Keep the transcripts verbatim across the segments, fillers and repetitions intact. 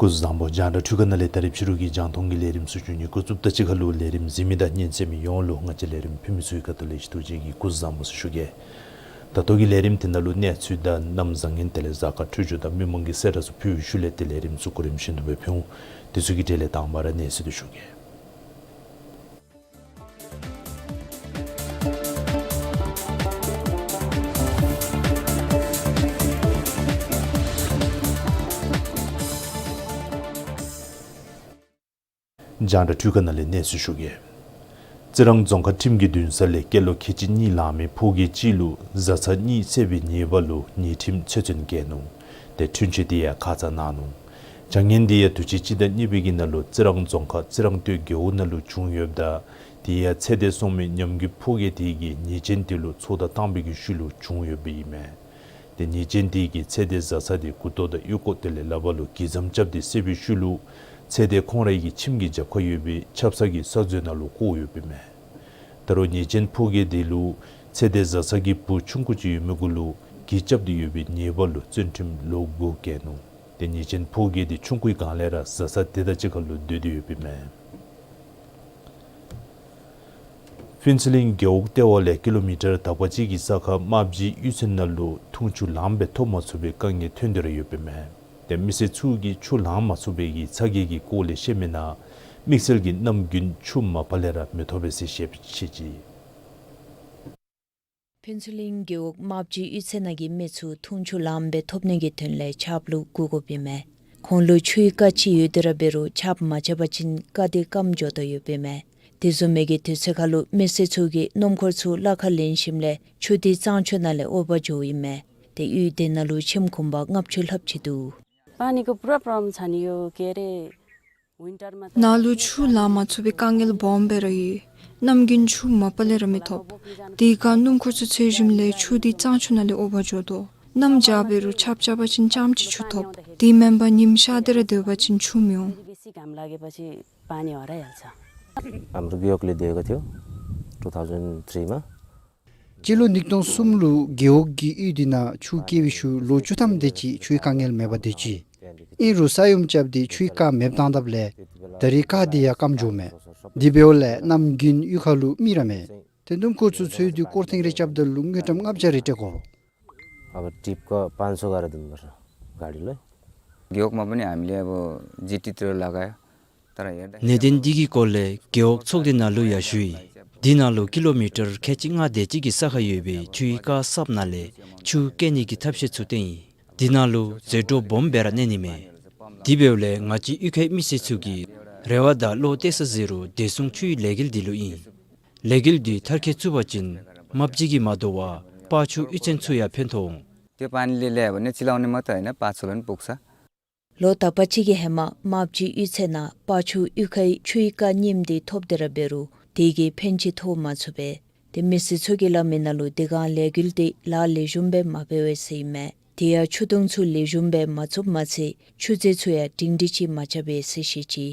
སྐུ་གཟུགས་བཟང་པོ། རྒྱང་བསྒྲགས་འཕྲུལ་ཁང་ནང་ལས་ད་རིས་ཕྱི་རུ་གི་རྒྱང་མཐོང་གི་ལས་རིམ་ཚུ་ཞུ་ནི་འགོ་བཙུགསཔ་ད་གཅིག་ཁར་ལུ་ལས་རིམ་གཟིགས་མི་དང་ཉན་གསན་མི་ཡོངས་ལུ་ང་བཅས་ལས་རིམ་ཕུལ་མི་ཚུ་གི་ཁ་ཐུག་ལས་ཐུགས་རྗེ་ཆེ་གི་སྐུ་གཟུགས་བཟང་པོ་ཟེར་ཞུ་གེ། ད་ལྟོ་གི་ལས་རིམ་དེ་ནང་ལུ་གནས་ཚུལ་དང་གནམ་བཟང་ངན་དེ་ལས་གཟའ་སྐར་འཕྲོད་སྦྱོར་དང་མི་མང་གི་གསལ་བསྒྲགས་ཚུ་ཕུལ་བའི་ཤུལ་ལས་ཏེ་ལས་རིམ་ཚུ་གོ་རིམ་བཞིན་དུ་སྦེ་ཕུལ་འོང་། དེ་ཚུ་གི་གྲས་ལས་དང་པ་ར་གནས་ཚུལ་དེ་ཞུ་གེ། རྒྱང་བསྒྲགས་འཕྲུལ་ཁང་ནང་ལས་གནས་ཚུལ་ཞུ་གེ། རྩི་རང་རྫོང་ཁག་ཁྲིམས་ཀྱི་འདུན་ས་ལས་སྐྱེས་ལོ་ཁལ་གཅིག་གཉིས་ལང་མི་ཕོ་སྐྱེས་གཅིག་ལུ་བཟའ་ཚང་གཉིས་བསད་པའི་ཉེས་པ་ལུ་ཉེས་ཁྲིམས་ཆོད་སེམས་བཀལ་ནུག། ཏེ་འཁྲུན་ཆོད་དེ་ཡང་ཁ་ཙ་གནང་ནུག། བྱ་ངན་དེ་ཡང་དུས་ཅི་སྤྱི་ཟླ་གཉིས་པའི་གི་ནང་ལུ་རྩི་རང་རྫོང་ཁག་རྩི་རང་སྟོད་རྒེད་འོག་ནང་ལུ་བྱུང་ཡོདཔ་ད། དེ་ཡང་ཚེ་འདས་སོང་མི་ཉམས་རྒུད་ཕོ་སྐྱེས་དེ་གིས་ཉེས་ཅན་དེ་ལུ་ཚོགས་བརྡ་བཏང་བའི་གི་ཤུལ་ལུ་བྱུང་ཡོདཔ་ཨིན་མས། ཏེ་ཉེས་ཅན་དེ་གིས་ཚེ་འདས་བཟའ་ཚང་དེ་མགུ་ཏོ་དང་ཨོལ་ལྐོག་དེ་ལས་ལག་པ་ལུ་གྱི་ཙམ་རྐྱབ་སྟེ་བསད་པའི་ཤུལ་ལུ་ཚེ་འདས་ཁོང་རའི་གི་ཁྱིམ་གྱི་རྒྱབ་ཁར་ཡོད་པའི་ཆབ་གསང་གི་ས་མཛོད་ནང་ལུ་བཀོ་ཡོདཔ་ཨིན་མས། ད་རུང་ཉེས་ཅན་ཕོ་སྐྱེས་དེ་ལུ་ཚེ་འདས་བཟའ་ཚང་གི་བུ་ཆུང་ཀུ་ཅིག་ཡོད་མི་གུ་ལུ་གྱི་རྐྱབ་སྟེ་ཡོད་པའི་ཉེས་པ་ལུ་བཙོན་ཁྲིམས་ལོ་དགུ་བཀལ་ནུག། ཏེ་ཉེས་ཅན་ཕོ་སྐྱེས་དེ་ཆུང་ཀུའི་སྒང་ལས་ར་བཟའ་ཚང་དེ་དང་གཅིག་ཁར་ལུ་སྡོད་དེ་ཡོདཔ་ཨིན་མས། ཕུན་ཚོགས་གླིང་རྒེད་འོག་ལྟེ་བ་ལས་ཀི་ལོ་མི་ཊར་དག་པ་གཅིག་གི་ས་ཁར་རྨ་བྱའི་གཡུས་ཚན་ནང་ལུ་འཐུང་ཆུ་ལངམ་སྦེ་ཐོབ་མ་ཚུགས་པའི་དཀའ་ངལ་ཐོན་ཏེ་ར་ཡོདཔ་ཨིན་མས། ཏེ་མི་སེར་ཚུ་གིས་ཆུ་ལང་མ་ཚུགས་པའི་གི་ཚ་གྱང་གི་སྐོར་ལས་བཤད་མི་ནང་དམིགས་བསལ་གྱི་གནམ་དགུན་ཆུ་མ་པ་ལས་ར་མི་ཐོབ་པས་ཟེར་བཤད་བཤད་ཅི། ཕུན་ཚོགས་གླིང་རྒེད་འོག་རྨ་བྱའི་གཡུས་ཚན་ནང་གི་མི་ཚུ་འཐུང་ཆུ་ལངམ་སྦེ་ཐོབ་ནི་གི་དོན་ལས་ཆརཔ་ལུ་སྒུག་དགོཔ་ཨིན་མས། ཁོང་ལུ་ཆུའི་རྐ་ཅིག་ཡོད་དེ་ར་འབད་རུང་ཆརཔ་མ་རྐྱབ་པ་ཅིན་རྐ་དེ་སྐམ་འགྱོ་དོ་ཡོདཔ་ཨིན་མས། དེ་བཟུམ་མའི་གི་དུས་ཚོད་ཁར་ལུ་མི་སེར་ཚུ་གིས་སྣུམ་འཁོར་ཚུ་ལ་ཁར་ལེན་ཞིནམ་ལས་ཆུ་དེ་གཙང་ཆུ་ནང་ལས་དབོར་བར་འགྱོཝ་ཨིན་མས། ཏེ་གཡུས་དེ་ནང་ལུ་ཁྱིམ་གུང་པ་ལྔ་བཅུ་ལྷགཔ་ཅིག་འདུག། पानीको पुरा प्रब्लम छ नि यो, के अरे, विन्टरमा त ནཱ་ལུ་ཆུ་ལང་མ་ཚུགས་པའི་དཀའ་ངལ་སྦོམ་སྦེ་ར་ཡོད། གནམ་དགུན་ཆུ་མ་པ་ལས་ར་མི་ཐོབ། དེ་ཁར་སྣུམ་འཁོར་ཚུ་འཚོལ་ཞིནམ་ལས་ཆུ་དེ་གཙང་ཆུ་ནང་ལས་དབོར་བར་འགྱོ་དོ། གནམ་བྱཱར་འབད་རུང་ཆརཔ་རྐྱབ་པ་ཅིན་ཙམ་ཅིག་ཆུ་ཐོབ། དེ་མེན་པར་ཉིམ་ཤར་ཏེ་ར་སྡོད་པ་ཅིན་ཆུ་མི་འོང་། बेसी घाम लागेपछि पानी हराइहाल्छ। हाम्रो ग्योकले दिएको थियो टु थाउजन्ड थ्रीमा। སྤྱི་ལོ་ཉིས་སྟོང་གསུམ་ལུ་རྒེད་འོག་གི་གཡུས་དེ་ནང་ཆུ་བསྐྱལ་བའི་ཤུལ་ལོ་བཅུ་ཐམ་དེ་ཅིག་ཆུའི་དཀའ་ངལ་མེད་པར་སྡོད་ཅི། ཨིན་རུང་ས་ཡོམ་རྐྱབ་སྟེ་ཆུའི་རྐ་མེདཔ་བཏང་དཔ་ལས་ད་རེས་རྐ་དེ་ཡང་སྐམ་འགྱོཝ་མས། དེ་འབདཝ་ལས་གནམ་དགུན་གཡུས་ཁར་ལུ་མི་ར་མེད། ཏེ་སྣུམ་འཁོར་ཚུ་འཚོལ་དུས་སྐོར་ཐེངས་རེ་རྐྱབ་ད་ལུ་དངུལ་ཀྲམ་ལྔ་བརྒྱ་རེ་སྤྲོད་དགོ། अब ट्रिपको पाँच सौ गरेर दिनुपर्छ गाडीलाई। ग्योकमा पनि हामीले अब जिटीतिर लगायो। གནད་དོན་འདི་གི་སྐོར་ལས་རྒེད་འོག་ཚོགས་སྡེ་ནང་ལུ་ཡང་ཞུ་ཡི། འདི་ནང་ལུ་ཀི་ལོ་མི་ཊར་ཁལ་གཅིག་ལྔ་དེ་ཅིག་གི་ས་ཁར་ཡོད་པའི་ཆུའི་རྐ་གསརཔ་ནང་ལས་ཆུ་བསྐྱལ་ནི་གི་ཐབས་ཤེས་ཚུ་བཏོན་ཡི། འདི་ནང་ལུ་ཟད་འགྲོ་སྦོམ་སྦེ་ར་གནས་ནི་མས། དེ་འབདཝ་ལས་ང་བཅས་གཡུས་ཁའི་མི་སེར་ཚུ་གིས་རེ་བ་དང་བློ་གཏད་ས་ཟེར་རུང་བདེ་སྲུང་ཆུའི་ལས་འགུལ་འདི་ལུ་ཨིན། ལས་འགུལ་འདི་མཐར་འཁྱོལ་ཚུགས་པ་ཅིན་རྨ་བྱ་གིས་མ་དོ་བར་སྤ་ཆུ་གཡུས་ཚན་ཚུ་ཡང་ཕན་ཐོགས་འོང་། त्यो पानीले ल्यायो भने चिलाउने मात्रै होइन, पाछुलाई पनि पुग्छ। ལོ་དག་པ་ཅིག་གི་ཧེ་མ་རྨ་བྱའི་གཡུས་ཚན་ནང་སྤ་ཆུ་གཡུས་ཁའི་ཆུའི་རྐ་རྙིངམ་དེ་ཐོབ་སྟེ་ར་འབད་རུང་དེ་གིས་ཕན་ཅིག་ཐོགས་མ་ཚུགས་པས། ཏེ་མི་སེར་ཚུ་གིས་སླབ་མི་ནང་ལུ་དེ་སྒང་ལས་འགུལ་དེ་ལཱ་ལེགས་ཤོམ་སྦེ་མ་འབད་བས་ཟེར་ཨིན་མས། དེ་ཡང་ཆུ་དུང་ཚུ་ལེགས་ཤོམ་སྦེ་མ་བཙུགསཔ་མ་ཚད་ཆུ་རྫས་ཚུ་ཡང་སྒྲིང་སྒྲི་ཅིག་མ་རྐྱབ་པས་ཟེར་བཤད་ཅི།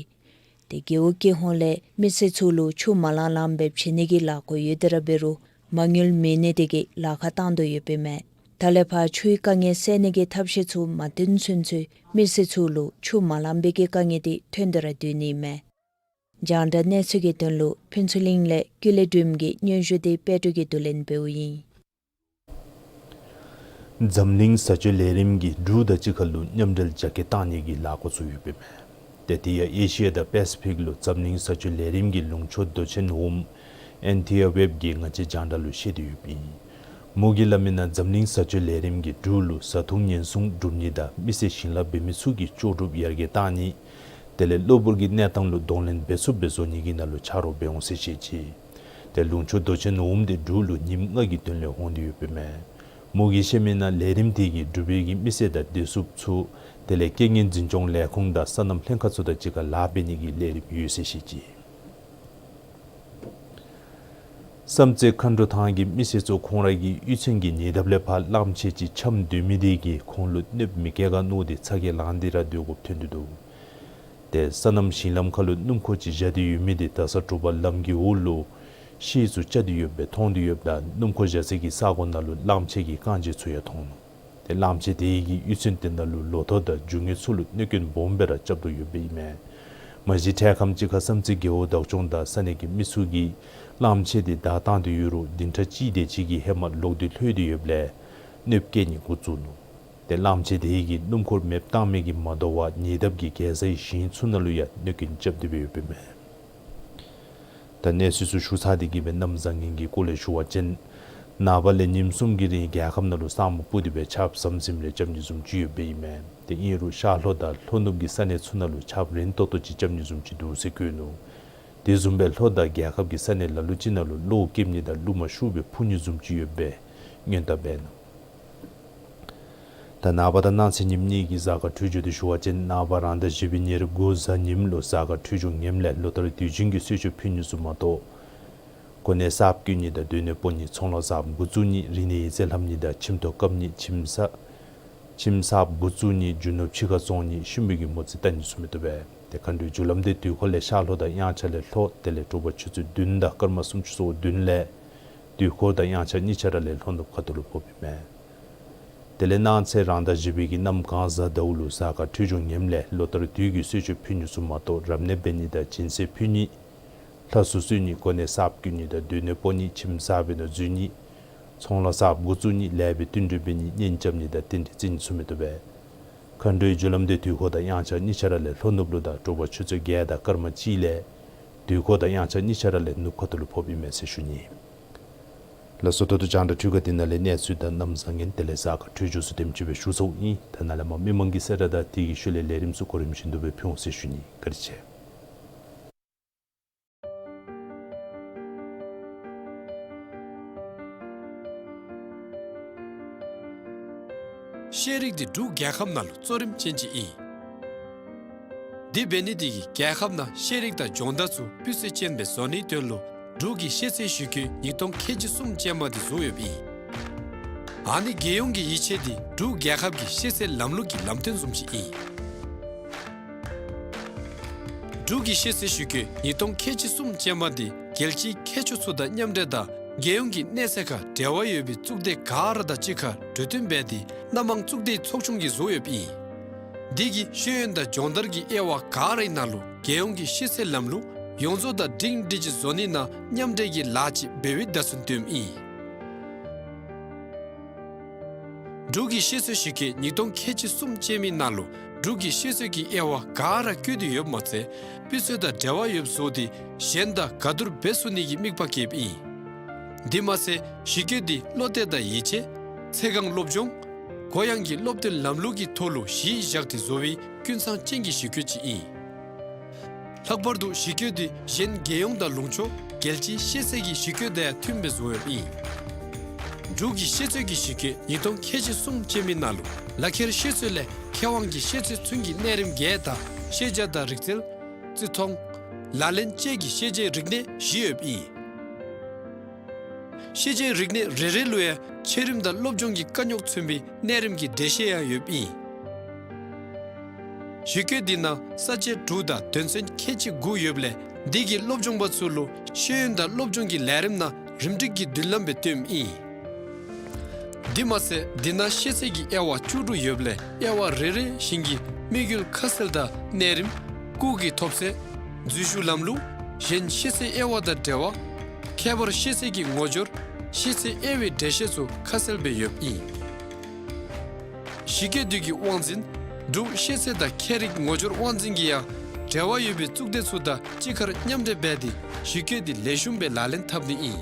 ཏེ་རྒེད་འོག་ཀྱི་ཧོངས་ལས་མི་སེར་ཚུ་ལུ་ཆུ་མ་ལང་ལངམ་སྦེ་བྱིན་ནི་གི་ལཱ་འགོ་ཡོད་དེ་ར་འབད་རུང་མ་དངུལ་མེད་ནི་དེ་གིས་ལཱ་ཁག་བཏང་དོ་ཡོདཔ་ཨིན་མས། ད་ལས་ཕར་ཆུའི་དཀའ་ངལ་སེལ་ནི་གི་ཐབས་ཤེས་ཚུ་མ་བཏོན་ཚུན་ཚོད་མི་སེར་ཚུ་ལུ་ཆུ་མ་ལང་པའི་གི་དཀའ་ངལ་དེ་ཐོན་ཏེ་ར་སྡོད་ནི་ཨིན་མས། རྒྱང་བསྒྲགས་གནས་ཚུལ་གྱི་དོན་ལུ་ཕུན་ཚོགས་གླིང་ལས་ཀུན་ལེགས་སྒྲོལམ་གྱི་སྙན་ཞུ་དེ་དཔལ་སྒྲོན་གྱིས་བསྡུ་ལེན་འབདཝ་ཨིན། འཛམ་གླིང་བཟའ་སྤྱོད་ལས་རིམ་གྱིས་འབྲུག་དང་གཅིག་ཁར་ལུ་མཉམ་འབྲེལ་རྒྱ་སྐྱེད་གཏང་ནི་གི་ལཱ་འགོ་བཙུགས་ཡོདཔ་ཨིན་མས། ཏེ་དེ་ཡང་ཨེ་ཤི་ཡ་དང་པེ་སི་ཕིག་ལུ་འཛམ་གླིང་བཟའ་སྤྱོད་ལས་རིམ་གྱི་ལུང་ཕྱོགས་མདོ་ཆེན་འོགམ་ཨེན་ཐི་ཡ་ཝེབ་ཀྱིས་ང་བཅས་རྒྱང་བསྒྲགས་ལུ་བཤད་དེ་ཡོདཔ་ཨིན། མོ་གིས་སླབ་མི་ནང་འཛམ་གླིང་བཟའ་སྤྱོད་ལས་རིམ་གྱིས་འབྲུག་ལུ་བཟའ་འཐུང་ཉེན་སྲུང་སྒྲུབ་ནི་དང་མི་སེར་ཞིང་ལཱ་འབད་མི་ཚུ་གི་ལྕོགས་གྲུབ་ཡར་རྒྱས་གཏང་ནི། དེ་ལས་གློ་བུར་གྱི་གནས་སྟངས་ལུ་གདོང་ལེན་འབད་ཚུགསཔ་སྦེ་བཟོ་ནི་གི་ནང་ལུ་ཆ་རོགས་འབད་འོང་ཟེར་བཤད་ཅི། ཏེ་ལུང་ཕྱོགས་མདོ་ཆེན་འོགམ་འདི་འབྲུག་ལུ་ཉིནམ་ལྔ་གི་དོན་ལས་འོང་སྟེ་ཡོདཔ་ཨིན་མས། མོ་གིས་བཤད་མི་ནང་ལས་རིམ་དེ་གིས་འབྲུག་པའི་གི་མི་སེར་དང་བདེ་སྲུངཔ་ཚུ་དེ་ལས་རྐྱེན་ངན་འཛིན་སྐྱོང་ལས་ཁུངས་དང་སོ་ནམ་ལྷན་ཁག་ཚུ་དང་གཅིག་ཁར་ལཱ་འབད་ནི་གི་ལས་རིམ་ཡོད་ཟེར་བཤད་ཅི། བསམ་རྩེ་མཁའ་འགྲོ་ཐང་གི་མི་སེར་ཚུ་ཁོང་ར་གི་གཡུས་ཚན་གྱི་ཉེ་འདབས་ལས་ཕར་གླངམོ་ཆེ་ཅིག་འཁྱམས་སྡོད་མི་དེ་གིས་ཁོང་ལུ་གནོདཔ་མི་བཀལ་ག་མནོ་སྟེ་ཚ་གྱང་ལངས་ཏེ་ར་སྡོད་དགོཔ་ཐོན་ཏེ་འདུག། ཏེ་སོ་ནམ་ཞིང་ལམ་ཁ་ལུ་སྣུམ་འཁོར་ཅིག་བཞག་སྟེ་ཡོད་མི་དེ་ད་ས་དྲོ་པ་ལམ་གྱི་འོག་ལུ་ཤེལ་ཚུ་བཅག་སྟེ་ཡོདཔ་སྦེ་མཐོང་སྟེ་ཡོདཔ་ད་སྣུམ་འཁོར་བཞག་ས་གི་ས་གོ་ནང་ལུ་གླངམོ་ཆེ་གི་རྐང་རྗེས་ཚུ་ཡང་མཐོང་ནུག། ཏེ་གླངམོ་ཆེ་དེ་གིས་གཡུས་ཚན་དེ་ནང་ལུ་ལོ་ཐོག་དང་རྒྱུ་དངོས་ཚུ་ལུ་གནོད་སྐྱོན་སྦོམ་སྦེ་ར་རྐྱབ་དོ་ཡོདཔ་ཨིན་མས། མ་གཞི་འཕྲལ་ཁམས་ཅིག་ཁར་བསམ་རྩེ་རྒེད་འོག་བདག་སྐྱོང་དང་ས་གནས་ཀྱི་མི་ཚུ་གིས་གླངམོ་ཆེ་དེ་བདའ་བཏང་སྟེ་ཡོད་རུང་བདུན་ཕྲག་གཅིག་དེ་ཅིག་གི་ཧེ་མ་ལོག་སྟེ་ལྷོད་དེ་ཡོདཔ་ལས་གནོདཔ་བཀལ་ནི་འགོ་བཙུགས་ནུག། ཏེ་གླངམོ་ཆེ་དེ་གིས་སྣུམ་འཁོར་མེདཔ་བཏང་མི་གིས་མ་དོ་བར་ཉེ་འདབས་ཀྱི་རྒྱལ་ས་ཡི་ཞིང་ཚུ་ནང་ལུ་ཡང་གནོད་སྐྱོན་རྐྱབ་སྟེ་སྦེ་ཡོདཔ་ཨིན་མས། ད་གནས་ཚུལ་ཚུ་ཞུ་ཚར་ཏེ་གི་སྦེ་གནམ་བཟང་ངན་གྱི་སྐོར་ལས་ཞུ་བ་ཅིན་ནངས་པ་ལས་ཉིནམ་གསུམ་གྱི་རིང་རྒྱལ་ཁབ་ནང་ལུ་ས་སྨུག་སྤུབས་ཏེ་སྦེ་ཆརཔ་ཟམ་ཟིམ་རེ་རྐྱབ་ནི་བཟུམ་ཅིག་ཡོདཔ་ཨིན་མས། ཏེ་ཨིན་རུང་ཤར་ལྷོ་དང་ལྷོ་ནུབ་ཀྱི་ས་གནས་ཚུ་ནང་ལུ་ཆརཔ་རན་ཏོག་ཏོ་ཅིག་རྐྱབ་ནི་བཟུམ་ཅིག་འདུག་ཟེར་བཀོད་ནུག། དེ་བཟུམ་སྦེ་ལྷོ་དང་རྒྱལ་ཁབ་ཀྱི་ས་གནས་ལ་ལུ་ཅིག་ནང་ལུ་གློག་ཀེམ་ནི་དང་རླུང་མ་ཤུགས་སྦེ་འཕུ་ནི་བཟུམ་ཅིག་ཡོདཔ་སྦེ་སྔོན་བརྡ་འབད་ནུག། ད་ནངས་པ་དང་གནངས་ཚེ་ཉིནམ་གཉིས་ཀྱི་གཟའ་སྐར་འཕྲོད་སྦྱོར་དེ་ཞུ་བ་ཅིན་ནངས་པ་རང་ཟླ་བཞི་པའི་ཉེར་དགུ་གཟའ་ཉིམ་ལུ་གཟའ་སྐར་འཕྲོད་སྦྱོར་ངནམ་ལས་ལོ་ལྟར་དུས་རྒྱུན་གྱི་གསོལ་མཆོད་ཕུལ་ནི་ཚུ་མ་གཏོགས་གོ་གནས་གསརཔ་བསྐོ་ནི་དང་སྡོད་གནས་སྤོ་ནི་ཚོང་ལཱ་གསརཔ་འགོ་བཙུགས་ནི་རིག་གནས་ཡིག་རྩིས་ལྷབ་ནི་དང་ཁྱིམ་ཐོག་བཀབ་ནི་ཁྱིམ་ས་ཁྱིམ་གསརཔ་འགོ་བཙུགས་ནི་རྒྱུ་ནོར་ཕྱི་ཁར་བཙོང་ནི་ཤུལ་མའི་གི་མོ་རྩིས་བལྟ་ནི་ཚུ་མི་བཏུབ་པས། ཏེ་མཁའ་འགྲོའི་རྒྱུ་ལམ་དེ་དུས་འཁོར་ལས་ཤར་ལྷོ་དང་དབྱངས་འཆར་ལས་ལྷོ་དེ་ལས་དྲོ་པ་ཆུ་ཚོད་བདུན་དང་སྐར་མ་སུམ་ཅུ་སོ་བདུན་ལས་དུས་འཁོར་དང་དབྱངས་འཆར་གཉིས་ཆ་ར་ལས་ལྷོ་ནུབ་ཁ་ཐུག་ལུ་ཕོགཔ་ཨིན་མས། དེ་ལས་གནངས་ཚེ་རང་ཟླ་བཞི་པའི་གི་གནམ་གང་གཟའ་ཟླཝ་ལུ་གཟའ་སྐར་འཕྲོད་སྦྱོར་ངནམ་ལས་ལོ་ལྟར་དུས་ཀྱི་གསོལ་མཆོད་ཕུལ་ནི་ཚུ་མ་གཏོགས་རབ་གནས་འབད་ནི་དང་སྦྱིན་སྲེག་ཕུལ་ནི་ལྷ་གསོལ་གསོལ་ནི་གོ་གནས་གསརཔ་བསྐོ་ནི་དང་སྡོད་གནས་སྤོ་ནི་ཁྱིམ་གསར་པའི་ནང་འཛུལ་ནི་ཚོང་ལཱ་གསརཔ་འགོ་བཙུགས་ནི་ལེགས་པའི་བསྟུན་གྲོས་འབད་ནི་གཉེན་རྐྱབ་ནི་དང་རྟེན་འབྲེལ་བརྩི་ནི་ཚུ་མི་བཏུབ་པས། མཁའ་འགྲོའི་རྒྱུ་ལམ་དེ་དུས་འཁོར་དང་དབྱངས་འཆར་གཉིས་ཆ་ར་ལས་ལྷོ་ནུབ་ལུ་དང་དྲོ་པ་ཆུ་ཚོད་བརྒྱད་དང་སྐར་མ་གཅིག་ལས་དུས་འཁོར་དང་དབྱངས་འཆར་གཉིས་ཆ་ར་ལས་ནུབ་ཁ་ཐུག་ལུ་ཕོགཔ་ཨིན་མས་ཟེར་ཞུ་ནི། ལགས་སོ། ད་ལྟོ་རྒྱང་བསྒྲགས་འཕྲུལ་ཁང་འདི་ནང་ལས་གནས་ཚུལ་དང་གནམ་བཟང་ངན་དེ་ལས་གཟའ་སྐར་འཕྲོད་སྦྱོར་ཚུ་དེམ་ཅིག་སྦེ་ཞུ་ཚརཝ་ཨིན། ད་ནཱ་ལས་མར་མི་མང་གི་གསལ་བསྒྲགས་དང་དེ་གི་ཤུལ་ལས་ལས་རིམ་ཚུ་གོ་རིམ་བཞིན་དུ་སྦེ་ཕུལ་འོང་ཟེར་ཞུ་ནི། བཀའ་དྲིན་ཆེ། ཤེས་རིག་འདི་འབྲུག་རྒྱལ་ཁབ་ནང་ལུ་གཙོ་རིམ་ཅན་ཅིག་ཨིན། དེ་འབད་ནི་དེ་གིས་རྒྱལ་ཁབ་ནང་ཤེས་རིག་དང་སྦྱོང་བརྡར་ཚུ་སྤུས་ཚད་ཅན་སྦེ་བཟོ་ནིའི་དོན་ལུ་འབྲུག་གི་ཤེས་ཚད་ཞིབ་འཁོད་ཉིས་སྟོང་ཁལ་གཅིག་གསུམ་ཅན་མ་འདི་བཟོ་ཡོདཔ་ཨིན། ཨ་ནི་རྒྱལ་ཡོངས་ཀྱི་ཡིད་ཆེས་འདི་འབྲུག་རྒྱལ་ཁབ་ཀྱི་ཤེས་ཚད་ལམ་ལུགས་ཀྱི་ལམ་སྟོན་བཟུམ་ཅིག་ཨིན། འབྲུག་གི་ཤེས་ཚད་ཞིབ་འཁོད་ཉིས་སྟོང་ཁལ་གཅིག་གསུམ་ཅན་མ་འདི་རྒྱལ་སྤྱིའི་མཁས་མཆོག་ཚུ་དང་མཉམ་འབྲེལ་དང་རྒྱལ་ཡོངས་ཀྱི་གནས་ཚད་ཁར་འབྲེལ་བ་ཡོད་པའི་གཙུག་སྡེ་ག་ར་དང་གཅིག་ཁར་གྲོས་བསྟུན་འབད་དེ་སྣ་མང་གཙུག་སྡེའི་ཚོགས་ཆུང་གིས་བཟོ་ཡོདཔ་ཨིན། འདི་གིས་ཤེས་ཡོན་དང་སྦྱོང་བརྡར་གྱི་དབྱེ་བ་ག་རའི་ནང་ལུ་རྒྱལ་ཡོངས་ཀྱི་ཤེས་ཚད་ལམ་ལུགས་ཡོངས་རྫོགས་དང་སྒྲིང་སྒྲི་ཅིག་བཟོ་ནི་ནང་མཉམ་འབྲེལ་གྱི་ལཱ་ཅིག་འབད་བའི་བརྡ་མཚོན་སྟོནམ་ཨིན། འབྲུག་གི་ཤེས་ཚད་ཞིབ་འཁོད་ཉིས་སྟོང་ཁལ་གཅིག་གསུམ་ཅན་མའི་ནང་ལུ་འབྲུག་གི་ཤེས་ཚད་ཀྱི་དབྱེ་བ་ག་ར་བཀོད་དེ་ཡོདཔ་མ་ཚད་སྤུས་ཚད་དང་འབྲེལ་བ་ཡོདཔ་བཟོ་སྟེ་གཞན་དང་ག་བསྡུར་འབད་ཚུགས་ནི་གི་དམིགས་པ་བསྐྱེདཔ་ཨིན། དེ་མ་ཚད་ཞིབ་འཁོད་འདི་བློ་གཏད་དང་ཡིད་ཆེས་ཚེ་གང་སློབ་སྦྱོང་གུ་ཡངས་ཀྱི་སློབ་སྟོན་ལམ་ལུགས་ཀྱི་ཐོག་ལུ་གཞི་བཞག་སྟེ་བཟོ་བའི་ཀུན་ཚང་ཅན་གྱི་ཞིབ་འཁོད་ཅིག་ཨིན། ལྷག་པར་དུ་ཞིབ་འཁོད་འདི་གཞན་རྒྱལ་ཡོངས་དང་ལུང་ཕྱོགས་རྒྱལ་སྤྱིའི་ཤེས་ཚད་ཀྱི་ཞིབ་འཁོད་དང་ཡང་མཐུནམ་སྦེ་བཟོ་ཡོདཔ་ཨིན། འབྲུག་གི་ཤེས་ཚད་ཀྱི་ཞིབ་འཁོད་ཉིས་སྟོང་ཁལ་གཅིག་གསུམ་ཅན་མའི་ནང་ལུ་ལག་ཁྱེར་ཤེས་ཚད་ལས་མཁས་དབང་གི་ཤེས་ཚད་ཚུན་གྱི་གནས་རིམ་བརྒྱད་དང་ཤེས་བྱ་དང་རིག་རྩལ་བརྩི་མཐོང་ལག་ལེན་བཅས་ཀྱི་ཤེས་བྱའི་རིག་གནས་བཞི་ཡོདཔ་ཨིན། ཤེས་བྱའི་རིག་གནས་རེ་རེ་ལུ་ཡང་ཆེ་རིམ་དང་སློབ་སྦྱོང་གི་དཀའ་རྙོག་མཚོན་པའི་གནས་རིམ་གྱི་འགྲེལ་བཤད་ཡང་ཡོདཔ་ཨིན། ཞིབ་འཁོད་འདི་ནང་ས་བཅད་དྲུག་དང་དོན་ཚན་ཁལ་གཅིག་དགུ་ཡོདཔ་ལས་འདི་གིས་སློབ་སྦྱོང་པ་ཚུ་ལུ་ཤེས་ཡོན་དང་སློབ་སྦྱོང་གི་ལས་རིམ་ནང་རིམ་སྒྲིག་གི་མདུན་ལམ་སྦེ་སྟོནམ་ཨིན། དེ་མ་ཚད་འདི་ནང་ཤེས་ཚད་ཀྱི་དབྱེ་བ་བཅུ་དྲུག་ཡོདཔ་ལས་དབྱེ་བ་རེ་རེ་བཞིན་གྱི་དམིགས་ཡུལ་ཁ་གསལ་དང་གནས་རིམ་སྐུགས་ཀྱི་ཐོབ་ཚད་འཛུལ་ཞུགས་ལམ་ལུགས་གཞན་ཤེས་ཚད་དབྱེ་བ་དང་འབྲེལ་བ་ཁྱད་པར་ཤེས་ཚད་ཀྱི་ངོ་སྦྱོར་ཤེས་ཚད་དབྱེ་བའི་འགྲེལ་བཤད་ཚུ་ཁ་གསལ་སྦེ་ཡོདཔ་ཨིན། གཞི་བཀོད་འདི་གི་དབང་འཛིན་འབྲུག་ཤེས་ཚད་དང་ཁྱད་རིག་ངོ་སྦྱོར་དབང་འཛིན་གྱིས་ཡང་འབྲེལ་བ་ཡོད་པའི་གཙུག་སྡེ་ཚུ་དང་གཅིག་ཁར་མཉམ་འབྲེལ་འབད་དེ་གཞི་བཀོད་འདི་ལེགས་ཤོམ་སྦེ་ལག་ལེན་འཐབ་ནི་ཨིན།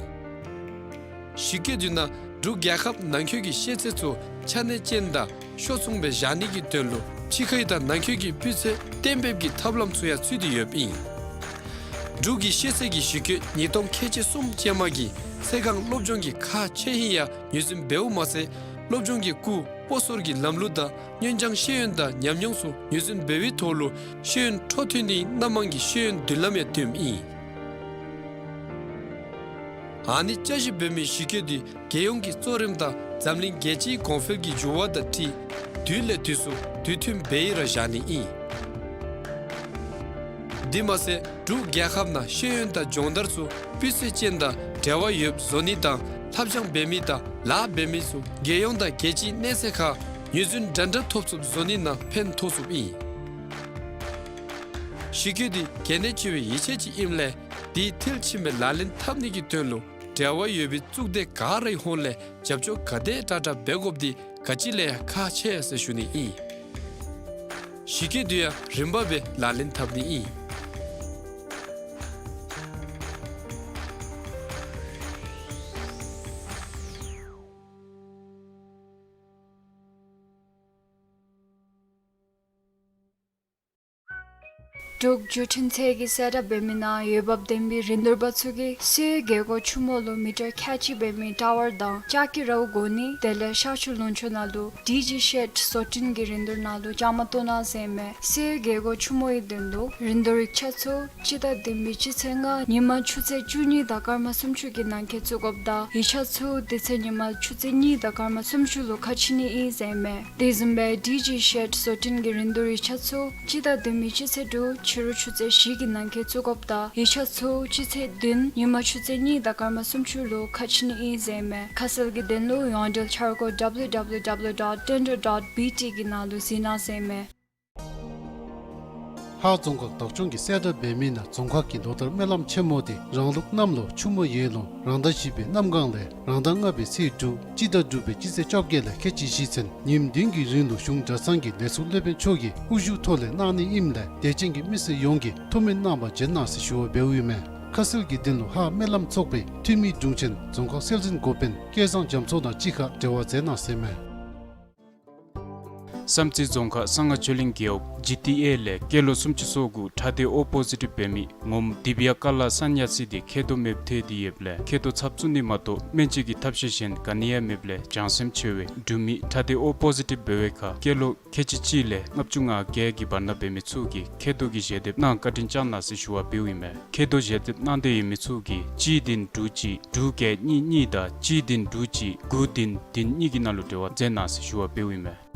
གཞི་བཀོད་འདི་ནང་འབྲུག་རྒྱལ་ཁབ་ནང་འཁོད་ཀྱི་ཤེས་ཚད་ཚུ་ཆ་གནས་ཅན་དང་ཤོ་ཚུང་སྦེ་བཞག་ནི་གི་དོན་ལུ་ཕྱི་ཁའི་དང་ནང་འཁོད་ཀྱི་སྤུས་ཚད་གཏན་འབེབས་ཀྱི་ཐབས་ལམ་ཚུ་ཡང་ཚུད་དེ་ཡོདཔ་ཨིན། འབྲུག་གི་ཤེས་ཚད་ཀྱི་གཞི་བཀོད་ཉིས་སྟོང་ཁལ་གཅིག་གསུམ་ཅན་མ་གིས་ཚེ་གང་སློབ་སྦྱོང་གི་ཁག་ཆེ་ཧིང་ཡང་ངོས་འཛིན་འབདཝ་མ་ཚད་སློབ་སྦྱོང་གི་སྐུལ་སྤོ་སོར་གྱི་ལམ་ལུགས་དང་སྔོན་སྦྱང་ཤེས་ཡོན་དང་ཉམས་མྱོང་ཚུ་ངོས་འཛིན་འབད་བའི་ཐོག་ལུ་ཤེས་ཡོན་འཕྲོ་མཐུད་ནིའི་སྣ་མང་གི་ཤེས་ཡོན་མདུན་ལམ་ཡང་སྟོནམ་ཨིན། ཨ་ནི་བསྐྱར་ཞིབ་འབད་མི་གཞི་བཀོད་འདི་རྒྱལ་ཡོངས་ཀྱི་གཙོ་རིམ་དང་འཛམ་གླིང་རྒྱལ་སྤྱིའི་གོང་འཕེལ་གྱི་འགྱུར་བ་དང་འཁྲིལ་དུས་ལས་དུས་སུ་དུས་མཐུན་འབད་ཡི་ར་བཞག་ནི་ཨིན། དེ་མ་ཚད་འབྲུག་རྒྱལ་ཁབ་ནང་ཤེས་ཡོན་དང་སྦྱོང་བརྡར་ཚུ་སྤུས་ཚད་ཅན་དང་འབྲེལ་བ་ཡོདཔ་བཟོ་ནི་དང་ལྷབ་སྦྱང་འབད་མི་དང་ལཱ་འབད་མི་ཚུ་རྒྱལ་ཡོངས་དང་རྒྱལ་སྤྱིའི་གནས་ཚད་ཁར་ངོས་འཛིན་འདྲན་འདྲ་ཐོབ་ཚུགསཔ་བཟོ་ནི་ནང་ཕན་ཐོགས་ཚུགསཔ་ཨིན། གཞི་བཀོད་འདི་གལ་གནད་ཆེ་བའི་ཡིག་ཆ་ཅིག་ཨིནམ་ལས་དེ་མཐིལ་ཕྱིན་སྦེ་ལག་ལེན་འཐབ་ནི་གི་དོན་ལུ་འབྲེལ་བ་ཡོད་པའི་གཙུག་སྡེ་ག་རའི་ཧོངས་ལས་རྒྱབ་སྐྱོར་ག་དེ་དྲག་དྲག་འབད་དགོཔ་འདི་ག་ཅི་ལས་ཡང་ཁག་ཆེ་ཟེར་ཞུ་ནི་ཨིན། གཞི་བཀོད་འདི་ཡང་རིམ་པ་སྦེ་ལག་ལེན་འཐབ་ནི་ཨིན། འབྲུག་བརྒྱུད་འཕྲིན་ཚད་ཀྱིས་གསལ་བསྒྲགས་འབད་མི་ནང་འོས་འབབ་ལྡན་པའི་རིན་བསྡུར་པ་ཚུ་གིས་སོའི་རྒྱལ་སྒོ་ཆུ་མོ་ལུ་མི་ཊར་ཁལ་གཅིག་འབད་མི་ཊ་ཝར་དང་ལྕགས་ཀྱི་རཝ་བགོ་ནི་དེ་ལས་ཤར་ཕྱོགས་ལུང་ཕྱོགས་ནང་ལུ་ཌི་ཇི་ཤེཌ་བཟོ་སྐྲུན་གྱི་རིན་བསྡུར་ནང་ལུ་བཅའ་མར་གཏོགས་གནང་ཟེར་ཨིན་མས། སོའི་རྒྱལ་སྒོ་ཆུ་མོའི་དོན་ལུ་རིན་བསྡུར་ཡིག་ཆ་ཚུ་སྤྱི་ཟླ་བདུན་པའི་སྤྱི་ཚེས་ལྔ་ཉིན་མ་ཆུ་ཚོད་བཅུ་གཉིས་དང་སྐར་མ་སུམ་ཅུ་གི་ནང་འཁོད་བཙུགས་དགོཔ་དང་ཡིག་ཆ་ཚུ་དེ་ཚེ་ཉིན་མ་ཆུ་ཚོད་གཉིས་དང་སྐར་མ་སུམ་ཅུ་ལུ་ཁ་ཕྱེ་ནི་ཨིན་ཟེར་ཨིན་མས། དེ་བཟུམ་སྦེ་ཌི་ཇི་ཤེཌ་བཟོ་སྐྲུན་གྱི་རིན་བསྡུར་ཡིག་ཆ་ཚུ་སྤྱི་ཟླ་བདུན་པའི་སྤྱི་ཚེས་དྲུག་ཕྱི་རུ་ཆུ་ཚོད་བཞི་གི་ནང་འཁོད་བཙུགས་དགོཔ་དང་ཡིག་ཆ་ཚུ་སྤྱི་ཚེས་བདུན་ཉིན་མ་ཆུ་ཚོད་གཉིས་དང་སྐར་མ་སུམ་ཅུ་ལུ་ཁ་ཕྱེ་ནི་ཨིན་ཟེར་ཨིན་མས། ཁ་གསལ་གྱི་དོན་ལུ་ཡོངས་འབྲེལ་འཆར་སྒོ་W W W dot tender dot B T གི་ནང་ལུ་གཟིགས་གནང་ཟེར་ཨིན་མས། ཧཱ་རྫོང་ཁག་བདག་སྐྱོང་གིས་གསལ་བསྒྲགས་འབད་མི་ནང་རྫོང་ཁག་གི་ལོ་ལྟར་སྨོན་ལམ་ཆེན་མོ་དེ་རང་ལུགས་གནམ་ལོ་ཆུ་མོ་ཡོས་ལོ་རང་ཟླ་བཞི་པའི་གནམ་གང་ལས་རང་ཟླ་ལྔ་པའི་ཚེས་དྲུག་སྤྱི་ཟླ་དྲུག་པའི་སྤྱི་ཚེས་བཅོ་བརྒྱད་ལས་ཁལ་གཅིག་བཞེས་ཚུན་ཉིནམ་བདུན་གྱི་རིང་ལུ་གཞུང་གྲྭ་ཚང་གི་ལས་ཚོགས་སློབ་དཔོན་མཆོག་གི་དབུ་བཞུགས་ཐོག་ལས་གནང་ནི་ཨིནམ་ལས་དད་ཅན་གྱི་མི་སེར་ཡོངས་ཀྱིས་ཐུགས་སྨོན་གནང་བར་བྱོན་གནང་ཟེར་ཞུ་བ་འབདཝ་ཨིན་མས། ཁ་གསལ་གྱི་དོན་ལུ་ཧཱ་སྨོན་ལམ་ཚོགས་པའི་འཐུས་མི་དྲུང་ཆེན་རྫོང་ཁག་སྲོལ་འཛིན་འགོ་དཔོན་སྐལ་བཟང་རྒྱ་མཚོ་དང་གཅིག་ཁར་འབྲེལ་བ་མཛད་གནང་ཟེར་ཨིན་མས། བསམ་རྩེ་རྫོང་ཁག་གསང་སྔགས་ཆོས་གླིང་རྒེད་འོག་ཇི་ཊི་ཨེ་ལས་སྐྱེས་ལོ་སུམ་ཅུ་སོ་དགུ་ཁྲ་ཏའི་ཨོ་པོ་ཟི་ཊིབ་འབད་མི་ངོམ་དི་བི་ཡ་ཀ་ལ་སན་ཡ་སི་དེ་མཁལ་རྡོག་མེདཔ་ཐལ་ཏེ་ཡོདཔ་ལས་མཁལ་རྡོག་ཚབ་བཙུགས་ནི་མ་གཏོགས་སྨན་བཅོས་ཀྱི་ཐབས་ཤེས་གཞན་ག་ནི་ཡང་མེདཔ་ལས་བྱང་སེམས་ཆེ་བས་འབྲུག་མི་ཁྲ་ཏའི་ཨོ་པོ་ཟི་ཊིབ་འབད་བའི་ཁར་སྐྱེས་ལོ་ཁལ་གཅིག་གཅིག་ལས་ལྔ་བཅུ་ང་བརྒྱད་ཀྱི་བར་ན་འབད་མི་ཚུ་གིས་མཁལ་རྡོག་གི་ཞལ་འདེབས་གནང་བཀའ་དྲིན་བསྐྱང་གནང་ཟེར་ཞུ་བ་འབདཝ་ཨིན་མས། མཁལ་རྡོག་ཞལ་འདེབས་གནང་འདོད་ཡོད་མི་ཚུ་གིས་གཅིག་བདུན་དྲུག་གཅིག་དྲུག་བརྒྱད་གཉིས་གཉིས་དང་གཅིག་བདུན་དྲུག་གཅིག་དགུ་བདུན་བདུན་གཉིས་ཀྱི་ནང་ལུ་འབྲེལ་བ་མཛད་གནང་ཟེར་ཞུ་བ་འབདཝ་ཨིན་མས།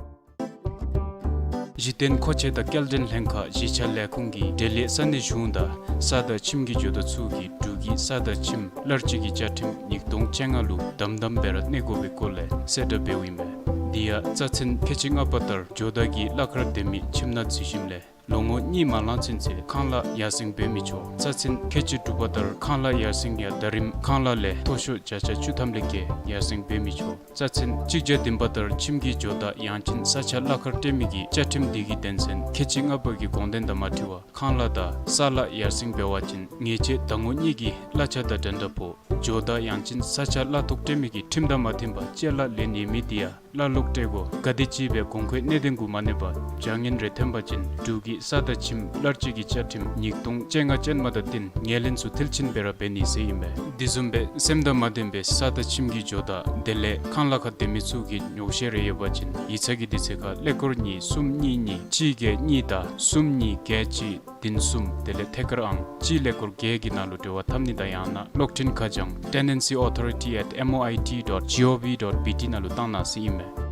གཞི་རྟེན་མཁོ་ཆས་དང་སྐྱེལ་འདྲེན་ལྷན་ཁག་གཞིས་ཆགས་ལས་ཁུངས་ཀྱིས་འབྲེལ་ཡོད་ས་གནས་གཞུང་དང་ས་དང་ཁྱིམ་གྱི་ཇོ་བདག་ཚུ་གིས་འབྲུག་གི་ས་དང་ཁྱིམ་གླ་སྤྱོད་ཀྱི་བཅའ་ཁྲིམས་ཉིས་སྟོང་བཅོ་ལྔ་ལུ་དམ་དམ་སྦེ་ར་གནས་དགོ་པའི་སྐོར་ལས་གསལ་བསྒྲགས་འབདཝ་ཨིན་མས། དེ་ཡང་རྩ་ཚན་ཁལ་གཅིག་ལྔ་པ་ལྟར་ཇོ་བདག་གིས་གླ་ཁར་སྡོད་མི་ཁྱིམ་ནང་འཛུལ་ཞིནམ་ལས་ལོ་ངོ་གཉིས་མ་ལང་ཚུན་ཚོད་ཁང་གླ་ཡར་སེང་འབད་མི་ཆོག། རྩ་ཚན་ཁལ་གཅིག་དྲུག་པ་ལྟར་ཁང་གླ་ཡར་སེང་ཡང་ཟླ་རིམ་ཁང་གླ་ལས་མཐོ་ཤོས་བརྒྱ་ཆ་བཅུ་ཐམ་ལས་བརྒལ་ཡར་སེང་འབད་མི་ཆོག། རྩ་ཚན་གཅིག་བརྒྱ་བདུན་པ་ལྟར་ཁྱིམ་གྱི་ཇོ་བདག་ཡང་ཅིན་ས་ཆ་གླ་ཁར་སྤྲོད་མི་གི་བཅའ་ཁྲིམས་དེ་གི་དོན་ཚན་ཁལ་གཅིག་ལྔ་པ་གི་དགོངས་དོན་དང་མ་འཁྲིལ་བར་ཁང་གླ་དང་ས་གླ་ཡར་སེང་འབད་བ་ཅིན་ཉེས་ཆད་ཟླ་ངོ་གཉིས་ཀྱི་གླ་ཆ་དང་འགྲན་ཟླ་ཕོག། ཇོ་བདག་ཡང་ཅིན་ས་ཆ་གླ་ཐོག་སྤྲོད་མི་གིས་ཁྲིམས་དང་མ་མཐུན་པར་ཅ་ལ་ལེན་ཡོད་མི་དེ་ཡང་གླ་ལོག་སྤྲོད་དགོ། ག་དེ་ཅིག་སྦེ་གོང་འཁོད་གནད་དོན་གུ་མ་གནས་པར་བྱ་ངན་རེ་ཐོན་པ་ཅིན་འབྲུག་གི་ས་དང་ཁྱིམ་གླ་སྤྱོད་ཀྱི་བཅའ་ཁྲིམས་ཉིས་སྟོང་བཅོ་ལྔ་ཅན་མ་དང་བསྟུན་ངོས་ལེན་ཚུ་མཐིལ་ཕྱིན་སྦེ་ར་འབད་ནི་ཟེར་ཨིན་པས། དེ་བཟུམ་སྦེ་སེམས་དང་མ་ལྡན་པའི་ས་དང་ཁྱིམ་གྱི་ཇོ་བདག་དེ་ལས་ཁང་གླ་ཁར་སྡོད་མི་ཚུ་གིས་ཉོགས་བཤད་རེ་ཡོད་པ་ཅིན་ཡིག་ཚང་གི་དུས་ཚོད་ཁར་ཀླད་ཀོར་གཉིས་གསུམ་གཉིས་གཉིས་གཅིག་བརྒྱད་གཉིས་དང་གསུམ་གཉིས་བརྒྱད་གཅིག་བདུན་གསུམ་དེ་ལས་ཐད་ཀར་ཨང་གཅིག་ཀླད་ཀོར་བརྒྱད་ཀྱི་ནང་ལུ་འབྲེལ་བ་འཐབ་ནི་དང་ཡང་ན་གློག་འཕྲིན་ཁ་བྱང་tenancy authority at M O I T dot G O V dot B T ནང་ལུ་བཏང་གནང་ཟེར་ཨིན་མས།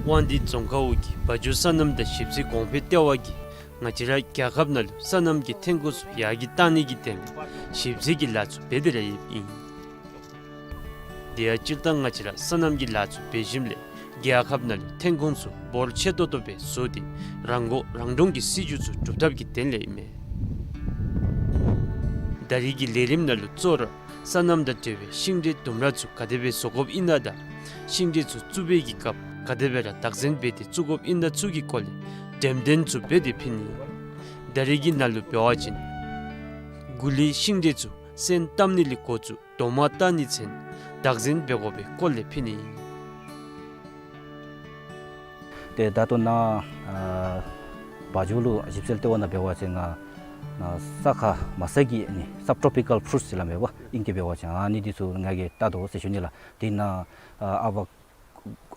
དབང་འདུས་རྫོང་ཁག་འོག་གི་བ་འཇོ་སོ་ནམ་དང་ཞིབ་འཚོལ་གོང་འཕེལ་ལྟེ་བ་གིས་ང་བཅས་ར་རྒྱལ་ཁབ་ནང་ལུ་སོ་ནམ་གྱི་ཐོན་ཁུངས་ཚུ་ཡར་རྒྱས་གཏང་ནི་གི་དོན་ལུ་ཞིབ་འཚོལ་གྱི་ལཱ་ཚུ་འབད་དེ་ར་ཡོདཔ་ཨིན། དེ་ཡང་སྤྱིར་བཏང་ང་བཅས་ར་སོ་ནམ་གྱི་ལཱ་ཚུ་འབད་ཞིནམ་ལས་ རྒྱལ་ཁབ་ནང་ལུ་ཐོན་ཁུངས་ཚུ་འབོར་ཆེ་ཏོག་ཏོ་སྦེ་བཟོ་སྟེ་རང་མགོ་རང་འདྲོངས་ཀྱི་སྲིད་བྱུས་ཚུ་སྒྲུབ་ཐབས་ཀྱི་དོན་ལས་ཨིན་མས། ད་རེས་ཀྱི་ལས་རིམ་ནང་ལུ་གཙོ་བོ་ར་སོ་ནམ་དང་འབྲེལ་བའི་ཤིང་འབྲས་ལྡུམ་ར་ཚུ་ག་དེ་སྦེ་བཟོ་དགོཔ་ཨིན་ན་དང་ཤིང་འབྲས་ཚུ་བཙུགས་པའི་གི་སྐབས་ག་དེ་སྦེ་ར་བདག་འཛིན་འབད་དེ་བཙུགས་དགོཔ་ཨིན་ན་ཚུ་གི་སྐོར་ལས་འགྲེམས་སྟོན་ཚུ་འབད་དེ་ཕུལ་ནི་ཨིན། ད་རེས་ཀྱི་ནང་ལུ་འབད་བ་ཅིན་གུ་ལི་ཤིང་འབྲས་ཚུ་སོན་བཏབ་ནི་ལས་འགོ་བཙུགས་རྡོག་མ་བཏགས་ནི་ཚུན་བདག་འཛིན་འབད་དགོ་པའི་སྐོར་ལས་ཕུལ་ནི་ཨིན། ཏེ་ད་ལྟོ་ནཱ་ཨ་བ་འཇོ་ལུ་ཞིབ་འཚོལ་ལྟེ་བ་ནང་འབད་བ་ཅིན་ང་ནཱ་ས་ཁ་མ་ས་གི་ཨ་ནི་སབ་ཊོ་པི་ཀཱལ་ཕུ་རུཊསི་ཟེར་སླབ་མས་པ། ཨིང་སྐད་འབད་བ་ཅིན་ཨ་ནི་འདི་ཚུ་ང་གིས་བལྟ་དོ་ཟེར་ཞུ་ནི་ལགས། དེ་ནང་ཨ་ཨ་བ་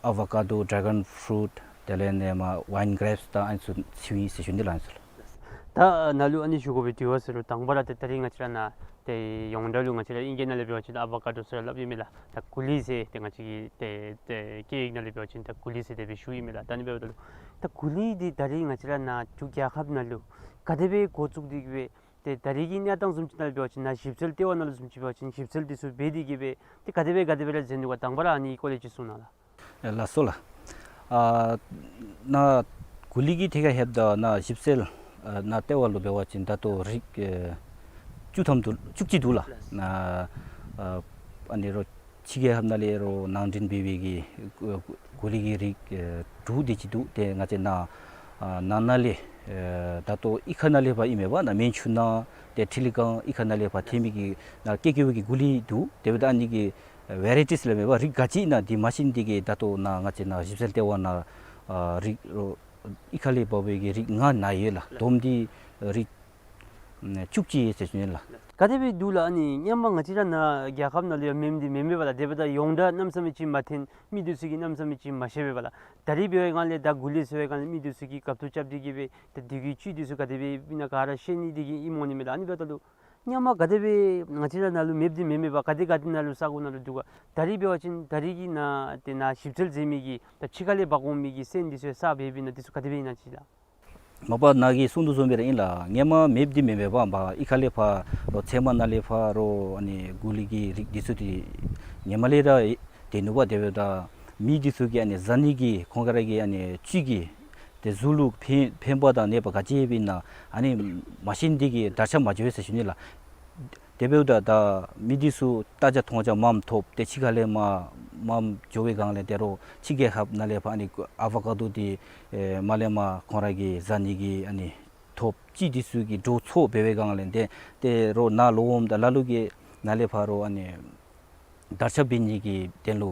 ཨ་བ་ཀ་དོ་ཌེ་གཱོན་ཕུ་རུཊ་དེ་ལས་ཨ་ནི་མར་ཝའིན་གྲེབསི་དང་ཨ་ནི་ཚུ་ཚུད་ཡི་ཟེར་ཞུ་ནི་ལགས། ཨ་ནི་ཚུ་ལགས། ད་ནཱ་ལུ་ཨ་ནི་ཞུ་དགོ་པའི་དྲི་བ་ཟེར་རུང་དང་པ་ར་ཏེ་ད་རེས་ང་བཅས་ར་ནཱ་ཏེ་ཡོངས་གྲགས་ལུ་ང་བཅས་ར་ཨིང་སྐད་ནང་ལས་འབད་བ་ཅིན་ཨ་བ་ཀ་དོ་ཟེར་སླབ་ཨིན་མས་ལགས། ད་གུ་ལི་ཟེར་ཏེ་ང་བཅས་ཀྱི་ཏེ་ཏེ་སྐད་ཡིག་ནང་ལས་འབད་བ་ཅིན་ད་གུ་ལི་ཟེར་དེ་སྦེ་ཞུཝ་ཨིན་མས་ལགས། ད་ཨ་ནི་འབདཝ་ད་ལུ་ད་གུ་ལི་འདི་ད་རེས་ང་བཅས་ར་ནཱ་འབྲུག་རྒྱལ་ཁབ་ནང་ལུ་ག་དེ་སྦེ་འགོ་བཙུགས་ཏེ་གི་སྦེ་ཏེ་ད་རེས་ཀྱི་གནས་སྟངས་བཟུམ་ཅིག་ནང་ལས་འབད་བ་ཅིན་ནཱ་ཞིབ་འཚོལ་ལྟེ་བ་ནང་ལུ་བཟུམ་ཅིག་འབད་བ་ཅིན་ཞིབ་འཚོལ་འདི་ཚུ་འབད་དེ་གི་སྦེ་ཏེ་ག་དེ་སྦེ་ག་དེ་སྦེ་ར་མཛད་ནུག་ག། དང་པ་ར་ཨ་ནི་སྐོར་ལས་ཅིག་གསུང་གནང་ལགས། ལགས་སོ་ལགས། ཨ་ནཱ་གུ་ལི་གི་ཐད་ཁར་ལྷོདཔ་ད་ནཱ་ཞིབ་འཚོལ་ཨ་ནཱ་ལྟེ་བ་ལུ་འབད་བ་ཅིན་ད་ལྟོ་རིགས་ཨེ་བཅུ་ཐམ་འདུག། བཅུ་གཅིག་འདུག་ལགས། ནཱ་ཨ་ཨ་ནི་རོགས་ཕྱི་རྒྱལ་ཁབ་ནང་ལས་རོགས་ནང་འདྲེན་འབད་བའི་གི་གུ་ལི་གི་རིགས་ཨེ་དྲུག་དེ་ཅིག་འདུག། ཏེ་ང་བཅས་ནཱ་ཨ་ནང་ན་ལས་ཨེ་ད་ལྟོ་གཡུས་ཁ་ནང་ལས་ཕར་ཨིན་མས་པ། ནཱ་མན་ཆུ་ནང་ཏེ་ཁྲི་ལི་སྒང་གཡུས་ཁ་ནང་ལས་ཕར་ཐོན་མི་གི་ནཱ་ཀེ་ཀེ་བི་གི་གུ་ལི་འདུག། དེ་འབདཝ་ད་ཨ་ནི་གི་ཝེ་རའི་ཊིས་ལས་མེད་པ་རིགས་ག་ཅི་ཨིན་ན་འདི་མ་ཤེས་ནི་འདི་གིས་ད་ལྟོ་ནཱ་ང་བཅས་ནཱ་ཞིབ་འཚོལ་ལྟེ་བ་ནང་ཨ་རིགས་རོགས་གཡུས་ཁ་ལས་འབག་པའི་གི་རིགས་ལྔ་ནཱ་ཡོད་ལགས། བསྡོམས་ཏེ་རིགས་བཅུ་གཅིག་ཡོད་ཟེར་ཞུ་ནི་ལགས། ག་དེ་སྦེ་འདུག་ལགས། ཨ་ནི་སྔོན་མ་ང་བཅས་ར་ནཱ་རྒྱལ་ཁབ་ནང་ལུ་ཡང་མེདཔ་འདི་མེན་མས་པ་ལགས། དེ་འབདཝ་ད་ཡོངས་གྲགས་གནམ་མེད་ས་མེད་ཅིག་མ་ཐོན། མི་འདི་ཚུ་གིས་གནམ་མེད་ས་མེད་ཅིག་མ་ཤེས་པས་པ་ལགས། ད་རེས་འབད་བའི་སྒང་ལས་ད་གུ་ལི་ཟེར་བའི་སྒང་ལས་མི་འདི་ཚུ་གིས་རྒཔོ་ཏོ་རྐྱབ་སྟེ་གི་སྦེ་ད་འདི་གི་བཅུད་འདི་ཚུ་ག་དེ་སྦེ་ཨིན་ན་ག་ར་ཤེས་ནི་འདི་གིས་ཨིནམ་འོང་ནི་མས་ལགས། ཨ་ནི་འབདཝ་ད་ལུ་སྔོན་མ་ག་དེ་སྦེ་ང་བཅས་ར་ནཱ་ལུ་མེདཔ་འདི་མེན་མས་པ། ག་དེ་ག་དེ་ནང་ལུ་ས་གོ་ནང་ལུ་འདུག་ག། ད་རེས་འབད་བ་ཅིན་ད་རེས་ཀྱི་ནཱ་ཏེ་ནཱ་ཞིབ་འཚོལ་མཛད་མི་གིས་ད་ཕྱི་ཁ་ལས་འབག་འོང་མི་གི་སོན་འདི་ཚུ་ཡང་བསགས་འབད་བའི་ནང་འདི་ཚུ་ག་དེ་སྦེ་ཨིན་ན་ཅིག་ལགས། མ་པ་ནཱ་གིས་གསུངས་དོ་བཟུམ་སྦེ་ར་ཨིན་ལགས། སྔོན་མ་མེདཔ་འདི་མེན་མས་པ། འབག་གཡུས་ཁ་ལས་ཕར་རོགས་ཚལ་མ་ནང་ལས་ཕར་རོགས་ཨ་ནི་གུ་ལི་གི་རིགས་འདི་ཚུ་འདི་སྔོན་མ་ལས་ར་སྡོད་ནུག་པ། དེ་འབདཝ་ད་མི་འདི་ཚུ་གིས་ཨ་ནི་བཟའ་ནི་གི་ཁོང་ར་གི་ཨ་ནི་བཅུད་ཀྱི་ཏེ་གཟུགས་ལུ་ཕན་ཕན་པ་དང་ནད་པ་ག་ཅི་ཡོདཔ་ཨིན་ན་ཨ་ནི་མ་ཤེས་ནི་འདི་གིས་དར་ཁྱབ་མ་འགྱོ་བས་ཟེར་ཞུ་ནི་ལགས། དེ་འབདཝ་ད་ད་མི་འདི་ཚུ་ལྟ་རྒྱ་མཐོང་རྒྱ་མངམ་ཐོབ། ཏེ་ཕྱི་ཁ་ལས་མར་མངམ་འགྱོ་བའི་སྒང་ལས་ཏེ་རོགས་ཕྱི་རྒྱལ་ཁབ་ནང་ལས་ཕར་ཨ་ནི་ཨ་བ་ཀ་དོ་འདི་ཨེ་མར་ལས་མར་ཁོང་ར་གི་བཟའ་ནི་གི་ཨ་ནི་ཐོབ། བཅུད་འདི་ཚུ་གི་འགྲོ་སོང་འབད་བའི་སྒང་ལས་ཏེ་ཏེ་རོགས་ནཱ་ལུ་འོངམ་ད་ལ་ལུ་གིས་ནཱ་ལས་ཕར་རོགས་ཨ་ནི་དར་ཁྱབ་འབད་ནི་གི་དོན་ལུ་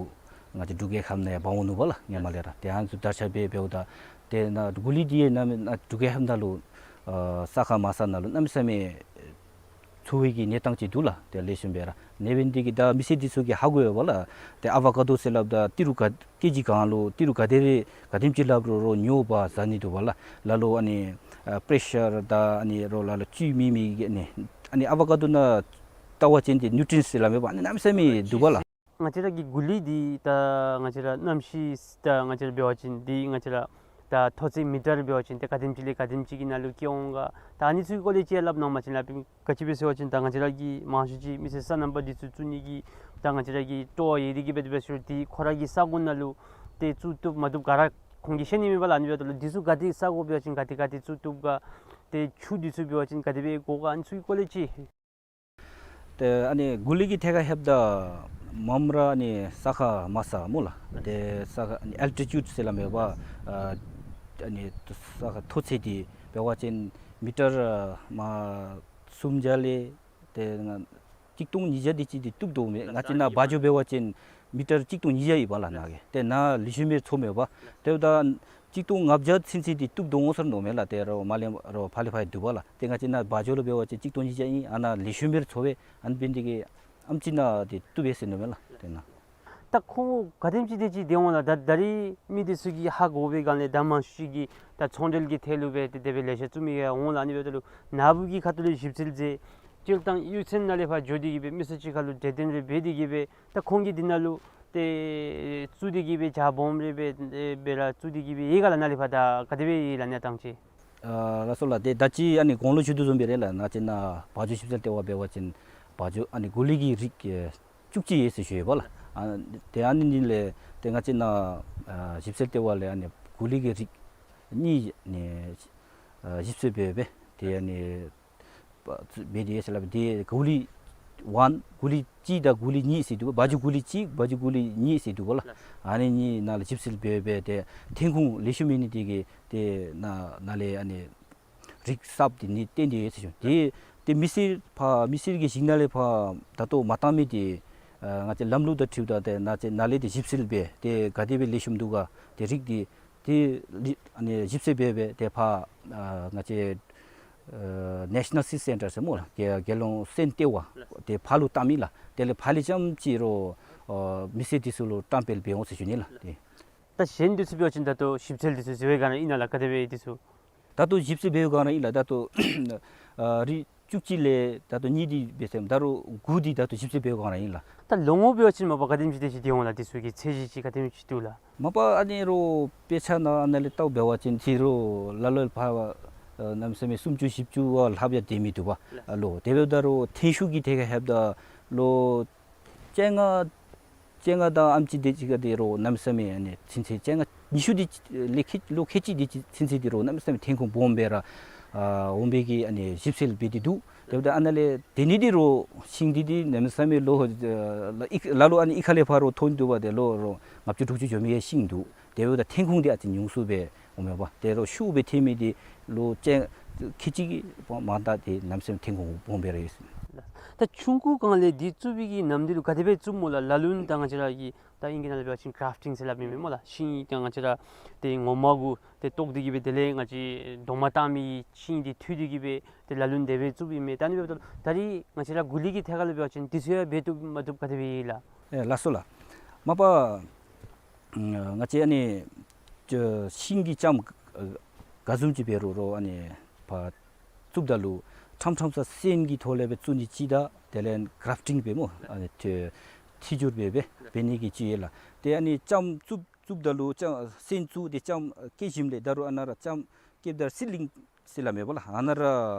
ང་བཅས་འབྲུག་རྒྱལ་ཁབ་ནང་ཡང་འབག་འོང་ནུག་པ་ལགས། སྔོན་མ་ལས་ར་ཏེ་ཨ་ནི་ཚུ་དར་ཁྱབ་འབད་འབདཝ་ད་ཏེ་ནཱ་གུ་ལི་འདི་ཡང་ནཱ་ནཱ་འབྲུག་རྒྱལ་ཁབ་ནང་ལུ་ཨ་ས་ཁ་མ་ས་ནང་ལུ་གནམ་མེད་ས་མེད་འཚོ་བའི་གི་གནས་སྟངས་ཅིག་འདུག་ལགས། ཏེ་ལེགས་ཤོམ་སྦེ་ར་ཨ་ནི་འབད་ནི་འདི་གིས་ད་མི་སེར་འདི་ཚུ་གིས་ཧ་གོ་ཡོད་པ་ལགས། ཏེ་ཨ་བ་ཀ་དོ་ཟེར་སླབ་ད་ཏི་རུ་ག་ཀེ་ཇི་གང་ལུ་ཏི་རུ་ག་དེ་རེ་ག་དེམ་ཅིག་སླབ་རུང་རོགས་ཉོ་བར་བཟའ་ནི་འདུག་པ་ལགས། ལ་ལུ་ཨ་ནི་ཨ་པི་རེ་ཤར་དང་ཨ་ནི་རོགས་ལ་ལུ་བཅུད་མེད་མི་གི་ཨ་ནི་ཨ་ནི་ཨ་བ་ཀ་དོ་ནང་ལྟ་བ་ཅིན་ཏེ་ནིའུ་ཊི་རི་ཡེནཊསི་ཟེར་སླབ་མས་པ། ཨ་ནི་གནམ་མེད་ས་མེད་འདུག་པ་ལགས། ང་བཅས་ར་གི་གུ་ལི་འདི་ད་ང་བཅས་ར་གནམ་གཤིས་ད་ང་བཅས་ར་འབད་བ་ཅིན་འདི་ང་བཅས་ར་ད་མཐོ་ཚད་མི་ཊར་འབད་བ་ཅིན་ཏེ་ག་དེམ་ཅིག་ལས་ག་དེམ་ཅིག་གི་ནང་ལུ་སྐྱེ་འོང་ག། ད་ཨ་ནི་ཚུ་གི་སྐོར་ལས་ཅིག་སླབ་གནང་པ་ཅིན་ལགས། ག་ཅི་སྦེ་ཟེར་བ་ཅིན་ད་ང་བཅས་ར་གི་མང་ཤོས་ཅིག་མི་སེར་སོ་ནམ་པ་འདི་ཚུ་བཙུགས་ནི་གི་ད་ང་བཅས་ར་གི་སྤྲོ་བ་ཡོད་དེ་གི་སྦེ་དེ་སྦེ་ཟེར་ཏེ་ཁོང་ར་གི་ས་གོ་ནང་ལུ་ཏེ་བཙུགས་བཏུབ་མ་བཏུབ་ག་ར་ཁོང་གིས་ཤེས་ནི་མེད་པ་ལགས། ཨ་ནི་འབདཝ་ད་ལུ་འདི་ཚུ་ག་ཏེ་ས་གོ་འབད་བ་ཅིན་ག་ཏེ་ག་ཏེ་བཙུགས་བཏུབ་ག། ཏེ་ཆུ་འདི་ཚུ་འབད་བ་ཅིན་ག་དེ་སྦེ་དགོ་ག། ཨ་ནི་ཚུ་གི་སྐོར་ལས་ཅིག། ཏེ་ཨ་ནི་གུ་ལི་གི་ཐད་ཁར་ལྷོདཔ་ད་མངམ་ར་ཨ་ནི་ས་ཁ་མ་ས་སྨོ་ལགས། ཏེ་ས་ཁ་ཨ་ནི་ཨལ་ཊི་ཊིའུཌ་ཟེར་སླབ་མས་པ། ཨ་ཨ་ནི་ས་ཁ་མཐོ་ཚད་འདི་འབད་བ་ཅིན་མི་ཊར་ཨ་མར་སུམ་བརྒྱ་ལས་ཏེ་ང་གཅིག་སྟོང་ཉིས་བརྒྱ་དེ་ཅིག་འདི་བཏུབ་དོ་མས། ང་བཅས་ནཱ་བ་འཇོ་འབད་བ་ཅིན་མི་ཊར་གཅིག་སྟོང་ཉིས་བརྒྱ་ཡོད་པ་ལགས་ནཱ་གི། ཏེ་ནཱ་ལེགས་ཤོམ་སྦེ་འཚོ་མས་པ། དེ་འབདཝ་ད་གཅིག་སྟོང་ལྔ་བརྒྱ་ཚུན་ཚོད་འདི་བཏུབ་དོ་འོང་ཟེར་མནོཝ་མས་ལགས། ཏེ་རོགས་མར་ལས་རོགས་ཕར་ལས་ཕར་འདུག་པ་ལགས། ཏེ་ང་བཅས་ནཱ་བ་འཇོ་ལུ་འབད་བ་ཅིན་གཅིག་སྟོང་ཉིས་བརྒྱ་ཨིན། ཨ་ནཱ་ལེགས་ཤོམ་སྦེ་འཚོ་བས། ཨ་ནི་འབད་ནི་འདི་གིས་ཨེམ་ཅིག་ནཱ་འདི་བཏུབ་པས་ཟེར་མནོཝ་མས་ལགས། ཏེ་ནཱ་ད་ཁོང་ག་དེམ་ཅིག་དེ་ཅིག་སྡོད་འོང་ལགས། ད་ད་རེས་མི་འདི་ཚུ་གིས་ཧ་གོ་བའི་སྒང་ལས་ད་མང་ཤོས་ཅིག་གིས་ད་ཚོང་འབྲེལ་གྱི་ཐད་ལུ་སྦེ་ཏེ་དེ་སྦེ་ལེ་ཤ་བཙུགས་མི་ཡང་འོང་ལགས། ཨ་ནི་འབདཝ་ད་ལུ་ནཱ་བུ་གི་ཁ་ཐུག་ལས་ཞིབ་འཚོལ་མཛད། སྤྱིར་བཏང་གཡུས་ཚན་ནང་ལས་ཕར་འགྱོ་སྟེ་གི་སྦེ་མི་སེར་ཅིག་ཁར་ལུ་གྲོས་བསྟུན་རེ་འབད་དེ་གི་སྦེ་ད་ཁོང་གིས་འདི་ནང་ལུ་ཏེ་བཙུགས་ཏེ་གི་སྦེ་ཇ་སྦོམ་རེ་སྦེ་སྦེ་ར་བཙུགས་ཏེ་གི་སྦེ་ཡོད་ག་ལགས། ནཱ་ལས་ཕར་ད་ག་དེ་སྦེ་ཡོད་ལགས་གནས་སྟངས་ཅིག། ཨ་ལགས་སོ་ལགས། ཏེ་ད་ཅི་ཨ་ནི་གོང་ལུ་ཞུ་དོ་བཟུམ་སྦེ་ར་ལགས། ང་བཅས་ནཱ་བ་འཇོ་ཞིབ་འཚོལ་ལྟེ་བ་འབད་བ་ཅིན་བ་འཇོ་ཨ་ནི་གུ་ལི་གི་རིགས་ཨེ་བཅུ་གཅིག་ཡོད་ཟེར་ཞུ་ཡོད་པ་ལགས། ཨ་ཏེ་ཨ་ནི་གཉིས་ལས་ཏེ་ང་བཅས་ནཱ་ཨ་ཞིབ་འཚོལ་ལྟེ་བ་ལས་ཨ་ནི་གོ་ལི་གི་རིགས་གཉིས་ཨ་ནི་ཨ་ཞིབ་འཚོལ་འབད་སྦེ་ཏེ་ཨ་ནི་འབད་དེ་ཡོད་ཟེར་སླབ་སྦེ། ཏེ་གོ་ལི་ཝན་གོ་ལི་གཅིག་དང་གོ་ལི་གཉིས་ཟེར་འདུག། བ་ཇུ་གོ་ལི་གཅིག་བ་ཇུ་གོ་ལི་གཉིས་ཟེར་འདུག་གོ་ལགས། ཨ་ནི་གཉིས་ནང་ལས་ཞིབ་འཚོལ་འབད་སྦེ་ཏེ་ཐོན་ཁུངས་ལེགས་ཤོམ་ཨིན་ནི་དེ་གིས་ཏེ་ནཱ་ནཱ་ལས་ཨ་ནི་རིགས་གསརཔ་འདི་ནི་བཏོན་ཏེ་ཡོད་ཟེར་ཞུ་ནི། ཏེ་ཏེ་མི་སེར་ཕར་མི་སེར་གྱི་ཞིང་ནང་ལས་ཕར་ད་ལྟོ་མ་བཏང་མི་འདི་ཨ་ང་བཅས་ལམ་ལུགས་དང་འཁྲིལཝ་ད་ཏེ་ནཱ་ཅིག་ནཱ་ལས་ཏེ་ཞིབ་འཚོལ་འབད་ཏེ་ག་དེ་སྦེ་ལེགས་ཤོམ་འདུག་ག་ཏེ་རིགས་འདི་ཏེ་ལི་ཨ་ནི་ཞིབ་འཚོལ་འབད་སྦེ་ཏེ་ཕར་ཨ་ང་བཅས་ཨ་National Seed Centre ཟེར་སྨོ་ལགས། རྒྱལ་རྒྱལ་ཡོངས་སོན་ལྟེ་བ་ཏེ་ཕར་ལུ་བཏངམ་ཨིན་ལགས། དེ་ལས་ཕར་ལས་རྐྱངམ་ཅིག་རོགས་ཨ་མི་སེར་འདི་ཚུ་ལུ་བཀྲམ་སྤེལ་འབད་འོང་ཟེར་ཞུ་ནི་ལགས། ཏེ་ད་གཞན་འདི་ཚུ་འབད་བ་ཅིན་ད་ལྟོ་ཞིབ་འཚོལ་འདི་ཚུ་མཛད་པའི་སྒང་ར་ཨིན་ན་ལགས། ག་དེ་སྦེ་འདི་ཚུ་ད་ལྟོ་ཞིབ་འཚོལ་འབད་བའི་སྒང་ར་ཨིན་ལགས། ད་ལྟོ་ཨ་རིགས་བཅུ་གཅིག་ལས་ད་ལྟོ་གཉིས་འདི་འབད་ཟེར་ད་རུང་དགུ་འདི་ད་ལྟོ་ཞིབ་འཚོལ་འབད་བའི་སྒང་ར་ཨིན་ལགས། ད་ལོ་ངོ་འབད་བ་ཅིན་མ་པ་ག་དེམ་ཅིག་དེ་ཅིག་སྡོད་འོང་ལགས། འདི་ཚུ་གི་ཚད་གཞི་ཅིག་ག་དེམ་ཅིག་འདུག་ལགས། མ་པ་ཨ་ནི་རོགས་དཔེ་ཆ་ནང་ཨ་ནཱ་ལས་བལྟཝ་འབད་བ་ཅིན་ཏེ་རོགས་ལ་ལོ་ལས་ཕར་ཨ་གནམ་མེད་ས་མེད་སུམ་ཅུ་བཞི་བཅུ་བ་ལྷགཔ་ཡང་སྡོད་མི་འདུག་པ་ལགས། ལོ་དེ་འབདཝ་ད་རོགས་ཐོན་ཤུགས་ཀྱི་ཐད་ཁར་ལྷོདཔ་ད་ལོ་བཅོ་ལྔ་བཅོ་ལྔ་དང་ཨ་ནེམ་ཅིག་དེ་ཅིག་ཁར་ཏེ་རོགས་གནམ་མེད་ས་མེད་ཨ་ནི་ཚུན་ཚོད་བཅོ་ལྔ་ཉི་ཤུ་དེ་ལས་ཁལ་ལོ་ཁལ་གཅིག་དེ་ཅིག་ཚུན་ཚོད་ཏེ་རོགས་གནམ་མེད་ས་མེད་ཐོན་ཁུངས་སྦོམ་སྦེ་ར་ཨ་འོང་པའི་གི་ཨ་ནི་ཞིབ་འཚོལ་འབད་དེ་འདུག། དེ་འབདཝ་ད་ཨ་ནཱ་ལས་ཏེ་ནི་ཏེ་རོགས་ཤིང་འདི་ཏེ་གནམ་མེད་ས་མེད་ལོ་ཨ་ལ་ལུ་ཨ་ནི་གཡུས་ཁ་ལས་ཕར་རོགས་ཐོན་འདུག་པ། ཏེ་ལོ་རོགས་ལྔ་བཅུ་དྲུག་ཅུ་འགྱོ་མི་གི་ཤིང་འདུག། དེ་འབདཝ་ད་ཐོན་ཁུངས་འདི་ཨ་ཙི་ཉུང་སུ་སྦེ་འོངམ་མས་པ། ཏེ་རོགས་ཤུགས་སྦེ་ཐོན་མི་འདི་ལོ་བཅོ་ཁལ་གཅིག་གི་མ་མཐའ་ཏེ་གནམ་མེད་ས་མེད་ཐོན་ཁུངས་སྦོམ་སྦེ་ར་ཡོད་ཟེར། ད་ཆུང་ཀུའི་སྒང་ལས་འདི་བཙུགས་པའི་གི་ནམ་འདི་ལུ་ག་དེ་སྦེ་བཙུགསཔ་སྨོ་ལགས། ལ་ལུ་ད་ང་བཅས་ར་གི་ད་ཨིང་སྐད་ནང་ལས་འབད་བ་ཅིན་གརཕ་ཊིང་ཟེར་སླབ་མི་མས་སྨོ་ལགས། ཤིང་ད་ང་བཅས་ར་ཏེ་ངོ་མ་གུ་ཏེ་བཏོག་སྟེ་གི་སྦེ་དེ་ལས་ང་བཅས་རྡོག་མ་བཏགས་མི་ཤིང་འདི་འཐུ་སྟེ་གི་སྦེ་ཏེ་ལ་ལུ་དེ་སྦེ་བཙུགསཔ་ཨིན་མས། ད་ཨ་ནི་འབདཝ་ད་ད་རིས་ང་བཅས་ར་གོ་ལི་གི་ཐད་ཁར་ལུ་འབད་བ་ཅིན་འདི་ཚུ་ཡང་འབད་བཏུབ་མ་བཏུབ་ག་དེ་སྦེ་ཨིན་ལགས། ཨེ་ལགས་སོ་ལགས། མ་པ་ང་བཅས་ཨ་ནི་ཤིང་གི་ལྕངམ་ག་བཟུམ་ཅིག་འབད་རུང་རོགས་ཨ་ནི་ཕར་བཙུགསཔ་ད་ལུ་ཕྲང་ཕྲང་ས་སོན་གྱི་ཐོག་ལས་སྦེ་བཙུགས་ནི་ཅིག་དང་དེ་ལས་གརཕ་ཊིང་འབད་སྨོ་ཨ་ནི་ཐི་ཐི་ཇུར་འབད་སྦེ་འབད་ནི་གི་ཅིག་ཡོད་ལགས། ཏེ་ཨ་ནི་ལྕངམ་བཙུགས་བཙུགསཔ་ད་ལུ་ལྕངམ་སོན་བཙུགས་ཏེ་ལྕངམ་སྐྱེས་ཞིནམ་ལས་ད་རུང་ཨ་ནཱ་ར་ལྕངམ་སྐྱེསཔ་ད་སིཌ་ལིང་ཟེར་སླབ་མས་པ་ལགས། ཨ་ནཱ་ར་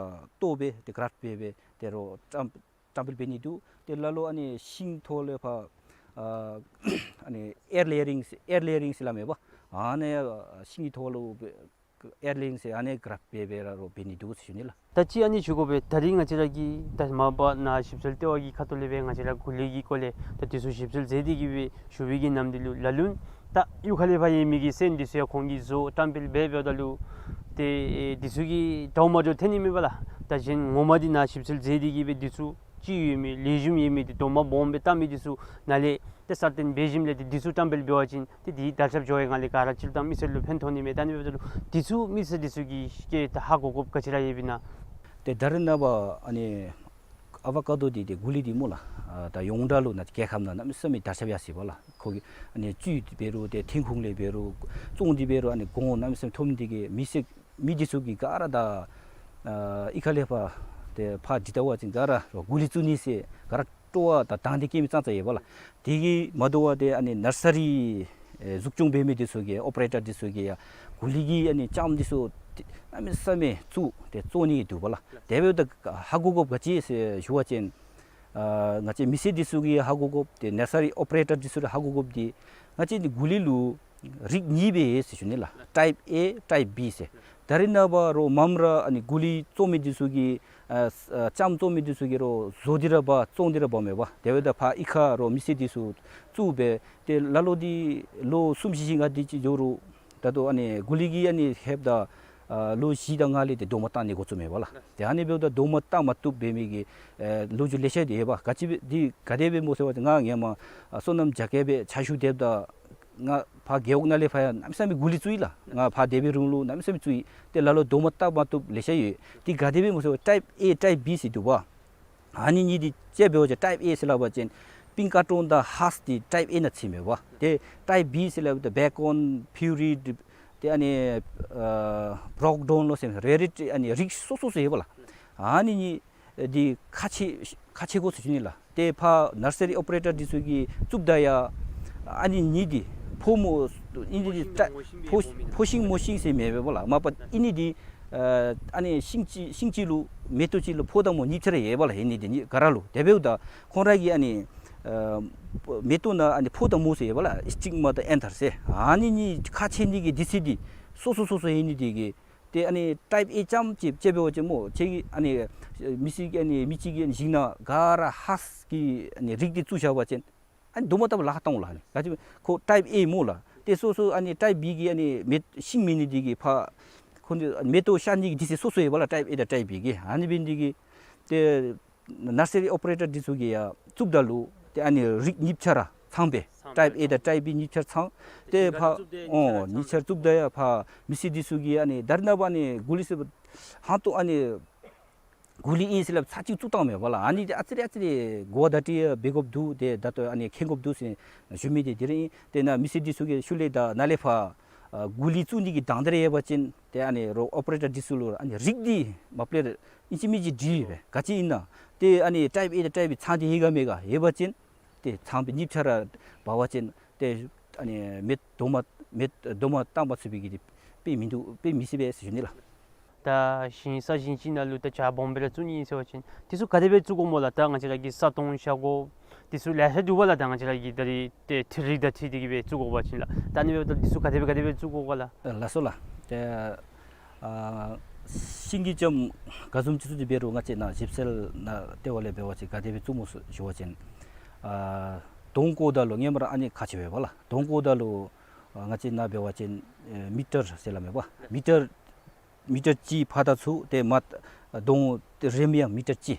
བཏོག་སྦེ་ཏེ་གརཕ་འབད་སྦེ་ཏེ་རོགས་བཀྲམ་བཀྲམ་སྤེལ་འབད་ནི་འདུག། ཏེ་ལ་ལུ་ཨ་ནི་ཤིང་ཐོག་ལས་ཕར་ཨ་ཨ་ནི་ཨེར་ལེ་ཡ་རིང་ཨེར་ལེ་ཡ་རིང་ཟེར་སླབ་མས་པ། ཨ་ནི་ཤིང་གི་ཐོག་ལུ་ཨེར་ལེ་ཡ་རིང་ཟེར་ཨ་ནི་གརཕ་འབད་སྦེ་ར་རོགས་འབད་ནི་འདུག་ཟེར་ཞུ་ནི་ལགས། ད་ཅི་ཨ་ནི་ཞུ་དགོ་པས། ད་རིས་ང་བཅས་ར་གི་ད་མ་པ་ནཱ་ཞིབ་འཚོལ་ལྟེ་བ་གི་ཁ་ཐུག་ལས་སྦེ་ང་བཅས་ར་གོ་ལི་གི་སྐོར་ལས་ད་འདི་ཚུ་ཞིབ་འཚོལ་མཛད་དེ་གི་སྦེ་ཞུ་བའི་གི་ནམ་འདི་ལུ་ལ་ལུ་ད་གཡུས་ཁ་ལས་ཕར་ཡོད་མི་གི་སོན་འདི་ཚུ་ཡང་ཁོང་གིས་བཟོ་བཀྲམ་སྤེལ་འབད་འབདཝ་ད་ལུ་ཏེ་འདི་ཚུ་གི་འདྲཝ་མ་འདྲཝ་ཐོན་ནི་མས་པ་ལགས། ད་གཞན་ངོ་མ་འདི་ནཱ་ཞིབ་འཚོལ་མཛད་དེ་གི་སྦེ་འདི་ཚུ་ཅིག་ཡོད་མི་ལེགས་ཤོམ་ཡོད་མི་འདི་རྡོག་མ་སྦོམ་སྦེ་བཏགས་མི་འདི་ཚུ་ནཱ་ལས་ཏེ་གསར་བཏོན་འབད་ཞིནམ་ལས་ཏེ་འདི་ཚུ་བཀྲམ་སྤེལ་འབད་བ་ཅིན་ཏེ་འདི་དར་ཁྱབ་འགྱོ་བའི་སྒང་ལས་ག་ར་སྤྱིར་བཏང་མི་སེར་ལུ་ཕན་ཐོགས་ནི་མས། ད་ཨ་ནི་འབདཝ་ད་ལུ་འདི་ཚུ་མི་སེར་འདི་ཚུ་གིས་ཏེ་ད་ཧ་གོ་དགོཔ་ག་ཅི་ར་ཡོདཔ་ཨིན་ན། ཏེ་ད་རིས་ནངས་པ་ཨ་ནི་ཨ་བ་ཀ་དོ་འདི་ཏེ་གོ་ལི་འདི་སྨོ་ལགས། ཨ་ད་ཡོངས་གྲགས་ལུ་ནཱ་རྒྱལ་ཁབ་ནང་གནམ་མེད་ས་མེད་དར་ཁྱབ་ཡར་སོ་ཡི་པ་ལགས། ཁོ་གི་ཨ་ནི་བཅུད་འདི་འབད་རུང་ཏེ་ཐོན་ཁུངས་ལས་འབད་རུང་བཙོང་འདི་འབད་རུང་ཨ་ནི་གོང་གནམ་མེད་ས་མེད་མཐོ་མི་འདི་གིས་མི་སེར་མི་འདི་ཚུ་གིས་ག་ར་ད་ཨ་གཡུས་ཁ་ལས་ཕར་ཏེ་ཕར་འདི་ལྟ་བ་ཅིན་ག་ར་རོགས་གོ་ལི་བཙུགས་ནི་ཟེར་ག་ར་སྤྲོ་བ་དང་དང་འདོད་བསྐྱེད་མི་ཙང་ཙ་ཡོད་པ་ལགས། དེ་གིས་མ་དོ་བར་ཏེ་ཨ་ནི་ནར་སི་རི་ཨེ་འཛུགས་སྐྱོང་འབད་མི་འདི་ཚུ་གིས་ཨོ་པ་རེ་ཊར་འདི་ཚུ་གིས་ཡང་གོ་ལི་གི་ཨ་ནི་ལྕངམ་འདི་ཚུ་ཏེ་གནམ་མེད་ས་མེད་བཙུགས་ཏེ་བཙོང་ནི་འདུག་པ་ལགས། དེ་འབདཝ་ད་ཧ་གོ་དགོཔ་ག་ཅི་ཟེར་ཞུ་བ་ཅིན་ཨ་ང་བཅས་མི་སེར་འདི་ཚུ་གིས་ཧ་གོ་དགོཔ་ཏེ་ནར་སི་རི་ཨོ་པ་རེ་ཊར་འདི་ཚུ་གིས་ཧ་གོ་དགོཔ་འདི་ང་བཅས་འདི་གོ་ལི་ལུ་རིགས་གཉིས་སྦེ་ཡོད་ཟེར་ཞུ་ནི་ལགས། ཊའིཔ་ཨེ་ཊའིཔ་བི་ཟེར། ད་རིས་ནངས་པ་རོགས་མངམ་ར་ཨ་ནི་གོ་ལི་བཙོང་མི་འདི་ཚུ་གིས་ཨ་ཨ་ལྕངམ་བཙོང་མི་འདི་ཚུ་གིས་རོགས་བཟོ་སྟེ་ར་འབག་བཙོང་སྟེ་ར་འབགཔ་མས་པ། དེ་འབདཝ་ད་ཕར་གཡུས་ཁར་རོགས་མི་སེར་འདི་ཚུ་བཙུགས་སྦེ་ཏེ་ལ་ལུ་འདི་ལོ་གསུམ་བཞི་བཞི་ལྔ་འདི་ཅིག་འགྱོ་རུང་ད་ལྟོ་ཨ་ནི་གོ་ལི་གིས་ཨ་ནི་ལྷོདཔ་ད་ཨ་ལོ་བཞི་དང་ལྔ་ལས་ཏེ་རྡོག་མ་བཏགས་ནི་འགོ་བཙུགས་མས་པ་ལགས། ཏེ་ཨ་ནི་འབདཝ་ད་རྡོག་མ་བཏགས་མ་བཏུབ་འབད་མི་གི་ཨེ་ལོ་རྒྱུས་ལེ་ཤ་འདི་ཡོད་པ། ག་ཅི་འབད་འདི་ག་དེ་སྦེ་སྨོ་ཟེར་བ་ཅིན་ང་ཧེ་མ་ཨ་སོ་ནམ་རྒྱ་སྐྱེད་སྦེ་ཕྱག་ཞུ་སྡོདཔ་ད་ང་ཕར་རྒེད་འོག་ནང་ལས་ཕར་ཡང་གནམ་མེད་ས་མེད་གོ་ལི་བཙུགས་ཡི་ལགས། ང་ཕར་སྡོད་པའི་རིང་ལུ་གནམ་མེད་ས་མེད་བཙུགས་ཡི། ཏེ་ལ་ལུ་རྡོག་མ་བཏགས་མ་བཏུབ་ལེ་ཤ་ཡོད། འདི་ག་དེ་སྦེ་སྨོ་ཟེར་བ་ཊའིཔ་ཨེ་ཊའིཔ་བི་ཟེར་འདུག་པ། ཨ་ནི་གཉིས་འདི་དཔྱེ་འབད་བ་ཅིན་ཊའིཔ་ཨེ་ཟེར་སླབ་པ་ཅིན་པིང་ཀ་ཊོན་དང་ཧཱསི་འདི་ཊའིཔ་ཨེ་ནང་ཚུདཔ་མས་པ། ཏེ་ཊའིཔ་བི་ཟེར་སླབ་ད་བེ་ཀོན་ཕིའུ་རི་ཏེ་ཨ་ནི་ཨ་བྲོག་ཌོན་ལོ་ཟེར་རེ་རེ་ཨ་ནི་རིགས་སོ་སོ་སོ་ཡོད་པ་ལགས། ཨ་ནི་གཉིས་འདི་ཁག་ཆེ་ཁག་ཆེ་དགོ་ཟེར་ཞུ་ནི་ལགས། ཏེ་ཕར་ནར་སི་རི་ཨོ་པ་རེ་ཊར་འདི་ཚུ་གིས་བཙུགསཔ་ད་ཡང་ཨ་ནི་གཉིས་འདི་ཕོ་མོ་ཨིན་འདི་ཕོ་ཕོ་ཤིང་མོ་ཤིང་ཟེར་མེད་པས་པ་ལགས། མ་པ་ཨིན་འདི་ཨ་ནི་ཤིང་གཅིག་ཤིང་གཅིག་ལུ་མེ་ཏོག་གཅིག་ལུ་ཕོ་དང་མོ་གཉིས་ཆ་ར་ཡོད་པ་ལགས། ཨིན་འདི་གཉིས་ག་ར་ལུ། དེ་འབདཝ་ད་ཁོང་ར་གི་ཨ་ནི་ ཨ་མེ་ཏོག་ནང་ཨ་ནི་ཕོ་དང་མོ་ཟེར་ཡོད་པ་ལགས། སི་ཊིག་མ་དང་ཨེན་ཐར་ཟེར། ཨ་ནི་གཉིས་ཁ་ཕྱེ་ནི་གི་དུས་ཚོད་འདི་སོ་སོ་སོ་སོ་ཡིན་ནི་དེ་གིས། ཏེ་ཨ་ནི་ཊའིཔ་ཨེ་ཙམ་ཅིག་ཅིག་འབད་བ་ཅིན་སྨོ། ཁྱེད་ཀྱིས་ཨ་ནི་མི་སེར་གྱི་ཨ་ནི་མི་གཅིག་གིས་ཨ་ནི་བཞེངས་ན་ག་ར་ཧཱས་ཀྱི་ཨ་ནི་རིགས་འདི་བཙུགས་བཞག་པ་ཅིན་ཨ་ནི་རྡོག་མ་བཏགས་པར་ལཱ་ཁག་བཏང་འོང་ལགས། ཨ་ནི་ག་ཅི་ཁོ་ཊའིཔ་ཨེ་སྨོ་ལགས། ཏེ་སོ་སོ་ཨ་ནི་ཊའིཔ་བི་གི་ཨ་ནི་མེ་ཤིང་མེད་ནི་དེ་གིས་ཕར་ཁོང་ཚོ་མེ་ཏོག་ཤར་ནི་གི་དུས་ཚོད་སོ་སོ་ཡོད་པ་ལགས། ཊའིཔ་ཨེ་དང་ཊའིཔ་བི་གི། ཨ་ནི་འབད་ནི་དེ་གིས་ཏེ་ནར་སི་རི་ཨོ་པ་རེ་ཊར་འདི་ཚུ་གིས་ཡར་བཙུགསཔ་ད་ལུ་ཏེ་ཨ་ནི་རིགས་གཉིས་ཆ་ར་ཚང་པས། ཊའིཔ་ཨེ་དང་ཊའིཔ་བི་གཉིས་ཆ་ར་ཚང་། ཏེ་ཕར་ཨོ་གཉིས་ཆ་ར་བཙུགསཔ་ད་ཡར་ཕར་མི་སེར་འདི་ཚུ་གིས་ཨ་ནི་ད་རེས་ནངས་པ་ཨ་ནི་གོ་ལི་ཟེར་བ་ཧང་ཏོ་ཨ་ནི་གོ་ལི་ཨིན་ཟེར་སླབ་ཚར་གཅིག་བཙུགས་བཏངམ་མས་པ་ལགས། ཨ་ནི་ཏེ་ཨ་ཙི་རེ་ཨ་ཙི་རེ་གོ་བ་བརྡ་སྤྲོད་འབད་དགོཔ་འདུག། ཏེ་ད་ལྟོ་ཨ་ནི་མཁྱེན་དགོཔ་འདུག་ཟེར་ཞུ་མི་འདི་དེ་ར་ཨིན། ཏེ་ནཱ་མི་སེར་འདི་ཚུ་གིས་ཤུལ་ལས་ད་ནཱ་ལས་ཕར་ཨ་གོ་ལི་བཙུགས་ནི་གི་དང་འདོད་རེ་ཡོད་པ་ཅིན་ཏེ་ཨ་ནི་རོ་ཨོ་པ་རེ་ཊར་འདི་ཚུ་ལུ་ཨ་ནི་རིགས་འདི་མ་པ་ལས་ཨིན་ཅི་མིན་ཅི་དྲི་ཡི་པས། ག་ཅི་ཨིན་ན་ཏེ་ཨ་ནི་ཊའིཔ་ཨེ་དང་ཊའིཔ་བི་ཚང་སྟེ་ཡོད་ག་མེད་ག་ཡོད་པ་ཅིན་ཏེ་ཚང་པའི་གཉིས་ཆ་ར་འབད་བ་ཅིན་ཏེ་ཨ་ནི་མེ་རྡོག་མ་མེ་རྡོག་མ་བཏགས་པར་ཚུད་པའི་གི་དེ་དཔེ་མིན་འདུག། དཔེ་མི་སྲིད་པས་ཟེར་ཞུ་ནི་ལགས། ད་ཞིང་ས་ཞིང་གཅིག་ནང་ལུ་ད་ཇ་སྦོམ་སྦེ་ར་བཙུགས་ནི་ཨིན་ཟེར་བ་ཅིན་འདི་ཚུ་ག་དེ་སྦེ་བཙུགས་དགོཔ་སྨོ་ལགས། ད་ང་བཅས་ར་གི་ས་སྟོང་ཤ་སྒོར་འདི་ཚུ་ལེ་ཤ་འདུག་པ་ལགས། ད་ང་བཅས་ར་གི་ད་རེས་ཏེ་འཕྲུལ་རིག་དང་འཁྲིལ་ཏེ་གི་སྦེ་བཙུགས་དགོ་པ་ཅིན་ལགས། ད་ཨ་ནི་འབདཝ་ད་འདི་ཚུ་ག་དེ་སྦེ་ག་དེ་སྦེ་བཙུགས་དགོ་ག་ལགས། ལགས་སོ་ལགས། ཏེ་ཨ་ཤིང་གི་ལྕངམ་ག་བཟུམ་ཅིག་བཙུགས་ཏེ་འབད་རུང་ང་བཅས་ནཱ་ཞིབ་འཚོལ་ནང་ལྟེ་བ་ལས་འབད་བ་ཅིན་ག་དེ་སྦེ་བཙུགས་སྨོ་ཟེར་ཞུ་བ་ཅིན་ཨ་སྡོང་བརྐོཝ་ད་ལུ་སྔོན་མ་ར་ཨ་ནི་ཁག་ཆེ་བས་པ་ལགས། སྡོང་བརྐོཝ་ད་ལུ་ཨ་ང་བཅས་ནཱ་འབད་བ་ཅིན་ཨེ་མི་ཊར་ཟེར་སླབ་མས་པ། མི་ཊར་མི་ཊར་གཅིག་ཕར་དང་ཚུར་ཏེ་མར་སྡོང་རེམ་ཡང་མི་ཊར་གཅིག།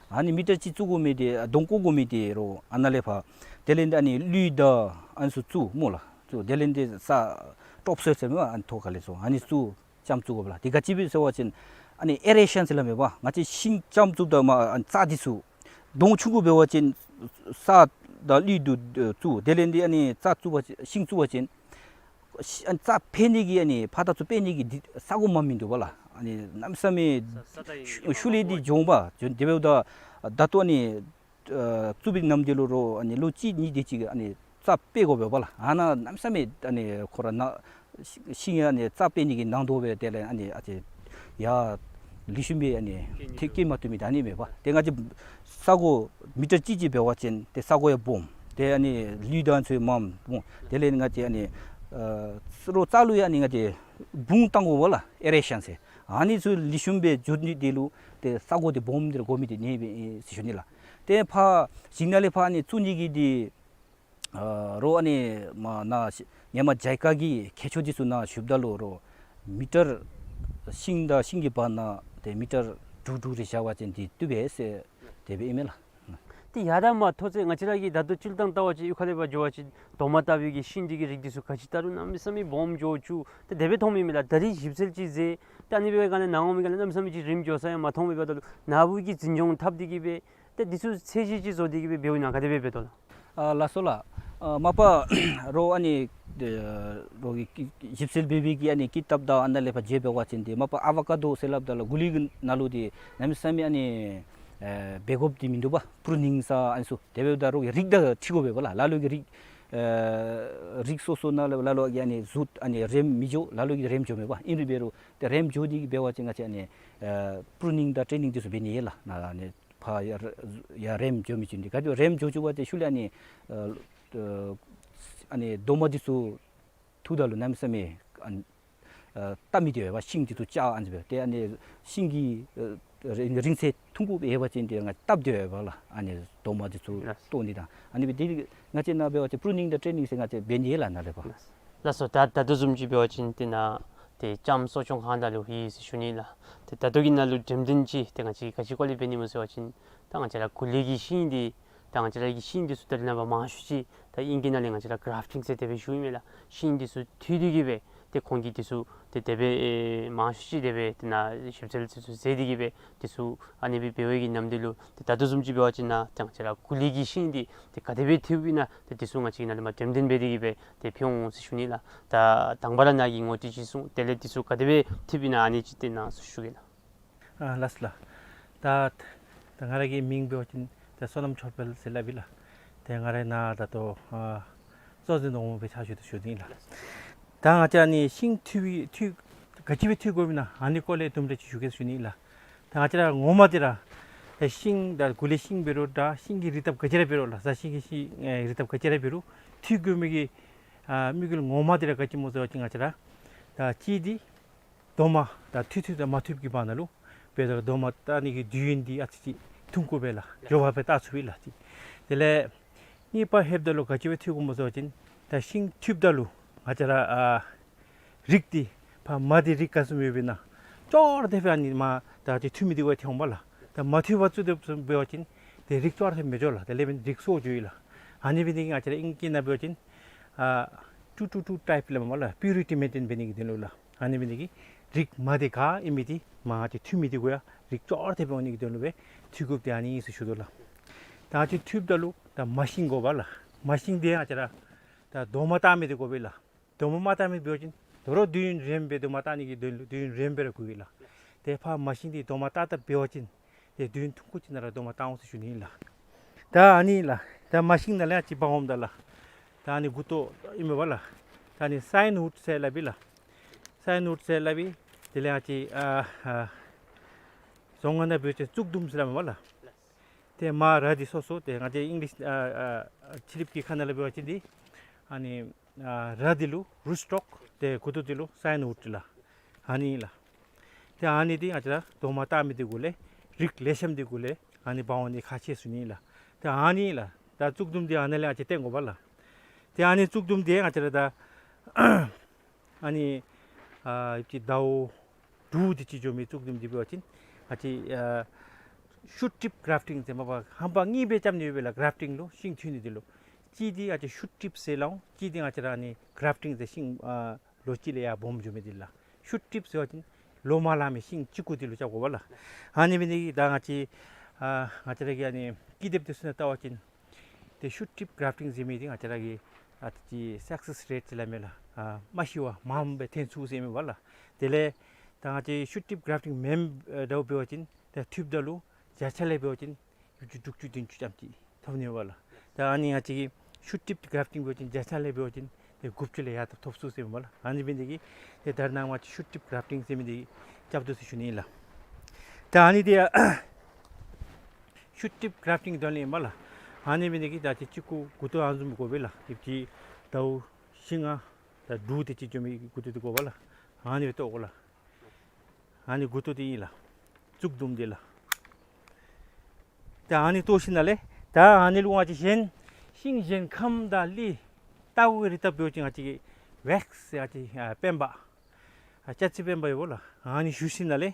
ཨ་ནི་མི་ཊར་གཅིག་བཙུགས་དགོ་མི་འདི་སྡོང་བརྐོ་དགོ་མི་འདི་རོ་ཨ་ནཱ་ལས་ཕར་དེ་ལས་འདི་ཨ་ནི་ལུད་དང་ཨ་ནི་ཚུ་བཙུགས་སྨོ་ལགས། བཙུགས་དེ་ལས་འདི་ས་ཊོཔ་སོའིལ་ཟེར་མས་པ། ཨ་ནི་ཐོག་ཁ་ལས་ཚུ་ཨ་ནི་བཙུགས་ལྕངམ་བཙུགས་དགོ་པ་ལགས། དེ་ག་ཅི་སྦེ་ཟེར་བ་ཅིན་ཨ་ནི་ཨེ་རེ་ཤཱན་ཟེར་སླབ་མས་པ། ང་བཅས་ཤིང་ལྕངམ་བཙུགསཔ་ད་མར་ཨ་ནི་རྩ་འདི་ཚུ་སྡོང་ཆུང་ཀུ་འབད་བ་ཅིན་ས་དང་ལུད་དུ་བཙུགས། དེ་ལས་འདི་ཨ་ནི་རྩ་བཙུགས་པ་ཅིན་ཤིང་བཙུགས་པ་ཅིན་ཤི་ཨ་ནི་རྩ་འཕེལ་ནི་གི་ཨ་ནི་ཕར་དང་ཚུར་འཕེལ་ནི་གི་འདི་ས་གོ་མ་མིན་འདུག་པ་ལགས། ཨ་ནི་གནམ་མེད་ས་མེད་ས་ས་ད་ཡིན་ཤུ་ཤུལ་ལས་འདི་འཇོམས་པ་འཇོམས་དེ་འབདཝ་ད་ད་ལྟོ་ཨ་ནི་ཨ་བཙུགས་པའི་ནམ་དུས་ལུ་རོ་ཨ་ནི་ལོ་གཅིག་གཉིས་དེ་ཅིག་ཨ་ནི་རྩ་འཕེལ་དགོ་པས་པ་ལགས། ཨ་ནཱ་གནམ་མེད་ས་མེད་ཨ་ནི་ཁོ་ར་ནཱ་ཤིང་ཨ་ནི་རྩ་འཕེལ་ནི་གི་ནང་དོག་སྦེ་དེ་ལས་ཨ་ནི་ཨ་ཙི་ཡར་ལེགས་ཤོམ་སྦེ་ཨ་ནི་ཐེ་སྐྱེལ་མ་ཐུབ་མི་ད་ཨ་ནི་མས་པ། ཏེ་ང་བཅས་ས་གོ་མི་ཊར་གཅིག་གཅིག་འབད་བ་ཅིན་ཏེ་ས་གོ་ཡང་སྦོམ། ཏེ་ཨ་ནི་ལུད་དང་ཚུ་མངམ་སྨོ། དེ་ལས་ང་བཅས་ཨ་ནི་ཨ་རོ་རྩ་ལུ་ཡང་ཨ་ནི་ང་བཅས་སྦུངས་བཏང་དགོ་པ་ལགས། ཨེ་རེ་ཤཱན་ཟེར། ཨ་ནི་ཚུ་ལེགས་ཤོམ་སྦེ་འགྱོ་ནི་དེ་ལུ་ཏེ་ས་གོ་འདི་སྦོམ་འདི་ར་དགོ་མི་འདི་ཨ་ནི་སྦེ་ཨིན་ཟེར་ཞུ་ནི་ལགས། ཏེ་ཕར་ཞིང་ནང་ལས་ཕར་ཨ་ནི་བཙུགས་ནི་གི་འདི་ཨ་རོ་ཨ་ནི་མར་ནཱ་ཧེ་མ་ཇའི་ཀ་གི་མཁས་མཆོག་འདི་ཚུ་ནཱ་ཞུཝ་ད་ལུ་རོ་མི་ཊར་ཤིང་དང་ཤིང་གི་བར་ན་ཏེ་མི་ཊར་དྲུག་དྲུག་རེ་བཞག་པ་ཅིན་འདི་བཏུབ་པས་ཟེར་དེ་སྦེ་ཨིན་མས་ལགས། ཏེ་ཡར་དང་མར་མཐོ་ཚད་ང་བཅས་ར་གིས་ད་ལྟོ་སྤྱིར་བཏང་བལྟ་བ་ཅིན་གཡུས་ཁ་ལས་ཕར་འགྱོ་བ་ཅིན་རྡོག་མ་བཏགས་པའི་གི་ཤིང་འདི་གི་རིགས་འདི་ཚུ་ག་ཅི་བལྟ་རུང་གནམ་མེད་ས་མེད་སྦོམ་འགྱོ་བཅུག། ཏེ་དེ་སྦེ་མཐོངམ་ཨིན་མས་ལགས། ད་རིས་ཞིབ་འཚོལ་ཅིག་མཛད། ད་ཨ་ནི་འབད་བའི་སྒང་ལས་ནང་འོང་མི་ག་ལས་གནམ་མེད་ས་མེད་ཅིག་རིངམ་འགྱོ་ས་ཡང་མ་མཐོངམ་ཨིན་པ་ད་ལུ་ནཱ་བུ་གིས་འཛིན་སྐྱོང་འཐབ་སྟེ་གི་སྦེ་ཏེ་འདི་ཚུ་ཚད་གཞི་ཅིག་བཟོ་སྟེ་གི་སྦེ་འབདཝ་ཨིན་ན་ག་དེ་སྦེ་འབད་དོ་ལགས། ཨ་ལགས་སོ་ལགས། ཨ་མ་པ་རོ་ཨ་ནི་ཨ་རོ་གི་ཞིབ་འཚོལ་འབད་བའི་གི་ཨ་ནི་ཀི་དེབ་དང་ཨ་ནཱ་ལས་ཕར་མཇལ་འབད་བ་ཅིན་འདི་མ་པ་ཨ་ཝ་ཀ་དོ་ཟེར་སླབ་ད་ལུ་གོ་ལི་གི་ནང་ལུ་འདི་གནམ་མེད་ས་མེད་ཨ་ནི་ཨེ་འབད་དགོཔ་འདི་མིན་འདུག་པ། པྲུ་ནིང་ཟེར་ཨ་ནི་ཚུ་དེ་འབདཝ་ད་རོ་གི་རིགས་དང་འཁྲིལ་དགོ་པས་པ་ལགས། ལ་ལུ་གི་རིགས་ཨེ་རིགས་སོ་སོ་ནང་ལུ་ལ་ལུ་གི་ཨ་ནི་གཟུགས་ཨ་ནི་རེམ་མི་འགྱོ། ལ་ལུ་གི་རེམ་འགྱོཝ་མས་པ། ཨིན་རུང་འབད་རུང་ཏེ་རེམ་འགྱོ་སྟེ་གི་འབད་བ་ཅིན་ང་བཅས་ཨ་ནི་ཨེ་པྲུ་ནིང་དང་ཊེ་ནིང་འདི་ཚུ་འབད་ནི་ཡོད་ལགས། ནཱ་ཨ་ནི་ཕར་ཡར་ཡར་རེམ་འགྱོ་མི་ཅིག་འདི་ག་ཅི་རེམ་འགྱོ་བཅུག་པ་ཅིན་ཤུལ་ལས་ཨ་ནི་ཨ་ཨ་ནི་རྡོག་མ་འདི་ཚུ་འཐུཝ་ད་ལུ་གནམ་མེད་ས་མེད་ཨ་ཨ་བཏབ་མི་འདི་ཡོད་པ། ཤིང་འདི་ཚུ་ཆག་ཨ་ནི་སྦེ་ཏེ་ཨ་ནི་ཤིང་གི་ཨ་རིང་རིང་ཚད་ཐུང་ཀུ་སྦེ་ཡོད་པ་ཅིན་ཏེ་ང་བཏབ་སྟེ་ཡོད་པ་ལགས། ཨ་ནི་རྡོག་མ་འདི་ཚུ་ལགས། བཏོག་ནི་དང་ཨ་ནི་སྦེ་འདི་ང་བཅས་ནཱ་འབད་བ་ཅིན་པྲུ་ནིང་དང་ཊེ་ནིང་ཟེར་ང་བཅས་འབད་ནི་ཡོད་ལགས་ནཱ་ལས་ཕར། ལགས་སོ། ད་ད་ལྟོ་བཟུམ་ཅིག་འབད་བ་ཅིན་ཏེ་ནཱ་ཏེ་ལྕངམ་གསོ་སྐྱོང་ཁང་ནང་ལུ་ཡོད་ཟེར་ཞུ་ནི་ལགས། ཏེ་ད་ལྟོ་གི་ནང་ལུ་འགྲེམས་སྟོན་ཅིག་ཏེ་ང་བཅས་ག་ཅི་སྐོར་ལས་འབད་ནི་སྨོ་ཟེར་བ་ཅིན་ད་ང་བཅས་ར་གོ་ལི་གི་ཤིང་འདི་ད་ང་བཅས་ར་གི་ཤིང་འདི་ཚུ་ད་རེས་ནངས་པ་མང་ཤོས་ཅིག་ད་ཨིང་སྐད་ནང་ལས་ང་བཅས་ར་གརཕ་ཊིང་ཟེར་དེ་སྦེ་ཞུཝ་ཨིན་མས་ལགས། ཤིང་འདི་ཚུ་འཐུ་སྟེ་གི་སྦེ་ཏེ་ཁོང་གིས་འདི་ཚུ་ཏེ་དེ་སྦེ་ཨེ་མང་ཤོས་ཅིག་དེ་སྦེ་ཏེ་ནཱ་ཞིབ་འཚོལ་འདི་ཚུ་མཛད་དེ་གི་སྦེ་འདི་ཚུ་ཨ་ནི་སྦེ་འབད་བའི་གི་ནམ་དུས་ལུ་ཏེ་ད་ལྟོ་བཟུམ་ཅིག་འབད་བ་ཅིན་ནཱ་ཏེ་ང་བཅས་ར་གོ་ལི་གི་ཤིང་འདི་ཏེ་ག་དེ་སྦེ་འཐུཝ་ཨིན་ན་ཏེ་འདི་ཚུ་ང་བཅས་ཀྱིས་ནཱ་ལས་མར་འགྲེམས་སྟོན་འབད་དེ་གི་སྦེ་ཏེ་ཕུལ་འོང་ཟེར་ཞུ་ནི་ལགས། ད་དང་པ་ར་ནཱ་གིས་ངོ་སྤྲོད་ཅིག་གསུངས། དེ་ལས་འདི་ཚུ་ག་དེ་སྦེ་འཐུཝ་ཨིན་ན་ཨ་ནི་ཅིག་ཏེ་ནཱ་ཞུ་གེ་ལགས། ཨ་ལགས་སོ་ལགས། ད་ད་ང་ར་གི་མིང་འབད་བ་ཅིན་ད་བསོད་ནམས་ཆོས་འཕེལ་ཟེར་སླབ་ཨིན་ལགས། ཏེ་ང་ར་ནཱ་ད་ལྟོ་ཨ་གཙོ་འཛིན་འོགམ་སྦེ་ཕྱག་ཞུ་དོ་ཞུ་ནི་ཨིན་ལགས། ད་ང་བཅས་ཨ་ནི་ཤིང་འཐུ་བའི་འཐུ་ག་ཅི་སྦེ་འཐུ་དགོཔ་ཨིན་ན་ཨ་ནི་སྐོར་ལས་དུམ་གྲ་ཅིག་ཞུ་གེ་ཞུ་ནི་ཨིན་ལགས། ད་ང་བཅས་ར་ངོ་མ་འདི་ར་ ད་ཤིང་ད་གུ་ལས་ཤིང་འབད་རུང་ད་ཤིང་གི་རིགས་སྟབས་ག་ཅི་ར་འབད་རུང་ལགས། ཟ་ཤིང་གི་ཤིང་ཨེ་རིགས་སྟབས་ག་ཅི་ར་འབད་རུང་འཐུ་དགོ་མི་གི་ཨ་དམིགས་ཡུལ་ངོ་མ་འདི་ར་ག་ཅི་སྨོ་ཟེར་བ་ཅིན་ང་བཅས་ར་ད་གཅིག་འདི་རྡོག་མ་ད་འཐུ་འཐུཝ་དང་མ་འཐུཝ་ཀྱི་བར་ན་ལུ་འབད་རུང་རྡོག་མ་བཏགས་ནི་གི་དུས་ཡུན་འདི་ཨ་ཙི་ཅིག་ཐུང་ཀུ་སྦེ་ལགས། མགྱོགས་པ་སྦེ་བཏགས་ཚུགས་པས་ལགས། དེ་ལས་གཉིས་པ་ལྷོདཔ་ད་ལུ་ག་ཅི་སྦེ་འཐུ་དགོཔ་སྨོ་ཟེར་བ་ཅིན་ད་ཤིང་འཐུཝ་ད་ལུ་ང་བཅས་ར་ཨ་རིགས་འདི་ཕར་མར་འདི་རིགས་ག་བཟུམ་ཡོདཔ་ཨིན་ན་ཅོག་ར་འཐདཔ་སྦེ་ཨ་ནི་མར་ད་ཅིག་འཐུ་མི་འདི་གུ་ཡང་འཐོན་འོང་པ་ལགས། ད་མ་འཐུ་བར་བཙུགས་ཏེ་འབད་བ་ཅིན་ཏེ་རིགས་ཅོག་ར་འཐདཔ་མི་འགྱོ་ལགས། དེ་ལས་འབདན་རིགས་སོར་འགྱོཝ་ཨིན་ལགས། ཨ་ནི་འབད་ནི་དེ་གིས་ང་བཅས་ར་ཨིང་སྐད་ནང་འབད་བ་ཅིན་ཨ་ཊུ་ཊུ་ཊུ་ཊའིཔ་སླབ་མས་ལགས། པིའུ་རི་ཊེན་མེན་ཊེན་འབད་ནི་གི་དོན་ལུ་ལགས། ཨ་ནི་འབད་ནི་དེ་གིས་རིགས་མར་འདི་ག་ཨིན་མི་འདི་མར་ང་བཅས་འཐུ་མི་འདི་གུ་ཡང་རིགས་ཅོག་ར་འཐདཔ་སྦེ་འོང་ནི་གི་དོན་ལུ་སྦེ་འཐུ་དགོཔ་འདི་ཨ་ནི་ཨིན་ཟེར་ཞུ་དོ་ལགས། ད་ང་བཅས་འཐུཝ་ད་ལུ་ད་མར་ཤིང་དགོ་པས་ལགས། མར་ཤིང་འདི་ང་བཅས་ར་ད་རྡོག་མ་བཏགས་མི་འདི་དགོ་པས་ལགས། རྡོག་མ་མ་བཏགས་མི་འབད་བ་ཅིན་དོ་རུང་དུས་ཡུན་རིངམོ་སྦེ་རྡོག་མ་བཏགས་ནི་གི་དོན་ལུ་དུས་ཡུན་རིངམོ་སྦེ་ར་འགོར་གེ་ལགས། ཏེ་ཕར་མར་ཤིང་འདི་རྡོག་མ་བཏགས་བཏགསཔ་འབད་བ་ཅིན་ཏེ་དུས་ཡུན་ཐུང་ཀུ་ཅིག་ནང་ར་རྡོག་མ་བཏགས་འོང་ཟེར་ཞུ་ནི་ཨིན་ལགས། ད་ཨ་ནི་ལགས། ད་མར་ཤིང་ནང་ལས་ཡང་ཅིག་འབག་འོངམ་ད་ལགས། ད་ཨ་ནི་མགུ་ཏོ་ཨིན་མས་པ་ལགས། ད་ཨ་ནི་སའིན་ཝུཌ་ཟེར་སླབ་ཨིན་ལགས། སའིན་ཝུཌ་ཟེར་སླབ་ཨིན། དེ་ལས་ཡང་ཅིག་ཨ་ཨ་རྫོང་ཁ་ནང་འབད་བ་ཅིན་ཙུག་དུམ་ཟེར་སླབ་མས་པ་ལགས། ཏེ་མར་ར་འདི་སོ་སོ་ཏེ་ང་བཅས་ཨིང་ལིཤ་ཨ་ཨ་ཕྱི་གླིངཔ་གི་ཁ་ནང་ལས་འབད་བ་ཅིན་འདི་ཨ་ནི་ཨ་ར་འདི་ལུ་རུཊ་སི་ཊོཀ། ཏེ་མགུ་ཏོ་འདི་ལུ་སའིན་ཝུཌ་ལགས། ཨ་ནི་ལགས། ཏེ་ཨ་ནི་འདི་ང་བཅས་ར་རྡོག་མ་བཏགས་མི་འདི་གུ་ལས་རིགས་ལེགས་ཤོམ་འདི་གུ་ལས་ཨ་ནི་འབག་འོང་ནི་ཁག་ཆེ་ཟེར་ཞུ་ནི་ལགས། ཏེ་ཨ་ནི་ལགས། ད་ཙུག་དུམ་འདི་ཨ་ནཱ་ལས་ཨ་ཙི་བཏོན་དགོ་པས་ལགས། ཏེ་ཨ་ནི་ཙུག་དུམ་འདི་ང་བཅས་ར་ད་ཨ་ནི་ཨ་ཅིག་ཟླཝ་དྲུག་དེ་ཅིག་འགྱོ་མི་ཙུག་དུམ་འདི་འབད་བ་ཅིན་ཨ་ཅིག་ཨ་ཤུཊ་ཊིཔ་གརབ་ཊིང་ཟེར་མས་པ། ཧམ་པ་གཉིས་སྦེ་རྐྱབ་ནི་ཡོད་པས་ལགས། གརབ་ཊིང་ལུ་ཤིང་འཐུ་ནི་འདི་ལུ་གཅིག་འདི་ཨ་ཅིག་ཤུཊ་ཊིཔ་ཟེར་སླབ་འོང་། གཅིག་འདི་ང་བཅས་ར་ཨ་ནི་གརབ་ཊིང་ཟེར་ཤིང་ཨ་ལོ་གཅིག་ལས་ཡར་སྦོམ་འགྱོ་མི་འདི་ལགས། ཤུཊ་ཊིཔ་ཟེར་བ་ཅིན་ལོ་མ་ལང་མི་ཤིང་གཅིག་གུ་འདི་ལུ་རྐྱབ་དགོ་པས་ལགས། ཨ་ནི་འབད་ནི་དེ་གིས་ད་ང་བཅས་ཨ་ང་བཅས་ར་གི་ཨ་ནི་ཀི་དེབ་འདི་ཚུ་ནང་བལྟ་བ་ཅིན་ཏེ་ཤུཊ་ཊིཔ་གརབ་ཊིང་ཟེར་མི་འདི་ང་བཅས་ར་གི་ཨ་ཏེ་སག་སེསི་རེཊ་ཟེར་སླབ་མས་ལགས། ཨ་མ་ཤི་བར་མངམ་སྦེ་ཐོན་ཚུགས་ཟེར་མས་པ་ལགས། དེ་ལས་ད་ང་བཅས་ཤུཊ་ཊིཔ་གརབ་ཊིང་མེན་པར་འབད་བ་ཅིན་ཏེ་འཐུཝ་ད་ལུ་བརྒྱ་ཆ་ལས་འབད་བ་ཅིན་ཡོ་ཅུ་དྲུག་ཅུ་བདུན་ཅུ་ཙམ་ཅིག་ཐོབ་ནི་ཡོད་པ་ལགས། ད་ཨ་ནི་ང་བཅས་ཀྱིས་ཤུཊ་ཊིཔ་གརབ་ཊིང་འབད་བ་ཅིན་བརྒྱ་ཆ་ལས་འབད་བ་ཅིན་ཏེ་དགུ་བཅུ་ལས་ཡར་ད་ཐོབ་ཚུགས་ཟེར་མས་པ་ལགས། ཨ་ནི་འབད་ནི་དེ་གིས་ཏེ་ད་རེས་ནངས་པ་ང་བཅས་ཤུཊ་ཊིཔ་གརབ་ཊིང་ཟེར་མི་འདི་རྐྱབ་དོ་ཟེར་ཞུ་ནི་ཨིན་ལགས། ད་ཨ་ནི་འདི་ཤུཊ་ཊིཔ་གརབ་ཊིང་དོན་ལས་ཨིན་པ་ལགས། ཨ་ནི་འབད་ནི་དེ་གིས་ད་ཅིག་གཅིག་གུ་མགུ་ཏོ་ཨ་ནི་བཟུམ་དགོ་པས་ལགས། ཡོད་ཅིག་ཟླཝ་བཞི་ལྔ་དང་དྲུག་དེ་ཅིག་འགྱོ་མི་མགུ་ཏོ་འདི་དགོ་པས་ལགས། ཨ་ནི་སྦེ་བཏོག་དགོ་ལགས། ཨ་ནི་མགུ་ཏོ་འདི་ཨིན་ལགས། ཙུག་དུམ་འདི་ལགས། ད་ཨ་ནི་བཏོག་ཞིནམ་ལས་ད་ཨ་ནི་ལུ་ང་བཅས་གཞན་ཤིང་གཞན་ཁམ་དང་ལི་ལྟག་གུ་གི་རིགས་ལྟ་བུ་ཅིག་ང་བཅས་ཀྱི་ཝེགསི་ཟེར་ཨ་ཅིག་ཨ་པེན་པ་ཨ་ཅ་ཚི་པེན་པ་ཡོད་པ་ལགས། ཨ་ནི་བཞུ་ཞིནམ་ལས་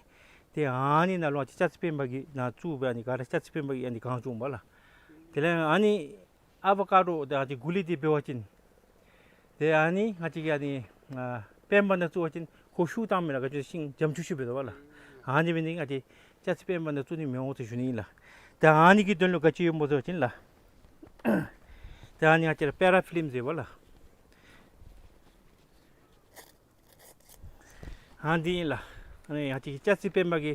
ཏེ་ཨ་ནི་ནང་ལུ་ང་བཅས་ཅ་ཚི་པེན་པ་གི་ནང་བཙུགས་སྦེ་ཨ་ནི་ག་ར་ཅ་ཚི་པེན་པ་གི་ཨ་ནི་གང་བྱུང་པ་ལགས། དེ་ལས་ཨ་ནི་ཨ་བ་ཀ་ཌོ་དང་ཨ་ཅིག་གུ་ལི་འདི་འབད་བ་ཅིན་ཏེ་ཨ་ནི་ང་བཅས་ཀྱི་ཨ་ནི་ཨ་པེན་པ་ནང་བཙུགས་པ་ཅིན་ཁོ་ཤུགས་བཏང་མི་ལགས། ག་ཅི་ཤིང་འཇམ་ཆུ་ཆུ་འབད་དོ་པ་ལགས། ཨ་ནི་འབད་ནི་ང་བཅས་ཅ་ཚི་པེན་པ་ནང་བཙུགས་ནི་མི་འོང་ཟེར་ཞུ་ནི་ཨིན་ལགས། ཏེ་ཨ་ནི་གི་དོན་ལུ་ག་ཅི་ཡོདཔ་སྨོ་ཟེར་བ་ཅིན་ལགས། ཏེ་ཨ་ནི་ང་བཅས་ར་པེ་ར་ཕི་ལིམ་ཟེར་བ་ལགས། ཨ་འདི་ཨིན་ལགས། ཨ་ནི་ང་བཅས་ཀྱི་ཅ་ཚི་པེན་པ་གི་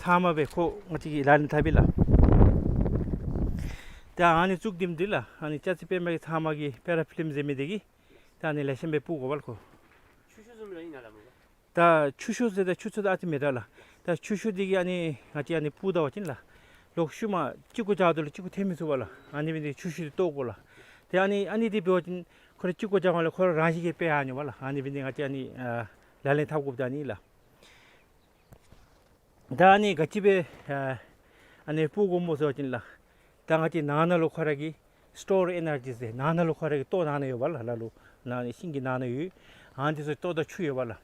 ཚབ་མ་སྦེ་ཁོ་ང་བཅས་ཀྱིས་ལག་ལེན་འཐབ་ཨིན་ལགས། ད་ཨ་ནི་ཙུག་དུམ་འདི་ལགས། ཨ་ནི་ཅ་ཚི་པེན་པ་གི་ཚབ་མ་གི་པེ་ར་ཕི་ལིམ་ཟེར་མི་འདི་གིས་ད་ཨ་ནི་ལེགས་ཤོམ་སྦེ་སྤུབ་དགོ་པས་ལགས་ཁོ། ཆུ་ཤུགས་བཟུམ་ར་ཨིན་ན་ལགས་མོ། ད་ཆུ་ཤུགས་ཟེར་ད་ཆུ་ཚོད་ཨ་ཙི་མི་དྲག་ལགས། ད་ཆུ་ཤུགས་འདི་གིས་ཨ་ནི་ང་བཅས་ཨ་ནི་སྤུབ་ད་པ་ཅིན་ལགས། ལོག་ཤུལ་མ་གཅིག་གུ་བཞག་ད་ལུ་གཅིག་གུ་ཐོན་མི་ཚུགས་པས་ལགས། ཨ་ནི་འབད་ནི་དེ་ཆུ་ཤུགས་འདི་བཏོག་དགོ་ལགས། ཏེ་ཨ་ནི་ཨ་ནི་འདི་འབད་བ་ཅིན་ཁོ་ར་གཅིག་གུ་བཞག་པ་ལས་ཁོ་ར་རང་བཞིན་གྱིས་སྦེ་ཡར་འགྱོཝ་ལགས། ཨ་ནི་འབད་ནི་དེ་ང་བཅས་ཨ་ནི་ཨ་ལག་ལེན་འཐབ་དགོཔ་ད་ཨ་ནི་ལགས། ད་ཨ་ནི་ག་ཅི་སྦེ་ཨ་ཨ་ནི་སྤུབ་དགོཔ་སྨོ་ཟེར་བ་ཅིན་ལགས། ད་ང་བཅས་ནང་ན་ལུ་ཁོ་ར་གི་སི་ཊོར་ཨེ་ནར་ཇི་ཟེར་ནང་ན་ལུ་ཁོ་ར་གི་ལྟོ་ནང་ན་ཡོད་པ་ལགས། ལ་ལུ་ནང་ན་ཤིང་གི་ནང་ན་ཡོད། ཨ་ནི་འདི་ཚུ་ལྟོ་དང་ཆུ་ཡོད་པ་ལགས།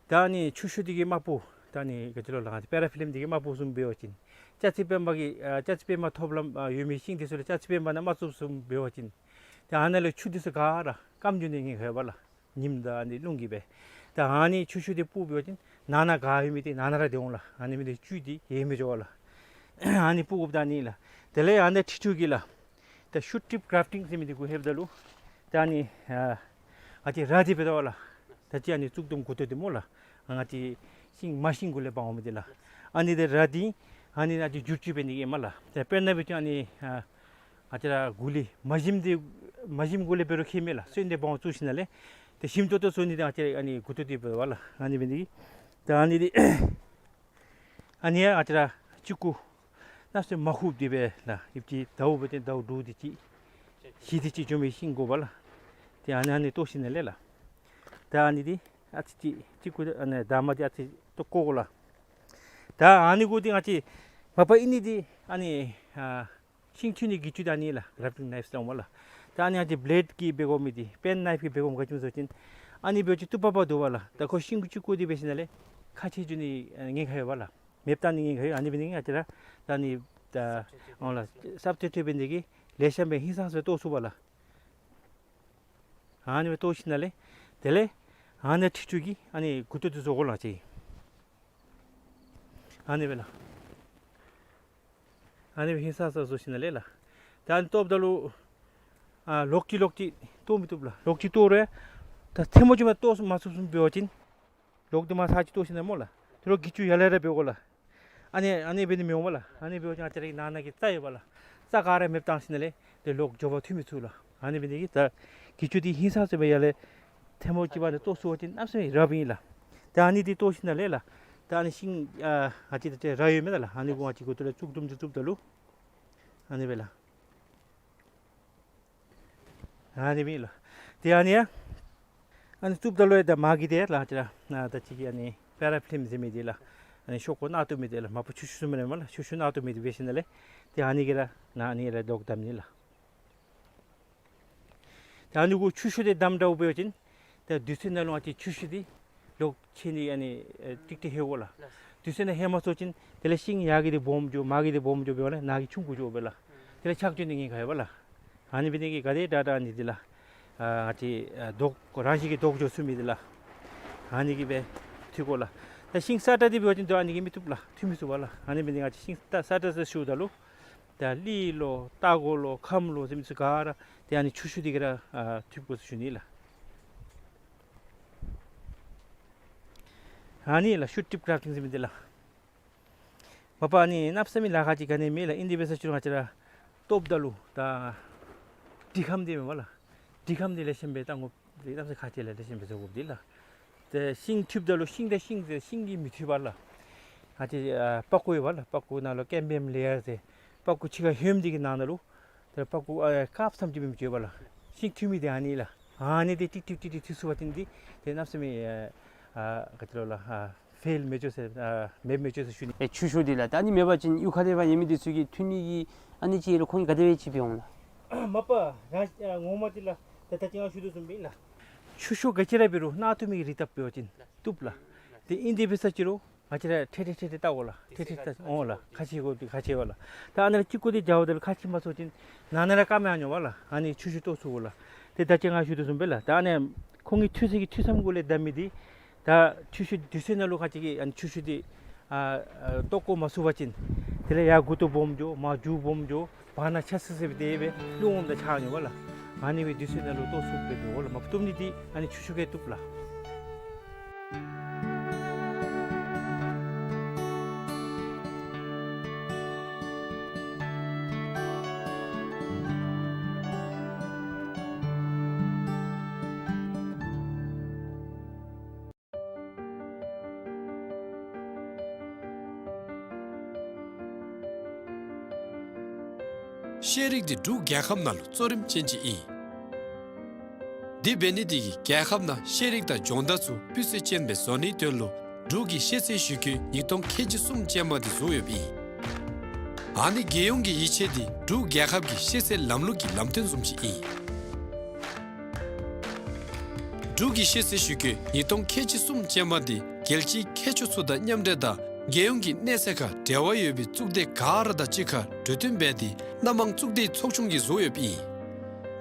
ད་ཨ་ནི་ཆུ་ཤུགས་འདི་གིས་མ་སྤུབ། ད་ཨ་ནི་ག་ཅི་ལོ་ལགས། ང་བཅས་པེ་ར་ཕི་ལིམ་འདི་གིས་མ་སྤུབ་བཟུམ་འབད་བ་ཅིན་ཅ་ཚི་པེན་པ་གི་ཨ་ཅ་ཚི་པེན་པ་ཐོབ་ལམ་ཨ་ཡོད་མི་ཤིང་འདི་ཚུ་ལུ་ཅ་ཚི་པེན་པ་ནང་མ་བཙུགསཔ་བཟུམ་འབད་བ་ཅིན་ཏེ་ཨ་ནཱ་ལུ་ཆུ་འདི་ཚུ་ག་ར་སྐམ་འགྱོ་ནི་ཉེན་ཁ་ཡོད་པ་ལགས། ཉིམ་དང་ཨ་ནི་རླུང་གིས་སྦེ། ད་ཨ་ནི་ཆུ་ཤུགས་འདི་སྤུབ་འབད་བ་ཅིན་ནང་ན་ག་ཡོད་མི་འདི་ནང་ན་ར་སྡོད་འོང་ལགས། ཨ་ནི་འབད་ནི་དེ་བཅུད་འདི་ཡལ་མི་འགྱོ་བས་ལགས། ཨ་ནི་སྤུབ་དགོཔ་ད་ཨ་ནི་ལགས། དེ་ལས་ཨ་ནི་ཁྲི་ཁྲི་གི་ལགས། ད་ཤུཊ་ཊིཔ་གརབ་ཊིང་ཟེར་མི་འདི་གུ་ལྷོདཔ་ད་ལུ་ད་ཨ་ནི་ཨ་ང་བཅས་ར་འདི་འབད་དོ་ལགས། ད་ཅི་ཨ་ནི་ཙུག་དུམ་མགུ་ཏོ་འདི་སྨོ་ལགས། ང་བཅས་ཤིང་མར་ཤིང་གུ་ལས་འབག་འོང་མི་འདི་ལགས། ཨ་ནི་འདི་ར་འདི་ཨ་ནི་ཨ་ནི་བསྒྱུར་བཅོས་འབད་ནི་ཨིན་མས་ལགས། ད་དཔེར་ན་འབད་བ་ཅིན་ཨ་ནི་ཨ་ང་བཅས་ར་གུ་ལི་མ་ཞིམ་འདི་མ་ཞིམ་གུ་ལས་འབད་རུང་ཁྱད་མེད་ལགས། སོན་འདི་འབག་འོང་བཙུགས་ཞིནམ་ལས་ཏེ་ཞིམ་ཏོག་ཏོ་བཟོ་ནི་འདི་ང་བཅས་ཨ་ནི་མགུ་ཏོ་འདི་འབད་དོ་ལགས། ཨ་ནི་འབད་ནི་ད་ཨ་ནི་འདི་ཨ་ནི་ཡང་ང་བཅས་ར་གཅིག་གུ་ གནམ་མེད་ས་མེད་མ་ཧུབ་སྟེ་སྦེ་ལགས། ཨིབ་ཅིག་ཟླཝ་འབད་དེ་ཟླཝ་དྲུག་དེ་ཅིག་བཞི་དེ་ཅིག་འགྱོ་མི་ཤིང་དགོ་པས་ལགས། ཏེ་ཨ་ནི་ཨ་ནི་བཏོག་ཞིནམ་ལས་ལགས། ད་ཨ་ནི་འདི་ཨ་ཙི་ཅིག་ཅིག་གུ་ཨ་ནི་འདབ་མ་འདི་ཨ་ཙི་བཏོག་བཀོ་དགོ་ལགས། ད་ཨ་ནི་གུ་འདི་ང་བཅས་མ་པ་ཨིན་ནི་འདི་ཨ་ནི་ཨ་ཤིང་འཐུ་ནི་གི་གྱི་ཅུ་འདི་ཨ་ནི་ལགས། གྲབ་ཊིང་ནའིབ་ཟེར་སླབ་མས་ལགས། ད་ཨ་ནི་ང་བཅས་བི་ལེཌ་ཀྱིས་འབད་དགོ་མི་འདི་པེན་ནའིབ་ཀྱིས་འབད་དགོ་མི་ག་ཅི་སྨོ་ཟེར་བ་ཅིན་ཨ་ནི་འབད་བ་ཅིན་བཏུབ་པ་འབད་དོ་པས་ལགས། ད་ཁོ་ཤིང་གུ་ཅིག་བཀོ་སྟེ་འབད་ཞིནམ་ལས་ཁ་ཕྱེ་འགྱོ་ནི་ཉེན་ཁ་ཡོད་པས་ལགས། མེདཔ་བཏང་ནི་ཉེན་ཁ་ཡོད། ཨ་ནི་འབད་ནི་ང་བཅས་ར་ད་ཨ་ནི་ད་འོང་ལགས་སབ་སི་ཊི་ཊུཊ་འབད་ནི་དེ་གིས་ལེགས་ཤོམ་སྦེ་ཧིང་སངས་ས་སྦེ་བཏོག་ཚུགས་པས་ལགས། ཨ་ནི་སྦེ་བཏོག་ཞིནམ་ལས་དེ་ལས་ཨ་ནི་ཁྲི་ཆུ་གི་ཨ་ནི་མགུ་ཏོ་འདི་བཟོ་དགོ་ལགས་ཅིག། ཨ་ནི་སྦེ་ལགས། ཨ་ནི་སྦེ་ཧིང་སངས་ས་བཟོ་ཞིནམ་ལས་ལགས། ད་ཨ་ནི་བཏོགཔ་ད་ལུ་ཨ་ལོག་ཅི་ལོག་ཅི་བཏོག་མི་བཏུབ་ལགས། ལོག་ཅི་བཏོག་རུང་ད་ཐལ་མོ་ཅིག་མ་བཏོག་མ་ཚུགསཔ་བཟུམ་འབད་བ་ཅིན་ལོག་འདི་མར་ཚར་ཅིག་བཏོག་ཞིནམ་ལས་སྨོ་ལགས། དེ་ལུ་གྱི་ཅུ་ཡར་ལས་ར་འབད་དགོ་ལགས། ཨ་ནི་ཨ་ནི་འབད་ནི་མི་འོང་པས་ལགས། ཨ་ནི་འབད་བ་ཅིན་ང་བཅས་རའི་ནང་ན་གི་རྩྭ་ཡོད་པས་ལགས། རྩྭ་ག་ར་མེདཔ་བཏང་ཞིནམ་ལས་དེ་ལོག་མགྱོགས་པར་འཐུ་མི་ཚུགས་ལགས། ཨ་ནི་འབད་ནི་དེ་གིས་ད་གྱི་ཅུ་འདི་ཧིང་སངས་ས་སྦེ་ཡར་ལས་ཐལ་མོ་ཅིག་འབད་ནི་བཏོག་ཚུགས་པ་ཅིན་གནམ་མེད་ས་མེད་རབ་ཨིན་ལགས། ད་ཨ་ནི་འདི་བཏོག་ཞིནམ་ལས་ལགས། ད་ཨ་ནི་ཤིང་ཨ་ང་བཅས་ད་ཅི་ར་ཡོད་མེན་ན་ལགས། ཨ་ནི་གུ་ང་བཅས་མགུ་ཏོ་ལས་བཙུགས་དུམ་ཅིག་བཙུགསཔ་ད་ལུ་ཨ་ནི་སྦེ་ལགས། ཨ་ནི་སྦེ་ལགས། ཏེ་ཨ་ནི་ཡང་ཨ་ནི་བཙུགསཔ་ད་ལུ་ཡང་ད་མར་གྱི་དེ་ལགས་ང་བཅས་ར་ཨ་ད་ཅི་གི་ཨ་ནི་པེ་ར་ཕི་ལིམ་ཟེར་མི་འདི་ལགས། ཨ་ནི་ཤོག་ཀོ་ནང་བཏོག་མི་འདི་ལགས། མ་པ་ཆུ་ཤུ་ཟེར་མི་ནང་མས་ལགས། ཆུ་ཤུ་ནང་བཏོག་མི་འདི་འབད་ཞིནམ་ལས་ཏེ་ཨ་ནི་གིས་ར་ནཱ་ཨ་ནི་ར་ལོག་བསྡམ་ནི་ལགས། ད་ཨ་ནི་གུ་ཆུ་ཤུ་འདི་བསྡམ་དྲགས་འབད་བ་ཅིན་ད་དུས་ཚོད་ནང་ལུ་ང་བཅས་ཆུ་ཤུ་འདི་ལོག་ཆད་ནི་ཨ་ནི་ཨེ་ཏིག་ཏིག་ལྷོད་དགོ་ལགས། དུས་ཚོད་ནང་ལྷོད་མ་ཚུགས་པ་ཅིན་དེ་ལས་ཤིང་ཡར་གྱི་འདི་སྦོམ་འགྱོ་མར་གྱི་འདི་སྦོམ་འགྱོ་འབདཝ་ལས་ནཱ་གི་ཆུང་ཀུ་འགྱོ་འབདཝ་ལས་དེ་ལས་ཆག་འགྱོ་ནི་ཉེན་ཁ་ཡོད་པས་ལགས། ཨ་ནི་འབད་ནི་དེ་གིས་ག་དེ་དྲག་དྲག་ཨ་ནི་འདི་ལགས། ཨ་ང་བཅས་ཨ་ལྡོག་རང་བཞིན་གྱིས་ལྡོག་འགྱོ་ཚུགས་མི་འདི་ལགས། ཨ་ནི་གིས་སྦེ་འཐུ་དགོ་ལགས། ད་ཤིང་སྲ་ཀྲག་འདི་འབད་བ་ཅིན་ད་ཨ་ནི་གིས་མི་བཏུབ་ལགས། འཐུ་མི་ཚུགས་པས་ལགས། ཨ་ནི་འབད་ནི་ང་བཅས་ཤིང་སྲ་ཀྲག་ཟེར་ཞུཝ་ད་ལུ་ད་གླི་ལོ་སྟག་གོ་ལོ་ཁམས་ལོ་ཟེར་མི་ཚུ་ག་ར་ཏེ་ཨ་ནི་ཆུ་ཤུ་འདི་གིས་ར་ཨ་འཐུ་དགོ་ཟེར་ཞུ་ནི་ལགས། ཨ་ནི་ལགས་ཤུ་ཊིབ་གྲབ་ཊིང་ཟེར་མི་འདི་ལགས། མ་པ་ཨ་ནི་གནམ་མེད་ས་མེད་ལཱ་ཁག་ཅིག་ག་ནི་མེད་ལགས། ཨིན་དེ་འབད་ས་ཅིག་རུང་ང་བཅས་ར་བཏོགཔ་ད་ལུ་ད་དྲི་ཁམ་འདི་མེན་པས་ལགས། དྲི་ཁམ་འདི་ལེགས་ཤོམ་སྦེ་བཏང་དགོཔ་འདི་གནམ་མེད་ས་མེད་ཁག་ཆེ་ལགས། ལེགས་ཤོམ་སྦེ་བཟོ་དགོཔ་འདི་ལགས། ཏེ་ཤིང་འཐུཝ་ད་ལུ་ཤིང་དང་ཤིང་ཏེ་ཤིང་གིས་མི་འཐུ་བས་ལགས། ང་བཅས་ཨ་པགས་ཀོ་ཡོད་པས་ལགས། པགས་ཀོ་ནང་ལུ་ཀེམ་བིམ་ལེ་ཡར་ཟེར་པགས་ཀོ་ཕྱི་ཁར་ཧོནམ་འདི་གི་ནང་ན་ལུ་ཏེ་པགས་ཀོ་ཨ་དཀརཔོ་ཙམ་ཅིག་སྦེ་མི་འགྱོ་བས་ལགས། ཤིང་འཐུ་མི་འདི་ཨ་ནི་ལགས། ཨ་ནི་འདི་ཏིག་ཏིག་ཏིག་ཏིག་འཐུ་ཚུགས་པ་ཅིན་འདི་ཏེ་གནམ་མེད་ས་མེད་ཨ་ག་ཅི་ལོ་ལགས། ཨ་ཕེལ་མི་འགྱོ་ཟེར་ཨ་མེདཔ་མི་འགྱོ་ཟེར་ཞུ་ནི། ཨེ་ཆུ་ཤུ་འདི་ལགས། ད་ཨ་ནི་མེད་པ་ཅིན་གཡུས་ཁ་ཐུག་ལས་ཡོད་མི་འདི་ཚུ་གིས་འཐུ་ནི་གི་ཨ་ནི་ཅིག་ལུ་ཁོང་གིས་ག་དེ་སྦེ་ཅིག་འབད་འོང་ལགས། མ་པ་རང་ཨ་ངོ་མ་འདི་ལགས། ད་ད་ཅི་ང་ཞུ་དོ་བཟུམ་སྦེ་ལགས། ཆུ་ཤུ་ག་ཅི་ར་འབད་རུང་ནང་བཏོག་མི་གི་རིགས་བཏབ་འབད་བ་ཅིན་བཏུབ་ལགས། ཏེ་ཨིན་དེ་འབད་ས་ཅིག་རུང་ང་བཅས་ར་ཐེ་ཐེ་ཐེ་ཐེ་བལྟ་དགོ་ལགས། ཐེ་ཐེ་བལྟ་འོང་ལགས། ཁ་ཕྱེ་དགོ་འདི་ཁ་ཕྱེ་དགོ་ལགས། ད་ཨ་ནཱ་ལུ་ཅིག་བཀོ་སྟེ་འགྱོཝ་ད་ལུ་ཁ་ཕྱེ་མ་ཚུགས་པ་ཅིན་ནང་ན་ར་སྐམ་ཡར་འགྱོ་བས་ལགས། ཨ་ནི་ཆུ་ཤུ་བཏོག་ཚུགས་དགོ་ལགས། ཏེ་ད་ཅི་ང་ཞུ་དོ་བཟུམ་སྦེ་ལགས། ད་ཨ་ནི་ཁོང་གི་འཐུ་ས་གི་འཐུ་མཚམས་གུ་ལས་བསྡམ་མི་འདི་ད་ཆུ་ཤུ་དུས་ཚོད་ནང་ལུ་ཁ་ཅིག་གིས་ཨ་ནི་ཆུ་ཤུ་འདི་ཨ་ཨ་བཏོག་བཀོ་མ་ཚུགས་པ་ཅིན་དེ་ལས་ཡར་མགུ་ཏོ་སྦོམ་འགྱོ་མར་མཇུག་སྦོམ་འགྱོ་བར་ན་ཆག་སི་སི་སྦེ་དེ་སྦེ་རླུང་འོངམ་ད་ཆག་འགྱོ་བས་ལགས། ཨ་ནི་སྦེ་དུས་ཚོད་ནང་ལུ་བཏོག་ཚུགསཔ་སྦེ་འབད་དགོ་ལགས། མ་བཏོག་ནི་འདི་ཨ་ནི་ཆུ་ཤུ་གིས་བཏུབ་ལགས། ཤེལ་རིགས་འདི་འབྲུག་རྒྱལ་ཁབ་ནང་ལུ་གཙོ་རིམ་ཅན་ཅིག་ཨིན། དེ་འབད་ནི་དེ་གིས་རྒྱལ་ཁབ་ནང་ཤེལ་རིགས་དང་སྦྱོང་བརྡར་ཚུ་སྤུས་ཚད་ཅན་སྦེ་བཟོ་ནིའི་དོན་ལུ་འབྲུག་གི་ཤེལ་ཚད་ཞིབ་བཀོད་ཉིས་སྟོང་ཁལ་གཅིག་གསུམ་ཅན་མ་འདི་བཟོ་ཡོདཔ་ཨིན། ཨ་ནི་རྒྱལ་ཡོངས་ཀྱི་ཡིད་ཆེས་འདི་འབྲུག་རྒྱལ་ཁབ་ཀྱི་ཤེལ་ཚད་ལམ་ལུགས་ཀྱི་ལམ་སྟོན་བཟུམ་ཅིག་ཨིན། འབྲུག་གི་ཤེལ་ཚད་ཞིབ་བཀོད་ཉིས་སྟོང་ཁལ་གཅིག་གསུམ་ཅན་མ་འདི་རྒྱལ་སྤྱིའི་མཁས་མཆོག་ཚུ་དང་མཉམ་འབྲེལ་དང་རྒྱལ་ཡོངས་ཀྱི་གནས་ཚད་ཁར་འབྲེལ་བ་ཡོད་པའི་གཙུག་སྡེ་ག་ར་དང་གཅིག་ཁར་གྲོས་བསྟུན་འབད་དེ་སྣ་མང་གཙུག་སྡེའི་ཚོགས་ཆུང་གིས་བཟོ་ཡོདཔ་ཨིན།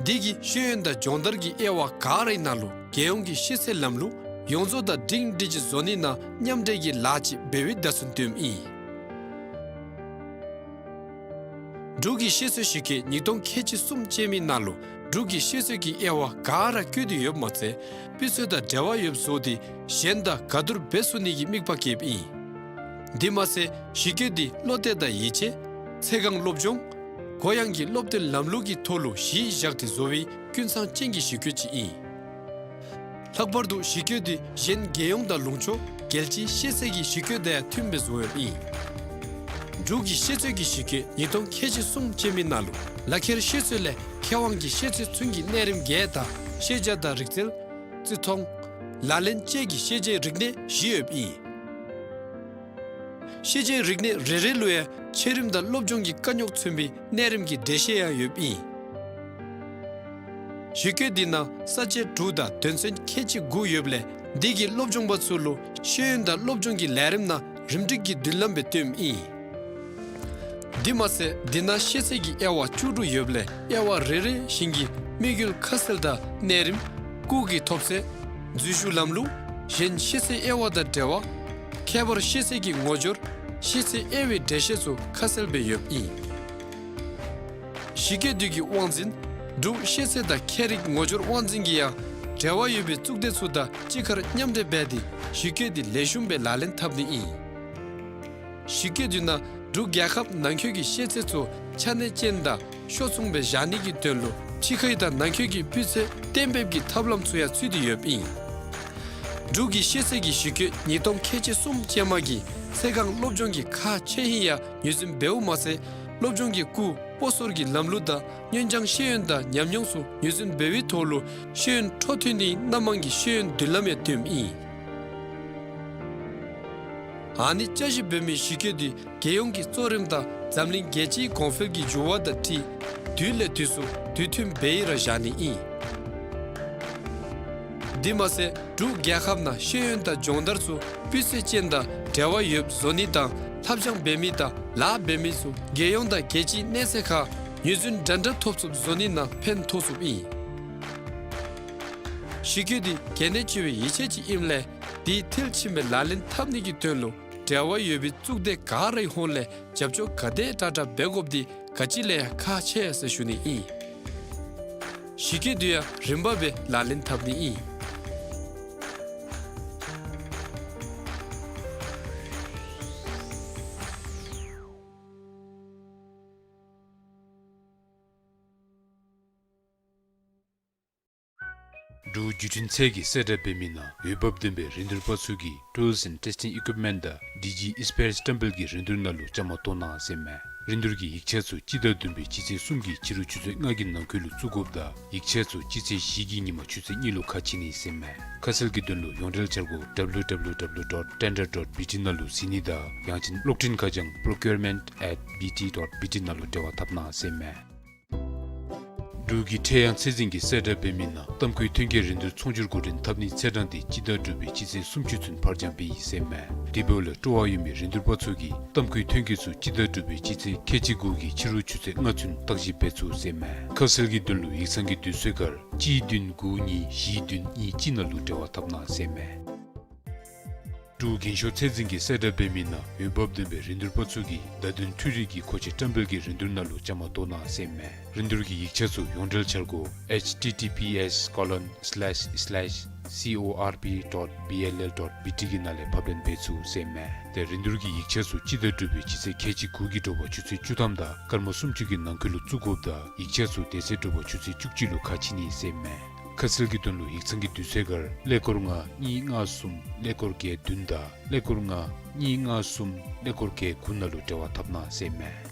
འདི་གིས་ཤེས་ཡོན་དང་སྦྱོང་བརྡར་གྱི་དབྱེ་བ་ག་ར་ཨིན་ན་ལུ་རྒྱལ་ཡོངས་ཀྱི་ཤེལ་ཚད་ལམ་ལུགས་ཡོངས་རྫོགས་དང་སྒྲིང་སྒྲི་ཅིག་བཟོ་ནི་ནང་མཉམ་འབྲེལ་གྱི་ལཱ་ཅིག་འབད་བའི་བརྡ་མཚོན་སྟོནམ་ཨིན། འབྲུག་གི་ཤེལ་ཚད་ཞིབ་བཀོད་ཉིས་སྟོང་ཁལ་གཅིག་གསུམ་ཅན་མའི་ནང་ལུ་འབྲུག་གི་ཤེལ་ཚད་ཀྱི་དབྱེ་བ་ག་ར་བཀོད་དེ་ཡོདཔ་མ་ཚད་སྤུས་ཚད་དང་འབྲེལ་བ་ཡོདཔ་བཟོ་སྟེ་གཞན་དང་ག་བསྡུར་འབད་ཚུགས་ནི་གི་དམིགས་པ་བསྐྱེདཔ་ཨིན། དེ་མ་ཚད་ཞིབ་བཀོད་འདི་བློ་གཏད་དང་ཡིད་ཆེས་ཚེ་གང་སློབ་སྦྱོང་གུ་ཡངས་ཀྱི་སློབ་སྟོན་ལམ་ལུགས་ཀྱི་ཐོག་ལུ་གཞི་བཞག་སྟེ་བཟོ་བའི་ཀུན་ཚང་ཅན་གྱི་ཞིབ་བཀོད་ཅིག་ཨིན། ལྷག་པར་དུ་ཞིབ་བཀོད་འདི་གཞན་རྒྱལ་ཡོངས་དང་ལུང་ཕྱོགས་རྒྱལ་སྤྱིའི་ཤེལ་ཚད་ཀྱི་ཞིབ་བཀོད་དང་ཡང་མཐུནམ་སྦེ་བཟོ་ཡོདཔ་ཨིན། འབྲུག་གི་ཤེས་ཚད་ཀྱི་གཞི་བཀོད་ཉིས་སྟོང་ཁལ་གཅིག་གསུམ་ཅན་མའི་ནང་ལུ་ལག་ཁྱེར་ཤེས་ཚད་ལས་མཁས་དབང་གི་ཤེས་ཚད་ཚུན་གྱི་གནས་རིམ་བརྒྱད་དང་ཤེས་བྱ་དང་རིག་རྩལ། རྩིས་མཐོང་། ལག་ལེན་བཅས་ཀྱི་ཤེས་བྱའི་རིག་གནས་བཞི་ཡོདཔ་ཨིན། ཤེས་བྱའི་རིག་གནས་རེ་རེ་ལུ་ཡང་ཆེ་རིམ་དང་སློབ་སྦྱོང་གི་དཀའ་རྙོག་མཚོན་པའི་གནས་རིམ་གྱི་འགྲེལ་བཤད་ཡང་ཡོདཔ་ཨིན། གཞི་བཀོད་འདི་ནང་ས་བཅད་དྲུག་དང་དོན་ཚན་ཁལ་གཅིག་དགུ་ཡོདཔ་ལས་འདི་གིས་སློབ་སྦྱོང་པ་ཚུ་ལུ་ཤེས་ཡོན་དང་སློབ་སྦྱོང་གི་ལས་རིམ་ནང་རིམ་སྒྲིག་གི་མདུན་ལམ་སྦེ་སྟོནམ་ཨིན། དེ་མ་ཚད་འདི་ནང་ཤེས་ཚད་ཀྱི་དབྱེ་བ་བཅུ་དྲུག་ཡོདཔ་ལས་དབྱེ་བ་རེ་རེ་བཞིན་གྱི་དམིགས་ཡུལ་ཁ་གསལ་དང་གནས་རིམ། སྐུགས་ཀྱི་ཐོབ་ཚད། འཛུལ་ཞུགས་ལམ་ལུགས། གཞན་ཤེས་ཚད་དབྱེ་བ་དང་འབྲེལ་བ། ཁྱད་པར་ཤེས་ཚད་ཀྱི་ངོ་སྦྱོར། ཤེས་ཚད་དབྱེ་བའི་འགྲེལ་བཤད་ཚུ་ཁ་གསལ་སྦེ་ཡོདཔ་ཨིན། གཞི་བཀོད་འདི་གི་དབང་འཛིན་འབྲུག་ཤེས་ཚད་དང་ཁྱད་རིག་ངོ་སྦྱོར་དབང་འཛིན་གྱིས་ཡང་འབྲེལ་བ་ཡོད་པའི་གཙུག་སྡེ་ཚུ་དང་གཅིག་ཁར་མཉམ་འབྲེལ་འབད་དེ་གཞི་བཀོད་འདི་ལེགས་ཤོམ་སྦེ་ལག་ལེན་འཐབ་ནི་ཨིན། གཞི་བཀོད་འདི་ནང་འབྲུག་རྒྱལ་ཁབ་ནང་འཁོད་ཀྱི་ཤེས་ཚད་ཚུ་ཆ་གནས་ཅན་དང་ཕྱོགས་མཚུངས་སྦེ་བཞག་ནི་གི་དོན་ལུ་ཕྱི་ཁའི་དང་ནང་འཁོད་ཀྱི་སྤུས་ཚད་གཏན་འབེབས་ཀྱི་ཐབས་ལམ་ཚུ་ཡང་ཚུད་དེ་ཡོདཔ་ཨིན། འབྲུག་གི་ཤེས་ཚད་ཀྱི་གཞི་བཀོད་ཉིས་སྟོང་ཁལ་གཅིག་གསུམ་ཅན་མ་གིས་ཚེ་གང་སློབ་སྦྱོང་གི་ཁག་ཆེ་ཧིང་ཡང་ངོས་འཛིན་འབདཝ་མ་ཚད་སློབ་སྦྱོང་གི་སྐུལ་སྤོ་སོར་གྱི་ལམ་ལུགས་དང་སྔོན་སྦྱང་ཤེས་ཡོན་དང་ཉམས་མྱོང་ཚུ་ངོས་འཛིན་འབད་བའི་ཐོག་ལུ་ཤེས་ཡོན་འཕྲོ་མཐུད་ནིའི་སྣ་མང་གི་ཤེས་ཡོན་མདུན་ལམ་ཡང་སྟོནམ་ཨིན། ཨ་ནི་བསྐྱར་ཞིབ་འབད་མི་གཞི་བཀོད་འདི་རྒྱལ་ཡོངས་ཀྱི་གཙོ་རིམ་དང་འཛམ་གླིང་རྒྱལ་སྤྱིའི་གོང་འཕེལ་གྱི་འགྱུར་བ་དང་འཁྲིལ་དུས་ལས་དུས་སུ་དུས་མཐུན་འབད་ཡི་ར་བཞག་ནི་ཨིན། དེ་མ་ཚད་འབྲུག་རྒྱལ་ཁབ་ནང་ཤེས་ཡོན་དང་སྦྱོང་བརྡར་ཚུ་སྤུས་ཚད་ཅན་དང་འབྲེལ་བ་ཡོདཔ་བཟོ་ནི་དང་ལྷབ་སྦྱང་འབད་མི་དང་ལཱ་འབད་མི་ཚུ་རྒྱལ་ཡོངས་དང་རྒྱལ་སྤྱིའི་གནས་ཚད་ཁར་ངོས་འཛིན་འདྲན་འདྲ་ཐོབ་ཚུགསཔ་བཟོ་ནི་ནང་ཕན་ཐོགས་ཚུགསཔ་ཨིན། གཞི་བཀོད་འདི་གལ་གནད་ཆེ་བའི་ཡིག་ཆ་ཅིག་ཨིནམ་ལས་དེ་མཐིལ་ཕྱིན་སྦེ་ལག་ལེན་འཐབ་ནི་གི་དོན་ལུ་འབྲེལ་བ་ཡོད་པའི་གཙུག་སྡེ་ག་རའི་ཧོངས་ལས་རྒྱབ་སྐྱོར་ག་དེ་དྲག་དྲག་འབད་དགོཔ་འདི་ག་ཅི་ལས་ཡང་ཁག་ཆེ་ཟེར་ཞུ་ནི་ཨིན། གཞི་བཀོད་འདི་ཡང་རིམ་པ་སྦེ་ལག་ལེན་འཐབ་ནི་ཨིན། འབྲུག་བརྒྱུད་འཕྲིན་ཚད་ཀྱི་གསལ་བསྒྲགས་འབད་མི་ནང་འོས་འབབ་ལྡན་པའི་རིན་བསྡུར་པ་ཚུ་གིས་tools and testing equipment དང་ཌི་ཇི་ཨིསི་པེརསི་བཀྲམ་སྤེལ་གྱི་རིན་བསྡུར་ནང་ལུ་བཅའ་མར་གཏོགས་གནང་ཟེར་མས། རིན་བསྡུར་གྱི་ཡིག་ཆ་ཚུ་སྤྱི་ཟླ་བདུན་པའི་སྤྱི་ཚེས་གསུམ་གྱི་ཕྱི་རུ་ཆུ་ཚོད་ལྔ་གི་ནང་འཁོད་ལུ་བཙུགས་དགོཔ་དང་ཡིག་ཆ་ཚུ་སྤྱི་ཚེས་བཞི་གི་ཉིན་མ་ཆུ་ཚོད་གཉིས་ལུ་ཁ་ཕྱེ་ནི་ཟེར་མས། ཁ་གསལ་གྱི་དོན་ལུ་ཡོངས་འབྲེལ་འཆར་སྒོ་W W W dot tender dot B T ནང་ལུ་གཟིགས་ནི་དང་ཡང་ཅིན་གློག་འཕྲིན་ཁ་བྱང་procurement at B T dot B T ནང་ལུ་འབྲེལ་བ་འཐབ་གནང་ཟེར་མས། འབྲུག་གི་ཁྲལ་གཡང་ཚད་འཛིན་གྱི་གསལ་བསྒྲགས་འབད་མི་ནང་གཏམ་ཁུལ་ཐོན་སྐྱེད་རིན་བསྡུར་ཚོང་སྒྱུར་འགོ་འདྲེན་འཐབ་ནིའི་ཚེས་གྲངས་འདི་སྤྱི་ཟླ་དྲུག་པའི་སྤྱི་ཚེས་སུམ་ཅུ་ཚུན་ཕར་འགྱངས་འབད་ཡི་ཟེར་མས། དེ་འབདཝ་ལས་སྤྲོ་བ་ཡོད་མི་རིན་བསྡུར་པ་ཚུ་གིས་གཏམ་ཁུལ་ཐོན་སྐྱེད་ཚུ་སྤྱི་ཟླ་དྲུག་པའི་སྤྱི་ཚེས་ཁལ་གཅིག་དགུ་གི་ཕྱི་རུ་ཆུ་ཚོད་ལྔ་ཚུན་བརྟག་ཞིབ་འབད་ཚུགས་ཟེར་མས། ཁ་གསལ་གྱི་དོན་ལུ་ཡིག་ཚང་གི་དུས་ཚོད་སྒར་གཅིག་བདུན་དགུ་གཉིས་བཞི་བདུན་གཉིས་གཅིག་ནང་ལུ་འབྲེལ་བ་འཐབ་གནང་ཟེར་མས། འབྲུག་རྒན་ཤོས་ཚད་འཛིན་གྱི་གསལ་བསྒྲགས་འབད་མི་ནང་འོས་འབབ་ལྡན་པའི་རིན་བསྡུར་པ་ཚུ་གིས་བརྡ་དོན་འཕྲུལ་རིག་གི་མཁོ་ཆས་བཀྲམ་སྤེལ་གྱི་རིན་བསྡུར་ནང་ལུ་བཅའ་མར་གཏོགས་གནང་ཟེར་མས། རིན་བསྡུར་གྱི་ཡིག་ཆ་ཚུ་ཡོངས་འབྲེལ་འཆར་སྒོ་H T T P S colon slash slash C O R P dot B L L dot B T གི་ནང་ལས་ཕབ་ལེན་འབད་ཚུགས་ཟེར་མས། ཏེ་རིན་བསྡུར་གྱི་ཡིག་ཆ་ཚུ་སྤྱི་ཟླ་དྲུག་པའི་སྤྱི་ཚེས་ཁལ་གཅིག་དགུ་གི་དྲོ་པ་ཆུ་ཚོད་བཅུ་ཐམ་དང་སྐར་མ་སུམ་ཅུ་གི་ནང་འཁོད་ལུ་བཙུགས་དགོཔ་དང་ཡིག་ཆ་ཚུ་དེ་ཚེ་དྲོ་པ་ཆུ་ཚོད་བཅུ་གཅིག་ལུ་ཁ་ཕྱེ་ནི་ཟེར་མས། ཁ་གསལ་གྱི་དོན་ལུ་ཡིག་ཚང་གི་དུས་ཚོད་སྒར་ཀླད་ཀོར་ལྔ་གཉིས་ལྔ་གསུམ་ཀླད་ཀོར་བརྒྱད་བདུན་དང་ཀླད་ཀོར་ལྔ་གཉིས་ལྔ་གསུམ་ཀླད་ཀོར་བརྒྱད་དགུ་ནང་ལུ་འབྲེལ་བ་འཐབ་གནང་ཟེར་མས།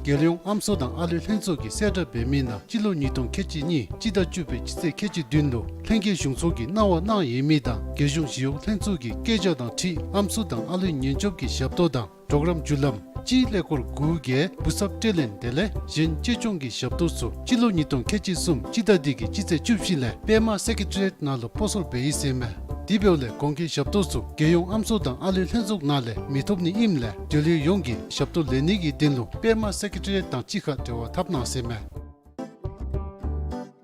རྒྱལ་ཡོངས་ཨམ་སྲུ་དང་ཨ་ལུའི་ལྷན་ཚོགས་ཀྱི་གསལ་བསྒྲགས་འབད་མི་ནང་སྤྱི་ལོ་ཉིས་སྟོང་ཁལ་གཅིག་གཉིས་སྤྱི་ཟླ་བཅུ་པའི་སྤྱི་ཚེས་ཁལ་གཅིག་བདུན་ལུ་ལྷན་རྒྱས་གཞུང་ཚོགས་ཀྱིས་གནང་བ་གནང་ཡོད་མི་དང་རྒྱལ་གཞུང་ཞི་གཡོག་ལྷན་ཚོགས་ཀྱི་བཀོད་རྒྱ་དང་འཁྲིལ་ཨམ་སྲུ་དང་ཨ་ལུའི་ཉེན་སྐྱོབ་ཀྱི་ཞབས་ཏོག་དང་གྲོགས་རམ་བརྒྱུད་ལམ་གཅིག་ཀླད་ཀོར་དགུ་བརྒྱད་བུ་གསར་སྤྲོད་ལེན་དེ་ལས་གཞན་གཅེས་སྐྱོང་གི་ཞབས་ཏོག་ཚུ་སྤྱི་ལོ་ཉིས་སྟོང་ཁལ་གཅིག་གསུམ་སྤྱི་ཟླ་འདི་གི་སྤྱི་ཚེས་བཅུ་བཞི་ལས་པདྨ་སེ་ཀེ་ཊི་རི་ཡེཊ་ནང་ལུ་སྤོ་སོར་འབད་ཡི་ཟེར་མས། དེ་འབདཝ་ལས་གོང་གི་ཞབས་ཏོག་ཚུ་རྒྱལ་ཡོངས་ཨམ་སྲུ་དང་ཨ་ལུའི་ལྷན་ཚོགས་ནང་ལས་མི་ཐོབ་ནི་ཨིནམ་ལས་འབྲེལ་ཡོད་ཡོངས་ཀྱིས་ཞབས་ཏོག་ལེན་ནི་གི་དོན་ལུ་པདྨ་སེ་ཀེ་ཊི་རི་ཡེཊ་དང་གཅིག་ཁར་འབྲེལ་བ་འཐབ་གནང་ཟེར་མས།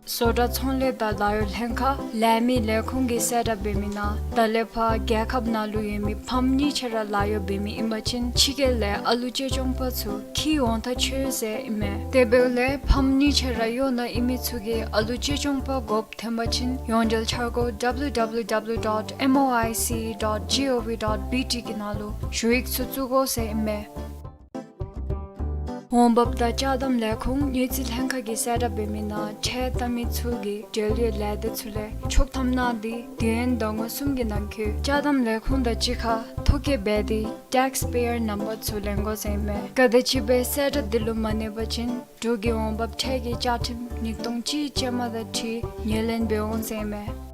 བཟོ་གྲྭ་ཚོང་ལས་དང་ལཱ་གཡོག་ལྷན་ཁག་ལས་མི་ལས་ཁུངས་ཀྱི་གསལ་བསྒྲགས་འབད་མི་ནང་ད་ལས་ཕར་རྒྱལ་ཁབ་ནང་ལུ་ཡོད་མི་ཕམ་གཉིས་ཆ་ར་ལཱ་གཡོག་འབད་མི་ཨིན་པ་ཅིན་ཕྱི་རྒྱལ་ལས་ཨ་ལུ་གཅེས་སྐྱོང་པ་ཚུ་འཁྱིད་འོང་ཐག་ཆོད་ཟེར་ཨིན་མས། དེ་འབདཝ་ལས་ཕམ་གཉིས་ཆ་ར་གཡོག་ནང་ཨིན་མི་ཚུ་གིས་ཨ་ལུ་གཅེས་སྐྱོང་པ་དགོཔ་ཐོན་པ་ཅིན་ཡོངས་འབྲེལ་འཆར་སྒོ་W W W dot M O I C dot G O V dot B T གི་ནང་ལུ་ཞུ་ཡིག་ཚུ་བཙུགས་དགོ་ཟེར་ཨིན་མས། འོང་འབབ་དང་ཅ་དམ་ལས་ཁུངས་དངུལ་རྩིས་ལྷན་ཁག་གིས་གསལ་བསྒྲགས་འབད་མི་ནང་ཁྲལ་བཏབ་མི་ཚུ་གིས་འབྲེལ་ཡོད་ལས་སྡེ་ཚུ་ལས་ཆོག་ཐམ་གནང་སྟེ་དུས་ཡུན་ཟླ་ངོ་གསུམ་གྱི་ནང་འཁོད་ཅ་དམ་ལས་ཁུངས་དང་གཅིག་ཁར་ཐོ་བཀོད་འབད་དེ་ཊེགསི་པེ་ཡར་ནམ་བར་ཚུ་ལེན་དགོ་ཟེར་ཨིན་མས། ག་དེམ་ཅིག་སྦེ་གསལ་བསྒྲགས་འདི་ལུ་མ་གནས་པ་ཅིན་འབྲུག་གི་འོང་འབབ་ཁྲལ་གྱི་བཅའ་ཁྲིམས་ཉིས་སྟོང་གཅིག་ཅན་མ་དང་འཁྲིལ་ངོས་ལེན་འབད་འོང་ཟེར་ཨིན་མས།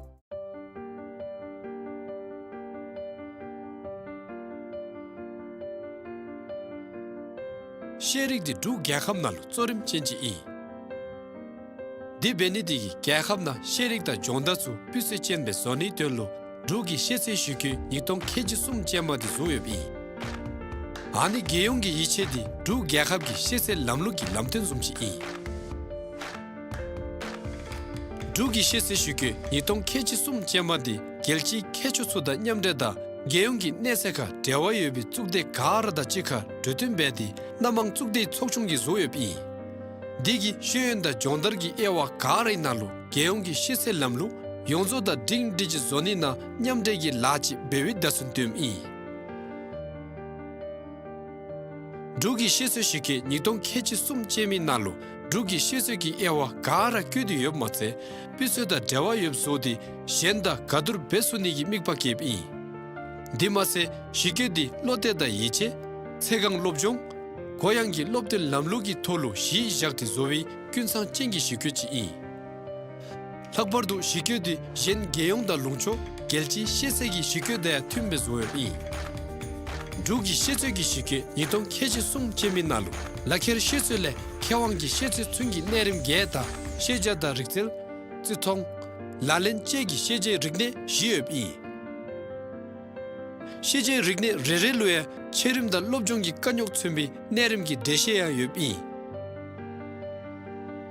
ཤེས་རིག་འདི་འབྲུག་རྒྱལ་ཁབ་ནང་ལུ་གཙོ་རིམ་ཅན་ཅིག་ཨིན། དེ་འབད་ནི་དེ་གིས་རྒྱལ་ཁབ་ནང་ཤེས་རིག་དང་སྦྱོང་བརྡར་ཚུ་སྤུས་ཚད་ཅན་སྦེ་བཟོ་ནིའི་དོན་ལུ་འབྲུག་གི་ཤེས་ཚད་ཞིབ་འཁོད་ཉིས་སྟོང་ཁལ་གཅིག་གསུམ་ཅན་མ་འདི་བཟོ་ཡོདཔ་ཨིན། ཨ་ནི་རྒྱལ་ཡོངས་ཀྱི་ཡིག་ཆ་འདི་འབྲུག་རྒྱལ་ཁབ་ཀྱི་ཤེས་ཚད་ལམ་ལུགས་ཀྱི་ལམ་སྟོན་བཟུམ་ཅིག་ཨིན། འབྲུག་གི་ཤེས་ཚད་ཞིབ་འཁོད་ཉིས་སྟོང་ཁལ་གཅིག་གསུམ་ཅན་མ་འདི་རྒྱལ་སྤྱིའི་མཁས་མཆོག་ཚུ་དང་མཉམ་འབྲེལ་དང་རྒྱལ་ཡོངས་ཀྱི་གནས་ཚད་ཁར་འབྲེལ་བ་ཡོད་པའི་གཙུག་སྡེ་ག་ར་དང་གཅིག་ཁར་གྲོས་བསྟུན་འབད་དེ་སྣ་མང་གཙུག་སྡེའི་ཚོགས་ཆུང་གིས་བཟོ་ཡོདཔ་ཨིན། འདི་གིས་ཤེས་ཡོན་དང་སྦྱོང་བརྡར་གྱི་དབྱེ་བ་ག་རའི་ནང་ལུ་རྒྱལ་ཡོངས་ཀྱི་ཤེས་ཚད་ལམ་ལུགས་ཡོངས་རྫོགས་དང་སྒྲིང་སྒྲི་ཅིག་བཟོ་ནི་ནང་མཉམ་འབྲེལ་གྱི་ལཱ་ཅིག་འབད་བའི་བརྡ་མཚོན་སྟོནམ་ཨིན། འབྲུག་གི་ཤེས་ཚད་ཞིབ་འཁོད་ཉིས་སྟོང་ཁལ་གཅིག་གསུམ་ཅན་མའི་ནང་ལུ་འབྲུག་གི་ཤེས་ཚད་ཀྱི་དབྱེ་བ་ག་ར་བཀོད་དེ་ཡོདཔ་མ་ཚད་སྤུས་ཚད་དང་འབྲེལ་བ་ཡོདཔ་བཟོ་སྟེ་གཞན་དང་ག་བསྡུར་འབད་ཚུགས་ནི་གི་དམིགས་པ་བསྐྱེདཔ་ཨིན། དེ་མ་ཚད་ཞིབ་འཁོད་འདི་བློ་གཏད་དང་ཡིད་ཆེས་ཚེ་གང་སློབ་སྦྱོང་གུ་ཡངས་ཀྱི་སློབ་སྟོན་ལམ་ལུགས་ཀྱི་ཐོག་ལུ་གཞི་བཞག་སྟེ་བཟོ་བའི་ཀུན་ཚང་ཅན་གྱི་ཞིབ་འཁོད་ཅིག་ཨིན། ལྷག་པར་དུ་ཞིབ་འཁོད་འདི་གཞན་རྒྱལ་ཡོངས་དང་ལུང་ཕྱོགས་རྒྱལ་སྤྱིའི་ཤེས་ཚད་ཀྱི་ཞིབ་འཁོད་དང་ཡང་མཐུནམ་སྦེ་བཟོ་ཡོདཔ་ཨིན། འབྲུག་གི་ཤེས་ཚད་ཀྱི་ཞིབ་འཁོད་ཉིས་སྟོང་ཁལ་གཅིག་གསུམ་ཅན་མའི་ནང་ལུ་ལག་ཁྱེར་ཤེས་ཚད་ལས་མཁས་དབང་གི་ཤེས་ཚད་ཚུན་གྱི་གནས་རིམ་བརྒྱད་དང་ཤེས་བྱ་དང་རིག་རྩལ་བརྩི་མཐོང་ལག་ལེན་བཅས་ཀྱི་ཤེས་བྱའི་རིག་གནས་བཞི་ཡོདཔ་ཨིན། ཤེས་བྱའི་རིག་གནས་རེ་རེ་ལུ་ཡང་ཆེ་རིམ་དང་སློབ་སྦྱོང་གི་དཀའ་རྙོག་མཚོན་པའི་གནས་རིམ་གྱི་འགྲེལ་བཤད་ཡང་ཡོདཔ་ཨིན།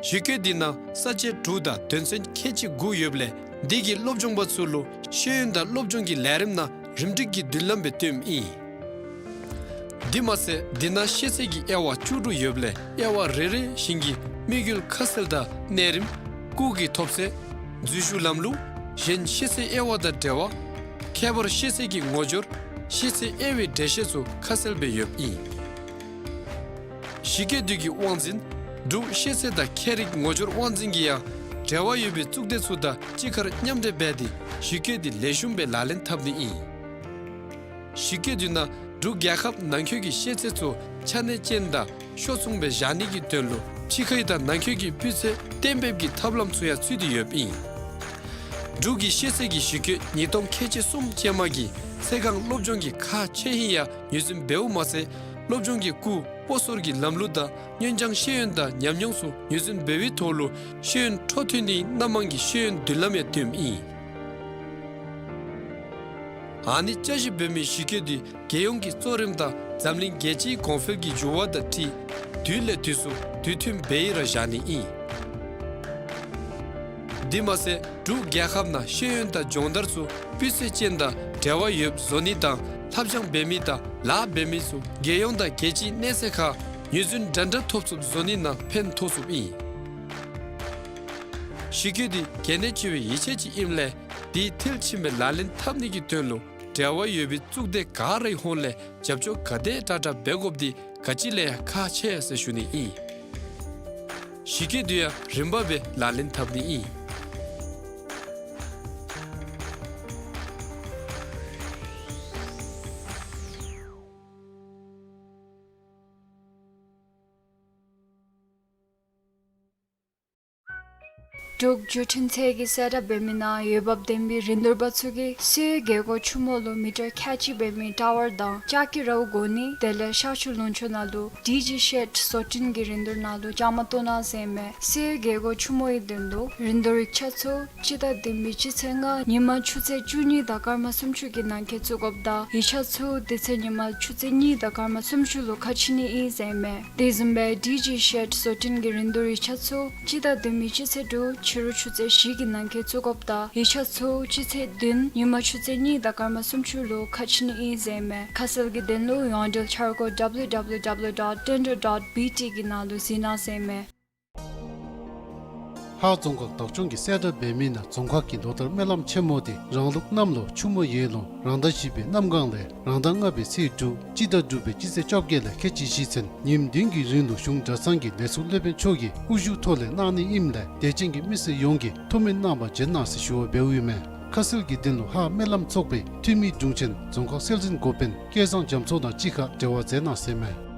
ཞིབ་འཁོད་འདི་ནང་ས་བཅད་དྲུག་དང་དོན་ཚན་ཁལ་གཅིག་དགུ་ཡོདཔ་ལས་འདི་གིས་སློབ་སྦྱོང་པ་ཚུ་ལུ་ཤེས་ཡོན་དང་སློབ་སྦྱོང་གི་ལས་རིམ་ནང་རིམ་སྒྲིག་གི་མདུན་ལམ་སྦེ་སྟོནམ་ཨིན། དེ་མ་ཚད་འདི་ནང་ཤེས་ཚད་ཀྱི་དབྱེ་བ་བཅུ་དྲུག་ཡོདཔ་ལས་དབྱེ་བ་རེ་རེ་བཞིན་གྱི་དམིགས་ཡུལ་ཁ་གསལ་དང་གནས་རིམ་སྐུགས་ཀྱི་ཐོབ་ཚད་འཛུལ་ཞུགས་ལམ་ལུགས་གཞན་ཤེས་ཚད་དབྱེ་བ་དང་འབྲེལ་བ་ཁྱད་པར་ཤེས་ཚད་ཀྱི་ངོ་སྦྱོར་ཤེས་ཚད་དབྱེ་བའི་འགྲེལ་བཤད་ཚུ་ཁ་གསལ་སྦེ་ཡོདཔ་ཨིན། ཞིབ་འཁོད་འདི་གི་དབང་འཛིན་འབྲུག་ཤེས་ཚད་དང་ཁྱད་རིག་ངོ་སྦྱོར་དབང་འཛིན་གྱིས་ཡང་འབྲེལ་བ་ཡོད་པའི་གཙུག་སྡེ་ཚུ་དང་གཅིག་ཁར་མཉམ་འབྲེལ་འབད་དེ་ཞིབ་འཁོད་འདི་ལེགས་ཤོམ་སྦེ་ལག་ལེན་འཐབ་ནི་ཨིན། ཞིབ་འཁོད་འདི་ནང་འབྲུག་རྒྱལ་ཁབ་ནང་འཁོད་ཀྱི་ཤེས་ཚད་ཚུ་ཆ་གནས་ཅན་དང་ཤོག་མཚུངས་སྦེ་བཞག་ནི་གི་དོན་ལུ་ཕྱི་ཁའི་དང་ནང་འཁོད་ཀྱི་སྤུས་ཚད་གཏན་འབེབས་ཀྱི་ཐབས་ལམ་ཚུ་ཡང་ཚུད་དེ་ཡོདཔ་ཨིན། འབྲུག་གི་ཤེས་ཚད་ཀྱི་ཞིབ་འཁོད་ཉིས་སྟོང་ཁལ་གཅིག་གསུམ་ཅན་མ་གིས་ཚེ་གང་སློབ་སྦྱོང་གི་ཁག་ཆེ་ཧིང་ཡང་ངོས་འཛིན་འབདཝ་མ་ཚད་སློབ་སྦྱོང་གི་སྐུགས་སྤོ་སོར་གྱི་ལམ་ལུགས་དང་སྔོན་སྦྱང་ཤེས་ཡོན་དང་ཉམས་མྱོང་ཚུ་ངོས་འཛིན་འབད་བའི་ཐོག་ལུ་ཤེས་ཡོན་འཕྲོ་མཐུད་ནིའི་སྣ་མང་གི་ཤེས་ཡོན་མདུན་ལམ་ཡང་སྟོནམ་ཨིན། ཨ་ནི་བསྐྱར་ཞིབ་འབད་མི་ཞིབ་འཁོད་འདི་རྒྱལ་ཡོངས་ཀྱི་གཙོ་རིམ་དང་འཛམ་གླིང་རྒྱལ་སྤྱིའི་གོང་འཕེལ་གྱི་འགྱུར་བ་དང་འཁྲིལ་དུས་ལས་དུས་སུ་དུས་མཐུན་སྦེ་ར་བཞག་ནི་ཨིན། དེ་མ་ཚད་འབྲུག་རྒྱལ་ཁབ་ནང་ཤེས་ཡོན་དང་སྦྱོང་བརྡར་ཚུ་སྤུས་ཚད་ཅན་དང་འབྲེལ་བ་ཡོདཔ་བཟོ་ནི་དང་ལྷབ་སྦྱང་འབད་མི་དང་ལཱ་འབད་མི་ཚུ་རྒྱལ་ཡོངས་དང་རྒྱལ་སྤྱིའི་གནས་ཚད་ཁར་ངོས་འཛིན་འདྲ་འདྲ་ཐོབ་ཚུགསཔ་བཟོ་ནི་ནང་ཕན་ཐོགས་ཚུགསཔ་ཨིན། ཞིབ་འཁོད་འདི་གལ་གནད་ཆེ་བའི་ཡིག་ཆ་ཅིག་ཨིནམ་ལས་འདི་མཐིལ་ཕྱིན་སྦེ་ལག་ལེན་འཐབ་ནི་གི་དོན་ལུ་འབྲེལ་བ་ཡོད་པའི་གཙུག་སྡེ་ག་རའི་ཧོངས་ལས་རྒྱབ་སྐྱོར་ག་དེ་དྲག་དྲག་འབད་དགོཔ་འདི་ག་ཅི་ལས་ཡང་ཁག་ཆེ་ཟེར་ཞུ་ནི་ཨིན། ཞིབ་འཁོད་འདི་ཡང་རིམ་པ་སྦེ་ལག་ལེན་འཐབ་ནི་ཨིན། འབྲུག་བརྒྱུད་འཕྲིན་ཚད་ཀྱིས་གསལ་བསྒྲགས་འབད་མི་ནང་འོས་འབབ་ལྡན་པའི་རིན་བསྡུར་པ་ཚུ་གིས་སེའུ་རྒྱལ་སྒོ་ཆུ་མོ་ལུ་མི་ཊར་ཁལ་གཅིག་འབད་མི་ཊ་ཝར་དང་ལྕགས་ཀྱི་རཝ་དགོ་ནི་དེ་ལས་ཤར་ཕྱོགས་ལུང་ཕྱོགས་ནང་ལུ་ཌི་ཇི་ཤེཌ་བཟོ་སྐྲུན་གྱི་རིན་བསྡུར་ནང་ལུ་བཅའ་མར་གཏོགས་གནང་ཟེར་ཨིན་མས། སེའུ་རྒྱལ་སྒོ་ཆུ་མོའི་དོན་ལུ་རིན་བསྡུར་ཡིག་ཆ་ཚུ་སྤྱི་ཟླ་བདུན་པའི་སྤྱི་ཚེས་ལྔ་ཉིན་མ་ཆུ་ཚོད་བཅུ་གཉིས་དང་སྐར་མ་སུམ་ཅུ་གི་ནང་འཁོད་བཙུགས་དགོཔ་དང་ཡིག་ཆ་ཚུ་དེ་ཚེ་ཉིན་མ་ཆུ་ཚོད་གཉིས་དང་སྐར་མ་སུམ་ཅུ་ལུ་ཁ་ཕྱེ་ནི་ཨིན་ཟེར་ཨིན་མས། དེ་བཟུམ་སྦེ་ཌི་ཇི་ཤེཌ་བཟོ་སྐྲུན་གྱི་རིན་བསྡུར་ཡིག་ཆ་ཚུ་སྤྱི་ཟླ་བདུན་པའི་སྤྱི་ཚེས་དྲུག་ཕྱི་རུ་ཆུ་ཚོད་བཞི་གི་ནང་འཁོད་བཙུགས་དགོཔ་དང་ཡིག་ཆ་ཚུ་སྤྱི་ཚེས་བདུན་ཉིན་མ་ཆུ་ཚོད་གཉིས་དང་སྐར་མ་སུམ་ཅུ་ལུ་ཁ་ཕྱེ་ནི་ཨིན་ཟེར་ཨིན་མས། ཁ་གསལ་གྱི་དོན་ལུ་ཡོངས་འབྲེལ་འཆར་སྒོ་W W W dot tender dot B T གི་ནང་ལུ་གཟིགས་གནང་ཟེར་ཨིན་མས། ཧཱ་རྫོང་ཁག་བདག་སྐྱོང་གིས་གསལ་བསྒྲགས་འབད་མི་ནང་རྫོང་ཁག་གི་ལོ་ལྟར་སྨོན་ལམ་ཆེན་མོ་དེ་རང་ལུག་གནམ་ལོ་ཆུ་མོ་ཡར་ལོང་རང་ཟླ་བཞི་པའི་གནམ་གང་ལས་རང་ཟླ་ལྔ་པའི་ཚེས་དྲུག་སྤྱི་ཟླ་དྲུག་པའི་སྤྱི་ཚེས་བཅོ་བརྒྱད་ལས་ཁལ་གཅིག་བཞི་ཚུན་ཉིནམ་བདུན་གྱི་རིང་ལུ་གཞུང་གྲྭ་ཚང་གི་ལས་ཚོགས་སློབ་དཔོན་མཆོག་གི་དབུ་བཞུགས་ཐོག་ལས་གནང་ནི་ཨིནམ་ལས་དད་ཅན་གྱི་མི་སེར་ཡོངས་ཀྱིས་ཐུགས་སྨོན་གནང་བར་བྱོན་གནང་ཟེར་ཞུ་བ་འབདཝ་ཨིན་མས། ཁ་གསལ་གྱི་དོན་ལུ་ཧཱ་སྨོན་ལམ་ཚོགས་པའི་འཐུས་མི་དྲུང་ཆེན་རྫོང་ཁག་སྲོལ་འཛིན་འགོ་དཔོན་སྐལ་བཟང་རྒྱ་མཚོ་དང་གཅིག་ཁར་འབྲེལ་བ་མཛད་གནང་ཟེར་མས།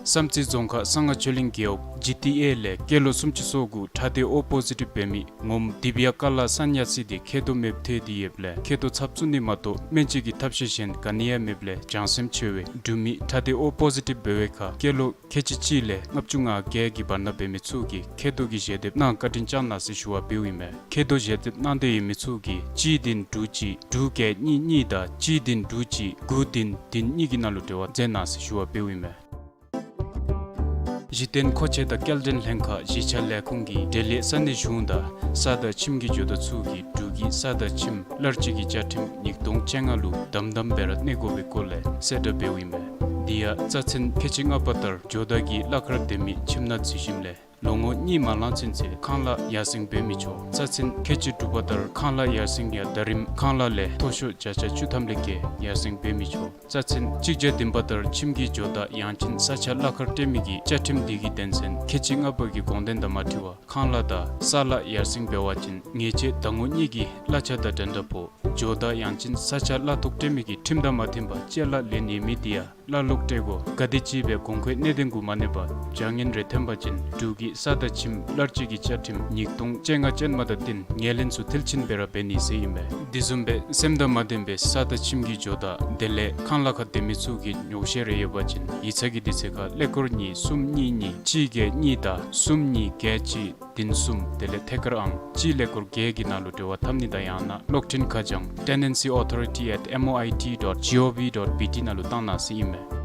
བསམ་རྩེ་རྫོང་ཁག་གསང་སྔགས་ཆོས་གླིང་རྒེད་འོག་ཇི་ཊི་ཨེ་ལས་སྐྱེས་ལོ་སུམ་ཅུ་སོ་དགུ་ཁྲག་སྡེ་ཨོ་པོ་ཟི་ཊིབ་འབད་མི་ངོམ་དི་བི་ཡ་ཀ་ལ་སན་ཡ་སི་དེ་མཁལ་རྡོག་མེདཔ་ཐལ་ཏེ་ཡོདཔ་ལས་མཁལ་རྡོག་ཚབ་བཙུགས་ནི་མ་གཏོགས་སྨན་བཅོས་ཀྱི་ཐབས་ཤེས་གཞན་ག་ནི་ཡང་མེདཔ་ལས་བྱང་སེམས་ཆེ་བའི་འབྲུག་མི་ཁྲག་སྡེ་ཨོ་པོ་ཟི་ཊིབ་འབད་བའི་ཁར་སྐྱེས་ལོ་ཁལ་གཅིག་གཅིག་ལས་ལྔ་བཅུ་ང་བརྒྱད་ཀྱི་བར་ན་འབད་མི་ཚུ་གིས་མཁལ་རྡོག་གི་ཞལ་འདེབས་གནང་བཀའ་དྲིན་བསྐྱང་གནང་ཟེར་ཞུ་བ་འབདཝ་ཨིན་མས། མཁལ་རྡོག་ཞལ་འདེབས་གནང་སྟེ་ཡོད་མི་ཚུ་གིས་གཅིག་བདུན་དྲུག་གཅིག་དྲུག་བརྒྱད་གཉིས་གཉིས་དང་གཅིག་བདུན་དྲུག་གཅིག་དགུ་བདུན་བདུན་གཉིས་ཀྱི་ནང་ལུ་འབྲེལ་བ་མཛད་གནང་ཟེར་ཞུ་བ་འབདཝ་ཨིན་མས། གཞི་རྟེན་མཁོ་ཆས་དང་སྐྱེལ་འདྲེན་ལྷན་ཁག་གཞིས་ཆགས་ལས་ཁུངས་ཀྱིས་འབྲེལ་ཡོད་ས་གནས་གཞུང་དང་ས་དང་ཁྱིམ་གྱི་ཇོ་བདག་ཚུ་གིས་འབྲུག་གི་ས་དང་ཁྱིམ་གླར་སྤྱོད་ཀྱི་བཅའ་ཁྲིམས་ཉིས་སྟོང་བཅོ་ལྔ་ལུ་དམ་དམ་སྦེ་ར་གནས་དགོ་པའི་སྐོར་ལས་གསལ་བསྒྲགས་འབདཝ་ཨིན་མས། དེ་ཡང་རྩ་ཚན་ཁལ་གཅིག་ལྔ་པ་ལྟར་ཇོ་བདག་གིས་གླ་ཁར་སྡོད་མི་ཁྱིམ་ནང་འཛུལ་ཞིནམ་ལས་ལོ་ངོ་གཉིས་མ་ལང་ཚུན་ཚོད་ཁང་གླ་ཡར་སེང་འབད་མི་ཆོག། རྩ་ཚན་ཁལ་གཅིག་དྲུག་པ་ལྟར་ཁང་གླ་ཡར་སེང་ཡང་ཟླ་རིམ་ཁང་གླ་ལས་མཐོ་ཤོས་བརྒྱ་ཆ་བཅུ་ཐམ་ལས་བརྒལ་ཡར་སེང་འབད་མི་ཆོག། རྩ་ཚན་གཅིག་བརྒྱ་བདུན་པ་ལྟར་ཁྱིམ་གྱི་ཇོ་བདག་ཡང་ཅིན་ས་ཆ་གླ་ཁར་སྤྲོད་མི་གིས་བཅའ་ཁྲིམས་དེ་གི་དོན་ཚན་ཁལ་གཅིག་ལྔ་པ་གི་དགོངས་དོན་དང་མ་འཁྲིལ་བར་ཁང་གླ་དང་ས་གླ་ཡར་སེང་འབད་བ་ཅིན་ཉེས་ཆད་ཟླ་ངོ་གཉིས་ཀྱི་གླ་ཆ་དང་འགྲན་ཟླ་ཕོག། ཇོ་བདག་ཡང་ཅིན་ས་ཆ་གླ་ཐོག་སྤྲོད་མི་གིས་ཁྲིམས་དང་མ་མཐུན་པར་ཅ་ལ་ལེན་ནི་མེད་དེ་ཡང་གླ་ལོག་སྤྲོད་དགོ། ག་དེམ་ཅིག་སྦེ་གོང་འཁོད་གནད་དོན་གུ་མ་གནས་པར་བྱ་ངན་རེ་ཐོན་པ་ཅིན་འབྲུག་གི་ས་དང་ཁྱིམ་གླར་སྤྱོད་ཀྱི་བཅའ་ཁྲིམས་ཉིས་སྟོང་བཅོ་ལྔ་ཅན་མ་དང་བསྟུན་ངོས་ལེན་ཚུ་མཐིལ་ཕྱིན་སྦེ་ར་འབད་ནི་ཟེར་ཨིན་པས། དེ་བཟུམ་སྦེ་སེམས་དང་མ་ལྡན་པའི་ས་དང་ཁྱིམ་གྱི་ཇོ་བདག་དེ་ལས་ཁང་གླ་ཁར་སྡོད་མི་ཚུ་གིས་ཉོགས་བཤད་རེ་ཡོད་པ་ཅིན་ཡིག་ཚང་གི་དུས་ཚོད་ཁར་ཀླད་ཀོར་གཉིས་གསུམ་གཉིས་གཉིས་གཅིག་བརྒྱད་གཉིས་དང་གསུམ་གཉིས་བརྒྱད་གཅིག་བདུན་གསུམ་དེ་ལས་ཐད་ཀར་ཨང་གཅིག་ཀླད་ཀོར་བརྒྱད་ཀྱི་ནང་ལུ་འབྲེལ་བ་འཐབ་ནི་དང་ཡང་ན་གློག་འཕྲིན་ཁ་བྱང་tenancy authority at M O I T dot G O V dot B T ནང་ལུ་བཏང་གནང་ཟེར་ཨིན་མས།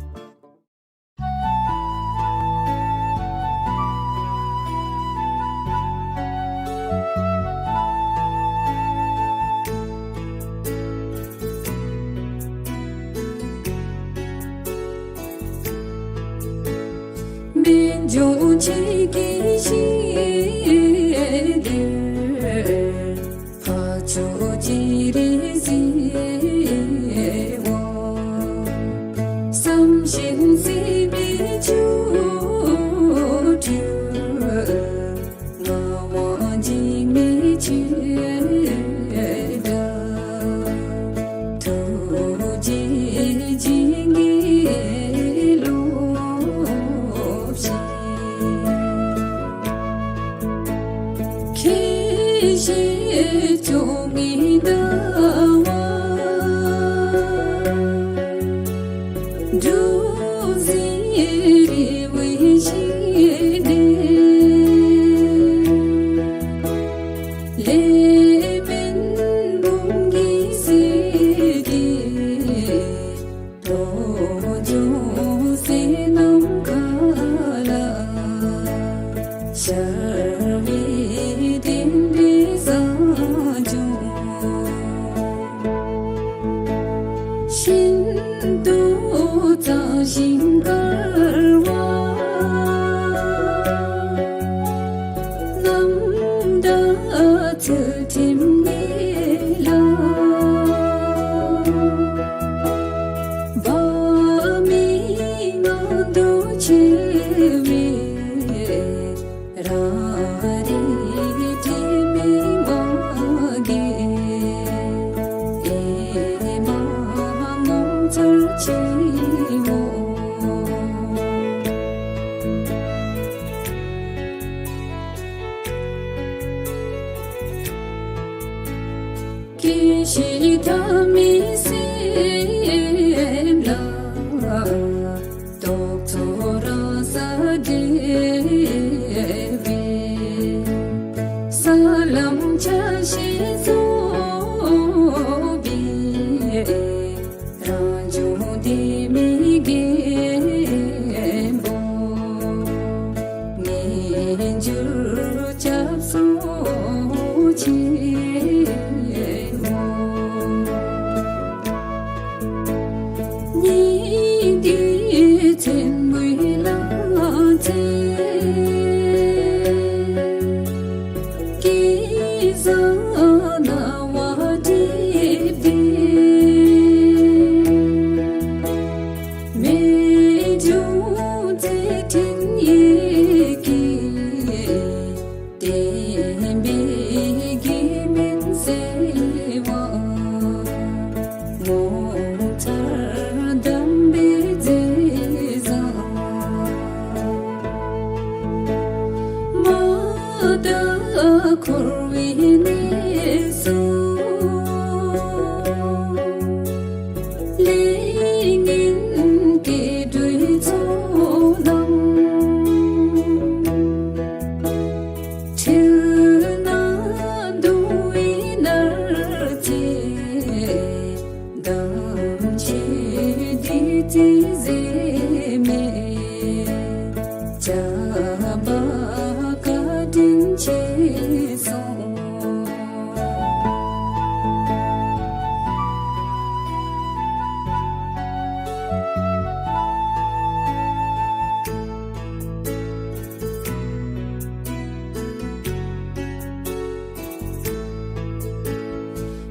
འཁོར་བའི་གནས་སུ་ལས་ངན་སྐྱེ་འགྲོའི་ཚོགས་རྣམས། འཁྲུལ་སྣང་གདུང་བས་མནར་ཚེ། དམ་ཆོས་བདུད་རྩིའི་ཟེར་མི་བྱ་བ་བཀའ་དྲིན་ཆེ་གསུངས།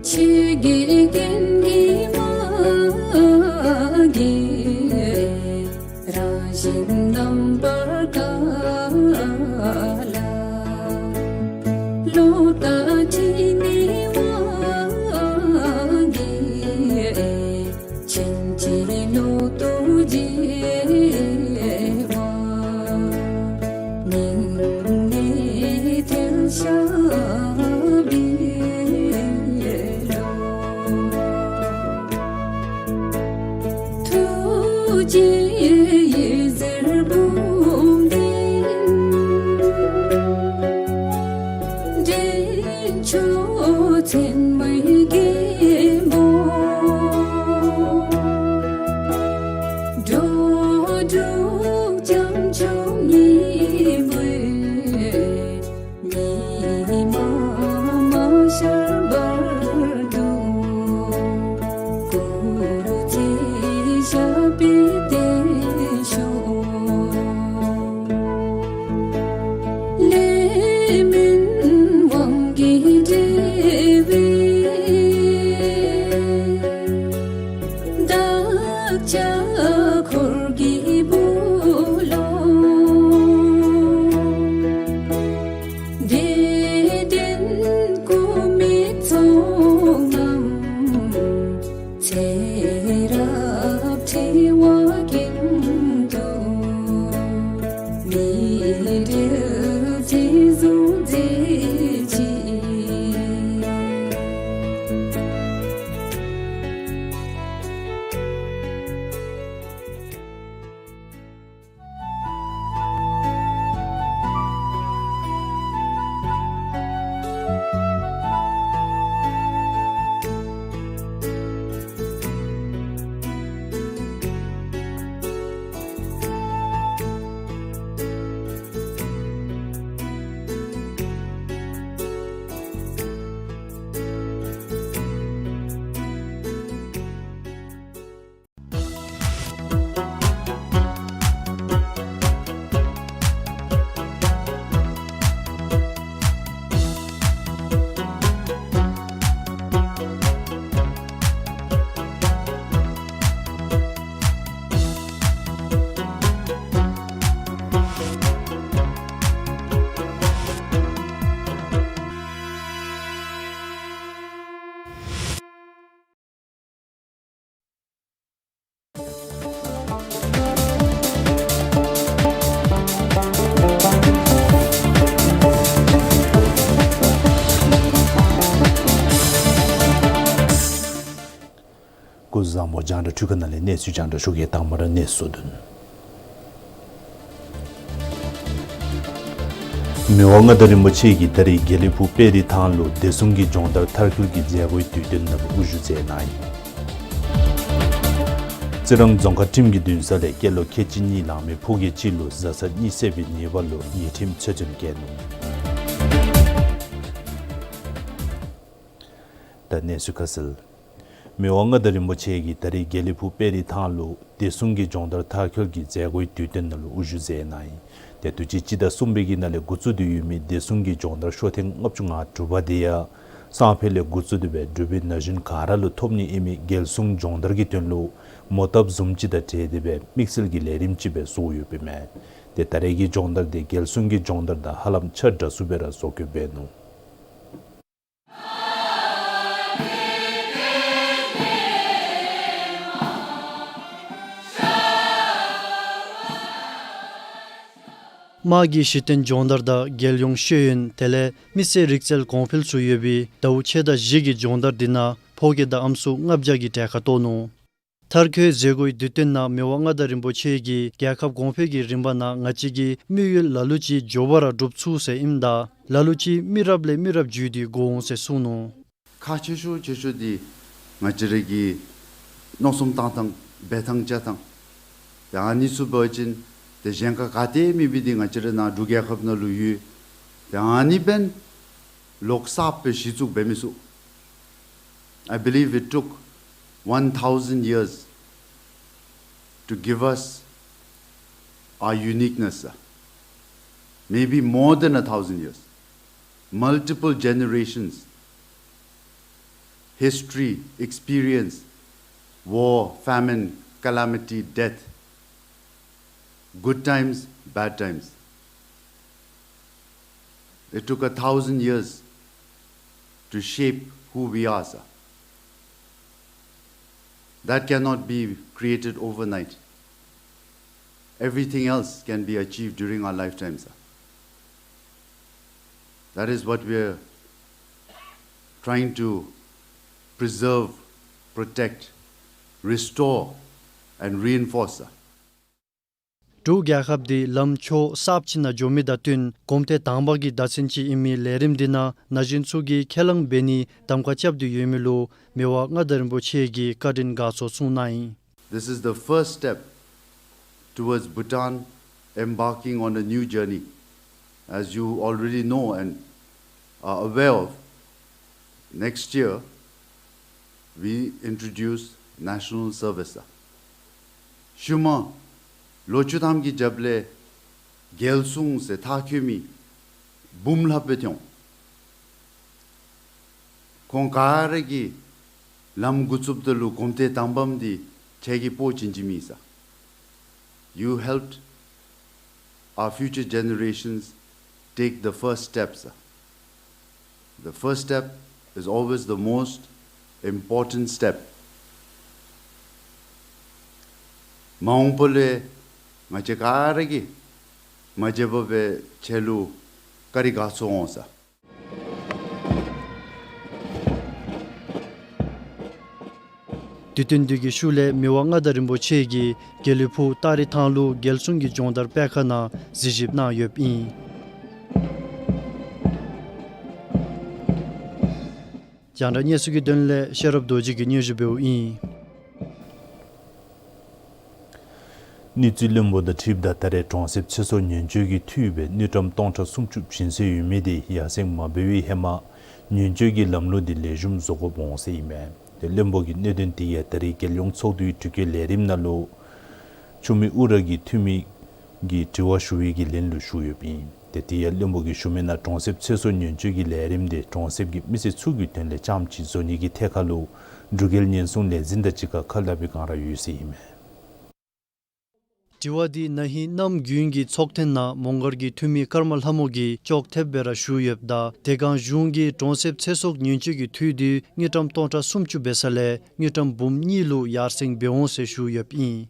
ཆོས་ཀྱི་རྒྱན་གྱིས་མ་གོས། རང་བཞིན་རྣམ་པར་དཀར་ལ། ལོག་ལྟ་ཕྱི་ནས་དབང་གིས། ཕྱིན་ཅི་ལོག་ཏུ་བྱེད་པ། སྙིང་ནས་ཐལ་བྱ་བའི་བློ། ཐུགས་རྗེའི་འོད་ཟེར་འབུམ་ལྡན། འདྲེན་མཆོག་མཚན་མོའི་རྒྱལ་པོ། འགྲོ་དྲུག་བྱང་ཆུབ་སྙིང་པོའི། ཉི་མ་མ་ཤར་བར་དུ། སྐུ་ཚེ་ཞབས་པད་བརྟན་ཤོག། ལས་སྨོན་དབང་གིས་འབྲེལ་བའི། བདག་ཅག་འཁོར་གྱི་སྦུབས་ལུ། བདེ་ལྡན་སྐུ་མི་ཚོགས་རྣམས། ཚེ་རབས་འཁྲི་བ་ཀུན་ཏུ། མི་འབྲལ་བརྩེ་གཟུང་མཛད་ཅིག། སྐུ་གཟུགས་བཟང་པོ། རྒྱང་བསྒྲགས་འཕྲུལ་ཁང་ནང་ལས་གནས་ཚུལ་རྒྱང་བསྒྲགས་ཞུ་གེ། དང་པ་ར་གནས་ཚུལ་བདུན། མི་དབང་མངའ་བདག་རིན་པོ་ཆེ་གིས་ད་རེས་དགེ་ལེགས་ཕུག་དཔལ་རི་ཐང་ལུ་བདེ་སྲུང་གི་སྦྱོང་བརྡར་མཐར་འཁྱོལ་གྱི་མཛད་སྒོའི་དུས་སྟོན་ནང་དབུ་བཞུགས་མཛད་གནང་ཡི། རྩི་རང་རྫོང་ཁག་ཁྲིམས་ཀྱི་འདུན་ས་ལས་སྐྱེས་ལོ་ཁལ་གཅིག་གཉིས་ལང་མི་ཕོ་སྐྱེས་གཅིག་ལུ་བཟའ་ཚང་གཉིད་སད་པའི་ཉེས་པ་ལུ་ཉེས་ཁྲིམས་ཆོད་སེམས་བཀལ་ནུག། ད་གནས་ཚུལ་ཁ་གསལ། མི་དབང་མངའ་བདག་རིན་པོ་ཆེ་གིས་ད་རེས་དགེ་ལེགས་ཕུག་དཔལ་རི་ཐང་ལུ་བདེ་སྲུང་གི་སྦྱོང་བརྡར་མཐར་འཁྱོལ་གྱི་མཛད་སྒོའི་དུས་སྟོན་ནང་ལུ་དབུ་བཞུགས་མཛད་གནང་ཡི། ཏེ་དུས་ཅི་སྤྱི་ཟླ་གསུམ་པའི་གི་ནང་ལས་འགོ་བཙུགས་ཏེ་ཡོད་མི་བདེ་སྲུང་གི་སྦྱོང་བརྡར་ཤོག་ཐེངས་ལྔ་བཅུ་ང་དྲུག་པ་དེ་ཡང་སང་ཕོད་ལས་འགོ་བཙུགས་ཏེ་སྦེ་འབྲུག་པའི་ན་གཞོན་ག་ར་ལུ་ཐོབ་ནི་ཨིན་མི་རྒྱལ་སྲུང་སྦྱོང་བརྡར་གྱི་དོན་ལུ་མོ་བཏབ་བཟུམ་ཅིག་དང་འབྲེལ་ཏེ་སྦེ་དམིགས་བསལ་གྱི་ལས་རིམ་ཅིག་སྦེ་བཟོ་ཡོདཔ་ཨིན་མས། ཏེ་ད་རེས་ཀྱི་སྦྱོང་བརྡར་དེ་རྒྱལ་སྲུང་གི་སྦྱོང་བརྡར་དང་ཧ་ལམ་ཆ་འདྲ་སུ་སྦེ་ར་བཟོ་བཀོད་འབད་ནུག། དམག་གི་གཞི་རྟེན་སྦྱོང་བརྡར་དང་རྒྱལ་ཡོངས་ཤེས་ཡོན་དེ་ལས་མི་སེར་རིག་རྩལ་གོང་འཕེལ་ཚུ་ཡོད་པའི་ཟླཝ་ཕྱེད་དང་བཞི་གི་སྦྱོང་བརྡར་འདི་ནང་ཕོ་སྐྱེས་དང་ཨམ་སྲུ་ལྔ་བརྒྱ་གིས་གྲལ་ཁར་གཏོགས་ནུག། མཐར་འཁྱོལ་མཛད་སྒོའི་དུས་སྟོན་ནང་མི་དབང་མངའ་བདག་རིན་པོ་ཆེ་གིས་རྒྱལ་ཁབ་གོང་འཕེལ་གྱི་རིམ་པ་ནང་ང་བཅས་ཀྱི་དམིགས་ཡུལ་ལ་ལུ་ཅིག་མགྱོགས་པ་ར་འགྲུབ་ཚུགས་ཟེར་ཨིནམ་ད་ལ་ལུ་ཅིག་མི་རབས་ལས་མི་རབས་བརྒྱུད་དེ་འགོ་འོང་ཟེར་གསུངས་ནུག། ཁག་ཆེ་ཤོས་ཆེ་ཤོས་འདི་ང་བཅས་ར་གི་མནོ་བསམ་བཏང་ཐངས་འབད་ཐངས་བྱ་ཐངས། ཏེ་ཨ་ནི་ཚུ་འབད་བ་ཅིན་ཏེ་གཞན་ཁར་ག་ཏེ་མེད་པའི་འདི་ང་བཅས་ར་ནཱ་འབྲུག་རྒྱལ་ཁབ་ནང་ལུ་ཡོད། ཏེ་ཨ་ནི་འབདན་ལོག་གསརཔ་སྦེ་གཞི་བཙུགས་འབད་མི་ཚུགས། I believe it took one thousand years to give us our uniqueness, sir. Maybe more than a thousand years. Multiple generations, history, experience, war, famine, calamity, death, good times, bad times. It took a thousand years to shape who we are, sir. That cannot be created overnight. Everything else can be achieved during our lifetime, sir. That is what we are trying to preserve, protect, restore, and reinforce, sir. འབྲུག་རྒྱལ་ཁབ་འདི་ལམ་ཕྱོགས་གསརཔ་ཅིག་ནང་འགྱོ་མི་དང་བསྟུན་གོམ་ཐེངས་དང་པ་གི་བརྡ་མཚོན་ཅིག་ཨིན་མི་ལས་རིམ་འདི་ནང་ན་གཞོན་ཚུ་གིས་ཁས་བླངས་འབད་ནིའི་གདམ་ཁ་རྐྱབ་སྟེ་ཡོད་མི་ལུ་མི་དབང་མངའ་བདག་རིན་པོ་ཆེ་གིས་བཀའ་དྲིན་དགའ་ཚོར་གསུངས་གནང་ཡི། This is the first step towards Bhutan embarking on a new journey. As you already know and are aware of, next year we introduce national service, sir. ཤུལ་མ་ལོ་བཅུ་ཐམ་གྱི་རྒྱབ་ལས་རྒྱལ་སྲུང་ཟེར་མཐར་འཁྱོལ་མི་འབུམ་ལྷགཔ་སྦེ་ཐོན་འོང་། ཁོང་ག་ར་གིས་ལམ་འགོ་བཙུགསཔ་ད་ལུ་གོམ་ཐེངས་དང་པམ་འདི་ཁྱེད་ཀྱིས་སྤོ་བྱིན་བྱིནམ་ཨིན་ས། You helped our future generations take the first steps. The first step is always the most important step. མ་འོངས་པ་ལུ་ང་བཅས་ག་ར་གིས་མ་བརྗེད་པར་སྦེ་ཁྱེད་ལུ་བཀའ་དྲིན་དགའ་ཚོར་འོང་ས། དུས་སྟོན་འདི་གི་ཤུལ་ལས་མི་དབང་མངའ་བདག་རིན་པོ་ཆེ་གིས་དགེ་ལེགས་ཕུག་སྟ་རེ་ཐང་ལུ་རྒྱལ་སྲུང་གི་སྦྱོང་བརྡར་སྤེལ་ཁང་ནང་གཟིགས་ཞིབ་གནང་ཡོདཔ་ཨིན། རྒྱང་བསྒྲགས་གནས་ཚུལ་གྱི་དོན་ལས་ཤེས་རབ་རྡོ་རྗེ་གིས་སྙན་ཞུ་འབདཝ་ཨིན། དངུལ་རྩིས་བློན་པོ་དང་འཁྲིལཝ་ད་ད་རེས་གྲོང་གསེབ་ཚེ་སྲོག་ཉེན་བཅོལ་གྱི་འཐུས་སྦེ་དངུལ་ཀྲམ་སྟོང་ཕྲག་སུམ་ཅུ་བྱིན་སྲོལ་ཡོད་མི་དེ་ཡར་སེང་མ་འབད་བའི་ཧེ་མ་ཉེན་བཅོལ་གྱི་ལམ་ལུགས་དེ་ལེགས་ཤོམ་བཟོ་དགོཔ་འོང་ཟེར་ཨིན་མས། ཏེ་བློན་པོ་གིས་གནད་དོན་དེ་ཡང་ད་རེས་རྒྱལ་ཡོངས་ཚོགས་འདུའི་དྲི་བཀོད་ལས་རིམ་ནང་ལུ་ཆུ་མིག་ཨུ་ར་གི་འཐུས་མི་གིས་དྲི་བ་ཞུ་བའི་གི་ལན་ལུ་ཞུ་ཡོདཔ་ཨིན། ཏེ་དེ་ཡང་བློན་པོ་གིས་ཞུ་མི་ནང་གྲོང་གསེབ་ཚེ་སྲོག་ཉེན་བཅོལ་གྱི་ལས་རིམ་དེ་གྲོང་གསེབ་ཀྱི་མི་སེར་ཚུ་གི་དོན་ལས་རྐྱངམ་ཅིག་བཟོ་ནི་གི་ཐད་ཁར་ལུ་འབྲུག་རྒྱལ་ཉེན་སྲུང་ལས་འཛིན་དང་གཅིག་ཁར་ཁ་སླབ་པའི་བསྒང་ར་ཡོད་ཟེར་ཨིན་མས། དྲི་བ་འདི་ན་ཧིང་གནམ་དགུན་གྱི་ཚོགས་ཐེངས་ནང་མོང་སྒར་གྱི་འཐུས་མི་ཀརྨ་ལྷ་མོ་གིས་ཅོག་འཐདཔ་སྦེ་ར་ཞུ་ཡོདཔ་ད་དེ་སྒང་གཞུང་གིས་གྲོང་གསེབ་ཚེ་སྲོག་ཉེན་བཅོལ་གྱི་འཐུས་དེ་དངུལ་ཀྲམ་སྟོང་ཕྲག་སུམ་ཅུ་འབད་ས་ལས་དངུལ་ཀྲམ་འབུམ་གཉིས་ལུ་ཡར་སེང་འབད་འོང་ཟེར་ཞུ་ཡོདཔ་ཨིན།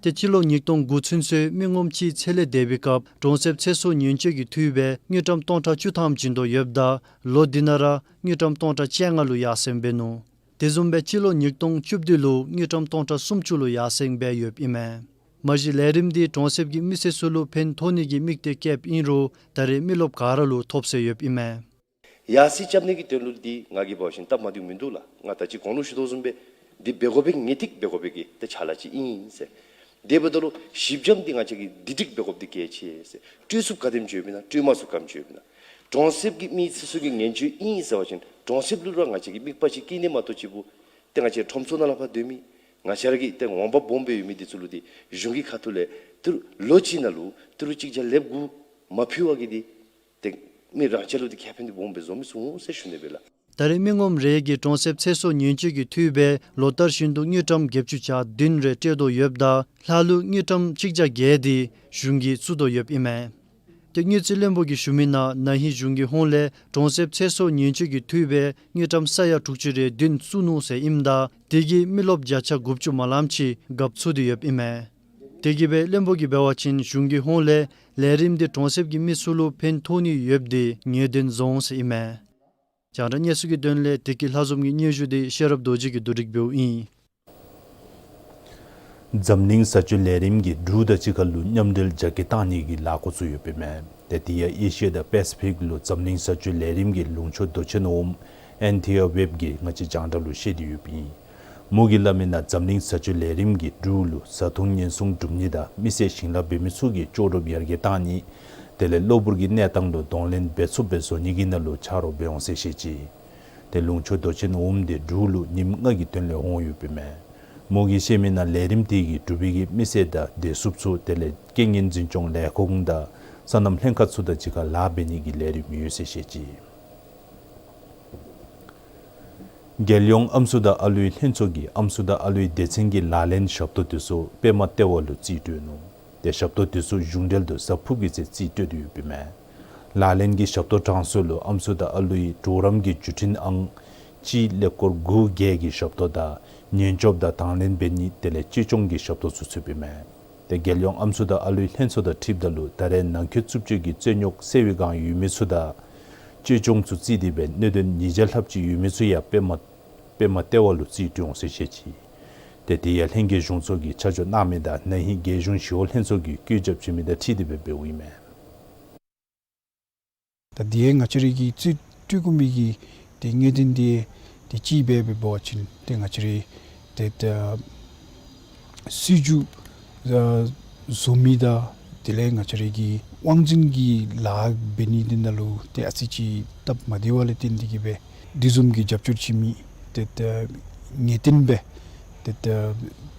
ཏེ་སྤྱི་ལོ་ཉིས་སྟོང་དགུ་ཚུན་ཚོད་མི་ངོམ་གཅིག་ཚེ་ལས་འདས་པའི་སྐབས་གྲོང་གསེབ་ཚེ་སྲོག་ཉེན་བཅོལ་གྱི་འཐུས་སྦེ་དངུལ་ཀྲམ་སྟོང་ཕྲག་བཅུ་ཐམ་བྱིན་དོ་ཡོདཔ་ད་ལོ་འདི་ནང་ར་དངུལ་ཀྲམ་སྟོང་ཕྲག་བཅོ་ལྔ་ལུ་ཡར་སེང་འབད་ནུག། དེ་བཟུམ་སྦེ་སྤྱི་ལོ་ཉིས་སྟོང་བཅུ་བདུན་ལུ་དངུལ་ཀྲམ་སྟོང་ཕྲག་སུམ་ཅུ་ལུ་ཡར་སེང་འབད་ཡོདཔ་ཨིན་མས། མ་གཞི་ལས་རིམ་འདི་གྲོང་གསེབ་ཀྱི་མི་སེར་ཚུ་ལུ་ཕན་ཐོགས་ནི་གི་དམིགས་གཏད་བསྐྱེདཔ་ཨིན་རུང་ད་རེས་མི་རློབས་ག་ར་ལུ་ཐོབ་སོ་ཡོདཔ་ཨིན་མས། ཡར་སེང་རྐྱབ་ནི་གི་དོན་ལུ་འདི་ང་གིས་འབད་བ་ཅིན་སྟབས་མ་བདེཝ་མིན་འདུག་ལགས། ང་ད་ཅི་གོང་ལུ་ཞུ་དོ་བཟུམ་སྦེ་འདི་འབད་དགོ་པའི་ངེས་ཏིག་འབད་དགོ་པའི་གི་ཏེ་ཆ་ལ་ཅིག་ཨིན་ཟེར། དེ་འབདཝ་ད་ལུ་ཞིབ་འཇམ་འདི་ང་བཅས་ཀྱིས་འདི་འགྲིག་འབད་དགོཔ་འདི་གལ་ཆེ་ཟེར། སྤྲོད་ཚུགསཔ་ག་དེམ་ཅིག་ཡོདཔ་ཨིན་ན་སྤྲོད་མ་ཚུགསཔ་ག་དེམ་ཅིག་ཡོདཔ་ཨིན་ན། གྲོང་གསེབ་ཀྱི་མི་སེར་ཚུ་གི་ཉེན་བཅོལ་ཨིན་ཟེར་བ་ཅིན་གྲོང་གསེབ་ལུ་ར་ང་བཅས་ཀྱིས་དམིགས་པ་ཅིག་བསྐྱེད་ནི་མ་གཏོགས་ཅིག་པོ་ཏེ་ང་བཅས་ཁྲོམ་ཚུ་ནང་ལས་ཕར་སྡོད་མི་ང་བཅས་ར་གི་ཏེ་ངོ་མ་སྦོམ་སྦེ་ཡོད་མི་འདི་ཚུ་ལུ་འདི་གཞུང་གི་ཁ་ཐུག་ལས་ཏི་རུ་ལོ་གཅིག་ནང་ལུ་ཏི་རུ་གཅིག་བརྒྱ་ལེབ་དགུ་མ་ཕུལ་བ་གིས་འདི་ཏེ་མི་རང་ཅག་ལུ་འདི་ཁེ་ཕན་འདི་སྦོམ་སྦེ་བཟོ་མི་ཚུགས་འོང་ཟེར་ཞུ་ནི་སྦེ་ལགས། ད་རེས་མི་ངོམ་རེ་གིས་གྲོང་གསེབ་ཚེ་སྲོག་ཉེན་བཅོལ་གྱི་འཐུས་སྦེ་ལོ་ལྟར་བཞིན་དུ་དངུལ་ཀྲམ་བརྒྱད་ཅུ་གྱ་བདུན་རེ་སྤྲོད་དོ་ཡོདཔ་ད་ལྷག་ལུས་དངུལ་ཀྲམ་གཅིག་བརྒྱ་བརྒྱད་འདི་གཞུང་གིས་བཙུགས་དོ་ཡོདཔ་ཨིན་མས། ཏེ་དངུལ་རྩིས་བློན་པོ་གིས་ཞུ་མི་ནང་ན་ཧིང་གཞུང་གི་ཧོངས་ལས་གྲོང་གསེབ་ཚེ་སྲོག་ཉེན་བཅོལ་གྱི་འཐུས་སྦེ་དངུལ་ཀྲམ་ས་ཡ་དྲུག་ཅུ་རེ་བདུན་བཙུགས་ནུག་ཟེར་ཨིནམ་ད་དེ་གིས་མི་རློབས་བརྒྱ་ཆ་དགུ་བཅུ་མ་ལངམ་ཅིག་རྒཔོ་ཚུད་དེ་ཡོདཔ་ཨིན་མས། དེ་གིས་སྦེ་བློན་པོ་གིས་འབད་བ་ཅིན་གཞུང་གི་ཧོངས་ལས་ལས་རིམ་འདི་གྲོང་གསེབ་ཀྱི་མི་ཚུ་ལུ་ཕན་ཐོགས་ནི་ཡོདཔ་འདི་ངེས་བདེན་བཟོ་འོང་ཟེར་ཨིན་མས། རྒྱང་བསྒྲགས་གནས་ཚུལ་གྱི་དོན་ལས་བདེ་སྐྱིད་ལྷ་འཛོམས་ཀྱི་སྙན་ཞུ་འདི་ཤེས་རབ་རྡོ་རྗེ་གིས་བསྡུ་སྒྲིག་འབདཝ་ཨིན། འཛམ་གླིང་བཟའ་སྤྱོད་ལས་རིམ་གྱིས་འབྲུག་དང་གཅིག་ཁར་ལུ་མཉམ་འབྲེལ་རྒྱ་སྐྱེད་བཏང་ནི་གི་ལཱ་འགོ་བཙུགས་ཡོདཔ་ཨིན་མས། ཏེ་དེ་ཡང་ཨེ་ཤི་ཡ་དང་པེ་སི་ཕིག་ལུ་འཛམ་གླིང་བཟའ་སྤྱོད་ལས་རིམ་གྱི་ལུང་ཕྱོགས་མདོ་ཆེན་འོགམ་ཨེན་ཐི་ཡ་ཝེབ་ཀྱིས་ང་བཅས་རྒྱང་བསྒྲགས་ལུ་བཤད་དེ་ཡོདཔ་ཨིན། མོ་གིས་སླབ་མི་ནང་འཛམ་གླིང་བཟའ་སྤྱོད་ལས་རིམ་གྱིས་འབྲུག་ལུ་བཟའ་འཐུང་ཉེན་སྲུང་སྒྲུབ་ནི་དང་མི་སེར་ཞིང་ལཱ་འབད་མི་ཚུ་གི་ལྕོགས་གྲུབ་ཡར་རྒྱས་བཏང་ནི་དེ་ལས་གློ་བུར་གྱི་གནས་སྟངས་ལུ་གདོང་ལེན་འབད་ཚུགསཔ་སྦེ་བཟོ་ནི་གི་ནང་ལུ་ཆ་རོགས་འབད་འོང་ཟེར་བཤད་ཅི། ཏེ་ལུང་ཕྱོགས་མདོ་ཆེན་འོགམ་འདི་འབྲུག་ལུ་ཉིནམ་ལྔ་གི་དོན་ལས་འོང་ཡོདཔ་ཨིན་མས། མོ་གིས་བཤད་མི་ནང་ལས་རིམ་དེ་གིས་འབྲུག་པའི་གི་མི་སེར་དང་བདེ་སྲུངཔ་ཚུ་དེ་ལས་རྐྱེན་ངན་འཛིན་སྐྱོང་ལས་ཁུངས་དང་སོ་ནམ་ལྷན་ཁག་ཚུ་དང་གཅིག་ཁར་ལཱ་འབད་ནི་གི་ལས་རིམ་ཡོད་ཟེར་བཤད་ཅི། རྒྱལ་ཡོངས་ཨམ་སྲུ་དང་ཨ་ལུའི་ལྷན་ཚོགས་ཀྱིས་ཨམ་སྲུ་དང་ཨ་ལུའི་སྡེ་ཚན་གྱི་ལག་ལེན་ཞབས་ཏོག་དེ་ཚུ་པདྨ་ལྟེ་བ་ལུ་རྩིས་སྤྲོད་ནུག། ཏེ་ཞབས་ཏོག་དེ་ཚུ་གཞུང་འབྲེལ་དུ་གཟའ་ཕུར་བུ་གི་ཚེ་རྩིས་སྤྲོད་དེ་ཡོདཔ་ཨིན་མས། ལག་ལེན་གྱི་ཞབས་ཏོག་གྲངས་སུ་ལུ་ཨམ་སྲུ་དང་ཨ་ལུའི་གྲོགས་རམ་གྱི་བརྒྱུད་འཕྲིན་ཨང་གཅིག་ཀླད་ཀོར་དགུ་བརྒྱད་ཀྱི་ཞབས་ཏོག་དང་ཉེན་སྐྱོབ་དང་དང་ལེན་འབད་ནི་དེ་ལས་གཅེས་སྐྱོང་གི་ཞབས་ཏོག་ཚུ་ཚུདཔ་ཨིན་མས། ཏེ་རྒྱལ་ཡོངས་ཨམ་སྲུ་དང་ཨ་ལུའི་ལྷན་ཚོགས་དང་འཁྲིལཝ་ད་ལུ་ད་རེས་ནང་འཁོད་རྩུབ་སྤྱོད་ཀྱི་རྩོད་རྙོག་སེལ་བའི་བསྒང་ཡོད་མི་ཚུ་དང་གཅེས་སྐྱོང་ཚུ་བརྩིས་ཏེ་སྦེ་གནད་དོན་ཉིས་བརྒྱ་ལྷགཔ་ཅིག་ཡོད་མི་ཚུ་ཡང་པདྨ་པདྨ་ལྟེ་བ་ལུ་རྩིས་སྤྲོད་འོང་ཟེར་བཤད་ཅི། ཏེ་དེ་ཡང་ལྷན་རྒྱས་གཞུང་ཚོགས་ཀྱིས་ཆ་འཇོག་གནང་མི་དང་ན་ཧིང་རྒྱལ་གཞུང་ཞི་གཡོག་ལྷན་ཚོགས་ཀྱིས་བཀོད་རྒྱབ་བྱིན་མི་དང་འཁྲིལ་ཏེ་སྦེ་འབདཝ་ཨིན་མས། ད་དེ་ཡང་ང་བཅས་རའི་གི་རྩིས་སྤྲོད་དགོ་མི་གི་ཏེ་གནད་དོན་དེ་ཏེ་གཅིག་སྦེ་འབད་བ་ཅིན་ཏེ་ང་བཅས་རའི་ཏེ་ད་སྲིད་བྱུས་ཨ་བཟོ་མི་དང་དེ་ལས་ང་བཅས་རའི་གི་དབང་འཛིན་གྱི་ལཱ་འབད་ནི་དེ་ནང་ལུ་ཏེ་ཨ་ཙི་ཅིག་སྟབས་མ་བདེ་བ་ལས་བརྟེན་ཏེ་གིས་སྦེ་དེ་བཟུམ་གྱི་རྒྱབ་སྐྱོར་བྱིན་མི་ཏེ་ད་ངེས་གཏན་སྦེ་ཏེ་ད་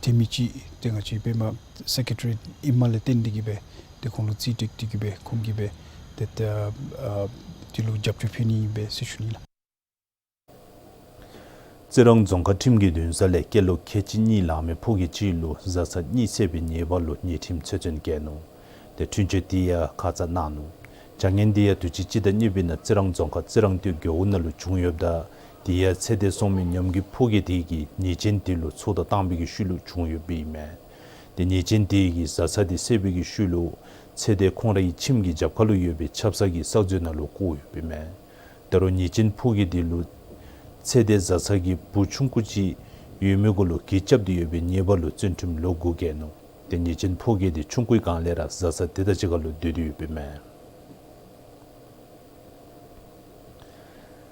ཐོན་མི་ཅིག་ཏེ་ང་བཅས་པདྨ་སེ་ཀེ་ཊི་རི་ཨིནམ་ལས་བརྟེན་ཏེ་གིས་སྦེ་ཏེ་ཁོང་ལུ་རྩིས་སྤྲོད་དེ་གིས་སྦེ་ཁོང་གིས་སྦེ་ཏེ་ད་ཨ་དེ་ལུ་རྒྱབ་སྐྱོར་ཕུལ་ནི་ཨིན་པས་ཟེར་ཞུ་ནི་ལགས། རྩི་རང་རྫོང་ཁག་ཁྲིམས་ཀྱི་འདུན་ས་ལས་སྐྱེས་ལོ་ཁལ་གཅིག་གཉིས་ལང་མི་ཕོ་སྐྱེས་ཅིག་ལུ་བཟའ་ཚང་གཉིད་སད་པའི་ཉེས་པ་ལུ་ཉེས་ཁྲིམས་ཆོད་བཙོན་བཀལ་ནུག། ཏེ་འཁྲུན་ཆོད་དེ་ཡང་ཁ་ཙ་གནང་ནུག། བྱ་ངན་དེ་ཡང་དུས་ཅི་སྤྱི་ཟླ་གཉིས་པའི་ནང་རྩི་རང་རྫོང་ཁག་རྩི་རང་སྟོད་རྒེད་འོག་ནང་ལུ་བྱུང་ཡོདཔ་ད་དེ་ཡང་ཚེ་འདས་སོང་མི་ཉམས་རྒུད་ཕོ་སྐྱེས་དེ་གིས་ཉེས་ཅན་དེ་ལུ་ཚོགས་བརྡ་བཏང་བའི་གི་ཤུལ་ལུ་བྱུང་ཡོདཔ་ཨིན་མས། ཏེ་ཉེས་ཅན་དེ་གིས་བཟའ་ཚང་དེ་བསད་པའི་གི་ཤུལ་ལུ་ཚེ་འདས་ཁོང་རའི་ཁྱིམ་གྱི་རྒྱབ་ཁ་ལུ་ཡོད་པའི་ཆབ་གསང་གི་གསར་མཛོད་ནང་ལུ་བཀོ་ཡོདཔ་ཨིན་མས། ད་རུང་ཉེས་ཅན་ཕོ་སྐྱེས་དེ་ལུ་ཚེ་འདས་བཟའ་ཚང་གི་བུ་ཆུང་ཀུ་ཅིག་ཡོད་མི་གུ་ལུ་གུས་རྐྱབ་སྟེ་ཡོད་པའི་ཉེས་པ་ལུ་བཙོན་ཁྲིམས་ལོ་དགུ་བཀལ་ནུག། ཏེ་ཉེས་ཅན་ཕོ་སྐྱེས་དེ་ཆུང་ཀུའི་སྒང་ལས་ར་བཟའ་ཚང་དེ་དང་གཅིག་ཁར་ལུ་སྡོད་དེ་ཡོདཔ་ཨིན་མས།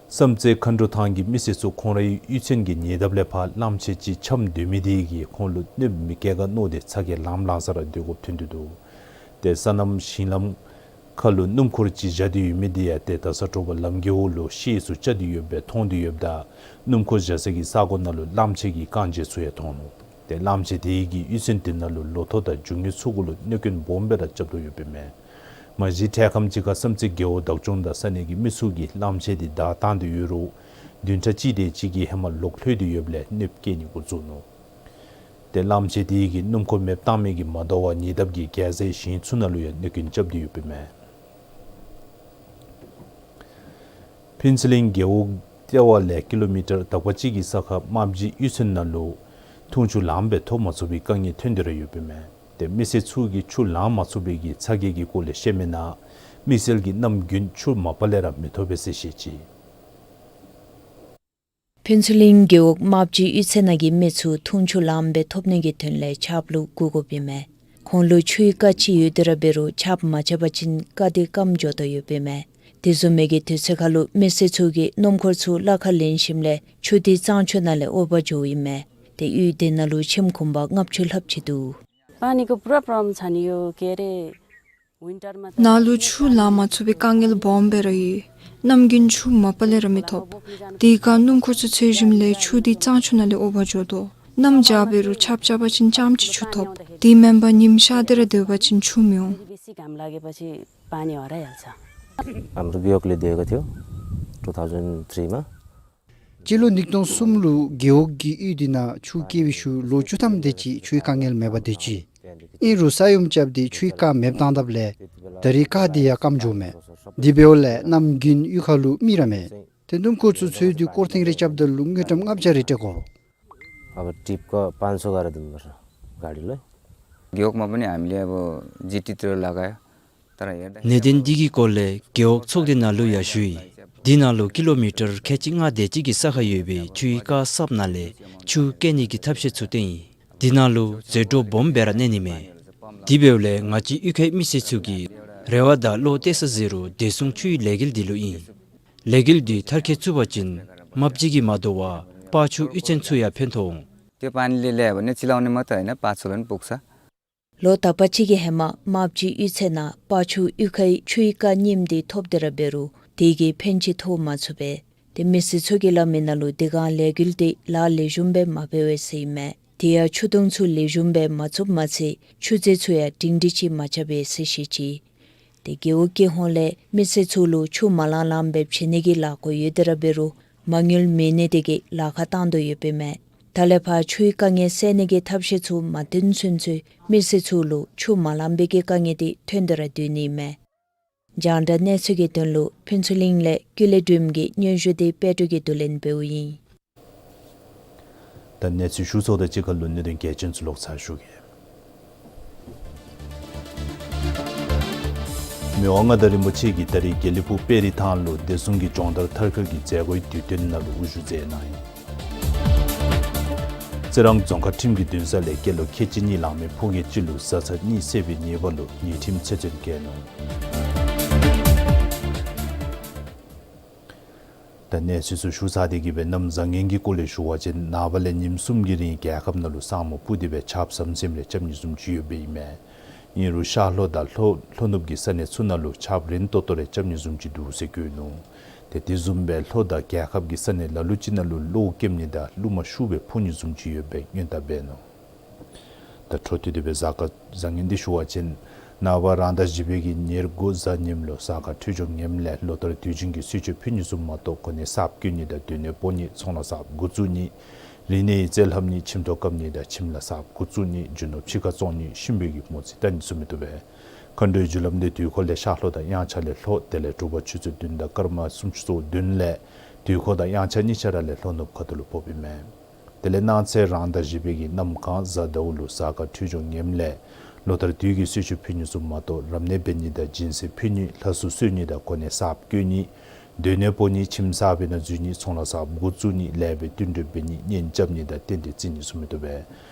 བསམ་རྩེ་མཁའ་འགྲོ་ཐང་གི་མི་སེར་ཚུ་ཁོང་རའི་གཡུས་ཚན་གྱི་ཉེ་འདབས་ལས་ཕར་གླངམོ་ཆེ་ཅིག་འཁྱམས་སྡོད་མི་དེ་གིས་ཁོང་ལུ་གནོདཔ་མི་བཀལ་ག་མནོ་སྟེ་ཚ་གྱང་ལངམ་ལངམ་ས་ར་སྡོད་དགོཔ་ཐོན་ཏེ་འདུག། ཏེ་སོ་ནམ་ཞིང་ལམ་ཁ་ལུ་སྣུམ་འཁོར་ཅིག་བཞག་སྟེ་ཡོད་མི་དེ་ཡང་ཏེ་ད་ས་དྲོ་པ་ལམ་གྱི་འོག་ལུ་ཤེས་སུ་བཅར་ཏེ་ཡོདཔ་སྦེ་མཐོང་སྟེ་ཡོདཔ་ད་སྣུམ་འཁོར་བཞག་ས་གི་ས་གོ་ནང་ལུ་གླངམོ་ཆེ་གི་རྐང་རྗེས་ཚུ་ཡང་མཐོང་ནུག། ཏེ་གླངམོ་ཆེ་དེ་གིས་གཡུས་ཚན་དེ་ནང་ལུ་ལོ་ཐོག་དང་རྒྱུ་དངོས་ཚུ་གུ་ལུ་གནོད་སྐྱོན་སྦོམ་སྦེ་ར་རྐྱབ་དོ་ཡོདཔ་ཨིན་མས། མ་གཞི་འཕྲལ་ཁམས་ཅིག་ཁར་བསམ་རྩེ་རྒེད་འོག་བདག་སྐྱོང་དང་ས་གནས་ཀྱི་མི་ཚུ་གིས་གླངམོ་ཆེ་དེ་བདའ་བཏང་སྟེ་ཡོད་རུང་བདུན་ཕྲག་གཅིག་དེ་ཅིག་གི་ཧེ་མ་ལོག་ལྷོད་དེ་ཡོདཔ་ལས་གནོདཔ་བཀལ་ནི་འགོ་བཙུགས་ནུག། ཏེ་གླངམོ་ཆེ་དེ་གིས་སྣུམ་འཁོར་མེདཔ་བཏང་མི་གིས་མ་དོ་བར་ཉེ་འདབས་ཀྱི་རྒྱལ་རྩེ་ཞིང་ཚུ་ནང་ལུ་ཡང་གནོད་སྐྱོན་རྐྱབ་སྟེ་ཡོདཔ་ཨིན་མས། ཕུན་ཚོགས་གླིང་རྒེད་འོག་ལྟེ་བ་ལས་ཀི་ལོ་མི་ཊར་དག་པ་གཅིག་གི་ས་ཁར་རྨ་བྱའི་གཡུས་ཚན་ནང་ལུ་འཐུང་ཆུ་ལངམ་སྦེ་ཐོབ་མ་ཚུགས་པའི་དཀའ་ངལ་ཐོན་ཏེ་ར་ཡོདཔ་ཨིན་མས། ཏེ་མི་སེར་ཚུ་གིས་ཆུ་ལང་མ་ཚུགས་པའི་གི་ཚ་གྱང་གི་སྐོར་ལས་བཤད་མི་ནང་དམིགས་བསལ་གྱིས་གནམ་དགུན་ཆུ་མ་པ་ལས་ར་མི་ཐོབ་པས་ཟེར་བཤད་ཅི། ཕུན་ཚོགས་གླིང་རྒེད་འོག་རྨ་བྱའི་གཡུས་ཚན་ནང་གི་མི་ཚུ་འཐུང་ཆུ་ལངམ་སྦེ་ཐོབ་ནི་གི་དོན་ལས་ཆརཔ་ལུ་སྒུག་དགོཔ་ཨིན་མས། ཁོང་ལུ་ཆུའི་རྐ་ཅིག་ཡོད་དེ་ར་འབད་རུང་ཆརཔ་མ་རྐྱབ་པ་ཅིན་རྐ་དེ་སྐམ་འགྱོ་དོ་ཡོདཔ་ཨིན་མས། དེ་བཟུམ་མའི་གི་དུས་ཚོད་ཁར་ལུ་མི་སེར་ཚུ་གིས་སྣུམ་འཁོར་ཚུ་གླ་ཁར་ལེན་ཞིནམ་ལས་ཆུ་དེ་གཙང་ཆུ་ནང་ལས་འོར་བར་འགྱོཝ་ཨིན་མས། ཏེ་གཡུས་དེ་ནང་ལུ་ཁྱིམ་གུང་པ་ལྔ་བཅུ་ལྷགཔ་ཅིག་འདུག། पानीको पुरा प्रब्लम छ नि, यो के अरे विन्टरमा त ནཱ་ལུ་ཆུ་ལང་མ་ཚུགས་པའི་དཀའ་ངལ་སྦོམ་སྦེ་ར་ཡོད། གནམ་དགུན་ཆུ་མ་པ་ལས་ར་མི་ཐོབ། དེ་ཁར་སྣུམ་འཁོར་ཚུ་འཚོལ་ཞིནམ་ལས་ཆུ་དེ་གཙང་ཆུ་ནང་ལས་འོར་བར་འགྱོ་དོ། གནམ་བྱཱར་འབད་རུང་ཆརཔ་རྐྱབ་པ་ཅིན་རྐྱངམ་ཅིག་ཆུ་ཐོབ། དེ་མེན་པར་ཉིམ་ཤར་ཏེ་ར་སྡོད་པ་ཅིན་ཆུ་མི་འོང་། बेसी घाम लागेपछि पानी हराइहाल्छ। हाम्रो वियोगले दिएको थियो टु थाउजन्ड थ्रीमा। སྤྱི་ལོ་ཉིས་སྟོང་གསུམ་ལུ་རྒེད་འོག་གི་གཡུས་དེ་ནང་ཆུ་བསྐྱལ་བའི་ཤུལ་ལོ་བཅུ་ཐམ་དེ་ཅིག་ཆུའི་དཀའ་ངལ་མེད་པར་སྡོད་ཅི། ཨིན་རུང་ས་ཡོམ་རྐྱབ་སྟེ་ཆུའི་རྐ་མེདཔ་བཏང་དཔ་ལས་ད་རེས་རྐ་དེ་ཡང་སྐམ་འགྱོཝ་མས། དེ་འབདཝ་ལས་གནམ་དགུན་གཡུས་ཁ་ལུ་མི་ར་མེད། ཏེ་སྣུམ་འཁོར་ཚུ་འཚོལ་ཏེ་སྐོར་ཐེངས་རེ་རྐྱབ་ད་ལུ་དངུལ་ཀྲམ་ལྔ་བརྒྱ་རེ་སྤྲོད་དགོ། अब ट्रिपको पाँच सौ गरेर दिनुपर्छ गाडीलाई। རྒེད་འོག་མ་པ་ནི་ཨ་མི་ལས་འབོ་ཇི་ཊི་ཏི་རོ་ལ་ག་ཡ་ད་ར་ཡ་ད། གནད་དོན་འདི་གི་སྐོར་ལས་རྒེད་འོག་ཚོགས་སྡེ་ནང་ལུ་ཡང་ཞུ་ཡི། འདི་ནང་ལུ་ཀི་ལོ་མི་ཊར་ཁལ་གཅིག་ལྔ་དེ་ཅིག་གི་ས་ཁར་ཡོད་པའི་ཆུའི་རྐ་གསརཔ་ནང་ལས་ཆུ་བསྐྱལ་ནི་གི་ཐབས་ཤེས་ཚུ་བཏོན་ཡི། འདི་ནང་ལུ་ཟད་འགྲོ་སྦོམ་སྦེ་ར་གནས་ནི་མས། དེ་འབདཝ་ལས་ང་བཅས་གཡུས་ཁའི་མི་སེར་ཚུ་གིས་རེ་བ་དང་བློ་གཏད་ས་ཟེར་རུང་བདེ་སྲུང་ཆུའི་ལས་འགུལ་འདི་ལུ་ཨིན། ལས་འགུལ་འདི་མཐར་འཁྱོལ་ཚུགས་པ་ཅིན་རྨ་བྱའི་གི་མ་དོ་བར་སྤ་ཆུ་གཡུས་ཚན་ཚུ་ཡང་ཕན་ཐོགས་འོང་། དེ་པན་ལི་ལས་འབོ་ནི་ཅི་ལ་འོང་ནི་མ་ད་ཨིན་ན་སྤ་ཆུ་ལུ་ནི་སྤུག་ས། ལོ་དག་པ་ཅིག་གི་ཧེ་མ་རྨ་བྱའི་གཡུས་ཚན་ནང་སྤ་ཆུ་གཡུས་ཁའི་ཆུའི་རྐ་རྙིངམ་འདི་ཐོབ་སྟེ་ར་འབད་རུང་དེ་གིས་ཕན་ཅིག་ཐོགས་མ་ཚུགས་པས། དེ་མི་སེར་ཚུ་གིས་སླབ་མི་ནང་ལུ་དེ་སྒང་ལས་འགུལ་འདི་ལཱ་ལེགས་ཤོམ་སྦེ་མ་འབད་བས་ཟེར་ཨིན་མས། དེ་ཡང་ཆུ་དུང་ཚུ་ལེགས་ཤོམ་སྦེ་མ་བཙུགསཔ་མ་ཚད་ཆུ་རྫས་ཚུ་ཡང་སྒྲིང་སྒྲི་ཅིག་མ་རྐྱབ་པས་ཟེར་བཤད་ཅི། དེ་རྒེད་འོག་ཀྱི་ཧོངས་ལས་མི་སེར་ཚུ་ལུ་ཆུ་མ་ལང་ལངམ་སྦེ་བྱིན་ནི་གི་ལཱ་འགོ་ཡོད་དེ་ར་འབད་རུང་མ་དངུལ་མེད་ནི་དེ་གིས་ལཱ་ཁག་བཏང་དོ་ཡོདཔ་ཨིན་མས། ད་ལས་ཕར་ཆུའི་དཀའ་ངལ་སེལ་ནི་གི་ཐབས་ཤེས་ཚུ་མ་བཏོན་ཚུན་ཚོད་མི་སེར་ཚུ་ལུ་ཆུ་མ་ལང་པའི་གི་དཀའ་ངལ་འདི་ཐོན་ཏེ་ར་སྡོད་ནི་ཨིན་མས། རྒྱང་བསྒྲགས་གནས་ཚུལ་གྱི་དོན་ལུ་ཕུན་ཚོགས་གླིང་ལས་ཀུན་ལེགས་སྒྲོལམ་གྱི་སྙན་ཞུ་འདི་དཔལ་སྤྲུལ་གྱིས་བསྡུ་ལེན་འབདཝ་ཨིན། ད་གནས་ཚུལ་ཞུ་ཚརཝ་དང་གཅིག་ཁར་ལུ་གནད་དོན་གལ་ཆེན་ཚུ་ལོག་ཚར་ཞུ་གེ། མི་དབང་མངའ་བདག་རིན་པོ་ཆེ་གིས་ད་རིས་དགེ་ལེགས་ཕུག་དཔལ་རི་ཐང་ལུ་བདེ་སྲུང་གི་སྦྱོང་བརྡར་མཐར་འཁྱོལ་གྱི་མཛད་སྒོའི་དུས་སྟོན་ནང་ལུ་དབུ་བཞུགས་མཛད་གནང་ཡི། རྩི་རང་རྫོང་ཁག་ཁྲིམས་ཀྱི་འདུན་ས་ལས་སྐྱེས་ལོ་ཁལ་གཅིག་གཉིས་ལང་མི་ཕོ་སྐྱེས་གཅིག་ལུ་བཟའ་ཚང་གཉིས་བསད་པའི་ཉེས་པ་ལུ་ཉེས་ཁྲིམས་ཆད་བཙོན་བཀལ་ནུག། ད་གནས་ཚུལ་ཚུ་ཞུ་ཚར་ཏེ་གི་སྦེ་གནམ་བཟང་ངན་གྱི་སྐོར་ལས་ཞུ་བ་ཅིན་ནངས་པ་ལས་ཉིནམ་གསུམ་གྱི་རིང་རྒྱལ་ཁབ་ནང་ལུ་ས་སྨུག་སྤུབས་ཏེ་སྦེ་ཆརཔ་ཟམ་ཟིམ་རེ་རྐྱབ་ནི་བཟུམ་ཅིག་ཡོདཔ་ཨིན་མས། ཨིན་རུང་ཤར་ལྷོ་དང་ལྷོ་ལྷོ་ནུབ་ཀྱི་ས་གནས་ཚུ་ནང་ལུ་ཆརཔ་རན་ཏོག་ཏོ་རེ་རྐྱབ་ནི་བཟུམ་ཅིག་འདུག་ཟེར་བཀོད་ནུག། ཏེ་དེ་བཟུམ་སྦེ་ལྷོ་དང་རྒྱལ་ཁབ་ཀྱི་ས་གནས་ལ་ལུ་ཅིག་ནང་ལུ་གློག་ཀེམ་ནི་དང་རླུང་མ་ཤུགས་སྦེ་འཕུ་ནི་བཟུམ་ཅིག་ཡོདཔ་སྦེ་སྔོན་བརྡ་འབད་ནུག། ད་འཕྲོ་མཐུད་དེ་སྦེ་གཟའ་སྐར་བཟང་ངན་འདི་ཞུ་བ་ཅིན་ནངས་པ་རང་ཟླ་བཞི་པའི་གི་ཉེར་དགུ་གཟའ་ཉིམ་ལུ་གཟའ་སྐར་འཕྲོད་སྦྱོར་ངནམ་ལས་ལོ་ལྟར་དུས་ཆེན་གྱི་གསོལ་མཆོད་ཕུལ་ནི་བཟུམ་མ་གཏོགས་གོ་གནས་གསརཔ་བསྐོ་ནི་དང་སྡོད་གནས་སྤོ་ནི་ཚོང་ལཱ་གསརཔ་འགོ་བཙུགས་ནི། རིག་གནས་ཀྱི་རྩེད་ལྷམ་ནི་ཁྱིམ་ཐོག་བཀབ་ནི་དང་ཁྱིམ་ལཱ་གསརཔ་འགོ་བཙུགས་ནི། རྒྱུ་ནོར་ཕྱི་ཁར་བཙོང་ནི་གཤིན་པོའི་གི་མོ་རྩིས་བལྟ་ནི་ཚུ་མི་བཏུབ་པས། མཁའ་འགྲོའི་རྒྱུ་ལམ་འདི་དུས་འཁོར་ལས་ཤར་ལྷོ་དང་དབྱངས་འཆར་ལས་ལྷོ་དེ་ལས་དྲོ་པ་ཆུ་ཚོད་བདུན་དང་སྐར་མ་སུམ་ཅུ་སོ་བདུན་ལས་དུས་འཁོར་དང་དབྱངས་འཆར་གཉིས་ཆ་ར་ལས་ལྷོ་ནུབ་ཁ་ཐུག་ལུ་ཕོགཔ་ཨིན་མས། དེ་ལས་གནངས་ཚེ་རང་ཟླ་བཞི་པའི་གི་གནམ་གང་གཟའ་ཟླཝ་ལུ་གཟའ་སྐར་འཕྲོད་སྦྱོར་ངནམ་ལས་ལོ་ལྟར་དུས་ཀྱི་གསོལ་མཆོད་ཕུལ་ནི་བཟུམ་མ་གཏོགས་རབ་གནས་འབད་ནི་དང་སྦྱིན་སྲེག་ཕུལ་ནི་ལྷ་སྲུང་གསོལ་ནི་དང་གོ་གནས་གསརཔ་བསྐོ་ནི་སྡོད་གནས་སྤོ་ནི་ཁྱིམ་གསར་པའི་ནང་འཛུལ་ནི་ཚོང་ལཱ་གསརཔ་འགོ་བཙུགས་ནི་ལས་སྦེ་བསྟུན་གྲོས་འབད་ནི་གཉེན་རྐྱབ་ནི་དང་རྟེན་འབྲེལ་བརྩི་ནི་ཚུ་མི་བཏུབ་པས།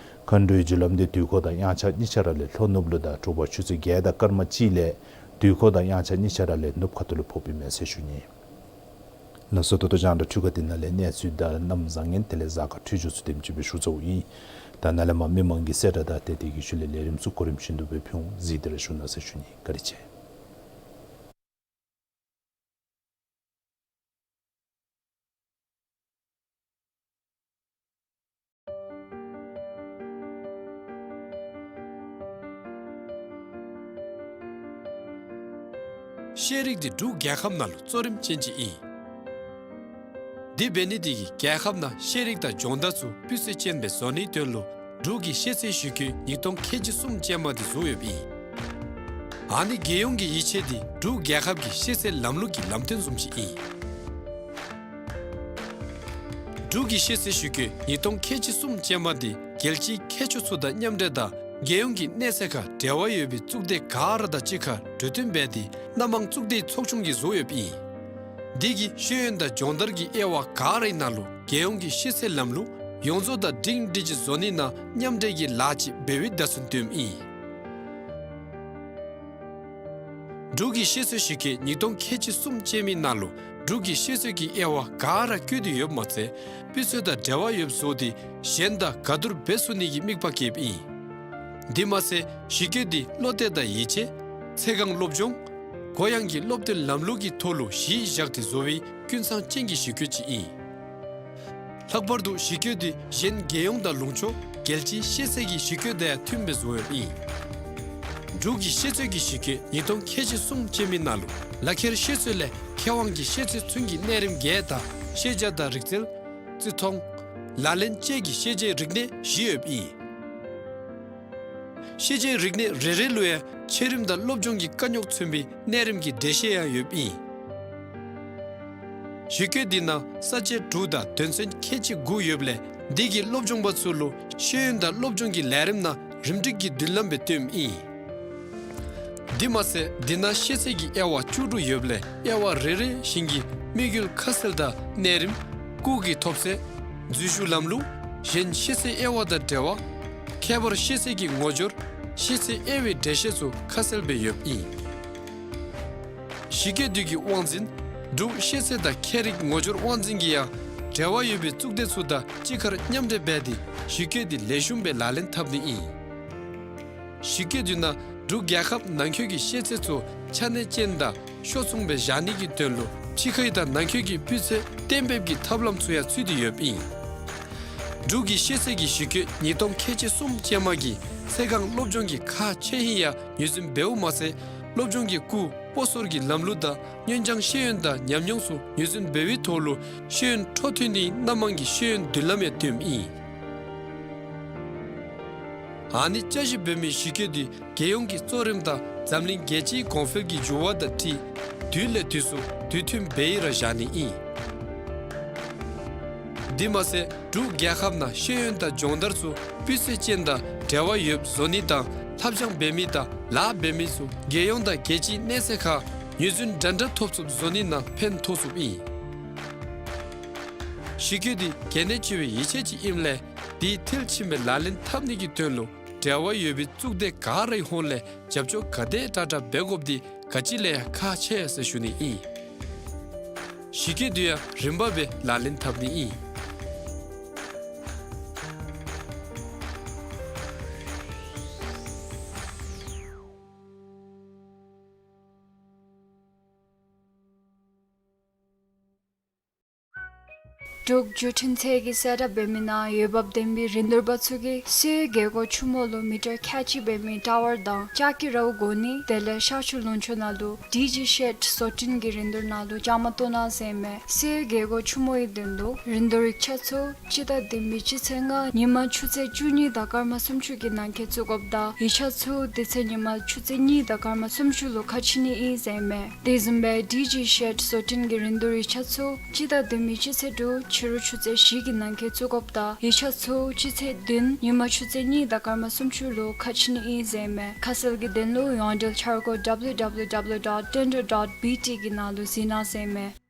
མཁའ་འགྲོའི་རྒྱུ་ལམ་འདི་དུས་འཁོར་དང་དབྱངས་འཆར་གཉིས་ཆ་ར་ལས་ལྷོ་ནུབ་ལུ་དང་དྲོ་པ་ཆུ་ཚོད་བརྒྱད་དང་སྐར་མ་གཅིག་ལས་དུས་འཁོར་དང་དབྱངས་འཆར་གཉིས་ཆ་ར་ལས་ནུབ་ཁ་ཐུག་ལུ་ཕོགཔ་ཨིན་མས་ཟེར་ཞུ་ནི། ལགས་སོ། ད་ལྟོ་རྒྱང་བསྒྲགས་འཕྲུལ་ཁང་འདི་ནང་ལས་གནས་ཚུལ་དང་གནམ་བཟང་ངན་དེ་ལས་གཟའ་སྐར་འཕྲོད་སྦྱོར་ཚུ་དེམ་ཅིག་སྦེ་ཞུ་ཚརཝ་ཨིན། ད་ནཱ་ལས་མར་མི་མང་གི་གསལ་བསྒྲགས་དང་ཏེ་དེ་གི་ཤུལ་ལས་ལས་རིམ་ཚུ་གོ་རིམ་བཞིན་དུ་སྦེ་ཕུལ་འོང་། གཟིགས་ཏེ་ར་བཞུགས་གནང་ཟེར་ཞུ་ནི། བཀའ་དྲིན་ཆེ། ཤེས་རིག་འདི་འབྲུག་རྒྱལ་ཁབ་ནང་ལུ་གཙོ་རིམ་ཅན་ཅིག་ཨིན། དེ་འབད་ནི་དེ་གིས་རྒྱལ་ཁབ་ནང་ཤེས་རིག་དང་སྦྱོང་བརྡར་ཚུ་སྤུས་ཚད་ཅན་སྦེ་བཟོ་ནིའི་དོན་ལུ་འབྲུག་གི་ཤེས་ཚད་ཞིབ་འཁོད་ཉིས་སྟོང་ཁལ་གཅིག་གསུམ་ཅན་མ་འདི་བཟོ་ཡོདཔ་ཨིན། ཨ་ནི་རྒྱལ་ཡོངས་ཀྱི་ཡིག་ཆ་འདི་འབྲུག་རྒྱལ་ཁབ་ཀྱི་ཤེས་ཚད་ལམ་ལུགས་ཀྱི་ལམ་སྟོན་བཟུམ་ཅིག་ཨིན། འབྲུག་གི་ཤེས་ཚད་ཞིབ་འཁོད་ཉིས་སྟོང་ཁལ་གཅིག་གསུམ་ཅན་མ་འདི་རྒྱལ་སྤྱིའི་མཁས་མཆོག་ཚུ་དང་མཉམ་འབྲེལ་དང་རྒྱལ་ཡོངས་ཀྱི་གནས་ཚད་ཁར་འབྲེལ་བ་ཡོད་པའི་གཙུག་སྡེ་ག་ར་དང་གཅིག་ཁར་གྲོས་བསྟུན་འབད་དེ་སྣ་མང་གཙུག་སྡེའི་ཚོགས་ཆུང་གིས་བཟོ་ཡོདཔ་ཨིན། འདི་གིས་ཤེས་ཡོན་དང་སྦྱོང་བརྡར་གྱི་དབྱེ་བ་ག་རའི་ནང་ལུ་རྒྱལ་ཡོངས་ཀྱི་ཤེས་ཚད་ལམ་ལུགས་ཡོངས་རྫོགས་དང་སྒྲིང་སྒྲི་ཅིག་བཟོ་ནི་ནང་མཉམ་འབྲེལ་གྱི་ལཱ་ཅིག་འབད་བའི་བརྡ་མཚོན་བསྟོདཔ་ཨིན། འབྲུག་གི་ཤེས་ཚད་ཞིབ་འཁོད་ཉིས་སྟོང་ཁལ་གཅིག་གསུམ་ཅན་མའི་ནང་ལུ་འབྲུག་གི་ཤེས་ཚད་ཀྱི་དབྱེ་བ་ག་ར་བཀོད་དེ་ཡོདཔ་མ་ཚད་སྤུས་ཚད་དང་འབྲེལ་བ་ཡོདཔ་བཟོ་སྟེ་གཞན་དང་ག་བསྡུར་འབད་ཚུགས་ནི་གི་དམིགས་པ་བསྐྱེདཔ་ཨིན། དེ་མ་ཚད་ཞིབ་འཁོད་འདི་བློ་གཏད་དང་ཡིད་ཆེས་ཚེ་གང་སློབ་སྦྱོང་གུ་ཡངས་ཀྱི་སློབ་སྟོན་ལམ་ལུགས་ཀྱི་ཐོག་ལུ་གཞི་བཞག་སྟེ་བཟོ་བའི་ཀུན་ཚང་ཅན་གྱི་ཞིབ་འཁོད་ཅིག་ཨིན། ལྷག་པར་དུ་ཞིབ་འཁོད་འདི་གཞན་རྒྱལ་ཡོངས་དང་ལུང་ཕྱོགས་རྒྱལ་སྤྱིའི་ཤེས་ཚད་ཀྱི་ཞིབ་འཁོད་དང་ཡང་མཐུནམ་སྦེ་བཟོ་ཡོདཔ་ཨིན། འབྲུག་གི་ཤེས་ཚད་ཀྱི་ཞིབ་འཁོད་ཉིས་སྟོང་ཁལ་གཅིག་གསུམ་ཅན་མའི་ནང་ལུ་ལག་ཁྱེར་ཤེས་ཚད་ལས་མཁས་དབང་གི་ཤེས་ཚད་ཚུན་གྱི་གནས་རིམ་བརྒྱད་དང་ཤེས་བྱ་དང་རིག་རྩལ་རྩིས་མཐོང་ལག་ལེན་བཅས་ཀྱི་ཤེས་བྱའི་རིག་གནས་བཞི་ཡོདཔ་ཨིན། ཤེས་བྱའི་རིག་གནས་རེ་རེ་ལུ་ཡང་ཆེ་རིམ་དང་སློབ་སྦྱོང་གི་དཀའ་རྙོག་མཚོན་པའི་གནས་རིམ་གྱི་འགྲེལ་བཤད་ཡང་ཡོདཔ་ཨིན། ཞིབ་འཁོད་འདི་ནང་ས་བཅད་དྲུག་དང་དོན་ཚན་ཁལ་གཅིག་དགུ་ཡོདཔ་ལས་འདི་གིས་སློབ་སྦྱོང་པ་ཚུ་ལུ་ཤེས་ཡོན་དང་སློབ་སྦྱོང་གི་ལས་རིམ་ནང་ རིམ་སྒྲིག་གི་མདུན་ལམ་སྦེ་སྟོནམ་ཨིན། དེ་མ་ཚད་འདི་ནང་ཤེས་ཚད་ཀྱི་དབྱེ་བ་བཅུ་དྲུག་ཡོདཔ་ལས་དབྱེ་བ་རེ་རེ་བཞིན་གྱི་དམིགས་ཡུལ་ཁ་གསལ་དང་གནས་རིམ་སྐུགས་ཀྱི་ཐོབ་ཚད་འཛུལ་ཞུགས་ལམ་ལུགས་གཞན་ཤེས་ཚད་དབྱེ་བ་དང་འབྲེལ་བ་ཁྱད་པར་ཤེས་ཚད་ཀྱི་ངོ་སྦྱོར་ཤེས་ཚད་དབྱེ་བའི་འགྲེལ་བཤད་ཚུ་ཁ་གསལ་སྦེ་ཡོདཔ་ཨིན། གཞི་བཀོད་དུས་ཀྱི་དབང་འཛིན་འབྲུག་ཤེས་ཚད་དང་ཁྱད་རིག་ངོ་སྦྱོར་དབང་འཛིན་གྱིས་ཡང་འབྲེལ་བ་ཡོད་པའི་གཙུག་སྡེ་ཚུ་དང་གཅིག་ཁར་མཉམ་འབྲེལ་འབད་དེ་གཞི་བཀོད་འདི་ལེགས་ཤོམ་སྦེ་ལག་ལེན་འཐབ་ནི་ཨིན། གཞི་བཀོད་དུས་ནང་འབྲུག་རྒྱལ་ཁབ་ནང་འཁོད་ཀྱི་ཤེས་ཚད་ཚུ་ཆ་གནས་ཅན་དང་ཤོ་མཚུངས་སྦེ་བཞག་ནི་གི་དོན་ལུ་ཕྱི་ཁའི་དང་ནང་འཁོད་ཀྱི་སྤུས་ཚད་གཏན་འབེབས་ཀྱི་ཐབས་ལམ་ཚུ་ཡང་ཚུད་དེ་ཡོདཔ་ཨིན། འབྲུག་གི་ཤེས་ཚད་ཀྱི་གཞི་བཀོད་ཉིས་སྟོང་ཁལ་གཅིག་གསུམ་ཅན་མ་གི་ཚེས་གང་སློབ་སྦྱོང་གི་ཁག་ཆེ་ཧིང་ཡང་ངོས་འཛིན་འབདཝ་མ་ཚད་སློབ་སྦྱོང་གི་སྐུགས་སྤོ་སོར་གྱི་ལམ་ལུགས་དང་སྔོན་སྦྱང་ཤེས་ཡོན་དང་ཉམས་མྱོང་ཚུ་ངོས་འཛིན་འབད་བའི་ཐོག་ལུ་ཤེས་ཡོན་འཕྲོ་མཐུད་ནིའི་སྣ་མང་གི་ཤེས་ཡོན་མདུན་ལམ་ཡང་སྟོནམ་ཨིན། ཨ་ནི་བསྐྱར་ཞིབ་འབད་མི་གཞི་བཀོད་འདི་རྒྱལ་ཡོངས་ཀྱི་གཙོ་རིམ་དང་འཛམ་གླིང་རྒྱལ་སྤྱིའི་གོང་འཕེལ་གྱི་འགྱུར་བ་དང་འཁྲིལ་དུས་ལས་དུས་སུ་དུས་མཐུན་འབད་ཡི་ར་བཞག་ནི་ཨིན། དེ་མ་ཚད་འབྲུག་རྒྱལ་ཁབ་ནང་ཤེས་ཡོན་དང་སྦྱོང་བརྡར་ཚུ་སྤུས་ཚད་ཅན་དང་འབྲེལ་བ་ཡོདཔ་བཟོ་ནི་དང་ལྷབ་སྦྱང་འབད་མི་དང་ལཱ་འབད་མི་ཚུ་རྒྱལ་ཡོངས་དང་རྒྱལ་སྤྱིའི་གནས་ཚད་ཁར་ངོས་འཛིན་འདྲན་འདྲ་ཐོབ་ཚུགསཔ་བཟོ་ནི་ནང་ཕན་ཐོགས་ཚུགསཔ་ཨིན། གཞི་བཀོད་འདི་གལ་གནད་ཆེ་བའི་ཡིག་ཆ་ཅིག་ཨིནམ་ལས་དེ་མཐིལ་ཕྱིན་སྦེ་ལག་ལེན་འཐབ་ནི་གི་དོན་ལུ་འབྲེལ་བ་ཡོད་པའི་གཙུག་སྡེ་ག་རའི་ཧོངས་ལས་རྒྱབ་སྐྱོར་ག་དེ་དྲག་དྲག་འབད་དགོཔ་འདི་ག་ཅི་ལས་ཡང་ཁག་ཆེ་ཟེར་ཞུ་ནི་ཨིན། གཞི་བཀོད་འདི་ཡང་རིམ་པ་སྦེ་ལག་ལེན་འཐབ་ནི་ཨིན། འབྲུག་བརྒྱུད་འཕྲིན་ཚད་ཀྱིས་གསལ་བསྒྲགས་འབད་མི་ནང་འོས་འབབ་ལྡན་པའི་རིན་བསྡུར་པ་ཚུ་གིས་སེའུ་རྒྱལ་སྒོ་ཆུ་མོ་ལུ་མི་ཊར་ཁལ་གཅིག་འབད་མི་ཊ་ཝར་དང་ལྕགས་ཀྱི་རཝ་གོ་ནི་དེ་ལས་ཤར་ཕྱོགས་ལུང་ཕྱོགས་ནང་ལུ་ཌི་ཇི་ཤེཌ་བཟོ་སྐྲུན་གྱི་རིན་བསྡུར་ནང་ལུ་བཅའ་མར་གཏོགས་གནང་ཟེར་ཨིན་མས། སེའུ་རྒྱལ་སྒོ་ཆུ་མོའི་དོན་ལུ་རིན་བསྡུར་ཡིག་ཆ་ཚུ་སྤྱི་ཟླ་བདུན་པའི་སྤྱི་ཚེས་ལྔ་ཉིན་མ་ཆུ་ཚོད་བཅུ་གཉིས་དང་སྐར་མ་སུམ་ཅུ་གི་ནང་འཁོད་བཙུགས་དགོཔ་དང་ཡིག་ཆ་ཚུ་དེ་ཚེ་ཉིན་མ་ཆུ་ཚོད་གཉིས་དང་སྐར་མ་སུམ་ཅུ་ལུ་ཁ་ཕྱེ་ནི་ཨིན་ཟེར་ཨིན་མས། དེ་བཟུམ་སྦེ་ཌི་ཇི་ཤེཌ་བཟོ་སྐྲུན་གྱི་རིན་བསྡུར་ཡིག་ཆ་ཚུ་སྤྱི་ཟླ་བདུན་པའི་སྤྱི་ཚེས་དྲུག་ཕྱི་རུ་ཆུ་ཚོད་བཞི་གི་ནང་འཁོད་བཙུགས་དགོཔ་དང་ཡིག་ཆ་ཚུ་སྤྱི་ཚེས་བདུན་ཉིན་མ་ཆུ་ཚོད་གཉིས་དང་སྐར་མ་སུམ་ཅུ་ལུ་ཁ་ཕྱེ་ནི་ཨིན་ཟེར་ཨིན་མས། ཁ་གསལ་གྱི་དོན་ལུ་ཡོངས་འབྲེལ་འཆར་སྒོ་W W W dot tender dot B T གི་ནང་ལུ་གཟིགས་གནང་ཟེར་ཨིན་མས།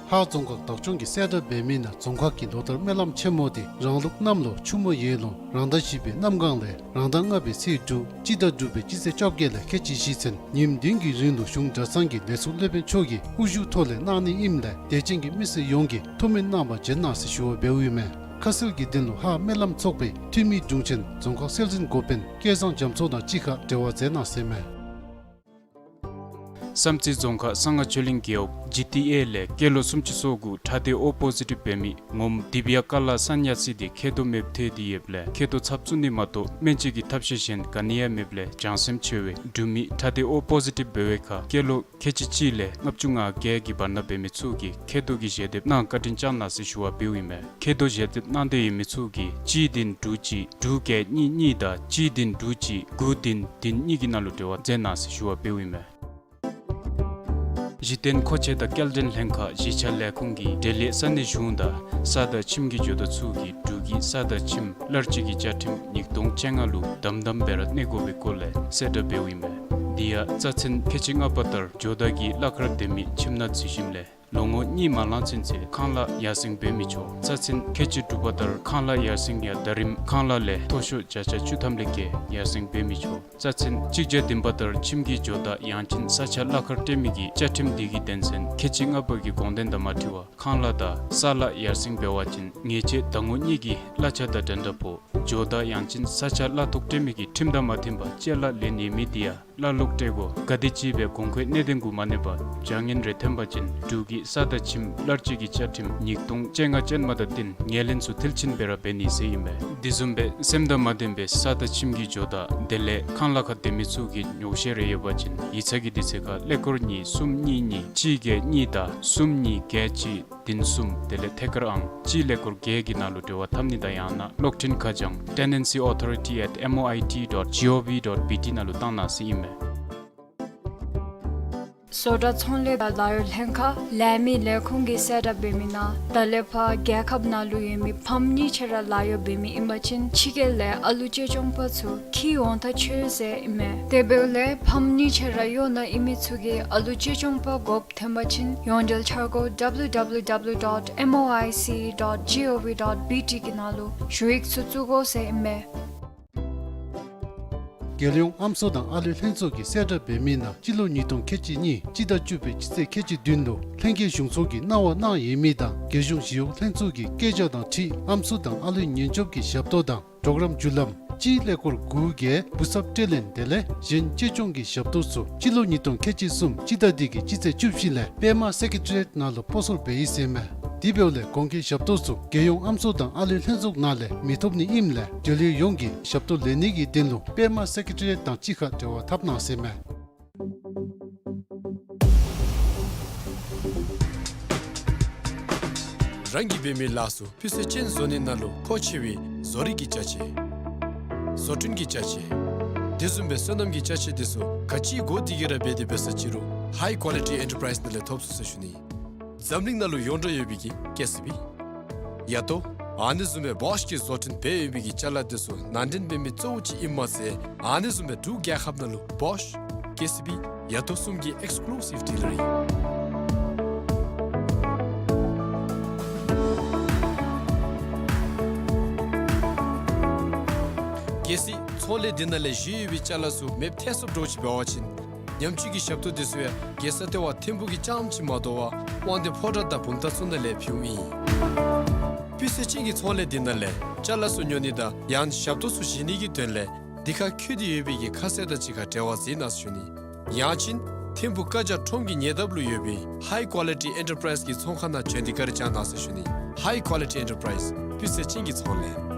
ལྷ་རྫོང་ཁག་བདག་སྐྱོང་གིས་གསལ་བསྒྲགས་འབད་མི་ནང་རྫོང་ཁག་གི་ལོ་ལྟར་སྨོན་ལམ་ཆེན་མོ་དེ་རང་ལུགས་གནམ་ལོ་ཆུ་མོ་ཡོས་ལོ་རང་ཟླ་བཞི་པའི་གནམ་གང་ལས་རང་ཟླ་ལྔ་པའི་ཚེས་དྲུག་སྤྱི་ཟླ་དྲུག་པའི་སྤྱི་ཚེས་བཅོ་བརྒྱད་ལས་ཁལ་གཅིག་བཞེས་ཚུན་ཉིནམ་བདུན་གྱི་རིང་ལུ་གཞུང་གྲྭ་ཚང་གི་ལས་ཚོགས་སློབ་དཔོན་མཆོག་གི་དབུ་བཞུགས་ཐོག་ལས་གནང་ནི་ཨིནམ་ལས་དད་ཅན་གྱི་མི་སེར་ཡོངས་ཀྱིས་ཐུགས་སྨོན་གནང་བར་བྱོན་གནང་ཟེར་ཞུ་བ་འབདཝ་ཨིན་མས། ཁ་གསལ་གྱི་དོན་ལུ་ལྷ་སྨོན་ལམ་ཚོགས་པའི་འཐུས་མི་དྲུང་ཆེན་རྫོང་ཁག་སྲོལ་འཛིན་འགོ་དཔོན་སྐལ་བཟང་རྒྱ་མཚོ་དང་གཅིག་ཁར་འབྲེལ་བ་མཛད་གནང་ཟེར་ཨིན་མས། བསམ་རྩེ་རྫོང་ཁག་གསང་སྔགས་ཆོས་གླིང་རྒེད་འོག་ཇི་ཊི་ཨེ་ལས་སྐྱེས་ལོ་སུམ་ཅུ་སོ་དགུ་ཁྲག་སྡེ་ཨོ་པོ་ཟི་ཊིབ་འབད་མི་ངོམ་དི་བི་ཡ་ཀ་ལ་སན་ཡ་སི་དེ་མཁལ་རྡོག་མེདཔ་ཐལ་ཏེ་ཡོདཔ་ལས་མཁལ་རྡོག་ཚབ་བཙུགས་ནི་མ་གཏོགས་སྨན་བཅོས་ཀྱི་ཐབས་ཤེས་གཞན་ག་ནི་ཡང་མེདཔ་ལས་བྱང་སེམས་ཆེ་བས་འབྲུག་མི་ཁྲག་སྡེ་ཨོ་པོ་ཟི་ཊིབ་འབད་བའི་ཁར་སྐྱེས་ལོ་ཁལ་གཅིག་གཅིག་ལས་ལྔ་བཅུ་ང་བརྒྱད་ཀྱི་བར་ན་འབད་མི་ཚུ་གིས་མཁལ་རྡོག་གི་ཞལ་འདེབས་གནང་བཀའ་དྲིན་བསྐྱང་གནང་ཟེར་ཞུ་བ་འབདཝ་ཨིན་མས། མཁལ་རྡོག་ཞལ་འདེབས་གནང་སྟེ་ཡོད་མི་ཚུ་གིས་གཅིག་བདུན་དྲུག་གཅིག་དྲུག་བརྒྱད་གཉིས་གཉིས་དང་གཅིག་བདུན་དྲུག་གཅིག་དགུ་བདུན་བདུན་གཉིས་ཀྱི་ནང་ལུ་འབྲེལ་བ་མཛད་གནང་ཟེར་ཞུ་བ་འབདཝ་ཨིན་མས། གཞི་རྟེན་མཁོ་ཆས་དང་སྐྱེལ་འདྲེན་ལྷན་ཁག་གཞིས་ཆགས་ལས་ཁུངས་ཀྱིས་འབྲེལ་ཡོད་ས་གནས་གཞུང་དང་ས་དང་ཁྱིམ་གྱི་ཇོ་བདག་ཚུ་གིས་འབྲུག་གི་ས་དང་ཁྱིམ་གླར་སྤྱོད་ཀྱི་བཅའ་ཁྲིམས་ཉིས་སྟོང་བཅོ་ལྔ་ལུ་དམ་དམ་སྦེ་ར་གནས་དགོ་པའི་སྐོར་ལས་གསལ་བསྒྲགས་འབདཝ་ཨིན་མས། དེ་ཡང་རྩ་ཚན་ཁལ་གཅིག་ལྔ་པ་ལྟར་ཇོ་བདག་གིས་གླ་ཁར་སྡོད་མི་ཁྱིམ་ནང་འཛུལ་ཞིནམ་ལས་ལོ་ངོ་གཉིས་མ་ལང་ཚུན་ཚོད་ཁང་གླ་ཡར་སེང་འབད་མི་ཆོག། རྩ་ཚན་ཁལ་གཅིག་དྲུག་པ་ལྟར་ཁང་གླ་ཡར་སེང་ཡང་ཟླ་རིམ་ཁང་གླ་ལས་མཐོ་ཤོས་བརྒྱ་ཆ་བཅུ་ཐམ་ལས་བརྒལ་ཡར་སེང་འབད་མི་ཆོག། རྩ་ཚན་གཅིག་བརྒྱ་བདུན་པ་ལྟར་ཁྱིམ་གྱི་ཇོ་བདག་ཡང་ཅིན་ས་ཆ་གླ་ཁར་སྤྲོད་མི་གི་བཅའ་ཁྲིམས་དེ་གི་དོན་ཚན་ཁལ་གཅིག་ལྔ་པ་གི་དགོངས་དོན་དང་མ་འཁྲིལ་བར་ཁང་གླ་དང་ས་གླ་ཡར་སེང་འབད་བ་ཅིན་ཉེས་ཆད་ཟླ་ངོ་གཉིས་ཀྱི་གླ་ཆ་དང་འགྲན་ཟླ་ཕོག། ཇོ་བདག་ཡང་ཅིན་ས་ཆ་གླ་ཐོག་སྤྲོད་མི་གིས་ཁྲིམས་དང་མ་མཐུན་པར་ཅ་ལ་ལེན་ནི་མེད་དེ་ཡང་གླ་ལོག་སྤྲོད་དགོ། ག་དེ་ཅིག་སྦེ་གོང་འཁོད་གནད་དོན་གུ་མ་གནས་པར་བྱ་ངན་རེ་འཐོན་པ་ཅིན་འབྲུག་གི་ས་དང་ཁྱིམ་གླར་སྤྱོད་ཀྱི་བཅའ་ཁྲིམས་ཉིས་སྟོང་བཅོ་ལྔ་ཅན་མ་དང་བསྟུན་ངོས་ལེན་ཚུ་མཐིལ་ཕྱིན་སྦེ་ར་འབད་ནི་ཟེར་ཨིན་པས། དེ་བཟུམ་སྦེ་སེམས་དང་མ་ལྡན་པའི་ས་དང་ཁྱིམ་གྱི་ཇོ་བདག་དེ་ལས་ཁང་གླ་ཁར་སྡོད་མི་ཚུ་གིས་ཉོགས་བཤད་རེ་ཡོད་པ་ཅིན་ཡིག་ཚང་གི་དུས་ཚོད་ཁར་ཀླད་ཀོར་གཉིས་གསུམ་གཉིས་གཉིས་གཅིག་བརྒྱད་གཉིས་དང་གསུམ་གཉིས་བརྒྱད་གཅིག་བདུན་གསུམ་དེ་ལས་ཐད་ཀར་ཨང་གཅིག་ཀླད་ཀོར་བརྒྱད་ཀྱི་ནང་ལུ་འབྲེལ་བ་འཐབ་ནི་དང་ཡང་ན་གློག་འཕྲིན་ཁ་བྱང་tenancy authority at M O I T dot G O V dot B T ནང་ལུ་བཏང་གནང་ཟེར་ཨིན་མས། བཟོ་གྲྭ་ཚོང་ལས་དང་ལཱ་གཡོག་ལྷན་ཁག་ལས་མི་ལས་ཁུངས་ཀྱིས་གསལ་བསྒྲགས་འབད་མི་ནང་ད་ལས་ཕར་རྒྱལ་ཁབ་ནང་ལུ་ཡོད་མི་ཕམ་གཉིས་ཆ་ར་ལཱ་གཡོག་འབད་མི་ཨིན་པ་ཅིན་ཕྱི་རྒྱལ་ལས་ཨ་ལུ་གཅེས་སྐྱོང་པ་ཚུ་འཁྱིད་འོང་ཐག་ཆོད་ཟེར་ཨིན་མས། དེ་འབདཝ་ལས་ཕམ་གཉིས་ཆ་ར་གཡོག་ནང་ཨིན་མི་ཚུ་གིས་ཨ་ལུ་གཅེས་སྐྱོང་པ་དགོཔ་ཐོན་པ་ཅིན་ཡོངས་འབྲེལ་འཆར་སྒོ་W W W dot M O I C dot G O V dot B T གི་ནང་ལུ་ཞུ་ཡིག་ཚུ་བཙུགས་དགོ་ཟེར་ཨིན་མས། རྒྱལ་ཡོངས་ཨམ་སྲུ་དང་ཨ་ལུའི་ལྷན་ཚོགས་ཀྱིས་གསལ་བསྒྲགས་འབད་མི་ནང་སྤྱི་ལོ་ཉིས་སྟོང་ཁལ་གཅིག་གཉིས་སྤྱི་ཟླ་བཅུ་པའི་སྤྱི་ཚེས་ཁལ་གཅིག་བདུན་ལུ་ལྷན་རྒྱས་གཞུང་ཚོགས་ཀྱིས་གནང་བ་གནང་ཡོད་མི་དང་རྒྱལ་གཞུང་ཞི་གཡོག་ལྷན་ཚོགས་ཀྱི་བཀོད་རྒྱ་དང་འཁྲིལ་ཨམ་སྲུ་དང་ཨ་ལུའི་ཉེན་སྐྱོབ་ཀྱི་ཞབས་ཏོག་དང་གྲོགས་རམ་བརྒྱུད་ལམ་སྤྱིའི་ཀླད་ཀོར་དགུ་བརྒྱད་བུ་གསར་སྤྲོད་ལེན་དེ་ལས་གཞན་གཅེས་སྐྱོང་གི་ཞབས་ཏོག་ཚུ་སྤྱི་ལོ་ཉིས་སྟོང་ཁལ་གཅིག་གསུམ་སྤྱི་ཟླ་འདི་གི་སྤྱི་ཚེས་བཅུ་བཞི་ལས་པདྨ་སེ་ཀེ་ཊི་རི་ཡེཊ་ནང་ལུ་སྤོ་སོར་འབད་ཡི་ཟེར་མས། དེ་འབདཝ་ལས་གོང་གི་ཞབས་ཏོག་ཚུ་རྒྱལ་ཡོངས་ཨམ་སྲུ་དང་ཨ་ལུའི་ལྷན་ཚོགས་ནང་ལས་མི་ཐོབ་ནི་ཨིནམ་ལས་འབྲེལ་ཡོད་ཡོངས་ཀྱིས་ཞབས་ཏོག་ལེན་ནི་གི་དོན་ལུ་པདྨ་སེ་ཀེ་ཊི་རི་ཡེཊ་དང་གཅིག་ཁར་འབྲེལ་བ་འཐབ་གནང་ཟེར་མས། རང་གིས་འབད་མི་ལཱ་ཚུ་སྤུས་ཚད་ཅན་བཟོ་ནི་ནང་ལུ་མཁོ་ཆེ་བའི་བཟོ་རིག་གི་ཅ་ཆས། བཟོ་སྐྲུན་གྱི་ཅ་ཆས། དེ་བཟུམ་སྦེ་སོ་ནམ་གྱི་ཅ་ཆས་དེ་ཚུ་ག་ཅི་དགོ་དེ་གིས་ར་འབད་དེ་འབད་ས་ཅི་རུང་ཧའི་ཀོ་ལི་ཊི་ཨེན་ཊར་པ་རའིསི་ནང་ལས་ཐོབ་ཚུགས་ཟེར་ཞུ་ནི། འཛམ་གླིང་ནང་ལུ་ཡོངས་གྲགས་ཡོད་པའི་གི་ཀེ་སི་བི། ཡ་ཏོ། ཨ་ནི་བཟུམ་སྦེ་བོཤ་གིས་བཟོ་སྐྲུན་འབད་ཡོད་པའི་གི་ཅ་ལ་དེ་ཚུ་ནང་འདྲེན་འབད་མི་གཙོ་བོ་ཅིག་ཨིནམ་མ་ཚད་ཨ་ནི་བཟུམ་སྦེ་འབྲུག་རྒྱལ་ཁབ་ནང་ལུ་བོཤ། ཀེ་སི་བི། ཡ་ཏོ་གསུམ་གྱི་ཨེགསི་ཀུ་ལུ་སིབ་ཌི་ལར་ཨིན། གལ་སྲིད་ཚོང་ལས་འདི་ནང་ལས་བཞེས་ཡོད་པའི་ཅ་ལ་ཚུ་མེདཔ་ཐལ་སོངམ་འདྲཝ་ཅིག་འབད་བ་ཅིན་ཉམས་བཅོས་ཀྱི་ཞབས་ཏོག་དེ་ཚུ་ཡང་རྒྱལ་ས་ལྟེ་བ་ཐིམ་ཕུག་གི་རྐྱངམ་ཅིག་མ་དོ་བར་དབང་འདུས་ཕོ་བྲང་དང་བུམ་ཐང་ཚུ་ནང་ལས་ཕུལཝ་ཨིན། སྤུས་ཚད་ཅན་གྱི་ཚོང་ལས་འདི་ནང་ལས་ཅ་ལ་ཚུ་ཉོ་ནི་དང་ཡང་ཞབས་ཏོག་ཚུ་བཞེས་ནི་གི་དོན་ལས་འདི་ཁར་བཀོད་དེ་ཡོད་པའི་གི་ཁ་གསལ་དང་གཅིག་ཁར་འབྲེལ་བ་འཛིན་གནང་ཟེར་ཞུ་ནི། ཡང་ཅིན་ཐིམ་ཕུག་ཀ་ཇ་ཁྲོམ་གྱི་ཉེ་འདབས་ལུ་ཡོད་པའི་ཧའི་ཀོ་ལི་ཊི་ཨེན་ཊར་པ་རའིསི་གི་ཚོང་ཁང་ནང་བྱོན་ཏེ་བཀའ་དྲིན་བསྐྱང་གནང་ཟེར་ཞུ་ནི། ཧའི་ཀོ་ལི་ཊི་ཨེན་ཊར་པ་རའིསི། སྤུས་ཚད་ཅན་གྱི་ཚོང་ལས།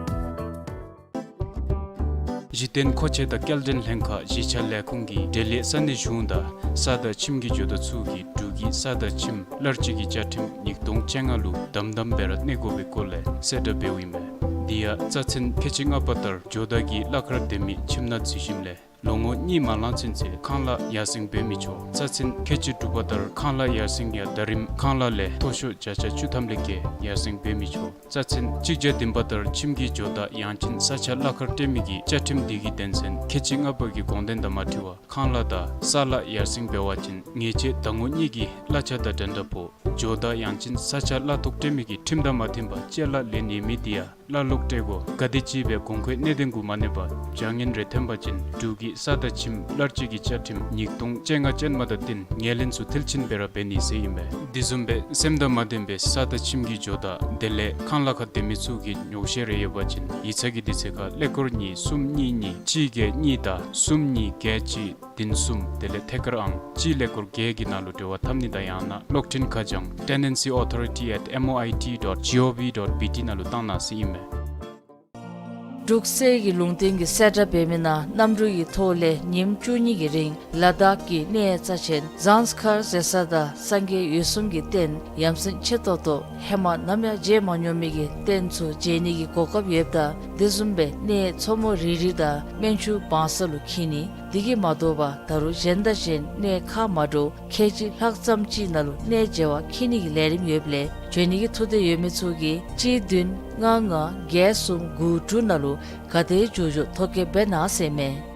གཞི་རྟེན་མཁོ་ཆས་དང་སྐྱེལ་འདྲེན་ལྷན་ཁག་གཞིས་ཆགས་ལས་ཁུངས་ཀྱིས་འབྲེལ་ཡོད་ས་གནས་གཞུང་དང་ས་དང་ཁྱིམ་གྱི་ཇོ་བདག་ཚུ་གིས་འབྲུག་གི་ས་དང་ཁྱིམ་གླར་སྤྱོད་ཀྱི་བཅའ་ཁྲིམས་ཉིས་སྟོང་བཅོ་ལྔ་ལུ་དམ་དམ་སྦེ་ར་གནས་དགོ་པའི་སྐོར་ལས་གསལ་བསྒྲགས་འབདཝ་ཨིན་མས། དེ་ཡང་རྩ་ཚན་ཁལ་གཅིག་ལྔ་པ་ལྟར་ཇོ་བདག་གིས་གླ་ཁར་སྡོད་མི་ཁྱིམ་ནང་འཛུལ་ཞིནམ་ལས་ལོ་ངོ་གཉིས་མ་ལང་ཚུན་ཚོད་ཁང་གླ་ཡར་སེང་འབད་མི་ཆོག། རྩ་ཚན་ཁལ་གཅིག་དྲུག་པ་ལྟར་ཁང་གླ་ཡར་སེང་ཡང་ཟླ་རིམ་ཁང་གླ་ལས་མཐོ་ཤོས་བརྒྱ་ཆ་བཅུ་ཐམ་ལས་བརྒལ་ཡར་སེང་འབད་མི་ཆོག། རྩ་ཚན་གཅིག་བརྒྱ་བདུན་པ་ལྟར་ཁྱིམ་གྱི་ཇོ་བདག་ཡང་ཅིན་ས་ཆ་གླ་ཁར་སྤྲོད་མི་གི་བཅའ་ཁྲིམས་འདི་གི་དོན་ཚན་ཁལ་གཅིག་ལྔ་པ་གི་དགོངས་དོན་དང་མ་འཁྲིལ་བར་ཁང་གླ་དང་ས་གླ་ཡར་སེང་འབད་བ་ཅིན་ཉེས་ཆད་ཟླ་ངོ་གཉིས་ཀྱི་གླ་ཆ་དང་འགྲན་ཟླ་ཕོག། ཇོ་བདག་ཡང་ཅིན་ས་ཆ་གླ་ཐོག་སྤྲོད་མི་གི་ཁྲིམས་དང་མ་མཐུན་པར་ཅ་ལ་ལེན་ཡོད་མི་དེ་ཡང་གླ་ལོག་སྤྲོད་དགོ། ག་དེམ་ཅིག་སྦེ་གོང་འཁོད་གནད་དོན་གུ་མ་གནས་པར་བྱ་ངན་རེ་ཐོན་པ་ཅིན་འབྲུག་གི་ས་དང་ཁྱིམ་གླར་སྤྱོད་ཀྱི་བཅའ་ཁྲིམས་ཉིས་སྟོང་བཅོ་ལྔ་ཅན་མ་དང་བསྟུན་ངོས་ལེན་ཚུ་མཐིལ་ཕྱིན་སྦེ་ར་འབད་ནི་ཟེར་ཨིན་པས། དེ་བཟུམ་སྦེ་སེམས་དང་མ་ལྡན་པའི་ས་དང་ཁྱིམ་གྱི་ཇོ་བདག་དེ་ལས་ཁང་གླ་ཁར་སྡོད་མི་ཚུ་གིས་ཉོགས་བཤད་རེ་ཡོད་པ་ཅིན་ཡིག་ཚང་གི་དུས་ཚོད་ཁར་ཀླད་ཀོར་གཉིས་གསུམ་གཉིས་གཉིས་གཅིག་བརྒྱད་གཉིས་དང་གསུམ་གཉིས་བརྒྱད་གཅིག་བདུན་གསུམ་དེ་ལས་ཐད་ཀར་ཨང་གཅིག་ཀླད་ཀོར་བརྒྱད་ཀྱི་ནང་ལུ་འབྲེལ་བ་འཐབ་ནི་དང་ཡང་ན་གློག་འཕྲིན་ཁ་བྱང་tenancy authority at M O I T dot G O V dot B T ནང་ལུ་བཏང་གནང་ཟེར་ཨིན་མས། འབྲུག་གསེར་གྱི་ལུང་བསྟན་གྱིས་གསལ་བསྒྲགས་འབད་མི་ནང་གནམ་གྲུ་གི་ཐོག་ལས་ཉིནམ་བཅུ་གཉིས་ཀྱི་རིང་ལ་དྭགས་ཀྱི་གནས་རྩ་ཆེན་ཟངས་དཀར་ཟེར་ས་དང་སངས་རྒྱས་འོད་སྲུང་གི་རྟེན་ཡ་མཚན་ཆེ་ཏོག་ཏོ་ཧེ་མ་ནམ་ཡང་མཇལ་མ་མྱོང་མི་གི་རྟེན་ཚུ་མཇལ་ནི་གི་གོ་སྐབས་ཡོདཔ་ད་དེ་བཟུམ་སྦེ་གནས་མཚོ་མོ་རི་རི་དང་སྨན་ཆུ་བང་ས་ལུ་འཁྱིད་ནི། དེ་གིས་མ་དོ་བར་ད་རུང་གཞན་དང་གཞན་གནས་ཁག་མ་འདྲཝ་ཁལ་གཅིག་ལྷག་ཙམ་ཅིག་ནང་ལུ་གནས་མཇལ་བར་འཁྱིད་ནི་གི་ལས་རིམ་ཡོདཔ་ལས་འབྱོན་ནི་གི་ཐུགས་འདོད་ཡོད་མི་ཚུ་གིས་གཅིག་བདུན་ལྔ་ལྔ་བརྒྱད་གསུམ་དགུ་དྲུག་ནང་ལུ་ག་དེ་མགྱོགས་མགྱོགས་ཐོ་བཀོད་འབད་གནང་ཟེར་མས།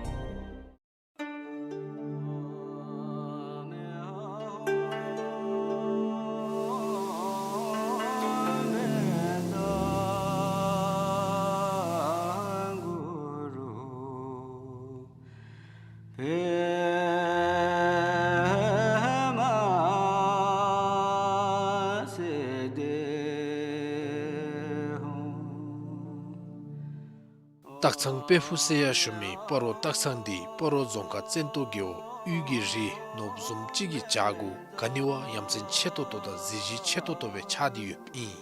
སྟག་ཚང་དཔལ་ཕུག་ཟེར་ཡང་ཞུ་མི་སྤ་རོ་སྟག་ཚང་འདི་སྤ་རོ་རྫོང་ཁག་བཙན་ཏོ་རྒེད་འོག་དབུས་ཀྱི་རི་ནོར་བུ་བཟུམ་ཅིག་གི་བྱག་གུ་ག་ནི་བ་ཡ་མཚན་ཆེ་ཏོག་ཏོ་དང་གཟི་བརྗིད་ཆེ་ཏོག་ཏོ་སྦེ་ཆགས་ཏེ་ཡོདཔ་ཨིན།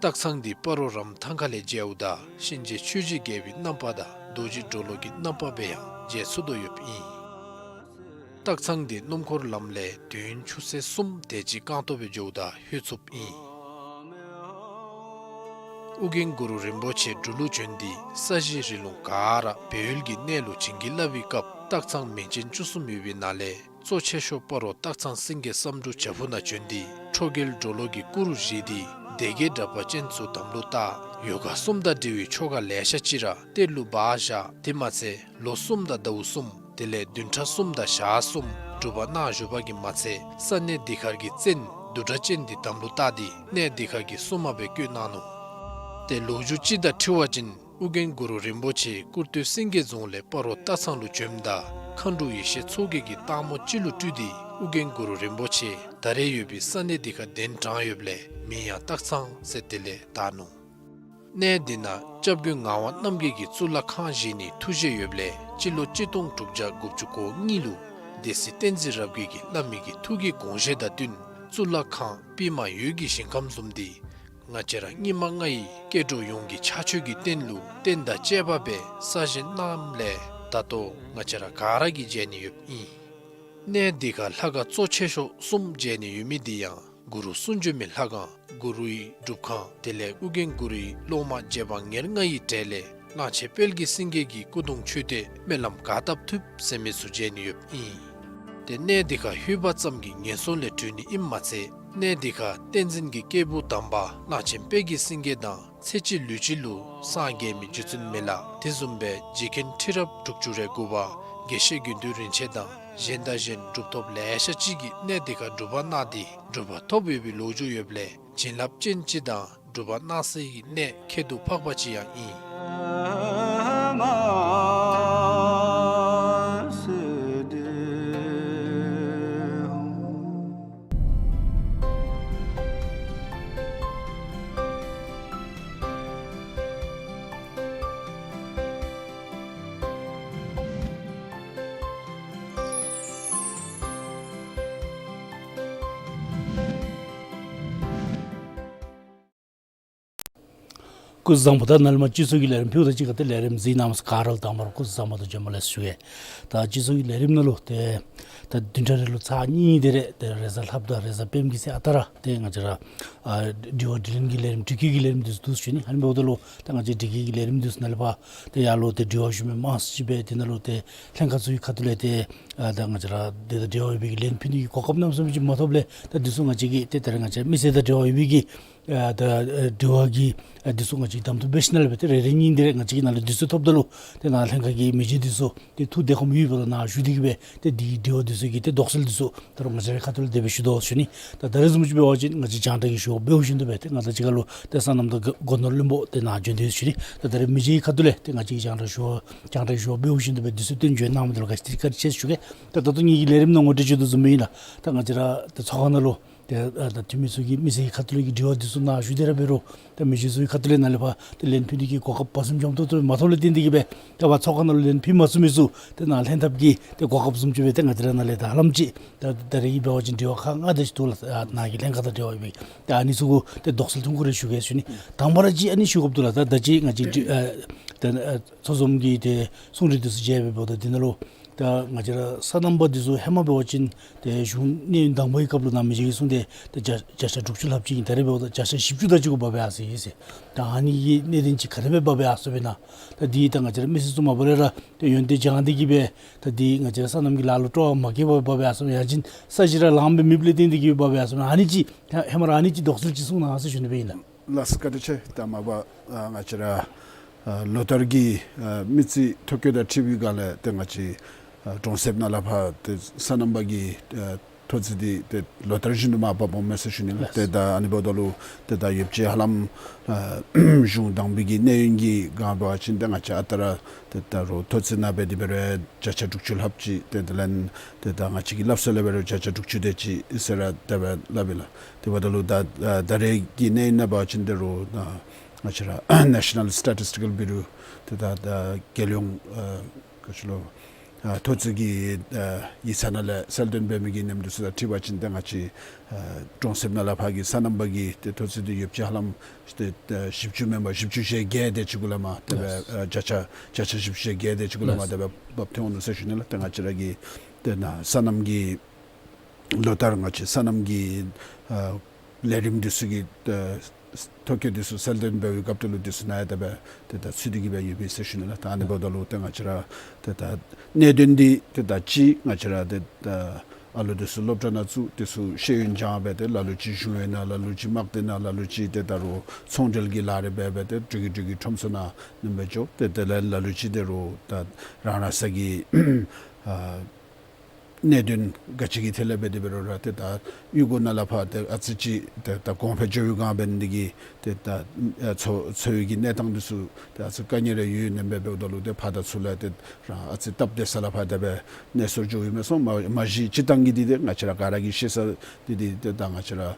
སྟག་ཚང་འདི་སྤ་རོ་རམ་ཐང་ཁ་ལས་མཇལཝ་ད་གཤིན་རྗེ་ཆོས་ཀྱི་རྒྱལ་པོའི་རྣམ་པ་དང་རྡོ་རྗེ་གྲོ་ལོད་ཀྱི་རྣམ་པ་སྦེ་ཡང་མཇལ་ཚུགས་དོ་ཡོདཔ་ཨིན། སྟག་ཚང་འདི་སྣུམ་འཁོར་ལམ་ལས་དུས་ཡུན་ཆུ་ཚོད་གསུམ་དེ་ཅིག་རྐང་སྟོང་སྦེ་འགྱོཝ་ད་ལྷོད་ཚུགསཔ་ཨིན། ཨོ་རྒྱན་གུ་རུ་རིན་པོ་ཆེ་འབྲུག་ལུ་བྱོན་ཏེ་ས་གཞི་རི་ལུང་ག་ར་སྦས་ཡུལ་གྱི་གནས་ལུ་བྱིན་གྱིས་བརླབས་པའི་སྐབས་སྟག་ཚང་མིང་ཅན་བཅུ་གསུམ་ཡོད་པའི་ནང་ལས་ གཙོ་ཆེ་ཤོས་སྤ་རོ་སྟག་ཚང་སེང་གེ་བསམ་འགྲུབ་བྱག་ཕུག་ནང་བྱོན་ཏེ་ཁྲོ་རྒྱལ་གྲོ་ལོད་ཀྱི་སྐུ་རུ་བཞེངས་ཏེ་སྡེ་བརྒྱད་དྲེགས་པ་ཅན་ཚུ་དམ་ལུ་བཏགས། ཡོ་ག་གསུམ་དང་འབྲེལ་བའི་ཆོ་ག་ལེ་ཤ་ཅིག་ར་གཏེར་ལུ་སྦ་བཞག། དེ་མ་ཚད་ལོ་གསུམ་དང་ཟླཝ་གསུམ་དེ་ལས་བདུན་ཕྲག་གསུམ་དང་ཞག་གསུམ་སྒྲུབ་པ་གནང་བཞུགས་པ་གིས་མ་ཚད་ས་གནས་འདི་ཁར་གྱི་བཙན་བདུད་དྲེགས་ཅན་འདི་དམ་ལུ་བཏགས་ཏེ་གནས་འདི་ཁར་གྱི་སྲུང་མ་སྦེ་བསྐོས་གནང་ནུག། ཏེ་ལོ་རྒྱུས་ཅིག་དང་འཁྲིལ་བ་ཅིན་ཨོ་རྒྱན་གུ་རུ་རིན་པོ་ཆེ་ཀུར་སྟོད་སེང་གེ་རྫོང་ལས་སྤ་རོ་སྟག་ཚང་ལུ་བྱོནམ་ད་མཁའ་འགྲོ་ཡེ་ཤེས་མཚོ་རྒྱལ་གྱི་སྟག་མོ་ཅིག་ལུ་སྤྲུལ་ཏེ་ཨོ་རྒྱན་གུ་རུ་རིན་པོ་ཆེ་ད་རེས་ཡོད་པའི་ས་གནས་འདི་ཁར་གདན་དྲངས་ཡོདཔ་ལས་མིང་ཡང་སྟག་ཚང་ཟེར་དེ་ལས་བཏགས་ནུག། གནས་འདི་ནང་སྐྱབས་མགོན་ངག་དབང་རྣམ་རྒྱལ་གྱིས་གཙུག་ལག་ཁང་བཞེངས་ནིའི་ཐུགས་བཞེད་ཡོདཔ་ལས་སྤྱི་ལོ་གཅིག་སྟོང་དྲུག་བརྒྱ་དགུ་བཅུ་གོ་གཉིས་ལུ་སྡེ་སྲིད་བསྟན་འཛིན་རབ་རྒྱས་ཀྱིས་བླ་མའི་གི་ཐུགས་ཀྱི་དགོངས་བཞེད་དང་བསྟུན་གཙུག་ལག་ཁང་པདྨ་འོད་ཀྱི་ཞིང་ཁམས་བཟུམ་འདི་ང་བཅས་ར་སྙིགས་མ་ལྔ་ཡི་སྐྱེ་འགྲོ་ཡོངས་ཀྱི་ཕྱག་མཆོད་ཀྱི་རྟེན་ལུ་རྟེན་དང་བཅས་པ་སྦེ་གསར་བཞེངས་གནངམ་ལས་ད་ལྟོ་ང་བཅས་ར་ག་ར་གིས་མཇལ་ནི་ཡོདཔ་ཨིན། གནས་འདི་ཁར་ལྷ་ཁང་གཙོ་ཆེ་ཤོས་གསུམ་མཇལ་ནི་ཡོད་མི་འདི་ཡང་གུ་རུ་གསུང་བྱོན་མའི་ལྷ་ཁང་གུ་རུའི་སྒྲུབ་ཁང་དེ་ལས་ཨོ་རྒྱན་གུ་རུའི་སློབ་མ་རྗེ་འབངས་ཉེར་ལྔ་ཡི་གྲས་ལས་གླང་ཆེན་དཔལ་གྱི་སེང་གེ་གི་སྐུ་གདུང་མཆོད་རྟེན་སྨོན་ལམ་ག་བཏབ་ཐུབ་ཟེར་མི་ཚུ་མཇལ་ནི་ཡོདཔ་ཨིན། ཏེ་གནས་འདི་ཁར་ལྷོད་པ་ཙམ་གྱིས་ངན་སོང་ལས་གྲོལ་ནི་ཨིནམ་མ་ཚད་གནས་འདི་ཁར་བསྟན་འཛིན་གྱི་སྐྱེས་བུ་དམ་པ་གླང་ཆེན་དཔལ་གྱི་སེང་གེ་དང་ཚེ་གཅིག་ལུས་གཅིག་ལུ་སངས་རྒྱས་མི་རྗེ་བཙུན་མི་ལ་དེ་བཟུམ་སྦེ་རྗེ་མཁན་ཁྲི་རབས་དྲུག་ཅུ་རེ་དགུ་པ་དགེ་བཤེས་དགེ་འདུན་རིན་ཆེན་དང་གཞན་དང་གཞན་གྲུབ་ཐོབ་ལེ་ཤ་ཅིག་གིས་གནས་འདི་ཁར་སྒྲུབ་པ་གནང་སྟེ་གྲུབ་པ་ཐོབ་ཡོད་པའི་ལོ་རྒྱུས་ཡོདཔ་ལས་བྱིན་རླབས་ཅན་ཅིག་དང་སྒྲུབ་པ་གནང་སའི་གནས་ཁྱད་དུ་འཕགས་པ་ཅིག་ཡང་ཨིན། སྐུ་གཟུགས་བཟང་པོ། ད་ནཱ་ལས་མར་སྤྱི་ཚོགས་ཀྱི་ལས་རིམ་ཕུལཝ་ད་གཅིག་ཁར་ཏེ་ལས་རིམ་གཟིགས་གནང་མི་ག་ར་ལུ་དང་པ་ར་སྐུ་གཟུགས་བཟང་པོ་དང་བྱོན་པ་ལེགས་སོ་ཞུ་གེ། ད་སྤྱི་ཚོགས་ཀྱི་ལས་རིམ་ནང་ལུ་ཏེ་ད་བདུན་ཕྲག་རེ་ལུ་ཚར་གཉིས་དེ་རེ་ཏེ་རེས་གཟའ་ལྷགཔ་དང་རེས་གཟའ་སྤེནམ་གི་ཚེས་ཨ་རྟག་ར་ཏེ་ང་བཅས་ར་ཨ་དྲི་བ་དྲིས་ལན་གྱི་ལས་རིམ་དྲི་བཀོད་ཀྱི་ལས་རིམ་འདི་ཚུ་འདུག་ཞུ་ནི། ཨ་ནི་འབདཝ་ད་ལུ་ད་ང་བཅས་དྲི་བཀོད་ཀྱི་ལས་རིམ་འདི་ཚུ་ནང་ལས་ཕར་ཏེ་ཡར་ལུ་ཏེ་དྲི་བ་ཞུ་མི་མང་སུ་ཅིག་སྦེ་དེ་ནང་ལུ་ཏེ་ལྷན་ཁག་ཚུ་གི་ཁ་ཐུག་ལས་ཏེ་ཨ་ད་ང་བཅས་ར་ཏེ་ད་དྲི་བ་ཡོད་པའི་གི་ལན་ཕུལ་ནི་གི་གོ་སྐབས་གནམ་མེད་ས་མེད་ཅིག་མ་ཐོབ་ལས་ད་འདི་ཚུ་ང་བཅས་ཀྱིས་ཏེ་ད་རེས་ང་བཅས་མི་སེར་དང་འབྲེལ་བ་ཡོད་པའི་གི་ཨ་ད་ཨ་དྲི་བ་གི་ཨ་འདི་ཚུ་ང་བཅས་ཀྱིས་གདམ་འཐུ་འབད་ཞིནམ་ལས་སྦེ་ཏེ་རེ་རེ་གཉིས་འདི་རེ་ང་བཅས་ཀྱིས་ནཱ་ལས་འདི་ཚུ་ཐོབ་ད་ལུ་ཏེ་ནཱ་ལྷན་ཁག་གི་མི་རྗེ་འདི་ཚུ་ཏེ་ཐུགས་བདེ་ཁོམ་ཡོད་པའི་ཐོག་ནང་ཞུ་སྟེ་གི་སྦེ་ཏེ་འདི་གི་དྲི་བ་འདི་ཚུ་གི་ཏེ་དོགས་སེལ་འདི་ཚུ་ད་རུང་ང་བཅས་རའི་ཁ་ཐུག་ལས་དེ་སྦེ་ཞུ་དོ་ཞུ་ནི། ད་ད་རེས་བཟུམ་ཅིག་འབད་བ་ཅིན་ང་བཅས་རྒྱང་བསྒྲགས་ཀྱི་ཞུ་བ་འབདཝ་བཞིན་དུ་སྦེ་ཏེ་ང་དང་གཅིག་ཁར་ལུ་ཏེ་སོ་ནམ་དང་སྒོ་ནོར་བློན་པོ་ཏེ་ནཱ་བྱོན་ཏེ་ཡོད་ཞུ་ནི། ད་ད་རེས་མི་རྗེ་གི་ཁ་ཐུག་ལས་ཏེ་ང་བཅས་རྒྱང་བསྒྲགས་ཞུ་བ་རྒྱང་བསྒྲགས་ཞུ་བ་འབདཝ་བཞིན་དུ་སྦེ་འདི་ཚུ་སྟོན་བྱོན་གནང་མི་འདི་ལུ་ག་ཅི་བཀའ་དྲིན་ཆེ་ཞུ་གེ། ད་ད་ལྟོ་ངེ་གི་ལས་རིམ་ནང་ངོ་སྤྲོད་ཞུ་དོ་བཟུམ་སྦེ་ཨིན་ལགས། ད་ང་བཅས་ར་ད་ཚོགས་ཁང་ནང་ལུ་ཏེ་ཨ་ད་འཐུས་མི་ཚུ་གིས་མི་སེར་གྱི་ཁ་ཐུག་ལས་ཀྱི་དྲི་བ་འདི་ཚུ་ནཱ་ཞུ་སྟེ་ར་འབད་རུང་ད་མི་རྗེ་ཚུ་གི་ཁ་ཐུག་ལས་ནཱ་ལས་ཕར་ཏེ་ལན་ཕུལ་ནི་གི་གོ་སྐབས་བར་སེང་འཇམ་ཏོག་ཏོ་མ་ཐོབ་ལས་བརྟེན་ཏེ་གི་སྦེ་ད་ཕར་ཚོགས་ཁང་ནང་ལུ་ལན་ཕུལ་མ་ཚུགས་མི་ཚུ་ཏེ་ནཱ་ལྷན་ཐབས་ཀྱི་ཏེ་གོ་སྐབས་བཟུམ་ཅིག་སྦེ་ཏེ་ང་བཅས་ར་ནཱ་ལས་ད་ཧ་ལམ་ཅིག་ད་ད་རེས་ཀྱི་འབད་བ་ཅིན་དྲི་བ་ཁག་ལྔ་དེ་ཅིག་འདུག་ལགས། ཨ་ནཱ་གི་ལྷན་ཁག་དང་འབྲེལ་བ་ཡོད་པའི་ཏེ་ཨ་ནི་ཚུ་གུ་ཏེ་དོགས་སེལ་ཐུང་ཀུ་རེ་ཞུ་གེ་ཞུ་ནི། དང་པ་ར་ཅིག་ཨ་ནི་ཞུ་དགོཔ་འདུག་ལགས། ད་ད་ཅི་ང་བཅས་ཨ་ད་ཨ་ཚོགས་འཛོམས་ཀྱི་ཏེ་གསུང་གྲོས་འདི་ཚུ་མཇལ་བའི་འབདཝ་ད་འདི་ནང་ལུ་ད་ང་བཅས་ར་སོ་ནམ་པ་འདི་ཚུ་ཧེ་མ་འབད་བ་ཅིན་ཏེ་གཞུང་གནས་ཡུན་དང་པོའི་སྐབས་ལུ་ནཱ་མི་རྗེ་གིས་གསུངས་ཏེ་ཏེ་བརྒྱ་བརྒྱ་ཆ་དྲུག་ཅུ་ལྷགཔ་ཅིག་ཨིན། ད་རེས་འབདཝ་ད་བརྒྱ་ཆ་བཞི་བཅུ་དེ་ཅིག་གུ་འབག་འབག་ཡར་སོ་ཡི་ཟེར། ད་ཨ་ནི་གི་གནད་དོན་ཅིག་ག་དེ་སྦེ་འབག་འབག་ཡར་སོ་བས་ན། ད་འདི་ད་ང་བཅས་ར་མི་སེར་ཚུ་མ་པ་ལས་ར་ཏེ་ཡོན་ཏན་སྦྱང་སྟེ་གི་སྦེ་ད་འདི་ང་བཅས་ར་སོ་ནམ་གྱི་ལཱ་ལུ་སྤྲོ་བ་མ་སྐྱེ་བར་འབག་འབག་ཡར་སོ་བས། ཡང་ཅིན་ས་གཞི་ར་ལངམ་སྦེ་མེདཔ་ལས་བརྟེན་ཏེ་གི་འབག་འབག་ཡར་སོ་བས་ན། ཨ་ནི་ཅིག་ཧེ་མ་ར་ཨ་ནི་ཅིག་དོགས་སེལ་ཅིག་གསུང་གནང་ཟེར་ཞུ་ནི་སྦེ་ཨིན་ལགས། ལགས་སོ། བཀའ་དྲིན་ཆེ། ད་མ་པ་ཨ་ང་བཅས་ར་ཨ་ལོ་ལྟར་གྱི་ཨ་མི་རྩིས་ཐོ་བཀོད་དང་འཁྲིལ་བའི་སྒང་ལས་ཏེ་ང་བཅས་ཨ་གྲོང་གསེབ་ནང་ལས་ཕར་ཏེ་སོ་ནམ་པ་གི་ཨ་ཐོ་རྩིས་འདི་ཏེ་ལོ་ལྟར་བཞིན་དུ་མར་འབག་འོངམ་མས་ཟེར་ཞུ་ནི་ལགས། ལགས། ཏེ་ད་ཨ་ནི་འབདཝ་ད་ལུ་ཏེ་ད་ཡོདཔ་ཅིག་ཧ་ལམ་ཨ་གཞུང་དང་པའི་གི་གནས་ཡུན་གྱི་སྒང་འབད་བ་ཅིན་ཏེ་ང་བཅས་ཨ་རྟག་ར་ཏེ་ད་རུང་ཐོ་རྩིས་ནང་སྦེ་དེ་སྦེ་ར་བརྒྱ་ཆ་དྲུག་ཅུ་ལྷགཔ་ཅིག་ཏེ་དེ་ལས་ཏེ་ད་ང་བཅས་ཀྱི་སླབ་སྲོལ་ལས་འབད་རུང་བརྒྱ་ཆ་དྲུག་ཅུ་དེ་ཅིག་ཟེར་ར་དེ་སྦེ་སླབ་ཨིན་ལགས། དེ་འབདཝ་ད་ལུ་ད་ཨ་ད་རེས་ཀྱི་གནས་ཡུན་ནང་འབད་བ་ཅིན་ད་རུང་ད་ང་བཅས་ར་National Statistical Bureau་ཏེ་ད་ད་རྒྱལ་ཡོངས་ཨ་ག་ཅི་ལོ་ཨ་ཐོ་རྩིས་ཀྱི་ཨ་ཡིག་ཚང་ནང་ལས་གསལ་སྟོན་འབད་མི་གི་ཉམས་འདི་ཚུ་དང་འཁྲིལ་བ་ཅིན་ཏེ་ང་བཅས་ཨ་གྲོང་གསེབ་ནང་ལས་ཕར་གྱི་སོ་ནམ་པ་གི་ཏེ་ཐོ་རྩིས་འདི་ཡོདཔ་ཅིག་ཧ་ལམ་ཏེ་ཨ་བཞི་བཅུ་མེན་པར་བཞི་བཅུ་ཞེ་བརྒྱད་དེ་ཅིག་གུ་ལས་མར་དེ་སྦེ་ལགས། ཨ་བརྒྱ་ཆ་བརྒྱ་ཆ་བཞི་བཅུ་ཞེ་བརྒྱད་དེ་ཅིག་གུ་ལས་མར་ལགས། དེ་སྦེ་འབག་འོང་ནུག་ཟེར་ཞུ་ནི་ལགས། ཏེ་ང་བཅས་ར་གི་ཏེ་ནཱ་སོ་ནམ་གྱི་ལོ་ལྟར་ང་བཅས་སོ་ནམ་གྱི་ཨ་ལས་རིམ་འདི་ཚུ་གི་ཨ་ཐོ་བཀོད་འདི་ཚུ་གསལ་སྟོན་འབད་བའི་སྐབས་དེ་ལུ་འདི་ཚུ་ནཱ་ཡང་དེ་སྦེ་ཏེ་ད་ཚུད་དེ་གི་སྦེ་ཡོད་པས་ཟེར་ཞུ་ནི་ལགས། ད་ཨ་ནི་འབདཝ་ད་ལུ་ཏེ་ང་བཅས་ར་ཏེ་ད་གནད་དོན་འདི་ཏེ་ད་ཅི་ང་བཅས་ར་ཏེ་ད་ ཨ་ལོ་འདི་ཚུ་སློབ་གྲྭ་ནང་བཙུགས། འདི་ཚུ་ཤེས་ཡོན་སྦྱང་སྦེ་ཏེ་ལ་ལུ་ཅིག་གཞུང་གཡོག་ནང་ལ་ལུ་ཅིག་དམག་སྡེ་ནང་ལ་ལུ་ཅིག་ཏེ་ད་རུང་ཚོང་འབྲེལ་གྱི་ལཱ་རེ་འབད་སྦེ་ཏེ་འགྲོ་གི་འགྲོ་གི་ཁྲོམ་ཚུ་ནང་ཨ་ནེམ་སྦེ་འགྱོ། ཏེ་དེ་ལས་ལ་ལུ་ཅིག་ད་རུང་ད་རང་རང་སོའི་གི་ཨ་གནད་དོན་ག་ཅི་གི་ཐད་ལས་འབད་དེ་འབད་རུང་ར་ཏེ་ད་གཡུས་སྒོ་ནང་ལས་ཕར་ཏེ་ཨ་ཙི་ཅིག་ཏེ་ད་གོང་འཕེལ་འགྱོ་བའི་སྒང་འབད་ནི་འདི་གིས་ཏེ་ད་ཨ་འཚོ་འཚོ་བའི་གི་གནས་སྟངས་འདི་ཚུ་ཏེ་ཨ་ཙི་དཀའ་ངལ་རེ་ཡོད་ནི་འབདཝ་ད་ལུ་ཏེ་ཕར་དང་ཚུར་ལས་ཏེ་རང་ཨ་ཙི་སྟབས་བདེ་ས་ལས་ཕར་དེ་སྦེ་གནས་སོར་འགྱོ་ཡི་མས་སོང་། མ་མ་གཞི་སྤྱིར་བཏང་གི་འདི་ཏེ་ང་བཅས་ར་ག་ར་གིས་ཤེས་ས་འདི་འདི་ཏེ་ད་ང་བཅས་ར་ཨ་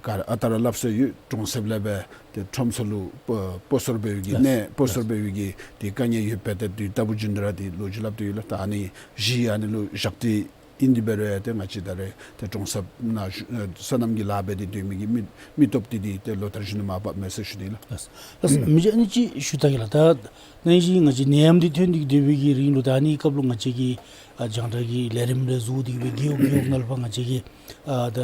ག་ར་ཨ་རྟག་ར་སླབ་སྲོལ་ཡོད། གྲོང་གསེབ་ལས་སྦེ་ཏེ་ཁྲོམ་ཚུ་ལུ་སྤོ་སྤོ་སོར་འབད་བའི་གི་ལགས་གནས་སྤོ་སོར་ལགས་འབད་བའི་གི་ཏེ་དཀའ་ངལ་ཡོདཔ་སྦེ་ཏེ་དུས་རྟག་བུ་རྒྱུན་དུ་ར་ཏེ་ལོ་རྒྱུས་སླབ་སྟེ་ཡོད་ལགས། ད་ཨ་ནི་གཞི་ཨ་ནི་ལུ་བཞག་སྟེ་ཨིན་དེ་འབད་རུང་ཡང་ཏེ་ང་བཅས་ད་རེས་ཏེ་གྲོང་གསེབ་ནང་བཞུགས་ཨ་སོ་ནམ་གྱི་ལཱ་འབད་དེ་སྡོད་མི་གི་མི་མི་སྟོབས་འདི་འདི་ཏེ་ལོ་ལྟར་བཞིན་དུ་མར་བབས་མས་ཟེར་ཞུ་ནི་ལགས། ལགས། ལགས། མི་རྗེ་ཨ་ནི་ཅིག་ཞུ་ད་གེ་ལགས། ད་ནང་བཞིན་ང་བཅས་ནད་ཡམས་འདི་ཐོན་ཏེ་སྡོད་པའི་གི་རིང་ལུ་ད་ཨ་ནི་སྐབས་ལུ་ང་བཅས་ཀྱིས་ཨ་རྒྱང་བསྒྲགས་ཀྱི་ལས་རིམ་རེ་བཟོ་སྟེ་གི་སྦེ་རྒེད་འོག་རྒེད་འོག་ནང་ལུ་ཕར་ང་བཅས་ཀྱིས་ཨ་ད་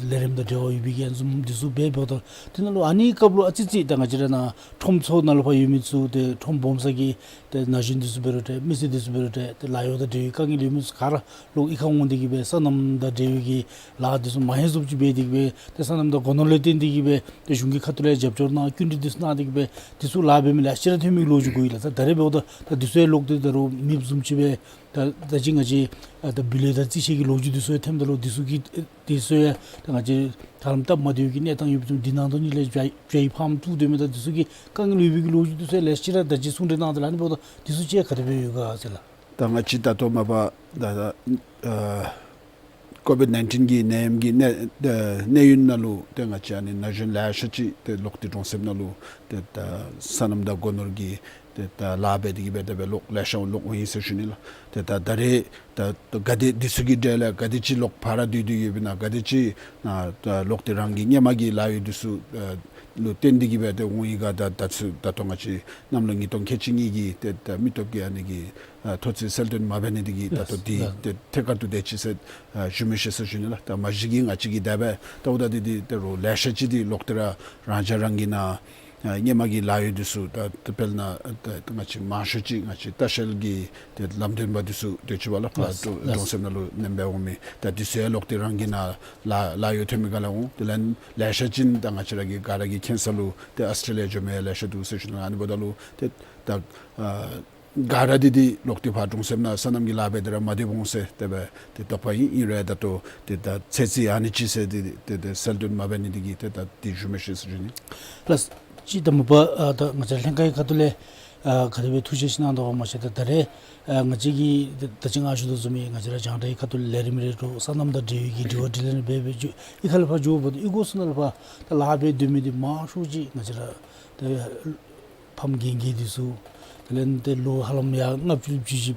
ལས་རིམ་དང་འབྲེལ་བ་ཡོད་པའི་གི་ཨ་ནི་བཟུམ་འདི་ཚུ་འབད་འབདཝ་ད་དེ་ནང་ལུ་ཨ་ནི་སྐབས་ལུ་ཨ་ཙི་ཅིག་ད་ང་བཅས་ར་ནཱ་ཁྲོམ་ཚུ་ནང་ལུ་ཕར་ཡོད་མི་ཚུ་ཏེ་ཁྲོམ་སྦོམ་ས་གི་ཏེ་ན་གཞོན་འདི་ཚུ་འབད་རུང་ཏེ་མི་སེར་འདི་ཚུ་འབད་རུང་ཏེ་ཏེ་ལཱ་གཡོག་དང་འབྲེལ་བའི་དཀའ་ངལ་ཡོད་མི་ཚུ་ག་ར་ལོག་གཡུས་ཁར་འོང་སྟེ་གི་སྦེ་སོ་ནམ་དང་འབྲེལ་བའི་གི་ལཱ་འདི་ཚུ་མ་ཧེ་བཟུམ་ཅིག་འབད་དེ་གི་སྦེ་ཏེ་སོ་ནམ་དང་སྒོ་ནོར་ལས་བརྟེན་ཏེ་གི་སྦེ་ཏེ་གཞུང་གི་ཁ་ཐུག་ལས་རྒྱབ་སྐྱོར་གནང་བཀོད་སྒྲིག་འདི་ཚུ་གནང་སྟེ་གི་སྦེ་འདི་ཚུ་ལཱ་འབད་མི་ལེ་ཤ་ར་ཐོན་མི་གི་ལོ་རྒྱུས་གོ་ཡི་ལགས། ད་ད་རེས་འབདཝ་ད་ད་འདི་ཚུ་ཡང་ལོག་སྟེ་ད་རུང་མེདཔ་བཟུམ་ཅིག་སྦེ་ད་ད་ཅི་ང་བཅས་ཨ་ད་བུ་ལོན་དང་རྩིས་ཆད་ཀྱི་ལོ་རྒྱུས་འདི་ཚུ་ཡང་ཐོནམ་ད་ལུ་འདི་ཚུ་གི་འདི་ཚུ་ཡང་ད་ང་བཅས་ཧ་ལམ་སྟབས་མ་བདེ་བའི་གི་གནས་སྟངས་ཡོདཔ་བཟུམ་འདི་ནང་དོན་གཉིས་ལས་བྱ་བྱ་ཡི་ཕམ་བཙུགས་སྡོད་མི་དང་འདི་ཚུ་གི་དཀའ་ངལ་ཡོད་པའི་གི་ལོ་རྒྱུས་འདི་ཚུ་ཡང་ལེ་ཤ་ར་ད་ཅི་གསུང་གྲོས་གནང་སྟེ་ལགས། ཨ་ནི་འབདཝ་ད་འདི་ཚུ་ཅིག་ག་དེ་སྦེ་ཡོད་ག་ཟེར་ལགས། ད་ང་བཅས་ད་ལྟོ་མ་པ་ད་ད་ཨ་ཀོ་ཝིཌ་ནའིན་ཊིན་གྱི་ནད་ཡམས་ཀྱི་གནས་ཨ་གནས་ཡུན་ནང་ལུ་ཏེ་ང་བཅས་ཨ་ནི་ན་གཞོན་ལེ་ཤ་ཅིག་ཏེ་ལོག་སྟེ་གྲོང་གསེབ་ནང་ལུ་ཏེ་ད་སོ་ནམ་དང་སྒོ་ནོར་གྱི་ཏེ་ད་ལཱ་འབད་དེ་གི་སྦེ་ད་སྦེ་ལོག་ལེ་ཤ་ལོག་འོང་ཡི་ཟེར་ཞུ་ནི་ལགས། ཏེ་ད་ད་རེས་ད་ག་དེ་འདི་ཚུ་གི་གྲས་ལས་ག་དེ་ཅིག་ལོག་ཕར་ར་སྡོད་དེ་ཡོདཔ་ཨིན་ན། ག་དེ་ཅིག་ནཱ་ད་ལོག་སྟེ་རང་གི་སྔོན་མ་གི་ལཱ་གཡོག་འདི་ཚུ་ཨ་ལུ་བརྟེན་ཏེ་གི་སྦེ་ཏེ་འོང་ཡི་ག། ད་ད་ཚུ་ད་ལྟོ་ང་བཅས་གནམ་ལོ་ཉིས་སྟོང་ཁལ་གཅིག་གཉིས་ཀྱི་ཏེ་ད་མི་སྟོབས་ཀྱི་ཨ་ནི་གི་ཨ་ཐོག་ཚད་གསལ་སྟོན་མ་འབད་ནི་འདི་གིས་ད་ལྟོ་འདི་ལགས། ཏེ་ཐད་ཀར་དུ་དེ་ཅིག་ཟེར་ཨ་ཞུ་མི་ཤེས་ཟེར་ཞུ་ནི་ལགས། ད་མ་གཞི་གིས་ང་བཅས་ཀྱིས་ད་འབདཝ་ད་ད་འདི་འདི་ད་རུང་ལེ་ཤ་ཅིག་འདི་ལོག་སྟེ་ར་རང་ཅག་རང་གི་ནཱ་ཨ་སྔོན་མ་གི་ལཱ་གཡོག་འདི་ཚུ་ད་ད་དཔེར་ན་ད་ང་བཅས་མང་ཤོས་ཅིག་ང་བཅས་ལྟ་བཤལ་གྱི་ཏེ་ལམ་སྟོན་པ་འདི་ཚུ་ཏེ་ཅིག་འབད་ལགས། ལགས། གྲོང་གྲོང་གསེབ་ནང་ལུ་ཨ་ནེམ་སྦེ་འོང་མི་ད་འདི་ཚུ་ཡང་ལོག་སྟེ་རང་གི་ནཱ་ལཱ་ལཱ་གཡོག་ཐོན་མི་སྒང་ལས་འོང་། དེ་ལས་ལེ་ཤ་ཅིག་ད་ང་བཅས་ར་གི་ག་ར་གིས་མཁྱེན་ས་ལུ་ཏེ་ཨོསི་ཊྲེ་ལི་ཡ་འགྱོ་མི་ཡང་ལེ་ཤ་འདུག་ཟེར་ཞུ་ནི། ཨ་ནི་འབདཝ་ད་ལུ་ཏེ་ད་ཨ་ག་ར་འདི་འདི་ལོག་སྟེ་ཕར་གྲོང་གསེབ་ནང་སོ་ནམ་གྱི་ལཱ་འབད་དེ་ར་མ་སྡོདཔ་འོང་ཟེར་དེ་སྦེ་ཏེ་དོགས་པ་ཨིན། ཨིན་རུང་ད་ལྟོ་ཏེ་ད་ཚོད་རྩིས་ཨ་ནི་ཅིག་ཟེར་འདི་ཏེ་ཏེ་གསལ་སྟོན་མ་འབད་ནི་འདི་གིས་ཏེ་ད་འདི་ཞུ་མི་ཤེས་ཟེར་ཞུ་ནི། ལགས། ཅིག་ད་མ་པ་ཨ་ད་ང་བཅས་ལྷན་ཁག་གི་ཁ་ཐུག་ལས་ཨ་ག་དེ་སྦེ་ཐུགས་བཞེད་ཅིག་གནང་དོ་ག་མ་ཤེས། ད་ད་རེས་ཨ་ང་བཅས་ཀྱིས་ད་ད་ཅི་ང་ཞུ་དོ་བཟུམ་སྦེ་ང་བཅས་ར་རྒྱང་བསྒྲགས་ཀྱི་ཁ་ཐུག་ལས་ལས་རིམ་རེ་འགྲོ་སོ་ནམ་དང་འབྲེལ་བའི་གི་དྲི་བ་དྲིས་ལན་འབད་འབད་འགྱོ་གཡུས་ཁ་ལས་ཕར་འགྱོཝ་ད་གཡུས་སྒོ་ཚུ་ནང་ལས་ཕར་ད་ལཱ་འབད་སྡོད་མི་འདི་མང་ཤོས་ཅིག་ང་བཅས་ར་ད་ཕམ་རྒན་རྒས་འདི་ཚུ་དེ་ལས་ཏེ་ལོ་ཧ་ལམ་ཡར་ལྔ་བཅུ་ལུ་བཅུ་བཞི་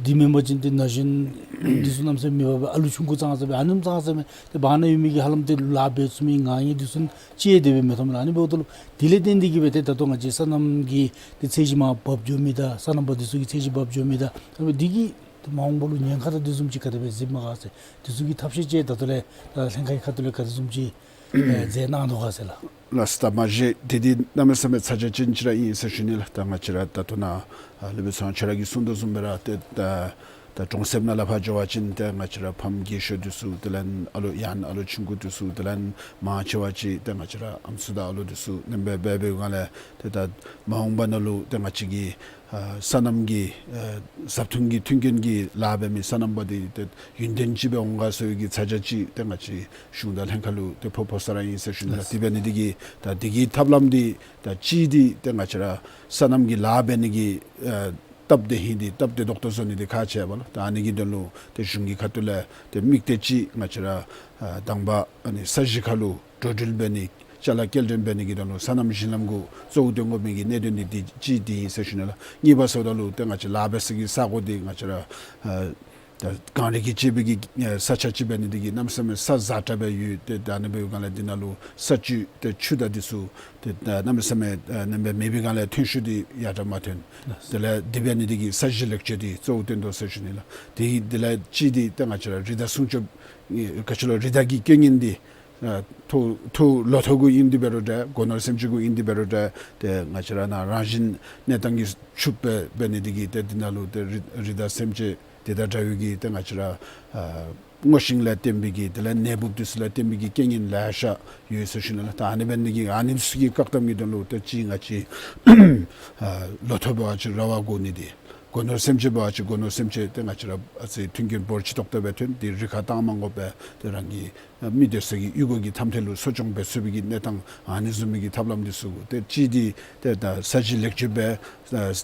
འདི་མེན་པ་ཅིན་ཏེ་ན་གཞོན་འདི་ཚུ་གནམ་མེད་ས་མེད་མེད་པར་ཨ་ལུ་ཆུང་ཀུ་ཙང་ཙ་སྦེ་ཨ་ནེམ་ཙང་ཙ་སྦེ་ཏེ་བར་ན་ཡོད་མི་གི་ཧ་ལམ་ཏེ་ལཱ་འབད་ཚུགས་མི་ངང་ངེ་འདི་ཚུ་ཅིག་དེ་སྦེ་མི་ཐོབ་ལགས། ཨ་ནི་འབདཝ་ད་ལུ་དེ་ལས་བརྟེན་ཏེ་གི་སྦེ་ཏེ་ད་ལྟོ་ང་བཅས་སོ་ནམ་གྱི་ཏེ་ཚད་གཞི་མར་བབས་འགྱོ་མི་དང་སོ་ནམ་པ་འདི་ཚུ་གི་ཚད་གཞི་བབས་འགྱོ་མི་དང་ཨ་ནི་འདི་གིས་ཏེ་མ་འོངས་པ་ལུ་ཉེན་ཁ་དང་འདི་བཟུམ་ཅིག་ག་དེ་སྦེ་གཟིགསཔ་མས་ག་ཟེར་འདི་ཚུ་གི་ཐབས་ཤེས་ཅིག་ད་ལྟོ་ལས་ད་ལྷན་ཁག་གི་ཁ་ཐུག་ལས་ག་དེ་བཟུམ་ཅིག་ཨེ་མཛད་གནང་དོ་ག་ཟེར་ལགས། ལགས་སོ། ད་མ་གཞི་འདི་འདི་གནམ་མེད་ས་མེད་ཚ་གྱང་ཅན་ཅིག་ར་ཨིན་ཟེར་ཞུ་ནི་ལགས། ད་ང་བཅས་ར་ད་ལྟོ་ནཱ་ཨ་སློབ་དཔོན་ཚེ་དབང་ཁྱོད་ར་གིས་གསུང་དོ་བཟུམ་སྦེ་ར་ཏེ་ད་ད་གྲོང་གསེབ་ནང་ལས་ཕར་འགྱོ་བ་ཅིན་ཏེ་ང་བཅས་ར་ཕམ་རྒས་ཤོས་འདི་ཚུ་དེ་ལས་ཨ་ལོ་ཡང་ཨ་ལོ་ཆུང་ཀུ་འདི་ཚུ་དེ་ལས་མང་ཆེ་བ་ཅིག་ཏེ་ང་བཅས་ར་ཨམ་སྲུ་དང་ཨ་ལོ་འདི་ཚུ་ཨ་ནེམ་སྦེ་འབད་བའི་སྒང་ལས་ཏེ་ད་མ་འོངས་པ་ནང་ལུ་ཏེ་ང་བཅས་ཀྱི་ཨ་སོ་ནམ་གྱི་ཨ་བཟའ་འཐུང་གི་མཐུན་རྐྱེན་གྱི་ལཱ་འབད་མི་སོ་ནམ་པ་འདི་ཏེ་ཡུན་བརྟན་ཅིག་སྦེ་འོང་ག་ཟེར་བའི་གི་ཚ་གྱང་ཅིག་ཏེ་ང་བཅས་གཞུང་དང་ལྷན་ཁག་ལུ་ཏེ་ཕོག་ཕོག་ས་ར་ཨིན་ཟེར་ཞུ་ནི་ལགས། ལགས། དེ་འབད་ནི་འདི་གིས་ད་འདི་གི་ཐབས་ལམ་འདི་ད་གཅིག་འདི་ཏེ་ང་བཅས་ར་སོ་ནམ་གྱི་ལཱ་འབད་ནི་གི་ཨ་སྟབས་བདེ་ཧིང་འདི་སྟབས་བདེ་ཏོག་ཏོ་བཟོ་ནི་འདི་ཁག་ཆེ་བས་ལགས། ད་ཨ་ནི་གི་དོན་ལུ་ཏེ་གཞུང་གི་ཁ་ཐུག་ལས་ཏེ་དམིགས་གཏད་ཅིག་ང་བཅས་ར་ཨ་དང་པ་ཨ་ནི་ས་གཞི་ཁར་ལུ་འགྲོ་འགྲུལ་འབད་ནི་ཅ་ལ་སྐྱེལ་འདྲེན་འབད་ནི་གི་དོན་ལུ་སོ་ནམ་གཞི་ལམ་གུ་གཙོ་བོ་བཏོན་དགོ་མི་གི་གནད་དོན་འདི་འདི་གཅིག་འདི་ཨིན་ཟེར་ཞུ་ནི་ལགས། གཉིས་པ་ཟེརཝ་ད་ལུ་ཏེ་ང་བཅས་ལཱ་འབད་ས་གི་ས་གོ་འདི་ང་བཅས་ར་ཨ་ད་གངས་རི་གི་ཅིག་སྦེ་གི་ཨ་ས་ཆ་ཅིག་འབད་ནི་འདི་གིས་གནམ་མེད་ས་མེད་ས་ཛ་དྲག་སྦེ་ཡོད། ཏེ་ད་ཨ་ནི་འབད་བའི་སྒང་ལས་འདི་ནང་ལུ་ས་བཅུད་ཏེ་ཆུ་དང་འདི་ཚུ་ཏེ་ད་གནམ་མེད་ས་མེད་ཨ་ཨ་ནེམ་སྦེ་མེད་པའི་སྒང་ལས་ཐོན་ཤུགས་འདི་ཡར་དྲག་མར་ཐོན། དེ་ལས་འདི་འབད་ནི་འདི་གིས་ས་གཞི་ལེགས་བཅོས་འདི་གཙོ་བོ་བཏོན་དོ་ཟེར་ཞུ་ནི་ལགས། དེ་དེ་ལས་གཅིག་འདི་ཏེ་ང་བཅས་ར་རི་དྭགས་སྲུང་སྐྱོབ་ཨེ་ག་ཅི་ལོ་རི་དྭགས་ཀྱི་རྐྱེན་ངན་འདི་ཨ་ཐོག་ཐོག་ལོ་ཐོག་གུ་ཨིན་ཏེ་འབད་རུང་འདྲ་སྒོ་ནོར་སེམས་ཅན་གུ་ཨིན་ཏེ་འབད་རུང་འདྲ་ཏེ་ང་བཅས་ར་ནཱ་རང་བཞིན་གནས་སྟངས་ཀྱིས་ཕྱུགཔ་སྦེ་འབད་ནི་འདི་གིས་ཏེ་འདི་ནང་ལུ་ཏེ་རི་རི་དྭགས་སེམས་ཅན་དེ་དང་འདྲ་བའི་གི་ཏེ་ང་བཅས་ར་ཨ་ སྔོ་ཤིང་ལས་བརྟེན་པའི་གི་དེ་ལས་ནད་འབུཔ་འདི་ཚུ་ལས་བརྟེན་པའི་གི་རྐྱེན་ངན་ལེ་ཤ་ཡོད་ཟེར་ཞུ་ནི་ལགས། ད་ཨ་ནི་འབད་ནི་གི་ཨ་ནི་ཚུ་གི་བཀག་སྡོམ་གྱི་དོན་ལུ་ཏེ་ཅིག་ང་བཅས་ཨ་ལོ་ཐོག་འབད་བ་ཅིན་ར་བ་བསྒོར་ནི་འདི་སྒོ་ནོར་སེམས་ཅན་འབད་བ་ཅིན་སྒོ་ནོར་སེམས་ཅན་ཏེ་ང་བཅས་ར་ཨ་ཙི་མཐུན་རྐྱེན་འབོར་ཆེ་ཏོག་ཏོ་སྦེ་ཐོན་ཏེ་རི་ཁར་བཏང་མ་དགོ་པར་ཏེ་རང་གི་ཨ་མི་སྡོད་ས་གི་གཡུས་སྒོ་གི་ཐམ་ཐལ་ལུ་གསོ་སྐྱོང་འབད་ཚུགས་པའི་གི་གནས་སྟངས་ཨ་ནི་བཟུམ་མའི་གི་ཐབས་ལམ་འདི་ཚུ་ཏེ་ཅིག་འདི་ཏེ་ད་ས་གཞི་ལེགས་བཅོས་འབད་ཨ་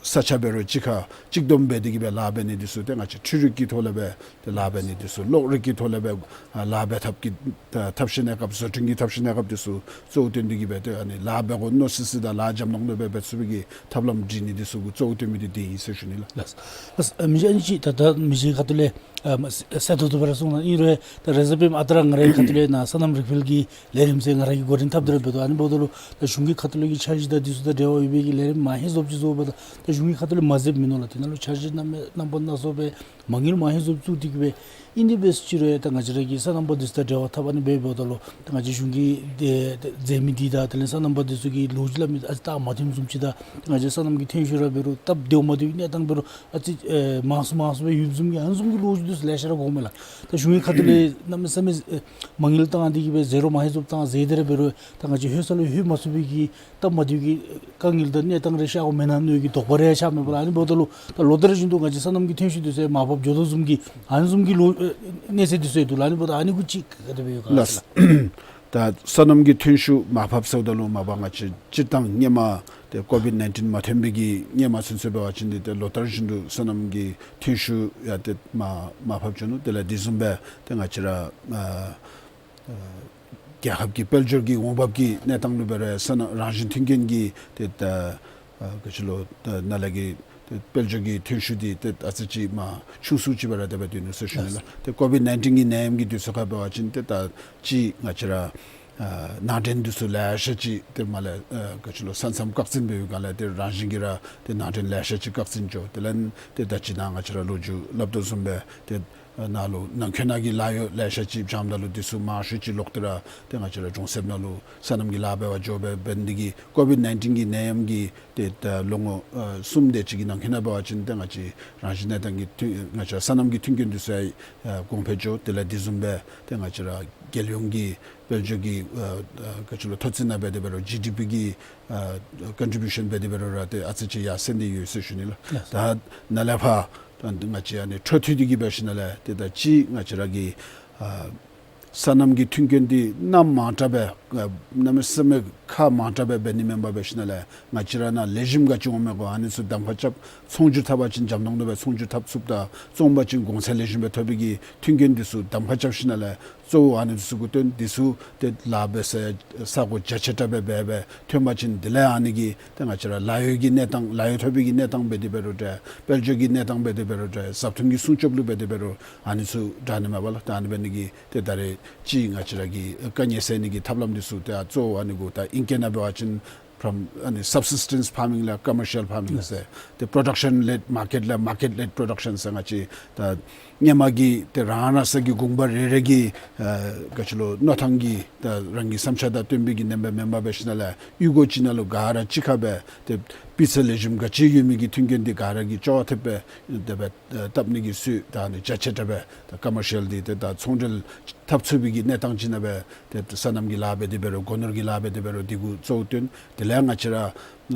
ས་ཆ་འབད་རུང་གཅིག་ཁར་གཅིག་བསྡོམས་འབད་དེ་གིས་སྦེ་ལཱ་འབད་ནི་འདི་ཚུ་ཏེ་ང་བཅས་འཕྲུལ་རིག་གི་ཐོག་ལས་སྦེ་ཏེ་ལཱ་འབད་ནི་འདི་ཚུ་གློག་རིག་གི་ཐོག་ལས་སྦེ་ཨ་ལཱ་འབད་ཐབས་ཀྱི་ཐབས་ཤེས་གནས་སྐབས་བཟོ་སྐྲུན་གྱི་ཐབས་ཤེས་གནས་སྐབས་འདི་ཚུ་གཙོ་བོ་བཏོན་ཏེ་གིས་སྦེ་ཏེ་ཨ་ནི་ལཱ་འབད་དགོ་མནོ་སི་སི་དང་ལཱ་འཇམ་ཏོང་ཏོ་སྦེ་འབད་ཚུགས་པའི་གི་ཐབས་ལམ་སྒྲིག་ནི་འདི་ཚུ་གུ་གཙོ་བོ་བཏོན་མི་འདི་འདི་ཨིན་ཟེར་ཞུ་ནི་ལགས། ལགས། ཨ་མི་རྗེ་ཨ་ནི་ཅིག་ད་ལྟོ་མི་རྗེ་ཁ་ཐུག་ལས་ཨ་མ་ས་ས་ཐོག་ཐོག་སྦེ་ར་གསུངས་གནང་ཨིན་རུང་ད་རེས་གཟའ་སྤེནམ་ཨ་རྟག་ར་ང་རའི་ཁ་ཐུག་ལས་ནཱ་སོ་ནམ་རིག་འཕེལ་གྱི་ལས་རིམ་ཟེར་ང་ར་གིས་འགོ་འདྲེན་འཐབ་སྟེ་ར་འབད་དོ། ཨ་ནི་འབདཝ་ད་ལུ་ད་གཞུང་གི་ཁ་ཐུག་ལས་ཀྱི་འཆར་གཞི་དང་འདི་ཚུ་དང་འབྲེལ་བ་ཡོད་པའི་གི་ལས་རིམ་མ་ཧེ་བཟོཔ་ཅིག་བཟོ་འབདཝ་ད་ད་གཞུང་གི་ཁ་ཐུག་ལས་མ་མཛདཔ་མིན་ནུག་ལགས། དེ་ནང་ལུ་འཆར་གཞི་རྣམ་རྣམ་པ་སྣ་ཚོགས་སྦེ་མ་དངུལ་མ་ཧེ་བཟོཔ་བཙུགས་ཏེ་གིས་སྦེ་ཨིན་ཏེ་འབད་ཅི་རུང་ད་ང་བཅས་ར་གི་སོ་ནམ་པ་འདི་ཚུ་དང་འབྲེལ་བ་འཐབ་ཨ་ནི་འབད་འབདཝ་ད་ལུ་ད་ང་བཅས་གཞུང་གི་དེ་དེ་མཛད་མི་འདི་དང་དེ་ལས་སོ་ནམ་པ་འདི་ཚུ་གི་ལོ་རྒྱུས་སླབ་མི་ཨ་ཙི་ད་མ་མཐུནམ་བཟུམ་ཅིག་དང་ང་བཅས་སོ་ནམ་གྱི་ཐོན་ཤུགས་ར་འབད་རུང་སྟབས་བདེཝ་མ་བདེཝ་གནས་སྟངས་འབད་རུང་ཨ་ཙི་ཨེ་མང་སུ་མང་སུ་སྦེ་ཡོདཔ་བཟུམ་གྱི་ཨ་ནི་བཟུམ་གྱི་ལོ་རྒྱུས་འདི་ཚུ་ལེ་ཤ་ར་གོཝ་མས་ལགས། ད་གཞུང་གི་ཁ་ཐུག་ལས་གནམ་མེད་ས་མེད་ཨེ་མ་དངུལ་བཏང་སྟེ་གིས་སྦེ་ཟད་འགྲོ་མ་ཧེ་བཟོཔ་བཏང་ཟད་དེ་ར་འབད་རུང་ད་ང་བཅས་ལྷོད་ས་ལུ་ལྷོད་མ་ཚུགས་པའི་གི་སྟབས་མ་བདེཝ་གི་དཀའ་ངལ་དང་གནས་སྟངས་རེ་ཤར་འོང་མེན་ན་མནོ་བའི་གི་དོགས་པ་རེ་ཤར་མས་པ་ལགས། ཨ་ནི་འབདཝ་ད་ལུ་ད་ལོ་ལྟར་བཞིན་དུ་ང་བཅས་སོ་ནམ་གྱི་ཐོན་ཤུགས་འདི་ཚུ་མར་ཕབ་འགྱོ་དོ་བཟུམ་གྱི་ཨ་ནི་བཟུམ་གྱི་ལོ་ཨེ་གནས་ཚད་འདི་ཚུ་ཡོད་འདུག་ལགས། ཨ་ནི་འབདཝ་ད་ཨ་ནི་གུ་ཅིག་ག་དེ་སྦེ་ཡོད་ག་ལགས། ལགས། ད་སོ་ནམ་གྱི་ཐོན་ཤུགས་མར་ཕབ་ཟེརཝ་ད་ལུ་མ་པ་ང་བཅས་སྤྱིར་བཏང་སྔོན་མ་ཏེ་ཀོ་བིཌ་ནའིན་ཊིན་མ་ཐོན་པའི་གི་སྔོན་མ་ཚུན་ཚོད་འབད་བ་ཅིན་འདི་ཏེ་ལོ་ལྟར་བཞིན་དུ་སོ་ནམ་གྱི་ཐོན་ཤུགས་ཡང་ཏེ་མར་མར་ཕབ་འགྱོ་ནུག། དེ་ལས་དེ་བཟུམ་སྦེ་ཏེ་ང་བཅས་ར་ཨ་ཨ་རྒྱལ་ཁབ་ཀྱི་དཔལ་འབྱོར་གྱི་འོང་འབབ་ཀྱི་གནས་སྟངས་ལུ་འབད་རུང་སོ་ནམ་རང་བཞིན་མཐུན་རྐྱེན་གྱི་ཏེ་ད་ཨ་ག་ཅི་ལོ་ད་ནཱ་ལས་ཀྱི་ཏེ་དཔལ་འབྱོར་གྱི་ཐོན་ཤུགས་འདི་ཏེ་ཨ་ཙི་ཅིག་མར་ཆུང་སུ་ཅིག་སྦེ་ར་དེ་སྦེ་སྡོད་ནུག་ཟེར་ཞུ་ནི་ལགས། ཏེ་ཀོ་བིཌ་ནའིན་ཊིན་གྱི་ནད་ཡམས་ཀྱི་དུས་ཚོད་ཁར་འབད་བ་ཅིན་ཏེ་ད་ཅིག་ང་བཅས་ར་ཨ་ནང་འདྲེན་འདི་ཚུ་ལེ་ཤ་ཅིག་ཏེ་མར་ལས་ཨ་ག་ཅི་ལོ་ས་མཚམས་བཀག་འཛིན་འབད་བའི་སྒང་ལས་ཏེ་རང་བཞིན་གྱིས་ར་ཏེ་ནང་འདྲེན་ལེ་ཤ་ཅིག་བཀག་འཛིན་འགྱོ། དེ་ལས་ཏེ་ད་ཅི་ནཱ་ང་བཅས་ར་ལོ་རྒྱུས་སླབ་དོ་བཟུམ་སྦེ་ཏེ་ནཱ་ལུ་ནང་འཁོད་ནང་གི་ལཱ་གཡོག་ལེ་ཤ་ཅིག་འཛོམསམ་ད་ལུ་འདི་ཚུ་མང་ཤོས་ཅིག་ལོག་སྟེ་ར་ཏེ་ང་བཅས་ར་གྲོང་གསེབ་ནང་ལུ་སོ་ནམ་གྱི་ལཱ་འབད་བར་འགྱོ་སྦེ་འབད་ནི་འདི་གིས་ཀོ་བིཌ་ནའིན་ཊིན་གྱི་ནད་ཡམས་ཀྱི་ཏེ་ད་ལོ་ངོ་ཨ་གསུམ་དེ་ཅིག་གི་ནང་འཁོད་ནང་འབད་བ་ཅིན་ཏེ་ང་བཅས་རང་བཞིན་གནས་སྟངས་ཀྱི་མཐུན་ང་བཅས་སོ་ནམ་གྱི་མཐུན་རྐྱེན་འདི་ཚུ་ཡང་ཨ་གོང་འཕེལ་འགྱོ། དེ་ལས་དེ་བཟུམ་སྦེ་ཏེ་ང་བཅས་ར་རྒྱལ་ཡོངས་ཀྱི་དཔལ་འབྱོར་གྱི་ཨ་ཨ་ག་ཅི་ལོ་མཐོ་ཚད་ནང་འབད་དེ་འབད་རུང་ཇི་ཌི་པི་གི་ཨ་ཀོན་ཊི་བིའུ་ཤཱན་འབད་དེ་འབད་རུང་ར་ཏེ་ཨ་ཙི་ཅིག་ཡར་སེང་སྟེ་ཡོད་ཟེར་ཞུ་ནི་ལགས། ལགས། ད་ནཱ་ལས་ཕར་ད་ང་བཅས་ཨ་ནི་འཕྲོ་མཐུད་དེ་གིས་འབད་ཞིནམ་ལས་ཏེ་ད་ཅིག་ང་བཅས་ར་གི་ཨ་སོ་ནམ་གྱི་མཐུན་རྐྱེན་འདི་གནམ་མང་དྲགས་སྦེ་ཨ་གནམ་མེད་ས་མེད་ཁ་མང་དྲགས་སྦེ་འབད་ནི་མེན་པར་འབད་ཞིནམ་ལས་ང་བཅས་ར་ནཱ་ལེགས་ཤོམ་ག་ཅི་འོང་མས་གོ་ཨ་ནི་ཚུ་གདམ་ཁ་རྐྱབ། ཚོང་སྒྱུར་འཐབ་པ་ཅིན་འཛོམས་ཏོང་ཏོ་སྦེ་ཚོང་སྒྱུར་འཐབ་ཚུགསཔ་དང་བཙོང་པ་ཅིན་གོང་ཚད་ལེགས་ཤོམ་སྦེ་ཐོབ་པའི་གི་མཐུན་རྐྱེན་འདི་ཚུ་གདམ་ཁ་རྐྱབ་ཞིནམ་ལས་གཙོ་བོ་ཨ་ནི་འདི་ཚུ་གུ་བརྟེན། འདི་ཚུ་ཏེ་ལཱ་འབད་ས་ས་གོ་རྒྱ་ཆེ་དྲགས་སྦེ་འབད་སྦེ་ཐོན་པ་ཅིན་དེ་ལས་ཨ་ནི་གིས་ཏེ་ང་བཅས་ར་ལཱ་གཡོག་གི་གནས་སྟངས་ལཱ་གཡོག་ཐོབ་པའི་གི་གནས་སྟངས་འབད་དེ་འབད་རུང་ཏེ་དཔལ་འབྱོར་གྱི་གནས་སྟངས་འབད་དེ་འབད་རུང་ཏེ་བཟའ་འཐུང་གི་སྲུང་སྐྱོབ་ལུ་འབད་དེ་འབད་རུང་ཨ་ནི་ཚུ་དྲག་ནི་མས་པ་ལགས། ཏེ་ཨ་ནི་འབད་ནི་གིས་ཏེ་ད་རེས་ཅིག་ང་བཅས་ར་གི་དཀའ་ངལ་སེལ་ནི་གི་ཐབས་ལམ་འདི་ཚུ་ཏེ་ཨ་གཙོ་བོ་ཨ་ནི་གུ་ད་ཨིང་སྐད་ནང་འབད་བ་ཅིན་from ཨ་ནི་subsistence farming ལས་commercial farming ཟེར་ཏེ་production led market ལས་market led production ཟེར་ང་བཅས་ད་སྔོན་མ་གི་ཏེ་རང་རང་སོ་གི་དགོངས་པ་རེ་རེ་གི་ཨ་ག་ཅི་ལོ་མནོ་ཐངས་ཀྱིས་ད་རང་གི་བསམ་འཆར་དང་བསྟུན་པའི་གི་ནང་སྦེ་མེན་པར་འབད་ཞིནམ་ལས་གཡུས་སྒོ་ཅིག་ནང་ལུ་ག་ར་གཅིག་ཁར་སྦེ་ཏེ་སྤུས་ཚད་ལེགས་ཤོམ་ག་ཅི་ཡོད་མི་གི་མཐུན་རྐྱེན་འདི་ག་ར་གིས་ཅོག་འཐདཔ་སྦེ་དེ་སྦེ་བཏབ་ནི་གི་སྲོལ་ད་ཨ་ནི་རྒྱ་ཆེ་དྲགས་སྦེ་ད་ཀོ་མར་ཤལ་འདི་ཏེ་ད་ཚོང་འབྲེལ་འཐབ་ཚུགས་པའི་གི་གནས་སྟངས་ཅིག་ནང་སྦེ་ཏེ་སོ་ནམ་གྱི་ལཱ་འབད་དེ་འབད་རུང་སྒོ་ནོར་གྱི་ལཱ་འབད་དེ་འབད་རུང་འདི་གུ་གཙོ་བོ་བཏོན། དེ་ལས་ང་བཅས་ར་ཨ་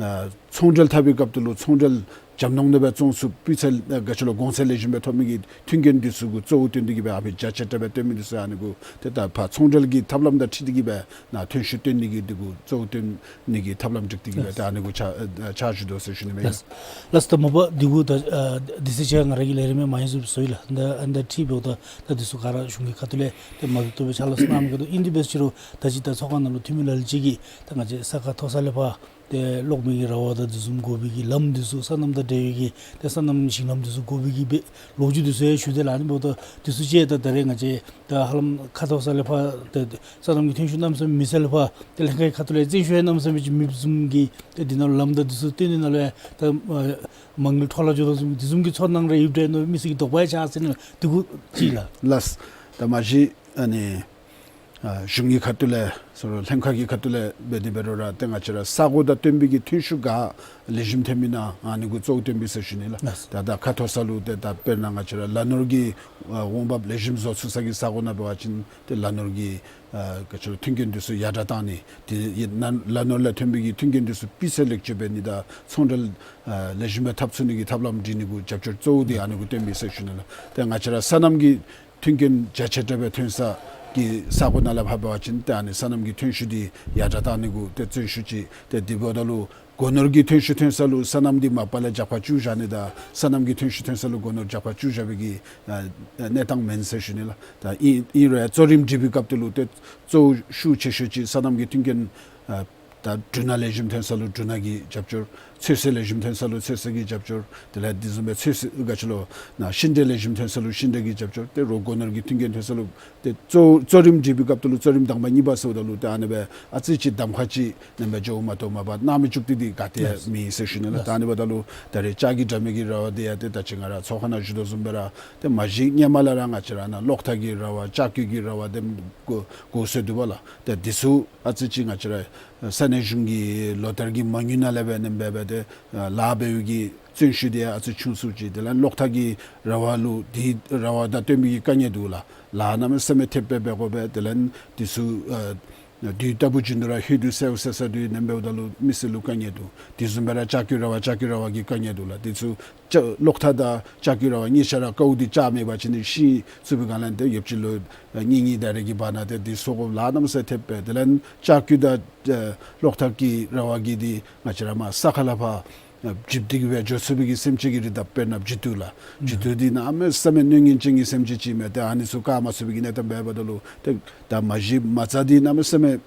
ཚོང་འབྲེལ་འཐབ་པའི་སྐབས་དེ་ལུ་ཚོང་འབྲེལ་འཛོམས་ཏོང་ཏོ་སྦེ་བཙོང་ཚུགས་སྤུས་ཚད་ཨ་ག་ཅི་ལོ་གོང་ཚད་ལེགས་ཤོམ་སྦེ་ཐོབ་མི་གི་མཐུན་རྐྱེན་འདི་ཚུ་གུ་གཙོ་བོ་བཏོན་ཏེ་གིས་སྦེ་ཨ་ཕི་རྒྱ་ཆེ་དྲགས་སྦེ་བཏོན་མི་འདི་ཚུ་ཨ་ནི་གུ་ཏེ་ད་ཕར་ཚོང་འབྲེལ་གྱི་ཐབས་ལམ་དང་འཁྲིལ་ཏེ་གིས་སྦེ་ནཱ་ཐོན་ཤུགས་བཏོན་ནི་གི་འདི་གུ་གཙོ་བོ་བཏོན་ནི་གི་ཐབས་ལམ་སྒྲིག་སྟེ་གིས་སྦེ་ལགས། ད་ཨ་ནི་གུ་ཕྱག་ཨ་ཕྱག་ཞུ་དོ་ཟེར་ཞུ་ནི་མས། ལགས། ལགས་ད་མ་པ་འདི་གུ་ད་ཨ་དུས་ཚོད་ཅིག་ང་ར་གི་ལས་རིམ་མ་ཧེ་བཟོཔ་བཟོ་ཡི་ལགས། ད་ཨ་ནི་ད་འཁྲིལ་འབདཝ་ད་ད་འདི་ཚུ་ག་ར་གཞུང་གི་ཁ་ཐུག་ལས་ཏེ་མ་བཏུབ་བཏུབ་སྦེ་ཕྱག་ལཱ་གནང་མི་ག་དོ་ཨིན། དེ་འབད་རུང་ད་ཅི་ད་ཚོགས་ཁང་ནང་ལུ་འཐུས་མི་ལ་ལུ་ཅིག་གིས་ད་ང་བཅས་ས་ཁ་མཐོ་ས་ལས་ཕར་ཏེ་གློག་མེ་གི་ར་བ་དང་དེ་བཟུམ་དགོ་པའི་གི་ལམ་འདི་ཚུ་སོ་ནམ་དང་འབྲེལ་བའི་གི་ཏེ་སོ་ནམ་ཞིང་ལམ་འདི་ཚུ་དགོ་པའི་གི་སྦེ་ལོ་རྒྱུས་འདི་ཚུ་ཡང་ཞུ་དེས་ལགས། ཨ་ནི་འབདཝ་ད་འདི་ཚུ་ཅིག་ད་ད་རེས་ང་བཅས་ད་ཧ་ལམ་ཁ་མཐོ་ས་ལས་ཕར་ཏེ་སོ་ནམ་གྱི་ཐོན་ཤུགས་གནམ་མེད་ས་མེད་མེད་ས་ལས་ཕར་ཏེ་ལྷན་ཁག་གི་ཁ་ཐུག་ལས་བཙན་ཤུགས་ཡང་གནམ་མེད་ས་མེད་ཅིག་མེདཔ་བཟུམ་གྱི་ཏེ་འདི་ནང་ལུ་ལམ་དང་འདི་ཚུ་བཏོན་ནི་ནང་ལུ་ཡང་ད་ཨ་མ་དངུལ་འཕྲོ་བརླག་འགྱོ་དོ་བཟུམ་འདི་བཟུམ་གྱི་ཚོར་སྣང་རེ་ཡོདཔ་འདྲས་མནོ་མི་ཚུ་གི་དོགས་པ་ཡང་ཆགས་ཟེར་ནི་འདི་གུ་ཅིག་ལགས། ལགས། ད་མ་གཞི་ཨ་ནི་ ཨ་གཞུང་གི་ཁ་ཐུག་ལས་སོ་རོ་ལྷན་ཁག་གི་ཁ་ཐུག་ལས་འབད་དེ་འབད་རུང་ར་ཏེ་ང་བཅས་ར་ས་གོ་དང་བསྟུན་པའི་གི་ཐོན་ཤུགས་ག་ལེགས་ཤོམ་ཐོན་མི་ཨིན་ན་ཨ་ནི་གུ་གཙོ་བོ་བསྟུན་པས་ཟེར་ཞུ་ནི་ལགས། ལགས། ད་ད་ཁ་ཐོར་ས་ལུ་ཏེ་ད་དཔེར་ན་ང་བཅས་ར་ལ་ནོར་གྱི་ཨ་འོང་འབབ་ལེགས་ཤོམ་བཟོ་ཚུགས་ས་གི་ས་གོ་ནང་འབད་བ་ཅིན་ཏེ་ལ་ནོར་གྱི་ཨ་ག་ཅི་ལོ་མཐུན་རྐྱེན་འདི་ཚུ་ཡར་དྲགས་བཏང་ནི་དེ་ཡི་ན་ལ་ནོར་ལས་ཐོན་པའི་གི་མཐུན་རྐྱེན་འདི་ཚུ་སྤུས་ཚད་ལེགས་བཅོས་འབད་ནི་དང་ཚོང་འབྲེལ་ཨ་ལེགས་ཤོམ་སྦེ་འཐབ་ཚུགས་ནི་གི་ཐབས་ལམ་སྒྲིག་ནི་གུ་རྒྱབ་སྐྱོར་གཙོ་བོ་འདི་ཨ་ནི་གུ་བསྟུན་པས་ཟེར་ཞུ་ནི་ལགས། ཏེ་ང་བཅས་ར་སོ་ནམ་གྱི་མཐུན་རྐྱེན་རྒྱ་ཆེ་དྲགས་སྦེ་ཐོན་ས་གི་ས་གོ་ནང་ལས་ཕར་འབད་བ་ཅིན་ཏེ་ཨ་ནི་སོ་ནམ་གྱི་ཐོན་ཤུགས་འདི་ཡར་དྲགས་བཏང་ནི་གུ་ཏེ་བརྩོན་ཤུགས་ཅིག་ཏེ་དེ་འབདཝ་ད་ལུ་སྒོ་ནོར་གྱི་ཐོན་ཤུགས་ཐོན་ས་ལུ་སོ་ནམ་འདི་མ་པ་ལས་རྒྱབ་ཁ་བཙུགས་བཞག་ནི་དང་སོ་ནམ་གྱི་ཐོན་ཤུགས་ཐོན་ས་ལུ་སྒོ་ནོར་རྒྱབ་ཁ་བཙུགས་བཞག་པའི་གི་ཨ་གནས་སྟངས་མེན་ཟེར་ཞུ་ནི་ལགས། ད་ཨིན་ཨིན་རུང་གཙོ་རིམ་སྒྲིག་པའི་སྐབས་དེ་ལུ་ཏེ་གཙོ་བོ་ཤུགས་ཆེ་ཤོས་ཅིག་སོ་ནམ་གྱི་མཐུན་རྐྱེན་ཨ་ད་འབྲུ་སྣ་ལེགས་ཤོམ་ཐོན་ས་ལུ་འབྲུ་སྣ་གི་རྒྱབ་སྐྱོར། ཚོད་བསྲེ་ལེགས་ཤོམ་ཐོན་ས་ལུ་ཚོད་བསྲེ་གི་རྒྱབ་སྐྱོར། དེ་ལས་དེ་བཟུམ་སྦེ་ཚོད་བསྲེ་ག་ཅི་ལོ་ན་ཤིང་འབྲས་ལེགས་ཤོམ་ཐོན་ས་ལུ་ཤིང་འབྲས་ཀྱི་རྒྱབ་སྐྱོར། ཏེ་རོགས་སྒོ་ནོར་གྱི་མཐུན་རྐྱེན་ཐོན་ས་ལུ་ཏེ་གཙོ་གཙོ་རིམ་སྒྲིག་པའི་སྐབས་དེ་ལུ་གཙོ་རིམ་དང་པ་གཉིས་པ་ཟེརཝ་ད་ལུ་ཏེ་ཨ་ནི་སྦེ་ཨ་ཙི་ཅིག་གདམ་ཁ་ཅིག་ནམ་སྦེ་འགྱོཝ་མ་གཏོགས་མ་པ་གནང་མི་བཅུག་སྟེ་འདི་ག་ཏེ་ཡང་མེད་ཟེར་ཞུ་ནི་ལགས། ད་ཨ་ནི་འབདཝ་ད་ལུ་ད་རེས་ལྕགས་ཀྱི་དྲ་མིག་གི་ར་བ་འདི་ཡང་ཏེ་ད་ཅི་ང་ར་ཚོགས་ཁང་ནང་ཞུ་དོ་བཟུམ་སྦེ་ར་ཏེ་མ་གཞི་སྔོན་མ་ལས་ར་ང་བཅས་ར་ནཱ་གློག་ཐག་གི་ར་བ་ལྕགས་ཀྱི་གི་ར་བ་འདི་གོ་གོ་སོང་འདུག་པ་ལགས། ཏེ་འདི་ཚུ་ཨ་ཙི་ཅིག་ང་བཅས་ར་ས་གནས་གཞུང་གི་ལོ་བསྟར་གྱི་མ་དངུལ་ནང་ལས་འབད་ནི་འབད་འབད་དེ་ལཱ་འབད་བའི་གི་བརྩོན་ཤུགས་འདི་ཨ་ཙི་ཆུང་སུ་ཅིག། དེ་ལས་གློག་ཐག་གི་ར་བ་ལུ་འདི་ར་བ་དང་བསྟུན་པའི་གི་དཀའ་ངལ་འདུག་ལགས། ལཱ་གནམ་མེད་ས་མེད་ཐེབས་སྦེ་འབད་དགོ་པས། དེ་ལས་འདི་ཚུ་ཨ་དུས་རྟག་བུ་བྱིན་དུ་ར་ཧོད་དུ་སེལ་སེལ་ས་དུས་ནམ་འབདཝ་ད་ལུ་མི་སེར་ལུ་དཀའ་ངལ་འདུག། དེ་བཟུམ་སྦེ་ར་ལྕགས་ཀྱི་ར་བ་ལྕགས་ཀྱི་ར་བ་གི་དཀའ་ངལ་འདུག་ལགས། དེ་ཚུ་ལྕགས་གློག་ཐག་དང་ལྕགས་ཀྱི་ར་བ་གཉིས་ཆ་ར་དཀའཝ་འདི་ལྕགས་མེད་པ་ཅིན་ནི་ཤི་ཚུགས་པའི་སྒང་ལས་ཏེ་ཡོདཔ་ཅིག་ལུ་ཨ་གཉིས་གཉིས་ད་རེས་ཀྱི་བར་ན་ཏེ་འདི་ཚུ་གུ་ལཱ་གནམ་མེད་ས་མེད་ཐེབས་པས། དེ་ལས་ལྕགས་ཀྱི་དང་ཨ་གློག་ཐག་གི་ར་བ་གི་འདི་ང་བཅས་ར་མར་ས་ཁ་ལས་ཕར་ཨ་བརྒྱུད་དེ་གི་སྦེ་འགྱོ་ཚུགས་པའི་གི་སེམས་ཅན་གྱི་རིགས་དང་དཔེར་ན་བྱི་དུར་ལགས། བྱི་དུར་འདི་གནམ་མེད་ས་མེད་གནོད་ངན་ཅན་གྱི་སེམས་ཅན་ཅིག་མས། ཏེ་ཨ་ནི་ཚུ་བཀག་མ་ཚུགས་པའི་གི་གནས་སྟངས་འབདཝ་ད་ལུ་ཏེ་ད་མ་གཞི་མ་རྩ་འདི་གནམ་མེད་ས་མེད་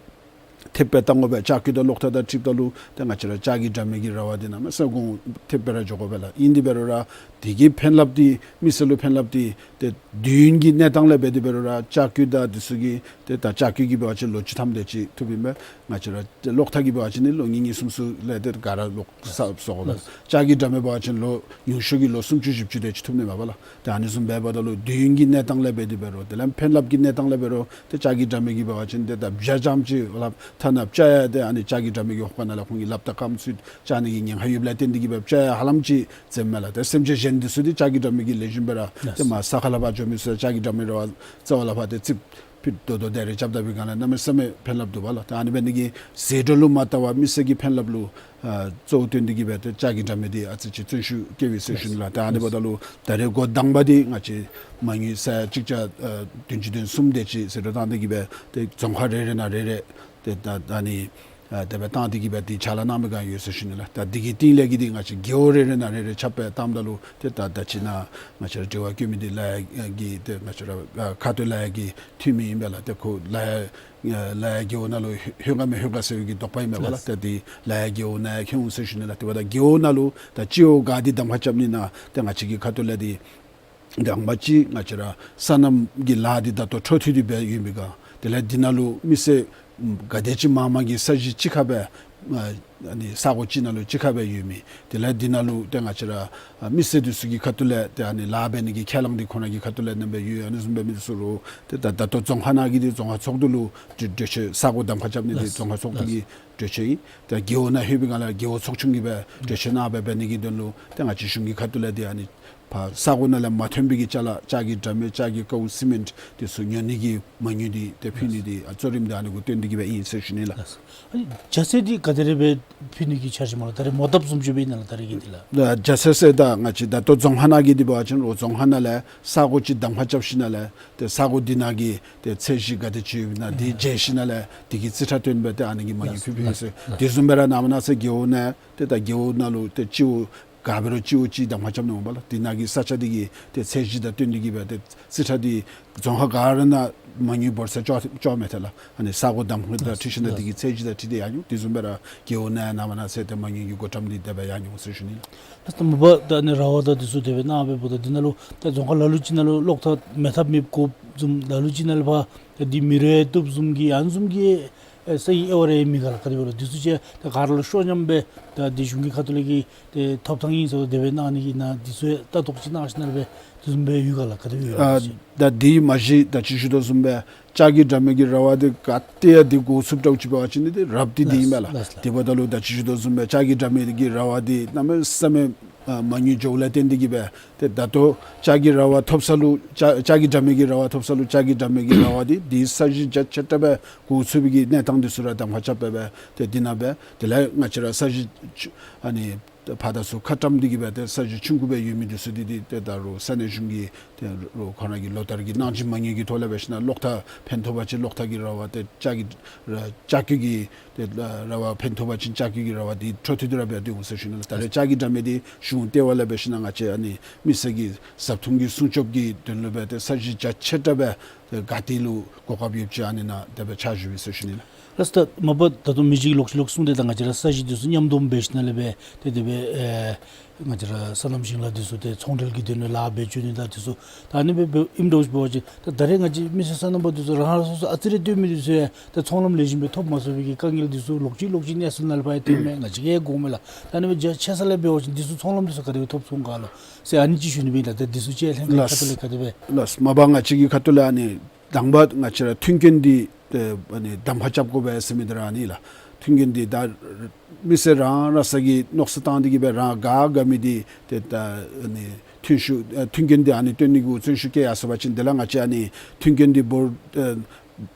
ཐེབས་སྦེ་བཏང་དགོ་པས། ལྕགས་ཀྱི་དང་གློག་ཐག་དང་འཁྲིལཝ་ད་ལུ་ཏེ་ང་བཅས་ར་ལྕགས་ཀྱི་དྲ་མིག་གི་ར་བ་འདི་གནམ་མེད་ས་མེད་གོང་ཐེབས་སྦེ་ར་འགྱོ་དགོ་པས་ལགས། ཨིན་དེ་འབད་རུང་ར་དེ་གི་ཕན་རླབས་འདི་མི་སེར་ལུ་ཕན་རླབས་འདི་ཏེ་དུས་ཡུན་གྱི་གནས་སྟངས་ལས་འབད་དེ་འབད་རུང་ར་ལྕགས་ཀྱི་དང་འདི་ཚུ་གི་ཏེ་ད་ལྕགས་ཀྱི་གི་འབད་བ་ཅིན་ལོ་བཅུ་ཐམ་དེ་ཅིག་ཐུབ་ཨིན་པས། ང་བཅས་ར་གློག་ཐག་གི་འབད་བ་ཅིན་ནི་ལོ་གཉིས་གཉིས་གསུམ་གསུམ་ལས་ཏེ་ག་ར་ལོག་ས་སོ་གོ་པས། ལགས། ལྕགས་ཀྱི་དྲ་མིག་འབད་བ་ཅིན་ལོ་ཉུང་ཤོས་ཀྱི་ལོ་སུམ་ཅུ་བཞི་བཅུ་དེ་ཅིག་ཐུབ་ནི་མས་པ་ལགས། ཏེ་ཨ་ནི་བཟུམ་འབདཝ་ད་ལུ་དུས་ཡུན་གྱི་གནས་སྟངས་ལས་འབད་དེ་འབད་རུང་དེ་ལས་ཕན་རླབས་ཀྱི་གནས་སྟངས་ལས་འབད་རུང་ཏེ་ལྕགས་ཀྱི་དྲ་མིག་གི་འབད་བ་ཅིན་ཏེ་ད་བྱ་ཙམ་ཅིག་ལགས་ཐ་ན་བྱ་ཡང་ཏེ་ཨ་ནི་ལྕགས་ཀྱི་དྲ་མིག་གི་ཧོག་ཁ་ནང་ལས་ཁོང་གི་ལགཔ་དང་རྐངམ་ཚུ་བཅག་ནི་གི་ཉེན་ཁ་ཡོདཔ་ལས་བརྟེན་ཏེ་གི་སྦེ་བྱ་ཡང་ཧ་ལམ་ཅིག་འཛེམ་མས་ལགས། ཏེ་སེམས་ཅན་གཞན་འདི་ཚུ་འདི་ལྕགས་ཀྱི་དྲ་མིག་གིས་ལེགས་ཤོམ་སྦེ་ར་ཏེ་མར་ས་ཁ་ལས་ཕར་འགྱོ་མི་ཚུ་ལྕགས་ཀྱི་དྲ་མིག་ར་བ་རྩ་བ་ལས་ཕར་ཏེ་རྩིགཔ་ཕུད་རྡོག་རྡོག་དེ་རེ་རྐྱབ་ད་པའི་སྒང་ལས་གནམ་མེད་ས་མེད་ཕན་རླབས་འདུག་པ་ལགས། ཏེ་ཨ་ནི་འབད་ནི་གིས་ཟད་འགྲོ་ལུ་མ་བལྟ་བར་མི་སེར་གྱི་ཕན་རླབས་ལུ་ཨ་གཙོ་བོ་བཏོན་ཏེ་གི་སྦེ་ཏེ་ལྕགས་ཀྱི་དྲ་མིག་འདི་ཨ་ཙི་ཅིག་བརྩོན་ཤུགས་བསྐྱེད་པས་ཟེར་ཞུ་ནི་ལགས། ཏེ་ཨ་ནི་འབདཝ་ད་ལུ་ད་རེས་འགོ་དང་པ་འདི་ང་བཅས་མ་དངུལ་ས་ཡ་གཅིག་བརྒྱ་ཨ་བདུན་ཅུ་དོན་གསུམ་དེ་ཅིག་ཟད་འགྲོ་བཏང་སྟེ་གི་སྦེ་ཏེ་རྫོང་ཁག་རེ་རེ་ནང་རེ་རེ་ཏེ་ད་ད་ནི་ཨ་དེ་སྦེ་བཏང་སྟེ་གི་སྦེ་འདི་ཕྱག་ལཱ་གནང་མི་ག་ཡོད་ཟེར་ཞུ་ནི་ལགས། ད་འདི་གི་རྟིང་ལས་ཀྱི་འདི་ང་བཅས་རྒེད་འོག་རེ་རེ་ནང་རེ་རེ་ཁྱབ་སྦེ་བཏངམ་ད་ལུ་ཏེ་ད་ད་ཅི་ནཱ་ང་བཅས་ར་དྲི་བ་བཀོད་མི་འདི་ལ་ཡ་གི་ཏེ་ང་བཅས་ར་ཨ་ཁ་ཐུག་ལ་ཡ་གི་འཐུས་མི་ཨིན་པས་ལགས། ཏེ་ཁོ་ལ་ཡ་ལ་ཡ་རྒེད་འོག་ནང་ལུ་ལྷོད་ག་མི་ལྷོད་ག་ཟེར་བའི་གི་དོགས་པ་ཨིན་མས་པ་ལགས། ལགས། ཏེ་འདི་ལ་ཡ་རྒེད་འོག་ནང་ཡང་ཁྱོད་འོང་ཟེར་ཞུ་ནི་ལགས། དེ་འབདཝ་ད་རྒེད་འོག་ནང་ལུ་ད་སྤྱི་འོག་ག་འདི་གདམ་ཁ་རྐྱབ་ནི་ཨིན་ན་ཏེ་ང་བཅས་ཀྱི་ཁ་ཐུག་ལས་འདི་དང་པ་ཅིག་ང་བཅས་ར་སོ་ནམ་གྱི་ལཱ་འདི་ད་ལྟོ་འཕྲོ་མཐུད་དེ་སྦེ་ཡོད་མི་ག། དེ་ལས་འདི་ནང་ལུ་མི་སེར་ག་དེ་ཅིག་མང་མང་གིས་ས་གཞི་གཅིག་ཁར་སྦེ་ཨ་ཨ་ནི་ས་གོ་གཅིག་ནང་ལུ་གཅིག་ཁར་སྦེ་ཡོད་མི། དེ་ལས་འདི་ནང་ལུ་ཏེ་ང་བཅས་ར་ཨ་མི་སེར་འདི་ཚུ་གི་ཁ་ཐུག་ལས་ཏེ་ཨ་ནི་ལཱ་འབད་ནི་གི་ཁས་བླངས་འདི་ཁོང་ར་གི་ཁ་ཐུག་ལས་ཨ་ནི་སྦེ་ཡོད། ཨ་ནི་བཟུམ་འབད་མི་འདི་ཚུ་རུང་ཏེ་ད་ད་ལྟོ་རྫོང་ཁག་ནང་གི་འདི་རྫོང་ཁག་ཚོགས་འདུ་ལུ་གྲོས་གྲོས་ཆོད་ས་གོ་གདམ་ཁ་རྐྱབ་ནི་འདི་རྫོང་ཁག་ཚོགས་འདུ་གི་གྲོས་ཆོད་ཨིན། ད་རྒེད་འོག་ནང་ལྷོད་པའི་སྒང་ལས་རྒེད་འོག་ཚོགས་ཆུང་གིས་སྦེ་གྲོས་ཆོད་གནང་སྦེ་འབད་ནི་གི་དོན་ལུ་ཏེ་ང་བཅས་གཞུང་གི་ཁ་ཐུག་ལས་འདི་ཨ་ནི་ཕར་ས་གོ་ནང་ལས་མ་ཐོན་པའི་གི་ཅ་ལ་ལྕགས་ཀྱི་དྲ་མིག་ལྕགས་ཀྱི་ཀཝ་སི་མེནཊ་འདི་ཚུ་ཉོ་ནི་གི་མ་དངུལ་འདི་ཏེ་ཕུལ་ནི་འདི་ཨ་གཙོ་རིམ་འདི་ཨ་ནི་གུ་བཏོན་ཏེ་གི་སྦེ་ཨིན་ཟེར་ཞུ་ནི་ལགས། ཨ་ནི་རྒྱ་ཚད་འདི་ག་དེ་རེ་སྦེ་ཕུལ་ནི་གི་འཆར་གཞི་སྨོ་ལགས། ད་རེས་མོ་བཏབ་བཟུམ་ཅིག་སྦེ་ཨིན་ན་ལགས་ད་རེས་ཀྱི་འདི་ལགས། ད་རྒྱ་ཚད་ཟེར་ད་ང་བཅས་ད་ལྟོ་རྫོང་ཁག་ནང་གི་འདི་འབད་བ་ཅིན་རོགས་རྫོང་ཁག་ནང་ལས་ས་གོ་ཅིག་གདམ་ཁ་རྐྱབ་ཞིནམ་ལས་ཏེ་ས་གོ་འདི་ནང་གི་ཏེ་ཚད་གཞི་ག་དེ་ཅིག་ཡོདཔ་ཨིན་ན་འདི་མཇལ་ཞིནམ་ལས་འདི་གི་རྩིས་ཁྲ་བཏོན་སྦེ་ཏེ་ཨ་ནི་གི་མ་དངུལ་ཕུལ་ཕུལ་ཡི་ཟེར། དེ་བཟུམ་སྦེ་ར་ནངས་པ་གནངས་ཚེ་རྒེད་འོག་ནང་ཏེ་ད་རྒེད་འོག་ནང་ལུ་ཏེ་སྤྱི་འོག་ག་འབད་རུང་སྤྱི་འོག་གཅིག་གདམ་ཁ་རྐྱབ་ནི་འོང་པ་ལགས། དེ་ནང་གི་ས་ཆ་འདི་གི་ཏེ་ཚད་གཞི་དང་བསྟུན་ཏེ་གི་སྦེ་ཏེ་རྩིས་ཁྲ་འདི་རྫོང་ཁག་ག་ར་ནང་མ་དངུལ་འབོར་ས་ཅོག་ཅོག་མས་ཏེ་ལགས། ཨ་ནི་ས་གོ་གདམ་ཁ་དང་འཁྲིལ་ཞིནམ་ལས་འདི་གི་ཚད་གཞི་དང་འཁྲིལ་ཏེ་ཡར་འགྱོ། དེ་བཟུམ་སྦེ་ར་རྒེད་འོག་ནང་ཡང་ནངས་པ་གནངས་ཚེ་ཏེ་མ་དངུལ་གྱི་བགོ་བཀྲམ་འདི་དེ་སྦེ་ཡར་འགྱོ་ཟེར་ཞུ་ནི་ལགས། ད་མ་པ་ད་ཨ་ནི་ར་བ་དང་འདི་ཚུ་དེ་སྦེ་གནང་སྦེ་འབདཝ་ད་འདི་ནང་ལུ་ད་རྫོང་ཁག་ལ་ལུ་ཅིག་ནང་ལུ་གློག་ཐག་མེ་ཐབ་མེདཔ་དགོཔ་བཟུམ་ལ་ལུ་ཅིག་ནང་ལུ་ཕར་ད་འདི་མེ་རོ་ཡང་གཏུབ་བཟུམ་གྱི་ཨ་ནི་བཟུམ་གྱི་ཨེ་ས་ཡི་དབྱེ་བ་རེ་མེད་ག་ལགས། ག་དེ་སྦེ་ལགས། འདི་ཚུ་ཅིག་ད་ག་ར་ལུ་ཤོག་ཉམས་སྦེ་ད་འདི་གཞུང་གི་ཁ་ཐུག་ལས་ཀྱི་ཏེ་ཐོབ་ཐང་ཨིན་ཟེར་དེ་སྦེ་གནང་ནི་གི་ན་འདི་ཚུ་ཡང་ལྟ་རྟོག་ཅིག་གནང་ཞིནམ་ལས་སྦེ་དེ་བཟུམ་སྦེ་ཡོད་ག་ལགས། ག་དེ་སྦེ་ཡོད་ཨ་ལགས། ད་འདི་མ་གཞི་ད་ཅི་ཞུ་དོ་བཟུམ་སྦེ་ ལྕགས་ཀྱི་དྲ་མིག་གི་ར་བ་འདི་ག་ཏེ་ཡང་འདི་འགོ་ཚུགསཔ་འདྲཝ་ཅིག་འབད་བ་ཅིན་འདི་རབ་འདི་འདི་ཨིན་མས་ལགས། ལགས་ལགས། དེ་འབདཝ་ད་ལུ་ད་ཅི་ཞུ་དོ་བཟུམ་སྦེ་ལྕགས་ཀྱི་དྲ་མིག་གི་ར་བ་འདི་གནམ་མེད་ས་མེད་ཨ་མ་དངུལ་འགྱོཝ་ལས་བརྟེན་ཏེ་གིས་སྦེ་ཏེ་ད་ལྟོ་ལྕགས་ཀྱི་ར་བ་ཐོབ་ས་ལུ་ལྕགས་ལྕགས་ཀྱི་དྲ་མིག་གི་ར་བ་ཐོབ་ས་ལུ་ལྕགས་ཀྱི་དྲ་མིག་གི་ར་བ་འདི་འདི་ས་གཞི་རྒྱ་ཆེ་དྲགས་སྦེ་འགོ་ཚུགས་པའི་གི་གནས་སྟངས་འདི་ཚུ་ར་གདམ་ཁ་རྐྱབ་སྦེ་སྦེ་ཏེ་འདི་ནང་སྦེ་དེ་ལས་ང་བཅས་ར་ས་གཞི་ཆུ་ཨ་ནི་ཕར་དང་ཚུར་ཁ་བཀྲམ་སྟེ་གིས་སྦེ་ཏེ་ས་གཞི་ཆུང་ཀུ་སྦེ་ཡོད་མི་འདི་ཚུ་འདི་འདི་ཏེ་ད་རུང་ས་གནས་གཞུང་གི་ཏེ་རུང་ཁོང་ར་གི་ལོ་ལྟར་གྱི་གནང་སྦྱིན་མ་དངུལ་གྱི་ཐོག་ལས་འབད་ཞིན་ན་གློག་ཐག་ཕན་ཐོགས་པ་ཅིན་གློག་ཐག་གི་ར་བ་ཏེ་ལྕགས་ཀྱི་ར་ལྕགས་ཀྱི་གི་ཏེ་ར་བ་ཕན་ཐོགས་པ་ཅིན་ལྕགས་ཀྱི་གི་ར་བ་འདི་འཕྲོ་མཐུད་དེ་ར་འབད་དེ་འོང་ཟེར་ཞུ་ནི་ལགས། ད་རེས་ལྕགས་ཀྱི་དྲ་མིག་འདི་གཞུང་ལྟེ་བ་ལས་འབད་ཞིན་ན་ང་བཅས་ཨ་ནི་མི་སེར་གྱི་བཟའ་འཐུང་གི་སྲུང་སྐྱོབ་ཀྱི་དོན་ལུ་སྦེ་ཏེ་ས་གཞི་རྒྱ་ཆེ་དྲགས་སྦེ་ཏེ་ག་ཏེ་ལུ་གོ་སྐབས་ཡོདཔ་ཅིག་ཨ་ནི་ནང་དེ་སྦེ་ཕྱག་ཞུ་ཡི་ཟེར་ཞུ་ནི་ལགས། ལགས་ད་མ་པ་ད་ལྟོ་མི་རྗེ་གིས་ལོག་ཅི་ལོག་གསུངས་ཏེ་ད་ང་བཅས་ར་ས་གཞི་འདི་ཚུ་མཉམ་སྡོམ་འབད་ཞིན་ན་ལས་སྦེ་ཏེ་དེ་སྦེ་ཨེ་ང་བཅས་ར་སོ་ནམ་ཞིང་ལཱ་འདི་ཚུ་ཏེ་ཚོང་འབྲེལ་གྱི་དོན་ལུ་ལཱ་འབད་བཅུག་ནི་དང་འདི་ཚུ་ད་ཨ་ནི་སྦེ་འབདཝ་ཨིནམ་འདྲཝ་ཅིག་འབད་བ་ཅིན་ད་ད་རེས་ང་བཅས་མི་སེར་སོ་ནམ་པ་འདི་ཚུ་རང་རང་སོ་སོ་ཨ་ཙི་རེ་བཏོན་མི་འདི་ཚུ་ཡང་ད་ཚོང་ལམ་ལེགས་ཤོམ་སྦེ་ཐོབ་མ་ཚུགས་པའི་གི་དཀའ་ངལ་འདི་ཚུ་ལོག་ཅི་ལོག་ཅི་གནས་ཚུལ་ནང་ལས་ཕར་ཡང་ཐོནམ་མས། ང་བཅས་ཀྱིས་ཡང་གོཝ་མས་ལགས། ད་ཨ་ནི་སྦེ་རྒྱ་ཆེ་ས་ལས་འབད་བ་ཅིན་འདི་ཚུ་ཚོང་ལམ་འདི་ཚུ་ག་དེ་སྦེ་ཐོབ་ཚུགས་ག་ལོ་ཟེར་ཨ་ནི་ཅིག་ཞུ་ནི་སྦེ་ལགས། ད་འདི་ཚུ་ཅིག་ལྷན་ཁག་ཁ་ཐུག་ལས་ག་དེ་སྦེ། ལགས་མ་པ་ང་བཅས་ཀྱི་ཁ་ཐུག་ལས་ཨ་ནི་དང་པ་ང་བཅས་ར་མཐུན་རྐྱེན་འདི་ཏེ་ཨ་ནི་གདམ་ཁ་རྐྱབ་དགོ་པས་ཟེར་མི་འདི་ར་ཨ་ནི་ལགས། མཐུན་རྐྱེན་འདི་ད་མི་སེར་རང་རང་སོ་གིས་མནོ་བསམ་བཏང་སྟེ་གིས་སྦེ་རང་དགའ་དགའ་མི་འདི་ཏེ་ད་ཨ་ནི་ཐོན་ཤུགས་ཨ་མཐུན་རྐྱེན་འདི་ཨ་ནི་བཏོན་ནི་གི་བརྩོན་ཤུགས་བསྐྱེད་ཡར་སོང་པ་ཅིན་དེ་ལས་ང་བཅས་ཨ་ནི་མཐུན་རྐྱེན་འདི་འབོར་ཨ་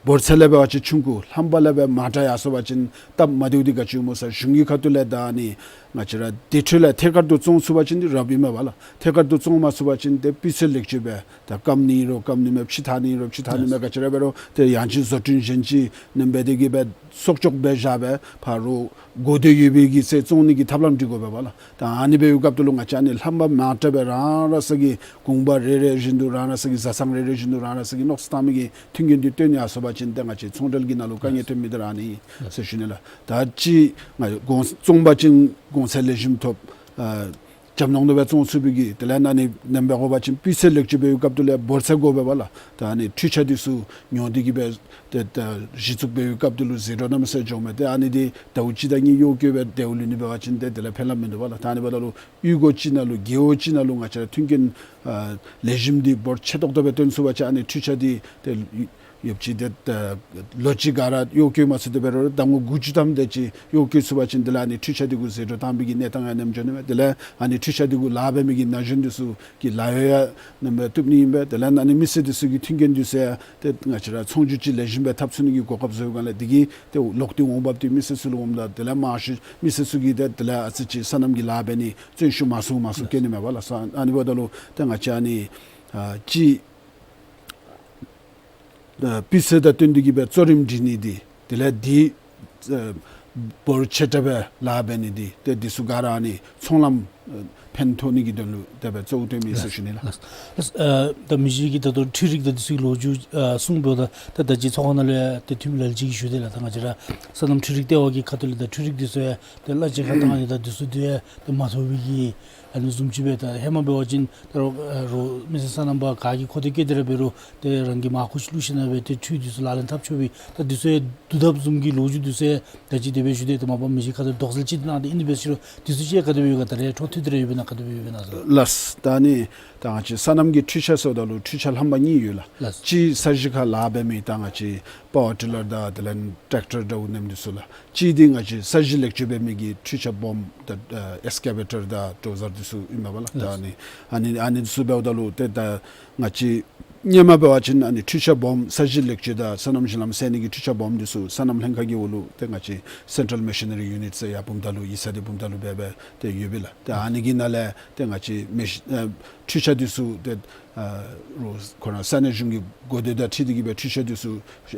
འབོར་ཚད་ལས་འབད་བ་ཅིན་ཆུང་ཀུ་ལྷམ་པ་ལས་འབད་མང་དྲགས་ཡར་སོང་པ་ཅིན་སྟབས་མ་བདེཝ་འདི་ག་ཅི་སྨོ་ཟེར་གཞུང་གི་ཁ་ཐུག་ལས་ད་ཨ་ནི་ང་བཅས་ར་དེ་འཕྲོ་ལས་ཐད་ཀར་དུ་བཙོང་ཚུགས་པ་ཅིན་འདི་རབ་ཨིན་མས་པ་ལགས། ཐད་ཀར་དུ་བཙོང་མ་ཚུགས་པ་ཅིན་ཏེ་སྤུས་ཚད་ལེགས་བཅོས་འབད་ད་སྐམ་ནི་རུང་སྐམ་ནི་མས། ཕྱེ་འཐག་ནི་རུང་ཕྱེ་འཐག་ནི་མས། ག་ཅི་ར་འབད་རུང་ཏེ་ཡང་ཅིན་བཟོ་སྐྲུན་གཞན་ཅིག་ནེམ་འབད་དེ་གིས་སྦེ་གསོག་འཇོག་འབད་བཞག་སྦེ་ཕར་རུང་དགོས་འདོད་ཡོད་པའི་གི་ཚེ་བཙོང་ནི་གི་ཐབས་ལམ་སྒྲིག་དགོ་པས་པ་ལགས། ད་ཨ་ནི་འབད་བའི་སྐབས་དེ་ལུ་ང་བཅས་ཨ་ནི་ལྷམ་པ་མང་དྲགས་སྦེ་རང་རང་སོ་གི་གུང་པ་རེ་རེ་བཞིན་དུ་རང་རང་སོ་གི་བཟའ་ཚང་རེ་རེ་བཞིན་དུ་རང་རང་སོ་གི་མནོ་བསམ་བཏང་མི་གི་མཐུན་རྐྱེན་འདི་བཏོན་ཡར་སོང་པ་ཅིན་ཏེ་ང་བཅས་ཚོང་འབྲེལ་གྱི་ནང་ལུ་དཀའ་ངལ་ཐོན་མི་འདི་ར་ཨ་ནི་ཟེར་ཞུ་ནི་ལགས། ད་ཅི་ང་གོང་བཙོང་པ་ཅིན་གོང་ཚད་ལེགས་ཤོམ་ཐོབ། ཨ་འཇམ་ཏོང་ཏོ་སྦེ་བཙོང་ཚུགས་པའི་གི་དེ་ལས་ཨ་ནི་ནེམ་འབད་དགོ་པ་ཅིན་སྤུས་ཚད་ལེགས་བཅོས་འབད་བའི་སྐབས་དེ་ལུ་འབོར་ཚད་དགོ་པས་པ་ལགས། ད་ཨ་ནི་འཕྲུལ་ཆས་འདི་ཚུ་ཉོ་སྟེ་གིས་སྦེ་ཏེ་ད་གཞི་བཙུགས་འབད་བའི་སྐབས་དེ་ལུ་ཟད་འགྲོ་གནམ་མེད་ས་མེད་འགྱོཝ་མས། ཏེ་ཨ་ནི་འདི་ཟླཝ་གཅིག་དང་གཉིས་གཡོག་བཀོལ་སྦེ་དེ་ལུ་ནི་འབད་བ་ཅིན་ཏེ་དེ་ལས་ཕན་རླབས་མིན་འདུག་པ་ལགས། ད་ཨ་ནི་འབདཝ་ད་ལུ་གཡུས་སྒོ་ཅིག་ནང་ལུ་རྒེད་འོག་ཅིག་ནང་ལུ་ང་བཅས་ར་མཐུན་རྐྱེན་ཨ་ལེགས་ཤོམ་འདི་འབོར་ཆེ་ཏོག་ཏོ་སྦེ་བཏོན་ཚུགས་པ་ཅིན་ཨ་ནི་འཕྲུལ་ཆས་འདི་ཏེ་ཡོདཔ་ཅིག་ཏེ་ད་ལོ་གཅིག་ག་ར་གཡོག་བཀོལ་མ་ཚུགས་ཏེ་འབད་རུང་ཟླ་ངོ་དགུ་བཅུ་ཐམ་དེ་ཅིག་གཡོག་བཀོལ་ཚུགས་པ་ཅིན་དེ་ལས་ཨ་ནི་འཕྲུལ་ཆས་འདི་གུ་ཟད་འགྲོ་བཏང་པའི་གི་གནས་སྟངས་ཡང་ནེམ་འགྱོ་ནི་མས། དེ་ལས་ཨ་ནི་འཕྲུལ་ཆས་འདི་གུ་ལཱ་འབད་མི་གི་ན་གཞོན་འདི་ཚུ་གི་ལཱ་གཡོག་ཡང་ནེམ་སྦེ་བཏུབ་ནི་ཨིན་པས། དེ་ལས་ཨ་ནི་མི་སེར་འདི་ཚུ་གི་མཐུན་རྐྱེན་འདི་ཚུ་ཡང་ཏེ་ང་བཅས་ར་ཚོང་རྒྱུག་ཅིག་ལེགས་ཤོམ་སྦེ་འཐབ་ཚུགས་ནི་གི་གོ་སྐབས་བཟོ་བའི་སྒང་ལས་འདི་གིས་ཏེ་ལོག་སྟེ་འོང་འབབ་འདི་མི་སེར་ཚུ་ལུ་འོངམ་ད་དེ་ལས་མང་ཤོས་མི་སེར་ཚུ་གིས་ཏེ་དེ་ལས་ཨ་ཙི་ཅིག་སོ་ནམ་གྱི་ལཱ་འབད་ནི་བརྩོན་ཤུགས་མང་སུ་མང་སུ་བསྐྱེད་ནི་མས་པ་ལགས། ཨ་ནི་འབདཝ་ད་ལུ་ཏེ་ང་བཅས་ཨ་ནི་ཨ་ཅིག་ཨ་སྤུས་ཚད་དང་བསྟུན་ཏེ་གིས་སྦེ་གཙོ་རིམ་སྒྲིག་ནི་འདི་དེ་ལས་འདི་ཨ་འབོར་ཆེ་དྲགས་སྦེ་ལཱ་འབད་ནི་འདི་ཏེ་འདི་ཚུ་ག་ར་ཨ་ནི་ཚོང་ལམ་ཨ་ཕན་ཐོགས་ནི་གི་དོན་ལུ་དེ་སྦེ་གཙོ་བོ་བཏོན་མི་ཨིན་ཟེར་ཞུ་ནི་ལགས། ལགས་ལགས། ཨ་ད་མི་རྗེ་གིས་ད་ལྟོ་འཕྲུལ་རིག་དང་འདི་ཚུ་གི་ལོ་རྒྱུས་ཨ་གསུངས་པས། ད་ད་ད་ཅི་ཚོགས་ཁང་ནང་ལུ་ཡང་ཏེ་འཐུས་མི་ལ་ལུ་ཅིག་གིས་ཞུ་དེས་ལགས། ད་ང་བཅས་ར་སོ་ནམ་འཕྲུལ་རིག་ལྟེ་བ་གི་ཁ་ཐུག་ལས་ད་འཕྲུལ་རིག་འདི་ཚུ་ཡང་ཏེ་གླ་ཆ་ཁར་བཏང་ནི་དང་འདི་ཚུ་འདི་ཡང་ཏེ་མ་ཐོབ་པའི་གི་ཨ་ནི་བཟུམ་ཅིག་སྦེ་ད་ཧེ་མ་འབད་བ་ཅིན་ད་རུང་ཨ་རོགས་མི་སེར་སོ་ནམ་པ་ག་གིས་མཁོ་འདོད་བསྐྱེད་དེ་ར་འབད་རུང་ཏེ་རང་གི་མར་ཁུ་ཅིག་བླུགས་ཞིན་ན་སྦེ་ཏེ་འཕྲུལ་འདི་ཚུ་ལག་ལེན་འཐབ་ཆོག་པའི་ད་འདི་ཚུ་ཡང་བསྡུ་ཐབས་བཟུམ་གྱི་ལོ་རྒྱུས་འདི་ཚུ་ཡང་ད་ཅི་དེ་སྦེ་ཞུ་དེས། ད་མ་པ་མི་རྗེ་ཁ་ཐུག་དོགས་སེལ་ཅིག་གནང་སྟེ་ཨིན་པས་ཟེར་རུང་འདི་ཚུ་ཅིག་ག་དེ་སྦེ་ཡོད་ག། ད་རེས་འཕྲོ་མཐུད་དེ་ར་ཡོད་པས་ན་ག་དེ་སྦེ་ཡོད་པས་ན་ཟེར། ལགས། ད་ཨ་ནི་ད་ང་བཅས་སོ་ནམ་གྱི་འཕྲུལ་ཆས་ཟེརཝ་ད་ལུ་འཕྲུལ་ཆས་ལྷམ་པ་གཉིས་ཡོད་ལགས། ལགས། གཅིག་ས་གཞི་ཁར་ལཱ་འབད་མི་ད་ང་བཅས་པ་ཝར་ཊི་ལར་དང་དེ་ལས་ཊེཀ་ཊར་འདྲཝ་ནེམ་འདི་ཚུ་ལགས། གཅིག་འདི་ང་བཅས་ས་གཞི་ལེགས་བཅོས་འབད་མི་གི་འཕྲུལ་ཆས་སྦོམ་ད་ཨ་ཨེགསི་ཀེ་ཝེ་ཊར་དང་ཌོ་ཟར་འདི་ཚུ་ཨིན་མས་པ་ལགས། ད་ཨ་ནི་ཨ་ནི་ཨ་ནི་འདི་ཚུ་འབདཝ་ད་ལུ་ཏེ་ད་ང་བཅས་སྔོན་མ་འབད་བ་ཅིན་ཨ་ནི་འཕྲུལ་ཆས་སྦོམ་ས་གཞི་ལེགས་བཅོས་དང་སོ་ནམ་ཞིང་ལམ་སེལ་ནི་གི་འཕྲུལ་ཆས་སྦོམ་འདི་ཚུ་སོ་ནམ་ལྷན་ཁག་གི་འོག་ལུ་ཏེ་ང་བཅས་སེན་ཊྲལ་མེ་ཤི་ནེ་རི་ཡུ་ནིཊ་ཟེར་ཡར་བུམ་ཐང་ལུ་ཡིག་ཚང་འདི་བུམ་ཐང་ལུ་འབད་སྦེ་ཏེ་ཡོད་པས་ལགས། ཏེ་ཨ་ནི་གི་ནང་ལས་ཏེ་ང་བཅས་མེ་ཤི་ཨ་འཕྲུལ་ཆས་འདི་ཚུ་ཏེ་ཨ་རོགས་ཁོང་ར་ས་གནས་གཞུང་གི་དགོས་འདོད་དང་འཁྲིལ་ཏེ་གིས་སྦེ་འཕྲུལ་ཆས་འདི་ཚུ་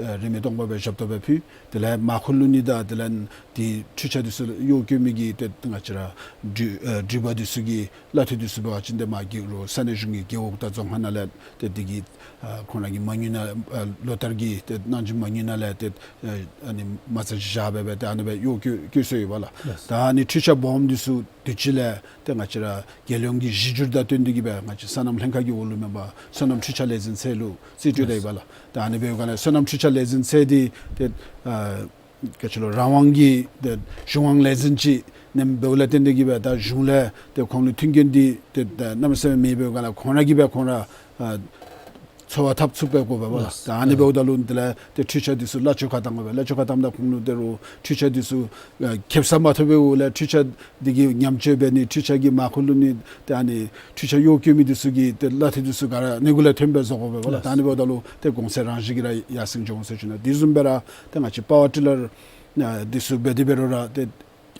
ཨ་རིན་མེད་སྟོང་པ་སྦེ་ཞབས་ཏོག་སྦེ་ཕུལ། དེ་ལས་མར་ཁུ་བླུག་ནི་དང་དེ་ལས་འདི་འཕྲུལ་ཆས་འདི་ཚུ་གཡོག་བཀོལ་མི་གི་ཏེ་ང་བཅས་ར་འགྲུལ་ཨ་འགྲུལ་པ་འདི་ཚུ་གི་གླ་འཐུས་འདི་ཚུ་འབད་བ་ཅིན་ཏེ་མར་གྱི་རོགས་ས་གནས་གཞུང་གི་རྒེད་འོག་དང་རྫོང་ཁག་ནང་ལས་ཏེ་འདི་གི་ཨ་ཁོང་ར་གི་མ་དངུལ་ནང་ཨ་ལོ་ལྟར་གྱི་ཏེ་གནང་སྦྱིན་མ་དངུལ་ནང་ལས་ཏེ་ཨ་ཨ་ནི་མ་རྩ་ཅིག་བཞག་སྦེ་སྦེ་ཏེ་ཨ་ནི་སྦེ་གཡོག་བཀོལ་བཀོལ་སྲོལ་ཡོད་པ་ལགས། ལགས། ད་ཨ་ནི་འཕྲུལ་ཆས་སྦོམ་འདི་ཚུ་དུས་ཅི་ལས་ཏེ་ང་བཅས་ར་རྒྱལ་ཡོངས་ཀྱི་གཞི་འགྱུར་དང་བསྟུན་ཏེ་གིས་སྦེ་ང་བཅས་སོ་ནམ་ལྷན་ཁག་གི་འོག་ལུ་མེན་པར་སོ་ནམ་འཕྲུལ་ཆས་ལས་འཛིན་ཚད་ལུ་རྩིས་སྤྲོད་དེ་ཡོད་པ་ལགས། ད་ཨ་ནི་འབད་བའི་སྒང་ལས་སོ་ནམ་འཕྲུལ་ཆས་ལས་འཛིན་ཚད་འདི་ཏེ་ཨ་ག་ཅི་ལོ་རང་དབང་གི་ཏེ་གཞུང་དབང་ལས་འཛིན་ཅིག་ནེམ་འབདཝ་ལས་བརྟེན་ཏེ་གིས་སྦེ་ད་གཞུང་ལས་ཏེ་ཁོང་ལུ་མཐུན་རྐྱེན་འདི་ཏེ་ད་གནམ་མེད་ས་མེད་མེད་པའི་སྒང་ལས་ཁོང་ར་གིས་སྦེ་ཁོང་ར་ཨ་ འཚོ་བ་འཐབ་ཚུགསཔ་སྦེ་དགོ་པས་ལགས། ལགས། ད་ཨ་ནི་འབདཝ་ད་ལུ་འདི་ལས་ཏེ་འཕྲུལ་ཆས་འདི་ཚུ་གླ་ཆ་ཁར་བཏང་དགོ་པས། གླ་ཆ་ཁར་བཏངམ་ད་ཁོང་ལུ་ད་རུང་འཕྲུལ་ཆས་འདི་ཚུ་ཨ་ཁེབ་ས་མ་ཐོབ་པའི་འོག་ལས་འཕྲུལ་ཆས་འདི་གི་ཉམས་བཅོས་འབད་ནི་འཕྲུལ་ཆས་ཀྱི་མར་ཁུ་བླུག་ནི་ཏེ་ཨ་ནི་འཕྲུལ་ཆས་གཡོག་བཀོལ་མི་འདི་ཚུ་གི་ཏེ་གླ་འཐུས་འདི་ཚུ་ག་ར་ཨ་ནི་གུ་ལས་ཐོནམ་སྦེ་བཟོ་དགོ་པས་ལགས། ལགས། ད་ཨ་ནི་འབདཝ་ད་ལུ་ཏེ་གོང་ཚད་རང་བཞིན་གྱིས་ར་ཡར་སེང་འགྱོ་འོང་ཟེར་ཞུ་ནི། དེ་བཟུམ་སྦེ་ར་ཏེ་ང་བཅས་པ་ཝར་ཊི་ལར་ཨ་འདི་ཚུ་འབད་དེ་འབད་རུང་ར་ཏེ་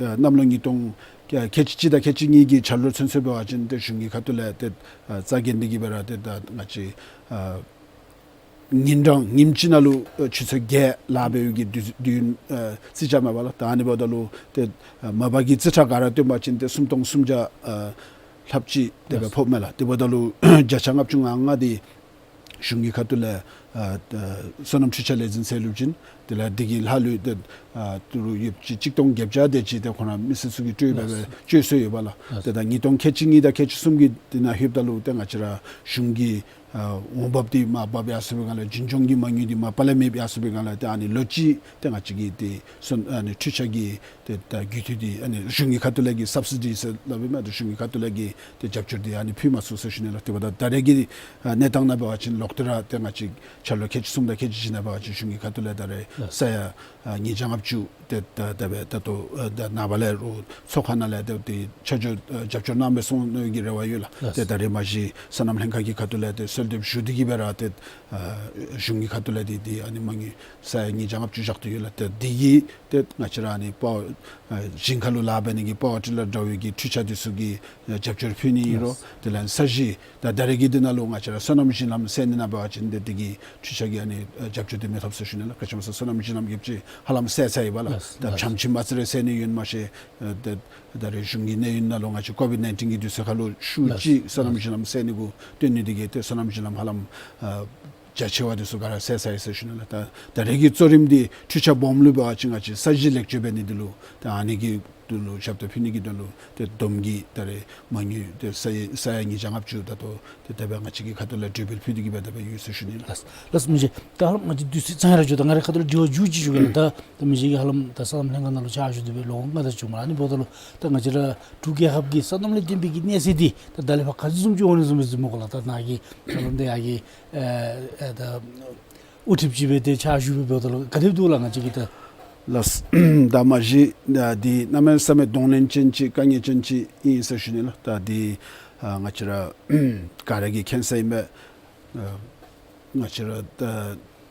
ཨ་གནམ་ལོ་ཉིས་སྟོང་ཁལ་གཅིག་གཅིག་དང་ཁལ་གཅིག་གཉིས་ཀྱི་འཆར་ལོ་ཚུན་ཚོད་འབད་བ་ཅིན་ཏེ་གཞུང་གི་ཁ་ཐུག་ལས་ཏེ་ཨ་རྩ་འགེངས་ཏེ་གིས་སྦེ་ར་ཏེ་ད་ང་བཅས་ཨ་ཉིན་གྲངས་ཉིནམ་གཅིག་ནང་ལུ་ཨ་ཆུ་ཚོད་བརྒྱད་ལཱ་འབད་བའི་གི་དུས་དུས་ཡུན་ཨ་རྩིས་རྐྱབ་མས་པ་ལགས། ད་ཨ་ནི་འབདཝ་ད་ལུ་ཏེ་ཨ་མ་པ་གི་རྩིས་ཁྲ་ག་ར་སྟོན་པ་ཅིན་ཏེ་སུམ་སྟོང་སུམ་བརྒྱ་ཨ་ལྷགཔ་ཅིག་དེ་སྦེ་ཕོགཔ་མས་ལགས། དེ་འབདཝ་ད་ལུ་བརྒྱ་ཆ་ལྔ་བཅུ་ང་ལྔ་འདི་གཞུང་གི་ཁ་ཐུག་ལས་ཨ་ཨ་སོ་ནམ་འཕྲུལ་ཆས་ལས་འཛིན་ཚད་ལུ་བྱིན། དེ་ལས་འདི་གི་ལྷག་ལུས་ཏེ་ཨ་ཏི་རུ་ཡོདཔ་ཅིག་གཅིག་སྟོང་བརྒྱད་བརྒྱ་དེ་ཅིག་ཏེ་ཁོང་ར་མི་སེར་ཚུ་གིས་སྤྲོད་སྦེ་སྦེ་སྤྱོད་སྲོལ་ཡོད་པ་ལགས། ཏེ་ད་ཉིས་སྟོང་ཁལ་གཅིག་གཉིས་དང་ཁལ་གཅིག་གསུམ་གྱི་འདི་ནང་ལྷོདཔ་ད་ལུ་ཏེ་ང་བཅས་ར་གཞུང་གི་ཨ་འོང་འབབ་འདི་མར་བབས་ཡར་སོང་བའི་སྒང་ལས་རྒྱུན་སྐྱོང་གི་མ་དངུལ་འདི་མར་པ་ལས་མེདཔ་ཡར་སོང་བའི་སྒང་ལས་ཏེ་ཨ་ནི་ལོ་གཅིག་ཏེ་ང་བཅས་ཀྱི་ཏེ་སོ་ཨ་ནི་འཕྲུལ་ཆས་ཀྱི་ཏེ་ད་རྒུད་འཐུས་འདི་ཨ་ནི་གཞུང་གི་ཁ་ཐུག་ལས་ཀྱི་སབ་སི་ཌི་ཟེར་སླབ་ཨིན་མས། ཏེ་གཞུང་གི་ཁ་ཐུག་ལས་ཀྱི་ཏེ་རྒྱབ་སྐྱོར་འདི་ཨ་ནི་ཕུལ་མ་ཚུགས་ཟེར་ཞུ་ནི་ལགས། དེ་འབདཝ་ད་ད་རེས་ཀྱི་ཨ་གནས་སྟངས་ནང་འབད་བ་ཅིན་ལོག་སྟེ་ར་ཏེ་ང་བཅས་འཆར་ལོ་ཁལ་གཅིག་གསུམ་དང་ཁལ་གཅིག་བཞི་ནང་འབད་བ་ཅིན་གཞུང་གི་ཁ་ཐུག་ལས་ད་རེས་ལགས། ས་ཡ་ཨ་ཉིས་བརྒྱ་ལྔ་བཅུ་ཏེ་ད་ད་འབད་ད་ལྟོ་ཨ་ད་ནངས་པ་ལས་རུང་ཚོགས་ཁང་ནང་ལས་ཏེ་ཏེ་ཆ་འཇོག་ཨ་རྒྱབ་སྐྱོར་གནང་སྦེ་སོང་ནི་གི་རེ་བ་ཡོད་ལགས། ལགས། ཏེ་ད་རེས་མ་གཞི་སོ་ནམ་ལྷན་ཁག་གི་ཁ་ཐུག་ལས་ཏེ་གསོལ་འདེབས་ཞུ་སྟེ་གིས་སྦེ་ར་ཏེ་ཨ་གཞུང་གི་ཁ་ཐུག་ལས་ཏེ་ཏེ་ཨ་ནི་མ་དངུལ་ས་ཡ་ཉིས་བརྒྱ་ལྔ་བཅུ་བཞག་སྟེ་ཡོད་ལགས། ཏེ་འདི་གིས་ཏེ་ང་བཅས་ར་ཨ་ནི་པ་ཝར་ཨ་ཞིང་ཁ་ལུ་ལཱ་འབད་ནི་གི་པ་ཝར་ཊི་ལར་འདྲ་བའི་གི་འཕྲུལ་ཆས་འདི་ཚུ་གི་ཨ་རྒྱབ་སྐྱོར་ཕུལ་ནི་ཨིན་རུང་ལགས། དེ་ལས་ས་གཞི་ད་ད་རེས་ཀྱི་འདི་ནང་ལུ་ང་བཅས་ར་སོ་ནམ་ཞིང་ལམ་བསལ་ནི་ནང་འབད་བ་ཅིན་ཏེ་འདི་གི་འཕྲུལ་ཆས་ཀྱི་ཨ་ནི་ཨ་རྒྱབ་སྐྱོར་འདི་མི་ཐོབ་ཟེར་ཞུ་ནི་ལགས། ག་ཅི་སྨོ་ཟེར་སོ་ནམ་ཞིང་ལམ་ཡོདཔ་ཅིག་ཧ་ལམ་བསལ་ཚར་ཡི་པ་ལགས། ལགས། ད་ལགས། ཆམ་ཅིག་མ་ཚད་ར་བསལ་ནི་ཡོད་མ་ཤེས། ཨ་ད་ད་རེས་གཞུང་གི་གནས་ཡུན་ནང་ལུ་ང་བཅས་ཀོ་བིཌ་ནའིན་ཊིན་གྱི་དུས་ཚོད་ཁར་ལུ་ཤུགས་ལགས། ཅིག་སོ་ནམ་ལགས། ཞིང་ལམ་བསལ་ནི་གུ་བཏོན་ནི་འདི་གིས་ཏེ་སོ་ནམ་ཞིང་ལམ་ཧ་ལམ་ཨ་རྒྱ་ཆེ་བ་འདི་ཚུ་ག་ར་བསལ་ཚར་ཡི་ཟེར་ཞུ་ནི་ལགས། ད་ད་རེས་ཀྱི་གཙོ་རིམ་འདི་འཕྲུལ་ཆས་སྦོམ་ལུ་འབད་བ་ཅིན་ང་བཅས་ས་གཞི་ལེགས་བཅོས་འབད་ནི་འདི་ལུ་ད་ཨ་ནི་གི་འདི་ལུ་ཞབས་ཏོག་ཕུལ་ནི་གི་དོན་ལུ་ཏེ་བསྡོམས་ཀྱིས་ད་རེས་མ་དངུལ་ཏེ་ས་ཡི་ས་ཡ་ཉིས་བརྒྱ་ལྔ་བཅུ་ད་ལྟོ་ཏེ་དེ་སྦེ་ང་བཅས་ཀྱི་ཁ་ཐུག་ལས་གྲོས་འབུལ་ཕུལ་ཏེ་གིས་སྦེ་དེ་སྦེ་ཡོད་ཟེར་ཞུ་ནི་ལགས། ལགས། ལགས་མི་རྗེ། ད་ང་བཅས་དུས་ཚོད་ཚང་ཡར་འགྱོ་ད་ང་རའི་ཁ་ཐུག་ལས་དྲི་བ་མཇུག་ཅིག་ཞུ་གེ་ལགས། ད་ད་མི་རྗེ་གིས་ཧ་ལམ་ད་སོ་ནམ་ལྷན་ཁག་ནང་ལུ་ཕྱག་ཞུ་སྟེ་སྦེ་ལོ་ལྔ་དེ་ཅིག་འོང་མས་ལགས། ཨ་ནི་འབདཝ་ད་ལུ་ད་ང་བཅས་ར་འབྲུག་རྒྱལ་ཁབ་ཀྱི་སོ་ནམ་ལས་བརྟེན་པའི་གི་གནས་ཚད་འདི་ད་ད་ལས་ཕར་ག་ཅི་བཟུམ་ཅིག་འོང་ནི་བཟུམ་སྦེ་གཟིགས་སྨོ་ག་ལགས། ད་ནཱ་གི་ད་ལམ་འདི་ཡར་གི་ཨ་ཨ་ད་དབུ་ཁྲིདཔ་ཅིག་སྦེ་ཏེ་ཕྱག་ཞུ་སྦེ་འབདཝ་ད་ལུ་ག་དེ་སྦེ་འདུག་ལགས། ང་བཅས་ཀྱི་ད་ལགས། ད་མ་གཞི་ཨ་འདི་གནམ་མེད་ས་མེད་གདོང་ལེན་ཅན་ཅིག་དཀའ་ངལ་ཅན་ཅིག་ཨིན་ཟེར་ཞུ་ནི་ལགས། ད་འདི་ཨ་ང་བཅས་ར་ག་ར་གིས་མཁྱེན་གསལ་ཨིན་པས། ཨ་ང་བཅས་ར་ད་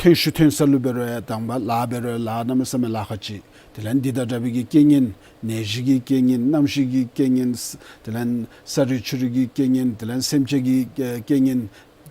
ཐོན་ཤུགས་ཐོན་ས་ལུ་འབད་རུང་ཡང་དང་པ་ལཱ་འབད་རུང་ཡང་ལཱ་གནམ་མེད་ས་མེད་ལཱ་ཁག་ཅིག། དེ་ལས་འདི་དང་འདྲ་བའི་གི་རྐྱེན་ངན་ནད་གཞི་གི་རྐྱེན་ངན་གནམ་གཤིས་ཀྱི་རྐྱེན་ངན་ས་དེ་ལས་ས་རུད་ཆུ་རུད་ཀྱི་རྐྱེན་ངན་དེ་ལས་སེམས་ཅན་གྱི་ཨ་རྐྱེན་ངན་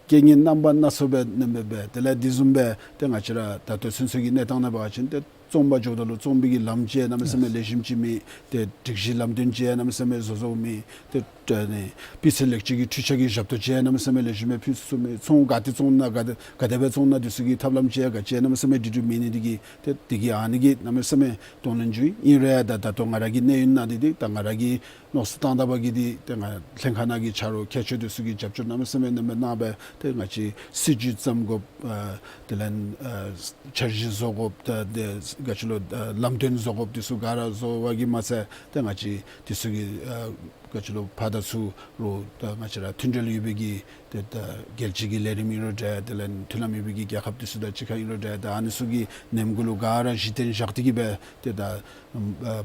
རྐྱེན་ངན་རྣམ་པ་སྣ་ཚོགས་སྦེ་ནེམ་སྦེ་འབད། དེ་ལས་དེ་བཟུམ་སྦེ་ཏེ་ང་བཅས་ར་ད་ལྟོ་ཚུན་ཚོད་ཀྱི་གནས་སྟངས་ནང་འབད་བ་ཅིན་ཏེ་བཙོང་པར་འགྱོཝ་ད་ལུ་བཙོང་པའི་གི་ལམ་ཅིག་ཡང་གནམ་མེད་ས་མེད་ལེགས་ཤོམ་ཅིག་མེད། ཏེ་སྒྲིག་གཞི་ལམ་སྟོན་ཅིག་ཡང་གནམ་མེད་ས་མེད་བཟོ་བཟོཝ་མེད། ཏེ་ཏེ་ཨ་ནི་སྤུས་ཚད་ལེགས་བཅོས་ཀྱི་འཕྲུལ་ཆས་ཀྱི་ཞབས་ཏོག་ཅིག་ཡང་གནམ་མེད་ས་མེད་ལེགས་ཤོམ་སྦེ་ཕུལ་ཚུགས་མེད། ཚོང་ག་ཏེ་བཙོང་ན་ག་ཏེ་ག་དེ་སྦེ་བཙོང་ན་འདི་ཚུ་གི་ཐབས་ལམ་ཅིག་ཡང་ག་ཅི་ཡང་གནམ་མེད་ས་མེད་འདི་འདྲ་མེད་ནི་འདི་གིས་ཏེ་འདི་གིས་ཨ་ནི་གིས་གནམ་མེད་ས་མེད་གདོང་ལེན་ཞུ་ཡི། ཨིན་རུང་ཡང་ད་ད་ལྟོ་ང་ར་གི་གནས་ཡུན་ནང་འདི་འདི་ད་ང་ར་གི་མནོ་བསམ་བཏང་ད་པ་གི་འདི་ཏེ་ང་ལྷན་ཁག་ནང་གི་ཆ་རོགས་མཁས་མཆོག་འདི་ཚུ་གིས་རྒྱབ་སྐྱོར་གནམ་མེད་ས་མེད་གནམ་མེད་གནང་སྦེ་ཏེ་ང་བཅས་སྲིད་བྱུས་བརྩམ་དགོཔ་ཨ་དེ་ལས་ཨ་འཆར་གཞི་བཟོ་དགོཔ་ད་ཏེ་ག་ཅི་ལོ་ཨ་ལམ་སྟོན་བཟོ་དགོཔ་འདི་ཚུ་ག་ར་བཟོ་བ་གིས་མ་ཚད་ཏེ་ང་བཅས་འདི་ཚུ་གི་ཨ་ག་ཅི་ལོ་ཕར་དང་ཚུར་ལུ་ད་ང་བཅས་ར་མཐུན་འབྲེལ་ཡོད་པའི་གི་ཏེ་ད་རྒྱལ་སྤྱི་གི་ལས་རིམ་ཨིན་རུང་འདྲ་དེ་ལས་མཐུན་ལམ་ཡོད་པའི་གི་རྒྱལ་ཁབ་འདི་ཚུ་དང་གཅིག་ཁར་ཨིན་རུང་འདྲ་ད་ཨ་ནི་ཚུ་གི་ནེམ་གུ་ལུ་ག་ར་གཞི་རྟེན་བཞག་སྟེ་གིས་སྦེ་ཏེ་ད་ཨ་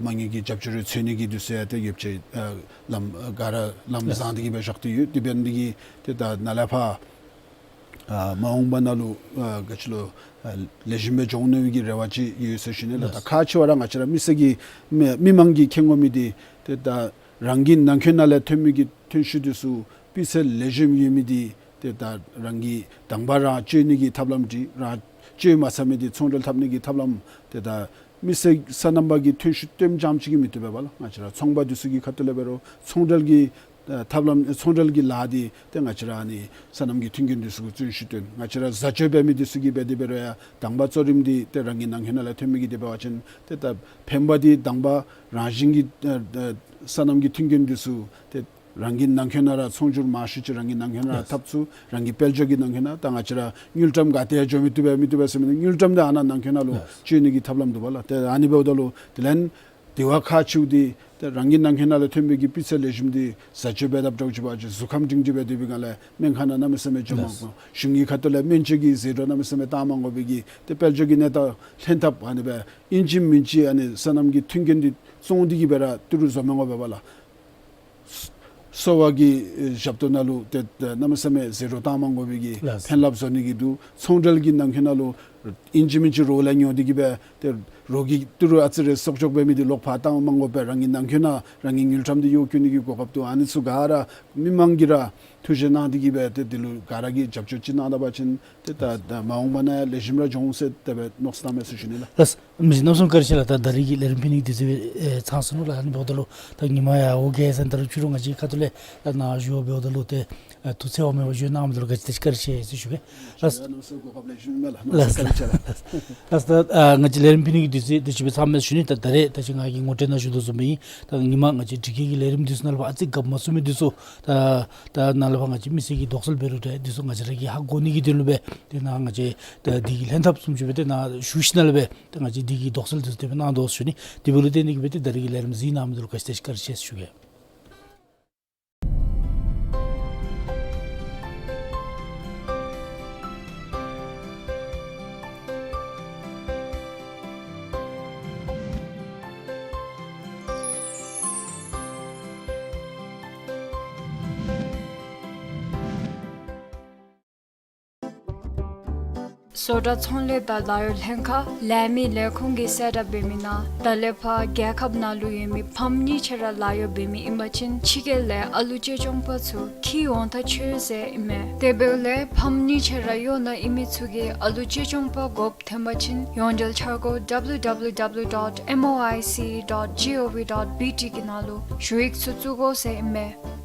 མ་དངུལ་གྱི་རྒྱབ་སྐྱོར་རེ་འཚོལ་ནི་གི་འདི་ཚུ་ཡང་ཏེ་ཡོདཔ་ཅིག་ཨ་ལམ་ག་ར་ལམ་བཟང་སྟེ་གིས་སྦེ་བཞག་སྟེ་ཡོད། དེ་འབད་ནི་འདི་གིས་ཏེ་ད་ནཱ་ལས་ཕར་ཨ་མ་འོངས་པ་ནང་ལུ་ཨ་ག་ཅི་ལོ་ཨ་ལེགས་ཤོམ་སྦེ་འགྱོ་འོང་ནི་གི་རེ་བ་ཅིག་ཡོད་ཟེར་ཞུ་ནི་ལགས། ད་ཁག་ཆེ་བ་ར་ང་བཅས་ར་མི་སེར་གྱི་མི་མི་མང་གིས་མཁྱེན་དགོ་མི་འདི་ཏེ་ད་རང་གི་ནང་འཁོད་ནང་ལས་ཐོན་མི་གི་ཐོན་ཤུགས་འདི་ཚུ་སྤུས་ཚད་ལེགས་ཤོམ་ཡོད་མི་འདི་ཏེ་ད་རང་གིས་དང་པ་རང་སྤྱོད་ནི་གི་ཐབས་ལམ་འདི་རང་སྤྱོད་མ་ཚར་མི་འདི་ཚོང་འབྲེལ་འཐབ་ནི་གི་ཐབས་ལམ་ཏེ་ད་མི་སེར་སོ་ནམ་པ་གིས་ཐོན་ཤུགས་སྟོནམ་རྐྱངམ་ཅིག་གིས་མི་བཏུབ་པས་པ་ལགས། ང་བཅས་ར་ཚོང་པ་འདི་ཚུ་གི་ཁ་ཐུག་ལས་འབད་རུང་ཚོང་འབྲེལ་གྱི་ཨ་ཐབས་ལམ་ཚོང་འབྲེལ་གྱི་ལཱ་འདི་ཏེ་ང་བཅས་ར་ཨ་ནི་སོ་ནམ་གྱི་མཐུན་རྐྱེན་འདི་ཚུ་གུ་བརྩོན་ཤུགས་བཏོན། ང་བཅས་ར་བཟའ་སྤྱོད་འབད་མི་འདི་ཚུ་གིས་འབད་དེ་འབད་རུང་ཡང་དང་པ་གཙོ་རིམ་འདི་ཏེ་རང་གི་ནང་འཁོད་ནང་ལས་ཐོན་མི་གི་འདི་འབད་བ་ཅིན་ཏེ་ད་ཕན་པ་འདི་དང་པ་རང་བཞིན་གྱི་ཨ་ཨ་སོ་ནམ་གྱི་མཐུན་རྐྱེན་འདི་ཚུ་ཏེ་རང་གི་ནང་འཁོད་ནང་ར་ཚོང་སྒྱུར་མང་ཤོས་ཅིག་རང་གི་ནང་འཁོད་ནང་ར་ལགས། འཐབ་ཚུགས། རང་གི་དཔལ་འབྱོར་གྱི་ནང་འཁོད་ནང་ད་ང་བཅས་ར་དངུལ་ཀྲམ་ག་ཏེ་ཡང་འགྱོ་མི་བཏུབ་པས་མི་བཏུབ་པས་ཟེར་མི་དངུལ་ཀྲམ་འདི་ཨ་ནཱ་ནང་འཁོད་ནང་ལུ་ལགས། སྤྱོད་ནི་གི་ཐབས་ལམ་འདུག་པ་ལགས། ཏེ་ཨ་ནི་འབདཝ་ད་ལུ་དེ་ལས་ དེ་བ་ཁག་ཆེཝ་འདི་ཏེ་རང་གི་ནང་འཁོད་ནང་ལུ་ཐོན་པའི་གི་སྤུས་ཚད་ལེགས་ཤོམ་འདི་བཟའ་སྤྱོད་འབད་དཔ་འདྲཝ་ཅིག་འབད་བ་ཅིན་གཟུགས་ཁམས་སྒྲིང་སྒྲི་སྦེ་སྡོད་པའི་སྒང་ལས་སྨན་ཁང་ནང་གནམ་མེད་ས་མེད་འགྱོ་མ་དགོ། གཞུང་གི་ཁ་ཐུག་ལས་སྨན་བཅོས་ཀྱི་ཟད་འགྲོ་གནམ་མེད་ས་མེད་བཏང་མ་དགོ་པའི་གི་ཏེ་དཔལ་འབྱོར་གྱི་གནས་སྟངས་ལྷན་ཐབས་ཨ་ནི་སྦེ་ཨིན་ཅི་མིན་ཅི་ཨ་ནི་སོ་ནམ་གྱི་མཐུན་རྐྱེན་འདི་བཙོང་སྟེ་གི་སྦེ་ར་ཏི་རུ་བཟོ་མི་དགོ་པས་ལགས། གསོ་བ་གི་ཨེ་ཞབས་ཏོག་ནང་ལུ་ཏེ་ཏེ་གནམ་མེད་ས་མེད་ཟད་འགྲོ་བཏང་མ་དགོ་པའི་གི་ལགས། ཕན་རླབས་བཟོ་ནི་གི་འདུག། ཚོང་འབྲེལ་གྱི་ནང་འཁོད་ནང་ལུ་ཨིན་ཅི་མིན་ཅི་རོགས་ལས་ཉོ་སྟེ་གི་སྦེ་ཏེ་རོགས་ཀྱིས་ཏི་རུ་ཨ་ཙི་རེ་གསོག་འཇོག་འབད་མི་འདི་ལོག་ཕར་བཏང་མ་དགོ་པར་རང་གི་ནང་འཁོད་ནང་རང་གི་དངུལ་ཀྲམ་འདི་གཡོག་བཀོལ་ནི་གི་གོ་སྐབས་འདུག། ཨ་ནི་ཚུ་ག་ར་མི་མང་གིས་ར་ཐུགས་བཞེས་གནང་སྟེ་གི་སྦེ་ཏེ་འདི་ལུ་ག་ར་གིས་རྒྱབ་སྐྱོར་ཅིག་གནང་ད་པ་ཅིན་ཏེ་ད་ད་མ་འོངས་པ་ནང་ཡང་ལེགས་ཤོམ་ར་འགྱོ་འོང་ཟེར་དེ་སྦེ་མནོ་བསམ་བཏངམ་མས་ཟེར་ཞུ་ནི་ལགས། ལགས། མི་རྗེ་རྣམ་གསུམ་བཀའ་དྲིན་ཆེ་ལགས། ད་ད་རིས་ཀྱི་ལས་རིམ་ཕུལ་ནི་གི་དུས་ཚོད་ཨེ་ཚང་སོང་ནུག་ལགས། ཨ་ནི་འབདཝ་ད་ལུ་ད་ཉིན་མ་ཡང་འོང་གེ་ཟེར་ད་རུང་ཕྱི་རུ་ང་བཅས་ཁ་ཐུག་ལས་ད་ནཱ་བཞུགས་འབདཝ་ད་ལུ་ཏེ་ཨ་ཐུགས་འཚབ་མེད་པར་བཞུགས་གནང་མི་འདི་ལུ་ག་ཅི་དེ་ཅིག་བཀའ་དྲིན་ཆེ་ཟེར་ཞུ་གེ་ལགས། ལགས་སོ། ལགས་སོ། ད་ང་བཅས་ལས་རིམ་ཕུལ་ནི་གི་དུས་ཚོད་དེ་ཅིག་སྦེ་ཚངམ་མས་ཟེར་ཞུ་ནི། ད་ད་རེས་ད་ཅི་ང་གིས་ངོ་སྤྲོད་ནང་ཞུ་དོ་བཟུམ་སྦེ་ཨིན། ད་ཉིན་མ་ང་བཅས་འབྲི་གུང་གི་ལས་རིམ་འདི་ཚུ་ནང་ལུ་ཕར་ཨ་ཙི་རྒཔོ་མ་ཚུད་མི་འདི་ཚུ་ད་ད་ནཱ་ལུ་ཕར་ང་བཅས་མི་སེར་གྱི་དོགས་སེལ་འབད་རུང་ཏེ་འདི་ཚུ་ང་བཅས་ར་གིས་ཧ་གོ་ནི་གི་དོན་ལུ་སྦེ་ཏེ་ནཱ་ང་བཅས་ད་འདི་གི་ལྷན་ཐབས་བཟུམ་ཅིག་སྦེ་ཏེ་ནཱ་བཞུགས་ཞིནམ་ལས་སྦེ་ཏེ་ང་བཅས་འདི་གི་དོགས་སེལ་འདི་ཚུ་དེ་སྦེ་གནང་དོ་ཟེར་ཞུ་ནི། དེ་འབདཝ་ལུ་བརྟེན་ཏེ་གི་སྦེ་ཏེ་ད་རིས་ཀྱི་ལས་རིམ་གཟིགས་གནང་མི་འདི་ལུ་ག་ཅི་དེ་ཅིག་བཀའ་དྲིན་ཆེ་ཟེར་ཞུ་གེ། བཟོ་གྲྭ་ཚོང་ལས་དང་ལཱ་གཡོག་ལྷན་ཁག་ལས་མི་ལས་ཁུངས་ཀྱིས་གསལ་བསྒྲགས་འབད་མི་ནང་ད་ལས་ཕར་རྒྱལ་ཁབ་ནང་ལུ་ཡོད་མི་ཕམ་གཉིས་ཆ་ར་ལཱ་གཡོག་འབད་མི་ཨིན་པ་ཅིན་ཕྱི་རྒྱལ་ལས་ཨ་ལུ་གཅེས་སྐྱོང་པ་ཚུ་འཁྱིད་འོང་ཐག་ཆོད་ཟེར་ཨིན་མས། དེ་འབདཝ་ལས་ཕམ་གཉིས་ཆ་ར་གཡོག་ནང་ཨིན་མི་ཚུ་གིས་ཨ་ལུ་གཅེས་སྐྱོང་པ་དགོཔ་ཐོན་པ་ཅིན་ཡོངས་འབྲེལ་འཆར་སྒོ་W W W dot M O I C dot G O V dot B T གི་ནང་ལུ་ཞུ་ཡིག་ཚུ་བཙུགས་དགོ་ཟེར་ཨིན་མས།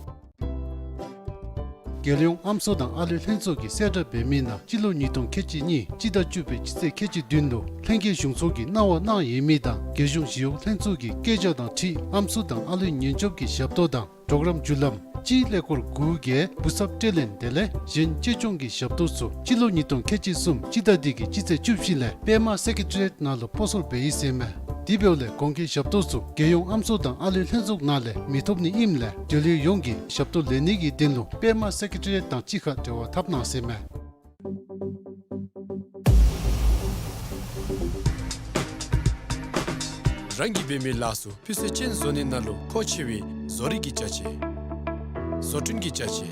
རྒྱལ་ཡོངས་ཨམ་སྲུ་དང་ཨ་ལུའི་ལྷན་ཚོགས་ཀྱིས་གསལ་བསྒྲགས་འབད་མི་ནང་སྤྱི་ལོ་ཉིས་སྟོང་ཁལ་གཅིག་གཉིས་སྤྱི་ཟླ་བཅུ་པའི་སྤྱི་ཚེས་ཁལ་གཅིག་བདུན་ལུ་ལྷན་རྒྱས་གཞུང་ཚོགས་ཀྱིས་གནང་བ་གནང་ཡོད་མི་དང་རྒྱལ་གཞུང་ཞི་གཡོག་ལྷན་ཚོགས་ཀྱི་བཀོད་རྒྱ་དང་འཁྲིལ་ཨམ་སྲུ་དང་ཨ་ལུའི་ཉེན་སྐྱོབ་ཀྱི་ཞབས་ཏོག་དང་གྲོགས་རམ་བརྒྱུད་ལམ་སྤྱིའི་ཀླད་ཀོར་དགུ་བརྒྱད་བུ་གསར་སྤྲོད་ལེན་དེ་ལས་གཞན་གཅེས་སྐྱོང་གི་ཞབས་ཏོག་ཚུ་སྤྱི་ལོ་ཉིས་སྟོང་ཁལ་གཅིག་གསུམ་སྤྱི་ཟླ་འདི་གི་སྤྱི་ཚེས་བཅུ་བཞི་ལས་པདྨ་སེ་ཀེ་ཊི་རི་ཡེཊ་ནང་ལུ་སྤོ་སོར་འབད་ཡི་ཟེར་མས། དེ་འབདཝ་ལས་གོང་གི་ཞབས་ཏོག་ཚུ་རྒྱལ་ཡོངས་ཨམ་སྲུ་དང་ཨ་ལུའི་ལྷན་ཚོགས་ནང་ལས་མི་ཐོབ་ནི་ཨིནམ་ལས་འབྲེལ་ཡོད་ཡོངས་ཀྱིས་ཞབས་ཏོག་ལེན་ནི་གི་དོན་ལུ་པདྨ་སེ་ཀེ་ཊི་རི་ཡེཊ་དང་གཅིག་ཁར་འབྲེལ་བ་འཐབ་གནང་ཟེར་མས། རང་གིས་འབད་མི་ལཱ་ཚུ་སྤུས་ཚད་ཅན་བཟོ་ནི་ནང་ལུ་མཁོ་ཆེ་བའི་བཟོ་རིག་གི་ཅ་ཆས། བཟོ་སྐྲུན་གྱི་ཅ་ཆས།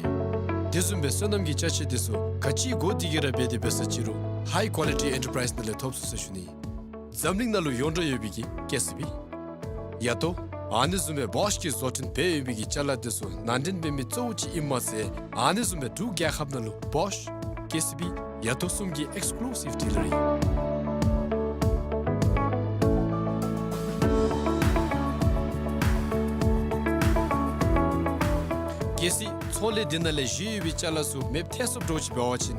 དེ་བཟུམ་སྦེ་སོ་ནམ་གྱི་ཅ་ཆས་དེ་ཚུ་ག་ཅི་དགོ་དེ་གིས་ར་འབད་དེ་འབད་ས་ཅི་རུང་High Quality Enterprise ནང་ལས་ཐོབ་ཚུགས་ཟེར་ཞུ་ནི། འཛམ་གླིང་ནང་ལུ་ཡོངས་གྲགས་ཡོད་པའི་གི་ཀེ་སི་བི། ཡ་ཏོ། ཨ་ནི་བཟུམ་སྦེ་བོཤ་གིས་བཟོ་སྐྲུན་འབད་ཡོད་པའི་གི་ཅ་ལ་དེ་ཚུ་ནང་འདྲེན་འབད་མི་གཙོ་བོ་ཅིག་ཨིནམ་མ་ཚད་ཨ་ནི་བཟུམ་སྦེ་འབྲུག་རྒྱལ་ཁབ་ནང་ལུ་བོཤ་ཀེ་སི་བི་ཡ་ཏོ་གསུམ་གྱི་ཨེགསི་ཀུ་ལུ་སིབ་ཌི་ལར་ཨིན། གལ་སྲིད་ཚོང་ལས་འདི་ནང་ལས་བཞེས་ཡོད་པའི་ཅ་ལ་ཚུ་མེདཔ་ཐལ་སོངམ་འདྲཝ་ཅིག་འབད་བ་ཅིན་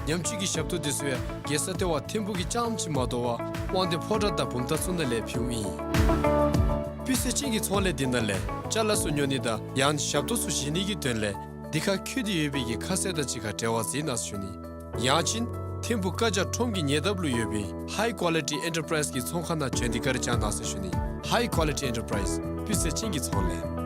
ཉམས་བཅོས་ཀྱི་ཞབས་ཏོག་དེ་ཚུ་ཡང་རྒྱལ་ས་ལྟེ་བ་ཐིམ་ཕུག་གི་རྐྱངམ་ཅིག་མ་དོ་བར་དབང་འདུས་ཕོ་བྲང་དང་བུམ་ཐང་ཚུ་ནང་ལས་ཕུལཝ་ཨིན། སྤུས་ཚད་ཅན་གྱི་ཚོང་ལས་འདི་ནང་ལས་ཅ་ལ་ཚུ་ཉོ་ནི་དང་ཡང་ཞབས་ཏོག་ཚུ་བཞེས་ནི་གི་དོན་ལས་འདི་ཁར་འཁོད་དེ་ཡོད་པའི་གི་ཁ་གསལ་དང་གཅིག་ཁར་འབྲེལ་བ་འཛིན་གནང་ཟེར་ཞུ་ནི། ཡང་ཅིན་ཐིམ་ཕུག་བཀའ་རྒྱ་ཁྲོམ་གྱི་ཉེ་འདབས་ལུ་ཡོད་པའི་High Quality Enterprise གི་ཚོང་ཁང་ནང་བྱོན་ཏེ་བཀའ་དྲིན་བསྐྱང་གནང་ཟེར་ཞུ་ནི། High Quality Enterprise སྤུས་ཚད་ཅན་གྱི་ཚོང་ལས།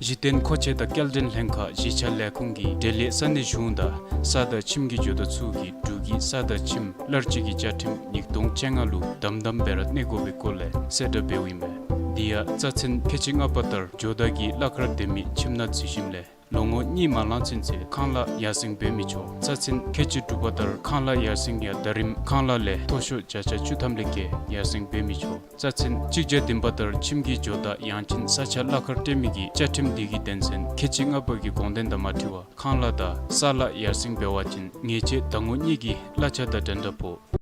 གཞི་རྟེན་མཁོ་ཆས་དང་སྐྱེལ་འདྲེན་ལྷན་ཁག་གཞིས་ཆགས་ལས་ཁུངས་ཀྱིས་འབྲེལ་ཡོད་ས་གནས་གཞུང་དང་ས་དང་ཁྱིམ་གྱི་ཇོ་བདག་ཚུ་གིས་འབྲུག་གི་ས་དང་ཁྱིམ་གླར་སྤྱོད་ཀྱི་བཅའ་ཁྲིམས་ཉིས་སྟོང་བཅོ་ལྔ་ལུ་དམ་དམ་སྦེ་ར་གནས་དགོ་པའི་སྐོར་ལས་གསལ་བསྒྲགས་འབདཝ་ཨིན་པས། དེ་ཡང་རྩ་ཚན་ཁལ་གཅིག་ལྔ་པ་ལྟར་ཇོ་བདག་གིས་གླ་ཁར་སྡོད་མི་ཁྱིམ་ནང་འཛུལ་ཞིནམ་ལས་ལོ་ངོ་གཉིས་མ་ལང་ཚུན་ཚོད་ཁང་གླ་ཡར་སེང་འབད་མི་ཆོག། རྩ་ཚན་ཁལ་གཅིག་དྲུག་པ་ལྟར་ཁང་གླ་ཡར་སེང་ཡང་ཟླ་རིམ་ཁང་གླ་ལས་མཐོ་ཤོས་བརྒྱ་ཆ་བཅུ་ཐམ་ལས་བརྒལ་ཡར་སེང་འབད་མི་ཆོག། རྩ་ཚན་གཅིག་བརྒྱ་བདུན་པ་ལྟར་ཁྱིམ་གྱི་ཇོ་བདག་ཡང་ཅིན་ས་ཆ་གླ་ཁར་སྤྲོད་མི་གི་བཅའ་ཁྲིམས་འདི་གི་དོན་ཚན་ཁལ་གཅིག་ལྔ་པ་གི་དགོངས་དོན་དང་མ་འཁྲིལ་བར་ཁང་གླ་དང་ས་གླ་ཡར་སེང་འབད་བ་ཅིན་ཉེས་ཆད་ཟླ་ངོ་གཉིས་ཀྱི་གླ་ཆ་དང་འགྲན་ཟླ་ཕོག།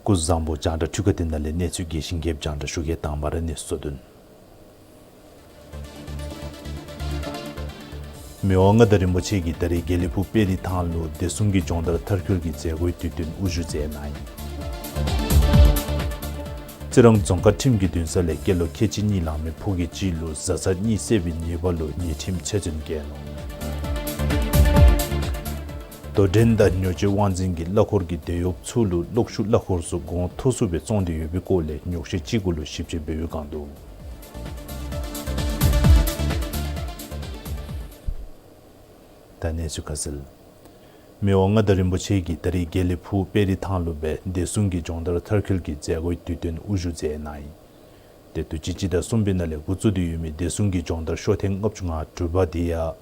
སྐུ་གཟུགས་བཟང་པོ། རྒྱང་བསྒྲགས་འཕྲུལ་ཁང་འདི་ནང་ལས་གནས་ཚུལ་རྒྱས་ཤིང་རྒྱསཔ་རྒྱང་བསྒྲགས་ཞུ་གེ། དང་པ་ར་གནས་ཚུལ་གཙོ་དོན། མི་དབང་མངའ་བདག་རིན་པོ་ཆེ་གིས་ད་རིས་དགེ་ལེགས་ཕུག་དཔལ་རི་ཐང་ལུ་བདེ་སྲུང་གི་སྦྱོང་བརྡར་མཐར་འཁྱོལ་གྱི་མཛད་སྒོའི་དུས་སྟོན་དབུ་བཞུགས་མཛད་གནང་ཡི། རྩི་རང་རྫོང་ཁག་ཁྲིམས་ཀྱི་འདུན་ས་ལས་སྐྱེས་ལོ་ཁལ་གཅིག་གཉིས་ལང་མི་ཕོ་སྐྱེས་གཅིག་ལུ་བཟའ་ཚང་གཉིས་བསད་པའི་ཉེས་པ་ལུ་ཉེས་ཁྲིམས་ཆ་ཚུན་བཀལ་ནུག། དོ་འགྲན་དང་ཉོ་སྤྱོད་དབང་འཛིན་གྱིས་གླ་འཁོར་གྱི་དེད་གཡོགཔ་ཚུ་ལུ་གློག་ཤུགས་གླ་འཁོར་ཚུ་གོང་མཐོ་སུ་སྦེ་བཙོང་སྟེ་ཡོད་པའི་སྐོར་ལས་ཉོགས་བཤད་ཅིག་གུ་ལུ་ཞིབ་དཔྱད་འབད་བའི་སྒང་དུ། ད་གནས་ཚུལ་ཁ་གསལ། མི་དབང་མངའ་བདག་རིན་པོ་ཆེ་གིས་ད་རིས་དགེ་ལེགས་ཕུག་དཔལ་རི་ཐང་ལུ་སྦེ་བདེ་སྲུང་གི་སྦྱོང་བརྡར་མཐར་འཁྱོལ་གྱི་མཛད་སྒོའི་དུས་སྟོན་དབུ་བཞུགས་མཛད་གནང་ཡི། ཏེ་དུས་ཅི་སྤྱི་ཟླ་གསུམ་པའི་ནང་ལས་འགོ་བཙུགས་ཏེ་ཡོད་མི་བདེ་སྲུང་གི་སྦྱོང་བརྡར་ཤོག་ཐེངས་ལྔ་བཅུ་ང་དྲུག་པ་དེ་ཡང་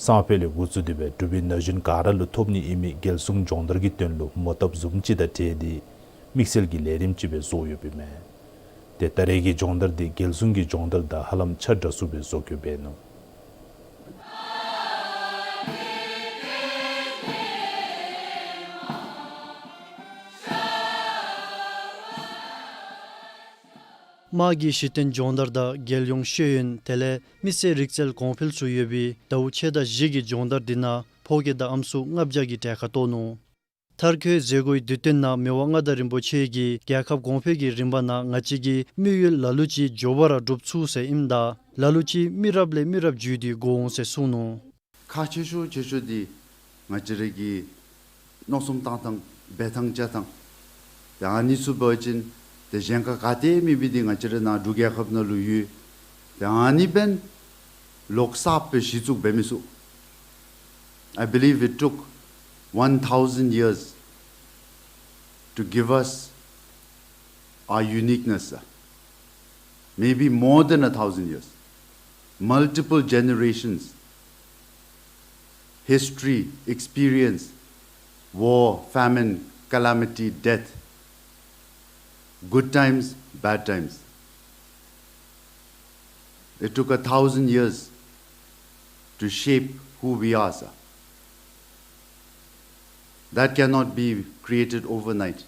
སང་ཕོད་ལས་འགོ་བཙུགས་ཏེ་སྦེ་འབྲུག་པའི་ན་གཞོན་ག་ར་ལུ་ཐོབ་ནི་ཨིན་མི་རྒྱལ་སྲུང་སྦྱོང་བརྡར་གྱི་དོན་ལུ་མོ་བཏབ་བཟུམ་ཅིག་དང་འབྲེལ་ཏེ་དམིགས་བསལ་གྱི་ལས་རིམ་ཅིག་སྦེ་བཟོ་ཡོདཔ་ཨིན་མས། ཏེ་ད་རེས་ཀྱི་སྦྱོང་བརྡར་འདི་རྒྱལ་སྲུང་གི་སྦྱོང་བརྡར་དང་ཧ་ལམ་ཆ་འདྲ་སུ་སྦེ་བཟོ་བཀོད་འབད་ནུག། དམག་གི་གཞི་རྟེན་སྦྱོང་བརྡར་དང་རྒྱལ་ཡོངས་ཤེས་ཡོན་དེ་ལས་མི་སེར་རིག་རྩལ་གོང་འཕེལ་ཚུ་ཡོད་པའི་ཟླཝ་ཕྱེད་དང་བཞི་གི་སྦྱོང་བརྡར་འདི་ནང་ཕོ་སྐྱེས་དང་ཨམ་སྲུ་ལྔ་བརྒྱ་གི་གྲལ་ཁར་གཏོགས་ནུག། མཐར་འཁྱོལ་མཛད་སྒོའི་དུས་སྟོན་ནང་མི་དབང་མངའ་བདག་རིན་པོ་ཆེ་གིས་རྒྱལ་ཁབ་གོང་འཕེལ་གྱི་རིམ་པ་ནང་ང་བཅས་ཀྱི་དམིགས་ཡུལ་ལ་ལུ་ཅིག་མགྱོགས་པ་ར་འགྲུབ་ཚུགས་ཟེར་ཨིནམ་ད་ལ་ལུ་ཅིག་མི་རབས་ལས་མི་རབས་བརྒྱུད་དེ་འགོར་འོང་ཟེར་གསུངས་ནུག། ཁག་ཆེ་ཤོས་ཆེ་ཤོས་འདི་ང་བཅས་ར་གི་མནོ་བསམ་བཏང་ཐངས་འབད་ཐངས་བྱ་ཐངས་ཏེ་ཨ་ནི་ཚུ་འབད་བ་ཅིན་ཏེ་གཞན་ཁར་ག་ཏེ་མེད་པའི་འདི་ང་བཅས་ར་ནཱ་འབྲུག་རྒྱལ་ཁབ་ནང་ལུ་ཡོད། ཏེ་ཨ་ནི་འབདན་ལོག་གསརཔ་སྦེ་གཞི་བཙུགས་འབད་མི་ཚུགས། I believe it took one thousand years to give us our uniqueness, sir. Maybe more than a thousand years. Multiple generations, history, experience, war, famine, calamity, death, good times, bad times. It took a thousand years to shape who we are, sir. That cannot be created overnight.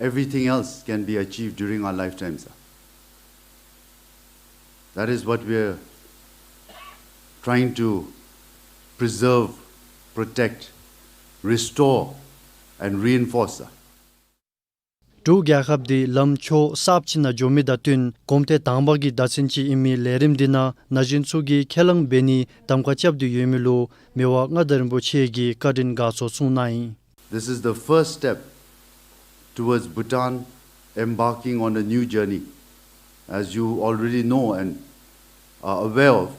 Everything else can be achieved during our lifetime, sir. That is what we're trying to preserve, protect, restore, and reinforce, sir. འབྲུག་རྒྱལ་ཁབ་འདི་ལམ་ཕྱོགས་གསརཔ་ཅིག་ནང་འགྱོ་མི་དང་བསྟུན་གོམ་ཐེངས་དང་པ་གི་བརྡ་མཚོན་ཅིག་ཨིན་མི་ལས་རིམ་འདི་ནང་ན་གཞོན་ཚུ་གིས་ཁས་བླངས་འབད་ནིའི་གདམ་ཁ་རྐྱབ་སྟེ་ཡོད་མི་ལུ་མི་དབང་མངའ་བདག་རིན་པོ་ཆེ་གིས་བཀའ་དྲིན་དགའ་ཚོར་གསུངས་གནང་ཡི། This is the first step towards Bhutan embarking on a new journey. As you already know and are aware of,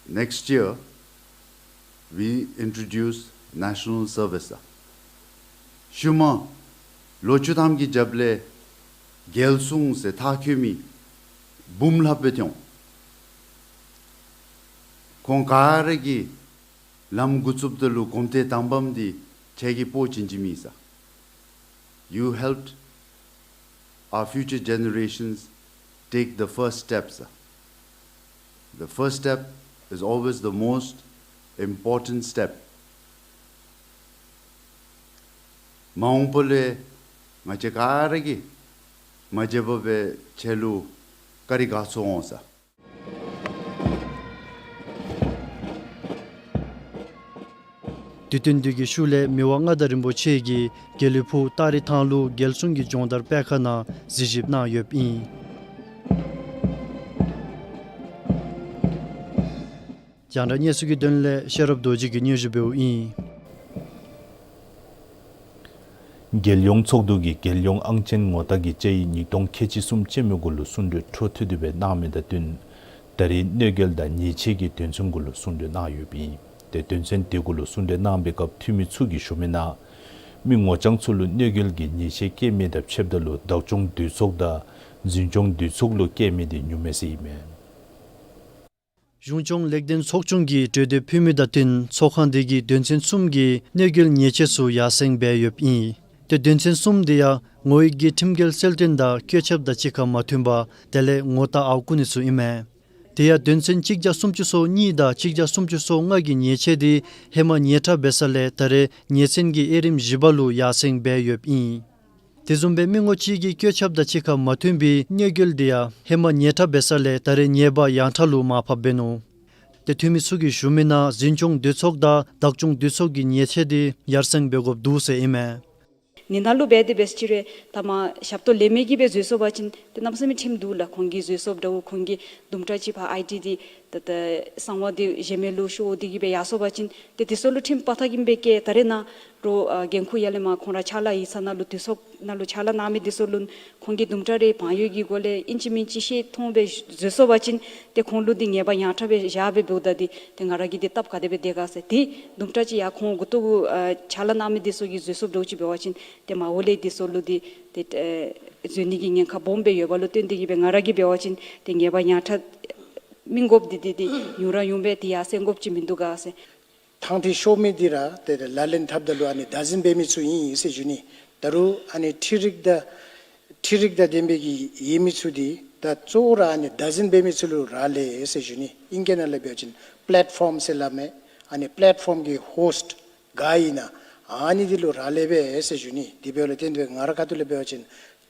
next year we introduce national service. ཤུལ་མ་ལོ་བཅུ་ཐམ་གྱི་རྒྱབ་ལས་རྒྱལ་སྲུང་ཟེར་མཐར་འཁྱོལ་མི་འབུམ་ལྷགཔ་སྦེ་ཐོན་འོང་། ཁོང་ག་ར་གིས་ལམ་འགོ་བཙུགསཔ་ད་ལུ་གོམ་ཐེངས་དང་པམ་འདི་ཁྱེད་ཀྱི་སྤོ་བྱིན་ཅི་མི་ས། You helped our future generations take the first steps. The first step is always the most important step. མ་འོངས་པ་ལུ་ང་བཅས་ག་ར་གིས་མ་བརྗེད་པར་སྦེ་ཁྱེད་ལུ་བཀའ་དྲིན་དགའ་ཚོར་འོང་ས། དུས་སྟོན་འདི་གི་ཤུལ་ལས་མི་དབང་མངའ་བདག་རིན་པོ་ཆེ་གིས་དགེ་ལེགས་ཕུག་སྟག་རི་ཐང་ལུ་རྒྱལ་སྲུང་གི་སྦྱོང་བརྡར་སྤེལ་ཁང་ནང་གཟིགས་ཞིབ་གནང་ཡོདཔ་ཨིན། རྒྱང་བསྒྲགས་གནས་ཚུལ་གྱི་དོན་ལས་ཤེས་རབ་རྡོ་རྗེ་གིས་སྙན་ཞུ་འབདཝ་ཨིན། རྒྱལ་ཡོངས་ཚོགས་འདུ་གིས་རྒྱལ་ཡོངས་ཨང་ཆེན་ངོ་རྟགས་ཀྱི་དཔྱད་ཡིག་ཉིས་སྟོང་ཁལ་གཅིག་གསུམ་ཅན་མའི་གུ་ལུ་གསུང་གྲོས་འཕྲོ་མཐུད་དེ་སྦེ་གནང་མི་དང་བསྟུན་ད་རེས་གནོད་འགེལ་དང་ཉེས་ཆད་ཀྱི་དོན་ཚན་གུ་ལུ་གསུང་གྲོས་གནང་ཡོདཔ་ཨིན། ཏེ་དོན་ཚན་དེ་གུ་ལུ་གསུང་གྲོས་གནང་པའི་སྐབས་འཐུས་མི་ཚུ་གིས་ཞུ་མི་ནང་མི་ངོ་རྐྱང་ཚུ་ལུ་གནོད་འགེལ་གྱི་ཉེས་ཆད་བཀལ་མི་དང་ཕྱདཔ་ད་ལུ་བདག་སྐྱོང་འདུས་ཚོགས་དང་འཛིན་སྐྱོང་འདུས་ཚོགས་ལུ་བཀལ་མི་དེ་ཉུང་མས་ཟེར་ཨིན་མས། གཞུང་སྐྱོང་ལེགས་ལྡན་ཚོགས་ཆུང་གིས་གྲོས་འདེབས་ཕུལ་མི་དང་བསྟུན་ཚོགས་ཁང་དེ་གིས་དོན་ཚན་གསུམ་གྱི་གནོད་འགེལ་ཉེས་ཆད་ཚུ་ཡར་སེང་འབད་ཡོདཔ་ཨིན། ཏེ་དོན་ཚན་གསུམ་དེ་ཡང་ངོ་ཡིག་གི་ཁྲིམས་འགལ་གསལ་སྟོན་དང་བཀོད་ཁྱབ་དང་གཅིག་ཁར་མ་མཐུན་པ་དེ་ལས་ངོ་རྟགས་ཨརཝ་བརྐུ་ནི་ཚུ་ཨིན་མས། དེ་ཡང་དོན་ཚན་གཅིག་བརྒྱ་སུམ་ཅུ་སོ་གཉིས་དང་གཅིག་བརྒྱ་སུམ་ཅུ་སོ་ལྔ་གི་ཉེས་ཆད་དེ་ཧེ་མ་ཉེས་ཁྲ་འབད་ས་ལས་ད་རེས་ཉེས་ཚན་གྱི་དབྱེ་རིམ་བཞི་པ་ལུ་ཡར་སེང་འབད་ཡོདཔ་ཨིན། དེ་བཟུམ་སྦེ་མི་ངོ་གཅིག་གི་བཀོད་ཁྱབ་དང་གཅིག་ཁར་མ་མཐུན་པའི་གནོད་འགེལ་དེ་ཡང་ཧེ་མ་ཉེས་ཁྲ་འབད་ས་ལས་ད་རེས་ཉེས་པ་ཡང་ཁྲ་ལུ་མར་ཕབ་འབད་ནུག། ཏེ་འཐུས་མི་ཚུ་གིས་ཞུ་མི་ནང་འཛིན་སྐྱོང་འདུས་ཚོགས་དང་བདག་སྐྱོང་འདུས་ཚོགས་ཀྱི་ཉེས་ཆད་དེ་ཡར་སེང་འབད་དགོཔ་འདུག་ཟེར་ཨིན་མས། ནི་ནང་ལུ་འབད་དེ་འབད་ཅི་རུང་ད་མ་ཞབས་ཏོག་ལེན་མི་གིས་སྦེ་བཟོ་སོང་པ་ཅིན་ཏེ་གནམ་མེད་ས་མེད་ཁྲིམས་འདུག་ལགས། ཁོང་གིས་བཟོ་སོངམ་འདྲཝ་ཁོང་གི་དུམ་གྲ་ཅིག་ཕར་ཨའི་ཌི་འདི་ད་ད་གསང་བ་འདི་གཞན་མི་ལུ་ཤོར་འདི་གིས་སྦེ་ཡར་སོང་པ་ཅིན་ཏེ་དེ་ཚུ་ལུ་ཁྲིམས་དཔའ་རྟགས་ཨིན་པས་ཀྱི། ད་རེས་ནངས་པ་རོགས་ཨ་འགན་ཁུར་ཡར་ལས་མར་ཁོང་ར་ཕྱག་ལཱ་ཡིག་ཚང་ནང་ལུ་འདུས་ཚོགས་ནང་ལུ་ཕྱག་ལཱ་གནང་མི་འདི་ཚུ་ལུ་ཁོང་གིས་དུམ་གྲ་རེ་བང་ཡོད་ཀྱི་སྒོ་ལས་ཨིན་ཅི་མིན་ཅི་ཤེས་མཐོང་སྦེ་བཟོ་སོང་པ་ཅིན་ཏེ་ཁོང་ལུ་འདི་ཉེས་པ་ཡང་དྲག་སྦེ་བཞག་སྦེ་འབདཝ་ད་འདི་ཏེ་ང་ར་གིས་འདི་སྟབས་ག་དེ་སྦེ་སྡོད་ག་ཟེར། ཏེ་དུམ་གྲ་ཅིག་ཡང་ཁོང་མགུ་ཏོ་གུ་ཨ་ཕྱག་ལཱ་གནང་མི་འདི་ཚུ་གིས་བཟོ་སོངམ་འདྲཝ་ཅིག་འབད་བ་ཅིན་ཏེ་མར་འོག་ལས་འདི་ཚུ་ལུ་འདི་ཏེ་ཨེ་བཟོ་ནི་གི་ཉེན་ཁ་སྦོམ་སྦེ་ཡོདཔ་ལུ་བརྟེན་ཏེ་གིས་སྦེ་ང་ར་གིས་འབད་བ་ཅིན་ཏེ་ཉེས་པ་ཡང་དྲག་སྨིན་དགོཔ་འདི་འདི་འདི་ཡུན་ར་ཡུན་སྦེ་ཏེ་ཡར་སེང་དགོཔ་ཅིག་མིན་འདུག་ག་ཟེར། ཐང་ཐིག་ཤོར་མི་འདི་ར་ཏེ་ལག་ལེན་འཐབ་ད་ལུ་ཨ་ནི་བདག་འཛིན་འབད་མི་ཚུ་ཨིན་ཟེར་ཞུ་ནི། ད་རུང་ཨ་ནི་འཕྲུལ་རིག་དང་འཕྲུལ་རིག་དང་ལྡན་པའི་གི་ཡོད་མི་ཚུ་འདི་ད་གཙོ་བོ་ར་ཨ་ནི་བདག་འཛིན་འབད་མི་ཚུ་ལུ་རག་ལས་ཟེར་ཞུ་ནི། ཨིང་སྐད་ནང་ལས་འབད་བ་ཅིན་པེ་ལེཊ་ཕོམ་ཟེར་སླབ་མས། ཨ་ནི་པེ་ལེཊ་ཕོམ་གི་ཧོསཊ་ག་ཨིན་ན་ཨ་ནི་འདི་ལུ་རག་ལས་པས་ཟེར་ཞུ་ནི། དེ་འབདཝ་ལས་བརྟེན་ཏེ་ང་རའི་ཁ་ཐུག་ལས་འབད་བ་ཅིན་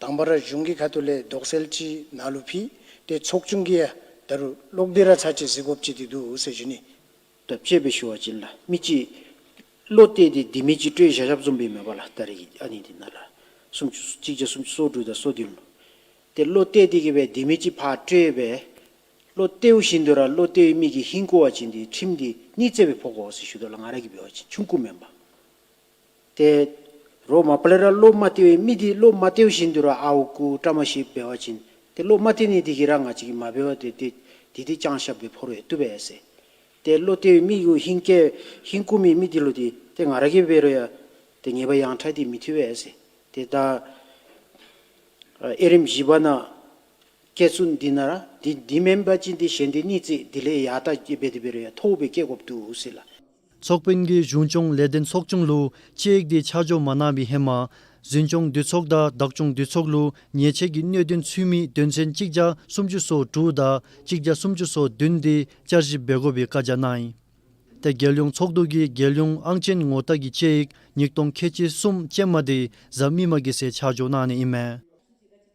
དང་པ་ར་གཞུང་གི་ཁ་ཐུག་ལས་དོགས་སེལ་ཅིག་ནཱ་ལུ་ཕུལ། ཏེ་ཚོགས་ཆུང་གིས་ཡང་ད་རུང་ལོག་སྟེ་ར་ཚར་ཅིག་གཟིགས་དགོཔ་ཅིག་འདི་འདུག་ཟེར་ཞུ་ནི། ད་དཔྱེ་སྦེ་ཞུ་བ་ཅིན་ལགས་མི་ཅིག་བློ་གཏད་དེ་ལྡེ་མིག་ཅིག་སྤྲོད་བཞག་བཞགཔ་བཟུམ་སྦེ་མས་པ་ལགས། ད་རེས་ཨ་ནི་འདི་ནང་ལགས་སུམ་ཅུ་གཅིག་བརྒྱ་སུམ་ཅུ་སོ་དྲུག་དང་སོ་བདུན་ལུ། ཏེ་བློ་གཏད་དེ་གིས་སྦེ་ལྡེ་མིག་ཅིག་ཕར་སྤྲོད་སྦེ་བློ་གཏད་བཞིན་དུ་ར་བློ་གཏད་མི་གིས་ཧིང་གོ་བ་ཅིན་འདི་ཁྲིམས་འདི་གཉིས་རྩེགཔ་སྦེ་ཕོག་དགོ་ཟེར་ཞུ་དོ་ལགས། ང་ར་གིས་འབད་བ་ཅིན་ཆུང་ཀུ་མེན་པར། ཏེ་རོགས་མ་པ་ལས་ར་བློ་མ་གཏད་པའི་མི་འདི་བློ་མ་གཏད་བཞིན་དུ་ར་ཨརཝ་རྐུ་བཀྲ་མ་ཤིསཔ་འབད་བ་ཅིན་ཏེ་བློ་མ་གཏད་ནི་འདི་གིས་ར་ང་བཅས་ཀྱིས་མ་འབད་བར་ཏེ་ཏེ་འདི་འདི་བཅང་བཞགཔ་སྦེ་ཕོག་རུང་བཏུབ་པས་ཟེར། ཏེ་བློ་གཏད་པའི་མི་གུ་ཧིང་སྐྱེ་ཧིང་རྐུ་མི་མི་འདི་ལུ་འདི་ཏེ་ང་ར་གིས་འབད་རུང་ཡང་ཏེ་ཉེས་པ་ཡང་དྲག་འདི་མི་ཐུབ་པས་ཟེར། ཏེ་ད་ཨ་དབྱེ་རིམ་བཞི་པ་ནང་བཀལ་ཚུགས་འདི་ནང་ར་འདི་འདི་མེན་པ་ཅིན་འདི་གཞན་འདི་གཉིས་རྩེག་འདི་ལས་ཡར་ལྟ་སྦེ་འདི་འབད་རུང་ཡང་མཐོ་བོ་སྦེ་བཀལ་དགོཔ་འདུག་ཟེར་ལགས། ཚོགས་དཔོན་གྱིས་གཞུང་སྐྱོང་ལས་དོན་ཚོགས་ཆུང་ལུ་དཔྱད་ཡིག་འདི་ཆ་འཇོག་མ་གནང་བའི་ཧེ་མ་འཛིན་སྐྱོང་འདུས་ཚོགས་དང་བདག་སྐྱོང་འདུས་ཚོགས་ལུ་ཉེས་ཆད་ཀྱི་གནད་དོན་ཚུད་མི་དོན་ཚན་གཅིག་བརྒྱ་སུམ་ཅུ་སོ་དྲུག་དང་གཅིག་བརྒྱ་སུམ་ཅུ་སོ་བདུན་འདི་བསྐྱར་ཞིབ་འབད་དགོ་པའི་བཀའ་རྒྱ་གནང་ཡི། ཏེ་རྒྱལ་ཡོངས་ཚོགས་འདུ་གིས་རྒྱལ་ཡོངས་ཨང་ཅན་ངོ་རྟགས་ཀྱི་དཔྱད་ཡིག་ཉིས་སྟོང་ཁལ་གཅིག་གསུམ་ཅན་མ་འདི་གཟའ་མིག་དམར་གྱི་ཚེ་ཆ་འཇོག་གནང་ནི་ཨིན་མས།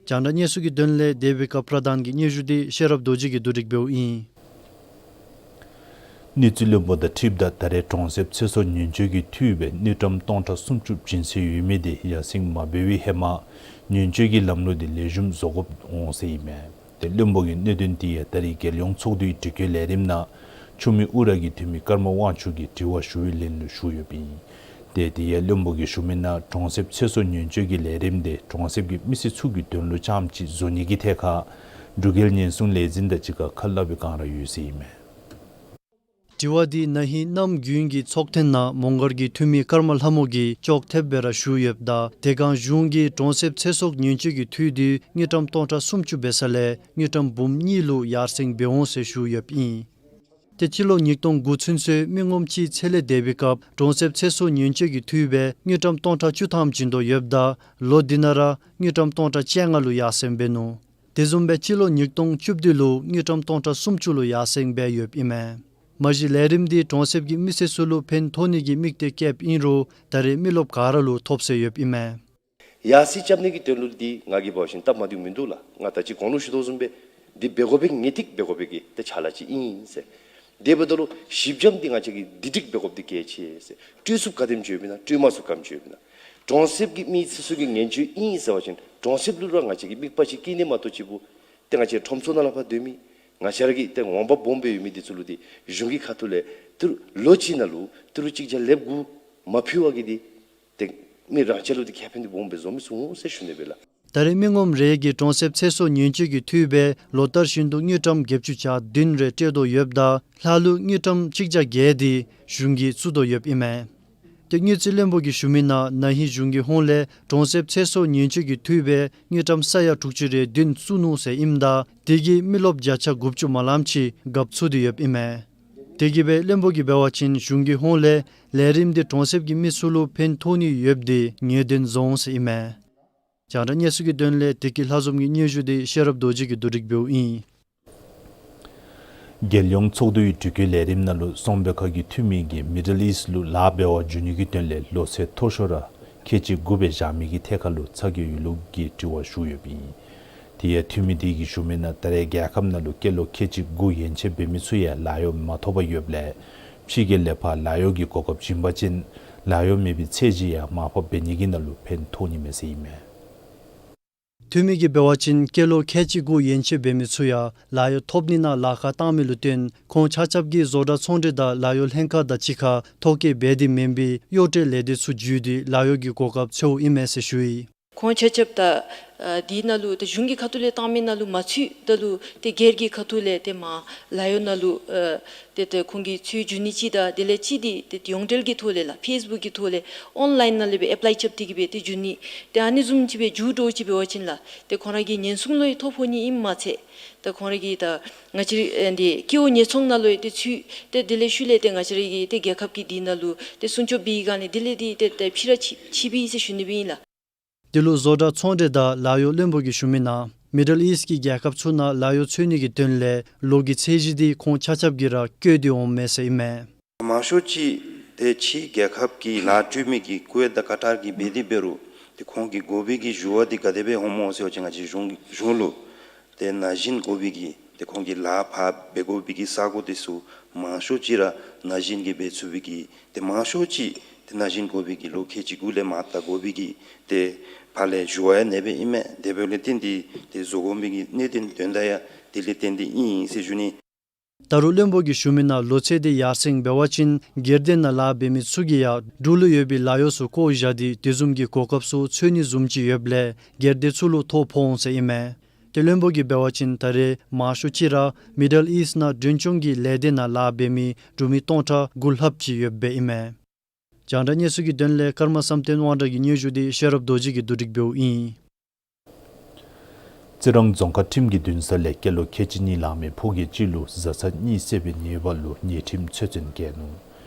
རྒྱང་བསྒྲགས་གནས་ཚུལ་གྱི་དོན་ལས་དེ་བི་ཀ་པྲ་དཱན་གྱི་སྙན་ཞུ་འདི་ཤེས་རབ་རྡོ་རྗེ་གིས་བསྡུ་སྒྲིག་འབདཝ་ཨིན། དངུལ་རྩིས་བློན་པོ་དང་འཁྲིལཝ་ད་ད་རེས་གྲོང་གསེབ་ཚེ་སྲོག་ཉེན་བཅོལ་གྱི་འཐུས་སྦེ་དངུལ་ཀྲམ་སྟོང་ཕྲག་སུམ་ཅུ་བྱིན་སྲོལ་ཡོད་མི་འདི་ཡར་སེང་མ་འབད་བའི་ཧེ་མ་ཉེན་བཅོལ་གྱི་ལམ་ལུགས་འདི་ལེགས་ཤོམ་བཟོ་དགོཔ་འོང་ཟེར་ཨིན་མས། ཏེ་བློན་པོ་གིས་གནད་དོན་འདི་ཡང་ད་རེས་རྒྱལ་ཡོངས་ཚོགས་འདུའི་དྲི་བཀོད་ལས་རིམ་ནང་ཆུ་མིག་ཨུ་ར་གི་འཐུས་མི་ཀརྨ་དབང་ཕྱུག་གིས་དྲི་བ་ཞུ་བའི་ལན་ལུ་ཞུ་ཡོདཔ་ཨིན། ཏེ་དེ་ཡང་བློན་པོ་གིས་ཞུ་མི་ནང་གྲོང་གསེབ་ཚེ་སྲོག་ཉེན་བཅོལ་གྱི་ལས་རིམ་འདི་གྲོང་གསེབ་ཀྱི་མི་སེར་ཚུ་གི་དོན་ལུ་རྐྱངམ་ཅིག་བཟོ་ནི་གི་ཐད་ཁར་འབྲུག་རྒྱལ་ཉེན་སྲུང་ལས་འཛིན་དང་གཅིག་ཁར་ཁ་སླབ་པའི་བསྒང་ར་ཡོད་ཟེར་ཨིན་མས། དྲི་བ་འདི་ན་ཧིང་གནམ་དགུན་གྱི་ཚོགས་ཐེངས་ནང་མོང་སྒར་གྱི་འཐུས་མི་ཀརྨ་ལྷ་མོ་གིས་ཅོག་འཐདཔ་སྦེ་ར་ཞུ་ཡོདཔ་ད་དེ་སྒང་གཞུང་གིས་གྲོང་གསེབ་ཚེ་སྲོག་ཉེན་བཅོལ་གྱི་འཐུས་འདི་དངུལ་ཀྲམ་སྟོང་ཕྲག་སུམ་ཅུ་འབད་ས་ལས་དངུལ་ཀྲམ་འབུམ་གཉིས་ལུ་ཡར་སེང་འབད་འོང་ཟེར་ཞུ་ཡོདཔ་ཨིན། ཏེ་སྤྱི་ལོ་ཉིས་སྟོང་དགུ་ཚུན་ཚོད་མི་ངོམ་གཅིག་ཚེ་ལས་འདས་པའི་སྐབས་གྲོང་གསེབ་ཚེ་སྲོག་ཉེན་བཅོལ་གྱི་འཐུས་སྦེ་དངུལ་ཀྲམ་སྟོང་ཕྲག་བཅུ་ཐམ་བྱིན་དོ་ཡོདཔ་ད་ལོ་འདི་ནང་ར་དངུལ་ཀྲམ་སྟོང་ཕྲག་བཅོ་ལྔ་ལུ་ཡར་སེང་འབད་ནུག། དེ་བཟུམ་སྦེ་སྤྱི་ལོ་ཉིས་སྟོང་བཅུ་བདུན་ལུ་དངུལ་ཀྲམ་སྟོང་ཕྲག་སུམ་ཅུ་ལུ་ཡར་སེང་འབད་ཡོདཔ་ཨིན་མས། མ་གཞི་ལས་རིམ་འདི་གྲོང་གསེབ་ཀྱི་མི་སེར་ཚུ་ལུ་ཕན་ཐོགས་ནི་གི་དམིགས་གཏད་བསྐྱེདཔ་ཨིན་རུང་ད་རེས་མི་རློབས་ག་ར་ལུ་ཐོབ་སོ་ཡོདཔ་ཨིན་མས། ཡར་སེང་རྐྱབ་ནི་གི་དོན་ལུ་འདི་ང་གིས་འབད་བ་ཅིན་སྟབས་མ་བདེཝ་མིན་འདུག་ལགས། ང་ད་ཅི་གོང་ལུ་ཞུ་དོ་བཟུམ་སྦེ་འདི་འབད་དགོ་པའི་ངེས་ཏིག་འབད་དགོ་པའི་གི་ཏེ་ཕྱག་ལཱ་ཅིག་ཨིན་ཟེར། དེ་འབདཝ་ད་ལུ་ཞིབ་འཇམ་འདི་ང་བཅས་ཀྱིས་འདི་འགྲིག་འབད་དགོཔ་འདི་གལ་ཆེ་ཟེར། སྤྲོད་ཚུགསཔ་ག་དེམ་ཅིག་ཡོདཔ་ཨིན་ན་སྤྲོད་མ་ཚུགསཔ་ག་དེམ་ཅིག་ཡོདཔ་ཨིན་ན། གྲོང་གསེབ་ཀྱི་མི་སེར་ཚུ་གི་ཉེན་བཅོལ་ཨིན་ཟེར་བ་ཅིན་གྲོང་གསེབ་ལུ་ར་ང་བཅས་ཀྱིས་དམིགས་པ་ཅིག་བསྐྱེད་ནི་མ་གཏོགས་ཅིག་པོ་ཏེ་ང་བཅས་ཁྲོམ་ཚོགས་ནང་ལུ་ཕར་སྡོད་མི་ང་བཅས་ར་གི་ཏེ་ངོ་མ་སྦོམ་སྦེ་ཡོད་མི་འདི་ཚུ་ལུ་འདི་གཞུང་གི་ཁ་ཐུག་ལས་ཏི་རུ་ལོ་གཅིག་ནང་ལུ་ཏི་རུ་གཅིག་བརྒྱ་ལེབ་དགུ་མ་ཕུལ་བ་གིས་འདི་ཏེ་མི་རང་བཅས་ལུ་འདི་ཁེ་ཕན་འདི་སྦོམ་སྦེ་བཟོ་མི་ཚུགས་འོང་ཟེར་ཞུ་ནི་སྦེ་ལགས། ད་རེས་མི་ངོམ་རེ་གིས་གྲོང་གསེབ་ཚེ་སྲོག་ཉེན་བཅོལ་གྱི་འཐུས་སྦེ་ལོ་ལྟར་བཞིན་དུ་དངུལ་ཀྲམ་བརྒྱད་ཅུ་གྱ་བདུན་རེ་སྤྲོད་དོ་ཡོདཔ་ད་ལྷག་ལུས་དངུལ་ཀྲམ་གཅིག་བརྒྱ་བརྒྱད་འདི་གཞུང་གིས་བཙུགས་དོ་ཡོདཔ་ཨིན་མས། ཏེ་དངུལ་རྩིས་བློན་པོ་གིས་ཞུ་མི་ནང་ན་ཧིང་གཞུང་གི་ཧོངས་ལས་གྲོང་གསེབ་ཚེ་སྲོག་ཉེན་བཅོལ་གྱི་འཐུས་སྦེ་དངུལ་ཀྲམ་ས་ཡ་དྲུག་ཅུ་རེ་བདུན་བཙུགས་ནུག་ཟེར་ཨིནམ་ད་དེ་གིས་མི་རློབས་བརྒྱ་ཆ་དགུ་བཅུ་མ་ལངམ་ཅིག་རྒཔོ་ཚུད་དེ་ཡོདཔ་ཨིན་མས། དེ་གིས་སྦེ་བློན་པོ་གིས་འབད་བ་ཅིན་གཞུང་གི་ཧོངས་ལས་ལས་རིམ་འདི་གྲོང་གསེབ་ཀྱི་མི་ཚུ་ལུ་ཕན་ཐོགས་ནི་ཡོདཔ་འདི་ངེས་བརྟན་བཟོ་འོང་ཟེར་ཨིན་མས། རྒྱང་བསྒྲགས་གནས་ཚུལ་གྱི་དོན་ལས་བདེ་སྐྱིད་ལྷ་འཛོམས་ཀྱི་སྙན་ཞུ་འདི་ཤེས་རབ་རྡོ་རྗེ་གིས་བསྡུ་སྒྲིག་འབདཝ་ཨིན། རྒྱལ་ཡོངས་ཚོགས་འདུའི་དྲི་བཀོད་ལས་རིམ་ནང་ལུ་གསང་བའི་ཁ་གི་འཐུས་མི་གིས་མི་ཌལ་ཨིསཊ་ལུ་ལཱ་འབད་བར་འགྱོ་ནི་གི་དོན་ལས་ལོ་ཚད་མཐོ་ཤོས་ར་ཁལ་གཅིག་དགུ་སྦེ་བཞག་མི་གི་ཐད་ཁར་ལུ་ཚ་གྱང་ཡོད་ལུགས་ཀྱི་དྲི་བ་ཞུ་ཡོདཔ་ཨིན། དེ་ཡང་འཐུས་མི་དེ་གིས་ཞུ་མི་ནང་ད་རེས་རྒྱལ་ཁབ་ནང་ལུ་སྐྱེས་ལོ་ཁལ་གཅིག་དགུ་ཡན་ཆད་འབད་མི་ཚུ་ཡང་ལཱ་གཡོག་མ་ཐོབ་པར་ཡོདཔ་ལས་ཕྱི་རྒྱལ་ལས་ཕར་ལཱ་གཡོག་གི་གོ་སྐབས་བྱིན་པ་ཅིན་ ལཱ་གཡོག་མེད་པའི་ཚད་གཞི་ཡང་མར་ཕབ་འབད་ནི་གི་ནང་ལུ་ཕན་ཐོགས་ནི་མས་ཟེར་ཨིན་མས། འཐུས་མི་གིས་འབད་བ་ཅིན་སྐྱེས་ལོ་ཁལ་གཅིག་གུ་ཡན་ཆད་འབད་མི་ཚུ་ཡང་ལཱ་གཡོག་ཐོབ་ནི་ནང་ལཱ་ཁག་བཏང་མི་ལུ་བརྟེན་ཁོང་ཆ་ཁྱབ་ཀྱིས་བཟོ་གྲྭ་ཚོང་འབྲེལ་དང་ལཱ་གཡོག་ལྷན་ཁག་དང་གཅིག་ཁར་ཐོ་བཀོད་འབད་དེ་མེན་པའི་གཡོག་བྲལ་ལས་སྡེ་ཚུ་བརྒྱུད་དེ་ལཱ་གཡོག་གི་གོ་སྐབས་འཚོལཝ་ཨིན་མས་ཟེར་ཞུ་ཡི། ཁོང་ཆ་ཁྱབ་ད་ཨ་དེ་ནང་ལུ་ཏེ་གཞུང་གི་ཁ་ཐུག་ལས་བཏང་མི་ནང་ལུ་མ་ཚུད་ད་ལུ་ཏེ་སྒེར་གྱི་ཁ་ཐུག་ལས་ཏེ་མར་ལཱ་གཡོག་ནང་ལུ་ཨ་ཏེ་ཏེ་ཁོང་གིས་ཚུར་འབྱོན་ནི་ཅིག་དང་དེ་ལས་གཅིག་འདི་ཏེ་ཡོངས་འབྲེལ་གྱི་ཐོག་ལས་ལགས་ཕེསི་བུཀ་གི་ཐོག་ལས་ཨོན་ལཱའིན་ནང་ལས་སྦེ་ཨེཔ་ལའི་རྐྱབ་སྟེ་གི་སྦེ་ཏེ་འབྱོན་ནི། ཏེ་ཨ་ནི་བཟུམ་ཅིག་སྦེ་འགྱོ་འགྱོཝ་ཅིག་འབད་བ་ཅིན་ལགས་ཏེ་ཁོང་ར་གི་ཉེན་སྲུང་ལུ་ཡང་ཐོ་ཕོག་ནི་ཨིནམ་མ་ཚད་ད་ཁོང་ར་གི་ད་ང་བཅས་རའི་ཨ་འདི་སྐྱེ་བོ་ཉེན་སྲུང་ནང་ལུ་ཡང་ཏེ་ཚུད། ཏེ་དེ་ལས་ཤུལ་ལས་ཏེ་ང་བཅས་ར་གི་ཏེ་རྒྱལ་ཁབ་ཀྱི་དེ་ནང་ལུ་ཏེ་སྲུང་སྐྱོབ་འབད་བའི་སྒང་ལས་དེ་ལས་ཏེ་ཏེ་ཏེ་ཕྱི་ར་ཕྱི་ཕྱི་འབད་ཡི་ཟེར་ཞུ་ནི་སྦེ་ཨིན་ལགས། དེ་ལུ་བཟོ་གྲྭ་ཚོང་འབྲེལ་དང་ལཱ་གཡོག་བློན་པོ་གིས་ཞུ་མི་ནང་མི་ཌལ་ཨིསཊ་ཀྱི་རྒྱལ་ཁབ་ཚུ་ནང་ལཱ་གཡོག་འཚོལ་ནི་གི་དོན་ལས་ལོ་གི་ཚད་གཞི་འདི་ཁོང་ཆ་ཁྱབ་ཀྱིས་ར་བཀོད་དེ་འོངམ་མས་ཟེར་ཨིན་མས། མང་ཤོས་ཅིག་ཏེ་ཕྱི་རྒྱལ་ཁབ་ཀྱི་ལཱ་སྤྲོད་མི་གི་བཀོད་དང་བཀའ་ལྟར་གྱི་འབད་དེ་འབད་རུང་ཏེ་ཁོང་གི་དགོ་པའི་གི་ཞུ་བ་འདི་ག་དེ་སྦེ་འོངམ་སྨོ་ཟེར་བ་ཅིན་ང་བཅས་གཞུང་གཞུང་ལུ་ཏེ་ན་གཞོན་དགོ་པའི་གི་ཏེ་ཁོང་གི་ལཱ་ཕར་འབད་དགོ་པའི་གི་ས་གོ་དེ་ཚུ་མང་ཤོས་ཅིག་ར་ན་གཞོན་གྱིས་འབད་ཚུགས་པའི་གི་ཏེ་མང་ཤོས་ཅིག་ཏེ་ན་གཞོན་དགོ་པའི་གི་ལོ་ཁལ་གཅིག་གུ་ལས་མར་བལྟ་དགོ་པའི་གི་ཏེ་ཕར་ལས་ཞུ་བ་ཡང་ཨ་ནེ་སྦེ་ཨིན་མས། དེ་འབདཝ་ལས་བརྟེན་ཏེ་ཏེ་བཟོ་དགོ་མི་གི་གནད་དོན་དོན་དག་ཡང་དེ་ལས་བརྟེན་ཏེ་ཨིན་ཟེར་ཞུ་ནི། ད་རུང་བློན་པོ་གིས་ཞུ་མི་ནང་ལོ་ཚད་དེ་ཡར་སེང་འབད་བ་ཅིན་སྒེར་སྡེ་ནང་ལཱ་འབད་མི་ཚུ་གིས་ཡང་འབྲུག་ལུ་ཡོད་པའི་ལཱ་གཡོག་ཚུ་བཀོ་བཞག་སྟེ་དེ་བཟུམ་གྱི་གོ་སྐབས་ཚུ་འཚོལ་ནི་བཟུམ་ཅིག་ཡོདཔ་ལས་སྒེར་སྡེ་ཚུ་ལུ་ཐོ་ཕོག་འོང་ཟེར་ཨིན་མས། ཏེ་བློན་པོ་གིས་འབད་བ་ཅིན་ད་རེས་མང་ཤོས་ཅིག་ར་མི་ཌལ་ཨིསཊ་ནང་མགྲོན་སྐྱོང་གི་ལས་སྡེ་ནང་ལཱ་འབད་མི་འབྲུག་མི་སྟོང་ཕྲག་དགུ་ལྷགཔ་ཅིག་ཡོདཔ་སྦེ་ཨིན་མས། རྒྱང་བསྒྲགས་གནས་ཚུལ་གྱི་དོན་ལས་ཀརྨ་བསམ་གཏན་དབང་གྲགས་ཀྱི་སྙན་ཞུ་འདི་ཤེས་རབ་རྡོ་རྗེ་གིས་བསྡུ་སྒྲིག་འབདཝ་ཨིན། རྩི་རང་རྫོང་ཁག་ཁྲིམས་ཀྱི་འདུན་ས་ལས་སྐྱེས་ལོ་ཁལ་གཅིག་གཉིས་ལང་མི་ཕོ་སྐྱེས་ཅིག་ལུ་བཟའ་ཚང་གཉིས་བསད་པའི་ཉེས་པ་ལུ་ཉེས་ཁྲིམས་ཆོད་བཙོན་བཀལ་ནུག།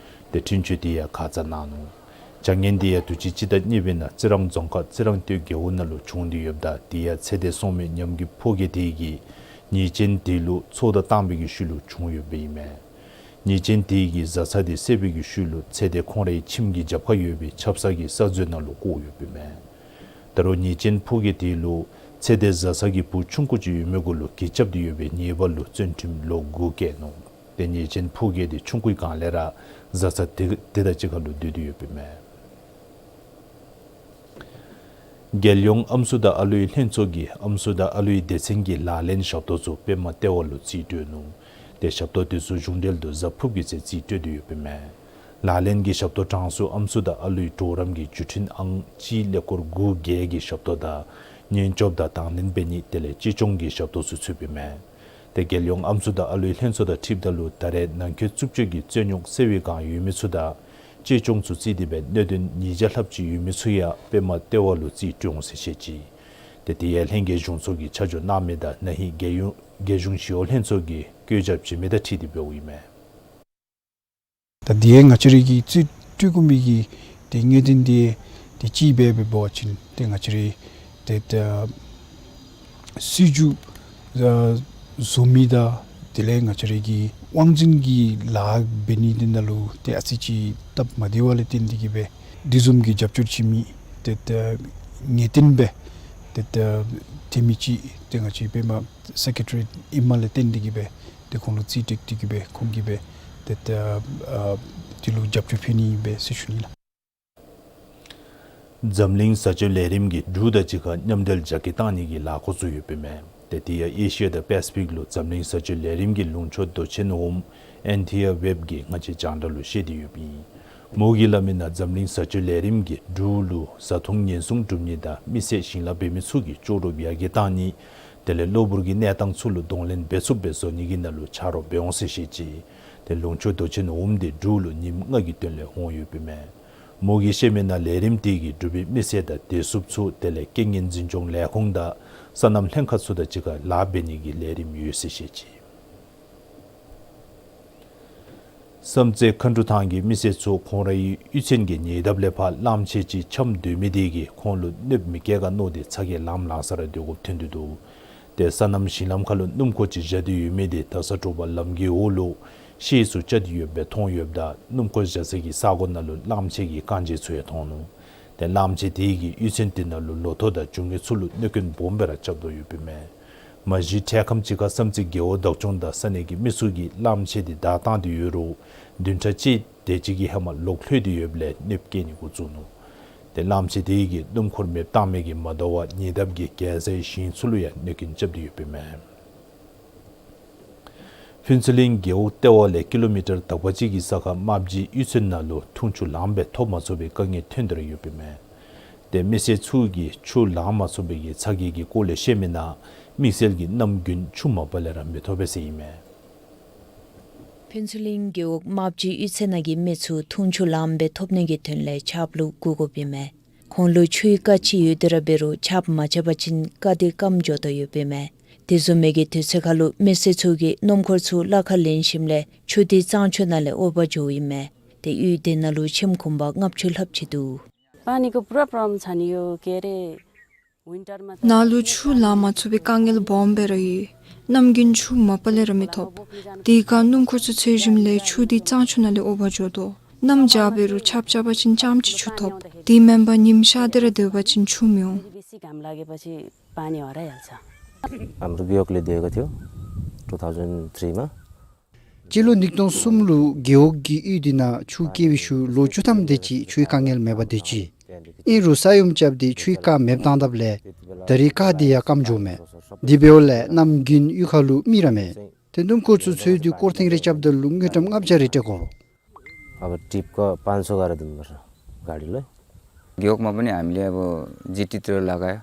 ཏེ་འཁྲུན་ཆོད་དེ་ཡང་ཁ་ཙ་གནང་ནུག། བྱ་ངན་དེ་ཡང་དུས་ཅི་སྤྱི་ཟླ་གཉིས་པའི་ནང་རྩི་རང་རྫོང་ཁག་རྩི་རང་སྟོད་རྒེད་འོག་ནང་ལུ་བྱུང་སྟེ་ཡོདཔ་ད་དེ་ཡང་ཚེ་འདས་སོང་མི་ཉམས་རྒུད་ཕོ་སྐྱེས་དེ་གིས་ཉེས་ཅན་དེ་ལུ་ཚོགས་བརྡ་བཏང་བའི་གི་ཤུལ་ལུ་བྱུང་ཡོདཔ་ཨིན་མས། ཉེས་ཅན་དེ་གིས་བཟའ་ཚང་དེ་བསད་པའི་གི་ཤུལ་ལུ་ཚེ་འདས་ཁོང་རའི་ཁྱིམ་གྱི་རྒྱབ་ཁར་ཡོད་པའི་ཆབ་གསང་གི་ས་མཛོད་ནང་ལུ་བཀོ་ཡོདཔ་ཨིན་མས། ད་རུང་ཉེས་ཅན་ཕོ་སྐྱེས་དེ་ལུ་ཚེ་འདས་བཟའ་ཚང་གི་བུ་ཆུང་ཀུ་ཅིག་ཡོད་མི་གུ་ལུ་གུས་རྐྱབ་སྟེ་ཡོད་པའི་ཉེས་པ་ལུ་བཙོན་ཁྲིམས་ལོ་དགུ་བཀལ་ནུག། ཏེ་ཉེས་ཅན་ཕོ་སྐྱེས་དེ་ཆུང་ཀུའི་སྒང་ལས་ར་བཟའ་ཚང་དེ་དེ་དང་གཅིག་ཁར་ལུ་སྡོད་དེ་ཡོདཔ་ཨིན་མས། རྒྱལ་ཡོངས་ཨམ་སྲུ་དང་ཨ་ལུའི་ལྷན་ཚོགས་ཀྱིས་ཨམ་སྲུ་དང་ཨ་ལུའི་སྡེ་ཚན་གྱི་ལག་ལེན་ཞབས་ཏོག་ཚུ་པདྨ་ལྟེ་བ་ལུ་རྩིས་སྤྲོད་ནུག། ཏེ་ཞབས་ཏོག་དེ་ཚུ་གཞུང་འབྲེལ་དུ་གཟའ་ཕུརཔ་གི་ཚེ་རྩིས་སྤྲོད་དེ་ཡོདཔ་ཨིན་མས། ལག་ལེན་གྱི་ཞབས་ཏོག་གྲངས་སུ་ཨམ་སྲུ་དང་ཨ་ལུའི་གྲོགས་རམ་གྱི་བརྒྱུད་འཕྲིན་ཨང་གཅིག་ཀླད་ཀོར་དགུ་བརྒྱད་ཀྱི་ཞབས་ཏོག་དང་ཉེན་སྐྱོབ་དང་དང་ལེན་འབད་ནི་དེ་ལས་གཅེས་སྐྱོང་གི་ཞབས་ཏོག་ཚུ་ཚུདཔ་ཨིན་མས། ཏེ་རྒྱལ་ཡོངས་ཨམ་སྲུ་དང་ཨ་ལུའི་ལྷན་ཚོགས་དང་འཁྲིལཝ་ད་ལུ་ད་རེས་ནང་འཁོད་རྩུབ་སྤྱོད་ཀྱི་རྩོད་རྙོག་སེལ་བའི་བསྒང་ཡོད་མི་ཚུ་དང་གཅེས་སྐྱོང་ཚུ་བརྩིས་ཏེ་སྦེ་གནད་དོན་ཉིས་བརྒྱ་ལྷགཔ་ཅིག་ཡོད་མི་ཚུ་ཡང་པདྨ་ལྟེ་བ་ལུ་རྩིས་སྤྲོད་འོང་ཟེར་བཤད་ཅི། ཏེ་དེ་ཡང་ལྷན་རྒྱས་གཞུང་ཚོགས་ཀྱིས་ཆ་འཇོག་གནང་མི་དང་ན་ཧིང་རྒྱལ་ཡོངས་རྒྱལ་གཞུང་ཞི་གཡོག་ལྷན་ཚོགས་ཀྱིས་བཀོད་ཁྱབ་བྱིན་མི་དང་འཁྲིལ་ཏེ་འབདཝ་ཨིན་མས། ད་དེ་ཡང་ང་བཅས་རའི་གི་རྩིས་སྤྲོད་དགོ་མི་གི་ཏེ་དངོས་བདེན་དེ་ཏེ་ཅིག་སྦེ་འབད་བ་ཅིན་ཏེ་ང་བཅས་རའི་ཏེ་ད་སྲིད་བྱུས་ཨ་བཟོ་མི་དང་དེ་ལས་ང་བཅས་རའི་གི་དབང་འཛིན་གྱི་ལཱ་འབད་ནི་དེ་ནང་ལུ་ཏེ་ཨ་ཙི་ཅིག་སྟབས་མ་བདེ་བ་ལས་བརྟེན་ཏེ་གིས་སྦེ་དེ་བཟུམ་གྱི་རྒྱབ་སྐྱོར་བྱིན་མི་ཏེ་ད་ངེས་གཏན་སྦེ་ཏེ་ད་ཏེ་མི་ཅིག་ཏེ་ང་བཅས་པདྨ་སེ་ཀེ་ཊི་རི་ཨེཊ་ཨིནམ་ལས་བརྟེན་ཏེ་གིས་སྦེ་ཏེ་ཁོང་ལུ་རྩིས་སྤྲོད་དེ་གིས་སྦེ་ཁོང་གིས་སྦེ་ཏེ་ད་ཨ་དེ་ལུ་རྒྱབ་སྐྱོར་ཕུལ་ནི་ཨིན་པས་ཟེར་ཞུ་ནི་ལགས། འཛམ་གླིང་བཟའ་སྤྱོད་ལས་རིམ་གྱིས་འབྲུག་དང་གཅིག་ཁར་མཉམ་འབྲེལ་རྒྱ་སྐྱེད་བཏང་ནི་གི་ལཱ་འགོ་བཙུགས་ཡོདཔ་ཨིན་མས། ཏེ་དེ་ཡང་ཨེ་ཤི་ཡ་དང་པེ་སི་ཕིག་ལུ་འཛམ་གླིང་བཟའ་སྤྱོད་ལས་རིམ་གྱི་ལུང་ཕྱོགས་མདོ་ཆེན་འོགམ་ཨེན་ཐི་ཡ་ཝེབ་ཀྱིས་ང་བཅས་རྒྱང་བསྒྲགས་ལུ་བཤད་དེ་ཡོདཔ་ཨིན། མོ་གིས་སླབ་མི་ནང་འཛམ་གླིང་བཟའ་སྤྱོད་ལས་རིམ་གྱིས་འབྲུག་ལུ་བཟའ་འཐུང་ཉེན་སྲུང་སྒྲུབ་ནི་དང་མི་སེར་ཞིང་ལཱ་འབད་མི་ཚུ་གི་ལྕོགས་གྲུབ་ཡར་རྒྱས་བཏང་ནི་དེ་ལས་གློ་བུར་གྱི་གནས་སྟངས་ཚུ་ལུ་གདོང་ལེན་འབད་ཚུགསཔ་སྦེ་བཟོ་ནི་གི་ནང་ལུ་ཆ་རོགས་འབད་འོང་ཟེར་བཤད་ཅི། ཏེ་ལུང་ཕྱོགས་མདོ་ཆེན་འོགམ་དེ་འབྲུག་ལུ་ཉིནམ་ལྔ་གི་དོན་ལས་འོང་ཡོདཔ་ཨིན་མས། མོ་གིས་བཤད་མི་ནང་ལས་རིམ་དེ་གིས་འབྲུག་པའི་མི་སེར་དང་བདེ་སྲུངཔ་ཚུ་དེ་ལས་རྐྱེན་ངན་འཛིན་སྐྱོང་ལས་ཁུངས་དང་སོ་ནམ་ལྷན་ཁག་ཚུ་དང་གཅིག་ཁར་ལཱ་འབད་ནི་གི་ལས་རིམ་ཡོད་ཟེར་བཤད་ཅི། བསམ་རྩེ་མཁའ་འགྲོ་ཐང་གི་མི་སེར་ཚུ་ཁོང་རའི་གཡུས་ཚན་གྱི་ཉེ་འདབས་ལས་ཕར་གླངམོ་ཆེ་ཅིག་འཁྱམས་སྡོད་མི་དེ་གིས་ཁོང་ལུ་གནོདཔ་མི་བཀལ་ག་མནོ་སྟེ་ཚ་གྱང་ལངམ་ལངས་ས་ར་སྡོད་དགོཔ་ཐོན་ཏེ་འདུག། ཏེ་སོ་ནམ་ཞིང་ལམ་ཁ་ལུ་སྣུམ་འཁོར་ཅིག་བཞག་སྟེ་ཡོད་མི་དེ་དར་ས་དྲོ་པ་ལམ་གྱི་འོག་ལུ་ཤེལ་ཚུ་བཅད་དེ་ཡོདཔ་སྦེ་མཐོང་ཡོདཔ་ད་སྣུམ་འཁོར་བཞག་ས་གི་ས་གོ་ནང་ལུ་གླངམོ་ཆེ་གི་རྐང་རྗེས་ཚུ་ཡང་མཐོང་ནུག། ཏེ་གླངམོ་ཆེ་དེ་གིས་གཡུས་ཚན་དེ་ནང་ལུ་ལོ་ཐོག་དང་རྒྱུ་དངོས་ཚུ་ལུ་གནོད་སྐྱོན་སྦོམ་སྦེ་ར་རྐྱབ་དོ་ཡོདཔ་ཨིན་མས། མ་གཞི་འཕྲལ་ཁམས་ཅིག་ཁར་བསམ་རྩེ་རྒེད་འོག་བདག་སྐྱོང་དང་ས་གནས་ཀྱི་མི་ཚུ་གིས་གླངམོ་ཆེ་དེ་བདའ་བཏང་སྟེ་ཡོད་རུང་བདུན་ཕྲག་གཅིག་ དེ་ཅིག་གིས་ཧེ་མ་ལོག་ལྷོད་དེ་ཡོདཔ་ལས་གནོདཔ་བཀལ་ནི་འགོ་བཙུགས་ནུག། ཏེ་གླངམོ་ཆེ་དེ་གིས་སྣུམ་འཁོར་མེདཔ་བཏང་མི་གིས་མ་དོ་བར་ཉེ་འདབས་ཀྱི་རྒྱལ་ས་ཞིང་ཚུ་ལུ་ཡང་གནོད་སྐྱོན་རྐྱབ་སྟེ་ཡོདཔ་ཨིན་མས། ཕུན་ཚོགས་གླིང་རྒེད་འོག་ལྟེ་བ་ལས་ཀི་ལོ་མི་ཊར་དག་པ་ཅིག་གི་ས་ཁར་རྨ་བྱའི་གཡུས་ཚན་ནང་ལུ་འཐུང་ཆུ་ལངམ་སྦེ་ཐོབ་མ་ཚུགས་པའི་དཀའ་ངལ་ཐོན་ཏེ་ར་ཡོདཔ་ཨིན་མས། ཏེ་མི་སེར་ཚུ་གིས་ཆུ་ལང་མ་ཚུགས་པའི་གི་ཚ་གྱང་གི་སྐོར་ལས་བཤད་མི་ནང་དམིགས་བསལ་གྱིས་གནམ་དགུན་ཆུ་མ་པ་ལས་ར་མི་ཐོབ་པས་ཟེར་ཨིན་མས། ཕུན་ཚོགས་གླིང་རྒེད་འོག་རྨ་བྱའི་གཡུས་ཚན་ནང་གི་མི་ཚུ་འཐུང་ཆུ་ལངམ་སྦེ་ཐོབ་ནི་གི་དོན་ལས་ཆརཔ་ལུ་སྒུག་དགོཔ་ཨིན་མས། ཁོང་ལུ་ཆུའི་རྐ་ཅིག་ཡོད་དེ་ར་འབད་རུང་ཆརཔ་མ་རྐྱབ་པ་ཅིན་རྐ་དེ་སྐམ་འགྱོ་དོ་ཡོདཔ་ཨིན་མས། དེ་བཟུམ་མའི་གི་དུས་ཚོད་ཁར་ལུ་མི་སེར་ཚུ་གིས་སྣུམ་འཁོར་ཚུ་གླ་ཁར་ལེན་ཞིནམ་ལས་ཆུ་དེ་གཙང་ཆུ་ནང་ལས་འོར་བར་འགྱོཝ་ཨིན་མས། ཏེ་གཡུས་དེ་ནང་ལུ་ཁྱིམ་གུང་པ་ལྔ་བཅུ་ལྷགཔ་ཅིག་འདུག། पानीको पुरा प्रब्लम छ नि यो, के अरे, विन्टरमा त ནཱ་ལུ་ཆུ་ལང་མ་ཚུགས་པའི་དཀའ་ངལ་སྦོམ་སྦེ་ར་ཡོད། གནམ་དགུན་ཆུ་མ་པ་ལས་ར་མི་ཐོབ། དེ་ཁར་སྣུམ་འཁོར་ཚུ་འཚོལ་ཞིནམ་ལས་ཆུ་དེ་གཙང་ཆུ་ནང་ལས་འོར་བར་འགྱོ་དོ། གནམ་བྱཱར་འབད་རུང་ཆརཔ་རྐྱབ་པ་ཅིན་ཙམ་ཅིག་ཆུ་ཐོབ། དེ་མེན་པར་ཉིམ་ཤར་ཏེ་ར་སྡོད་པ་ཅིན་ཆུ་མི་འོང་། बेसी घाम लागेपछि पानी हराइहाल्छ। हाम्रो बियोकले दिएको थियो टु थाउजन्ड थ्रीमा। སྤྱི་ལོ་ཉིས་སྟོང་གསུམ་ལུ་རྒེད་འོག་གི་གཡུས་འདི་ནང་ཆུ་བསྐྱལ་བའི་ཤུལ་ལོ་བཅུ་ཐམ་དེ་ཅིག་ཆུའི་དཀའ་ངལ་མེད་པར་སྡོད་ཅི། ཨིན་རུང་ས་ཡོམ་རྐྱབ་སྟེ་ཆུའི་རྐ་མེདཔ་བཏངམ་ད་ལས་ད་རེས་རྐ་དེ་ཡང་སྐམ་འགྱོཝ་མས། དེ་འབདཝ་ལས་གནམ་དགུན་གཡུས་ཁ་ལུ་མི་ར་མེད། ཏེ་སྣུམ་འཁོར་ཚུ་འཚོལ་ཏེ་སྐོར་ཐེངས་རེ་རྐྱབ་ད་ལུ་དངུལ་ཀྲམ་ལྔ་བརྒྱ་རེ་སྤྲོད་དགོ། अब ट्रिपको पाँच सौ गरेर दिनुपर्छ गाडीलाई। गेओकमा पनि हामीले अब जिटीतिर लगायो,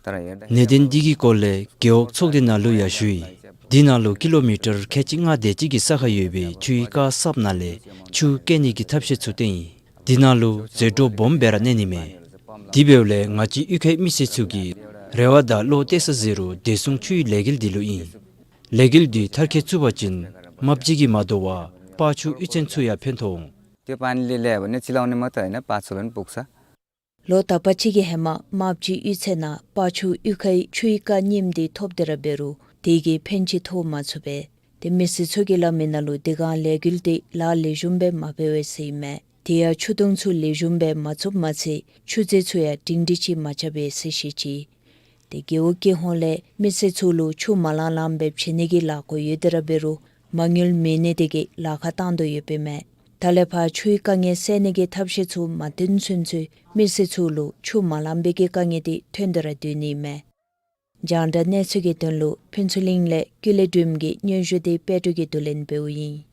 तर हेर्दा གནད་དོན་འདི་གི་སྐོར་ལས་རྒེད་འོག་ཚོགས་སྡེ་ནང་ལུ་ཡང་ཞུ་ཡི། འདི་ནང་ལུ་ཀི་ལོ་མི་ཊར་ཁལ་གཅིག་ལྔ་དེ་ཅིག་གི་ས་ཁར་ཡོད་པའི་ཆུའི་རྐ་གསརཔ་ནང་ལས་ཆུ་བསྐྱལ་ནི་གི་ཐབས་ཤེས་ཚུ་བཏོན་ཡི། འདི་ནང་ལུ་ཟད་འགྲོ་སྦོམ་སྦེ་ར་གནས་ནི་མས། དེ་འབདཝ་ལས་ང་བཅས་གཡུས་ཁའི་མི་སེར་ཚུ་གི་རེ་བ་དང་བློ་གཏད་ས་ཟེར་རུང་བདེ་སྲུང་ཆུའི་ལས་འགུལ་འདི་ལུ་ཨིན། ལས་འགུལ་འདི་མཐར་འཁྱོལ་ཚུགས་པ་ཅིན་རྨ་བྱ་གིས་མ་དོ་བར་སྤ་ཆུ་གཡུས་ཚན་ཚུ་ཡང་ཕན་ཐོགས་འོང་། त्यो पानीले ल्यायो भने चिलाउने मात्रै होइन, पाछोलाई पनि पुग्छ। ལོ་དག་པ་ཅིག་གི་ཧེ་མ་རྨ་བྱའི་གཡུས་ཚན་ནང་སྤ་ཆུ་གཡུས་ཁའི་ཆུའི་རྐ་རྙིངམ་དེ་ཐོབ་སྟེ་ར་འབད་རུང་དེ་གིས་ཕན་ཅིག་ཐོགས་མ་ཚུགས་པས། ཏེ་མི་སེར་ཚུ་གིས་སླབ་མི་ནང་ལུ་དེ་སྒང་ལས་འགུལ་དེ་ལཱ་ལེགས་ཤོམ་སྦེ་མ་འབད་བས་ཟེར་ཨིན་མས། དེ་ཡང་ཆུ་དུང་ཚུ་ལེགས་ཤོམ་སྦེ་མ་བཙུགས་མ་ཚད་ཆུ་རྫས་ཚུ་ཡང་སྒྲིང་སྒྲི་ཅིག་མ་རྐྱབ་པས་ཟེར་བཤད་ཅི། ཏེ་རྒེད་འོག་ཀྱི་ཧོངས་ལས་མི་སེར་ཚུ་ལུ་ཆུ་མ་ལང་ལངམ་སྦེ་བྱིན་ནི་གི་ལཱ་འགོ་ཡོད་དེ་ར་འབད་རུང་མ་དངུལ་མེད་ནི་དེ་གིས་ལཱ་ཁག་བཏང་དོ་ཡོདཔ་ཨིན་མས། ད་ལས་ཕར་ཆུའི་དཀའ་ངལ་སེལ་ནི་གི་ཐབས་ཤེས་ཚུ་མ་བཏོན་ཚུན་ཚོད་མི་སེར་ཚུ་ལུ་ཆུ་མ་ལང་པའི་གི་དཀའ་ངལ་དེ་ཐོན་ཏེ་ར་སྡོད་ནི་ཨིན་མས། རྒྱང་བསྒྲགས་གནས་ཚུལ་གྱི་དོན་ལུ་ཕུན་ཚོགས་གླིང་ལས་ཀུན་ལེགས་སྒྲོལམ་གྱི་སྙན་ཞུ་དེ་དཔལ་སྒྲོན་གྱིས་བསྡུ་ལེན་འབདཝ་ཨིན།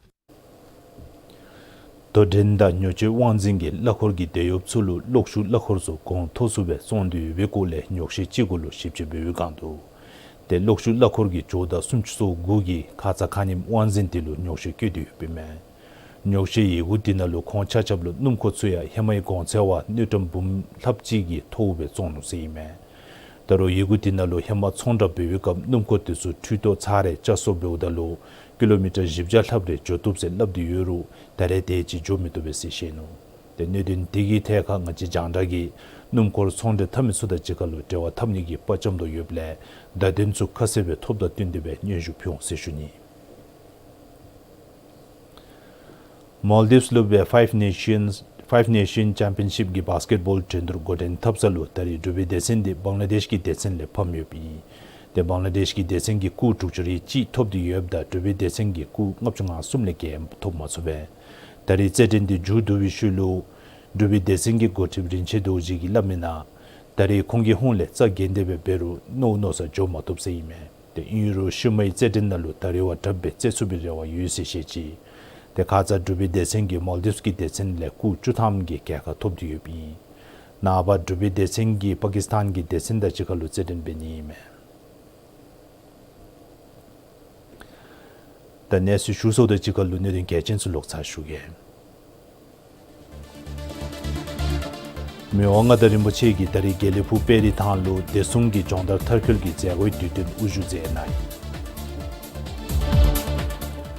དོ་འགྲན་དང་ཉོ་སྤྱོད་དབང་འཛིན་གྱིས་གླ་འཁོར་གྱི་དེད་གཡོགཔ་ཚུ་ལུ་གློག་ཤུགས་གླ་འཁོར་ཚུ་གོང་མཐོ་སུ་སྦེ་བཙོང་དོ་ཡོད་པའི་སྐོར་ལས་ཉོགས་བཤད་ཅིག་གུ་ལུ་ཞིབ་དཔྱད་འབད་བའི་སྒང་དུ་ཏེ་གློག་ཤུགས་གླ་འཁོར་གྱི་ཇོ་བདག་སུམ་ཅུ་སོ་དགུ་གིས་ཁ་ཙ་ཁ་ཉིནམ་དབང་འཛིན་དེ་ལུ་ཉོགས་བཤད་བཀོད་དེ་ཡོདཔ་ཨིན་མས། ཉོགས་བཤད་ཡི་གུ་དེ་ནང་ལུ་ཁོང་ཆ་ཁྱབ་ལུ་སྣུམ་འཁོར་ཚུ་ཡང་ཧེ་མའི་གོང་ཚད་བ་དངུལ་ཀྲམ་འབུམ་ལྷགཔ་ཅིག་གིས་མཐོཝ་སྦེ་བཙོང་ནུག་ཟེར་ཨིན་མས། ད་རུང་ཡི་གུ་དེ་ནང་ལུ་ཧེ་མ་ཚོང་བསྒྲགས་འབད་བའི་སྐབས་སྣུམ་འཁོར་དེ་ཚུ་འཕྲུལ་ཐོག་ཚར་རེ་བཅའ་སོར་འབདཝ་ད་ལུ་ཀི་ལོ་མི་ཊར་བཞི་བརྒྱ་ལྷགཔ་རེ་འགྱོ་བཏུབ་ཟེར་སླབ་སྟེ་ཡོད་རུང་ད་རེས་དེ་ཅིག་འགྱོ་མི་བཏུབ་པས་ཟེར་བཤད་ནུག། ཏེ་གནད་དོན་དེ་གི་ཐད་ཁར་ང་བཅས་རྒྱང་བསྒྲགས་ཀྱིས་སྣུམ་འཁོར་ཚོང་འབྲེལ་འཐབ་མི་ཚུ་དང་གཅིག་ཁར་ལུ་འབྲེལ་བ་འཐབ་ནི་གི་དཔའ་བཅམ་དོ་ཡོདཔ་ལས་བརྡ་དོན་ཚུ་ཁ་གསལ་སྦེ་ཐོབ་དང་བསྟུན་ཏེ་སྦེ་སྙན་ཞུ་ཕུལ་འོང་ཟེར་ཞུ་ནི། མོལ་དིབས་ལུ་སྦེ་ཕའིབ་ནེ་ཤཱནསི་ཕའིབ་ནེ་ཤཱན་ཅེམ་པི་ཡན་ཤིབ་ཀྱི་བཱསི་ཀེཊ་བཱོལ་འགྲན་བསྡུར་འགོ་འདྲེན་འཐབ་ས་ལུ་ད་རེས་འབྲུག་པའི་སྡེ་ཚན་དེ་བང་ལ་དེཤ་གི་སྡེ་ཚན་ལས་ཕམ་ཡོདཔ་ཨིན། ཏེ་བང་ལ་དེཤ་གི་སྡེ་ཚན་གྱིས་སྐུགས་དྲུག་ཅུ་རེ་གཅིག་ཐོབ་སྟེ་ཡོདཔ་ད་འབྲུག་པའི་སྡེ་ཚན་གྱིས་སྐུགས་ལྔ་བཅུ་ང་གསུམ་ལས་བརྒལ་ཐོབ་མ་ཚུགས་པས། ད་རེས་རྩེད་འགྲན་དེ་མཇུག་བསྡུ་བའི་ཤུལ་ལུ་འབྲུག་པའི་སྡེ་ཚན་གྱི་འགོ་ཁྲིདཔ་རིན་ཆེན་རྡོ་རྗེ་གིས་སླབ་མི་ནང་ད་རེས་ཁོང་གི་ཧོངས་ལས་རྩ་འགེངས་ཏེ་སྦེ་འབད་རུང་མནོ་མནོ་ས་འགྱོ་མ་བཏུབ་ཟེར་ཨིན་མས། ཏེ་ཨིན་རུང་ཤུལ་མའི་རྩེད་འགྲན་ནང་ལུ་ད་རེས་བ་དྲགཔ་སྦེ་རྩེད་ཚུགས་པའི་རེ་བ་ཡོད་ཟེར་བཤད་ཅི། ཏེ་ཁ་ཙ་འབྲུག་པའི་སྡེ་ཚན་གྱིས་མོལ་དིབས་ཀྱི་སྡེ་ཚན་ལས་སྐུགས་བཅུ་ཐམ་གྱི་རྒྱལ་ཁ་ཐོབ་སྟེ་ཡོདཔ་ཨིན། ནངས་པ་འབྲུག་པའི་སྡེ་ཚན་གྱིས་པ་ཀིསི་ཐན་གྱི་སྡེ་ཚན་དང་གཅིག་ཁར་ལུ་རྩེད་འགྲན་འབད་ནི་ཨིན་མས། ད་གནས་ཚུལ་ཞུ་སོང་དང་གཅིག་ཁར་ལུ་གནད་དོན་གལ་ཆེན་ཚུ་ལོག་ཚར་ཞུ་གེ། མི་དབང་མངའ་བདག་རིན་པོ་ཆེ་གིས་ད་རེས་དགེ་ལེགས་ཕུག་དཔལ་རི་ཐང་ལུ་བདེ་སྲུང་གི་སྦྱོང་བརྡར་མཐར་འཁྱོལ་གྱི་མཛད་སྒོའི་དུས་སྟོན་དབུ་བཞུགས་མཛད་གནང་ཡི།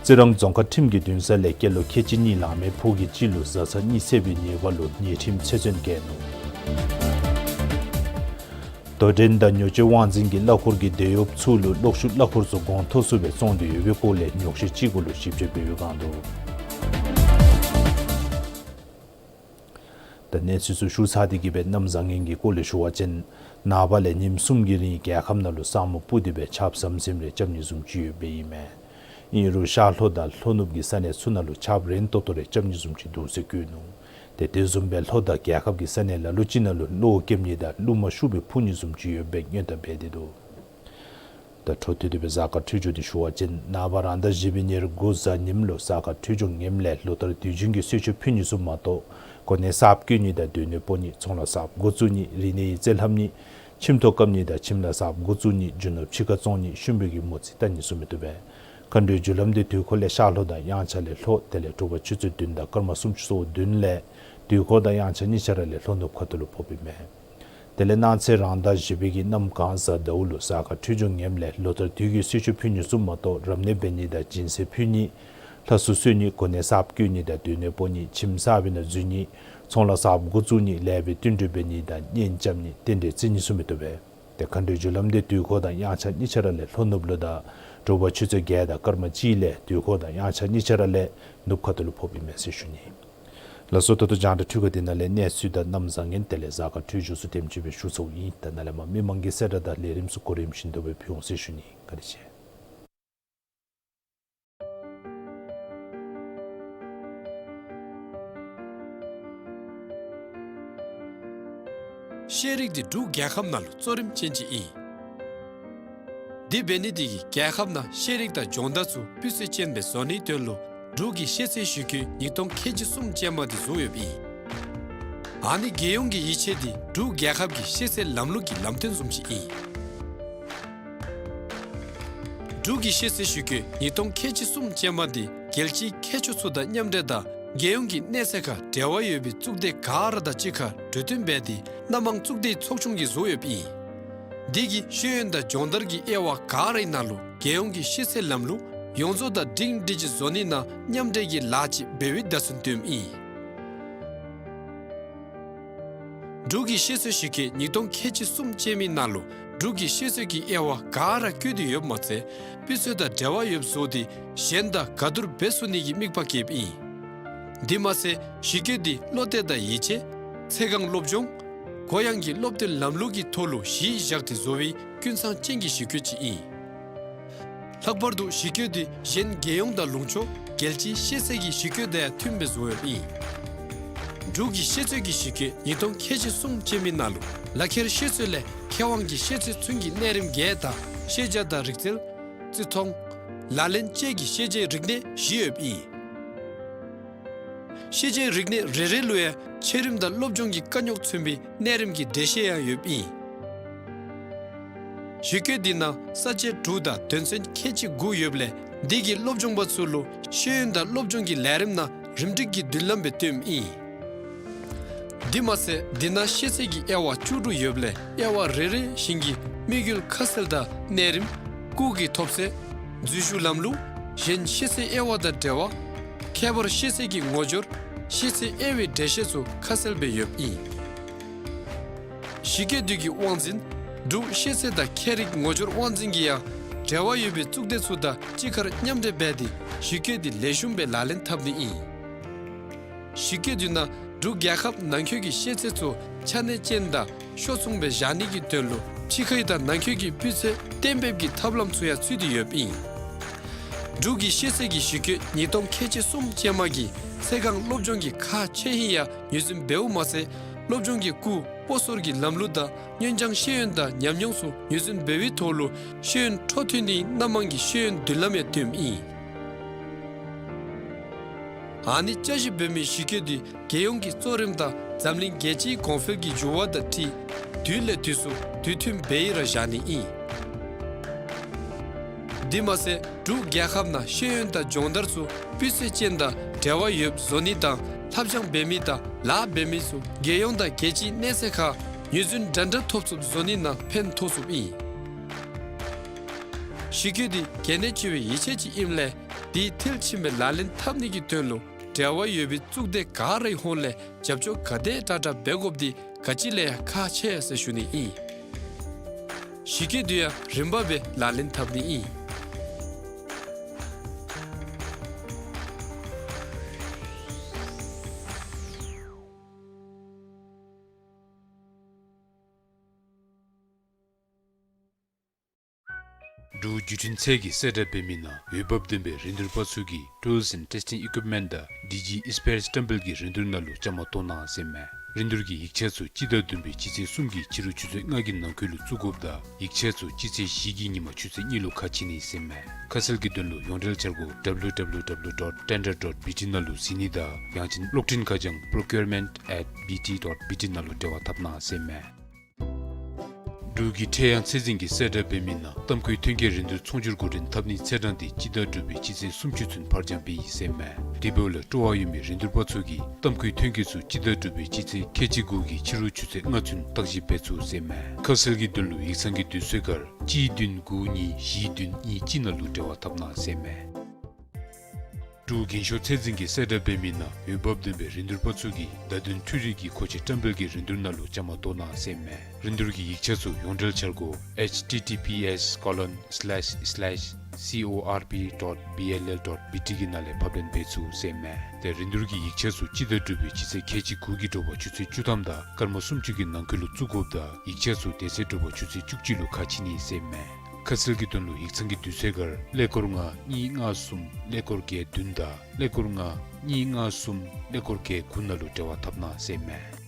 རྩི་རང་རྫོང་ཁག་ཁྲིམས་ཀྱི་འདུན་ས་ལས་སྐྱེས་ལོ་ཁལ་གཅིག་གཉིས་ལང་མི་ཕོ་སྐྱེས་གཅིག་ལུ་བཟའ་ཚང་གཉིད་སད་པའི་ཉེས་པ་ལུ་ཉེས་ཁྲིམས་ཆེད་བཙོན་བཀལ་ནུག། དོ་འགྲན་དང་ཉོ་སྤྱོད་དབང་འཛིན་གྱིས་གླ་འཁོར་གྱི་དེད་གཡོགཔ་ཚུ་ལུ་གློག་ཤུགས་གླ་འཁོར་ཚུ་གོང་མཐོ་སུ་སྦེ་བཙོང་སྟེ་ཡོད་པའི་སྐོར་ལས་ཉོགས་བཤད་ཅིག་གུ་ལུ་ཞིབ་དཔྱད་འབད་བའི་སྒང་དུ། ད་གནས་ཚུལ་ཚུ་ཞུ་ཚར་ཏེ་གི་སྦེ་གནམ་བཟང་ངན་གྱི་སྐོར་ལས་ཞུ་བ་ཅིན་ནངས་པ་ལས་ཉིནམ་གསུམ་གྱི་རིང་རྒྱལ་ཁབ་ནང་ལུ་ས་སྨུག་སྤུབས་ཏེ་སྦེ་ཆརཔ་ཟམ་ཟིམ་རེ་རྐྱབ་ནི་བཟུམ་ཅིག་ཡོདཔ་ཨིན་མས། ཨིན་རུང་ཤར་ལྷོ་དང་ལྷོ་ནུབ་ཀྱི་ས་གནས་ཚུ་ནང་ལུ་ཆརཔ་རན་ཏོག་ཏོ་རེ་རྐྱབ་ནི་བཟུམ་ཅིག་འདུག་ཟེར་བཀོད་ནུག། ཏེ་དེ་བཟུམ་སྦེ་ལྷོ་དང་རྒྱལ་ཁབ་ཀྱི་ས་གནས་ལ་ལུ་ཅིག་ནང་ལུ་གློག་རྐྱབ་ནི་དང་རླུང་མ་ཤུགས་སྦེ་འཕུ་ནི་བཟུམ་ཅིག་ཡོདཔ་སྦེ་སྔོན་བརྡ་འབད་དེ་འདུག། ད་འཕྲོ་མཐུད་དེ་སྦེ་གཟའ་སྐར་འཕྲོད་སྦྱོར་འདི་ཞུ་བ་ཅིན་ནངས་པ་རང་ཟླ་བཞི་པའི་ཉེར་དགུ་གཟའ་ཉིམ་ལུ་གཟའ་སྐར་འཕྲོད་སྦྱོར་ངནམ་ལས་ལོ་ལྟར་དུས་རྒྱུན་གྱི་གསོལ་མཆོད་ཕུལ་ནི་ཚུ་མ་གཏོགས་གོ་གནས་གསརཔ་བསྐོ་ནི་དང་སྡོད་གནས་སྤོ་ནི་ཚོང་ལཱ་གསརཔ་འགོ་བཙུགས་ནི་རིག་གནས་ཡིག་རྩིས་ལྷབ་ནི་ཁྱིམ་ཐོག་བཀབ་ནི་དང་ཁྱིམ་ལཱ་གསརཔ་འགོ་བཙུགས་ནི་རྒྱུ་ནོར་ཕྱི་ཁར་བཙོང་ནི་ཤུམ་བུའི་གི་མོ་རྩིས་བལྟ་ནི་ཚུ་མི་བཏུབ་པས། མཁའ་འགྲོའི་རྒྱུ་ལམ་འདི་དུས་འཁོར་ལས་ཤར་ལྷོ་དང་དབྱངས་འཆར་ལས་ལྷོ་དེ་ལས་དྲོ་པ་ཆུ་ཚོད་བདུན་དང་སྐར་མ་སུམ་ཅུ་སོ་བདུན་ལས་དུས་འཁོར་དང་དབྱངས་འཆར་གཉིས་ཆ་ར་ལས་ལྷོ་ནུབ་ཁ་ཐུག་ལུ་ཕོགཔ་ཨིན་མས། དེ་ལས་གནངས་ཚེ་རང་ཟླ་བཞི་པའི་གི་གནམ་གང་གཟའ་ཟླཝ་ལུ་གཟའ་སྐར་འཕྲོད་སྦྱོར་ངནམ་ལས་ལོ་ལྟར་དུས་ཀྱི་གསོལ་མཆོད་ཕུལ་ནི་ཚུ་མ་གཏོགས་རབ་གནས་འབད་ནི་དང་སྦྱིན་སྲེག་ཕུལ་ནི་ལྷ་གསོལ་གསོལ་ནི་གོ་གནས་གསརཔ་བསྐོ་ནི་དང་སྡོད་གནས་སྤོ་ནི་ཁྱིམ་གསར་པའི་ནང་འཛུལ་ནི་ཚོང་ལཱ་གསརཔ་འགོ་བཙུགས་ནི་ལས་འབད་བསྟུན་གྲོས་འབད་ནི་དང་གཉེན་རྐྱབ་ནི་རྟེན་འབྲེལ་བརྩི་ནི་ཚུ་མི་བཏུབ་པས། ཏེ་མཁའ་འགྲོའི་རྒྱུ་ལམ་འདི་དུས་འཁོར་དང་དབྱངས་འཆར་གཉིས་ཆ་ར་ལས་ལྷོ་ནུབ་ལུ་དང་དྲོ་པ་ཆུ་ཚོད་བརྒྱད་དང་སྐར་མ་གཅིག་ལས་དུས་འཁོར་དང་དབྱངས་འཆར་གཉིས་ཆ་ར་ལས་ནུབ་ཁ་ཐུག་ལུ་ཕོགཔ་ཨིན་མས་ཟེར་ཞུ་ནི། ལགས་སོ། ད་ལྟོ་རྒྱང་བསྒྲགས་འཕྲུལ་ཁང་འདི་ནང་ལས་གནས་ཚུལ་དང་གནམ་བཟང་ངན་དེ་ལས་གཟའ་སྐར་འཕྲོད་སྦྱོར་ཚུ་དེམ་ཅིག་སྦེ་ཞུ་ཚརཝ་ཨིན། ད་ནཱ་ལས་མར་མི་མང་གི་གསལ་བསྒྲགས་དང་ལས་རིམ་ཚུ་གོ་རིམ་བཞིན་དུ་སྦེ་ཕུལ་འོང་ཟེར་ཞུ་ནི། བཀའ་དྲིན་ཆེ། ཤེས་རིག་འདི་འབྲུག་རྒྱལ་ཁབ་ནང་ལུ་གཙོ་རིམ་ཅན་ཅིག་ཨིན། དེ་འབད་ནི་དེ་གིས་རྒྱལ་ཁབ་ནང་ཤེས་རིག་དང་སྦྱོང་བརྡར་ཚུ་སྤུས་ཚད་ཅན་སྦེ་བཟོ་ནིའི་དོན་ལུ་འབྲུག་གི་ཤེས་ཚད་ཞིབ་དཔྱོད་ཉིས་སྟོང་ཁལ་གཅིག་གསུམ་ཅན་མ་འདི་བཟོ་ཡོདཔ་ཨིན། ཨ་ནི་རྒྱལ་ཡོངས་ཀྱི་ཡིད་ཆེས་འདི་འབྲུག་རྒྱལ་ཁབ་ཀྱི་ཤེས་ཚད་ལམ་ལུགས་ཀྱི་ལམ་སྟོན་བཟུམ་ཅིག་ཨིན། འབྲུག་གི་ཤེས་ཚད་ཞིབ་དཔྱོད་ཉིས་སྟོང་ཁལ་གཅིག་གསུམ་ཅན་མ་འདི་རྒྱལ་སྤྱིའི་མཁས་མཆོག་ཚུ་དང་མཉམ་འབྲེལ་དང་རྒྱལ་ཡོངས་ཀྱི་གནས་ཚད་ཁར་འབྲེལ་བ་ཡོད་པའི་གཙུག་སྡེ་ག་ར་དང་གཅིག་ཁར་གྲོས་བསྟུན་འབད་དེ་སྣ་མང་གཙུག་སྡེའི་ཚོགས་ཆུང་གིས་བཟོ་ཡོདཔ་ཨིན། འདི་གིས་ཤེས་ཡོན་དང་སྦྱོང་བརྡར་གྱི་དབྱེ་བ་ག་རའི་ནང་ལུ་རྒྱལ་ཡོངས་ཀྱི་ཤེས་ཚད་ལམ་ལུགས་ཡོངས་རྫོགས་དང་སྒྲིང་སྒྲི་ཅིག་བཟོ་ནི་ནང་མཉམ་འབྲེལ་གྱི་ལཱ་ཅིག་འབད་བའི་བརྡ་མཚོན་སྟོནམ་ཨིན། འབྲུག་གི་ཤེས་ཚད་ཞིབ་དཔྱོད་ཉིས་སྟོང་ཁལ་གཅིག་གསུམ་ཅན་མའི་ནང་ལུ་འབྲུག་གི་ཤེས་ཚད་ཀྱི་དབྱེ་བ་ག་ར་བཀོད་དེ་ཡོདཔ་མ་ཚད་སྤུས་ཚད་དང་འབྲེལ་བ་ཡོདཔ་བཟོ་སྟེ་གཞན་དང་ག་བསྡུར་འབད་ཚུགས་ནི་གི་དམིགས་པ་བསྐྱེདཔ་ཨིན། དེ་མ་ཚད་ཞིབ་དཔྱོད་འདི་བློ་གཏད་དང་ཡིད་ཆེས་ཚེ་གང་སློབ་སྦྱོང་གུ་ཡངས་ཀྱི་སློབ་སྟོན་ལམ་ལུགས་ཀྱི་ཐོག་ལུ་གཞི་བཞག་སྟེ་བཟོ་བའི་ཀུན་ཚང་ཅན་གྱི་ཞིབ་དཔྱོད་ཅིག་ཨིན། ལྷག་པར་དུ་ཞིབ་དཔྱོད་འདི་གཞན་རྒྱལ་ཡོངས་དང་ལུང་ཕྱོགས་རྒྱལ་སྤྱིའི་ཤེས་ཚད་ཀྱི་ཞིབ་དཔྱོད་དང་ཡང་མཐུནམ་སྦེ་བཟོ་ཡོདཔ་ཨིན། འབྲུག་གི་ཤེས་ཚད་ཀྱི་ཞིབ་དཔྱོད་ཉིས་སྟོང་ཁལ་གཅིག་གསུམ་ཅན་མའི་ནང་ལུ་ལག་ཁྱེར་ཤེས་ཚད་ལས་མཁས་དབང་གི་ཤེས་ཚད་ཚུན་གྱི་གནས་རིམ་བརྒྱད་དང་ཤེས་བྱ་དང་རིག་རྩལ་རྩིས་མཐོང་ལག་ལེན་བཅས་ཀྱི་ཤེས་བྱའི་རིག་གནས་བཞི་ཡོདཔ་ཨིན། ཤེས་བྱའི་རིག་གནས་རེ་རེ་ལུ་ཡང་ཆེ་རིམ་དང་སློབ་སྦྱོང་གི་དཀའ་རྙོག་མཚོན་པའི་གནས་རིམ་གྱི་འགྲེལ་བཤད་ཡང་ཡོདཔ་ཨིན། ཞིབ་དཔྱོད་འདི་ནང་ས་བཅད་དྲུག་དང་དོན་ཚན་ཁལ་གཅིག་དགུ་ཡོདཔ་ལས་འདི་གིས་སློབ་སྦྱོང་པ་ཚུ་ལུ་ཤེས་ཡོན་དང་སློབ་སྦྱོང་གི་ལས་རིམ་ནང་རིམ་སྒྲིག་གི་མདུན་ལམ་སྦེ་སྟོནམ་ཨིན། དེ་མ་ཚད་འདི་ནང་ཤེས་ཚད་ཀྱི་དབྱེ་བ་བཅུ་དྲུག་ཡོདཔ་ལས་དབྱེ་བ་རེ་རེ་བཞིན་གྱི་དམིགས་ཡུལ་ཁ་གསལ་དང་གནས་རིམ་སྐུགས་ཀྱི་ཐོབ་ཚད་འཛུལ་ཞུགས་ལམ་ལུགས་གཞན་ཤེས་ཚད་དབྱེ་བ་དང་འབྲེལ་བ་ཁྱད་པར་ཤེས་ཚད་ཀྱི་ངོ་སྦྱོར་ཤེས་ཚད་དབྱེ་བའི་འགྲེལ་བཤད་ཚུ་ཁ་གསལ་སྦེ་ཡོདཔ་ཨིན། ཞིབ་དཔྱོད་འདི་གི་དབང་འཛིན་འབྲུག་ཤེས་ཚད་དང་ཁྱད་རིག་ངོ་སྦྱོར་དབང་འཛིན་གྱིས་ཡང་འབྲེལ་བ་ཡོད་པའི་གཙུག་སྡེ་ཚུ་དང་གཅིག་ཁར་མཉམ་འབྲེལ་འབད་དེ་ཞིབ་དཔྱོད་འདི་ལེགས་ཤོམ་སྦེ་ལག་ལེན་འཐབ་ནི་ཨིན། ཞིབ་དཔྱོད་འདི་ནང་འབྲུག་རྒྱལ་ཁབ་ནང་འཁོད་ཀྱི་ཤེས་ཚད་ཚུ་ཆ་གནས་ཅན་དང་ཤོ་མཚུངས་སྦེ་བཞག་ནི་གི་དོན་ལུ་ཕྱི་ཁའི་དང་ནང་འཁོད་ཀྱི་སྤུས་ཚད་གཏན་འབེབས་ཀྱི་ཐབས་ལམ་ཚུ་ཡང་ཚུད་དེ་ཡོདཔ་ཨིན། འབྲུག་གི་ཤེས་ཚད་ཀྱི་ཞིབ་དཔྱོད་ཉིས་སྟོང་ཁལ་གཅིག་གསུམ་ཅན་མ་གིས་ཚེ་གང་སློབ་སྦྱོང་གི་ཁག་ཆེ་ཧིང་ཡང་ངོས་འཛིན་འབདཝ་མ་ཚད་སློབ་སྦྱོང་གི་སྐུལ་སྤོ་སོར་གྱི་ལམ་ལུགས་དང་གཉོན་སྦྱང་ཤེས་ཡོན་དང་ཉམས་མྱོང་ཚུ་ངོས་འཛིན་འབད་བའི་ཐོག་ལུ་ཤེས་ཡོན་འཕྲོ་མཐུད་ནིའི་སྣ་མང་གི་ཤེས་ཡོན་མདུན་ལམ་ཡང་སྟོནམ་ཨིན། ཨ་ནི་བསྐྱར་ཞིབ་འབད་མི་ཞིབ་དཔྱོད་འདི་རྒྱལ་ཡོངས་ཀྱི་གཙོ་རིམ་དང་འཛམ་གླིང་རྒྱལ་སྤྱིའི་གོང་འཕེལ་གྱི་འགྱུར་བ་དང་འཁྲིལ་དུས་ལས་དུས་སུ་དུས་མཐུན་སྦེ་ཡི་ར་བཞག་ནི་ཨིན། དེ་མ་ཚད་འབྲུག་རྒྱལ་ཁབ་ནང་ཤེས་ཡོན་དང་སྦྱོང་བརྡར་ཚུ་སྤུས་ཚད་ཅན་དང་འབྲེལ་བ་ཡོདཔ་བཟོ་ནི་དང་ལྷབ་སྦྱང་འབད་མི་དང་ལཱ་འབད་མི་ཚུ་རྒྱལ་ཡོངས་དང་རྒྱལ་སྤྱིའི་གནས་ཚད་ཁར་ངོས་འཛིན་འདྲན་འདྲ་ཐོབ་ཚུགསཔ་བཟོ་ནི་ནང་ཕན་ཐོགས་ཚུགསཔ་ཨིན། ཞིབ་དཔྱོད་འདི་གལ་གནད་ཆེ་བའི་ཡིད་ཆེས་ཅིག་ཨིནམ་ལས་དེ་མཐིལ་ཕྱིན་སྦེ་ལག་ལེན་འཐབ་ནི་གི་དོན་ལུ་འབྲེལ་བ་ཡོད་པའི་གཙུག་སྡེ་ག་རའི་ཧོངས་ལས་རྒྱབ་སྐྱོར་ག་དེ་དྲག་དྲག་འབད་དགོཔ་འདི་ག་ཅི་ལས་ཡང་ཁག་ཆེ་ཟེར་ཞུ་ནི་ཨིན། ཞིབ་དཔྱོད་འདི་ཡང་རིམ་པ་སྦེ་ལག་ལེན་འཐབ་ནི་ཨིན། འབྲུག་བརྒྱུད་འཕྲིན་ཚད་ཀྱི་གསལ་བསྒྲགས་འབད་མི་ནང་འོས་འབབ་ལྡན་པའི་རིན་བསྡུར་པ་ཚུ་གིས་tools and testing equipment དང་ཌི་ཇི་ཨིསི་པེརསི་བཀྲམ་སྤེལ་གྱི་རིན་བསྡུར་ནང་ལུ་བཅའ་མར་གཏོགས་གནང་ཟེར་མས། རིན་བསྡུར་གྱི་ཡིག་ཆ་ཚུ་སྤྱི་ཟླ་བདུན་པའི་སྤྱི་ཚེས་གསུམ་གྱི་ཕྱི་རུ་ཆུ་ཚོད་ལྔ་གི་ནང་འཁོད་ལུ་བཙུགས་དགོཔ་དང་ཡིག་ཆ་ཚུ་སྤྱི་ཚེས་བཞི་གི་ཉིན་མ་ཆུ་ཚོད་གཉིས་ལུ་ཁ་ཕྱེ་ནི་ཟེར་མས། ཁ་གསལ་གྱི་དོན་ལུ་ཡོངས་འབྲེལ་འཆར་སྒོ་W W W dot tender dot B T ནང་ལུ་གཟིགས་ནི་དང་ཡང་ཅིན་གློག་འཕྲིན་ཁ་བྱང་procurement at B T dot B T ནང་ལུ་འབྲེལ་བ་འཐབ་གནང་ཟེར་མས། འབྲུག་གི་ཁྲལ་གཡང་ཚད་འཛིན་གྱི་གསལ་བསྒྲགས་འབད་མི་ནང་གཏམ་བཀོད་ཐོན་སྐྱེད་རིན་བསྡུར་ཚོང་སྒྱུར་འགོ་འདྲེན་འཐབ་ནིའི་ཚེས་གྲངས་དེ་སྤྱི་ཟླ་དྲུག་པའི་སྤྱི་ཚེས་སུམ་ཅུ་ཚུན་ཕར་འགྱངས་འབད་ཡི་ཟེར་མས། དེ་འབདཝ་ལས་སྤྲོ་བ་ཡོད་མི་རིན་བསྡུར་པ་ཚུ་གིས་གཏམ་བཀོད་ཐོན་སྐྱེད་ཚུ་སྤྱི་ཟླ་དྲུག་པའི་སྤྱི་ཚེས་ཁལ་གཅིག་དགུ་གི་ཕྱི་རུ་ཆུ་ཚོད་ལྔ་ཚུན་བརྟག་ཞིབ་འབད་ཚུགས་ཟེར་མས། ཁ་གསལ་གྱི་དོན་ལུ་ཡིག་ཚང་གི་དུས་ཚོད་སྒར་གཅིག་བདུན་དགུ་གཉིས་བཞི་བདུན་གཉིས་གཅིག་ནང་ལུ་འབྲེལ་བ་འཐབ་གནང་ཟེར་མས། འབྲུག་རྒན་ཤོས་ཚད་འཛིན་གྱི་གསལ་བསྒྲགས་འབད་མི་ནང་འོས་འབབ་ལྡན་པའི་རིན་བསྡུར་པ་ཚུ་གིས་བརྡ་དོན་འཕྲུལ་རིག་གི་མཁོ་ཆས་བཀྲམ་སྤེལ་གྱི་རིན་བསྡུར་ནང་ལུ་བཅའ་མར་གཏོགས་གནང་ཟེར་མས། རིན་བསྡུར་གྱི་ཡིག་ཆ་ཚུ་ཡོངས་འབྲེལ་འཆར་སྒོ H T T P S colon slash slash C O R P dot B L L dot B T གི་ནང་ལས་ཕབ་ལེན་འབད་ཚུགས་ཟེར་མས། ཏེ་རིན་བསྡུར་གྱི་ཡིག་ཆ་ཚུ་སྤྱི་ཟླ་དྲུག་པའི་སྤྱི་ཚེས་ཁལ་གཅིག་དགུ་གི་དྲོ་པ་ཆུ་ཚོད་བཅུ་ཐམ་དང་སྐར་མ་སུམ་ཅུ་གི་ནང་འཁོད་ལུ་བཙུགས་དགོཔ་དང་ཡིག་ཆ་ཚུ་དེ་ཚེ་དྲོ་པ་ཆུ་ཚོད་བཅུ་གཅིག་ལུ་ཁ་ཕྱེ་ནི་ཟེར་མས། ཁ་གསལ་གྱི་དོན་ལུ་ཡིག་ཚང་གི་དུས་ཚོད་སྒར་ཀླད་ཀོར་ལྔ་གཉིས་ལྔ་གསུམ་ཀླད་ཀོར་བརྒྱད་བདུན་དང་ཀླད་ཀོར་ལྔ་གཉིས་ལྔ་གསུམ་ཀླད་ཀོར་བརྒྱད་དགུ་ནང་ལུ་འབྲེལ་བ་འཐབ་གནང་ཟེར་མས།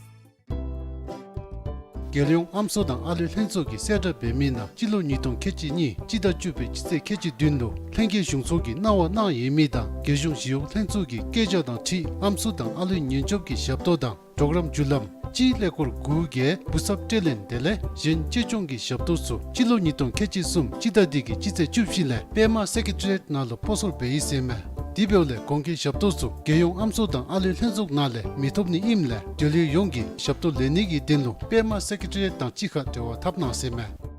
རྒྱལ་ཡོངས་ཨམ་སྲུ་དང་ཨ་ལུའི་ལྷན་ཚོགས་ཀྱི་གསལ་བསྒྲགས་འབད་མི་ནང་སྤྱི་ལོ་ཉིས་སྟོང་ཁལ་གཅིག་གཉིས་སྤྱི་ཟླ་བཅུ་པའི་སྤྱི་ཚེས་ཁལ་གཅིག་བདུན་ལུ་ལྷན་རྒྱས་གཞུང་ཚོགས་ཀྱིས་གནང་བ་གནང་ཡོད་མི་དང་རྒྱལ་གཞུང་ཞི་གཡོག་ལྷན་ཚོགས་ཀྱི་བཀོད་རྒྱ་དང་འཁྲིལ་ཨམ་སྲུ་དང་ཨ་ལུའི་ཉེན་སྐྱོབ་ཀྱི་ཞབས་ཏོག་དང་གྲོགས་རམ་བརྒྱུད་ལམ་གཅིག་ཀླད་ཀོར་དགུ་བརྒྱད་བུ་གསབ་སྤྲོད་ལེན་དེ་ལས་གཞན་གཅེས་སྐྱོང་གི་ཞབས་ཏོག་ཚུ་སྤྱི་ལོ་ཉིས་སྟོང་ཁལ་གཅིག་གསུམ་སྤྱི་ཟླ་འདི་གི་སྤྱི་ཚེས་བཅུ་བཞི་ལས་པདྨ་སེ་ཀེ་ཊི་རི་ཡེཊ་ནང་ལུ་སྤོ་སོར་འབད་ཡི་ཟེར་མས། དེ་འབདཝ་ལས་གོང་གི་ཞབས་ཏོག་ཚུ་རྒྱལ་ཡོངས་ཨམ་སྲུ་དང་ཨ་ལུའི་ལྷན་ཚོགས་ནང་ལས་མི་ཐོབ་ནི་ཨིནམ་ལས་འབྲེལ་ཡོད་ཡོངས་ཀྱིས་ཞབས་ཏོག་ལེན་ནི་གི་དོན་ལུ་པདྨ་སེ་ཀེ་ཊི་རི་ཡེཊ་དང་གཅིག་ཁར་འབྲེལ་བ་འཐབ་གནང་ཟེར་མས།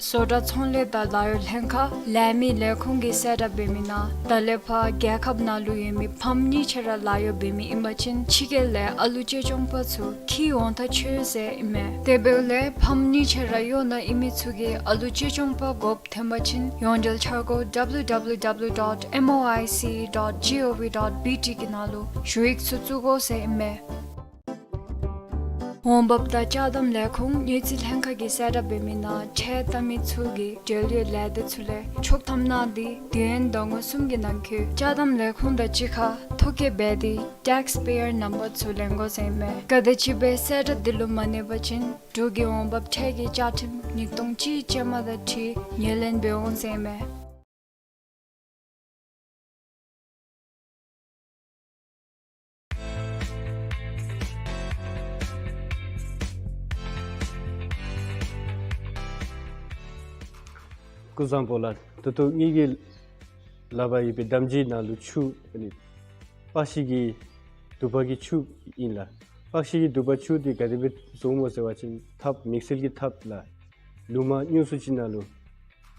བཟོ་གྲྭ་ཚོང་ལས་དང་ལཱ་གཡོག་ལྷན་ཁག་ལས་མི་ལས་ཁུངས་ཀྱི་གསལ་བསྒྲགས་འབད་མི་ནང་ད་ལས་ཕར་རྒྱལ་ཁབ་ནང་ལུ་ཡོད་མི་ཕམ་གཉིས་ཆ་ར་ལཱ་གཡོག་འབད་མི་ཨིན་པ་ཅིན་ཕྱི་རྒྱལ་ལས་ཨ་ལུ་གཅེས་སྐྱོང་པ་ཚུ་འཁྱིད་འོང་ཐག་ཆོད་ཟེར་ཨིན་མས། དེ་འབདཝ་ལས་ཕམ་གཉིས་ཆ་ར་གཡོག་ནང་ཨིན་མི་ཚུ་གིས་ཨ་ལུ་གཅེས་སྐྱོང་པ་དགོཔ་ཐོན་པ་ཅིན་ཡོངས་འབྲེལ་འཆར་སྒོ W W W dot M O I C dot G O V dot B T གི་ནང་ལུ་ཞུ་ཡིག་ཚུ་བཙུགས་དགོ་ཟེར་ཨིན་མས། འོང་འབབ་དང་ཅ་དམ་ལས་ཁུངས་དངུལ་རྩིས་ལྷན་ཁག་གི་གསལ་བསྒྲགས་འབད་མི་ནང་ཁྲལ་བཏབ་མི་ཚུ་གིས་འབྲེལ་ཡོད་ལས་སྡེ་ཚུ་ལས་ཆོག་ཐམ་གནང་སྟེ་དུས་ཡུན་ཟླ་ངོ་གསུམ་གྱི་ནང་འཁོད་ཅ་དམ་ལས་ཁུངས་དང་གཅིག་ཁར་ཐོ་བཀོད་འབད་དེ་ཊེགསི་པེ་ཡར་ནམ་བར་ཚུ་ལེན་དགོ་ཟེར་ཨིན་མས། ག་དེམ་ཅིག་སྦེ་གསལ་བསྒྲགས་འདི་ལུ་མ་གནས་པ་ཅིན་འབྲུག་གི་འོང་འབབ་ཁྲལ་གྱི་བཅའ་ཁྲིམས་ཉིས་སྟོང་གཅིག་ཅན་མ་དང་འཁྲིལ་ངོས་ལེན་འབད་འོང་ཟེར་ཨིན་མས། སྐུ་གཟུགས་བཟང་པོ་ལགས། ད་ལྟོ་ངེ་གི་ལག་པར་ཡོད་པའི་དམ་སྦྱིས་ནང་ལུ་ཆུ་ཨ་ནི་པག་ཤིང་གི་དུ་པ་གི་ཆུ་ཨིན་ལགས། པག་ཤིང་གི་དུ་པ་ཆུ་འདི་ག་དེ་སྦེ་བཟོཝ་སྨོ་ཟེར་བ་ཅིན་ཐགཔ་དམིགས་བསལ་གྱི་ཐགཔ་ལགས། ལུ་མ་ཉུང་སུ་ཅིག་ནང་ལུ་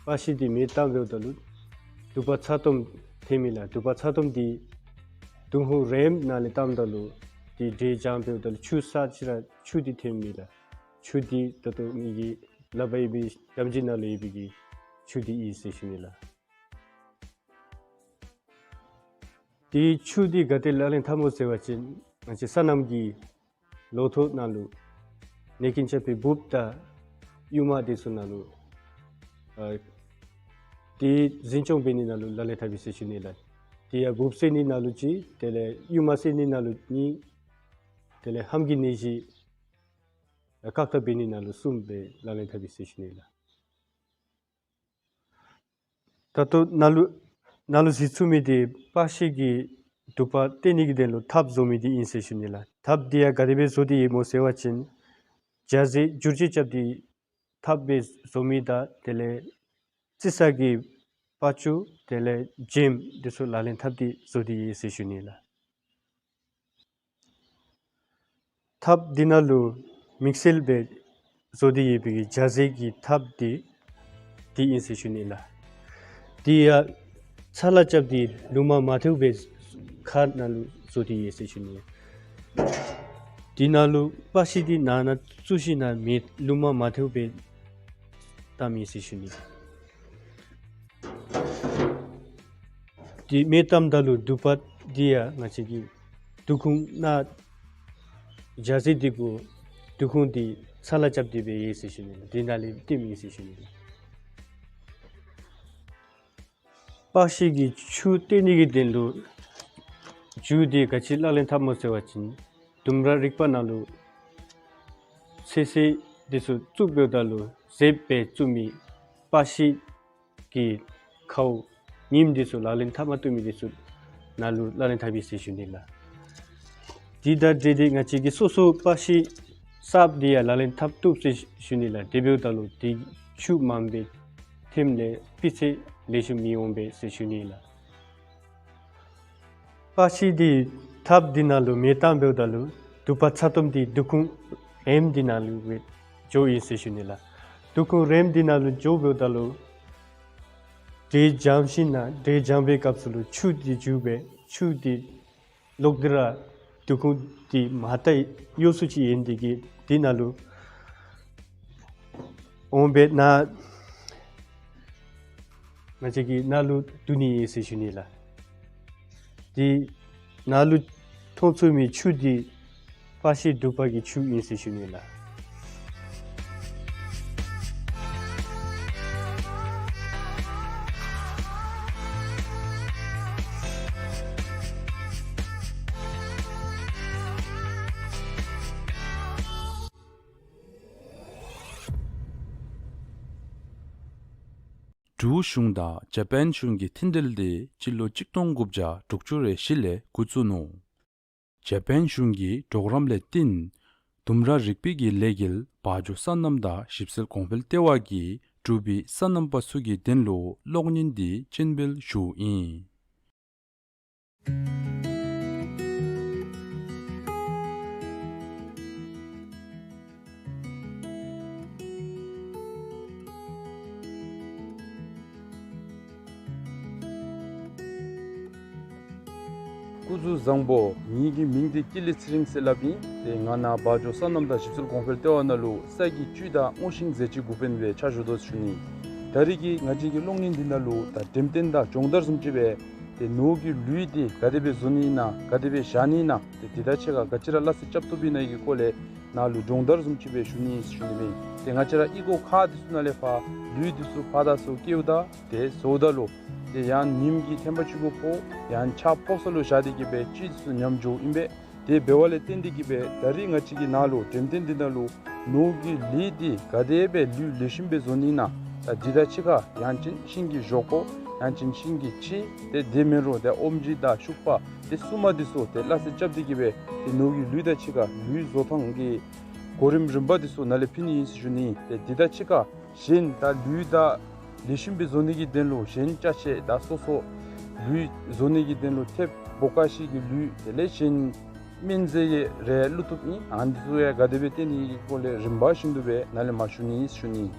པག་ཤིང་འདི་མེ་བཏང་འབདཝ་ད་ལུ་དུ་པ་ཚ་ཏོམ་ཐོན་མི་ལགས། དུ་པ་ཚ་ཏོམ་འདི་ཏུང་ཧོང་རེམ་ནང་ལས་བཏངམ་ད་ལུ་འདི་འདྲེས་སྦྱང་འབདཝ་ད་ལུ་ཆུ་བསགས་ཅི་ར་ཆུ་འདི་ཐོན་མི་ལགས། ཆུ་འདི་ད་ལྟོ་ངེ་གི་ལག་པར་ཡོད་པའི་དམ་སྦྱིས་ནང་ལུ་ཡོད་པའི་གི་ཆུ་འདི་ཨིན་ཟེར་ཞུ་ནི་ལགས། དེ་ཆུ་འདི་ག་ཏེ་ལག་ལེན་འཐབ་སྨོ་ཟེར་བ་ཅིན་ང་བཅས་སོ་ནམ་གྱི་ལོ་ཐོག་ནང་ལུ་ནེ་ཀིན་ཆགས་པའི་འབུབ་དང་ཡུརམ་དེ་ཚུ་ནང་ལུ་ཨ་དེ་འཛིན་སྐྱོང་འབད་ནི་ནང་ལུ་ལག་ལེན་འཐབ་ཨིན་ཟེར་ཞུ་ནི་ལགས། དེ་ཡང་འབུབ་བསལ་ནི་ནང་ལུ་གཅིག། དེ་ལས་ཡུརམ་བསལ་ནི་ནང་ལུ་གཉིས། དེ་ལས་ཧམ་གྱི་ནད་གཞི་བཀག་ཐབས་འབད་ནི་ནང་ལུ་གསུམ་སྦེ་ལག་ལེན་འཐབ་ཨིན་ཟེར་ཞུ་ནི་ལགས། ད་ལྟོ་ནཱ་ལུ་ནཱ་ལུ་གཟིགས་ཚུགས་མི་འདི་པག་ཤིང་གི་དུ་པ་བཏོན་ནི་གི་དོན་ལུ་ཐགཔ་བཟོ་མི་འདི་ཨིན་ཟེར་ཞུ་ནི་ལགས། ཐགཔ་འདི་ཡང་ག་དེ་སྦེ་བཟོ་སྟེ་ཡོདཔ་སྨོ་ཟེར་བ་ཅིན་ཇ་ཟེ་འགྱུར་བཅོས་རྐྱབ་སྟེ་ཐགཔ་སྦེ་བཟོ་མི་དང་དེ་ལས་རྩི་ས་གི་པར་ཅུང་དེ་ལས་ཇེམ་འདི་ཚུ་ལག་ལེན་འཐབ་སྟེ་བཟོ་སྟེ་ཡོད་ཟེར་ཞུ་ནི་ལགས། ཐགཔ་འདི་ནང་ལུ་དམིགས་བསལ་སྦེ་བཟོ་སྟེ་ཡོད་པའི་གི་ཇ་ཟེ་གི་ཐགཔ་འདི་འདི་ཨིན་ཟེར་ཞུ་ནི་ལགས། འདི་ཡང་ཚ་ལ་རྐྱབ་སྟེ་ལུ་མ་མ་ཐལཝ་སྦེ་ཁར་ནང་ལུ་བཟོ་སྟེ་ཡོད་ཟེར་ཞུ་ནི། འདི་ནང་ལུ་པག་ཤིང་འདི་ནང་ན་བཙུགས་ཞིནམ་ལས་མེ་ལུ་མ་མ་ཐལཝ་སྦེ་བཏངམ་ཨིན་ཟེར་ཞུ་ནི། དེ་མེ་བཏངམ་ད་ལུ་དུ་པ་འདི་ཡང་ང་བཅས་ཀྱི་དུ་ཁུང་ནང་ཇ་ཟེ་འདི་གུ་དུ་ཁུང་འདི་ཚ་ལ་རྐྱབ་སྟེ་སྦེ་ཡོད་ཟེར་ཞུ་ནི། དེ་ནང་ལས་བཏོནམ་ཨིན་ཟེར་ཞུ་ནི། པ་ཤི་གི་ཆུ་བཏོན་ནི་གི་དོན་ལུ་རྒྱུ་འདི་ག་ཅི་ལག་ལེན་འཐབ་སྨོ་ཟེར་བ་ཅིན་ལྡུམ་ར་རིག་པ་ནང་ལུ་ཚོད་བསྲེ་འདི་ཚུ་བཙུགསཔ་ད་ལུ་བཟོ་སྦེ་བཙུགས་མི་པ་ཤི་གི་ཁཝ་ཉིམ་འདི་ཚུ་ལག་ལེན་འཐབ་མ་བཏུབ་མི་འདི་ཚུ་ནང་ལུ་ལག་ལེན་འཐབ་ཨིན་ཟེར་ཞུ་ནི་ལགས། འདི་དང་འབྲེལ་ཏེ་ང་བཅས་ཀྱིས་སོ་སོ་པ་ཤི་གསརཔ་འདི་ཡང་ལག་ལེན་འཐབ་བཏུབ་ཟེར་ཞུ་ནི་ལགས། དེ་འབདཝ་ད་ལུ་འདི་ཆུ་མངམ་སྦེ་ཐོནམ་ལས་སྤུས་ཚད་ལེགས་ཤོམ་མི་འོང་པས་ཟེར་ཞུ་ནི་ལགས། པ་ཤི་འདི་ཐབ་འདི་ནང་ལུ་མེ་བཏང་འབདཝ་ད་ལུ་དུ་པ་ཚ་ཏོམ་འདི་དུ་ཁུང་རེངམ་འདི་ནང་ལུ་སྦེ་འགྱོཝ་ཨིན་ཟེར་ཞུ་ནི་ལགས། དུ་ཁུང་རེངམ་འདི་ནང་ལུ་འགྱོ་འབདཝ་ད་ལུ་འདྲེ་འཇམ་ཞིན་ན་འདྲེ་འཇམ་པའི་སྐབས་སུ་ལུ་ཆུ་འདི་འགྱོ་སྦེ་ཆུ་འདི་ལོག་སྟེ་ར་དུ་ཁུང་འདི་མར་ལྟ་གཡོ་སུ་ཅིག་ཡོད་ནི་དེ་གིས་འདི་ནང་ལུ་འོང་སྦེ་ནཱ་ང་བཅས་ཀྱི་ནང་ལུ་འདུ་ནི་ཨིན་ཟེར་ཞུ་ནི་ལགས། འདི་ནང་ལུ་མཐོང་ཚུགས་མི་ཆུ་འདི་པ་ཤི་དུ་པ་གི་ཆུ་ཨིན་ཟེར་ཞུ་ནི་ལགས། འབྲུག་གཞུང་དང་ཇ་པཱན་གཞུང་གི་མཐུན་འབྲེལ་དེ་སྤྱི་ལོ་གཅིག་སྟོང་དགུ་བརྒྱ་དྲུག་ཅུ་རེ་བཞི་ལས་འགོ་བཙུགས་ནུག། ཇ་པཱན་གཞུང་གི་གྲོགས་རམ་ལས་བརྟེན་ལྡུམ་ར་རིག་པའི་གི་ལས་འགུལ་བ་འཇོ་སོ་ནམ་དང་ཞིབ་འཚོལ་གོང་འཕེལ་ལྟེ་བ་གིས་འབྲུག་པའི་སོ་ནམ་པ་ཚུ་གི་དོན་ལུ་གློག་བརྙན་འདི་སྤྱན་འབུལ་ཞུཝ་ཨིན། སྐུ་གཟུགས་བཟང་པོ། ངེ་གི་མིང་འདི་ཀི་ལི་ཚེ་རིང་ཟེར་སླབ་ཨིན། ཏེ་ང་ནཱ་བ་འཇོ་སོ་ནམ་དང་ཞིབ་འཚོལ་གོང་འཕེལ་ལྟེ་བ་ནང་ལུ་ས་ཀྱི་བཅུད་དང་རྨོ་ཞིང་རྫས་ཅན་འགོ་དཔོན་སྦེ་ཕྱག་ཞུ་དོ་ཟེར་ཞུ་ནི། ད་རིས་ཀྱི་ང་བཅས་ཀྱི་གློག་བརྙན་འདི་ནང་ལུ་ད་འགྲེམས་སྟོན་དང་སྦྱོང་བརྡར་བཟུམ་ཅིག་སྦེ་ཏེ་ནོར་གྱི་ལུད་འདི་ག་དེ་སྦེ་བཟོ་ནི་ཨིན་ན་ག་དེ་སྦེ་བཞག་ནི་ཨིན་ན་ཏེ་འདི་དང་གཅིག་ཁར་ག་ཅི་ར་སླ་བསྲེ་རྐྱབ་བཏུབ་ཨིན་ན་གི་སྐོར་ལས་ནཱ་ལུ་སྦྱོང་བརྡར་བཟུམ་ཅིག་སྦེ་ཞུ་ནི་ཨིན་ཟེར་ཞུ་ནི་ཨིན། ཏེ་ང་བཅས་ར་ཨི་ཁོག་ཁ་འདི་ཚུ་ནང་ལས་ཕར་ལུད་འདི་ཚུ་ཕར་དང་ཚུར་བཀལཝ་ད་ཏེ་བཟོཝ་ད་ལུ་ཏེ་ཡང་ཉིམ་གྱིས་ཐེམ་པ་ཅིག་གུ་ཕོག་ཡང་ཆརཔ་ཕོག་ས་ལུ་བཞག་སྟེ་གི་སྦེ་ཅིག་འདི་ཚུ་ཉམས་འགྱོཝ་ཨིན་པས། དེ་འབདཝ་ལས་བརྟེན་ཏེ་གི་སྦེ་ད་རིས་ང་བཅས་ཀྱི་ནཱ་ལུ་འགྲེམས་སྟོན་འདི་ནང་ལུ་ནོར་གྱི་ལུད་འདི་ག་དེ་སྦེ་ལུད་ལེགས་ཤོམ་སྦེ་བཟོ་ནི་ཨིན་ན། ད་འདི་དང་གཅིག་ཁར་ཡང་ཅིན་ཤིང་གི་ཞོག་ཁོག་ཡང་ཅིན་ཤིང་གི་ཕྱེ་ཏེ་དེ་མེན་རུང་ཏེ་ཨོམ་ཇི་དང་ཤུག་པ་ཏེ་སྲུ་མ་འདི་ཚུ་ཏེ་སླ་བསྲེ་རྐྱབ་སྟེ་གི་སྦེ་ཏེ་ནོར་གྱི་ལུད་དང་གཅིག་ཁར་ལུད་བཟོ་ཐངས་ཀྱི་གོ་རིམ་རིམ་པ་འདི་ཚུ་ནཱ་ལས་ཕུལ་ནི་ཨིན་ཟེར་ཞུ་ནི། ཏེ་འདི་དང་གཅིག་ཁར་གཞན་ད་ལུད་ད་ལེགས་ཤོམ་སྦེ་བཟོ་ནི་གི་དོན་ལུ་གཞན་ཅ་ཆས་ད་སོ་སོ་ལུད་བཟོ་ནི་གི་དོན་ལུ་ཐེབས་བོ་ཀ་ཤི་གི་ལུད་དེ་ལས་གཞན་སྨན་རྫས་ཡང་རེ་བླུག་བཏུབ་ཨིན། ཨ་ནི་ཚུ་ཡང་ག་དེ་སྦེ་བཏོན་ནི་གི་སྐོར་ལས་རིམ་པ་བཞིན་དུ་སྦེ་ནཱ་ལས་མར་ཞུ་ནི་ཨིན་ཟེར་ཞུ་ནི།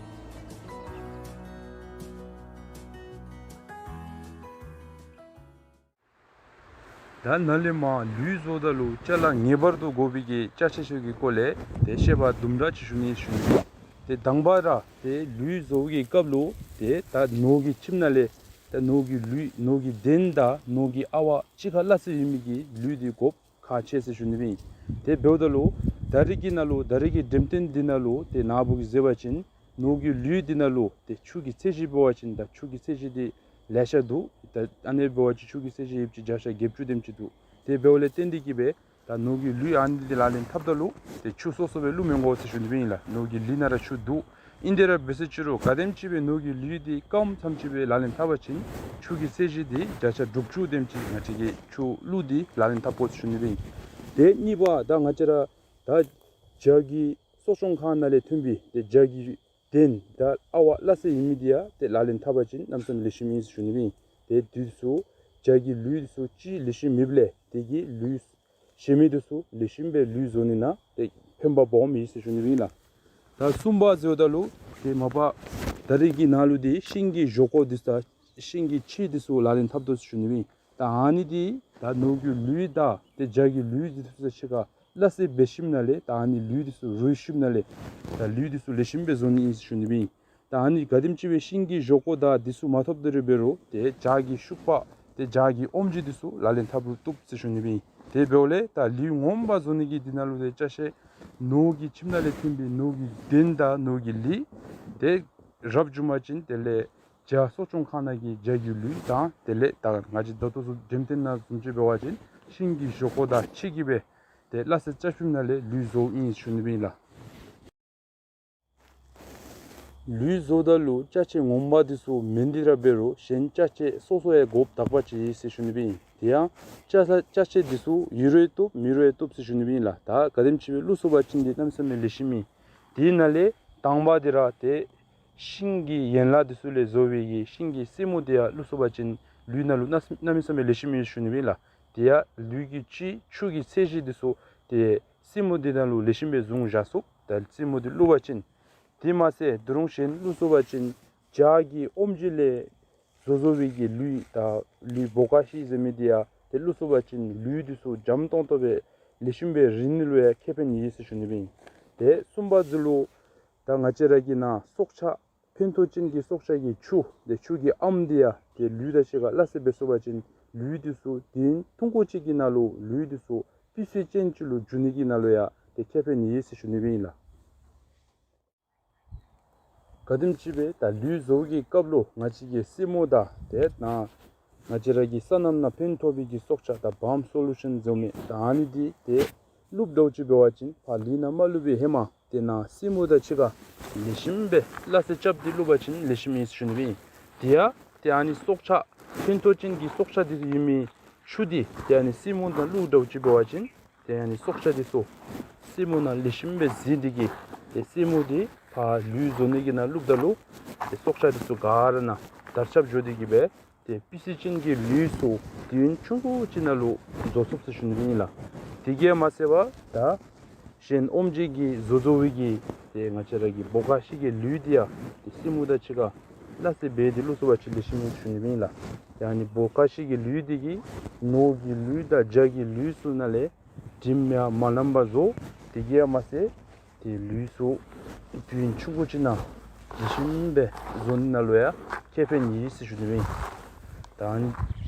ད་ནཱ་ལས་མར་ལུད་བཟོཝ་ད་ལུ་ཅ་ལ་ངེས་པར་དུ་དགོ་པའི་གི་ཅ་ཆས་ཚུ་གི་སྐོར་ལས་ཏེ་བཤད་པ་དུམ་གྲ་ཅིག་ཞུ་ནི་ཨིན་ཟེར་ཞུ་ནི། ཏེ་དང་པ་ར་ཏེ་ལུད་བཟོ་བའི་གི་སྐབས་ལུ་ཏེ་ད་ནོར་གྱི་ཁྱིམ་ནང་ལས་ད་ནོར་གྱི་ལུད་ནོར་གྱི་གདན་དང་ནོར་གྱི་ཨ་ཝ་གཅིག་ཁར་སླ་བསྲེ་ཡོད་མི་གི་ལུད་འདི་དགོཔ་ཁག་ཆེ་ཟེར་ཞུ་ནི་ཨིན། དེ་འབདཝ་ད་ལུ་ད་རིས་ཀྱི་ནང་ལུ་ད་རིས་ཀྱི་འགྲེམས་སྟོན་འདི་ནང་ལུ་ཏེ་ནཱ་བུ་གིས་གཟིགས་པ་ཅིན་ནོར་གྱི་ལུད་འདི་ནང་ལུ་ཏེ་ཆུ་གི་ཚད་གཞི་འབད་བ་ཅིན་ད་ཆུ་གི་ཚད་གཞི་འདི་ལེ་ཤ་འདུག། ད་ཨ་ནི་འབད་བ་ཅིན་ཆུ་གི་ཚད་གཞི་ཡོདཔ་ཅིག་བརྒྱ་ཆ་བརྒྱད་ཅུ་དེམ་ཅིག་འདུག། དེ་འབདཝ་ལས་བརྟེན་ཏེ་གི་སྦེ་ད་ནོར་གྱི་ལུད་ཨ་ནི་འདི་ལག་ལེན་འཐབ་ད་ལུ་ཏེ་ཆུ་སོ་སོ་སྦེ་བླུག་མི་དགོ་ཟེར་ཞུ་ནི་ཨིན་ལགས། ནོར་གྱི་ལུད་ནང་ར་ཆུ་འདུག། ཨིན་དེ་ར་འབད་ཟེར་ཅི་རུང་ག་དེམ་ཅིག་སྦེ་ནོར་གྱི་ལུད་འདི་སྐམ་ཙམ་ཅིག་སྦེ་ལག་ལེན་འཐབ་པ་ཅིན་ཆུ་གི་ཚད་གཞི་འདི་བརྒྱ་ཆ་དྲུག་ཅུ་དེམ་ཅིག་ང་བཅས་ཀྱིས་ཆུ་བླུགས་ཏེ་ལག་ལེན་འཐབ་དགོ་ཟེར་ཞུ་ནི་ཨིན། དེ་གཉིས་པ་ད་ང་བཅས་ར་ད་ཇ་གི་གསོ་སྐྱོང་ཁང་ནང་ལས་ཐོན་པའི་ཏེ་ཇ་གི་གདན་དང་ཨ་ཝ་སླ་བསྲེ་ཡོད་མི་འདི་ཡང་ཏེ་ལག་ལེན་འཐབ་པ་ཅིན་གནམ་མེད་ས་མེད་ལེགས་ཤོམ་ཨིན་ཟེར་ཞུ་ནི་ཨིན། ཏེ་འདི་ཚུ་ཇ་གི་ལུད་འདི་ཚུ་ཅིག་ལེགས་ཤོམ་མེདཔ་ལས་དེ་གི་ལུད་གཞན་མི་འདི་ཚུ་ལེགས་ཤོམ་སྦེ་ལུད་བཟོ་ནི་ནང་ཏེ་ཕན་པ་སྦོམ་ཨིན་ཟེར་ཞུ་ནི་ཨིན་ལགས། ད་གསུམ་པ་ཟེརཝ་ད་ལུ་ཏེ་མ་པ་ད་རིས་ཀྱི་ནང་ལུ་འདི་ཤིང་གི་ཞོག་ཁོག་འདི་ཚུ་དང་ཤིང་གི་ཕྱེ་འདི་ཚུ་ལག་ལེན་འཐབ་དོ་ཟེར་ཞུ་ནི་ཨིན། ད་ཨ་ནི་འདི་ད་ནོར་གྱི་ལུད་དང་ཏེ་ཇ་གི་ལུད་འདི་ཚུ་དང་གཅིག་ཁར་སླ་བསྲེ་འབད་ཞིནམ་ལས་ད་ཨ་ནི་ལུད་འདི་ཚུ་རུལ་ཞིནམ་ལས་ད་ལུད་འདི་ཚུ་ལེགས་ཤོམ་སྦེ་བཟོ་ནི་ཨིན་ཟེར་ཞུ་ནི་ཨིན། ད་ཨ་ནི་ག་དེམ་ཅིག་སྦེ་ཤིང་གི་ཞོག་ཁོག་དང་འདི་ཚུ་མ་ཐོབ་དེ་ར་འབད་རུང་ཏེ་ཇ་གི་ཤུག་པ་ཏེ་ཇ་གི་ཨོམ་ཇི་འདི་ཚུ་ལག་ལེན་འཐབ་རུང་བཏུབ་ཟེར་ཞུ་ནི་ཨིན། དེ་འབདཝ་ལས་ད་ལུད་ངོམ་པ་བཟོ་ནི་གི་འདི་ནང་ལུ་ཏེ་ཅ་ཆས་ནོར་གྱི་ཁྱིམ་ནང་ལས་ཐོན་པའི་ནོར་གྱི་གདན་དང་ནོར་གྱི་ལུད་དེ་རབ་བྱུང་པ་ཅིན་དེ་ལས་ བྱ་གསོ་སྐྱོང་ཁང་ནང་གི་བྱ་གི་ལུད་དང་དེ་ལས་ད་ང་བཅས་ད་ལྟོ་ཚུ་འགྲེམས་སྟོན་ནང་བཟུམ་ཅིག་འབད་བ་ཅིན་ཤིང་གི་ཞོག་ཁོག་དང་ཕྱེ་གིས་སྦེ་ཏེ་སླ་བསྲེ་རྐྱབ་ཞིནམ་ལས་ལུད་བཟོཝ་ཨིན་ཟེར་ཞུ་ནི་སྦེ་ཨིན་ལགས། ལུད་བཟོཝ་ད་ལུ་ཅ་ཆས་ངོ་མ་འདི་ཚུ་མེན་ཏེ་ར་འབད་རུང་གཞན་ཅ་ཆས་སོ་སོ་ཡང་དགོཔ་དག་པ་ཅིག་ཨིན་ཟེར་ཞུ་ནི་སྦེ་ཨིན། དེ་ཡང་ཅ་ཆས་ཅ་ཆས་འདི་ཚུ་ཡོད་རུང་བཏུབ་མེད་རུང་བཏུབ་ཟེར་ཞུ་ནི་སྦེ་ཨིན་ལགས། ད་ག་དེམ་ཅིག་སྦེ་བླུགས་ཚུགས་པ་ཅིན་འདི་གནམ་མེད་ས་མེད་ལེགས་ཤོམ་ཨིན། དེ་ནང་ལས་དང་པ་འདི་ར་ཏེ་ཤིང་གི་ཡན་ལག་འདི་ཚུ་ལས་བཟོ་བའི་གི་ཤིང་གི་སེན་མོ་འདི་ཡང་བླུགས་ཚུགས་པ་ཅིན་ལུད་ནང་ལུ་གནམ་མེད་ས་མེད་ལེགས་ཤོམ་ཨིན་ཟེར་ཞུ་ནི་སྦེ་ཨིན་ལགས། དེ་ཡང་ལུད་ཀྱི་ཆུ་ཆུ་གི་ཚད་གཞི་འདི་ཚུ་ཏེ་སེན་མོ་འདི་ནང་ལུ་ལེགས་ཤོམ་སྦེ་བཟུང་བཞག་ཚུགས། ད་སེན་མོ་འདི་བླུགས་པ་ཅིན། དེ་མ་ཚད་དོ་རུང་གཞན་བླུགས་ཚུགས་པ་ཅིན་བྱ་གི་ཨོམ་ཆི་ལས་བཟོ་བཟོ་བའི་གི་ལུད་ད་ལུད་བོ་ཀ་ཤི་ཟེར་མི་འདི་ཡང་ཏེ་བླུགས་ཚུགས་པ་ཅིན་ལུད་འདི་ཚུ་འཇམ་ཏོང་ཏོ་སྦེ་ལེགས་ཤོམ་སྦེ་རིལ་ནི་ལུ་ཡང་ཁེ་ཕན་ཡོད་ཟེར་ཞུ་ནི་སྦེ་ཨིན། ཏེ་གསུམ་པ་ཚུ་ལུ་ད་ང་བཅས་ར་གི་ནཱ་སྲོག་ཆགས་ཕན་ཐོགས་ཅན་གྱི་སྲོག་ཆགས་ཀྱི་ཆུ་ཏེ་ཆུ་གི་ཨམ་འདི་ཡང་ཏེ་ལུད་དང་གཅིག་ཁར་སླ་བསྲེ་འབད་ཚུགས་པ་ཅིན་ལུད་འདི་ཚུ་དུས་ཡུན་ཐུང་ཀུ་ཅིག་གི་ནང་ལུ་ལུད་འདི་ཚུ་སྤུས་ཚད་ཅན་ཅིག་ལུ་འགྱུར་ནི་གི་ནང་ལུ་ཡང་ཏེ་ཁེ་ཕན་ཡོད་ཟེར་ཞུ་ནི་སྦེ་ཨིན་ལགས། ག་དེམ་ཅིག་སྦེ་ད་ལུད་བཟོ་བའི་གི་སྐབས་ལུ་ང་བཅས་ཀྱི་སེན་མོ་དང་ཏེ་ནཱ་ང་བཅས་ར་གི་སོ་ནམ་ནང་ཕན་ཐོགས་པའི་གི་སྲོག་ཆགས་ད་བཱམ་སོ་ལུ་ཤཱན་བཟོ་མི་ད་ཨ་ནི་འདི་ཏེ་བླུགསཔ་འདྲཝ་ཅིག་འབད་བ་ཅིན་ཕར་ལུད་ནང་མ་བླུགས་པའི་ཧེ་མ་ཏེ་ནཱ་སེན་མོ་དང་གཅིག་ཁར་ལེགས་ཤོམ་སྦེ་སླ་བསྲེ་རྐྱབ་སྟེ་བླུགས་པ་ཅིན་ལེགས་ཤོམ་ཨིན་ཟེར་ཞུ་ནི་སྦེ་ཨིན། དེ་ཡང་ཏེ་ཨ་ནི་སྲོག་ཆགས་ཕན་ཐོགས་ཅན་གྱི་སྲོག་ཆགས་འདི་ཚུ་ཡོད་མི་ཆུ་འདི་ཏེ་ཨ་ནི་སེན་མོ་ནང་བླུགསཔ་འདྲཝ་ཅིག་འབད་བ་ཅིན་ཏེ་ཨ་ནི་སྲོག་ཆགས་འདི་ཚུ་སེན་མོ་ནང་ལེགས་ཤོམ་སྦེ་འཛུལ་ཏེ་གིས་ཏེ་སེན་མོ་འདི་ཕར་ལུད་བཟོ་ནི་གི་ནང་བླུགསཔ་ད་ལུ་ཏེ་སྲོག་ཆགས་འདི་ཚུ་ག་ར་ནཱ་དར་ཁྱབ་འགྱོ་སྟེ་གིས་སྦེ་ཏེ་སྤུས་ཚད་ཅན་གྱི་ལུད་ཚུ་དུས་ཡུན་ཆུང་ཀུ་ཅིག་ནང་ལུ་བཟོ་ཚུགས་ཟེར་ཞུ་ནི་སྦེ་ཨིན་ལགས། དེ་གིས་མ་ཚད་པར་ད་གཞན་ཨོམ་ཆི་གི་བཟོ་བཟོ་བའི་གི་ཏེ་ང་བཅས་ར་གི་བོ་ཀ་ཤི་གི་ལུད་འདི་ཡང་ཏེ་སེན་མོ་དང་གཅིག་ཁར་སླ་བསྲེ་འབད་དེ་བླུགས་ཚུགས་པ་ཅིན་ལེགས་ཤོམ་ཨིན་ཟེར་ཞུ་ནི་སྦེ་ཨིན་ལགས། ཏེ་ཨ་ནི་བོ་ཀ་ཤི་གི་ལུད་འདི་གིས་ནོར་གྱི་ལུད་དང་བྱ་གི་ལུད་ཚུ་ནང་ལས་དྲིམ་ཡང་མ་ལངམ་པར་བཟོ། དེ་གིས་མ་ཚད་ཏེ་ལུད་ཚུ་དུས་ཡུན་ཆུང་ཀུ་ཅིག་ནང་ལེགས་ཤོམ་སྦེ་བཟོ་ནི་ནང་ལུ་ཡང་ཁེ་ཕན་ཡོད་ཟེར་ཞུ་ནི་སྦེ་ཨིན། ད་ཨ་ནི་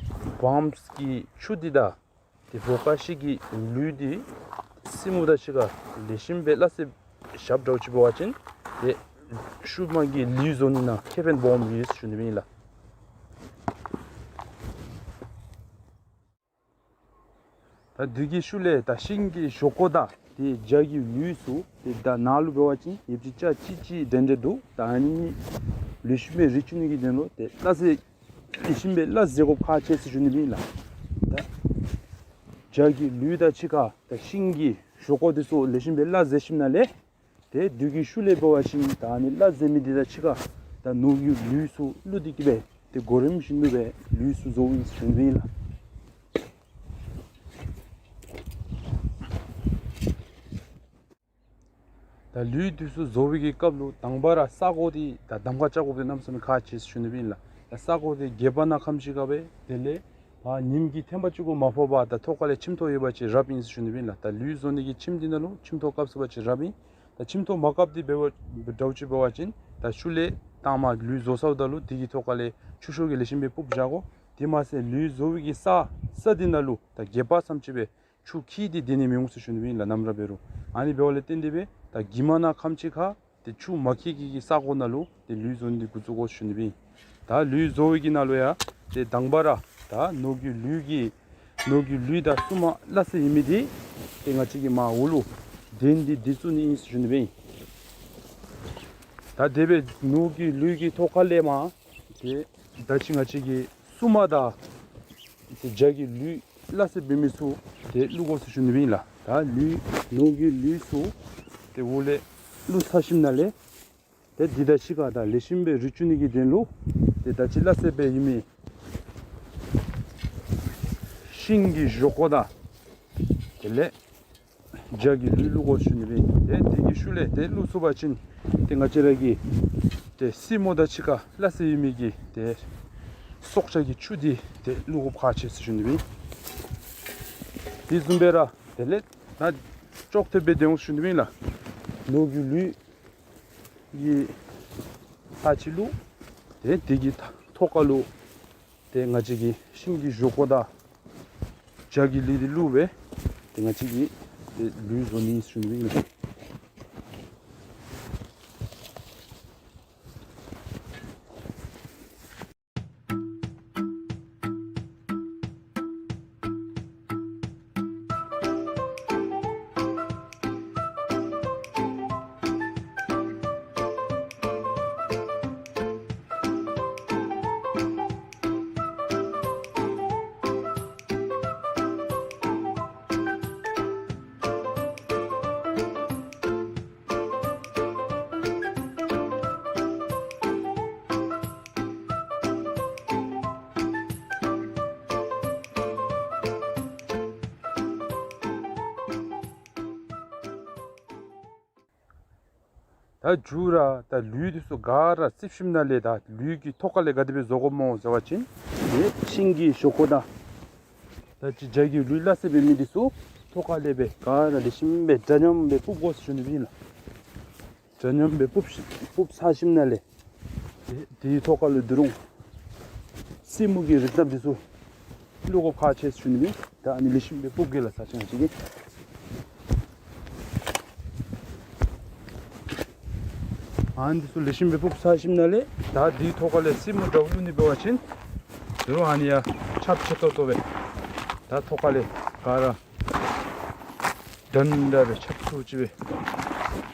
བཱམ་གི་ཆུ་འདི་དང་ཏེ་བོ་ཀ་ཤི་གི་ལུད་འདི་སེན་མོ་དང་གཅིག་ཁར་ལེགས་ཤོམ་སྦེ་སླ་བསྲེ་རྐྱབ་འདྲཝ་ཅིག་འབད་བ་ཅིན་ཏེ་ཤུལ་མ་གི་ལུད་བཟོ་ནི་ནང་ཁེ་ཕན་སྦོམ་ཡོད་ཟེར་ཞུ་ནི་སྦེ་ཨིན་ལགས། ད་དེ་གི་ཤུལ་ལས་ད་ཤིང་གི་ཞོག་ཁོག་དང་ཏེ་བྱ་གི་ལུད་ཚུ་ཏེ་ད་ནཱ་ལུ་འབད་བ་ཅིན་ཡོདཔ་ཅིག་ཅ་ཅིག་ཅིག་འདྲན་འདྲ་འདུག། ད་ཨ་ནི་ལེགས་ཤོམ་སྦེ་རི་ཆུ་ནི་གི་དོན་ལུ་ཏེ་སླ་བསྲེ་ལེགས་ཤོམ་སྦེ་སླ་བསྲེ་དགོཔ་ཁག་ཆེ་ཟེར་ཞུ་ནི་སྦེ་ཨིན་ལགས། ད་བྱ་གི་ལུད་དང་གཅིག་ཁར་ད་ཤིང་གི་ཞོག་ཁོག་འདི་ཚུ་ལེགས་ཤོམ་སྦེ་སླ་བསྲེ་ཞིནམ་ལས་ཏེ་དེ་གི་ཤུལ་ལས་འབད་བ་ཅིན་ད་ཨ་ནི་སླ་བསྲེ་མི་འདི་དང་གཅིག་ཁར་ད་ནོར་གྱི་ལུད་ཚུ་བླུགས་ཏེ་གིས་སྦེ་ཏེ་གོ་རིམ་བཞིན་དུ་སྦེ་ལུད་ཚུ་བཟོཝ་ཨིན་ཟེར་ཞུ་ནི་སྦེ་ཨིན་ལགས། ད་ལུད་འདི་ཚུ་བཟོ་བའི་གི་སྐབས་ལུ་དང་པ་ར་ས་གོ་འདི་ད་གདམ་ཁ་རྐྱབ་དགོཔ་འདི་གནམ་མེད་ས་མེད་ཁག་ཆེ་ཟེར་ཞུ་ནི་སྦེ་ཨིན་ལགས། ད་ས་གོ་འདི་སྒལ་པ་ནང་ཁམས་ཅིག་ཁར་སྦེ་དེ་ལས་ཨ་ཉིམ་གི་ཐེམ་པ་ཅིག་གུ་མ་ཕོག་པར་ད་ཐོག་ཁ་ལས་ཁྱིམ་ཐོག་ཡོད་པ་ཅིན་རབ་ཨིན་ཟེར་ཞུ་ནི་སྦེ་ཨིན་ལགས། ད་ལུད་བཟོ་ནི་གི་ཁྱིམ་འདི་ནང་ལུ་ཁྱིམ་ཐོག་བཀབ་ཚུགས་པ་ཅིན་རབ་ཨིན། ད་ཁྱིམ་ཐོག་མ་བཀབ་སྟེ་འབད་བ་འདྲཝ་ཅིག་འབད་བ་ཅིན་ད་ཤུལ་ལས་དང་པ་ལུད་བཟོ་ཚརཝ་ད་ལུ་དེ་གི་ཐོག་ཁ་ལས་ཆུ་ཤོག་གིས་ལེགས་ཤོམ་སྦེ་སྤུབས་བཞག་དགོ། དེ་མ་ཚད་ལུད་བཟོ་བའི་གི་ས་ས་འདི་ནང་ལུ་ད་སྒལ་པ་ཙམ་ཅིག་སྦེ་ཆུ་འཁྱིལ་ཏེ་སྡོད་ནི་མི་འོང་ཟེར་ཞུ་ནི་སྦེ་ཨིན་ལགས། ནམ་ར་འབད་རུང་ཨ་ནི་འབདཝ་ལས་བརྟེན་ཏེ་སྦེ་ད་སྒལ་པ་ནང་ཁམས་ཅིག་ཁར་ཏེ་ཆུ་མ་འཁྱིལ་གྱི་གི་ས་གོ་ནང་ལུ་ཏེ་ལུད་བཟོ་ནི་འདི་འགོ་བཙུགས་དགོ་ཟེར་ཞུ་ནི་སྦེ་ཨིན། ད་ལུད་བཟོ་བའི་གི་ནང་ལུ་ཡང་ཏེ་དང་པ་ར་ད་ནོར་གྱི་ལུད་ཀྱི་ནོར་གྱི་ལུད་དང་གསུམ་མ་སླ་བསྲེ་ཡོད་མི་འདི་ཏེ་ང་བཅས་ཀྱིས་མར་འོག་ལུ་གདན་འདི་འདི་བཙུགས་ནི་ཨིན་ཟེར་ཞུ་ནི་སྦེ་ཨིན། ད་དེ་སྦེ་ནོར་གྱི་ལུད་ཀྱི་ཐོག་ཁ་ལས་མར་ཏེ་ད་ཅི་ང་བཅས་ཀྱིས་སྲུ་མ་དང་ཏེ་བྱ་གི་ལུད་སླ་བསྲེ་འབད་མི་ཚུ་ཏེ་བླུགས་དགོ་ཟེར་ཞུ་ནི་སྦེ་ཨིན་ལགས། ད་ལུད་ནོར་གྱི་ལུད་ཚུ་ཏེ་འོག་ལས་བླུགས་ཚར་ཞིནམ་ལས་ཏེ་འདི་དང་གཅིག་ཁར་ད་ལེགས་ཤོམ་སྦེ་རི་ཆུ་ནི་གི་དོན་ལུ་ཏེ་ད་ཅི་སླ་བསྲེ་འབད་ཡོད་མི་ཤིང་གི་ཞོག་ཁོག་དང་དེ་ལས་བྱ་གི་ལུད་བླུགས་དགོ་ཟེར་ཞུ་ནི་སྦེ་ཨིན། ཏེ་དེ་གི་ཤུལ་ལས་ཏེ་བླུགས་ཚུགས་པ་ཅིན་ཏེ་ང་བཅས་ར་གི་ཏེ་སེན་མོ་དང་གཅིག་ཁར་སླ་བསྲེ་ཡོད་མི་གི་ཏེ་སྲོག་ཆགས་ཀྱི་ཆུ་འདི་ཏེ་བླུགས་དགོཔ་ཁག་ཆེ་ཟེར་ཞུ་ནི་སྦེ་ཨིན། དེ་བཟུམ་སྦེ་ར་དེ་ལས་ད་ཅོག་འཐདཔ་སྦེ་སྡོད་འོང་ཟེར་ཞུ་ནི་སྦེ་ཨིན་ལགས། ནོར་གྱི་ལུད་ཀྱི་ས་ཅིག་ལུ་ཏེ་དེ་གི་ཐོག་ཁ་ལུ་ཏེ་ང་བཅས་ཀྱིས་ཤིང་གི་ཞོག་ཁོག་དང་བྱ་གི་ལུད་འདི་བླུགས་སྦེ་ཏེ་ང་བཅས་ཀྱིས་ཏེ་ལུད་བཟོ་ནི་ཟེར་ཞུ་ནི་སྦེ་ཨིན་ལགས། ད་མཇུག་ར་ད་ལུད་འདི་ཚུ་ག་ར་རྩིགཔ་ཞིནམ་ལས་ད་ལུད་ཀྱི་ཐོག་ཁ་ལས་ག་དེ་སྦེ་བཟོ་དགོཔ་སྨོ་ཟེར་བ་ཅིན། ཏེ་ཤིང་གི་ཞོག་ཁོག་དང་ད་ཅི་རྒྱ་གི་ལུད་སླ་བསྲེ་འབད་མི་འདི་ཚུ་ཐོག་ཁ་ལས་སྦེ་ག་ར་ལེགས་ཤོམ་སྦེ་འདྲ་མཉམ་སྦེ་སྤུབ་དགོ་ཟེར་ཞུ་ནི་ཨིན་ལགས། འདྲ་མཉམ་སྦེ་སྤུབ་ཤི་སྤུབ་ཚར་ཞིནམ་ལས་ཏེ་དེའི་ཐོག་ཁ་ལུ་དེ་རུང་སེན་མོ་གི་རིགས་ཐབས་འདི་ཚུ་བླུག་དགོཔ་ཁག་ཆེ་ཟེར་ཞུ་ནི་ཨིན། ད་ཨ་ནི་ལེགས་ཤོམ་སྦེ་སྤུབ་གེ་ལགས་ས་ཆ་ང་བཅས་ཀྱིས། ཨ་ནི་འདི་ཚུ་ལེགས་ཤོམ་སྦེ་སྤུབ་ཚར་ཞིནམ་ལས་ད་དེའི་ཐོག་ཁ་ལས་སེན་མོ་འདྲཝ་བླུག་ནི་འབད་བ་ཅིན་དེ་རུང་ཨ་ནི་ཡང་ཆརཔ་ཆེ་ཏོག་ཏོ་སྦེ་ད་ཐོག་ཁ་ལས་ག་ར་འདྲན་འདྲ་སྦེ་ཆརཔ་ཚུ་ཅིག་སྦེ་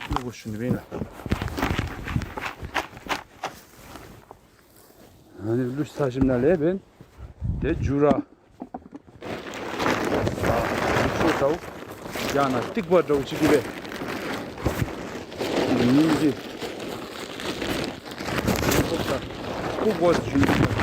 བླུག་དགོ་ཟེར་ཞུ་ནི་ཨིན་ལགས། ཨ་ནི་བླུག་ཚར་ཞིནམ་ལས་འབདན་ཏེ་མཇུག་ར་ཨ་ཆུ་འདྲཝ་ཡང་ན་ཐིགས་པ་འདྲཝ་ཅིག་གིས་སྦེ་ཉིམ་གྱིས་སྤུབ་དགོ་ཟེར་ཞུ་ནི་ཨིན་ལགས།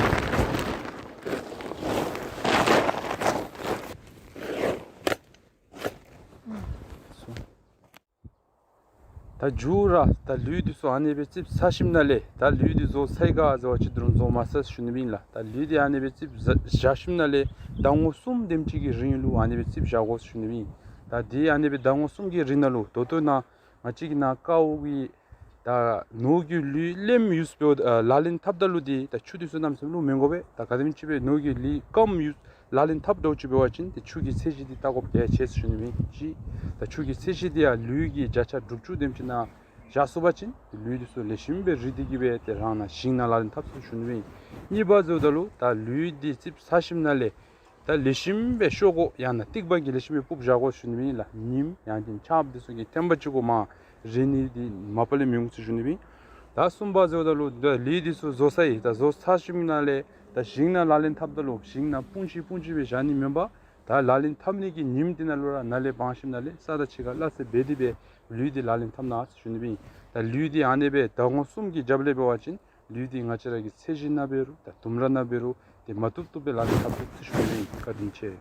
ད་མཇུག་ར་ད་ལུད་འདི་ཚུ་ཨ་ནི་སྦེ་རྩིགཔ་ཚར་ཞིནམ་ལས་ད་ལུད་འདི་བཟོ་ཚར་ཡི་ག་ཟེར་བ་ཅིན་དེ་རུང་བཟོ་མ་ཚར་ཟེར་ཞུ་ནི་ཨིན་ལགས། ད་ལུད་འདི་ཨ་ནི་སྦེ་རྩིགཔ་བཞག་བཞག་ཞིནམ་ལས་ཟླ་ངོ་གསུམ་དེམ་ཅིག་གི་རིང་ལུ་ཨ་ནི་སྦེ་རྩིགཔ་བཞག་དགོ་ཟེར་ཞུ་ནི་ཨིན། ད་དེ་ཨ་ནི་སྦེ་ཟླ་ངོ་གསུམ་གྱི་རིང་ནང་ལུ་ད་ལྟོ་ནཱ་ང་བཅས་ཀྱི་ནཱ་ཀཝ་གི་ད་ནོར་གྱི་ལུད་ལེནམ་ཡུས་འབདཝ་ད་ལག་ལེན་འཐབ་ད་ལུ་འདི་ད་ཆུ་འདི་ཚུ་གནམ་མེད་ས་མེད་བླུག་མི་དགོ་པས། ད་ག་དེམ་ཅིག་སྦེ་ནོར་གྱི་ལུད་སྐམ་ཡུས་ལག་ལེན་འཐབ་འདྲཝ་ཅིག་འབད་བ་ཅིན་ཏེ་ཆུ་གི་ཚད་གཞི་འདི་བལྟ་དགོཔ་གལ་ཆེ་ཟེར་ཞུ་ནི་ཨིན། གཅིག་ད་ཆུ་གི་ཚད་གཞི་འདི་ཡང་ལུད་ཀྱི་བརྒྱ་ཆ་དྲུག་ཅུ་དེམ་ཅིག་ནང་བཞག་ཚུགས་པ་ཅིན་ལུད་འདི་ཚུ་ལེགས་ཤོམ་སྦེ་རི་སྟེ་གིས་སྦེ་ཏེ་རང་ནཱ་ཞིང་ནང་ལག་ལེན་འཐབ་ཚུགས་ཟེར་ཞུ་ནི་ཨིན། གཉིས་པ་ཟེརཝ་ད་ལུ་ད་ལུད་འདི་རྩིགཔ་ཚར་ཞིནམ་ལས་ད་ལེགས་ཤོམ་སྦེ་ཤོག་ཀོ་ཡང་ན་ཐིགས་པ་གིས་ལེགས་ཤོམ་སྦེ་སྤུབ་བཞག་དགོ་ཟེར་ཞུ་ནི་ཨིན་ལགས། ཉིམ་ཡང་ཅིན་ཆརཔ་འདི་ཚུ་གིས་ཐེམ་པ་ཅིག་གུ་མར་རེག་ནི་འདི་མ་པ་ལས་མི་འོང་ཟེར་ཞུ་ནི་ཨིན། ད་གསུམ་པ་ཟེརཝ་ད་ལུ་ད་ལུད་འདི་ཚུ་བཟོ་ཚར་ཡི། ད་བཟོ་ཚར་ཞིནམ་ལས་ད་ཞིང་ནང་ལག་ལེན་འཐབ་ད་ལུ་ཞིང་ནང་སྤུངས་ཤིག་སྤུངས་ཤིག་སྦེ་བཞག་ནི་མེན་པར་ད་ལག་ལེན་འཐབ་ནི་གི་ཉིམ་འདི་ནང་ལུ་ར་ནཱ་ལས་སྦང་ཞིནམ་ལས་ས་དང་ཕྱེད་ཀ་སླ་བསྲེ་འབད་དེ་སྦེ་ལུད་འདི་ལག་ལེན་འཐབ་གནང་ཟེར་ཞུ་ནི་ཨིན། ད་ལུད་འདི་ཨ་ནི་སྦེ་ཟླ་ངོ་གསུམ་གྱི་རྒྱབ་ལས་འབད་བ་ཅིན་ལུད་འདི་ང་བཅས་ར་གི་ཚད་གཞི་ནང་འབད་རུང་ད་ལྡུམ་ར་ནང་འབད་རུང་ཏེ་མ་བཏུབ་བཏུབ་སྦེ་ལག་ལེན་འཐབ་ཚུགས་ཟེར་ཞུ་ནི་ཨིན། བཀའ་དྲིན་ཆེ།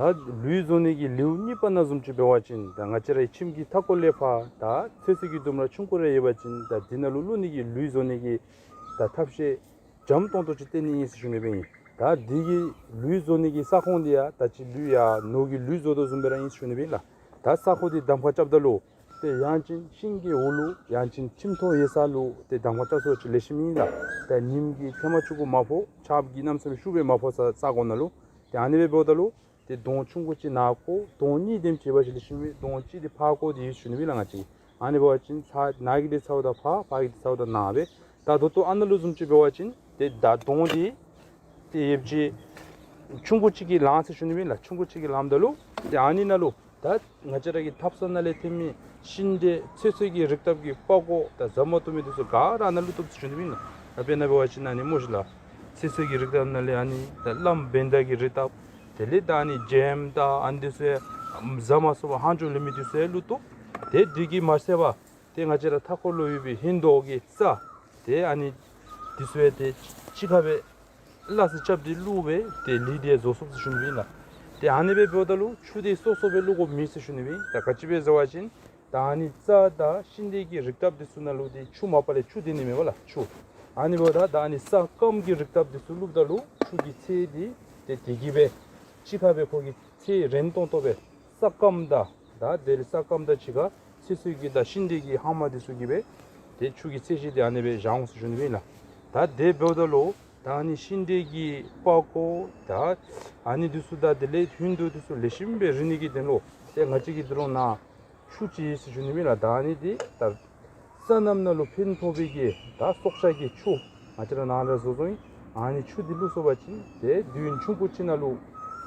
ད་ལུད་བཟོ་ནི་གི་ལེའུ་གཉིས་པ་ནང་བཟུམ་ཅིག་འབད་བ་ཅིན་ད་ང་བཅས་རའི་ཁྱིམ་གྱི་མཐའ་འཁོར་ལས་ཕར་ད་ཚོད་བསྲེ་གི་ལྡུམ་ར་ཆུང་ཀུ་རེ་ཡོད་པ་ཅིན་ད་འདི་ནང་ལུ་བླུག་ནི་གི་ལུད་བཟོ་ནི་གི་ད་ཐབས་ཤེས་འཇམ་ཏོང་ཏོ་ཅིག་སྟོན་ནི་ཨིན་ཟེར་ཞུ་ནི་སྦེ་ཨིན། ད་འདི་གི་ལུད་བཟོ་ནི་གི་ས་ཁོངས་འདི་ཡང་ད་ཅི་ལུད་ཡང་ནོར་གྱི་ལུད་བཟོ་དོ་བཟུམ་སྦེ་ར་ཨིན་ཟེར་ཞུ་ནི་སྦེ་ཨིན་ལགས། ད་ས་ཁོངས་འདི་གདམ་ཁ་རྐྱབ་ད་ལུ་ཏེ་ཡང་ཅིན་ཤིང་གི་འོག་ལུ་ཡང་ཅིན་ཁྱིམ་ཐོག་ཡོད་ས་ལུ་ཏེ་གདམ་ཁ་རྐྱབ་ཚུགས་པ་ཅིན་ལེགས་ཤོམ་ཨིན་ལགས། ཏེ་ཉིམ་གིས་ཐེམ་པ་ཅིག་གུ་མ་ཕོག། ཆརཔ་གིས་གནམ་མེད་ས་མེད་ཤུགས་སྦེ་མ་ཕོག་ས་ས་གོ་ནང་ལུ། ཏེ་ཨ་ནི་སྦེ་འབདཝ་ད་ལུ་ཏེ་དོང་ཆུང་ཀུ་ཅིག་ནཱ་བརྐོ། དོང་གཉིས་དེམ་ཅིག་ཡོད་པ་ཅིན་ལེགས་ཤོམ་ཨིན། དོང་གཅིག་འདི་ཕར་བརྐོ་སྟེ་ཡོད་ཟེར་ཞུ་ནི་སྦེ་ཨིན་ལགས། ང་བཅས་ཨ་ནི་འབད་བ་ཅིན་ཚར་ནཱ་གི་འདི་ཚརཝ་ད་ཕར་ཕར་གི་འདི་ཚརཝ་ད་ནཱ་སྦེ། ད་ད་ལྟོ་ཨ་ནཱ་ལུ་བཟུམ་ཅིག་འབད་བ་ཅིན་ཏེ་ད་དོང་འདི་ཏེ་ཡོདཔ་ཅིག་ཆུང་ཀུ་ཅིག་གིས་ལངམ་ཟེར་ཞུ་ནི་སྦེ་ཨིན་ལགས། ཆུང་ཀུ་ཅིག་གིས་ལངམ་ད་ལུ་ཏེ་ཨ་ནི་ནང་ལུ་ད་ང་བཅས་ར་གི་ཐབ་ཚང་ནང་ལས་ཐོན་མི་ཤིང་འབྲས་ཚོད་བསྲེ་གི་རིགས་ཐབས་ཀྱི་པགས་ཀོ་དང་ཟ་མ་བཏུབ་མི་འདི་ཚུ་ག་ར་ཨ་ནཱ་ལུ་བཏུབ་ཟེར་ཞུ་ནི་སྦེ་ཨིན་ལགས། ད་དཔེར་ན་འབད་བ་ཅིན་ཨ་ནི་སྨོ་ཤིག་ལགས། ཚོད་བསྲེ་གི་རིགས་ཐབས་ནང་ལས་ཨ་ནི་ད་རླངསམ་བེན་ད་གི་རིགས་ཐབས། དེ་ལས་ད་ཨ་ནི་ཇེམ་དང་ཨ་ནི་འདི་ཚུ་ཡང་ཟ་མ་ཚུགས་པར་ལྷག་འགྱོ་ལུས་མི་འདི་ཚུ་ཡང་བླུག་བཏུབ། ཏེ་འདི་གིས་མ་ཚད་པར་ཏེ་ང་བཅས་ར་མཐའ་འཁོར་ལུ་ཡོད་པའི་ཧིང་རྡོག་གི་རྩ་ཏེ་ཨ་ནི་འདི་ཚུ་ཡང་ཏེ་གཅིག་ཁར་སྦེ་སླ་བསྲེ་རྐྱབ་སྟེ་བླུགས་སྦེ་ཏེ་ལུད་འདི་བཟོ་ཚུགས་ཟེར་ཞུ་ནི་སྦེ་ཨིན་ལགས། ཏེ་ཨ་ནི་སྦེ་འབདཝ་ད་ལུ་ཆུ་འདི་སོ་སོ་སྦེ་བླུག་དགོཔ་མེད་ཟེར་ཞུ་ནི་སྦེ་ཨིན། ད་ག་ཅི་སྦེ་ཟེར་བ་ཅིན་ད་ཨ་ནི་རྩ་དང་ཤིང་འབྲས་ཀྱི་རིགས་ཐབས་འདི་ཚུ་ནང་ལུ་ཏེ་ཆུ་མ་པ་ལས་ཆུ་འདི་ནི་མེད་པ་ལགས་ཆུ། ཨ་ནི་འབདཝ་ད་ད་ཨ་ནི་ས་སྐམ་གྱི་རིགས་ཐབས་འདི་ཚུ་བླུགསཔ་ད་ལུ་ཆུ་གི་ཚད་འདི་ཏེ་དེ་གིས་སྦེ་གཅིག་ཁར་སྦེ་ཁོ་གི་ཚད་རན་ཏོང་ཏོ་སྦེ་ས་སྐམ་དང་ད་དེ་ལས་ས་སྐམ་དང་གཅིག་ཁར་ཚོད་བསྲེ་གི་དང་ཤིང་འབྲས་ཀྱི་ཧ་མ་འདི་ཚུ་གིས་སྦེ་ཏེ་ཆུ་གི་ཚད་གཞི་འདི་ཨ་ནི་སྦེ་བཞག་འོང་ཟེར་ཞུ་ནི་སྦེ་ཨིན་ལགས། ད་དེ་འབདཝ་ད་ལུ་ད་ཨ་ནི་ཤིང་འབྲས་ཀྱི་པགས་ཀོ་དང་ཨ་ནི་འདི་ཚུ་དང་དེ་ལས་ཧིང་རྡོག་འདི་ཚུ་ལེགས་ཤོམ་སྦེ་རིལ་ནི་གི་དོན་ལུ་ཏེ་ང་བཅས་ཀྱིས་དོ་རུང་ནཱ་ཆུ་ཅིག་ཡོད་ཟེར་ཞུ་ནི་སྦེ་ཨིན་ལགས། ད་ཨ་ནི་འདི་ད་སོ་ནམ་ནང་ལུ་ཕན་ཐོགས་པའི་གི་ད་སྲོག་ཆགས་ཀྱི་ཆུ་ང་བཅས་ར་ནཱ་ལས་བཟོ་བཟོཝ་ཨིན། ཨ་ནི་ཆུ་འདི་བླུགས་སོང་པ་ཅིན་ཏེ་དུས་ཡུན་ཆུང་ཀུ་ཅིག་ནང་ལུ་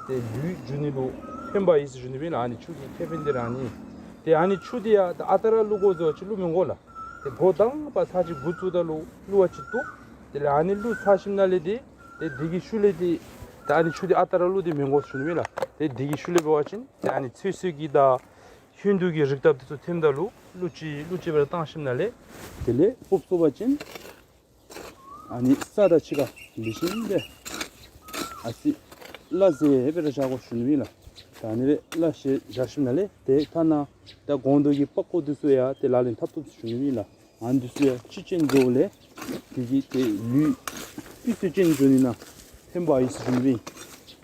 ཏེ་ལུད་འགྱུར་ནི་ལུ་ཕན་པ་ཡོད་ཟེར་ཞུ་ནི་སྦེ་ཨིན་ལགས། ཨ་ནི་ཆུ་གི་ཁེ་ཕན་འདི་ར་ཨ་ནི། ཏེ་ཨ་ནི་ཆུ་འདི་ཡང་ད་ཨ་རྟག་ར་བླུག་དགོ་ཟེར་བ་ཅིན་བླུག་མི་དགོ་ལགས། ཏེ་འགོ་དང་པ་ཚར་གཅིག་འགོ་བཙུགསཔ་ད་ལུ་བླུག་པ་ཅིན་བཏུབ། དེ་ལས་ཨ་ནི་བླུགས་ཚར་ཞིནམ་ལས་འདི་ཏེ་འདི་གི་ཤུལ་ལས་འདི་ད་ཨ་ནི་ཆུ་འདི་ཨ་རྟག་ར་བླུག་སྟེ་མི་དགོ་ཟེར་ཞུ་ནི་སྦེ་ཨིན་ལགས། ཏེ་འདི་གི་ཤུལ་ལས་འབད་བ་ཅིན་ཏེ་ཨ་ནི་ཚོད་བསྲེ་གི་དང་ ཧིན་དུ་གི་རིགས་བརྟགཔ་འདི་ཚུ་ཐེམ་ད་ལུ་ཀླུ་ཅིག་ཀླུ་ཅིག་སྦེ་ར་བཏང་ཞིནམ་ལས་དེ་ལས་སྤུབ་སོང་པ་ཅིན་ཨ་ནི་ས་དང་ཕྱི་ཁར་ལུས་ཞིནམ་ལས་ཨ་ཙི་སླ་བསྲེ་སྦེ་ར་བཞག་དགོ་ཞུ་ནི་ཨིན་ལགས། ད་ཨ་ནི་སྦེ་སླ་བསྲེ་བཞག་ཞིནམ་ལས་དེ་ཁ་ནང་ད་སྒོང་རྡོག་གི་པགས་ཀོ་འདི་ཚུ་ཡང་ཏེ་ལག་ལེན་འཐབ་བཏུབ་ཞུ་ནི་ཨིན་ལགས། ཨ་ནི་འདི་ཚུ་ཡང་ཅིག་ཅན་འགྱོཝ་ལས་དེ་གིས་ཏེ་ལུས་སྤུས་ཚད་ཅན་འགྱོ་ནི་ནང་ཕན་པ་ཡོད་ཟེར་ཞུ་ནི་ཨིན།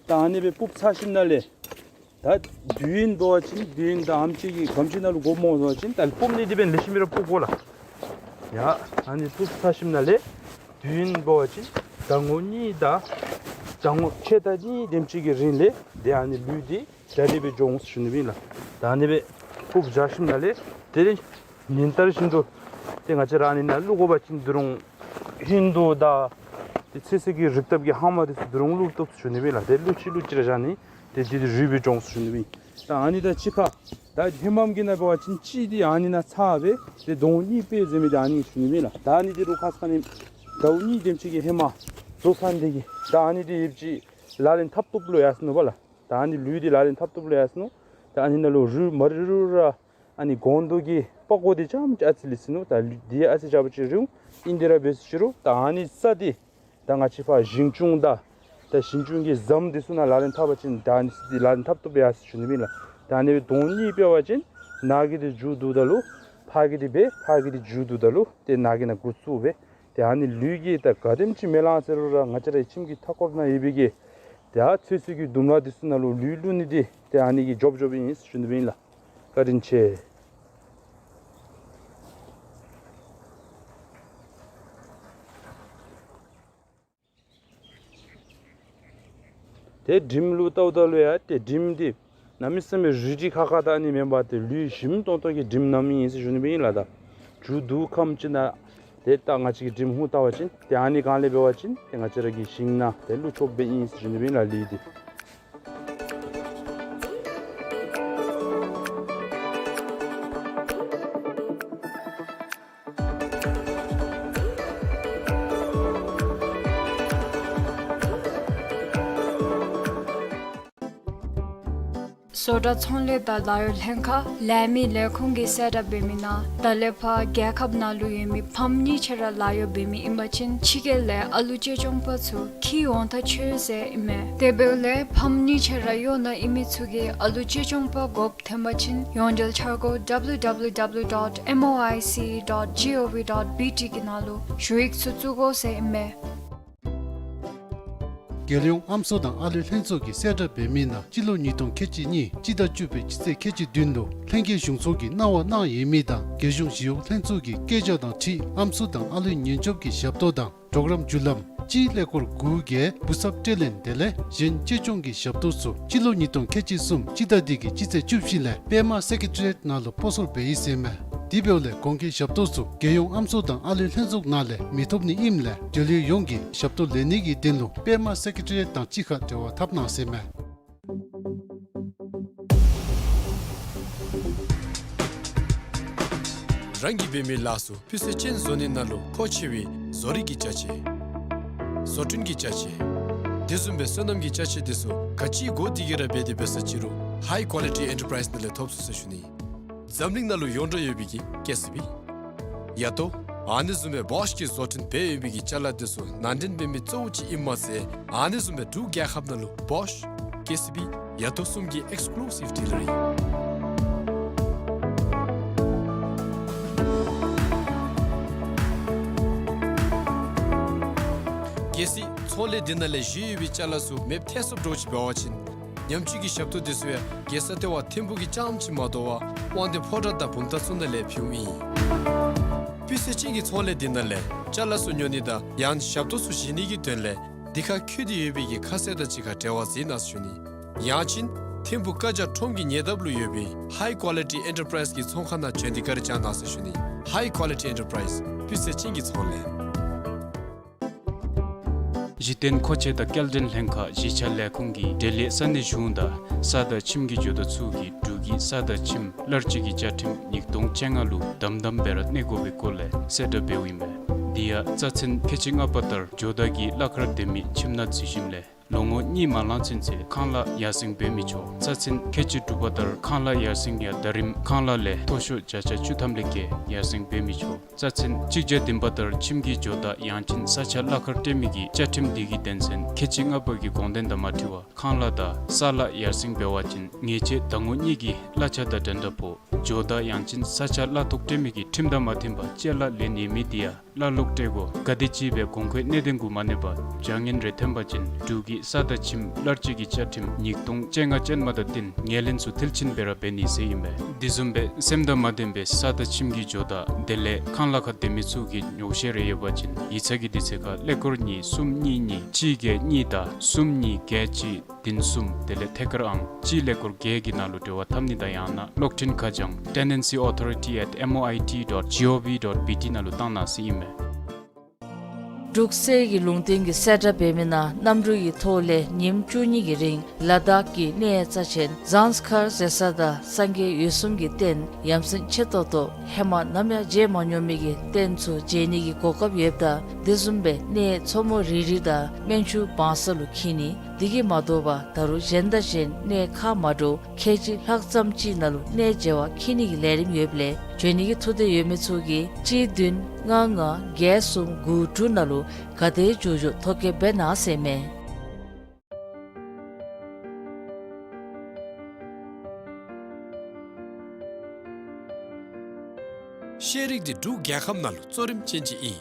ད་ཨ་ནི་སྦེ་སྤུབ་ཚར་ཞིནམ་ལས་ད་དུས་ཡུན་འབད་བ་ཅིན་དུས་ཡུན་ད་ཨམ་ཅིག་གིས་ག་དེམ་ཅིག་ནང་ལུ་འགོརཝ་སྨོ་ཟེར་བ་ཅིན་ད་སྤུབ་ནི་འདི་འབདན་ལེགས་ཤོམ་སྦེ་ར་སྤུབ་དགོ་ལགས། ཡ་ཨ་ནི་སྤུབ་ཚར་ཞིནམ་ལས་དུས་ཡུན་འབད་བ་ཅིན་ཟླ་ངོ་གཉིས་དང་ཟླ་ངོ་ཕྱེད་དང་གཉིས་དེམ་ཅིག་གི་རིང་ལས་དེ་ཨ་ནི་ལུས་འདི་ད་རིས་སྦེ་འགྱོ་འོང་ཟེར་ཞུ་ནི་ཨིན་ལགས། ད་ཨ་ནི་སྦེ་སྤུབ་བཞག་ཞིནམ་ལས་དེ་ལས་ཉིན་ལྟར་བཞིན་དུ་ཏེ་ང་བཅས་ར་ཨ་ནི་ནང་བླུག་དགོ་པ་ཅིན་ད་རུང་ཧིན་དུ་དང་ཏེ་ཚོད་བསྲེ་གི་རིགས་བརྟགཔ་གི་ཧེ་མ་འདི་ཚུ་ད་རུང་བླུག་བཏུབ་ཟེར་ཞུ་ནི་ཨིན་ལགས། ཏེ་ཀླུ་ཅིག་ཀླུ་ཅིག་ར་བཞག་ནི་ཏེ་འདི་འདི་རུལ་སྦེ་འགྱོ་འོང་ཟེར་ཞུ་ནི་ཨིན། ད་ཨ་ནི་དང་གཅིག་ཁར་ད་ཧེ་མམ་གི་ནང་འབད་བ་ཅིན་གཅིག་འདི་ཨ་ནི་ནང་ཚར་སྦེ་ཏེ་དོང་གཉིས་སྤེལ་ཟེར་མི་འདི་ཨ་ནི་ཞུ་ནི་ཨིན་ལགས། ད་ཨ་ནི་འདི་རུང་ཁ་ཙ་ཁ་ཉིནམ་ཟླཝ་གཉིས་དེམ་ཅིག་གི་ཧེ་མ་བཟོ་ཚར་ནི་དེ་གིས་ད་ཨ་ནི་འདི་ཡོདཔ་ཅིག་ལག་ལེན་འཐབ་བཏུབ་ལོ་ཡར་སོ་ནུག་པ་ལགས། ད་ཨ་ནི་ལུས་འདི་ལག་ལེན་འཐབ་བཏུབ་ལོ་ཡར་སོ་ནུག། ད་ཨ་ནི་ནང་ལུ་རུལ་མ་རུལ་རུལ་ར་ཨ་ནི་སྒོང་རྡོག་གི་པགས་ཀོ་འདི་རྐྱངམ་ཅིག་ཨ་ཙི་ལུས་སོ་ནུག། ད་ལུས་འདི་ཨ་ཙི་རྐྱབ་པ་ཅིན་རུང་ཨིན་དེ་ར་འབད་ཟེར་ཞུ་རུང་ད་ཨ་ནི་ས་འདི་ད་ང་བཅས་ཕར་ཞིང་ཆུང་དང་ད་ཞིང་ཆུང་གི་ཟམ་འདི་ཚུ་ནང་ལག་ལེན་འཐབ་པ་ཅིན་ད་ཨ་ནི་ས་འདི་ལག་ལེན་འཐབ་བཏུབ་ཡར་སོ་ཞུ་ནི་ཨིན་ལགས། ད་ཨ་ནི་སྦེ་དོང་གཉིས་སྤེལ་བ་ཅིན་ནཱ་གི་འདི་མཇུག་བསྡུཝ་ད་ལུ་ཕར་གི་འདི་སྦེ་ཕར་གི་འདི་མཇུག་བསྡུཝ་ད་ལུ་ཏེ་ནཱ་གི་ནང་འགོ་བཙུགས་སྦེ་ཏེ་ཨ་ནི་ལུས་ཀྱི་ད་ག་དེམ་ཅིག་མེ་ལང་ཟེར་རུང་ར་ང་བཅས་རའི་ཁྱིམ་གྱི་མཐའ་འཁོར་ནང་ཡོད་པའི་གི་ཏེ་ཨ་ཚོད་བསྲེ་གི་ལྡུམ་ར་འདི་ཚུ་ནང་ལུ་ལུས་བླུག་ནི་འདི་ཏེ་ཨ་ནི་གིས་འཇོབ་འཇོབ་ཨིན་ཟེར་ཞུ་ནི་ཨིན་ལགས། བཀའ་དྲིན་ཆེ། ཏེ་དྲིམ་ལུ་བལྟཝ་ད་ལུ་ཡང་ཏེ་དྲིམ་འདི་གནམ་མེད་ས་མེད་རུལ་དྲི་ཁ་ཁ་ད་ཨ་ནི་མེན་པར་ཏེ་ལུས་ཞིམ་ཏོང་ཏོ་གི་དྲིམ་མནམ་ཨིན་ཟེར་ཞུ་ནི་སྦེ་ཨིན་ལགས། ད་མཇུག་བསྡུ་ཁམས་ཅིག་ནང་ཏེ་ད་ང་བཅས་ཀྱིས་དྲིམ་ཧུང་བལྟ་བ་ཅིན་ཏེ་ཨ་ནི་སྒང་ལས་འབད་བ་ཅིན་ཏེ་ང་བཅས་ར་གི་ཞིང་ནང་ཏེ་བླུག་ཆོགཔ་སྦེ་ཨིན་ཟེར་ཞུ་ནི་སྦེ་ཨིན་ལགས་ལུས་འདི། བཟོ་གྲྭ་ཚོང་ལས་དང་ལཱ་གཡོག་ལྷན་ཁག་ལས་མི་ལས་ཁུངས་ཀྱིས་གསལ་བསྒྲགས་འབད་མི་ནང་ད་ལས་ཕར་རྒྱལ་ཁབ་ནང་ལུ་ཡོད་མི་ཕམ་གཉིས་ཆ་ར་ལཱ་གཡོག་འབད་མི་ཨིན་པ་ཅིན་ཕྱི་རྒྱལ་ལས་ཨ་ལུ་གཅེས་སྐྱོང་པ་ཚུ་འཁྱིད་འོང་ད་ཆོག་ཟེར་ཨིན་མས། དེ་འབདཝ་ལས་ཕམ་གཉིས་ཆ་ར་གཡོག་ནང་ཨིན་མི་ཚུ་གིས་ཨ་ལུ་གཅེས་སྐྱོང་པ་དགོཔ་ཐོན་པ་ཅིན་ཡོངས་འབྲེལ་འཆར་སྒོ་W W W dot M O I C dot G O V dot B T གི་ནང་ལུ་ཞུ་ཡིག་ཚུ་བཙུགས་དགོ་ཟེར་ཨིན་མས། རྒྱལ་ཡོངས་ཨམ་སྲུ་དང་ཨ་ལུའི་ལྷན་ཚོགས་ཀྱིས་གསལ་བསྒྲགས་འབད་མི་ནང་སྤྱི་ལོ་ཉིས་སྟོང་ཁལ་གཅིག་གཉིས་སྤྱི་ཟླ་བཅུ་པའི་སྤྱི་ཚེས་ཁལ་གཅིག་བདུན་ལུ་ལྷན་རྒྱས་གཞུང་ཚོགས་ཀྱིས་གནང་བ་གནང་ཡོད་མི་དང་རྒྱལ་གཞུང་ཞི་གཡོག་ལྷན་ཚོགས་ཀྱི་བཀོད་རྒྱ་དང་འཁྲིལ་ཨམ་སྲུ་དང་ཨ་ལུའི་ཉེན་སྐྱོབ་ཀྱི་ཞབས་ཏོག་དང་གྲོགས་རམ་བརྒྱུད་ལམ་སྤྱིའི་ཀླད་ཀོར་དགུ་བརྒྱད་བུ་གསབ་སྤྲོད་ལེན་དེ་ལས་གཞན་གཅེས་སྐྱོང་གི་ཞབས་ཏོག་ཚུ་སྤྱི་ལོ་ཉིས་སྟོང་ཁལ་གཅིག་གསུམ་སྤྱི་ཟླ་འདི་གི་སྤྱི་ཚེས་བཅུ་བཞི་ལས་པདྨ་སེ་ཀེ་ཊི་རི་ཡེཊ་ནང་ལུ་སྤོ་སོར་འབད་ཡི་ཟེར་མས། དེ་འབདཝ་ལས་གོང་གི་ཞབས་ཏོག་ཚུ་རྒྱལ་ཡོངས་ཨམ་སྲུ་དང་ཨ་ལུའི་ལྷན་ཚོགས་ནང་ལས་མི་ཐོབ་ནི་ཨིནམ་ལས་འབྲེལ་ཡོད་ཡོངས་ཀྱིས་ཞབས་ཏོག་ལེན་ནི་གི་དོན་ལུ་པདྨ་སེ་ཀེ་ཊི་རི་ཡེཊ་དང་གཅིག་ཁར་འབྲེལ་བ་འཐབ་གནང་ཟེར་མས། རང་གིས་འབད་མི་ལཱ་ཚུ་སྤུས་ཚད་ཅན་བཟོ་ནི་ནང་ལུ་མཁོ་ཆེ་བའི་བཟོ་རིག་གི་ཅ་ཆས། བཟོ་སྐྲུན་གྱི་ཅ་ཆས། དེ་བཟུམ་སྦེ་སོ་ནམ་གྱི་ཅ་ཆས་དེ་ཚུ་ག་ཅི་དགོ་དེ་གིས་ར་འབད་དེ་འབད་ས་ཅི་རུང་High Quality Enterprise ནང་ལས་ཐོབ་ཚུགས་ཟེར་ཞུ་ནི། འཛམ་གླིང་ནང་ལུ་ཡོངས་གྲགས་ཡོད་པའི་གི་ཀེ་སི་བི། ཡ་ཏོ། ཨ་ནི་བཟུམ་སྦེ་བོཤ་གིས་བཟོ་སྐྲུན་འབད་ཡོད་པའི་གི་ཅ་ལ་དེ་ཚུ་ནང་འདྲེན་འབད་མི་གཙོ་བོ་ཅིག་ཨིནམ་མ་ཚད་ཨ་ནི་བཟུམ་སྦེ་འབྲུག་རྒྱལ་ཁབ་ནང་ལུ་བོཤ། ཀེ་སི་བི། ཡ་ཏོ་གསུམ་གྱི་ཨེགསི་ཀུ་ལུ་སིབ་ཌི་ལར་ཨིན། གལ་སྲིད་ཚོང་ལས་འདི་ནང་ལས་བཞེས་ཡོད་པའི་ཅ་ལ་ཚུ་མེདཔ་ཐལ་སོངམ་འདྲཝ་ཅིག་འབད་བ་ཅིན་ཉམས་བཅོས་ཀྱི་ཞབས་ཏོག་དེ་ཚུ་ཡང་རྒྱལ་ས་ལྟེ་བ་ཐིམ་ཕུག་གི་རྐྱངམ་ཅིག་མ་དོ་བར་དབང་འདུས་ཕོ་བྲང་དང་བུམ་ཐང་ཚུ་ནང་ལས་ཕུལཝ་ཨིན། སྤུས་ཚད་ཅན་གྱི་ཚོང་ལས་འདི་ནང་ལས་ཅ་ལ་ཚུ་ཉོ་ནི་དང་ཡང་ཞབས་ཏོག་ཚུ་བཞེས་ནི་གི་དོན་ལས་འདི་ཁར་འཁོད་དེ་ཡོད་པའི་གི་ཁ་གསལ་དང་གཅིག་ཁར་འབྲེལ་བ་འཛིན་གནང་ཟེར་ཞུ་ནི། ཡང་ཅིན་ཐིམ་ཕུག་བཀའ་རྒྱ་ཁྲོམ་གྱི་ཉེ་འདབས་ལུ་ཡོད་པའི་High Quality Enterprise གི་ཚོང་ཁང་ནང་བྱོན་ཏེ་བཀའ་དྲིན་བསྐྱང་གནང་ཟེར་ཞུ་ནི། High Quality Enterprise སྤུས་ཚད་ཅན་གྱི་ཚོང་ལས། གཞི་རྟེན་མཁོ་ཆས་དང་སྐྱེལ་འདྲེན་ལྷན་ཁག་གཞིས་ཆགས་ལས་ཁུངས་ཀྱིས་འབྲེལ་ཡོད་ས་གནས་གཞུང་དང་ས་དང་ཁྱིམ་གྱི་ཇོ་བདག་ཚུ་གིས་འབྲུག་གི་ས་དང་ཁྱིམ་གླར་སྤྱོད་ཀྱི་བཅའ་ཁྲིམས་ཉིས་སྟོང་བཅོ་ལྔ་ལུ་དམ་དམ་སྦེ་ར་གནས་དགོ་པའི་སྐོར་ལས་གསལ་བསྒྲགས་འབདཝ་ཨིན་པས། དེ་ཡང་རྩ་ཚན་ཁལ་གཅིག་ལྔ་པ་ལྟར་ཇོ་བདག་གིས་གླ་ཁར་སྡོད་མི་ཁྱིམ་ནང་འཛུལ་ཞིནམ་ལས་ ལོ་ངོ་གཉིས་མ་ལང་ཚུན་ཚོད་ཁང་གླ་ཡར་སེང་འབད་མི་ཆོག། རྩ་ཚན་ཁལ་གཅིག་དྲུག་པ་ལྟར་ཁང་གླ་ཡར་སེང་ཡང་ཟླ་རིམ་ཁང་གླ་ལས་མཐོ་ཤོས་བརྒྱ་ཆ་བཅུ་ཐམ་ལས་བརྒལ་ཡར་སེང་འབད་མི་ཆོག། རྩ་ཚན་གཅིག་བརྒྱ་བདུན་པ་ལྟར་ཁྱིམ་གྱི་ཇོ་བདག་ཡང་ཅིན་ས་ཆ་གླ་ཁར་སྤྲོད་མི་གི་བཅའ་ཁྲིམས་འདི་གི་དོན་ཚན་ཁལ་གཅིག་ལྔ་པ་གི་དགོངས་དོན་དང་མ་འཁྲིལ་བར་ཁང་གླ་དང་ས་གླ་ཡར་སེང་འབད་བ་ཅིན་ཉེས་ཆད་ཟླ་ངོ་གཉིས་ཀྱི་གླ་ཆ་དང་འགྲན་ཟླ་ཕོག། ཇོ་བདག་ཡང་ཅིན་ས་ཆ་གླ་ཐོག་སྤྲོད་མི་གི་ཁྲིམས་དང་མ་མཐུན་པར་ཅ་ལ་ལེན་ནི་མེད་དེ་ཡང་གླ་ལོག་སྤྲོད་དགོ། ག་དེམ་ཅིག་སྦེ་གོང་འཁོད་གནད་དོན་གུ་མ་གནས་པར་བྱ་ངན་རེ་ཐོན་པ་ཅིན་འབྲུག་གི་ས་དང་ཁྱིམ་གླར་སྤྱོད་ཀྱི་བཅའ་ཁྲིམས་ཉིས་སྟོང་བཅོ་ལྔ་ཅན་མ་དང་བསྟུན་ངོས་ལེན་ཚུ་མཐིལ་ཕྱིན་སྦེ་ར་འབད་ནི་ཟེར་ཨིན་པས། དེ་བཟུམ་སྦེ་སེམས་དང་མ་ལྡན་པའི་ས་དང་ཁྱིམ་གྱི་ཇོ་བདག་དེ་ལས་ཁང་གླ་ཁར་སྡོད་མི་ཚུ་གིས་ཉོགས་བཤད་རེ་ཡོད་པ་ཅིན་ཡིག་ཚང་གི་དུས་ཚོད་ཁར་ཀླད་ཀོར་གཉིས་གསུམ་གཉིས་གཉིས་གཅིག་བརྒྱད་གཉིས་དང་གསུམ་གཉིས་བརྒྱད་གཅིག་བདུན་གསུམ་དེ་ལས་ཐད་ཀར་ཨང་གཅིག་ཀླད་ཀོར་བརྒྱད་ཀྱི་ནང་ལུ་འབྲེལ་བ་འཐབ་ནི་དང་ཡང་ན་གློག་འཕྲིན་ཁ་བྱང་tenancy authority at M O I T dot G O V dot B T ནང་ལུ་བཏང་གནང་ཟེར་ཨིན་མས། འབྲུག་གསེར་གྱི་ལུང་བསྟན་གྱི་གསལ་བསྒྲགས་འབད་མི་ནང་གནམ་གྲུ་གི་ཐོག་ལས་ཉིནམ་བཅུ་གཉིས་ཀྱི་རིང་ལ་དྭགས་ཀྱི་གནས་རྩ་ཆེན་ཟངས་དཀར་ཟེར་ས་དང་སངས་རྒྱས་འོད་སྲུང་གི་རྟེན་ཡ་མཚན་ཆེ་ཏོག་ཏོ་ཧེ་མ་ནམ་ཡང་མཇལ་མ་མྱོང་མི་གི་རྟེན་ཚུ་མཇལ་ནི་གི་གོ་སྐབས་ཡོདཔ་ད་དེ་བཟུམ་སྦེ་གནས་མཚོ་མོ་རི་རི་དང་སྨན་ཆུ་བང་ས་ལུ་འཁྱིད་ནི། དེ་གིས་མ་དོ་བར་ད་རུང་གཞན་དང་གཞན་གནས་ཁག་མ་འདྲཝ་ཁལ་གཅིག་ལྷག་ཙམ་ཅིག་ནང་ལུ་གནས་མཇལ་བར་འཁྱིད་ནི་གི་ལས་རིམ་ཡོདཔ་ལས་འབྱོན་ནི་གི་ཐུགས་འདོད་ཡོད་མི་ཚུ་གིས་གཅིག་བདུན་ལྔ་ལྔ་བརྒྱད་གསུམ་དགུ་དྲུག་ནང་ལུ་ག་དེ་མགྱོགས་མགྱོགས་ཐོ་བཀོད་འབད་གནང་ཟེར་མས། ཤེས་རིག་འདི་འབྲུག་རྒྱལ་ཁབ་ནང་ལུ་གཙོ་རིམ་ཅན་ཅིག་ཨིན།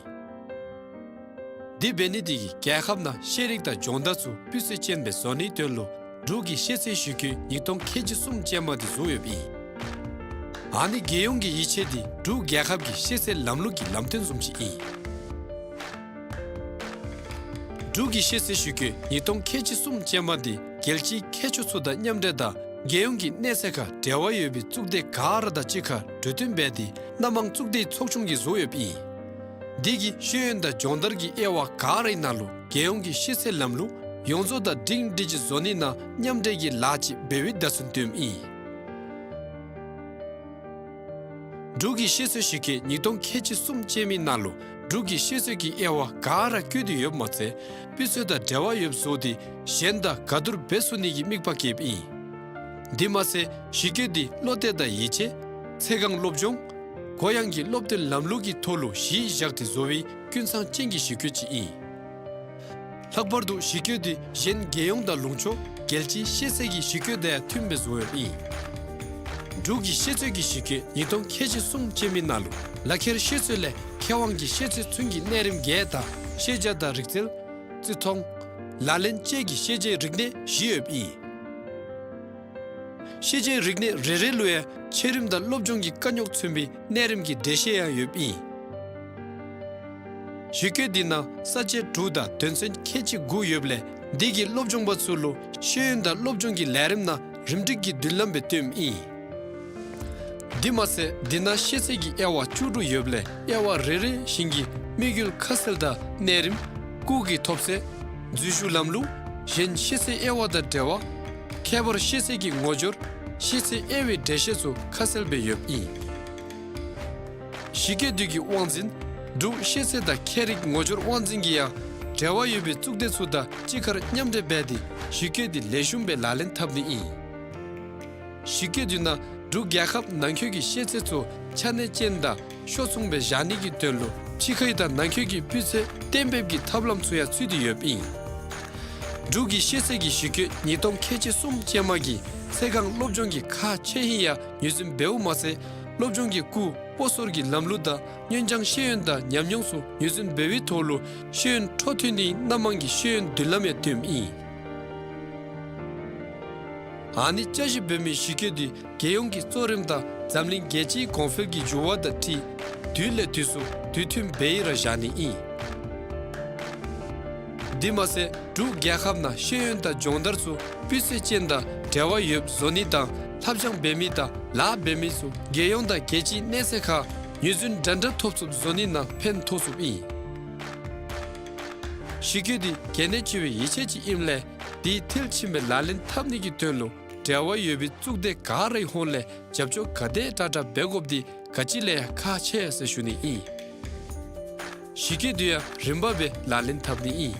དེ་འབད་ནི་དེ་གིས་རྒྱལ་ཁབ་ནང་ཤེས་རིག་དང་སྦྱོང་བརྡར་ཚུ་སྤུས་ཚད་ཅན་སྦེ་བཟོ་ནིའི་དོན་ལུ་འབྲུག་གི་ཤེས་ཚད་ཞིབ་དཔྱོད་ཉིས་སྟོང་ཁལ་གཅིག་གསུམ་ཅན་མ་འདི་བཟོ་ཡོདཔ་ཨིན། ཨ་ནི་རྒྱལ་ཡོངས་ཀྱི་ཡིག་ཆ་འདི་འབྲུག་རྒྱལ་ཁབ་ཀྱི་ཤེས་ཚད་ལམ་ལུགས་ཀྱི་ལམ་སྟོན་བཟུམ་ཅིག་ཨིན། འབྲུག་གི་ཤེས་ཚད་ཞིབ་དཔྱོད་ཉིས་སྟོང་ཁལ་གཅིག་གསུམ་ཅན་མ་འདི་རྒྱལ་སྤྱིའི་མཁས་མཆོག་ཚུ་དང་མཉམ་འབྲེལ་དང་རྒྱལ་ཡོངས་ཀྱི་གནས་ཚད་ཁར་འབྲེལ་བ་ཡོད་པའི་གཙུག་སྡེ་ག་ར་དང་གཅིག་ཁར་གྲོས་བསྟུན་འབད་དེ་སྣ་མང་གཙུག་སྡེའི་ཚོགས་ཆུང་གིས་བཟོ་ཡོདཔ་ཨིན། འདི་གིས་ཤེས་ཡོན་དང་སྦྱོང་བརྡར་གྱི་དབྱེ་བ་ག་རའི་ནང་ལུ་རྒྱལ་ཡོངས་ཀྱི་ཤེས་ཚད་ལམ་ལུགས་ཡོངས་རྫོགས་དང་སྒྲིང་སྒྲི་ཅིག་བཟོ་ནི་ནང་མཉམ་འབྲེལ་གྱི་ལཱ་ཅིག་འབད་བའི་བརྡ་མཚོན་སྟོནམ་ཨིན། འབྲུག་གི་ཤེས་ཚད་ཞིབ་དཔྱོད་ཉིས་སྟོང་ཁལ་གཅིག་གསུམ་ཅན་མའི་ནང་ལུ་འབྲུག་གི་ཤེས་ཚད་ཀྱི་དབྱེ་བ་ག་ར་བཀོད་དེ་ཡོདཔ་མ་ཚད་སྤུས་ཚད་དང་འབྲེལ་བ་ཡོདཔ་བཟོ་སྟེ་གཞན་དང་ག་བསྡུར་འབད་ཚུགས་ནི་གི་དམིགས་པ་བསྐྱེདཔ་ཨིན། དེ་མ་ཚད་ཞིབ་དཔྱོད་འདི་བློ་གཏད་དང་ཡིད་ཆེས་ཚེ་གང་སློབ་སྦྱོང་གུ་ཡངས་ཀྱི་སློབ་སྟོན་ལམ་ལུགས་ཀྱི་ཐོག་ལུ་གཞི་བཞག་སྟེ་བཟོ་བའི་ཀུན་ཚང་ཅན་གྱི་ཞིབ་དཔྱོད་ཅིག་ཨིན། ལྷག་པར་དུ་ཞིབ་དཔྱོད་འདི་གཞན་རྒྱལ་ཡོངས་དང་ལུང་ཕྱོགས་རྒྱལ་སྤྱིའི་ཤེས་ཚད་ཀྱི་ཞིབ་དཔྱོད་དང་ཡང་མཐུནམ་སྦེ་བཟོ་ཡོདཔ་ཨིན། འབྲུག་གི་ཤེས་ཚད་ཀྱི་ཞིབ་དཔྱོད་ཉིས་སྟོང་ཁལ་གཅིག་གསུམ་ཅན་མའི་ནང་ལུ་ལག་ཁྱེར་ཤེས་ཚད་ལས་མཁས་དབང་གི་ཤེས་ཚད་ཚུན་གྱི་གནས་རིམ་བརྒྱད་དང་ཤེས་བྱ་དང་རིག་རྩལ་བརྩི་མཐོང་ལག་ལེན་བཅས་ཀྱི་ཤེས་བྱའི་རིག་གནས་བཞི་ཡོདཔ་ཨིན། ཤེས་བྱའི་རིག་གནས་རེ་རེ་ལུ་ཡང་ཆེ་རིམ་དང་སློབ་སྦྱོང་གི་དཀའ་རྙོག་མཚོན་པའི་གནས་རིམ་གྱི་འགྲེལ་བཤད་ཡང་ཡོདཔ་ཨིན། ཞིབ་དཔྱོད་འདི་ནང་ས་བཅད་དྲུག་དང་དོན་ཚན་ཁལ་གཅིག་དགུ་ཡོདཔ་ལས་འདི་གིས་སློབ་སྦྱོང་པ་ཚུ་ལུ་ཤེས་ཡོན་དང་སློབ་སྦྱོང་གི་ལས་རིམ་ནང་རིམ་སྒྲིག་གི་མདུན་ལམ་སྦེ་སྟོནམ་ཨིན། དེ་མ་ཚད་འདི་ནང་ཤེས་ཚད་ཀྱི་དབྱེ་བ་བཅུ་དྲུག་ཡོདཔ་ལས་དབྱེ་བ་རེ་རེ་བཞིན་གྱི་དམིགས་ཡུལ་ཁ་གསལ་དང་གནས་རིམ་སྐུགས་ཀྱི་ཐོབ་ཚད་འཛུལ་ཞུགས་ལམ་ལུགས་གཞན་ཤེས་ཚད་དབྱེ་བ་དང་འབྲེལ་བ་ཁྱད་པར་ཤེས་ཚད་ཀྱི་ངོ་སྦྱོར་ཤེས་ཚད་དབྱེ་བའི་འགྲེལ་བཤད་ཚུ་ཁ་གསལ་སྦེ་ཡོདཔ་ཨིན། ཞིབ་དཔྱོད་འདི་གི་དབང་འཛིན་འབྲུག་ཤེས་ཚད་དང་ཁྱད་རིག་ངོ་སྦྱོར་དབང་འཛིན་གྱིས་ཡང་འབྲེལ་བ་ཡོད་པའི་གཙུག་སྡེ་ཚུ་དང་གཅིག་ཁར་མཉམ་འབྲེལ་འབད་དེ་ཞིབ་དཔྱོད་འདི་ལེགས་ཤོམ་སྦེ་ལག་ལེན་འཐབ་ནི་ཨིན། ཞིབ་དཔྱོད་འདི་ནང་འབྲུག་རྒྱལ་ཁབ་ནང་འཁོད་ཀྱི་ཤེས་ཚད་ཚུ་ཆ་གནས་ཅན་དང་ཤོག་མཚུངས་སྦེ་བཞག་ནི་གི་དོན་ལུ་ཕྱི་ཁའི་དང་ནང་འཁོད་ཀྱི་སྤུས་ཚད་གཏན་འབེབས་ཀྱི་ཐབས་ལམ་ཚུ་ཡང་ཚུད་དེ་ཡོདཔ་ཨིན། འབྲུག་གི་ཤེས་ཚད་ཀྱི་ཞིབ་དཔྱོད་ཉིས་སྟོང་ཁལ་གཅིག་གསུམ་ཅན་མ་གིས་ཚེ་གང་སློབ་སྦྱོང་གི་ཁག་ཆེ་ཧིང་ཡང་ངོས་འཛིན་འབདཝ་མ་ཚད་སློབ་སྦྱོང་གི་སྐུགས་སྤོ་སོར་གྱི་ལམ་ལུགས་དང་སྔོན་སྦྱང་ཤེས་ཡོན་དང་ཉམས་མྱོང་ཚུ་ངོས་འཛིན་འབད་བའི་ཐོག་ལུ་ཤེས་ཡོན་འཕྲོ་མཐུད་ནིའི་སྣ་མང་གི་ཤེས་ཡོན་མདུན་ལམ་ཡང་སྟོནམ་ཨིན། ཨ་ནི་བསྐྱར་ཞིབ་འབད་མི་ཞིབ་དཔྱོད་འདི་རྒྱལ་ཡོངས་ཀྱི་གཙོ་རིམ་དང་འཛམ་གླིང་རྒྱལ་སྤྱིའི་གོང་འཕེལ་གྱི་འགྱུར་བ་དང་འཁྲིལ་དུས་ལས་དུས་སུ་དུས་མཐུན་འབད་ཡི་ར་བཞག་ནི་ཨིན། དེ་མ་ཚད་འབྲུག་རྒྱལ་ཁབ་ནང་ཤེས་ཡོན་དང་སྦྱོང་བརྡར་ཚུ་སྤུས་ཚད་ཅན་དང་འབྲེལ་བ་ཡོདཔ་བཟོ་ནི་དང་ལྷབ་སྦྱང་འབད་མི་དང་ལཱ་འབད་མི་ཚུ་རྒྱལ་ཡོངས་དང་རྒྱལ་སྤྱིའི་གནས་ཚད་ཁར་ངོས་འཛིན་འདྲན་འདྲ་ཐོབ་ཚུགསཔ་བཟོ་ནི་ནང་ཕན་ཐོགས་ཚུགསཔ་ཨིན། ཞིབ་དཔྱོད་འདི་གལ་གནད་ཆེ་བའི་ཡིག་ཆ་ཅིག་ཨིནམ་ལས་དེ་མཐིལ་ཕྱིན་སྦེ་ལག་ལེན་འཐབ་ནི་གི་དོན་ལུ་འབྲེལ་བ་ཡོད་པའི་གཙུག་སྡེ་ག་རའི་ཧོངས་ལས་རྒྱབ་སྐྱོར་ག་དེ་དྲག་དྲག་འབད་དགོཔ་འདི་ག་ཅི་ལས་ཡང་ཁག་ཆེ་ཟེར་ཞུ་ནི་ཨིན། ཞིབ་དཔྱོད་འདི་ཡང་རིམ་པ་སྦེ་ལག་ལེན་འཐབ་ནི་ཨིན།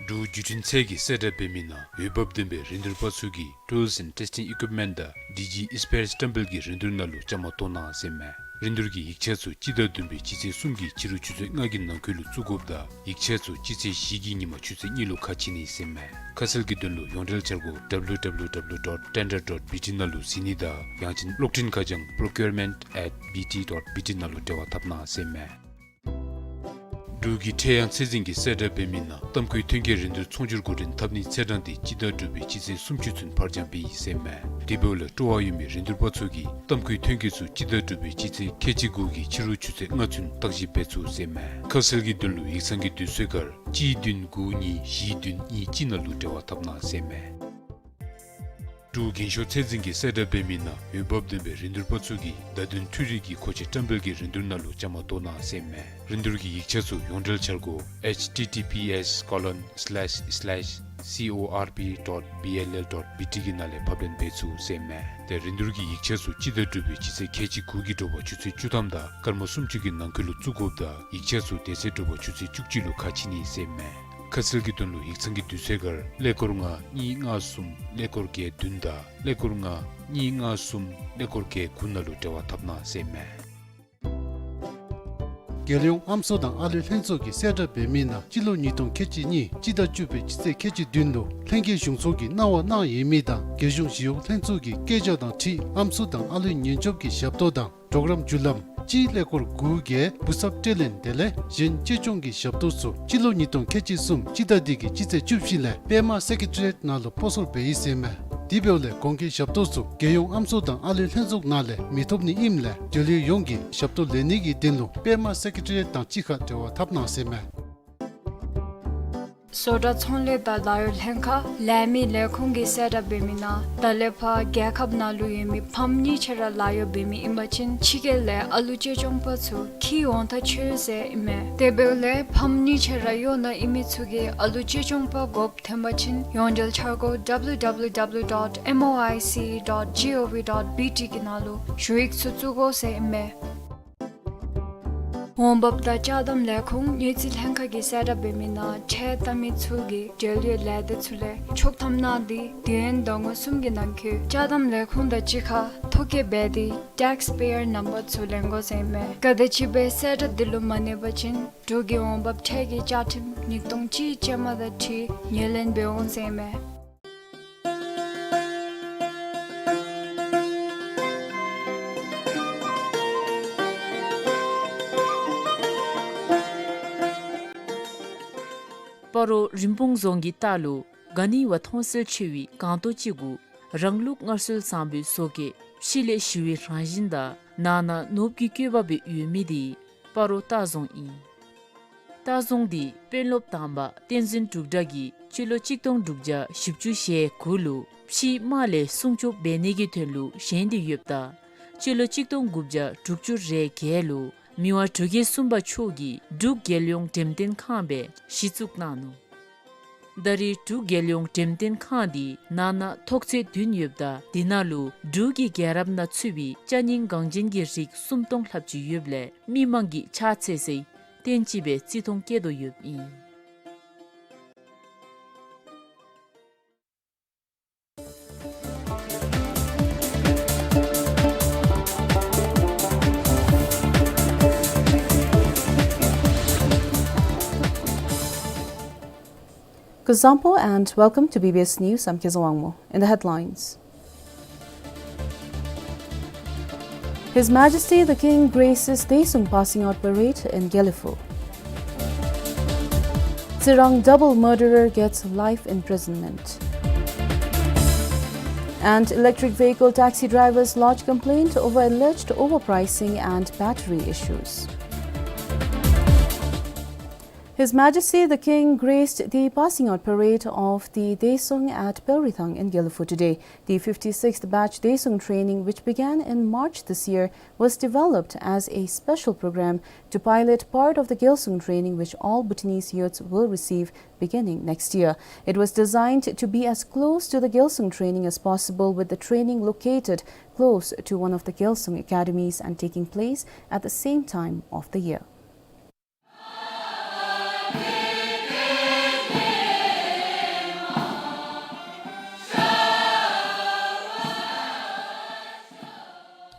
འབྲུག་བརྒྱུད་འཕྲིན་ཚད་ཀྱི་གསལ་བསྒྲགས་འབད་མི་ནང་འོས་འབབ་ལྡན་པའི་རིན་བསྡུར་པ་ཚུ་གིས་tools and testing equipment དང་ཌི་ཇི་ཨིསི་པེརསི་བཀྲམ་སྤེལ་གྱི་རིན་བསྡུར་ནང་ལུ་བཅའ་མར་གཏོགས་གནང་ཟེར་མས། རིན་བསྡུར་གྱི་ཡིག་ཆ་ཚུ་སྤྱི་ཟླ་བདུན་པའི་སྤྱི་ཚེས་གསུམ་གྱི་ཕྱི་རུ་ཆུ་ཚོད་ལྔ་གི་ནང་འཁོད་ལུ་བཙུགས་དགོཔ་དང་ཡིག་ཆ་ཚུ་སྤྱི་ཚེས་བཞི་གི་ཉིན་མ་ཆུ་ཚོད་གཉིས་ལུ་ཁ་ཕྱེ་ནི་ཟེར་མས། ཁ་གསལ་གྱི་དོན་ལུ་ཡོངས་འབྲེལ་འཆར་སྒོ་W W W dot tender dot B T ནང་ལུ་གཟིགས་ནི་དང་ཡང་ཅིན་གློག་འཕྲིན་ཁ་བྱང་procurement at B T dot B T ནང་ལུ་འབྲེལ་བ་འཐབ་གནང་ཟེར་མས། འབྲུག་གི་ཁྲལ་གཡང་ཚད་འཛིན་གྱི་གསལ་བསྒྲགས་འབད་མི་ནང་གཏམ་བཀོད་ཐོན་སྐྱེད་རིན་བསྡུར་ཚོང་སྒྱུར་འགོ་འདྲེན་འཐབ་ནིའི་ཚེས་གྲངས་དེ་སྤྱི་ཟླ་དྲུག་པའི་སྤྱི་ཚེས་སུམ་ཅུ་ཚུན་ཕར་འགྱངས་འབད་ཡི་ཟེར་མས། དེ་འབདཝ་ལས་སྤྲོ་བ་ཡོད་མི་རིན་བསྡུར་པ་ཚུ་གིས་གཏམ་བཀོད་ཐོན་སྐྱེད་ཚུ་སྤྱི་ཟླ་དྲུག་པའི་སྤྱི་ཚེས་ཁལ་གཅིག་དགུ་གི་ཕྱི་རུ་ཆུ་ཚོད་ལྔ་ཚུན་བརྟག་ཞིབ་འབད་ཚུགས་ཟེར་མས། ཁ་གསལ་གྱི་དོན་ལུ་ཡིག་ཚང་གི་དུས་ཚོད་ཁར་གཅིག་བདུན་དགུ་གཉིས་བཞི་བདུན་གཉིས་གཅིག་ནང་ལུ་འབྲེལ་བ་འཐབ་གནང་ཟེར་མས། འབྲུག་རྒན་ཤོས་ཚད་འཛིན་གྱི་གསལ་བསྒྲགས་འབད་མི་ནང་འོས་འབབ་ལྡན་པའི་རིན་བསྡུར་པ་ཚུ་གིས་བརྡ་དོན་འཕྲུལ་རིག་གི་མཁོ་ཆས་བཀྲམ་སྤེལ་གྱི་རིན་བསྡུར་ནང་ལུ་བཅའ་མར་གཏོགས་གནང་ཟེར་མས། རིན་བསྡུར་གྱི་ཡིག་ཆ་ཚུ་ཡོངས་འབྲེལ་འཆར་སྒོ་H T T P S colon slash slash C O R P dot B L L dot B T གི་ནང་ལས་ཕབ་ལེན་འབད་ཚུགས་ཟེར་མས། ཏེ་རིན་བསྡུར་གྱི་ཡིག་ཆ་ཚུ་སྤྱི་ཟླ་དྲུག་པའི་སྤྱི་ཚེས་ཁལ་གཅིག་དགུ་གི་དྲོ་པ་ཆུ་ཚོད་བཅུ་ཐམ་དང་སྐར་མ་སུམ་ཅུ་གི་ནང་འཁོད་ལུ་བཙུགས་དགོཔ་དང་ཡིག་ཆ་ཚུ་དེ་ཚེ་དྲོ་པ་ཆུ་ཚོད་བཅུ་གཅིག་ལུ་ཁ་ཕྱེ་ནི་ཟེར་མས། ཁ་གསལ་གྱི་དོན་ལུ་ཡིག་ཚང་གི་དུས་ཚོད་ཁར་ཀླད་ཀོར་ལྔ་གཉིས་ལྔ་གསུམ་ཀླད་ཀོར་བརྒྱད་བདུན་དང་ཀླད་ཀོར་ལྔ་གཉིས་ལྔ་གསུམ་ཀླད་ཀོར་བརྒྱད་དགུ་ནང་ལུ་འབྲེལ་བ་འཐབ་གནང་ཟེར་མས། རྒྱལ་ཡོངས་ཨམ་སྲུ་དང་ཨ་ལུ་ལྷན་ཚོགས་ཀྱི་གསལ་བསྒྲགས་འབད་མི་ནང་སྤྱི་ལོ་ཉིས་སྟོང་ཁལ་གཅིག་གཉིས་སྤྱི་ཟླ་བཅུ་པའི་སྤྱི་ཚེས་ཁལ་གཅིག་བདུན་ལུ་ལྷན་རྒྱས་གཞུང་ཚོགས་ཀྱིས་གནང་བ་གནང་ཡོད་མི་དང་རྒྱལ་གཞུང་ཞི་གཡོག་ལྷན་ཚོགས་ཀྱི་སྐད་ཆ་དང་འཁྲིལ་ཨམ་སྲུ་དང་ཨ་ལུའི་ཉེན་སྐྱོབ་ཀྱི་ཞབས་ཏོག་དང་གྲོགས་རམ་བརྒྱུད་ལམ་གཅིག་ཀླད་ཀོར་དགུ་བརྒྱད་བུ་ཚབ་སྤྲོད་ལེན་དེ་ལས་གཞན་གཅེས་སྐྱོང་གི་ཞབས་ཏོག་ཚུ་སྤྱི་ལོ་ཉིས་སྟོང་ཁལ་གཅིག་གསུམ་སྤྱི་ཟླ་འདི་གི་སྤྱི་ཚེས་བཅུ་བཞི་ལས་པདྨ་སེ་ཀེ་ཊི་རི་ཡེཊ་ནང་ལུ་སྤོ་སོར་འབད་ཡི་ཟེར་མས། དེ་འབདཝ་ལས་གོང་གི་ཞབས་ཏོག་ཚུ་རྒྱལ་ཡོངས་ཨམ་སྲུ་དང་ཨ་ལུའི་ལྷན་ཚོགས་ནང་ལས་མི་ཐོབ་ནི་ཨིནམ་ལས་འབྲེལ་ཡོད་ཡོངས་ཀྱིས་ཞབས་ཏོག་ལེན་ནི་གི་དོན་ལུ་པདྨ་སེ་ཀེ་ཊི་རི་ཡེཊ་དང་གཅིག་ཁར་འབྲེལ་བ་འཐབ་གནང་ཟེར་མས། བཟོ་གྲྭ་ཚོང་ལས་དང་ལཱ་གཡོག་ལྷན་ཁག་ལས་མི་ལས་ཁུངས་ཀྱི་གསལ་བསྒྲགས་འབད་མི་ནང་ད་ལས་ཕར་རྒྱལ་ཁབ་ནང་ལུ་ཡོད་མི་ཕམ་གཉིས་ཆ་ར་ལཱ་གཡོག་འབད་མི་ཨིན་པ་ཅིན་ཕྱི་རྒྱལ་ལས་ཨ་ལུ་གཅེས་སྐྱོང་པ་ཚུ་འཁྱིད་འོང་ཐག་ཆོད་ཟེར་ཨིན་མས། དེ་འབདཝ་ལས་ཕམ་གཉིས་ཆ་ར་གཡོག་ནང་ཨིན་མི་ཚུ་གིས་ཨ་ལུ་གཅེས་སྐྱོང་པ་དགོཔ་ཐོན་པ་ཅིན་ཡོངས་འབྲེལ་འཆར་སྒོ་W W W dot M O I C dot G O V dot B T གི་ནང་ལུ་ཞུ་ཡིག་ཚུ་བཙུགས་དགོ་ཟེར་ཨིན་མས། འོང་འབབ་དང་ཅ་དམ་ལས་ཁུངས་དངུལ་རྩིས་ལྷན་ཁག་གི་གསལ་བསྒྲགས་འབད་མི་ནང་ཁྲལ་བཏབ་མི་ཚུ་གིས་འབྲེལ་ཡོད་ལས་སྡེ་ཚུ་ལས་ཆོག་ཐམ་གནང་སྟེ་དུས་ཡུན་ཟླ་ངོ་གསུམ་གྱི་ནང་འཁོད་ཅ་དམ་ལས་ཁུངས་དང་གཅིག་ཁར་ཐོ་བཀོད་འབད་དེ་ཊེགསི་པེ་ཡར་ནམ་བར་ཚུ་ལེན་དགོ་ཟེར་ཨིན་མས། ག་དེམ་ཅིག་སྦེ་གསལ་བསྒྲགས་འདི་ལུ་མ་གནས་པ་ཅིན་འབྲུག་གི་འོང་འབབ་ཁྲལ་གྱི་བཅའ་ཁྲིམས་ཉིས་སྟོང་གཅིག་ཅན་མ་དང་འཁྲིལ་ངོས་ལེན་འབད་འོང་ཟེར་ཨིན་མས། སྤ་རོ་རིན་སྤུངས་རྫོང་གི་ལྟག་ལུ་ག་ནི་བ་མཐོང་གསལ་ཆེ་བའི་སྒང་ཏོག་ཅིག་གུ་རང་ལུགས་སྔར་སྲོལ་བཟང་པོའི་བཟོ་བཀོད་ཕྱི་ལས་ཞི་བའི་རང་བཞིན་དང་ནང་ན་ནོར་བུ་གི་བཀོད་པ་སྦེ་ཡོད་མི་དེ་སྤ་རོ་ལྟ་རྫོང་ཨིན། ལྟ་རྫོང་འདི་དཔོན་སློབ་དང་པ་བསྟན་འཛིན་འབྲུག་གྲགས་ཀྱིས་སྤྱི་ལོ་གཅིག་སྟོང་དྲུག་བརྒྱ་བཞི་བཅུ་ཞེ་དགུ་ལུ་ཕྱིའི་དམག་ལས་སྲུང་སྐྱོབ་འབད་ནི་གི་དོན་ལུ་བཞེངས་ཏེ་ཡོདཔ་ད་སྤྱི་ལོ་གཅིག་སྟོང་དགུ་བརྒྱ་དྲུག་ཅུ་རེ་བརྒྱད་ལུ་མི་དབང་འབྲུག་རྒྱལ་གསུམ་པ་མཆོག་གིས་འབྲུག་རྒྱལ་ཡོངས་འགྲེམས་སྟོན་ཁང་སྦེ་གཞི་བཙུགས་གནང་ནུག། ད་རེས་འབྲུག་རྒྱལ་ཡོངས་འགྲེམས་སྟོན་ཁང་འདི་ནང་ན་ཐོག་ཚད་བདུན་ཡོདཔ་ད་དེ་ནང་ལུ་འབྲུག་གི་རྒྱལ་རབས་ནང་ཚུད་པའི་ཅ་རྙིང་འགངས་ཅན་གྱི་རིགས་སུམ་སྟོང་ལྷགཔ་ཅིག་ཡོདཔ་ལས་མི་མང་གིས་ཕྱག་འཚལ་སའི་རྟེན་ཅིག་སྦེ་བརྩི་མཐོང་བསྐྱེད་དོ་ཡོདཔ་ཨིན། Kuzuzangpo and welcome to B B S News. I'm Keza Wangmo. In the headlines, His Majesty the King graces Daesung passing out parade in Gelephu. Tsirang double murderer gets life imprisonment. And electric vehicle taxi drivers lodge complaint over alleged overpricing and battery issues. His Majesty the King graced the passing out parade of the Daesung at Pelrithang in Gelephu today. The fifty-sixth batch Daesung training, which began in March this year, was developed as a special program to pilot part of the Gyalsung training, which all Bhutanese youths will receive beginning next year. It was designed to be as close to the Gyalsung training as possible, with the training located close to one of the Gyalsung academies and taking place at the same time of the year.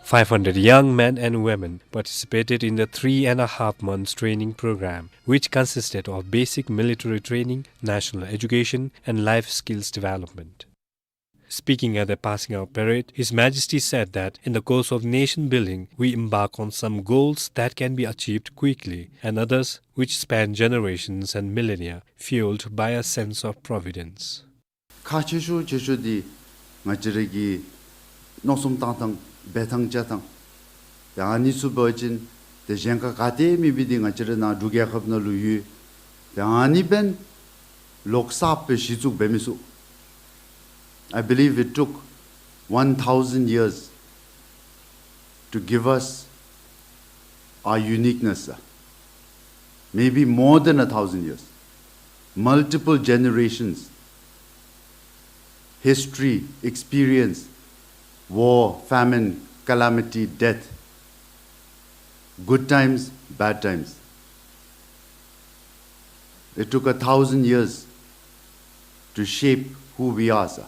Five hundred young men and women participated in the three and a half months training program, which consisted of basic military training, national education, and life skills development. Speaking at the passing out parade, His Majesty said that in the course of nation building, we embark on some goals that can be achieved quickly and others which span generations and millennia, fueled by a sense of providence. ཁག་ཆེ་ཤོས་ཆེ་ཤོས་འདི་ང་བཅས་ར་གི་མནོ་བསམ་བཏང་ཐངས་འབད་ཐངས་བྱ་ཐངས། ཏེ་ཨ་ནི་ཚུ་འབད་བ་ཅིན་ཏེ་གཞན་ཁར་ག་ཏེ་མེད་པའི་འདི་ང་བཅས་ར་ནཱ་འབྲུག་རྒྱལ་ཁབ་ནང་ལུ་ཡོད། ཏེ་ཨ་ནི་འབདན་ལོག་གསརཔ་སྦེ་གཞི་བཙུགས་འབད་མི་ཚུ། I believe it took one thousand years to give us our uniqueness, sir. Maybe more than a thousand years. Multiple generations, history, experience, war, famine, calamity, death, good times, bad times. It took a thousand years to shape who we are, sir.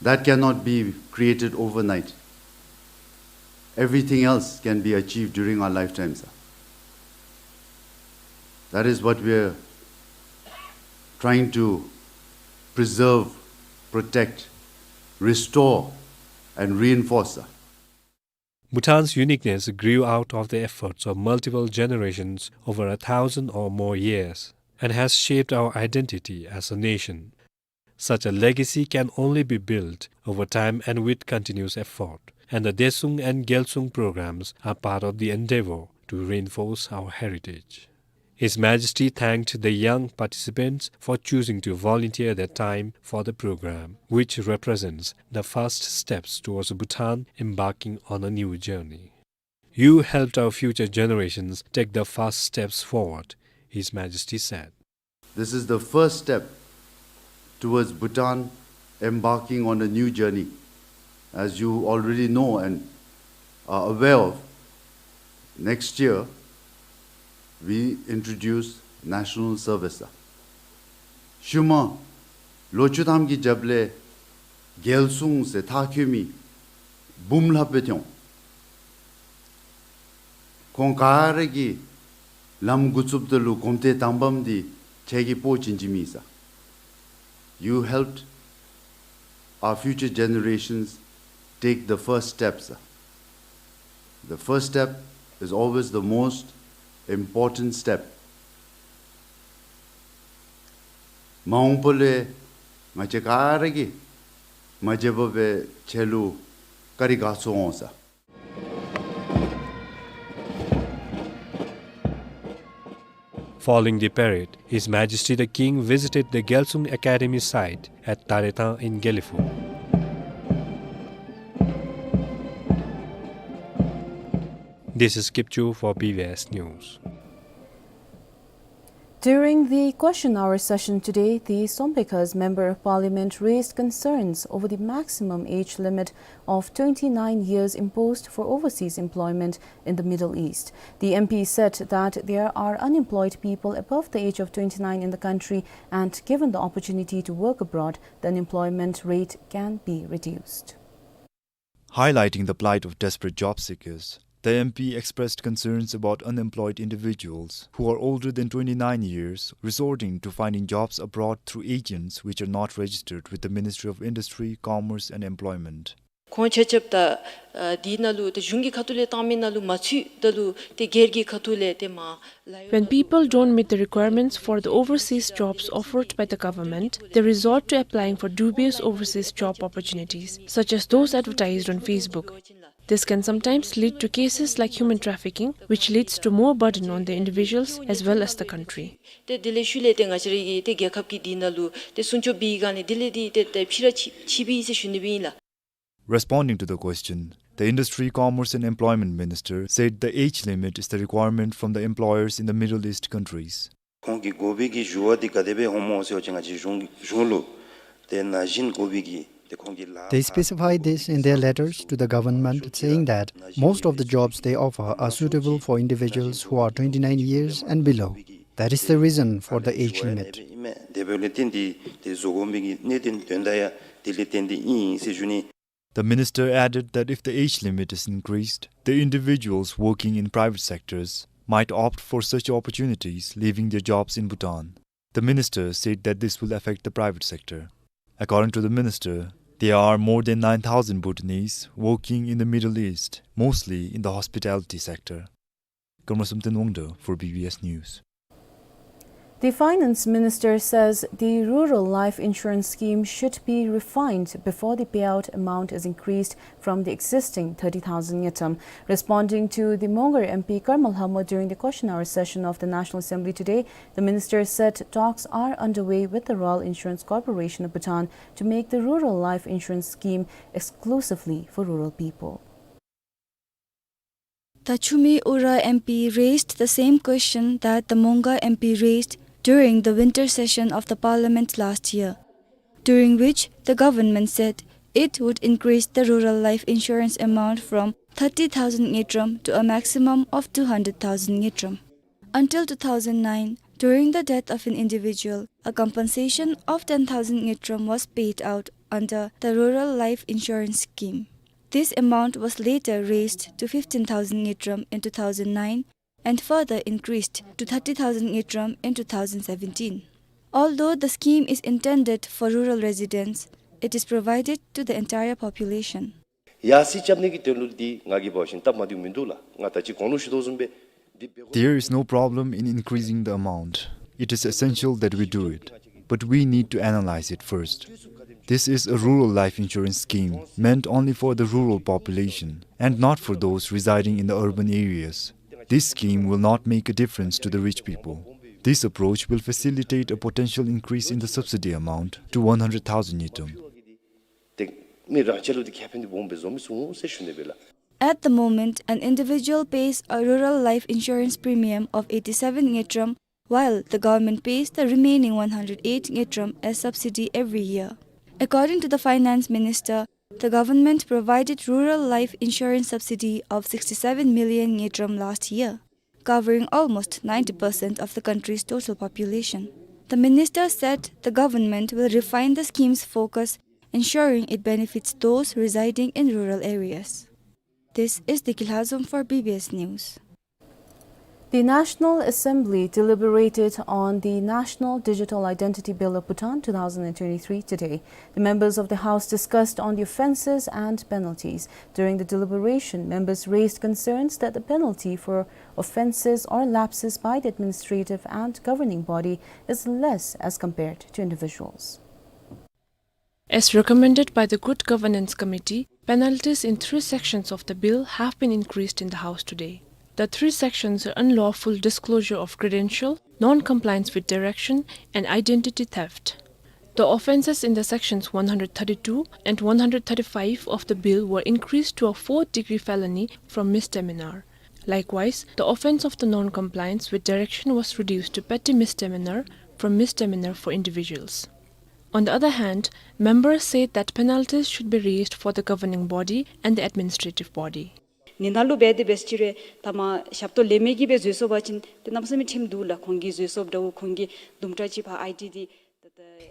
That cannot be created overnight. Everything else can be achieved during our lifetime, sir. That is what we are trying to preserve, protect, restore, and reinforce, sir. Bhutan's uniqueness grew out of the efforts of multiple generations over a thousand or more years and has shaped our identity as a nation. Such a legacy can only be built over time and with continuous effort, and the Desung and Gyalsung programs are part of the endeavor to reinforce our heritage. His Majesty thanked the young participants for choosing to volunteer their time for the program, which represents the first steps towards Bhutan embarking on a new journey. "You helped our future generations take the first steps forward," His Majesty said. This is the first step towards Bhutan embarking on a new journey. As you already know and are aware of, next year we introduce national service. ཤུལ་མ་ལོ་བཅུ་ཐམ་གྱི་རྒྱབ་ལས་རྒྱལ་སྲུང་ཟེར་མཐའ་འཁྱོལ་མི་འབུམ་ལྷགཔ་སྦེ་ཐོན། ཁོང་ག་ར་གིས་ལམ་འགོ་བཙུགསཔ་ད་ལུ་གོམ་ཏེ་དང་པམ་འདི་ཁྱེད་ཀྱིས་སྤོ་བྱིན་བྱིན་མས་ས། You helped our future generations take the first steps. The first step is always the most important step. མ་འོངས་པ་ལུ་ང་བཅས་ག་ར་གིས་མ་བརྗེད་པར་སྦེ་ཁྱེད་ལུ་བཀའ་དྲིན་དགའ་ཚོར་འོང་ས། Following the parade, His Majesty the King visited the Gyalsung Academy site at Taretang in Gelephu. This is Kipchoo for B V S News. During the question hour session today, the Sombekhaz Member of Parliament raised concerns over the maximum age limit of twenty-nine years imposed for overseas employment in the Middle East. The M P said that there are unemployed people above the age of twenty-nine in the country, and given the opportunity to work abroad, the unemployment rate can be reduced. Highlighting the plight of desperate job seekers, the M P expressed concerns about unemployed individuals who are older than twenty-nine years resorting to finding jobs abroad through agents which are not registered with the Ministry of Industry, Commerce and Employment. ཁོང་ཆ་ཁྱབ་ད་ཨ་འདི་ནང་ལུ་ཏེ་གཞུང་གི་ཁ་ཐུག་ལས་བཏང་མི་ནང་ལུ་མ་ཚུད་ད་ལུ་ཏེ་སྒེར་གྱི་ཁ་ཐུག་ལས་ཏེ་མ་When people don't meet the requirements for the overseas jobs offered by the government, they resort to applying for dubious overseas job opportunities, such as those advertised on Facebook. This can sometimes lead to cases like human trafficking, which leads to more burden on the individuals as well as the country. ཏེ་དེ་ལས་ཤུལ་ལས་ཏེ་ང་བཅས་ར་གི་ཏེ་རྒྱལ་ཁབ་ཀྱི་འདི་ནང་ལུ་ཏེ་སྲུང་སྐྱོབ་འབད་བའི་སྒང་ལས་དེ་ལས་འདི་ཏེ་ཏེ་ཕྱི་ར་ཕྱི་ཕྱི་འབད་ཡི་ཟེར་ཞུ་ནི་སྦེ་ཨིན་ལགས། Responding to the question, the Industry, Commerce and Employment Minister said the age limit is the requirement from the employers in the Middle East countries. ཁོང་གིས་དགོ་པའི་གི་ཞུ་བ་འདི་ག་དེ་སྦེ་འོངམ་སྨོ་ཟེར་བ་ཅིན་ང་བཅས་གཞུང་གཞུང་ལུ་ཏེ་ན་གཞོན་དགོ་པའི་གི་ཏེ་ཁོང་གི་ལཱ་They specify this in their letters to the government, saying that most of the jobs they offer are suitable for individuals who are twenty-nine years and below. That is the reason for the age limit. དེ་འབདཝ་ལས་བརྟེན་ཏེ་ཏེ་བཟོ་དགོ་པའི་གི་གནད་དོན་དོན་དག་ཡང་དེ་ལས་བརྟེན་ཏེ་ཨིན་ཟེར་ཞུ་ནི། The minister added that if the age limit is increased, the individuals working in private sectors might opt for such opportunities, leaving their jobs in Bhutan. The minister said that this will affect the private sector. According to the minister, there are more than nine thousand Bhutanese working in the Middle East, mostly in the hospitality sector. Kamrasomten Wangdo for B B S News. The finance minister says the rural life insurance scheme should be refined before the payout amount is increased from the existing thirty thousand ngultrum. Responding to the Mongar M P Karma Lhamo during the question hour session of the National Assembly today, the minister said talks are underway with the Rural Insurance Corporation of Bhutan to make the rural life insurance scheme exclusively for rural people. The Chumi Ura M P raised the same question that the Mongar M P raised during the winter session of the parliament last year, during which the government said it would increase the rural life insurance amount from thirty thousand ngultrum to a maximum of two hundred thousand ngultrum. Until two thousand nine, during the death of an individual, a compensation of ten thousand ngultrum was paid out under the Rural Life Insurance Scheme. This amount was later raised to fifteen thousand ngultrum in two thousand nine and further increased to thirty thousand ngultrum in two thousand seventeen. Although the scheme is intended for rural residents, it is provided to the entire population. ཡར་སེང་རྐྱབ་ནི་གི་དོན་ལུ་འདི་ང་གིས་འབད་བ་ཅིན་སྟབས་མ་བདེཝ་མིན་འདུག་ལགས། ང་ད་ཅི་གོང་ལུ་ཞུ་དོ་བཟུམ་སྦེ་འདི་འབད་དགོ། There is no problem in increasing the amount. It is essential that we do it, but we need to analyze it first. This is a rural life insurance scheme meant only for the rural population and not for those residing in the urban areas. This scheme will not make a difference to the rich people. This approach will facilitate a potential increase in the subsidy amount to one hundred thousand ngultrum. ཏེ་མི་རང་ཅག་ལུ་འདི་ཁེ་ཕན་འདི་སྦོམ་སྦེ་བཟོ་མི་ཚུགས་འོང་ཟེར་ཞུ་ནི་སྦེ་ལགས། At the moment, an individual pays a rural life insurance premium of eighty-seven ngultrum, while the government pays the remaining one hundred eight ngultrum as subsidy every year. According to the finance minister, the government provided rural life insurance subsidy of sixty-seven million ngultrum last year, covering almost ninety percent of the country's total population. The minister said the government will refine the scheme's focus, ensuring it benefits those residing in rural areas. This is Diki Lhazom for B B S News. The National Assembly deliberated on the National Digital Identity Bill of Bhutan two thousand and twenty-three today. The members of the House discussed on the offences and penalties. During the deliberation, members raised concerns that the penalty for offences or lapses by the administrative and governing body is less as compared to individuals. As recommended by the Good Governance Committee, penalties in three sections of the bill have been increased in the House today. The three sections are unlawful disclosure of credential, non-compliance with direction, and identity theft. The offences in the sections one hundred thirty-two and one hundred thirty-five of the bill were increased to a fourth degree felony from misdemeanor. Likewise, the offence of the non-compliance with direction was reduced to petty misdemeanor from misdemeanor for individuals. On the other hand, members said that penalties should be raised for the governing body and the administrative body. ནི་ནཱ་ལུ་འབད་དེ་འབད་ཅི་རུང་ད་མ་ཞབས་ཏོག་ལེན་མི་གིས་འབད་བཟོད་སོང་པ་ཅིན་ཏེ་གནམ་མེད་ས་མེད་ཁྲིམས་འདུག་ལགས། ཁོང་གིས་བཟོད་སོངམ་འདྲཝ་ཁོང་གིས་དུམ་གྲ་ཅིག་ཕར་ཨའི་ཌི་འདི།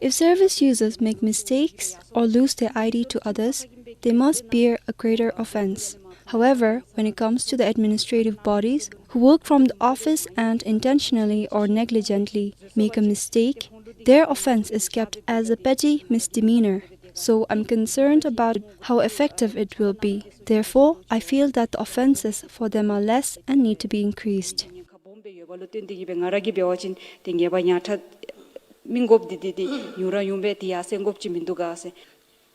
If service users make mistakes or lose their I D to others, they must bear a greater offense. However, when it comes to the administrative bodies who work from the office and intentionally or negligently make a mistake, their offense is kept as a petty misdemeanor. So I'm concerned about how effective it will be. Therefore, I feel that the offenses for them are less and need to be increased. ཁ་སྦོམ་སྦེ་ཡོདཔ་ལུ་བརྟེན་ཏེ་གིས་སྦེ་ང་ར་གིས་འབད་བ་ཅིན་ཏེ་ཉེས་པ་ཉག་ཕྲ་མི་དགོཔ་འདི་འདི་འདི་ཉུང་ར་ཉུང་སྦེ་ཏེ་ཡར་སེང་དགོཔ་ཅིག་མིན་འདུག་ག་ཟེར།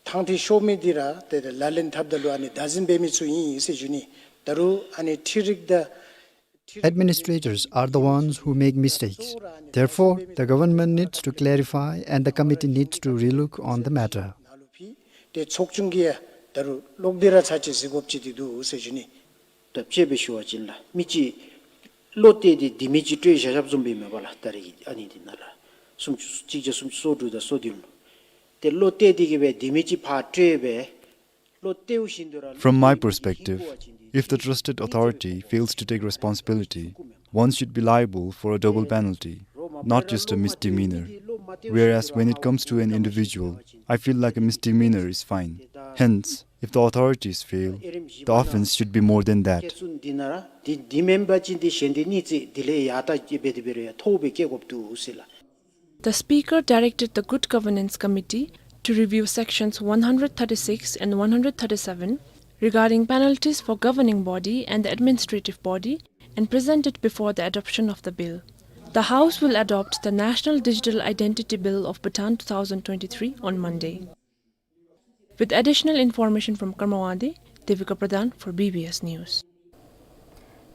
ཐང་ཐིག་ཤོར་མི་འདི་ར་ཏེ་ལག་ལེན་འཐབ་ད་ལུ་ཨ་ནི་བདག་འཛིན་འབད་མི་ཚུ་ཨིན་ཟེར་ཞུ་ནི། ད་རུང་ཨ་ནི་འཕྲུལ་རིག་དང་Administrators are the ones who make mistakes. Therefore, the government needs to clarify and the committee needs to relook on the matter. ཏེ་ཚོགས་ཆུང་གིས་ཡང་ད་རུང་ལོག་སྟེ་ར་ཚར་ཅིག་གཟིགས་དགོཔ་ཅིག་འདི་འདུག་ཟེར་ཞུ་ནི། ད་དཔྱེ་སྦེ་ཞུ་བ་ཅིན་ལགས་མི་ཅིག་བློ་གཏད་དེ་ལྡེ་མིག་ཅིག་སྤྲོད་བཞག་བཞགཔ་བཟུམ་སྦེ་མས་པ་ལགས། ད་རེས་ཨ་ནི་འདི་ནང་ལུ་སུམ་ཅུ་གཅིག་བརྒྱ་སུམ་ཅུ་སོ་དྲུག་དང་སོ་བདུན་ལུ། ཏེ་བློ་གཏད་དེ་གིས་སྦེ་ལྡེ་མིག་ཅིག་ཕར་སྤྲོད་སྦེ་From my perspective, if the trusted authority fails to take responsibility, one should be liable for a double penalty, not just a misdemeanor. Whereas when it comes to an individual, I feel like a misdemeanor is fine. Hence, If the authorities fail, the offense should be more than that. The Speaker directed the Good Governance Committee to review sections one hundred thirty-six and one hundred thirty-seven regarding penalties for governing body and the administrative body and present it before the adoption of the bill. The House will adopt the National Digital Identity Bill of Bhutan two thousand twenty-three on Monday. With additional information from Karma Wangdi, Devika Pradhan for B B S News.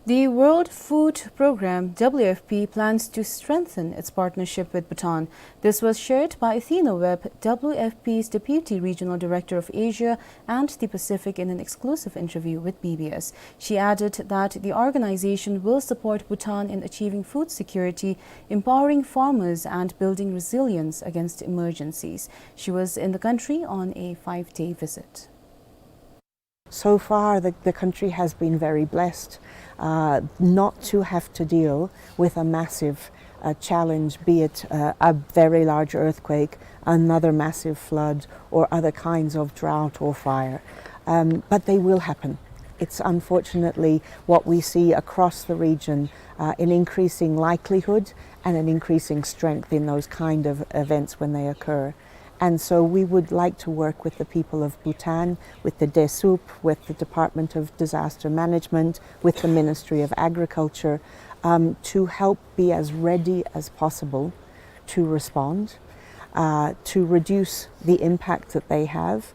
The World Food Programme, W F P, plans to strengthen its partnership with Bhutan. This was shared by Athena Webb, W F P's Deputy Regional Director of Asia and the Pacific, in an exclusive interview with B B S. She added that the organization will support Bhutan in achieving food security, empowering farmers, and building resilience against emergencies. She was in the country on a five-day visit. So far, the, the country has been very blessed, uh, not to have to deal with a massive, uh, challenge, be it, uh, a very large earthquake, another massive flood, or other kinds of drought or fire. Um, but they will happen. It's unfortunately what we see across the region, uh, an increasing likelihood and an increasing strength in those kind of events when they occur. And so we would like to work with the people of Bhutan, with the DESUP, with the Department of Disaster Management, with the Ministry of Agriculture, um, to help be as ready as possible to respond, uh, to reduce the impact that they have.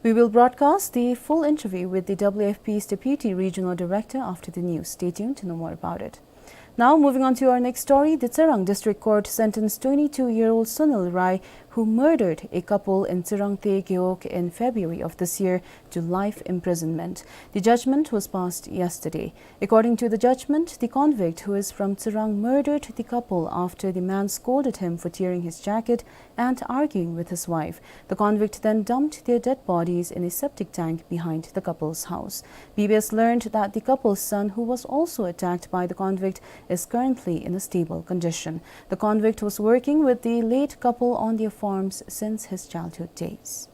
We will broadcast the full interview with the W F P's Deputy Regional Director after the news. Stay tuned to know more about it. Now, moving on to our next story, the Tsirang District Court sentenced twenty-two-year-old Sunil Rai, who murdered a couple in Tsirangte Gewog in February of this year, to life imprisonment. The judgment was passed yesterday. According to the judgment, the convict, who is from Tsirang, murdered the couple after the man scolded him for tearing his jacket and arguing with his wife. The convict then dumped their dead bodies in a septic tank behind the couple's house. B B S learned that the couple's son, who was also attacked by the convict, is currently in a stable condition. The convict was working with the late couple on their farms since his childhood days.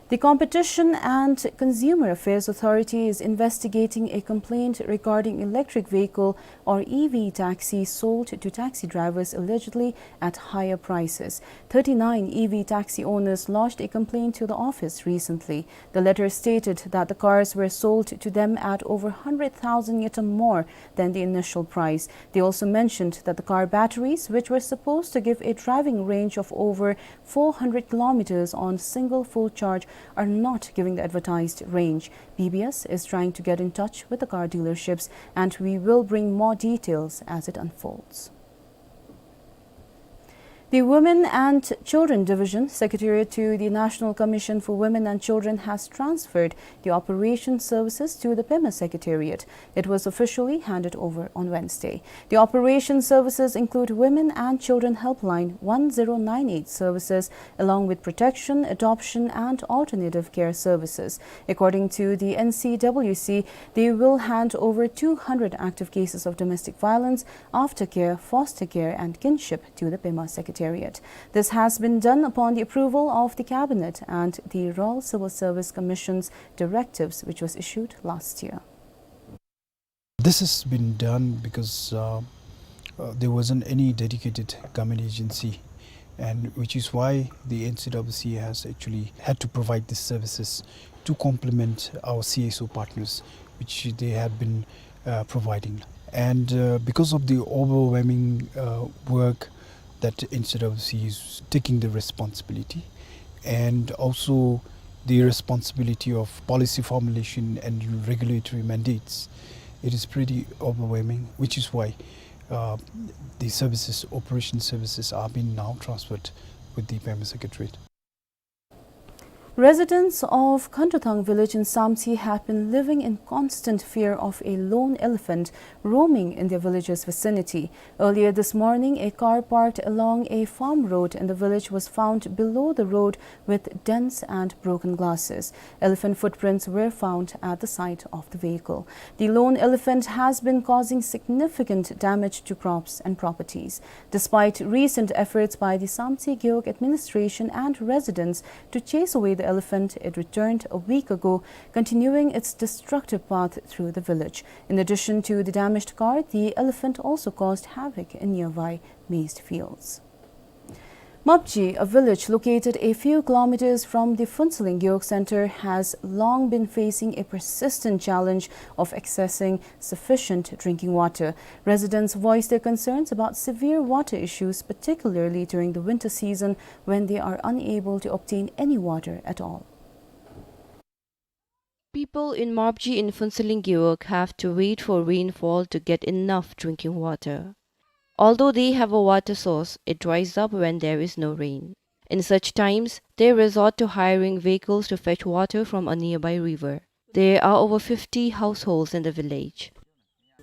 The Competition and Consumer Affairs Authority is investigating a complaint regarding electric vehicle or E V taxi sold to taxi drivers allegedly at higher prices. Thirty-nine E V taxi owners lodged a complaint to the office recently. The letter stated that the cars were sold to them at over hundred thousand ngultrum more than the initial price. They also mentioned that the car batteries, which were supposed to give a driving range of over four hundred kilometers on single full charge, are not giving the advertised range. B B S is trying to get in touch with the car dealerships, and we will bring more details as it unfolds. The Women and Children Division, Secretariat to the National Commission for Women and Children, has transferred the operation services to the Pema Secretariat. It was officially handed over on Wednesday. The operation services include Women and Children Helpline one zero nine eight services, along with protection, adoption, and alternative care services. According to the N C W C, they will hand over two hundred active cases of domestic violence, aftercare, foster care, and kinship to the Pema Secretariat. This has been done upon the approval of the Cabinet and the Royal Civil Service Commission's directives, which was issued last year. This has been done because, uh, uh, there wasn't any dedicated government agency, and which is why the N C W C has actually had to provide these services to complement our C S O partners, which they had been, uh, providing. And, uh, because of the overwhelming, uh, work that N C W C is taking the responsibility, and also the responsibility of policy formulation and regulatory mandates, it is pretty overwhelming, which is why, uh, the services, operation services are being now transferred with the Pema Secretariat. Residents of Khanduthang village in Samtse have been living in constant fear of a lone elephant roaming in their village's vicinity. Earlier this morning, a car parked along a farm road in the village was found below the road with dents and broken glasses. Elephant footprints were found at the site of the vehicle. The lone elephant has been causing significant damage to crops and properties. Despite recent efforts by the Samtse Gewog administration and residents to chase away the elephant. It returned a week ago, continuing its destructive path through the village. In addition to the damaged car, the elephant also caused havoc in nearby maize fields. Mapji, a village located a few kilometers from the Phuentsholing Gewog center, has long been facing a persistent challenge of accessing sufficient drinking water. Residents voice their concerns about severe water issues, particularly during the winter season, when they are unable to obtain any water at all. People in Mapji in Phuentsholing Gewog have to wait for rainfall to get enough drinking water. Although they have a water source, it dries up when there is no rain. In such times, they resort to hiring vehicles to fetch water from a nearby river. There are over fifty households in the village.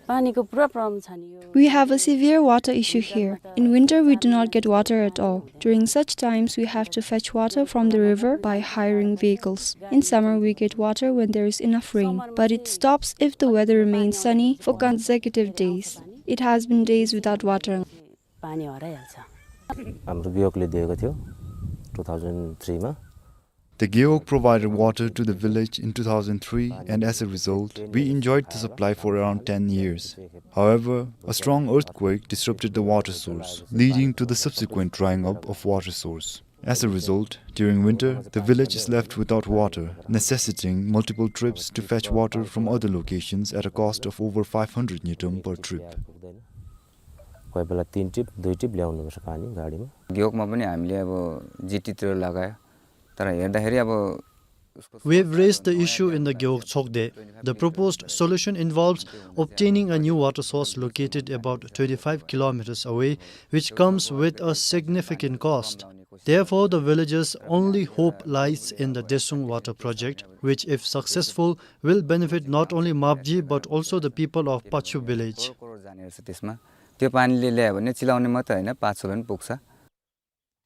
पानीको पुरा problem छ नि यो। We have a severe water issue here. In winter, we do not get water at all. During such times, we have to fetch water from the river by hiring vehicles. In summer, we get water when there is enough rain, but it stops if the weather remains sunny for consecutive days. It has been days without water. पानी हराइहाल्छ। हाम्रो वियोगले दिएको थियो two thousand three मा। The Gewog provided water to the village in two thousand three, and as a result, we enjoyed the supply for around ten years. However, a strong earthquake disrupted the water source, leading to the subsequent drying up of water source. As a result, during winter, the village is left without water, necessitating multiple trips to fetch water from other locations at a cost of over five hundred ngultrum per trip. कोही बेला तीन ट्रिप, दुई ट्रिप ल्याउनुपर्छ पानी गाडीमा। गेवोकमा पनि हामीले अब जिटीतिर लगायो, तर हेर्दाखेरि अब उसको We have raised the issue in the Gewog Chokde. The proposed solution involves obtaining a new water source located about twenty-five kilometers away, which comes with a significant cost. Therefore, the villagers' only hope lies in the Desung water project, which, if successful, will benefit not only Mapji but also the people of Pachu village. Crore जाने रहेछ त्यसमा। त्यो पानीले ल्यायो भने चिलाउने मात्रै होइन, पाछोले पनि पुग्छ।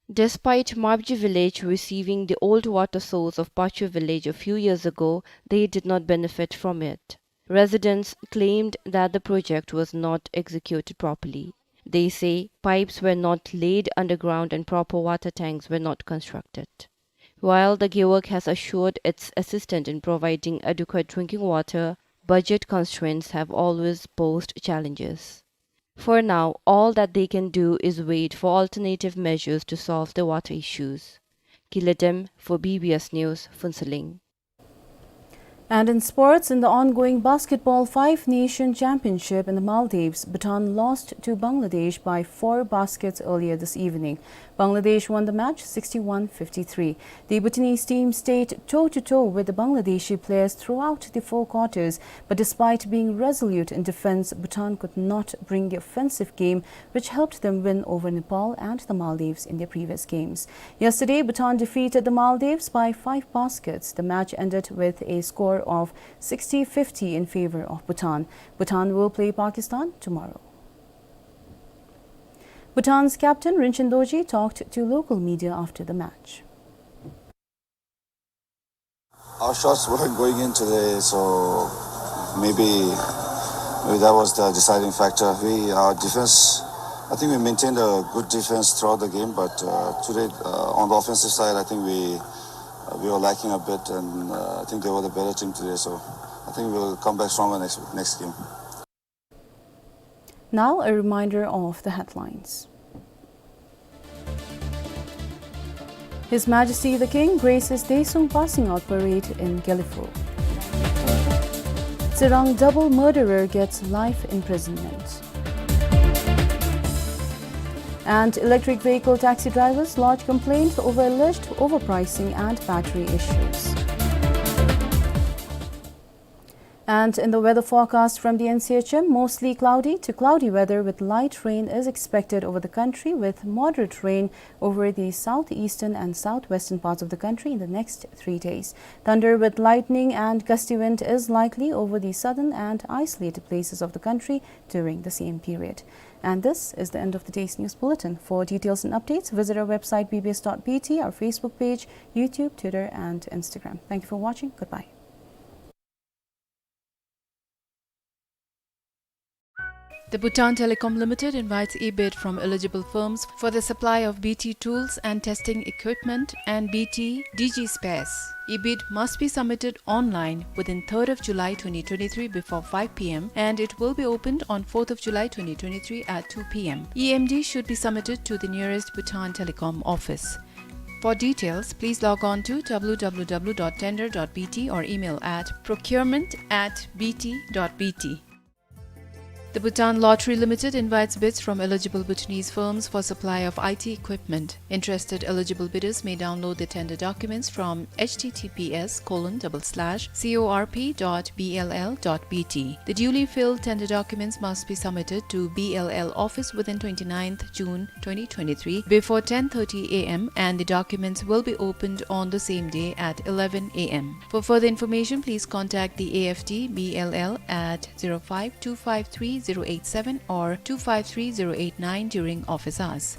Despite Mapji village receiving the old water source of Pachu village a few years ago, they did not benefit from it. Residents claimed that the project was not executed properly. They say pipes were not laid underground and proper water tanks were not constructed. While the Gewog has assured its assistance in providing adequate drinking water, budget constraints have always posed challenges. For now, all that they can do is wait for alternative measures to solve the water issues. Kiledem for B B S News, Phuentsholing. And in sports, in the ongoing Basketball Five Nation Championship in the Maldives, Bhutan lost to Bangladesh by four baskets earlier this evening. Bangladesh won the match sixty-one fifty-three. The Bhutanese team stayed toe-to-toe with the Bangladeshi players throughout the four quarters, but despite being resolute in defense, Bhutan could not bring the offensive game which helped them win over Nepal and the Maldives in their previous games. Yesterday, Bhutan defeated the Maldives by five baskets. The match ended with a score of sixty fifty in favor of Bhutan. Bhutan will play Pakistan tomorrow. Bhutan's captain Rinchen Dorji talked to local media after the match. Our shots weren't going in today, so maybe, maybe that was the deciding factor. We, our defense, I think we maintained a good defense throughout the game, but, uh, today, uh, on the offensive side, I think we, uh, we were lacking a bit, and, uh, I think they were the better team today, so I think we'll come back stronger next, next game. Now, a reminder of the headlines. His Majesty the King graces Daesung passing out parade in Gelephu. Tsirang double murderer gets life imprisonment. And electric vehicle taxi drivers lodge complaint over alleged overpricing and battery issues. And in the weather forecast from the N C H M, mostly cloudy to cloudy weather with light rain is expected over the country, with moderate rain over the southeastern and southwestern parts of the country in the next three days. Thunder with lightning and gusty wind is likely over the southern and isolated places of the country during the same period. And this is the end of the day's news bulletin. For details and updates, visit our website B B S dot B T, our Facebook page, YouTube, Twitter, and Instagram. Thank you for watching. Goodbye. The Bhutan Telecom Limited invites e-bid from eligible firms for the supply of B T tools and testing equipment and B T D G spares. E-bid must be submitted online within third of July twenty twenty-three before five P M, and it will be opened on fourth of July twenty twenty-three at two P M. E M D should be submitted to the nearest Bhutan Telecom office. For details, please log on to W W W dot tender dot B T or email at procurement at B T dot B T. The Bhutan Lottery Limited invites bids from eligible Bhutanese firms for supply of I T equipment. Interested eligible bidders may download the tender documents from H T T P S colon double slash C O R P dot B L L dot B T. The duly filled tender documents must be submitted to B L L office within twenty-ninth June twenty twenty-three before ten thirty A M, and the documents will be opened on the same day at eleven A M. For further information, please contact the A F D B L L at zero five two five three zero eight seven or two five three zero eight nine during office hours.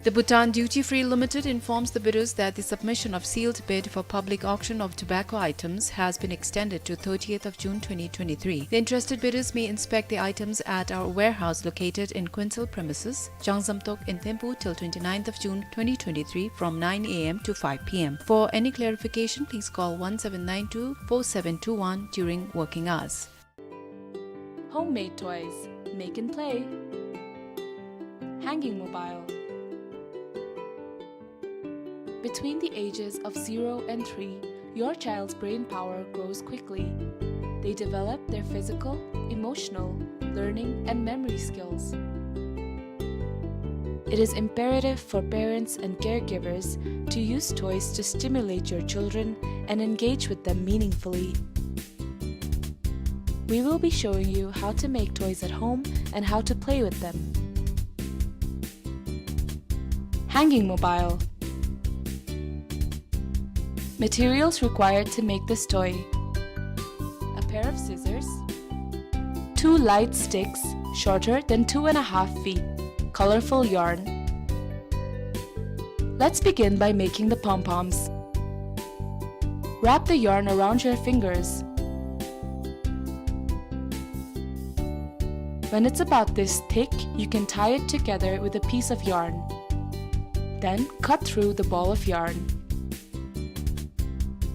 The Bhutan Duty Free Limited informs the bidders that the submission of sealed bid for public auction of tobacco items has been extended to thirtieth of June twenty twenty-three. The interested bidders may inspect the items at our warehouse located in Kuensel premises, Changzamtok in Thimphu till twenty-ninth of June twenty twenty-three from nine A M to five P M. For any clarification, please call one seven nine two four seven two one during working hours. Homemade toys. Make and play. Hanging mobile. Between the ages of zero and three, your child's brain power grows quickly. They develop their physical, emotional, learning, and memory skills. It is imperative for parents and caregivers to use toys to stimulate your children and engage with them meaningfully. We will be showing you how to make toys at home and how to play with them. Hanging mobile. Materials required to make this toy: a pair of scissors, two light sticks shorter than two and a half feet, colorful yarn. Let's begin by making the pom-poms. Wrap the yarn around your fingers. When it's about this thick, you can tie it together with a piece of yarn. Then cut through the ball of yarn.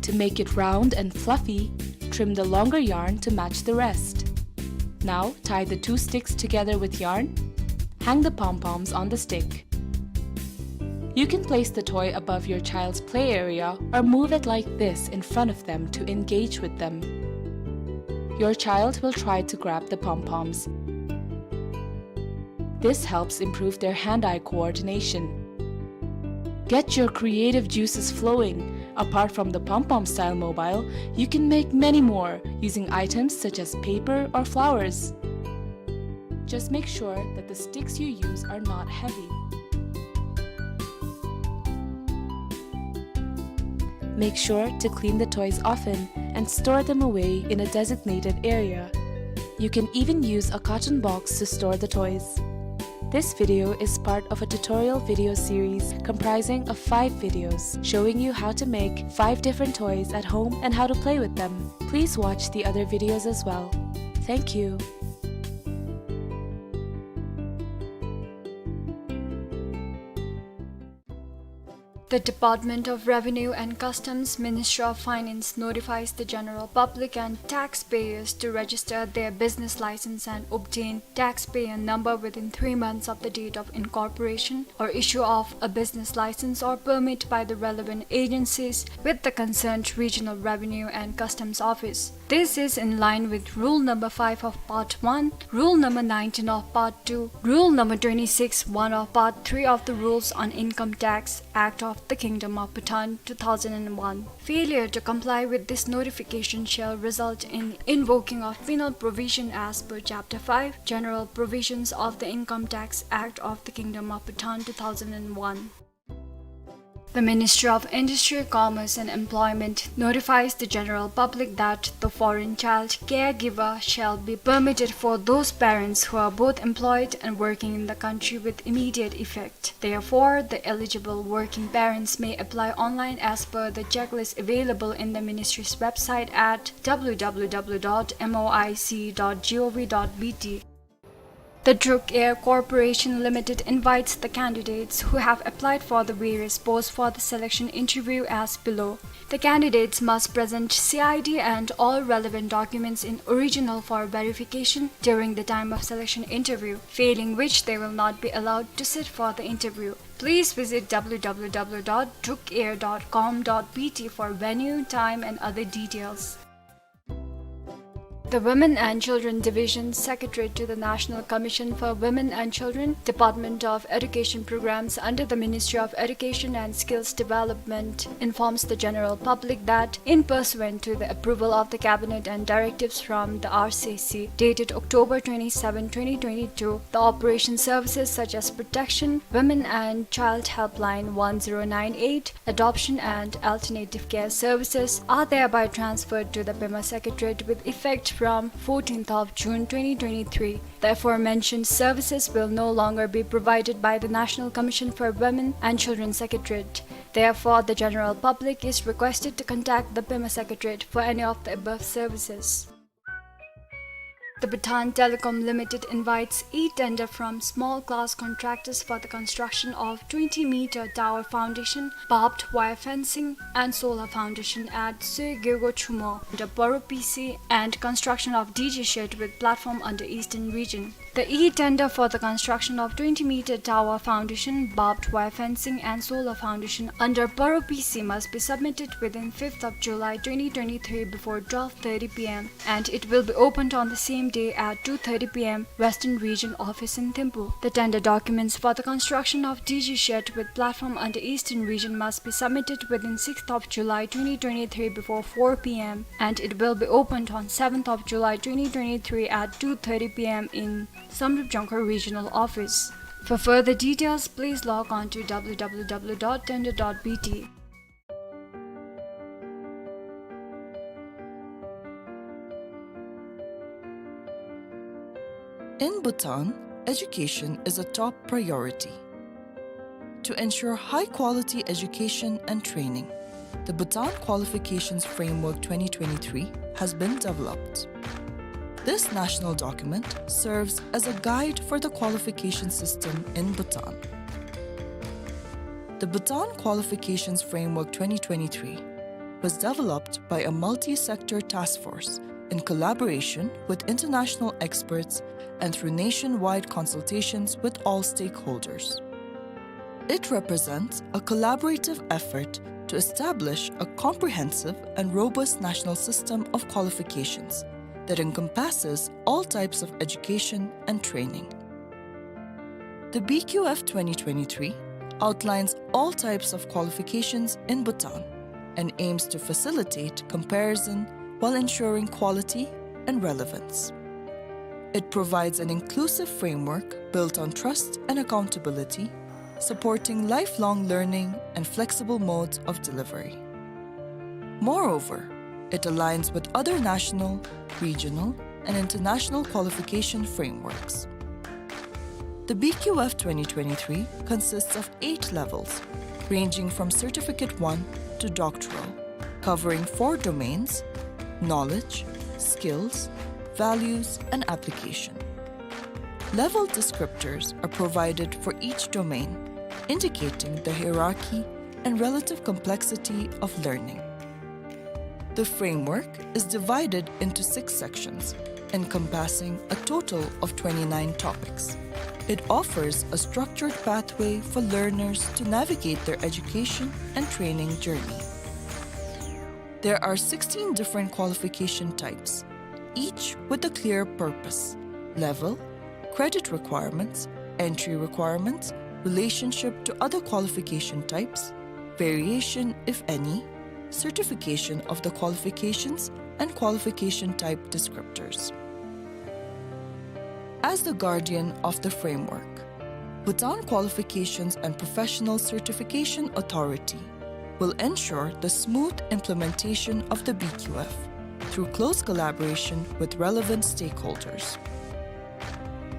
To make it round and fluffy, trim the longer yarn to match the rest. Now tie the two sticks together with yarn. Hang the pom-poms on the stick. You can place the toy above your child's play area or move it like this in front of them to engage with them. Your child will try to grab the pom-poms. This helps improve their hand-eye coordination. Get your creative juices flowing. Apart from the pom-pom style mobile, you can make many more using items such as paper or flowers. Just make sure that the sticks you use are not heavy. Make sure to clean the toys often and store them away in a designated area. You can even use a carton box to store the toys. This video is part of a tutorial video series comprising of five videos showing you how to make five different toys at home and how to play with them. Please watch the other videos as well. Thank you. The Department of Revenue and Customs, Ministry of Finance, notifies the general public and taxpayers to register their business license and obtain taxpayer number within three months of the date of incorporation or issue of a business license or permit by the relevant agencies with the concerned Regional Revenue and Customs Office. This is in line with Rule number five of Part one, Rule number nineteen of Part two, Rule number twenty-six one of Part three of the Rules on Income Tax Act of the Kingdom of Bhutan two thousand and one. Failure to comply with this notification shall result in invoking of penal provision as per Chapter five, General Provisions of the Income Tax Act of the Kingdom of Bhutan two thousand and one. The Ministry of Industry, Commerce and Employment notifies the general public that the foreign child caregiver shall be permitted for those parents who are both employed and working in the country with immediate effect. Therefore, the eligible working parents may apply online as per the checklist available in the ministry's website at W W W dot M O I C dot gov dot B T. The Druk Air Corporation Limited invites the candidates who have applied for the various posts for the selection interview as below. The candidates must present C I D and all relevant documents in original for verification during the time of selection interview, failing which they will not be allowed to sit for the interview. Please visit W W W dot drukair dot com dot B T for venue, time and other details. The Women and Children Division, Secretariat to the National Commission for Women and Children, Department of Education Programs under the Ministry of Education and Skills Development, informs the general public that, in pursuant to the approval of the Cabinet and directives from the R C C, dated October twenty-seven, twenty twenty-two, the operation services such as Protection, Women and Child Helpline one zero nine eight, Adoption and Alternative Care Services are thereby transferred to the Pema Secretariat with effect from fourteenth of June twenty twenty-three. The aforementioned services will no longer be provided by the National Commission for Women and Children Secretariat. Therefore, the general public is requested to contact the Pema Secretariat for any of the above services. The Bhutan Telecom Limited invites e-tender from small class contractors for the construction of twenty meter tower foundation, barbed wire fencing, and solar foundation at Soe Gyalgo Chumo, the Paro P C, and construction of D J shed with platform under Eastern Region. The e-tender for the construction of twenty meter tower foundation, barbed wire fencing, and solar foundation under Paro P C must be submitted within fifth of July twenty twenty-three before twelve thirty P M, and it will be opened on the same day at two thirty P M, Western Region Office in Thimphu. The tender documents for the construction of D J shed with platform under Eastern Region must be submitted within sixth of July twenty twenty-three before four P M, and it will be opened on seventh of July twenty twenty-three at two thirty P M in Samdrup Jongkhar Regional Office. For further details, please log on to W W W dot tender dot B T. In Bhutan, education is a top priority. To ensure high-quality education and training, the Bhutan Qualifications Framework twenty twenty-three has been developed. This national document serves as a guide for the qualification system in Bhutan. The Bhutan Qualifications Framework twenty twenty-three was developed by a multi-sector task force in collaboration with international experts and through nationwide consultations with all stakeholders. It represents a collaborative effort to establish a comprehensive and robust national system of qualifications that encompasses all types of education and training. The B Q F twenty twenty-three outlines all types of qualifications in Bhutan and aims to facilitate comparison while ensuring quality and relevance. It provides an inclusive framework built on trust and accountability, supporting lifelong learning and flexible modes of delivery. Moreover, it aligns with other national, regional, and international qualification frameworks. The B Q F twenty twenty-three consists of eight levels, ranging from Certificate one to Doctoral, covering four domains: knowledge, skills, values, and application. Level descriptors are provided for each domain, indicating the hierarchy and relative complexity of learning. The framework is divided into six sections, encompassing a total of twenty-nine topics. It offers a structured pathway for learners to navigate their education and training journey. There are sixteen different qualification types, each with a clear purpose, level, credit requirements, entry requirements, relationship to other qualification types, variation, if any, certification of the qualifications, and qualification type descriptors. As the guardian of the framework, Bhutan Qualifications and Professional Certification Authority will ensure the smooth implementation of the B Q F through close collaboration with relevant stakeholders.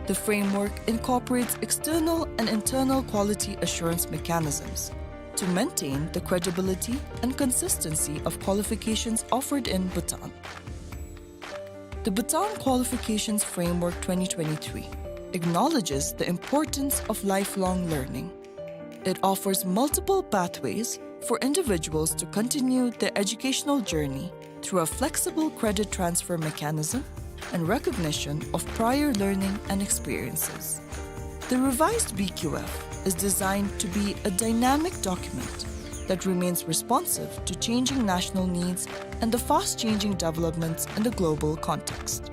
The framework incorporates external and internal quality assurance mechanisms to maintain the credibility and consistency of qualifications offered in Bhutan. The Bhutan Qualifications Framework twenty twenty-three acknowledges the importance of lifelong learning. It offers multiple pathways for individuals to continue their educational journey through a flexible credit transfer mechanism and recognition of prior learning and experiences. The revised B Q F is designed to be a dynamic document that remains responsive to changing national needs and the fast-changing developments in the global context.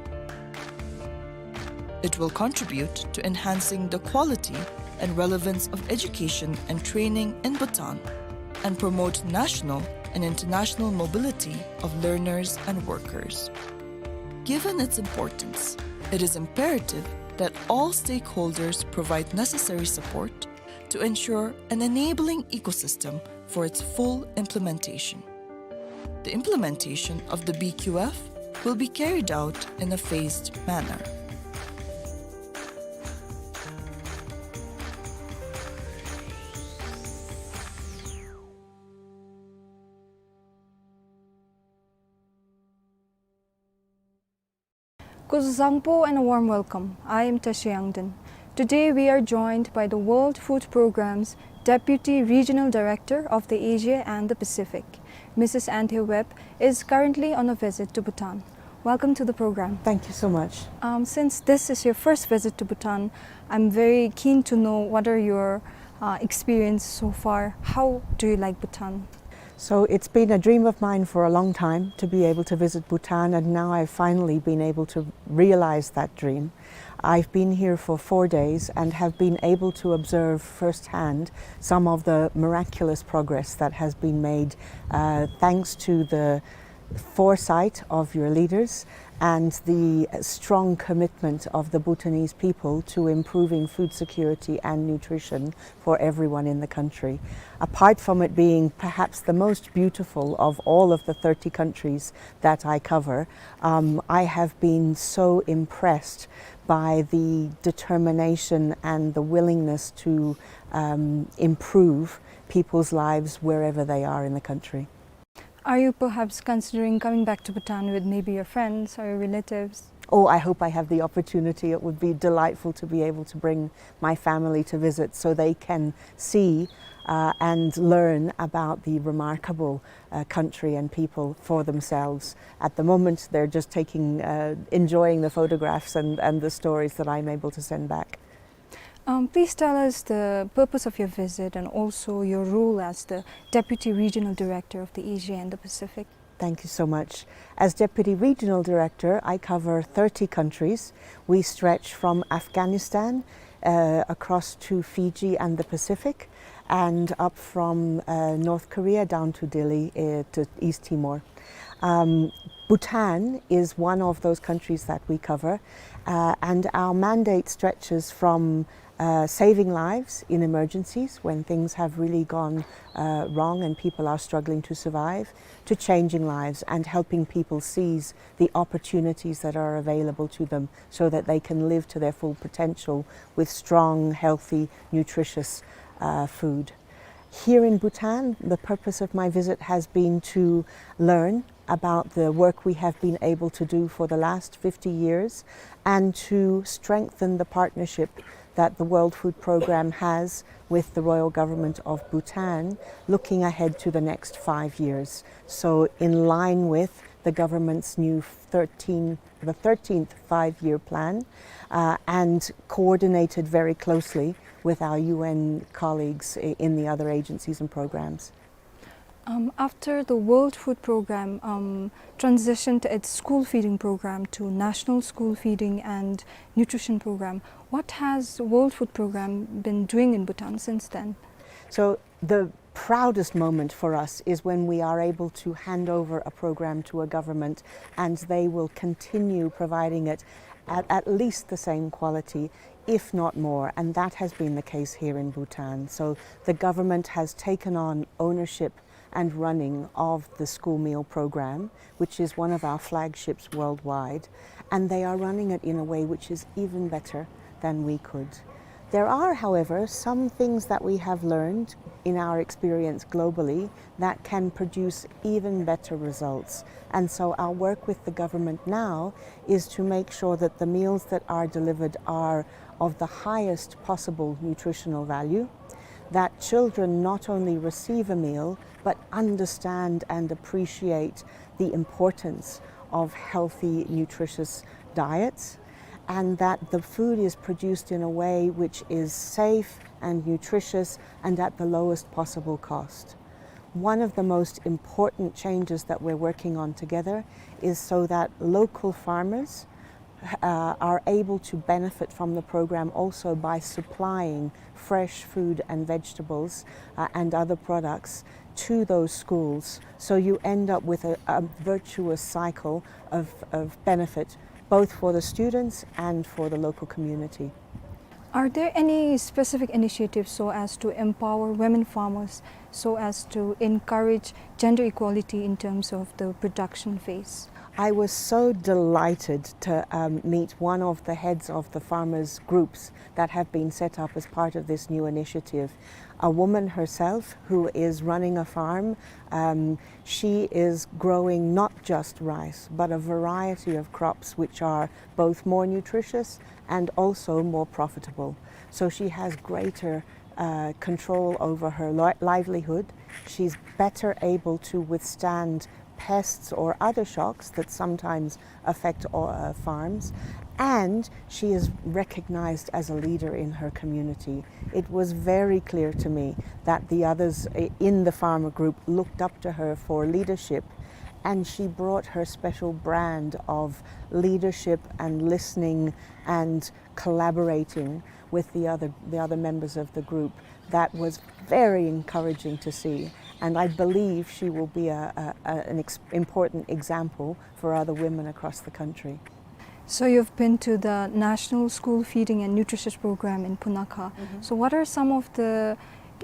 It will contribute to enhancing the quality and relevance of education and training in Bhutan and promote national and international mobility of learners and workers. Given its importance, it is imperative that all stakeholders provide necessary support to ensure an enabling ecosystem for its full implementation. The implementation of the B Q F will be carried out in a phased manner. Kuzuzangpo and a warm welcome. I am Tashi Yangden. Today we are joined by the World Food Programme's Deputy Regional Director of the Asia and the Pacific. Missus Anthe Webb is currently on a visit to Bhutan. Welcome to the program. Thank you so much. Um, since this is your first visit to Bhutan, I'm very keen to know what are your, uh, experience so far. How do you like Bhutan? So it's been a dream of mine for a long time to be able to visit Bhutan, and now I've finally been able to realize that dream. I've been here for four days and have been able to observe firsthand some of the miraculous progress that has been made, uh, thanks to the foresight of your leaders and the strong commitment of the Bhutanese people to improving food security and nutrition for everyone in the country. Apart from it being perhaps the most beautiful of all of the thirty countries that I cover, um, I have been so impressed by the determination and the willingness to, um, improve people's lives wherever they are in the country. Are you perhaps considering coming back to Bhutan with maybe your friends or your relatives? Oh, I hope I have the opportunity. It would be delightful to be able to bring my family to visit so they can see, uh, and learn about the remarkable, uh, country and people for themselves. At the moment, they're just taking, uh, enjoying the photographs and, and the stories that I'm able to send back. Um, please tell us the purpose of your visit and also your role as the Deputy Regional Director of the Asia and the Pacific. Thank you so much. As Deputy Regional Director, I cover thirty countries. We stretch from Afghanistan, uh, across to Fiji and the Pacific, and up from, uh, North Korea down to Dili, uh, to East Timor. Um, Bhutan is one of those countries that we cover, uh, and our mandate stretches from, uh, saving lives in emergencies when things have really gone, uh, wrong and people are struggling to survive, to changing lives and helping people seize the opportunities that are available to them so that they can live to their full potential with strong, healthy, nutritious, uh, food. Here in Bhutan, the purpose of my visit has been to learn about the work we have been able to do for the last fifty years and to strengthen the partnership that the World Food Programme has with the Royal Government of Bhutan, looking ahead to the next five years. So in line with the government's new thirteen, the thirteenth five-year plan, uh, and coordinated very closely with our U N colleagues i-, in the other agencies and programs. Um, after the World Food Programme, um, transitioned its school feeding programme to National School Feeding and Nutrition Programme, what has World Food Programme been doing in Bhutan since then? So the proudest moment for us is when we are able to hand over a programme to a government and they will continue providing it at, at least the same quality, if not more, and that has been the case here in Bhutan. So the government has taken on ownership and running of the school meal programme, which is one of our flagships worldwide, and they are running it in a way which is even better than we could. There are, however, some things that we have learned in our experience globally that can produce even better results. And so our work with the government now is to make sure that the meals that are delivered are of the highest possible nutritional value, that children not only receive a meal, but understand and appreciate the importance of healthy, nutritious diets, and that the food is produced in a way which is safe and nutritious and at the lowest possible cost. One of the most important changes that we're working on together is so that local farmers, uh, are able to benefit from the program also by supplying fresh food and vegetables, uh, and other products to those schools. So you end up with a, a virtuous cycle of, of benefit, both for the students and for the local community. Are there any specific initiatives so as to empower women farmers, so as to encourage gender equality in terms of the production phase? I was so delighted to, um, meet one of the heads of the farmers' groups that have been set up as part of this new initiative. A woman herself who is running a farm. Um, she is growing not just rice, but a variety of crops which are both more nutritious and also more profitable. So she has greater, uh, control over her li-, livelihood. She's better able to withstand pests or other shocks that sometimes affect, uh, farms. And she is recognized as a leader in her community. It was very clear to me that the others, uh, in the farmer group looked up to her for leadership, and she brought her special brand of leadership and listening and collaborating with the other, the other members of the group. That was very encouraging to see, and I believe she will be a, a, a, an ex-, important example for other women across the country. So you've been to the National School Feeding and Nutritious Program in Punakha. Mm-hmm. So what are some of the,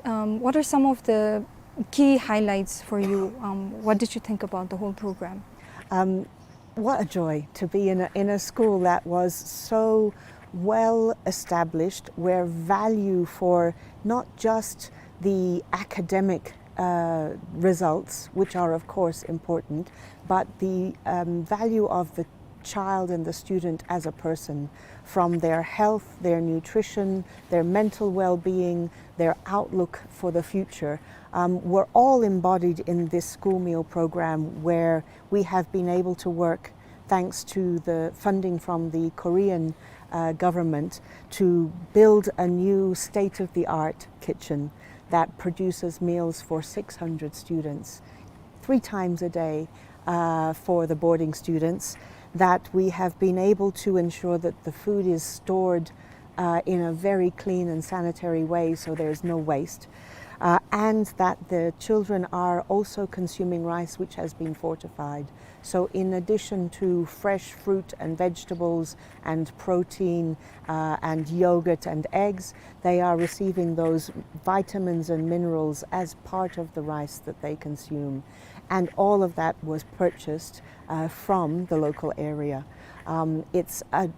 um, what are some of the key highlights for you? Um, what did you think about the whole program? Um, what a joy to be in a, in a school that was so well established, where value for not just the academic, uh, results, which are of course important, but the, um, value of the child and the student as a person, from their health, their nutrition, their mental well-being, their outlook for the future, um, were all embodied in this school meal program, where we have been able to work, thanks to the funding from the Korean, uh, government, to build a new state-of-the-art kitchen that produces meals for six hundred students three times a day, uh, for the boarding students, that we have been able to ensure that the food is stored, uh, in a very clean and sanitary way, so there's no waste, uh, and that the children are also consuming rice which has been fortified. So in addition to fresh fruit and vegetables and protein, uh, and yogurt and eggs, they are receiving those vitamins and minerals as part of the rice that they consume. And all of that was purchased, uh, from the local area. Um, it's a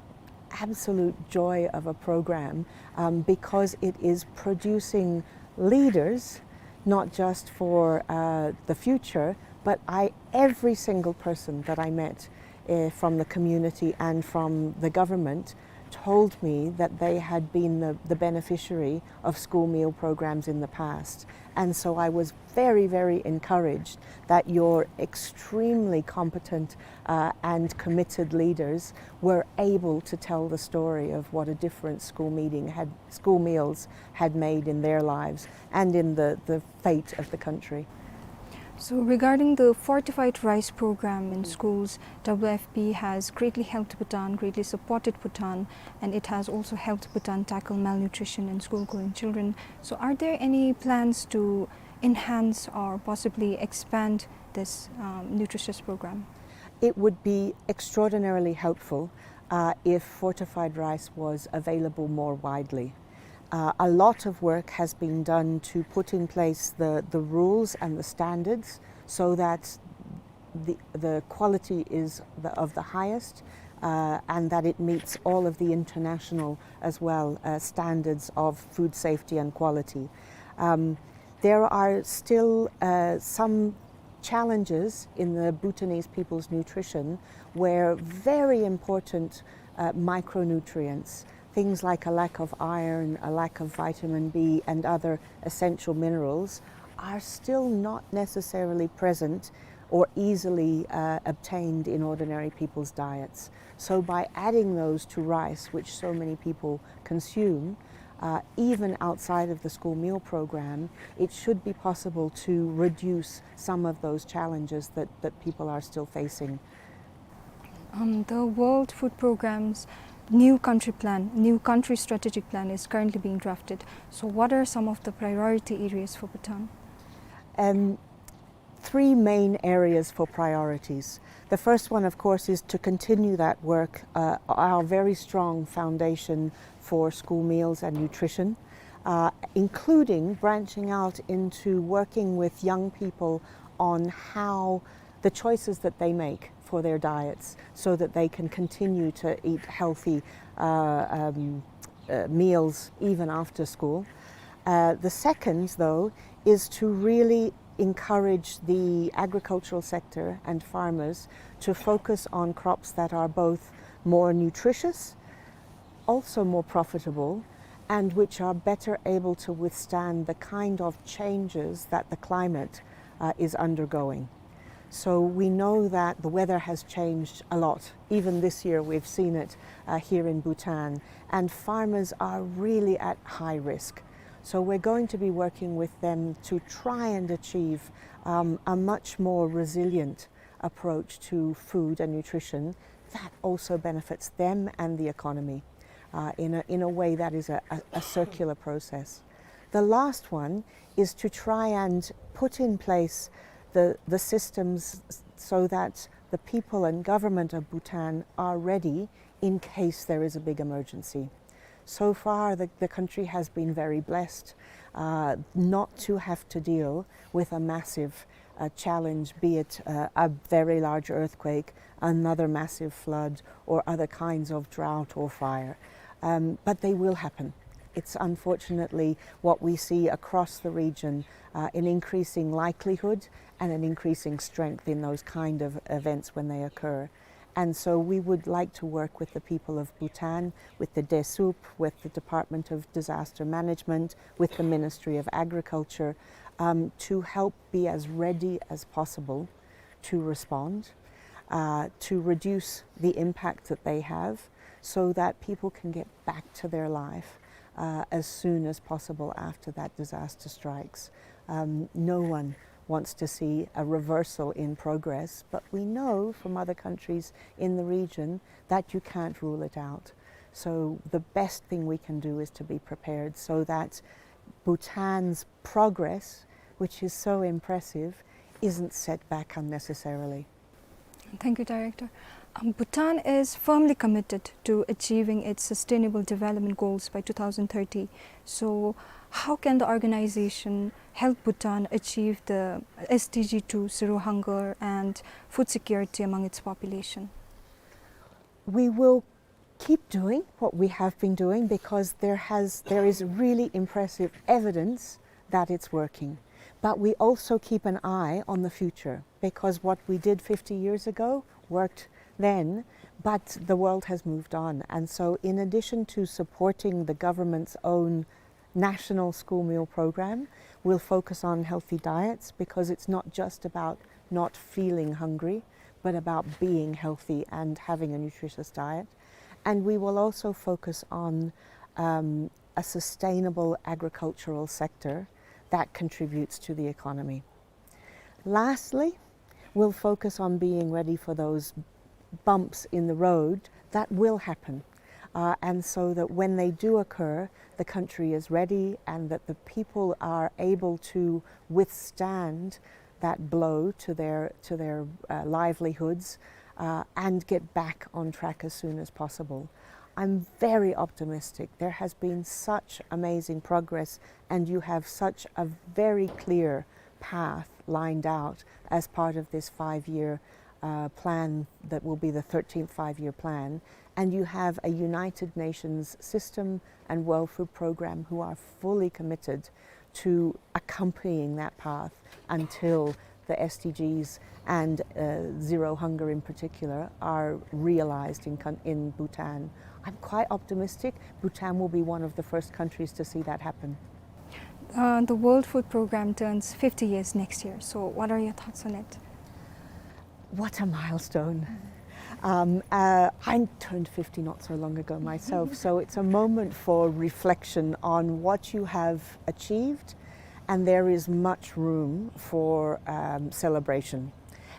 absolute joy of a program, um, because it is producing leaders, not just for, uh, the future, but I, every single person that I met, uh, from the community and from the government told me that they had been the, the beneficiary of school meal programs in the past. And so I was very, very encouraged that your extremely competent, uh, and committed leaders were able to tell the story of what a difference school meeting had, school meals had made in their lives and in the, the fate of the country. So regarding the fortified rice program in schools, W F P has greatly helped Bhutan, greatly supported Bhutan, and it has also helped Bhutan tackle malnutrition in school-going children. So are there any plans to enhance or possibly expand this, um, nutritious program? It would be extraordinarily helpful, uh, if fortified rice was available more widely. Uh, a lot of work has been done to put in place the, the rules and the standards so that the, the quality is the, of the highest, uh, and that it meets all of the international as well, uh, standards of food safety and quality. Um, there are still, uh, some challenges in the Bhutanese people's nutrition where very important, uh, micronutrients, things like a lack of iron, a lack of vitamin B, and other essential minerals, are still not necessarily present or easily, uh, obtained in ordinary people's diets. So by adding those to rice, which so many people consume, uh, even outside of the school meal program, it should be possible to reduce some of those challenges that, that people are still facing. Um, the World Food Programme's new country plan, new country strategic plan is currently being drafted. So what are some of the priority areas for Bhutan? Um, three main areas for priorities. The first one, of course, is to continue that work, uh, our very strong foundation for school meals and nutrition, uh, including branching out into working with young people on how the choices that they make for their diets so that they can continue to eat healthy, uh, um, uh, meals even after school. Uh, the second, though, is to really encourage the agricultural sector and farmers to focus on crops that are both more nutritious, also more profitable, and which are better able to withstand the kind of changes that the climate, uh, is undergoing. So we know that the weather has changed a lot. Even this year, we've seen it, uh, here in Bhutan, and farmers are really at high risk. So we're going to be working with them to try and achieve, um, a much more resilient approach to food and nutrition that also benefits them and the economy, uh, in a, in a way that is a, a, a circular process. The last one is to try and put in place the, the systems so that the people and government of Bhutan are ready in case there is a big emergency. So far, the, the country has been very blessed, uh, not to have to deal with a massive, uh, challenge, be it, uh, a very large earthquake, another massive flood, or other kinds of drought or fire. Um, but they will happen. It's unfortunately what we see across the region, uh, an increasing likelihood and an increasing strength in those kind of events when they occur. And so we would like to work with the people of Bhutan, with the DESUP, with the Department of Disaster Management, with the Ministry of Agriculture, um, to help be as ready as possible to respond, uh, to reduce the impact that they have, so that people can get back to their life, uh, as soon as possible after that disaster strikes. Um, no one wants to see a reversal in progress, but we know from other countries in the region that you can't rule it out. So the best thing we can do is to be prepared so that Bhutan's progress, which is so impressive, isn't set back unnecessarily. Thank you, Director. Um, Bhutan is firmly committed to achieving its sustainable development goals by two thousand thirty. So, how can the organization help Bhutan achieve the S D G two, zero hunger and food security among its population? We will keep doing what we have been doing because there has, there is really impressive evidence that it's working. But we also keep an eye on the future because what we did fifty years ago worked then, but the world has moved on. And so in addition to supporting the government's own national school meal program, we'll focus on healthy diets because it's not just about not feeling hungry, but about being healthy and having a nutritious diet. And we will also focus on, um, a sustainable agricultural sector that contributes to the economy. Lastly, we'll focus on being ready for those bumps in the road that will happen. Uh, and so that when they do occur, the country is ready and that the people are able to withstand that blow to their, to their, uh, livelihoods, uh, and get back on track as soon as possible. I'm very optimistic. There has been such amazing progress, and you have such a very clear path lined out as part of this five-year, uh, plan that will be the thirteenth Five-Year Plan, and you have a United Nations system and World Food Programme who are fully committed to accompanying that path until the S D Gs and, uh, zero hunger in particular are realized in, in Bhutan. I'm quite optimistic. Bhutan will be one of the first countries to see that happen. Uh, the World Food Programme turns fifty years next year, so what are your thoughts on it? What a milestone. Um, uh, I turned fifty not so long ago myself, so it's a moment for reflection on what you have achieved, and there is much room for, um, celebration.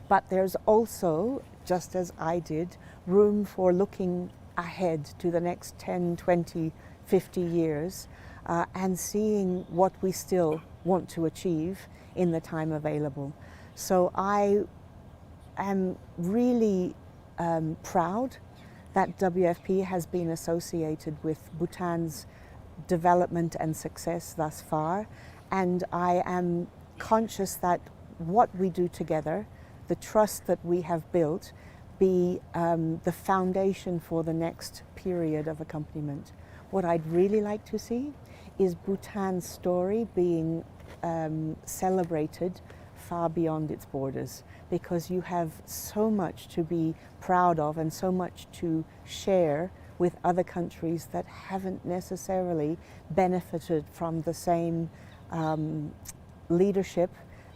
But there's also, just as I did, room for looking ahead to the next ten, twenty, fifty years, uh, and seeing what we still want to achieve in the time available. So I am really, um, proud that W F P has been associated with Bhutan's development and success thus far, and I am conscious that what we do together, the trust that we have built, be, um, the foundation for the next period of accompaniment. What I'd really like to see is Bhutan's story being, um, celebrated far beyond its borders, because you have so much to be proud of and so much to share with other countries that haven't necessarily benefited from the same, um, leadership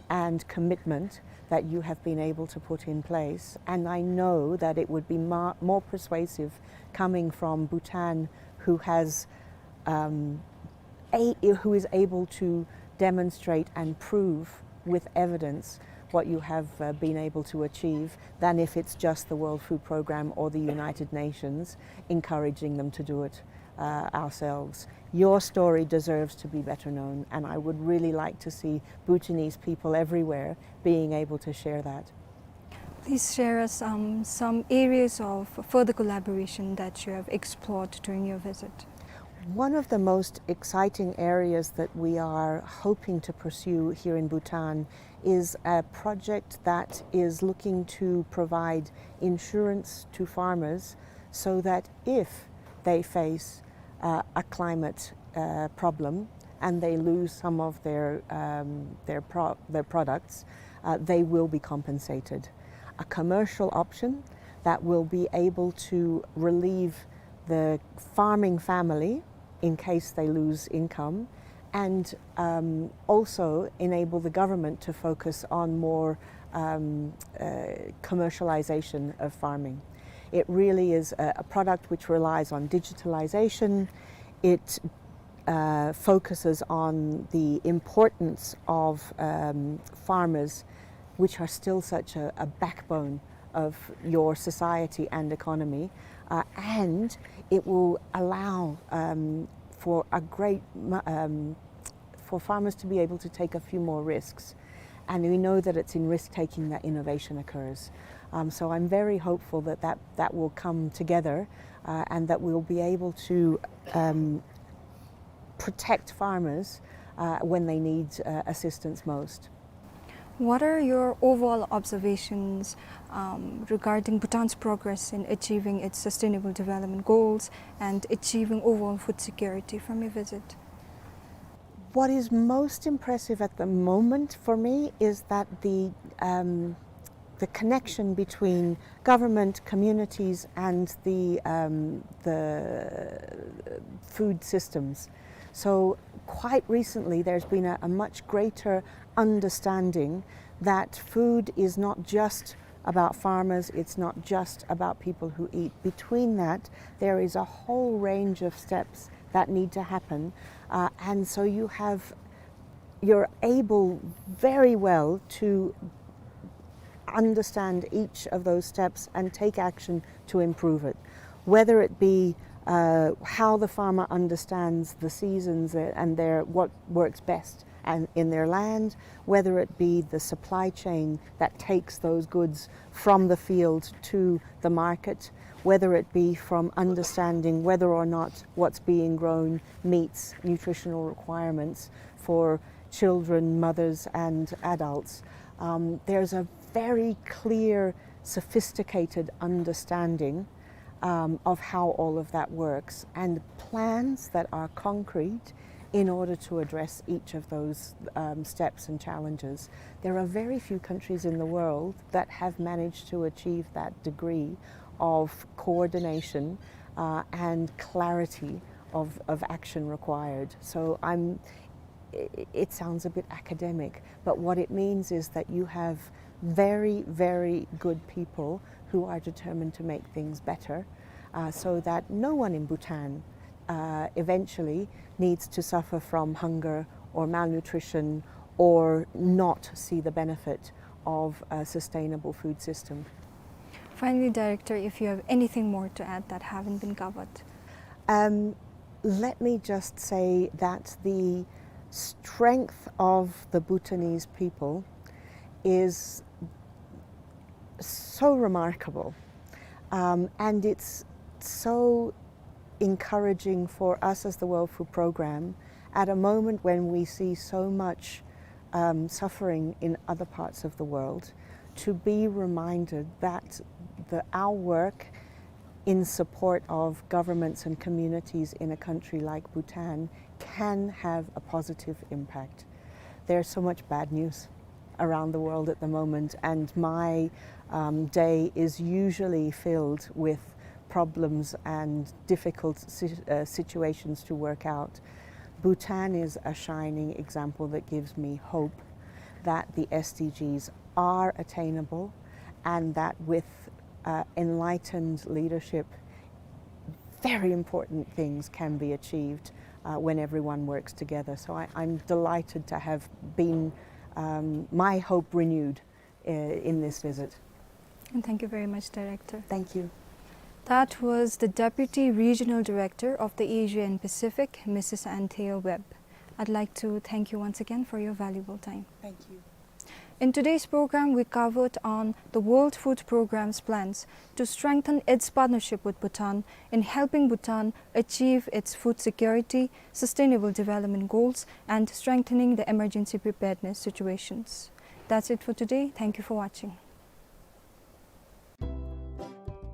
and commitment that you have been able to put in place. And I know that it would be ma-, more persuasive coming from Bhutan, who has, um, a-, who is able to demonstrate and prove with evidence what you have, uh, been able to achieve, than if it's just the World Food Programme or the United Nations encouraging them to do it, uh, ourselves. Your story deserves to be better known, and I would really like to see Bhutanese people everywhere being able to share that. Please share us, um, some areas of further collaboration that you have explored during your visit. One of the most exciting areas that we are hoping to pursue here in Bhutan is a project that is looking to provide insurance to farmers so that if they face, uh, a climate, uh, problem and they lose some of their, um, their pro-, their products, uh, they will be compensated. A commercial option that will be able to relieve the farming family in case they lose income, and, um, also enable the government to focus on more, um, uh, commercialization of farming. It really is a, a product which relies on digitalization. It, uh, focuses on the importance of, um, farmers, which are still such a, a backbone of your society and economy, uh, and it will allow, um, for a great mu-, um, for farmers to be able to take a few more risks. And we know that it's in risk-taking that innovation occurs. Um, so I'm very hopeful that that, that will come together, uh, and that we'll be able to, um, protect farmers, uh, when they need, uh, assistance most. What are your overall observations, um, regarding Bhutan's progress in achieving its sustainable development goals and achieving overall food security from your visit? What is most impressive at the moment for me is that the, um, the connection between government, communities, and the, um, the food systems. So quite recently, there's been a, a much greater understanding that food is not just about farmers, it's not just about people who eat. Between that, there is a whole range of steps that need to happen. Uh, and so you have, you're able very well to understand each of those steps and take action to improve it. Whether it be, uh, how the farmer understands the seasons, uh, and their, what works best and in their land, whether it be the supply chain that takes those goods from the field to the market, whether it be from understanding whether or not what's being grown meets nutritional requirements for children, mothers, and adults. Um, there's a very clear sophisticated understanding, um, of how all of that works and plans that are concrete in order to address each of those, um, steps and challenges. There are very few countries in the world that have managed to achieve that degree of coordination, uh, and clarity of, of action required. So I'm, i-, it sounds a bit academic, but what it means is that you have very, very good people who are determined to make things better, uh, so that no one in Bhutan, uh, eventually needs to suffer from hunger or malnutrition or not see the benefit of a sustainable food system. Finally, Director, if you have anything more to add that haven't been covered. Um, let me just say that the strength of the Bhutanese people is so remarkable, um, and it's so encouraging for us as the World Food Programme at a moment when we see so much, um, suffering in other parts of the world, to be reminded that the, our work in support of governments and communities in a country like Bhutan can have a positive impact. There's so much bad news around the world at the moment, and my, um, day is usually filled with problems and difficult si-, uh, situations to work out. Bhutan is a shining example that gives me hope that the S D Gs are attainable and that with, uh, enlightened leadership, very important things can be achieved, uh, when everyone works together. So I, I'm delighted to have been, um, my hope renewed, uh, in this visit. And thank you very much, Director. Thank you. That was the Deputy Regional Director of the Asia and Pacific, Missus Anthea Webb. I'd like to thank you once again for your valuable time. Thank you. In today's program, we covered on the World Food Programme's plans to strengthen its partnership with Bhutan in helping Bhutan achieve its food security, sustainable development goals, and strengthening the emergency preparedness situations. That's it for today. Thank you for watching.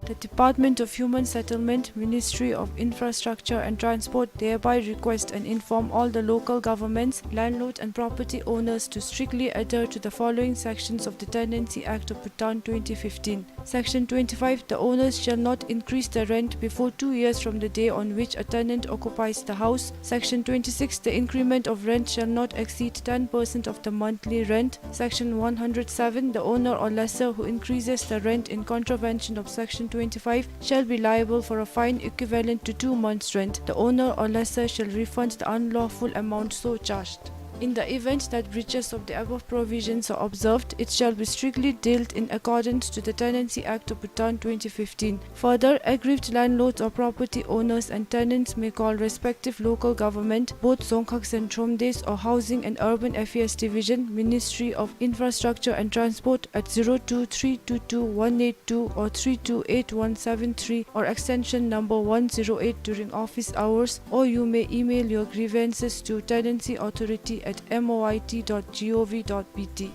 The Department of Human Settlement, Ministry of Infrastructure and Transport hereby request and inform all the local governments, landlord and property owners to strictly adhere to the following sections of the Tenancy Act of Bhutan twenty fifteen. Section twenty-five, the owners shall not increase the rent before two years from the day on which a tenant occupies the house. Section twenty-six, the increment of rent shall not exceed ten percent of the monthly rent. Section one hundred seven, the owner or lessor who increases the rent in contravention of Section twenty-five shall be liable for a fine equivalent to two months' rent. The owner or lessor shall refund the unlawful amount so charged. In the event that breaches of the above provisions are observed, it shall be strictly dealt in accordance to the Tenancy Act of Bhutan twenty fifteen. Further, aggrieved landlords or property owners and tenants may call respective local government, both Dzongkhag and Thromdesh, or Housing and Urban Affairs Division, Ministry of Infrastructure and Transport, at zero two three two two one eight two or three two eight one seven three or extension number one zero eight during office hours, or you may email your grievances to tenancy authority at M O I T dot G O V dot B T.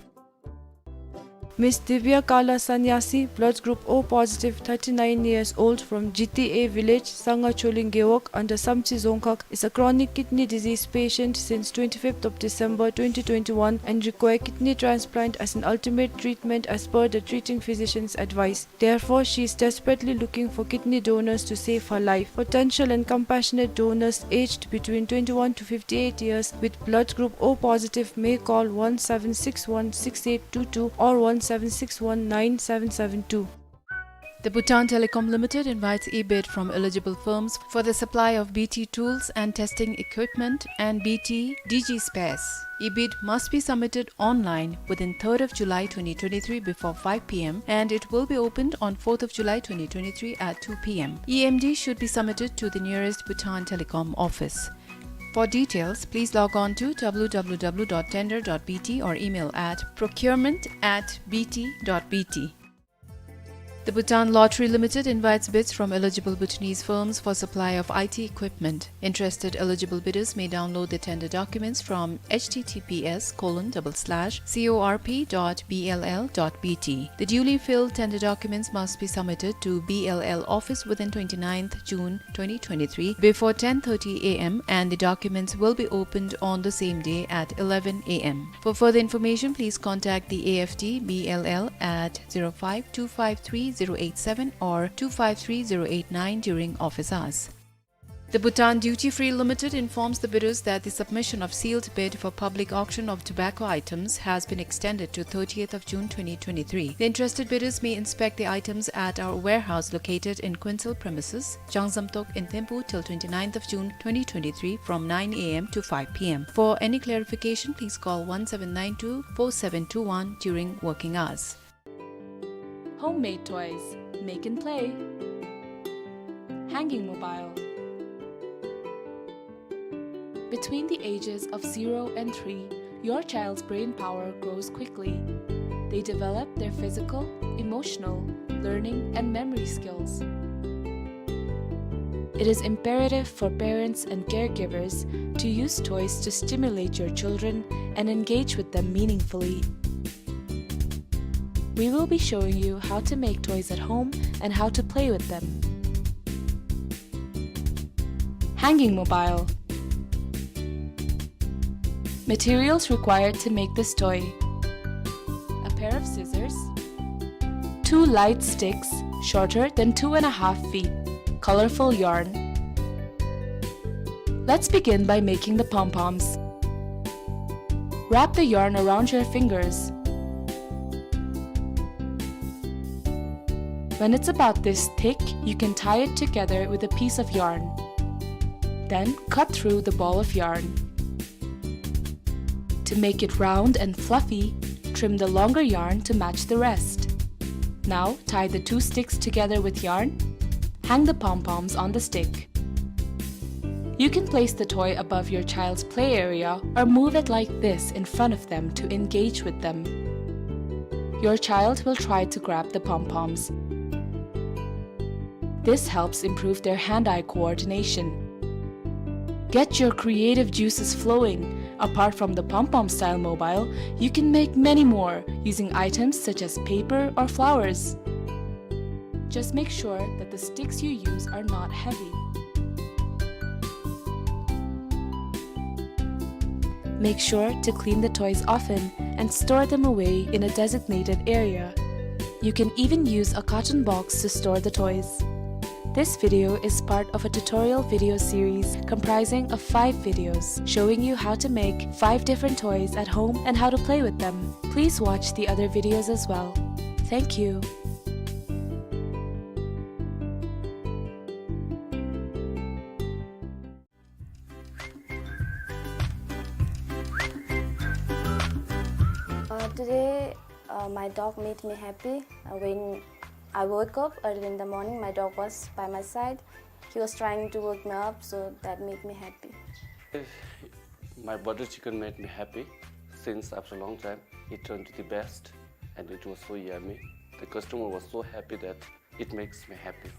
Miss Divya Kala Sanyasi, blood group O positive, thirty-nine years old, from Jiti A village, Sanga Choling Gewog, under Samtse Dzongkhag, is a chronic kidney disease patient since twenty-fifth of December twenty twenty-one and require kidney transplant as an ultimate treatment as per the treating physician's advice. Therefore, she is desperately looking for kidney donors to save her life. Potential and compassionate donors aged between twenty-one to fifty-eight years with blood group O positive may call one seven six one six eight two two or one seven six one nine seven seven two. The Bhutan Telecom Limited invites e-bid from eligible firms for the supply of B T tools and testing equipment and B T D G spares. E-bid must be submitted online within third of July twenty twenty-three before five P M, and it will be opened on fourth of July twenty twenty-three at two P M. E M D should be submitted to the nearest Bhutan Telecom office. For details, please log on to W W W dot tender dot B T or email at procurement at B T dot B T. The Bhutan Lottery Limited invites bids from eligible Bhutanese firms for supply of I T equipment. Interested eligible bidders may download the tender documents from H T T P S colon double slash C O R P dot B L L dot B T. The duly filled tender documents must be submitted to B L L office within twenty-ninth June twenty twenty-three before ten thirty A M, and the documents will be opened on the same day at eleven A M. For further information, please contact the A F D B L L at zero five two five three zero eight seven or two five three zero eight nine during office hours. The Bhutan Duty Free Limited informs the bidders that the submission of sealed bid for public auction of tobacco items has been extended to thirtieth of June twenty twenty-three. The interested bidders may inspect the items at our warehouse located in Quintel premises, Changzamtok in Thimphu till twenty-ninth of June twenty twenty-three from nine A M to five P M. For any clarification, please call one seven nine two four seven two one during working hours. Homemade toys. Make and play. Hanging mobile. Between the ages of zero and three, your child's brain power grows quickly. They develop their physical, emotional, learning, and memory skills. It is imperative for parents and caregivers to use toys to stimulate your children and engage with them meaningfully. We will be showing you how to make toys at home and how to play with them. Hanging mobile. Materials required to make this toy: a pair of scissors, two light sticks shorter than two and a half feet, colorful yarn. Let's begin by making the pom-poms. Wrap the yarn around your fingers. When it's about this thick, you can tie it together with a piece of yarn. Then cut through the ball of yarn. To make it round and fluffy, trim the longer yarn to match the rest. Now tie the two sticks together with yarn. Hang the pom-poms on the stick. You can place the toy above your child's play area or move it like this in front of them to engage with them. Your child will try to grab the pom-poms. This helps improve their hand-eye coordination. Get your creative juices flowing. Apart from the pom-pom style mobile, you can make many more using items such as paper or flowers. Just make sure that the sticks you use are not heavy. Make sure to clean the toys often and store them away in a designated area. You can even use a carton box to store the toys. This video is part of a tutorial video series comprising of five videos showing you how to make five different toys at home and how to play with them. Please watch the other videos as well. Thank you. Uh, today, uh, my dog made me happy. Uh, when I woke up early in the morning, my dog was by my side. He was trying to wake me up, so that made me happy. My butter chicken made me happy since after a long time. It turned to the best, and it was so yummy. The customer was so happy that it makes me happy.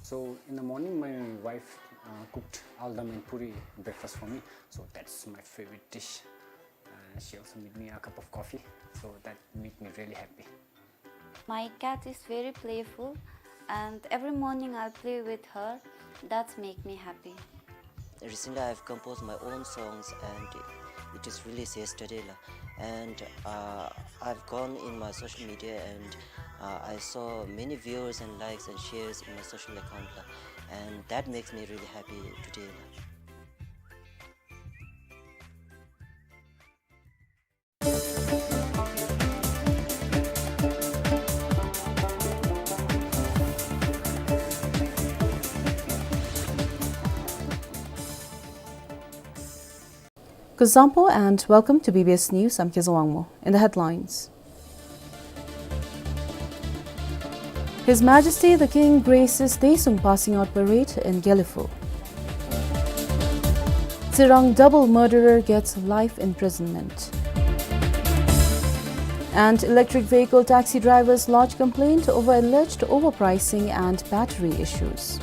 So in the morning, my wife, uh, cooked aldam and puri breakfast for me. So that's my favorite dish. Uh, she also made me a cup of coffee. So that made me really happy. My cat is very playful, and every morning I play with her. That make me happy. Recently, I've composed my own songs, and it is released yesterday, la. And, uh, I've gone in my social media, and, uh, I saw many viewers and likes and shares in my social account, la. And that makes me really happy today, la. Kuzuzangpo and welcome to B B S News. I'm Kizawangmo. In the headlines: His Majesty the King graces Desuung passing out parade in Gelephu. Tsirang double murderer gets life imprisonment. And electric vehicle taxi drivers lodge complaint over alleged overpricing and battery issues.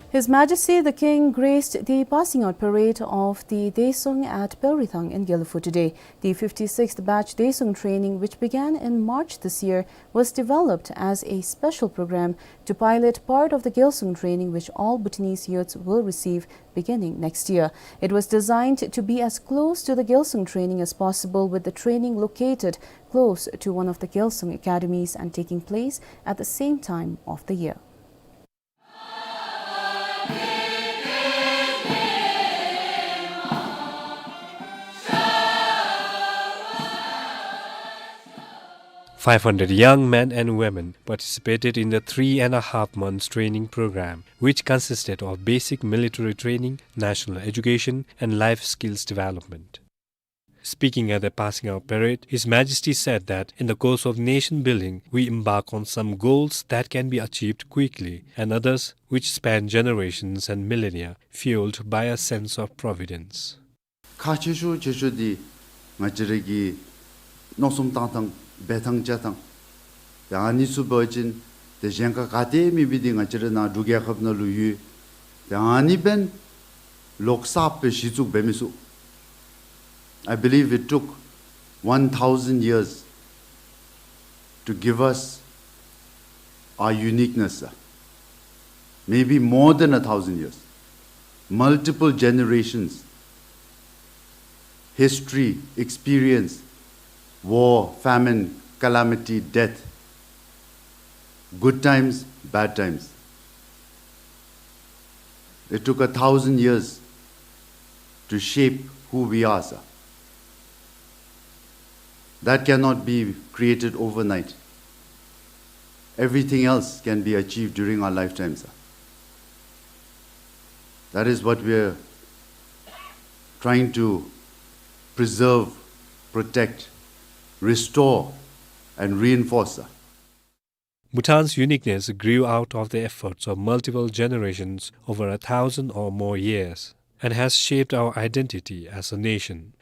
His Majesty the King graced the passing out parade of the Daesung at Paorithang in Gelephu today. The fifty-sixth batch Daesung training, which began in March this year, was developed as a special program to pilot part of the Gyalsung training which all Bhutanese youths will receive beginning next year. It was designed to be as close to the Gyalsung training as possible, with the training located close to one of the Gyalsung academies and taking place at the same time of the year. Five hundred young men and women participated in the three and a half months training program, which consisted of basic military training, national education, and life skills development. Speaking at the passing out parade, His Majesty said that in the course of nation building, we embark on some goals that can be achieved quickly, and others which span generations and millennia, fueled by a sense of providence. ཁག་ཆེ་ཤོས་ཆེ་ཤོས་འདི་ང་བཅས་ར་གི་མནོ་བསམ་བཏང་ཐངས་འབད་ཐངས་བྱ་ཐངས། ཏེ་ཨ་ནི་ཚུ་འབད་བ་ཅིན་ཏེ་གཞན་ཁར་ག་ཏེ་མེད་པའི་འདི་ང་བཅས་ར་ནཱ་འབྲུག་རྒྱལ་ཁབ་ནང་ལུ་ཡོད། ཏེ་ཨ་ནི་འབདན་ལོག་གསརཔ་སྦེ་གཞི་བཙུགས་འབད་མི་ཚུགས། I believe it took one thousand years to give us our uniqueness, sir. Maybe more than a thousand years. Multiple generations, history, experience, war, famine, calamity, death, good times, bad times. It took a thousand years to shape who we are, sir. That cannot be created overnight. Everything else can be achieved during our lifetime, sir. That is what we are trying to preserve, protect, restore, and reinforce, sir. Bhutan's uniqueness grew out of the efforts of multiple generations over a thousand or more years and has shaped our identity as a nation.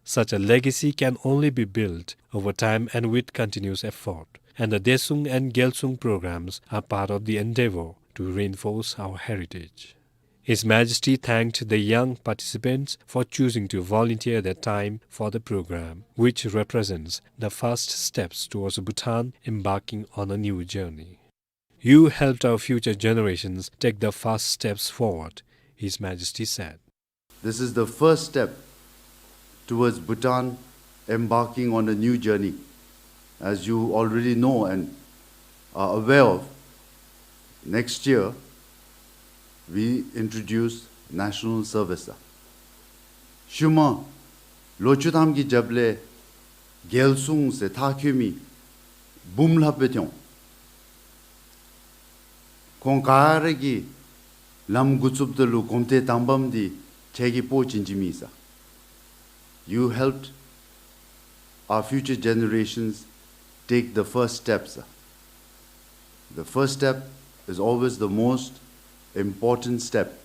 Such a legacy can only be built over time and with continuous effort, and the Daesung and Gyalsung programs are part of the endeavor to reinforce our heritage. His Majesty thanked the young participants for choosing to volunteer their time for the program, which represents the first steps towards Bhutan embarking on a new journey. "You helped our future generations take the first steps forward," His Majesty said. This is the first step towards Bhutan embarking on a new journey. As you already know and are aware of, next year we introduce national service. ཤུལ་མ་ལོ་བཅུ་ཐམ་གྱི་རྒྱབ་ལས་རྒྱལ་སྲུང་ཟེར་མཐར་འཁྱོལ་མི་འབུམ་ལྷགཔ་སྦེ་ཐོན་འོང་། ཁོང་ག་ར་གིས་ལམ་འགོ་བཙུགསཔ་ད་ལུ་གོམ་ཏེ་དང་པམ་འདི་ཁྱེད་ཀྱིས་སྤོ་བྱིན་བྱིནམ་ཨིན་ས། You helped our future generations take the first steps. The first step is always the most important step.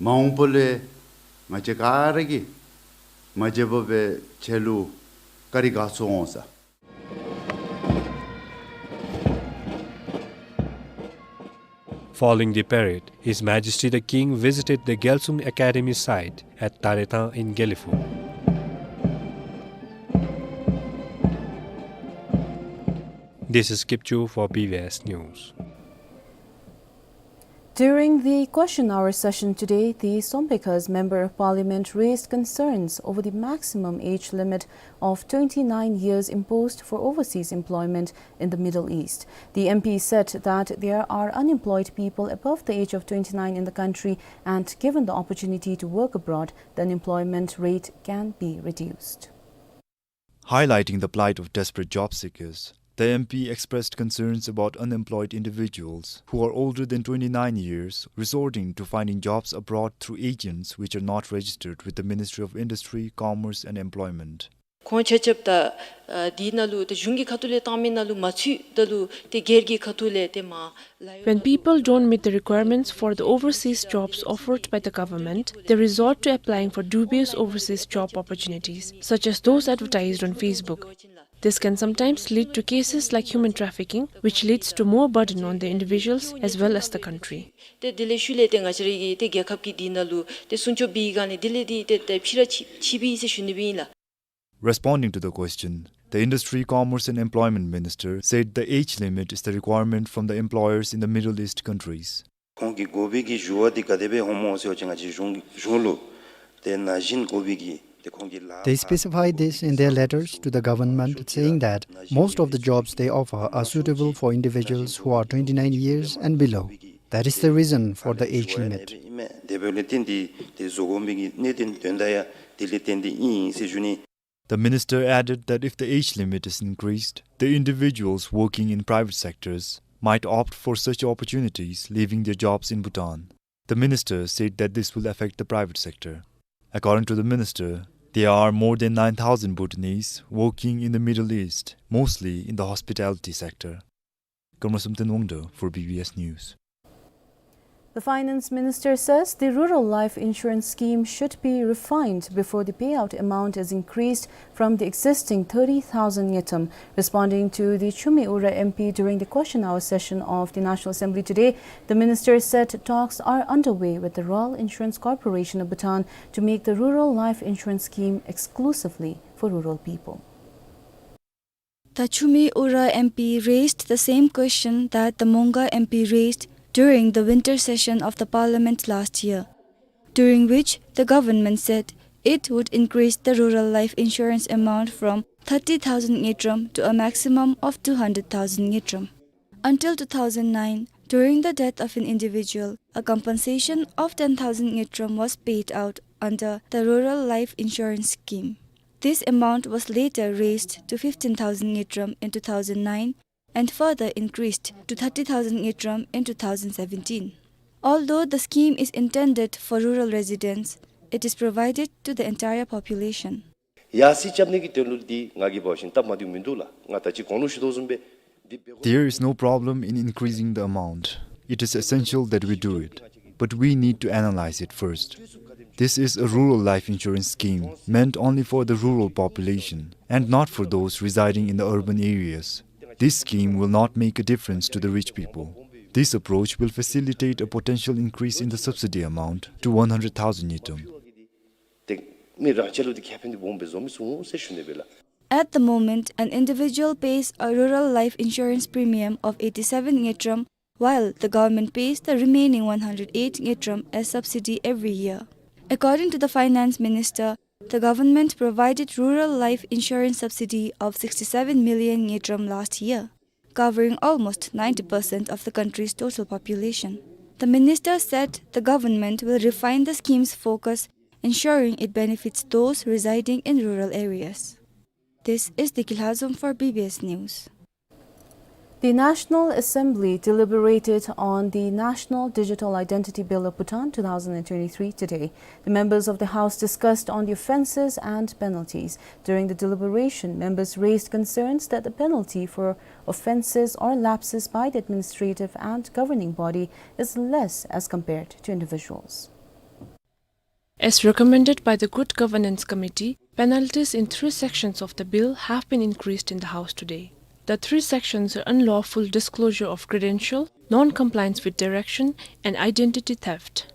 མ་འོངས་པ་ལུ་ང་བཅས་ག་ར་གིས་མ་བརྗེད་པར་སྦེ་ཁྱེད་ལུ་བཀའ་དྲིན་དགའ་ཚོར་འོང་ས། Following the parade, His Majesty the King visited the Gyalsung Academy site at Tarethang in Gelephu. This is Kipchu for B B S News. During the question hour session today, the Sompekhas Member of Parliament raised concerns over the maximum age limit of twenty-nine years imposed for overseas employment in the Middle East. The M P said that there are unemployed people above the age of twenty-nine in the country, and given the opportunity to work abroad, the unemployment rate can be reduced. Highlighting the plight of desperate job seekers, the M P expressed concerns about unemployed individuals who are older than twenty-nine years resorting to finding jobs abroad through agents which are not registered with the Ministry of Industry, Commerce and Employment. ཁོང་ཆ་ཁྱབ་ད་ཨ་འདི་ནང་ལུ་ཏེ་གཞུང་གི་ཁ་ཐུག་ལས་བཏང་མི་ནང་ལུ་མ་ཚུད་ད་ལུ་ཏེ་སྒེར་གྱི་ཁ་ཐུག་ལས་ཏེ་མར་ལཱ་གཡོག་When people don't meet the requirements for the overseas jobs offered by the government, they resort to applying for dubious overseas job opportunities, such as those advertised on Facebook. This can sometimes lead to cases like human trafficking, which leads to more burden on the individuals as well as the country. ཏེ་དེ་ལས་ཤུལ་ལས་ཏེ་ང་བཅས་ར་གི་ཏེ་རྒྱལ་ཁབ་ཀྱི་འདི་ནང་ལུ་ཏེ་སྲུང་སྐྱོབ་འབད་བའི་སྒང་ལས་དེ་ལས་འདི་ཏེ་ཏེ་ཕྱི་ར་ཕྱི་ཕྱི་འབད་ཡི་ཟེར་ཞུ་ནི་སྦེ་ཨིན་ལགས། Responding to the question, the Industry, Commerce and Employment Minister said the age limit is the requirement from the employers in the Middle East countries. ཁོང་གིས་དགོ་པའི་གི་ཞུ་བ་འདི་ག་དེ་སྦེ་འོངམ་སྨོ་ཟེར་བ་ཅིན་ང་བཅས་གཞུང་གཞུང་ལུ་ཏེ་ན་གཞོན་དགོ་པའི་གི་ཏེ་ཁོང་གི་ལཱ་They specify this in their letters to the government, saying that most of the jobs they offer are suitable for individuals who are twenty-nine years and below. That is the reason for the age limit. དེ་འབདཝ་ལས་བརྟེན་ཏེ་ཏེ་བཟོ་དགོ་པའི་གི་གནད་དོན་དོན་དག་ཡང་དེ་ལས་བརྟེན་ཏེ་ཨིན་ཟེར་ཞུ་ནི། The minister added that if the age limit is increased, the individuals working in private sectors might opt for such opportunities, leaving their jobs in Bhutan. The minister said that this will affect the private sector. According to the minister, there are more than nine thousand Bhutanese working in the Middle East, mostly in the hospitality sector. Karma Samten Wangdo for B B S News. The finance minister says the rural life insurance scheme should be refined before the payout amount is increased from the existing thirty thousand ngultrum. Responding to the Chumi Ura M P during the question hour session of the National Assembly today, the minister said talks are underway with the Rural Insurance Corporation of Bhutan to make the rural life insurance scheme exclusively for rural people. The Chumi Ura M P raised the same question that the Monga M P raised during the winter session of the parliament last year, during which the government said it would increase the rural life insurance amount from thirty thousand ngultrum to a maximum of two hundred thousand ngultrum. Until two thousand nine, during the death of an individual, a compensation of ten thousand ngultrum was paid out under the Rural Life Insurance Scheme. This amount was later raised to fifteen thousand ngultrum in two thousand nine and further increased to thirty thousand ngultrum in two thousand seventeen. Although the scheme is intended for rural residents, it is provided to the entire population. ཡར་སེང་རྐྱབ་ནི་གི་དོན་ལུ་འདི་ང་གིས་འབད་བ་ཅིན་སྟབས་མ་བདེཝ་མིན་འདུག་ལགས། ང་ད་ཅི་གོང་ལུ་ཞུ་དོ་བཟུམ་སྦེ་འདི་འབད་དགོ། There is no problem in increasing the amount. It is essential that we do it. But we need to analyze it first. This is a rural life insurance scheme meant only for the rural population and not for those residing in the urban areas. This scheme will not make a difference to the rich people. This approach will facilitate a potential increase in the subsidy amount to one hundred thousand ngultrum. ཏེ་མི་རང་ཅིག་ལུ་འདི་ཁེ་ཕན་འདི་སྦོམ་སྦེ་བཟོ་མི་ཚུགས་ཟེར་ཞུ་ནི་སྦེ་ལགས། At the moment, an individual pays a rural life insurance premium of eighty-seven ngultrum, while the government pays the remaining one hundred eight ngultrum as subsidy every year. According to the finance minister, the government provided rural life insurance subsidy of sixty-seven million ngultrum last year, covering almost ninety percent of the country's total population. The minister said the government will refine the scheme's focus, ensuring it benefits those residing in rural areas. This is Diki Lhazom for B B S News. The National Assembly deliberated on the National Digital Identity Bill of Bhutan two thousand and twenty-three today. The members of the House discussed on the offences and penalties. During the deliberation, members raised concerns that the penalty for offences or lapses by the administrative and governing body is less as compared to individuals. As recommended by the Good Governance Committee, penalties in three sections of the bill have been increased in the House today. The three sections are unlawful disclosure of credential, non-compliance with direction, and identity theft.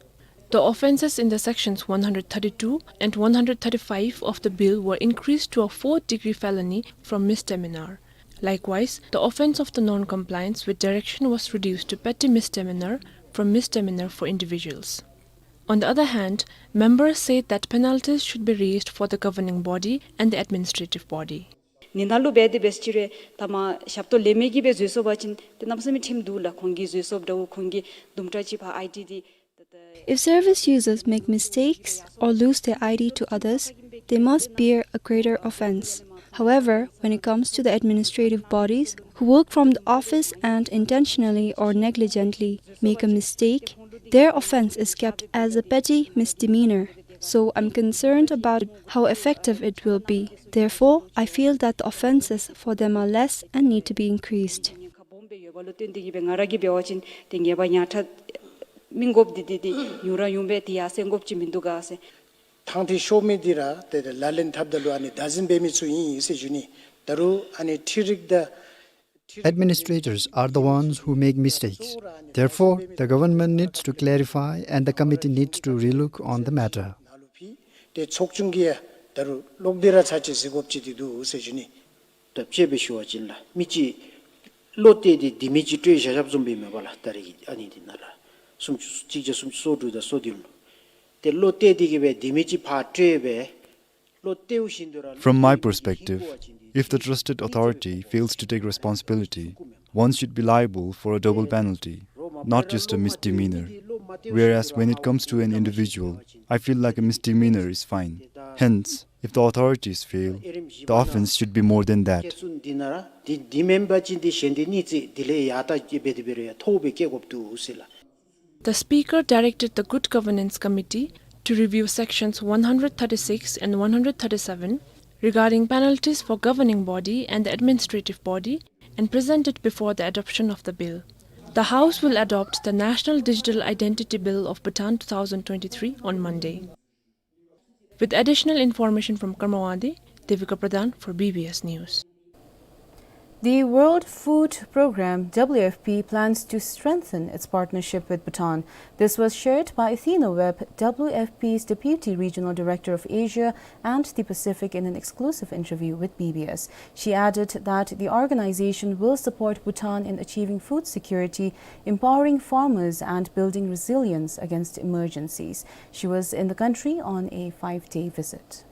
The offences in the sections one hundred thirty-two and one hundred thirty-five of the bill were increased to a fourth degree felony from misdemeanor. Likewise, the offence of the non-compliance with direction was reduced to petty misdemeanor from misdemeanor for individuals. On the other hand, members said that penalties should be raised for the governing body and the administrative body. ནི་ནང་ལུ་འབད་དེ་འབད་ཅི་རུང་ད་མ་ཞབས་ཏོག་ལེན་མི་གིས་འབད་བཟོད་གསོག་འབད་བ་ཅིན་ཏེ་གནམ་མེད་ས་མེད་ཁྲིམས་འདུག་ལགས། ཁོང་གིས་བཟོད་གསོག་འབདཝ་ཁོང་གིས་དུམ་གྲ་ཅིག་ཕར་ཨའི་ཌི་འདི། If service users make mistakes or lose their I D to others, they must bear a greater offense. However, when it comes to the administrative bodies who work from the office and intentionally or negligently make a mistake, their offense is kept as a petty misdemeanor. So I'm concerned about how effective it will be. Therefore, I feel that the offenses for them are less and need to be increased. ཐང་ཐིག་ཤོར་མི་འདི་ར་ཏེ་ལག་ལེན་འཐབ་ད་ལུ་ཨ་ནི་བདག་འཛིན་འབད་མི་ཚུ་ཨིན་ཨིན་ཟེར་ཞུ་ནི། ད་རུང་ཨ་ནི་འཕྲུལ་རིག་དང Administrators are the ones who make mistakes. Therefore, the government needs to clarify and the committee needs to relook on the matter. ཏེ་ཚོགས་ཆུང་གིས་ཡང་ད་རུང་ལོག་སྟེ་ར་ཚར་ཅིག་གཟིགས་དགོཔ་ཅིག་འདི་འདུག་ཟེར་ཞུ་ནི། ད་དཔྱེ་སྦེ་ཞུ་བ་ཅིན་ལགས་མི་ཅིག་བློ་གཏད་དེ་ལྡེ་མིག་ཅིག་སྤྲོད་བཞག་བཞགཔ་བཟུམ་སྦེ་མས་པ་ལགས། ད་རེས་ཀྱི་ཨ་ནི་འདི་ནང་ལགས་སུམ་ཅུ་གཅིག་བརྒྱ་སུམ་ཅུ་སོ་དྲུག་དང་སོ་བདུན་ལུ། ཏེ་བློ་གཏད་དེ་གིས་སྦེ་ལྡེ་མིག་ཅིག་ཕར་སྤྲོད་སྦེ་From my perspective, if the trusted authority fails to take responsibility, one should be liable for a double penalty, not just a misdemeanor. Whereas when it comes to an individual, I feel like a misdemeanor is fine. Hence, if the authorities fail, the offense should be more than that. འདི་འདི་མེན་པ་ཅིན་འདི་གཞན་འདི་གཉིས་ཅིག་དེ་ལས་ཡར་ལྟ་སྦེ་དེ་སྦེ་ར་ཡང་མཐོ་སྦེ་བཀལ་དགོཔ་འདུག་ཟེར་ལགས། The speaker directed the Good Governance Committee to review sections one hundred thirty-six and one hundred thirty-seven regarding penalties for governing body and the administrative body and present it before the adoption of the bill. The House will adopt the National Digital Identity Bill of Bhutan two thousand twenty-three on Monday. With additional information from Karmawadi, Devika Pradhan for B B S News. The World Food Programme, W F P, plans to strengthen its partnership with Bhutan. This was shared by Athena Webb, W F P's Deputy Regional Director of Asia and the Pacific, in an exclusive interview with B B S. She added that the organization will support Bhutan in achieving food security, empowering farmers, and building resilience against emergencies. She was in the country on a five-day visit.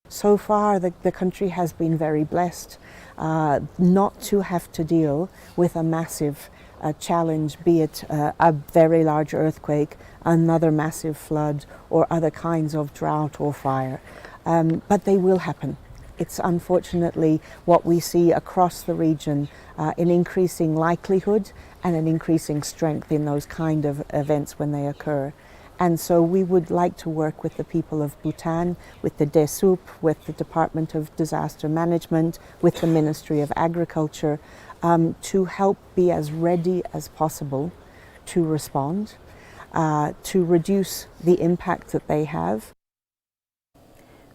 So far, the, the country has been very blessed, uh, not to have to deal with a massive, uh, challenge, be it, uh, a very large earthquake, another massive flood, or other kinds of drought or fire. Um, but they will happen. It's unfortunately what we see across the region, uh, an increasing likelihood and an increasing strength in those kind of events when they occur. And so we would like to work with the people of Bhutan, with the DESUP, with the Department of Disaster Management, with the Ministry of Agriculture, um, to help be as ready as possible to respond, uh, to reduce the impact that they have.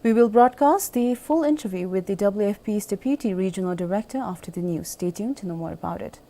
We will broadcast the full interview with the W F P's Deputy Regional Director after the news. Stay tuned to know more about it.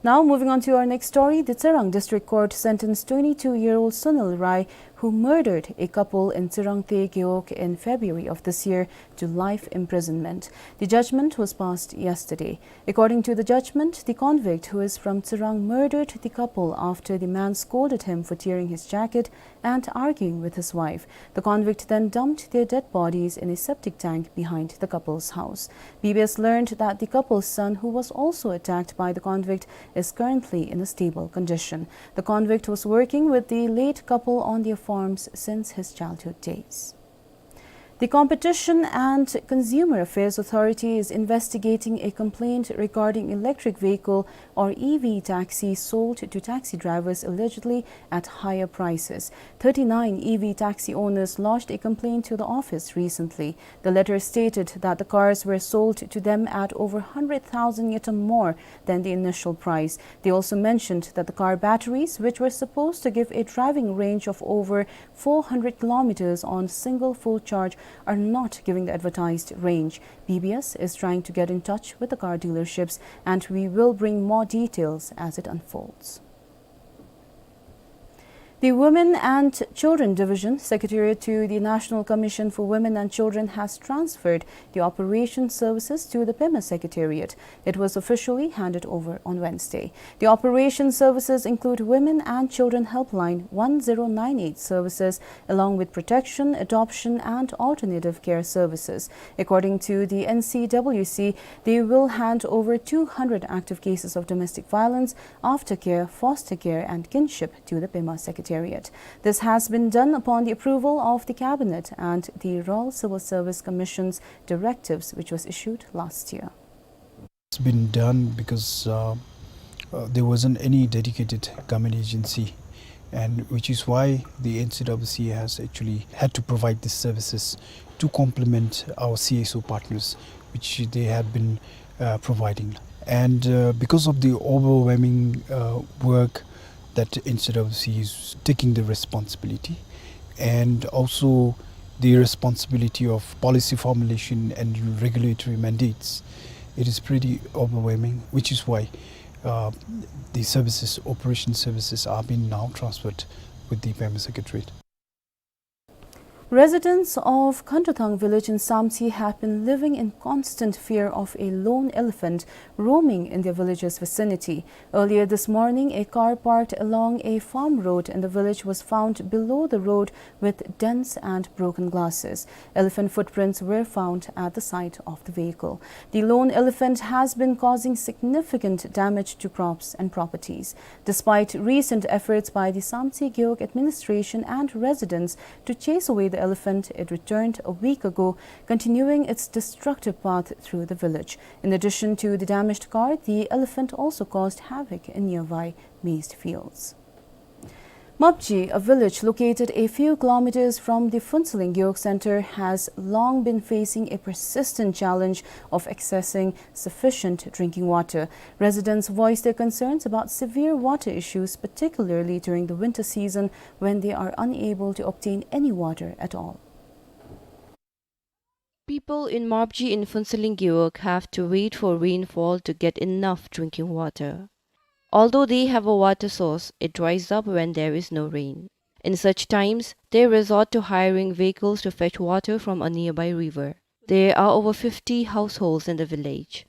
Now, moving on to our next story, the Tsirang District Court sentenced twenty-two-year-old Sunil Rai, who murdered a couple in Tsirang Te Gewog in February of this year, to life imprisonment. The judgment was passed yesterday. According to the judgment, the convict, who is from Tsirang, murdered the couple after the man scolded him for tearing his jacket and arguing with his wife. The convict then dumped their dead bodies in a septic tank behind the couple's house. B B S learned that the couple's son, who was also attacked by the convict, is currently in a stable condition. The convict was working with the late couple on their farms since his childhood days. The Competition and Consumer Affairs Authority is investigating a complaint regarding electric vehicle or E V taxi sold to taxi drivers allegedly at higher prices. Thirty-nine E V taxi owners lodged a complaint to the office recently. The letter stated that the cars were sold to them at over hundred thousand ngultrum more than the initial price. They also mentioned that the car batteries, which were supposed to give a driving range of over four hundred kilometers on single full charge, are not giving the advertised range. B B S is trying to get in touch with the car dealerships, and we will bring more details as it unfolds. The Women and Children Division, Secretariat to the National Commission for Women and Children, has transferred the operation services to the Pema Secretariat. It was officially handed over on Wednesday. The operation services include Women and Children Helpline, one zero nine eight services, along with protection, adoption, and alternative care services. According to the N C W C, they will hand over two hundred active cases of domestic violence, aftercare, foster care, and kinship to the Pema Secretariat. This has been done upon the approval of the Cabinet and the Royal Civil Service Commission's directives, which was issued last year. It's been done because, uh, uh, there wasn't any dedicated government agency And which is why the N C W C has actually had to provide these services to complement our C S O partners, which they have been, uh, providing. And, uh, because of the overwhelming, uh, work that N C W C is taking the responsibility, and also the responsibility of policy formulation and regulatory mandates, it is pretty overwhelming, which is why, uh, the services, operation services are being now transferred with the Payment Secretariat. Residents of Khantothang village in Samtse have been living in constant fear of a lone elephant roaming in their village's vicinity. Earlier this morning, a car parked along a farm road in the village was found below the road with dents and broken glasses. Elephant footprints were found at the site of the vehicle. The lone elephant has been causing significant damage to crops and properties. Despite recent efforts by the Samtse Gewog administration and residents to chase away the elephant, it returned a week ago, continuing its destructive path through the village. In addition to the damaged car, the elephant also caused havoc in nearby maize fields. Mapji, a village located a few kilometers from the Phuentsholing Gewog Center, has long been facing a persistent challenge of accessing sufficient drinking water. Residents voice their concerns about severe water issues, particularly during the winter season, when they are unable to obtain any water at all. People in Mapji in Phuentsholing Gewog have to wait for rainfall to get enough drinking water. Although they have a water source, it dries up when there is no rain. In such times, they resort to hiring vehicles to fetch water from a nearby river. There are over fifty households in the village.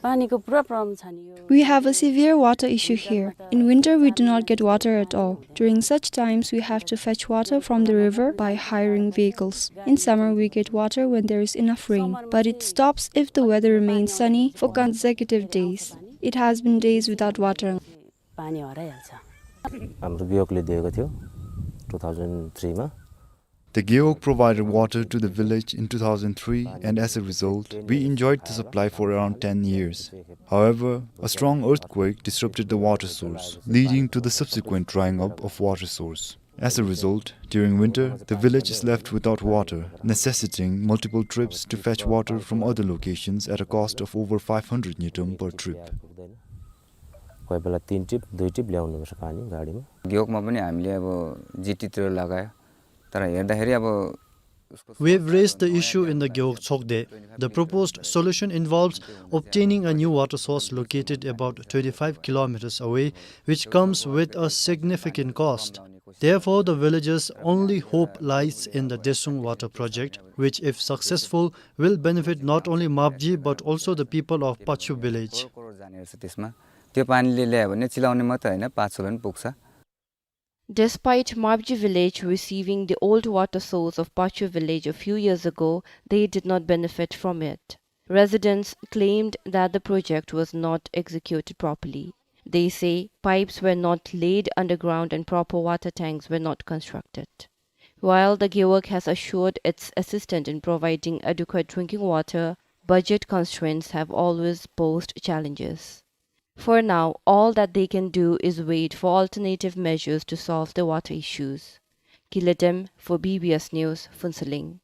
पानीको पुरा problem छ नि यो। We have a severe water issue here. In winter, we do not get water at all. During such times, we have to fetch water from the river by hiring vehicles. In summer, we get water when there is enough rain, but it stops if the weather remains sunny for consecutive days. It has been days without water. पानी हराइहाल्छ। हाम्रो गियोकले दिएको थियो two thousand three मा। The Gewog provided water to the village in two thousand three, and as a result, we enjoyed the supply for around ten years. However, a strong earthquake disrupted the water source, leading to the subsequent drying up of water source. As a result, during winter, the village is left without water, necessitating multiple trips to fetch water from other locations at a cost of over five hundred ngultrum per trip. कोही बेला तीन ट्रिप, दुई ट्रिप ल्याउनुपर्छ पानी गाडीमा। गेवोकमा पनि हामीले अब जिटीतिर लगायो, तर हेर्दाखेरि अब We've raised the issue in the Gewog Chokde. The proposed solution involves obtaining a new water source located about twenty-five kilometers away, which comes with a significant cost. Therefore, the villagers' only hope lies in the Desung water project, which, if successful, will benefit not only Mapji but also the people of Pachu village. त्यो पानीले ल्यायो भने चिलाउने मात्रै होइन, पाछुलाई पनि पुग्छ। Despite Mapji village receiving the old water source of Pachu village a few years ago, they did not benefit from it. Residents claimed that the project was not executed properly. They say pipes were not laid underground and proper water tanks were not constructed. While the Gewog has assured its assistance in providing adequate drinking water, budget constraints have always posed challenges. For now, all that they can do is wait for alternative measures to solve the water issues. Gile Dem for B B S News, Phuentsholing.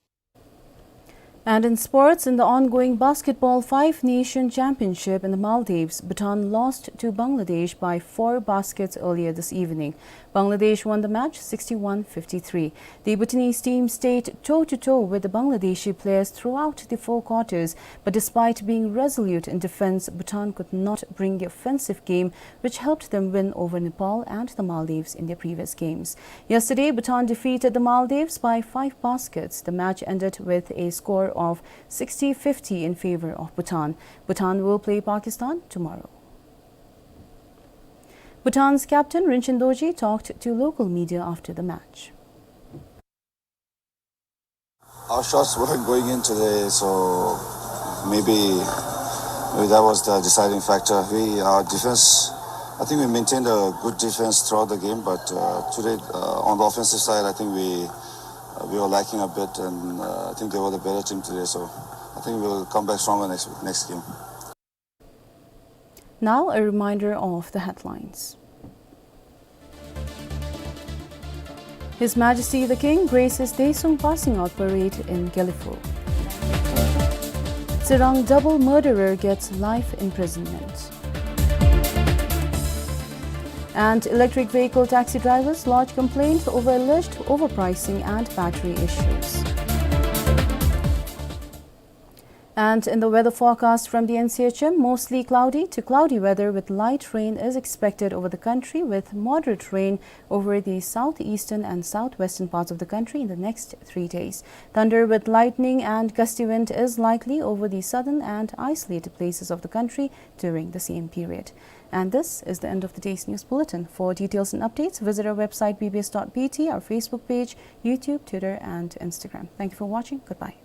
And in sports, in the ongoing Basketball Five Nation Championship in the Maldives, Bhutan lost to Bangladesh by four baskets earlier this evening. Bangladesh won the match sixty-one fifty-three. The Bhutanese team stayed toe-to-toe with the Bangladeshi players throughout the four quarters, but despite being resolute in defense, Bhutan could not bring the offensive game, which helped them win over Nepal and the Maldives in their previous games. Yesterday, Bhutan defeated the Maldives by five baskets. The match ended with a score of sixty fifty in favor of Bhutan. Bhutan will play Pakistan tomorrow. Bhutan's captain, Rinchen Dorji, talked to local media after the match. Our shots weren't going in today, so maybe, maybe that was the deciding factor. We, our defense, I think we maintained a good defense throughout the game, but, uh, today, uh, on the offensive side, I think we, uh, we were lacking a bit, and, uh, I think they were the better team today, so I think we'll come back stronger next, next game. Now, a reminder of the headlines. His Majesty the King graces Daesung passing out parade in Gelephu. Tsirang double murderer gets life imprisonment. And electric vehicle taxi drivers lodge complaint over alleged overpricing and battery issues. And in the weather forecast from the N C H M, mostly cloudy to cloudy weather with light rain is expected over the country, with moderate rain over the southeastern and southwestern parts of the country in the next three days. Thunder with lightning and gusty wind is likely over the southern and isolated places of the country during the same period. And this is the end of the day's news bulletin. For details and updates, visit our website B B S dot B T, our Facebook page, YouTube, Twitter, and Instagram. Thank you for watching. Goodbye.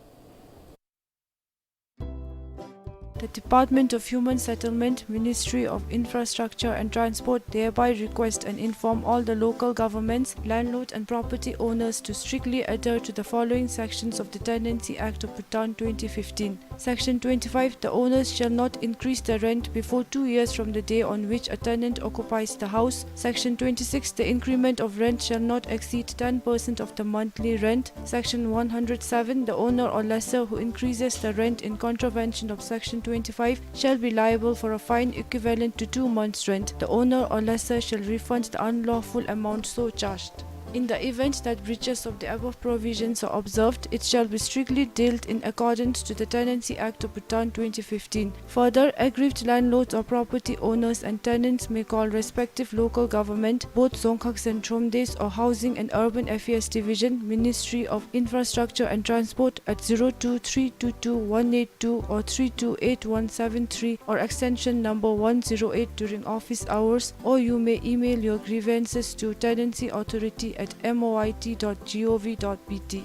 The Department of Human Settlement, Ministry of Infrastructure and Transport hereby request and inform all the local governments, landlord and property owners to strictly adhere to the following sections of the Tenancy Act of Bhutan twenty fifteen. Section twenty-five, the owners shall not increase the rent before two years from the day on which a tenant occupies the house. Section twenty-six, the increment of rent shall not exceed ten percent of the monthly rent. Section one hundred seven, the owner or lessor who increases the rent in contravention of Section twenty-five shall be liable for a fine equivalent to two months' rent. The owner or lessor shall refund the unlawful amount so charged. In the event that breaches of the above provisions are observed, it shall be strictly dealt in accordance to the Tenancy Act of Bhutan twenty fifteen. Further, aggrieved landlords or property owners and tenants may call respective local government, both Dzongkhag and Thromdesh, or Housing and Urban Affairs Division, Ministry of Infrastructure and Transport, at zero two three two two one eight two or three two eight one seven three or extension number one zero eight during office hours, or you may email your grievances to tenancy authority at M O I T dot G O V dot B T.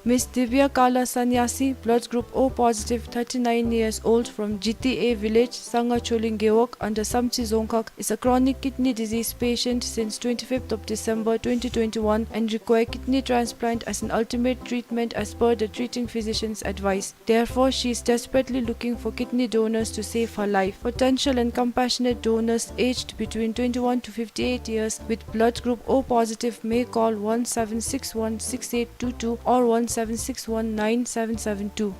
Miss Divya Kala Sanyasi, blood group O positive, thirty-nine years old, from G T A village, Sanga Choling Gewog, under Samtse Dzongkhag, is a chronic kidney disease patient since twenty-fifth of December twenty twenty-one and require kidney transplant as an ultimate treatment as per the treating physician's advice. Therefore, she is desperately looking for kidney donors to save her life. Potential and compassionate donors aged between twenty-one to fifty-eight years with blood group O positive may call one seven six one six eight two two or one seven six one nine seven seven two.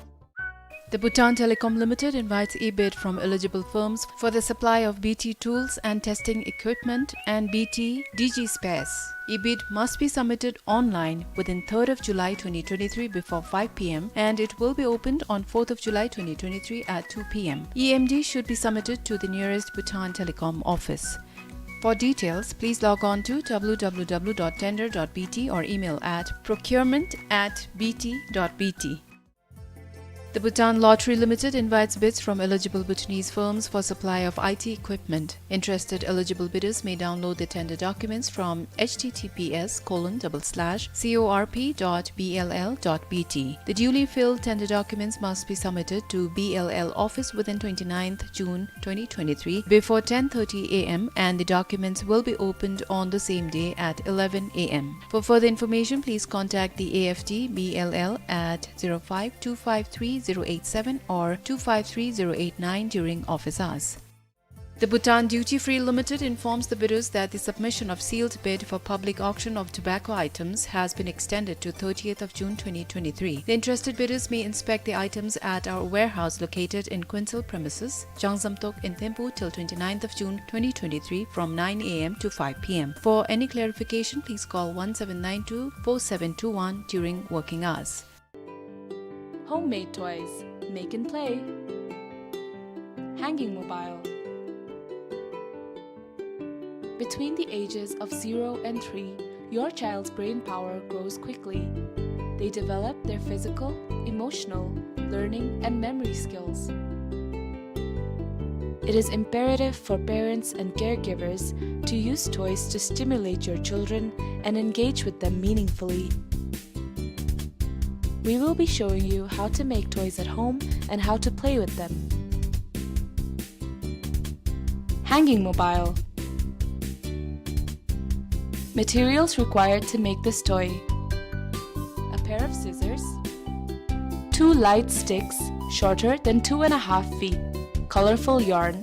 The Bhutan Telecom Limited invites e-bid from eligible firms for the supply of B T tools and testing equipment and B T D G spares. E-bid must be submitted online within third of July twenty twenty-three before five P M, and it will be opened on fourth of July twenty twenty-three at two P M. E M D should be submitted to the nearest Bhutan Telecom office. For details, please log on to W W W dot tender dot B T or email at procurement at B T dot B T. The Bhutan Lottery Limited invites bids from eligible Bhutanese firms for supply of I T equipment. Interested eligible bidders may download the tender documents from H T T P S colon double slash C O R P dot B L L dot B T. The duly filled tender documents must be submitted to B L L office within twenty-ninth June twenty twenty-three before ten thirty A M, and the documents will be opened on the same day at eleven A M. For further information, please contact the A F D B L L at zero five two five three zero eight seven or two five three zero eight nine during office hours. The Bhutan Duty Free Limited informs the bidders that the submission of sealed bid for public auction of tobacco items has been extended to thirtieth of June twenty twenty-three. The interested bidders may inspect the items at our warehouse located in Kuensel premises, Jangzamtok in Thimphu, till twenty-ninth of June twenty twenty-three from nine A M to five P M. For any clarification, please call one seven nine two four seven two one during working hours. Homemade toys. Make and play. Hanging mobile. Between the ages of zero and three, your child's brain power grows quickly. They develop their physical, emotional, learning, and memory skills. It is imperative for parents and caregivers to use toys to stimulate your children and engage with them meaningfully. We will be showing you how to make toys at home and how to play with them. Hanging mobile. Materials required to make this toy: a pair of scissors, two light sticks shorter than two and a half feet, colorful yarn.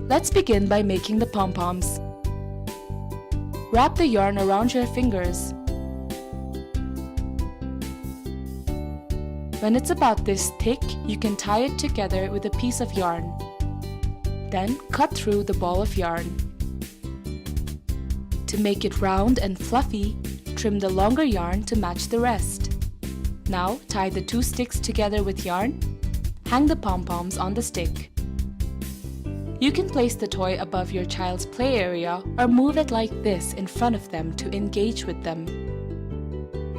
Let's begin by making the pom-poms. Wrap the yarn around your fingers. When it's about this thick, you can tie it together with a piece of yarn. Then cut through the ball of yarn. To make it round and fluffy, trim the longer yarn to match the rest. Now tie the two sticks together with yarn. Hang the pom-poms on the stick. You can place the toy above your child's play area or move it like this in front of them to engage with them.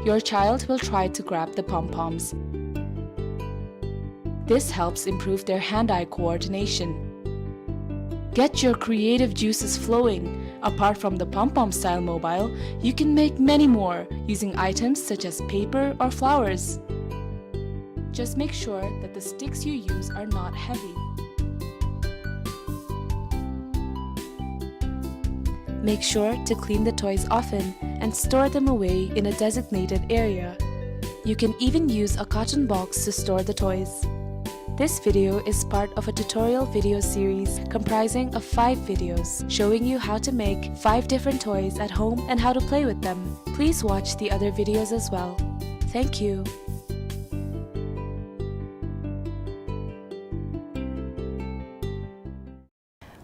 Your child will try to grab the pom-poms. This helps improve their hand-eye coordination. Get your creative juices flowing. Apart from the pom-pom style mobile, you can make many more using items such as paper or flowers. Just make sure that the sticks you use are not heavy. Make sure to clean the toys often and store them away in a designated area. You can even use a carton box to store the toys. This video is part of a tutorial video series comprising of five videos showing you how to make five different toys at home and how to play with them. Please watch the other videos as well. Thank you.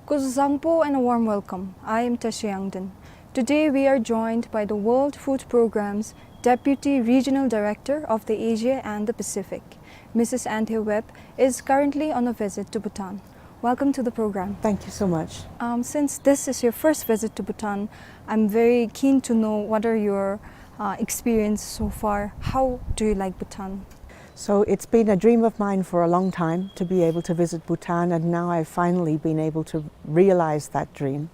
Kuzuzangpo and a warm welcome. I am Tashi Yangden. Today we are joined by the World Food Programme's Deputy Regional Director of the Asia and the Pacific. Missus Anthe Webb is currently on a visit to Bhutan. Welcome to the program. Thank you so much. Um, since this is your first visit to Bhutan, I'm very keen to know what are your, uh, experience so far. How do you like Bhutan? So it's been a dream of mine for a long time to be able to visit Bhutan, and now I've finally been able to realize that dream.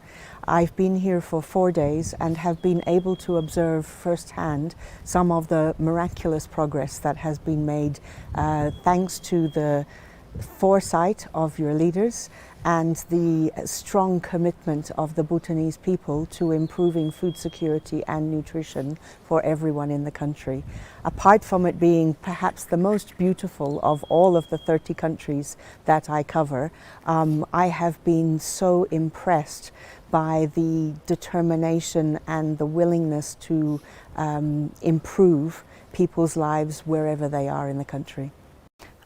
I've been here for four days and have been able to observe firsthand some of the miraculous progress that has been made, uh, thanks to the foresight of your leaders and the strong commitment of the Bhutanese people to improving food security and nutrition for everyone in the country. Apart from it being perhaps the most beautiful of all of the thirty countries that I cover, um, I have been so impressed by the determination and the willingness to, um, improve people's lives wherever they are in the country.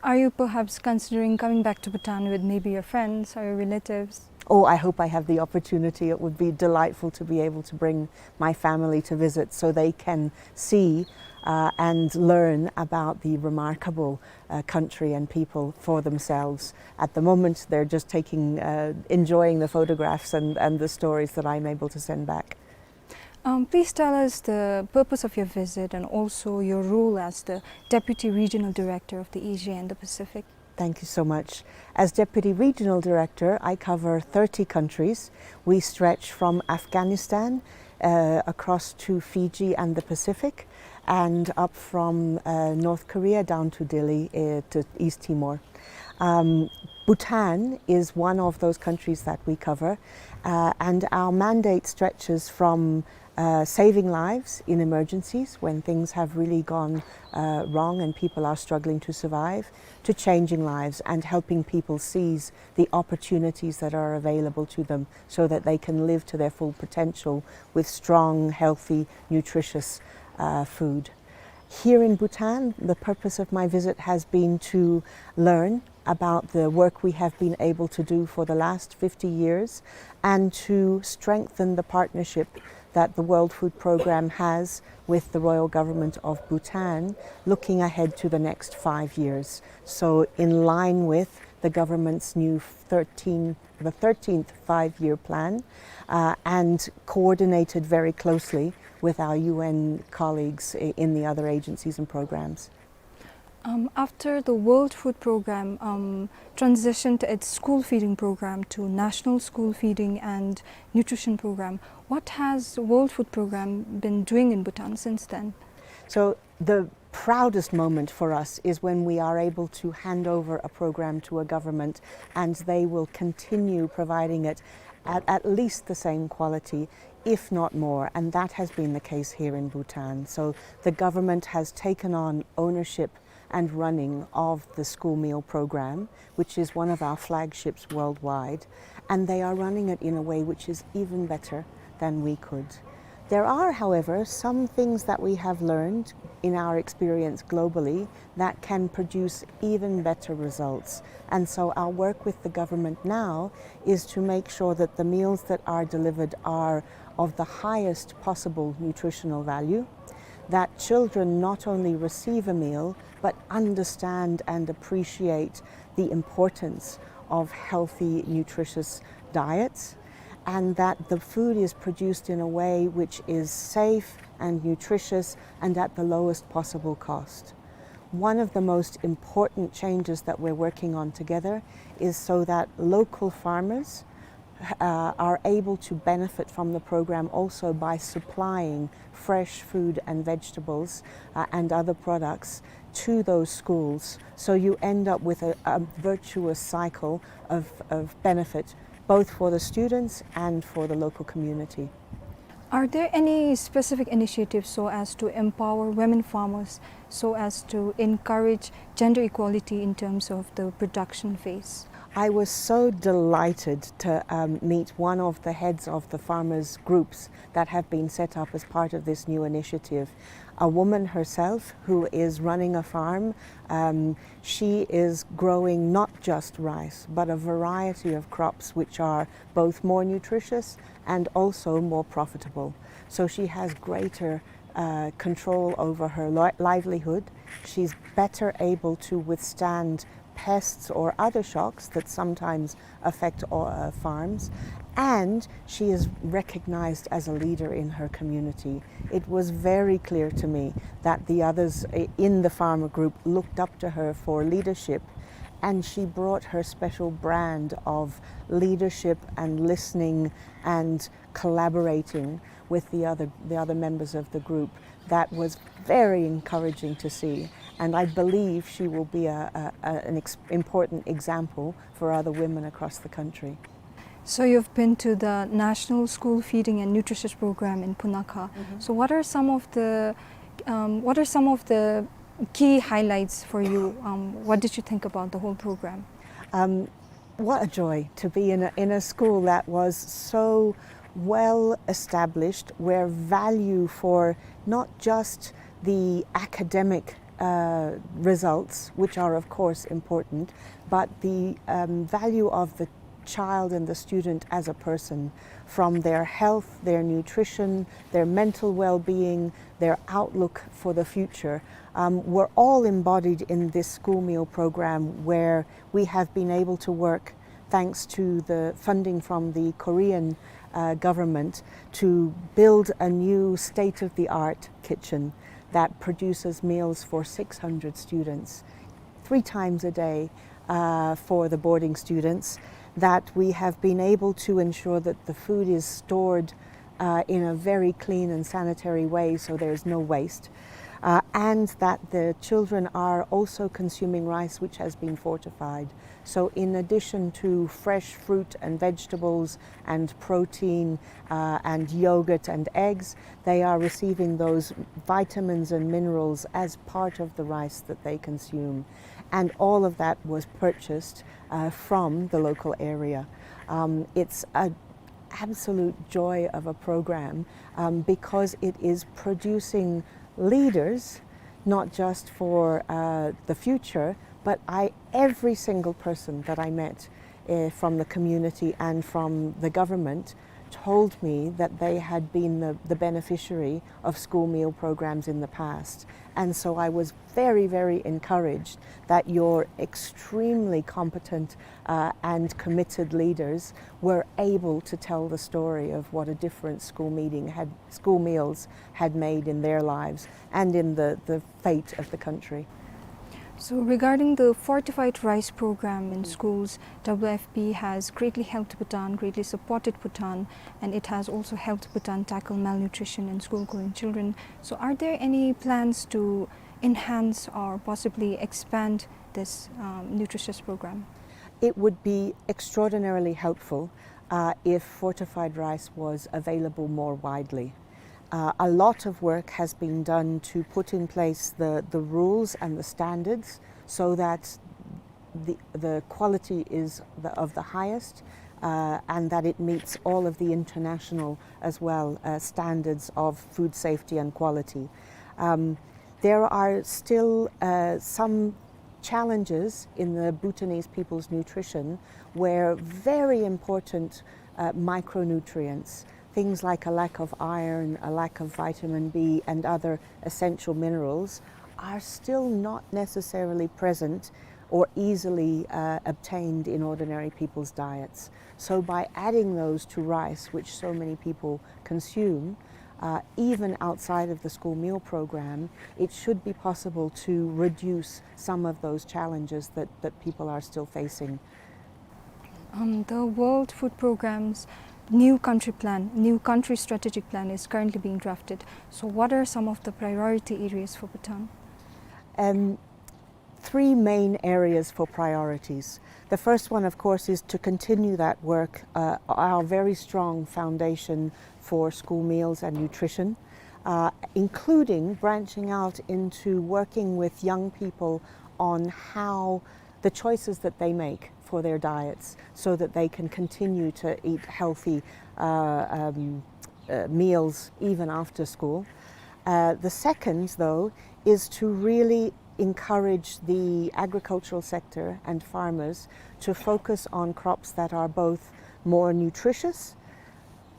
Are you perhaps considering coming back to Bhutan with maybe your friends or your relatives? Oh, I hope I have the opportunity. It would be delightful to be able to bring my family to visit so they can see, uh, and learn about the remarkable, uh, country and people for themselves. At the moment, they're just taking, uh, enjoying the photographs and, and the stories that I'm able to send back. Um, please tell us the purpose of your visit and also your role as the Deputy Regional Director of the Asia and the Pacific. Thank you so much. As Deputy Regional Director, I cover thirty countries. We stretch from Afghanistan, uh, across to Fiji and the Pacific, and up from, uh, North Korea down to Dili, uh, to East Timor. Um, Bhutan is one of those countries that we cover, uh, and our mandate stretches from, uh, saving lives in emergencies when things have really gone, uh, wrong and people are struggling to survive, to changing lives and helping people seize the opportunities that are available to them so that they can live to their full potential with strong, healthy, nutritious, uh, food. Here in Bhutan, the purpose of my visit has been to learn about the work we have been able to do for the last fifty years and to strengthen the partnership that the World Food Programme has with the Royal Government of Bhutan, looking ahead to the next five years. So, in line with the government's new thirteen, the thirteenth five-year plan, uh, and coordinated very closely with our U N colleagues i-, in the other agencies and programs. Um, after the World Food Programme, um, transitioned its school feeding programme to National School Feeding and Nutrition Programme, what has World Food Programme been doing in Bhutan since then? So the proudest moment for us is when we are able to hand over a programme to a government and they will continue providing it at, at least the same quality, if not more, and that has been the case here in Bhutan. So the government has taken on ownership and running of the school meal programme, which is one of our flagships worldwide, and they are running it in a way which is even better than we could. There are, however, some things that we have learned in our experience globally that can produce even better results. And so our work with the government now is to make sure that the meals that are delivered are of the highest possible nutritional value, that children not only receive a meal, but understand and appreciate the importance of healthy, nutritious diets, and that the food is produced in a way which is safe and nutritious and at the lowest possible cost. One of the most important changes that we're working on together is so that local farmers, uh, are able to benefit from the program also by supplying fresh food and vegetables, uh, and other products to those schools. So you end up with a, a virtuous cycle of, of benefit, both for the students and for the local community. Are there any specific initiatives so as to empower women farmers, so as to encourage gender equality in terms of the production phase? I was so delighted to, um, meet one of the heads of the farmers' groups that have been set up as part of this new initiative. A woman herself who is running a farm. Um, she is growing not just rice, but a variety of crops which are both more nutritious and also more profitable. So she has greater, uh, control over her li-, livelihood. She's better able to withstand pests or other shocks that sometimes affect, uh, farms. And she is recognized as a leader in her community. It was very clear to me that the others, uh, in the farmer group looked up to her for leadership, and she brought her special brand of leadership and listening and collaborating with the other, the other members of the group. That was very encouraging to see, and I believe she will be a, a, a, an ex-, important example for other women across the country. So you've been to the National School Feeding and Nutritious Program in Punakha. Mm-hmm. So what are some of the, um, what are some of the key highlights for you? Um, what did you think about the whole program? Um, what a joy to be in a, in a school that was so well established, where value for not just the academic, uh, results, which are of course important, but the, um, value of the child and the student as a person, from their health, their nutrition, their mental well-being, their outlook for the future, um, were all embodied in this school meal program, where we have been able to work, thanks to the funding from the Korean, uh, government, to build a new state-of-the-art kitchen that produces meals for six hundred students three times a day, uh, for the boarding students, that we have been able to ensure that the food is stored, uh, in a very clean and sanitary way, so there's no waste, uh, and that the children are also consuming rice which has been fortified. So in addition to fresh fruit and vegetables and protein, uh, and yogurt and eggs, they are receiving those vitamins and minerals as part of the rice that they consume. And all of that was purchased, uh, from the local area. Um, it's a absolute joy of a program, um, because it is producing leaders, not just for, uh, the future, but I, every single person that I met, uh, from the community and from the government told me that they had been the, the beneficiary of school meal programs in the past. And so I was very, very encouraged that your extremely competent, uh, and committed leaders were able to tell the story of what a difference school meeting had, school meals had made in their lives and in the, the fate of the country. So regarding the fortified rice program in schools, W F P has greatly helped Bhutan, greatly supported Bhutan, and it has also helped Bhutan tackle malnutrition in school-going children. So are there any plans to enhance or possibly expand this, um, nutritious program? It would be extraordinarily helpful, uh, if fortified rice was available more widely. Uh, a lot of work has been done to put in place the, the rules and the standards so that the, the quality is the, of the highest, uh, and that it meets all of the international as well, uh, standards of food safety and quality. Um, there are still, uh, some challenges in the Bhutanese people's nutrition where very important, uh, micronutrients, things like a lack of iron, a lack of vitamin B, and other essential minerals, are still not necessarily present or easily, uh, obtained in ordinary people's diets. So by adding those to rice, which so many people consume, uh, even outside of the school meal program, it should be possible to reduce some of those challenges that, that people are still facing. Um, the World Food Programme's new country plan, new country strategic plan is currently being drafted. So what are some of the priority areas for Bhutan? Um, three main areas for priorities. The first one, of course, is to continue that work, uh, our very strong foundation for school meals and nutrition, uh, including branching out into working with young people on how the choices that they make for their diets so that they can continue to eat healthy, uh, um, uh, meals even after school. Uh, the second, though, is to really encourage the agricultural sector and farmers to focus on crops that are both more nutritious,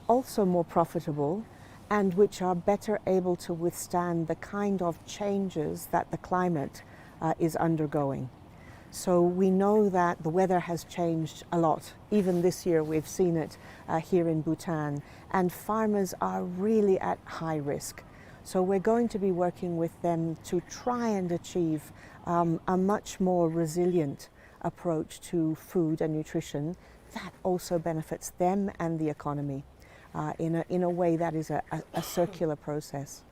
also more profitable, and which are better able to withstand the kind of changes that the climate, uh, is undergoing. So we know that the weather has changed a lot. Even this year we've seen it, uh, here in Bhutan, and farmers are really at high risk. So we're going to be working with them to try and achieve, um, a much more resilient approach to food and nutrition that also benefits them and the economy, uh, in a, in a way that is a, a, a circular process.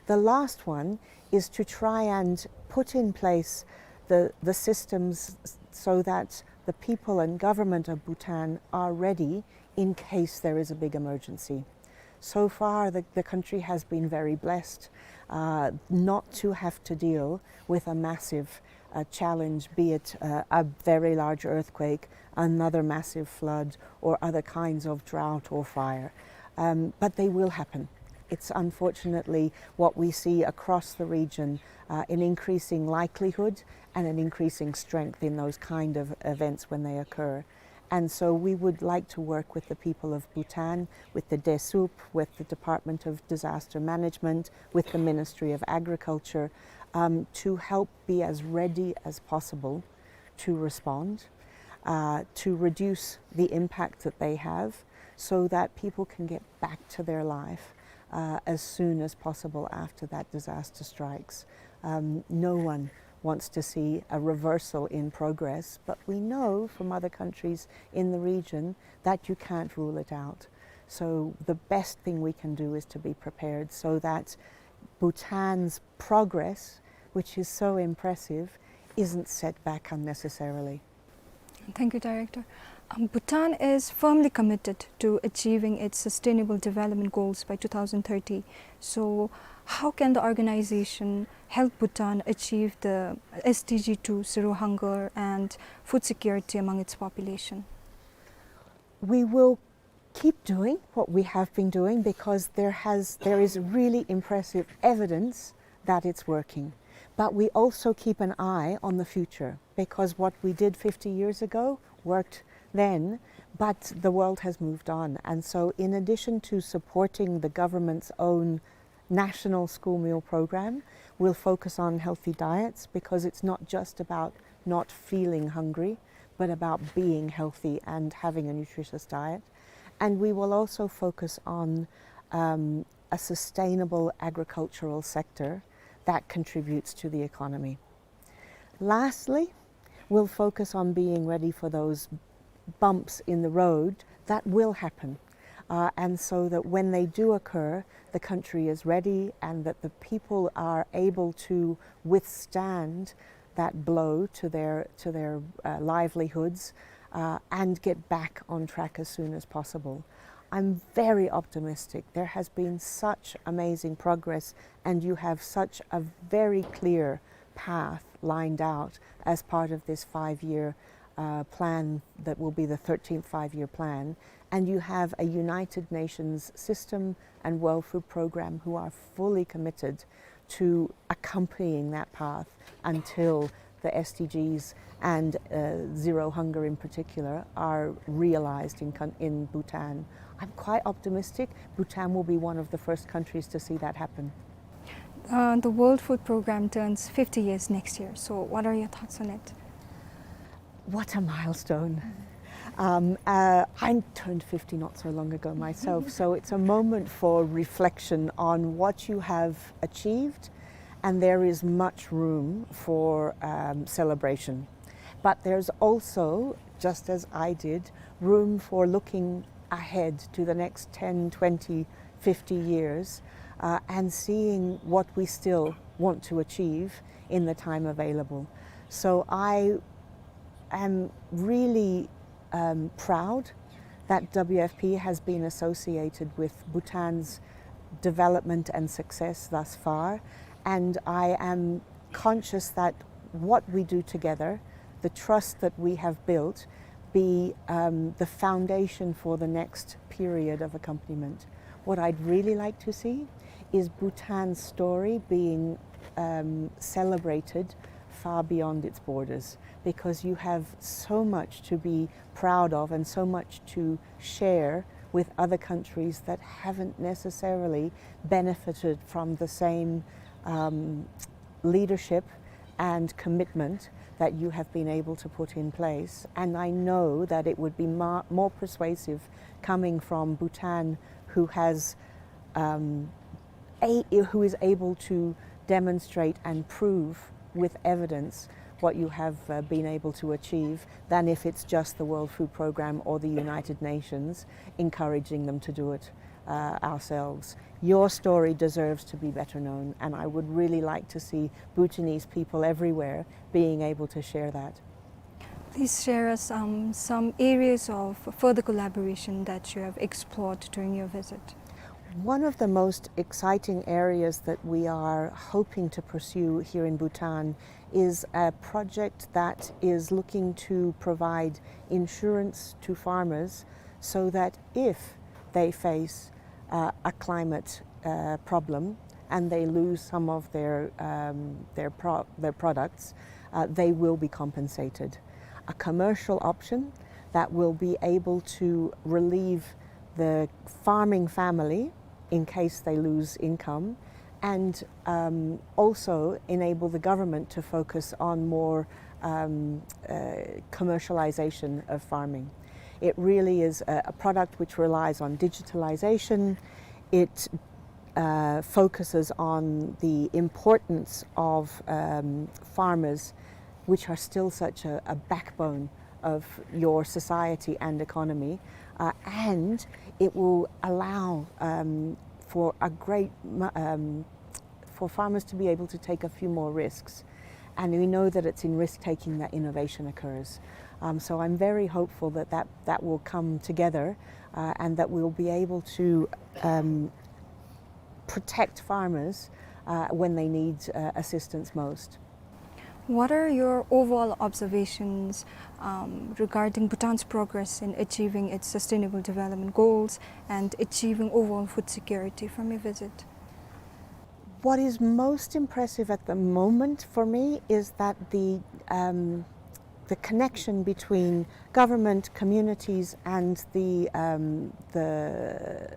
The last one is to try and put in place the, the systems so that the people and government of Bhutan are ready in case there is a big emergency. So far, the, the country has been very blessed, uh, not to have to deal with a massive, uh, challenge, be it, uh, a very large earthquake, another massive flood, or other kinds of drought or fire. Um, but they will happen. It's unfortunately what we see across the region, uh, an increasing likelihood and an increasing strength in those kind of events when they occur. And so we would like to work with the people of Bhutan, with the DESUP, with the Department of Disaster Management, with the Ministry of Agriculture, um, to help be as ready as possible to respond, uh, to reduce the impact that they have, so that people can get back to their life, uh, as soon as possible after that disaster strikes. Um, no one wants to see a reversal in progress, but we know from other countries in the region that you can't rule it out. So the best thing we can do is to be prepared so that Bhutan's progress, which is so impressive, isn't set back unnecessarily. Thank you, Director. Um, Bhutan is firmly committed to achieving its sustainable development goals by two thousand thirty. So, how can the organization help Bhutan achieve the S D G two, zero hunger and food security among its population? We will keep doing what we have been doing because there has, there is really impressive evidence that it's working. But we also keep an eye on the future because what we did fifty years ago worked then, but the world has moved on. And so in addition to supporting the government's own national school meal program, we'll focus on healthy diets because it's not just about not feeling hungry, but about being healthy and having a nutritious diet. And we will also focus on, um, a sustainable agricultural sector that contributes to the economy. Lastly, we'll focus on being ready for those bumps in the road that will happen. Uh, and so that when they do occur, the country is ready and that the people are able to withstand that blow to their, to their, uh, livelihoods, uh, and get back on track as soon as possible. I'm very optimistic. There has been such amazing progress, and you have such a very clear path lined out as part of this five-year, uh, plan that will be the thirteenth Five-Year Plan, and you have a United Nations system and World Food Programme who are fully committed to accompanying that path until the S D Gs and, uh, zero hunger in particular are realized in, in Bhutan. I'm quite optimistic. Bhutan will be one of the first countries to see that happen. Uh, the World Food Programme turns fifty years next year, so what are your thoughts on it? What a milestone. Um, uh, I turned fifty not so long ago myself, so it's a moment for reflection on what you have achieved, and there is much room for, um, celebration. But there's also, just as I did, room for looking ahead to the next ten, twenty, fifty years, uh, and seeing what we still want to achieve in the time available. So I am really, um, proud that W F P has been associated with Bhutan's development and success thus far, and I am conscious that what we do together, the trust that we have built, be, um, the foundation for the next period of accompaniment. What I'd really like to see is Bhutan's story being, um, celebrated far beyond its borders, because you have so much to be proud of and so much to share with other countries that haven't necessarily benefited from the same, um, leadership and commitment that you have been able to put in place. And I know that it would be ma-, more persuasive coming from Bhutan, who has, um, a-, who is able to demonstrate and prove with evidence what you have, uh, been able to achieve, than if it's just the World Food Programme or the United Nations encouraging them to do it, uh, ourselves. Your story deserves to be better known, and I would really like to see Bhutanese people everywhere being able to share that. Please share us, um, some areas of further collaboration that you have explored during your visit. One of the most exciting areas that we are hoping to pursue here in Bhutan is a project that is looking to provide insurance to farmers so that if they face, uh, a climate, uh, problem and they lose some of their, um, their pro-, their products, uh, they will be compensated. A commercial option that will be able to relieve the farming family in case they lose income, and, um, also enable the government to focus on more, um, uh, commercialization of farming. It really is a, a product which relies on digitalization. It, uh, focuses on the importance of, um, farmers, which are still such a, a backbone of your society and economy, uh, and it will allow, um, for a great mu-, um, for farmers to be able to take a few more risks. And we know that it's in risk-taking that innovation occurs. Um, so I'm very hopeful that that, that will come together, uh, and that we'll be able to, um, protect farmers, uh, when they need, uh, assistance most. What are your overall observations, um, regarding Bhutan's progress in achieving its sustainable development goals and achieving overall food security from your visit? What is most impressive at the moment for me is that the, um, the connection between government, communities, and the, um, the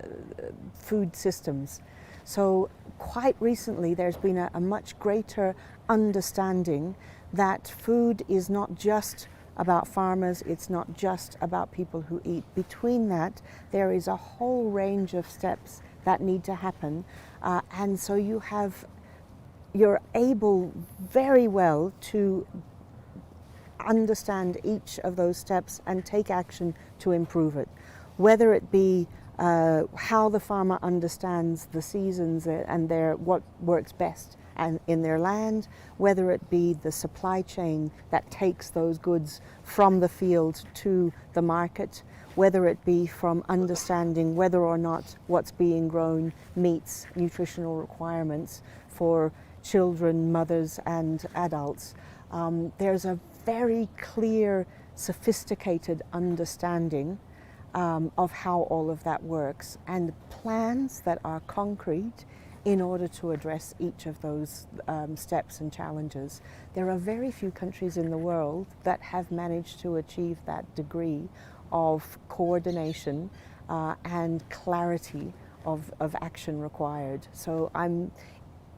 food systems. So quite recently, there's been a, a much greater understanding that food is not just about farmers, it's not just about people who eat. Between that, there is a whole range of steps that need to happen. Uh, and so you have, you're able very well to understand each of those steps and take action to improve it. Whether it be, uh, how the farmer understands the seasons and their, what works best and in their land, whether it be the supply chain that takes those goods from the field to the market, whether it be from understanding whether or not what's being grown meets nutritional requirements for children, mothers, and adults. Um, there's a very clear sophisticated understanding, um, of how all of that works and plans that are concrete in order to address each of those, um, steps and challenges. There are very few countries in the world that have managed to achieve that degree of coordination, uh, and clarity of, of action required. So I'm,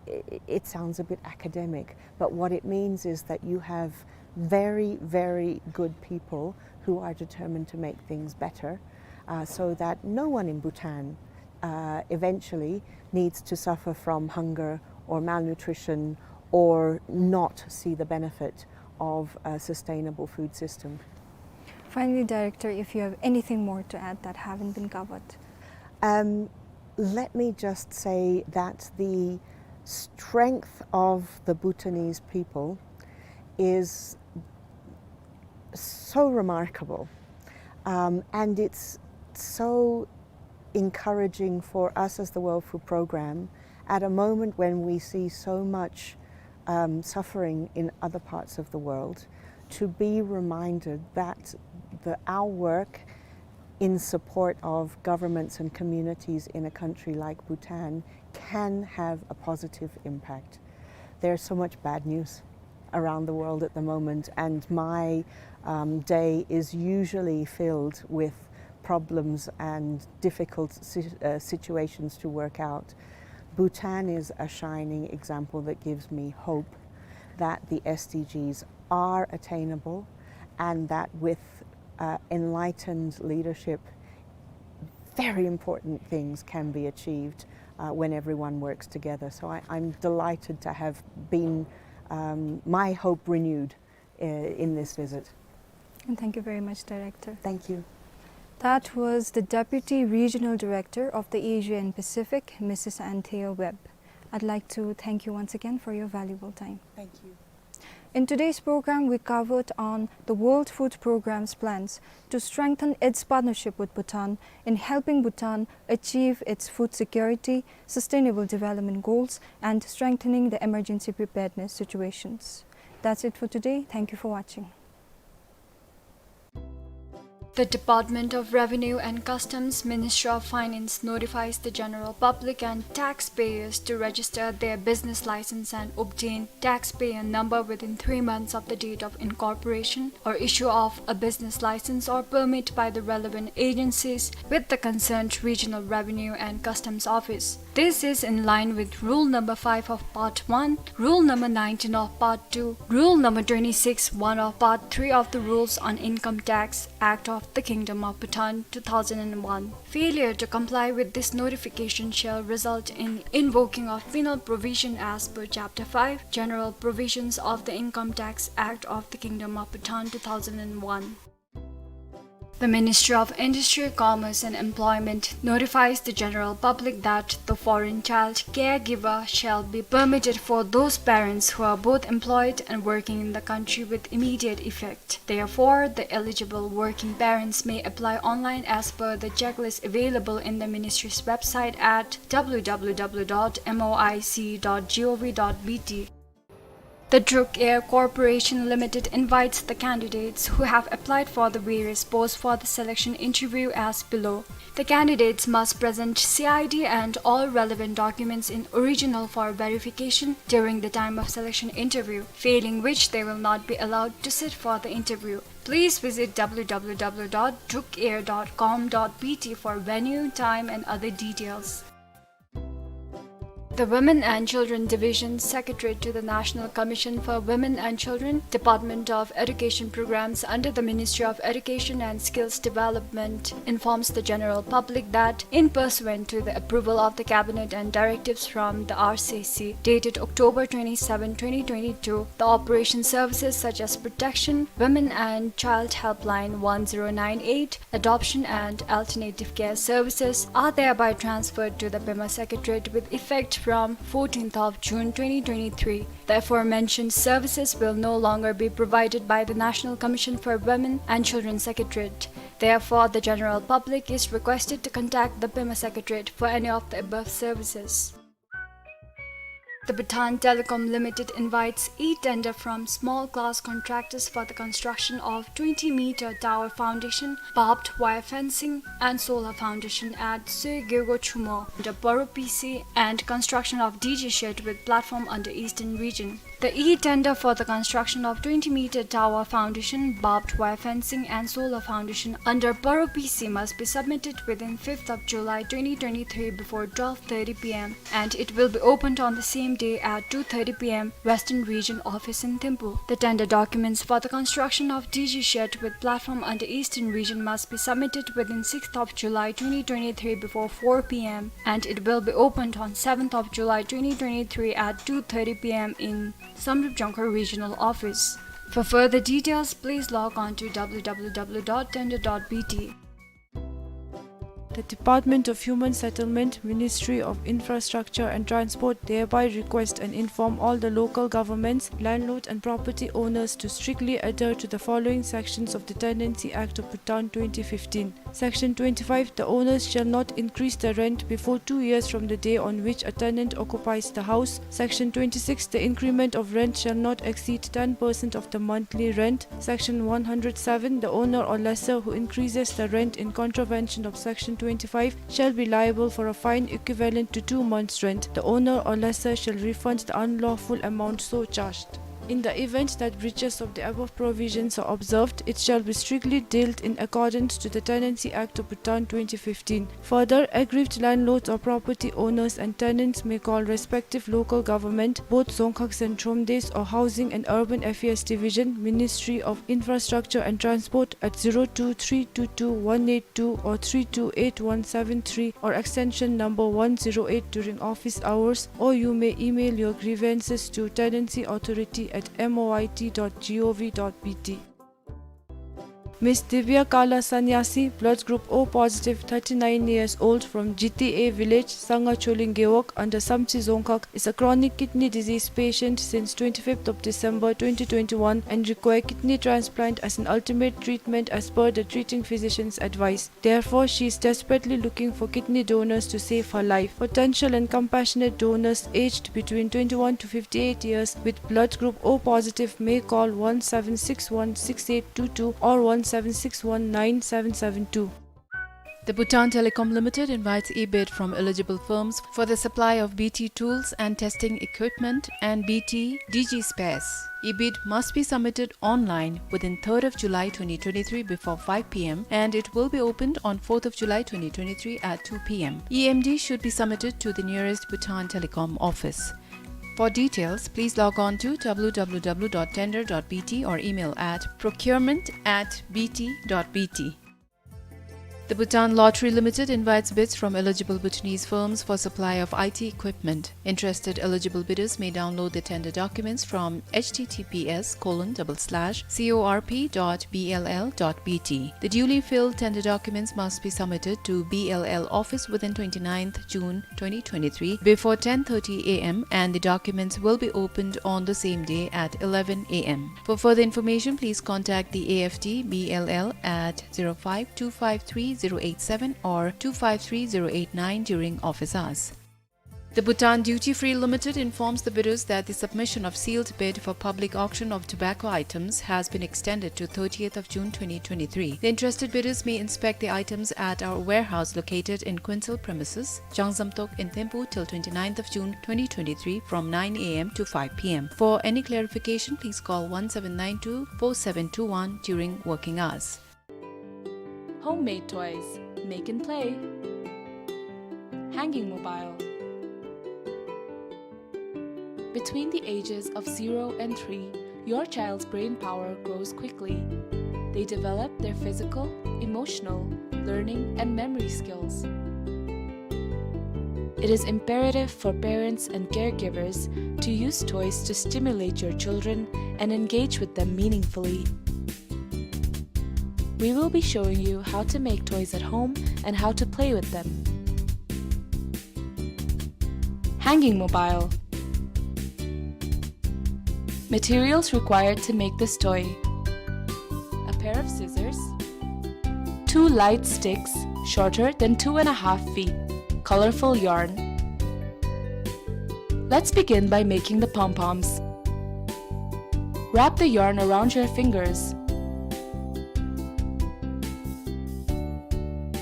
i-, it sounds a bit academic, but what it means is that you have very, very good people who are determined to make things better, uh, so that no one in Bhutan, uh, eventually needs to suffer from hunger or malnutrition or not see the benefit of a sustainable food system. Finally, Director, if you have anything more to add that haven't been covered. Um, let me just say that the strength of the Bhutanese people is so remarkable, um, and it's so encouraging for us as the World Food Programme at a moment when we see so much, um, suffering in other parts of the world, to be reminded that the, our work in support of governments and communities in a country like Bhutan can have a positive impact. There's so much bad news around the world at the moment, and my, um, day is usually filled with problems and difficult si-, uh, situations to work out. Bhutan is a shining example that gives me hope that the S D Gs are attainable and that with, uh, enlightened leadership, very important things can be achieved, uh, when everyone works together. So I, I'm delighted to have been, um, my hope renewed, uh, in this visit. And thank you very much, Director. Thank you. That was the Deputy Regional Director of the Asia and Pacific, Missus Anthea Webb. I'd like to thank you once again for your valuable time. Thank you. In today's program, we covered on the World Food Programme's plans to strengthen its partnership with Bhutan in helping Bhutan achieve its food security, sustainable development goals, and strengthening the emergency preparedness situations. That's it for today. Thank you for watching. The Department of Revenue and Customs, Ministry of Finance, notifies the general public and taxpayers to register their business license and obtain taxpayer number within three months of the date of incorporation or issue of a business license or permit by the relevant agencies with the concerned regional revenue and customs office. This is in line with rule number five of part one, rule number nineteen of part two, rule number twenty-six one of part three of the Rules on Income Tax Act of the Kingdom of Bhutan two thousand and one. Failure to comply with this notification shall result in invoking of penal provision as per Chapter five, General Provisions of the Income Tax Act of the Kingdom of Bhutan two thousand and one. The Ministry of Industry, Commerce and Employment notifies the general public that the foreign child caregiver shall be permitted for those parents who are both employed and working in the country with immediate effect. Therefore, the eligible working parents may apply online as per the checklist available in the ministry's website at W W W dot M O I C dot G O V dot B T. The Druk Air Corporation Limited invites the candidates who have applied for the various posts for the selection interview as below. The candidates must present C I D and all relevant documents in original for verification during the time of selection interview, failing which they will not be allowed to sit for the interview. Please visit W W W dot druk air dot com dot B T for venue, time and other details. The Women and Children Division, Secretariat to the National Commission for Women and Children, Department of Education Programs under the Ministry of Education and Skills Development, informs the general public that, in pursuant to the approval of the Cabinet and directives from the R C C dated October twenty-seven, twenty twenty-two, the operation services such as protection, women and child helpline one zero nine eight, adoption and alternative care services are thereby transferred to the Pema Secretariat with effect from fourteenth of June twenty twenty-three. The aforementioned services will no longer be provided by the National Commission for Women and Children Secretariat. Therefore, the general public is requested to contact the Pema Secretariat for any of the above services. The Bhutan Telecom Limited invites e-tender from small class contractors for the construction of twenty meter tower foundation, barbed wire fencing, and solar foundation at Soe Gyalgo Chumo under Paro P C and construction of D G shed with platform under Eastern Region. The e-tender for the construction of twenty meter tower foundation, barbed wire fencing, and solar foundation under Paro P C must be submitted within fifth of July twenty twenty-three before twelve thirty p m, and it will be opened on the same day at two thirty p m Western Region office in Thimphu. The tender documents for the construction of D G shed with platform under Eastern Region must be submitted within sixth of July twenty twenty-three before four p m, and it will be opened on seventh of July twenty twenty-three at two thirty p m in Samdrup Jongkhar Regional Office. For further details, please log on to w w w dot tender dot b t. The Department of Human Settlement, Ministry of Infrastructure and Transport thereby request and inform all the local governments, landlord and property owners to strictly adhere to the following sections of the Tenancy Act of Bhutan twenty fifteen. Section twenty-five, the owners shall not increase the rent before two years from the day on which a tenant occupies the house. Section twenty-six, the increment of rent shall not exceed ten percent of the monthly rent. Section one hundred seven, the owner or lessor who increases the rent in contravention of Section twenty-five shall be liable for a fine equivalent to two months' rent. The owner or lessor shall refund the unlawful amount so charged. In the event that breaches of the above provisions are observed, it shall be strictly dealt in accordance to the Tenancy Act of Bhutan twenty fifteen. Further, aggrieved landlords or property owners and tenants may call respective local government, both Dzongkhag and Thromdesh, or Housing and Urban Affairs Division, Ministry of Infrastructure and Transport, at zero two three two two one eight two or three two eight one seven three or extension number one zero eight during office hours, or you may email your grievances to tenancy authority at m o i t dot g o v dot b t. Miss Divya Kala Sanyasi, blood group O positive, thirty-nine years old, from Jiti A village, Sanga Choling Gewog, under Samtse Dzongkhag, is a chronic kidney disease patient since twenty-fifth of December twenty twenty-one and require kidney transplant as an ultimate treatment as per the treating physician's advice. Therefore, she is desperately looking for kidney donors to save her life. Potential and compassionate donors aged between twenty-one to fifty-eight years with blood group O positive may call one seven six one six eight two two or one seven six one nine seven seven two. The Bhutan Telecom Limited invites e-bid from eligible firms for the supply of B T tools and testing equipment and B T D G spares. E-bid must be submitted online within third of July twenty twenty-three before five p m, and it will be opened on fourth of July twenty twenty-three at two p m. E M D should be submitted to the nearest Bhutan Telecom office. For details, please log on to w w w dot tender dot b t or email at procurement at b t dot b t. The Bhutan Lottery Limited invites bids from eligible Bhutanese firms for supply of I T equipment. Interested eligible bidders may download the tender documents from h t t p s colon double slash c o r p dot b l l dot b t. The duly filled tender documents must be submitted to B L L office within twenty-ninth June twenty twenty-three before ten thirty a m, and the documents will be opened on the same day at eleven a m. For further information, please contact the A F D B L L at zero five two five three zero eight seven or two five three zero eight nine during office hours. The Bhutan Duty Free Limited informs the bidders that the submission of sealed bid for public auction of tobacco items has been extended to thirtieth of June twenty twenty-three. The interested bidders may inspect the items at our warehouse located in Quincil premises, Changzamtok in Thimphu till twenty-ninth of June twenty twenty-three from nine a m to five p m. For any clarification, please call one seven nine two four seven two one during working hours. Homemade toys. Make and play. Hanging mobile. Between the ages of zero and three, your child's brain power grows quickly. They develop their physical, emotional, learning, and memory skills. It is imperative for parents and caregivers to use toys to stimulate your children and engage with them meaningfully. We will be showing you how to make toys at home and how to play with them. Hanging mobile. Materials required to make this toy: a pair of scissors, two light sticks shorter than two and a half feet, colorful yarn, Let's begin by making the pom-poms. Wrap the yarn around your fingers.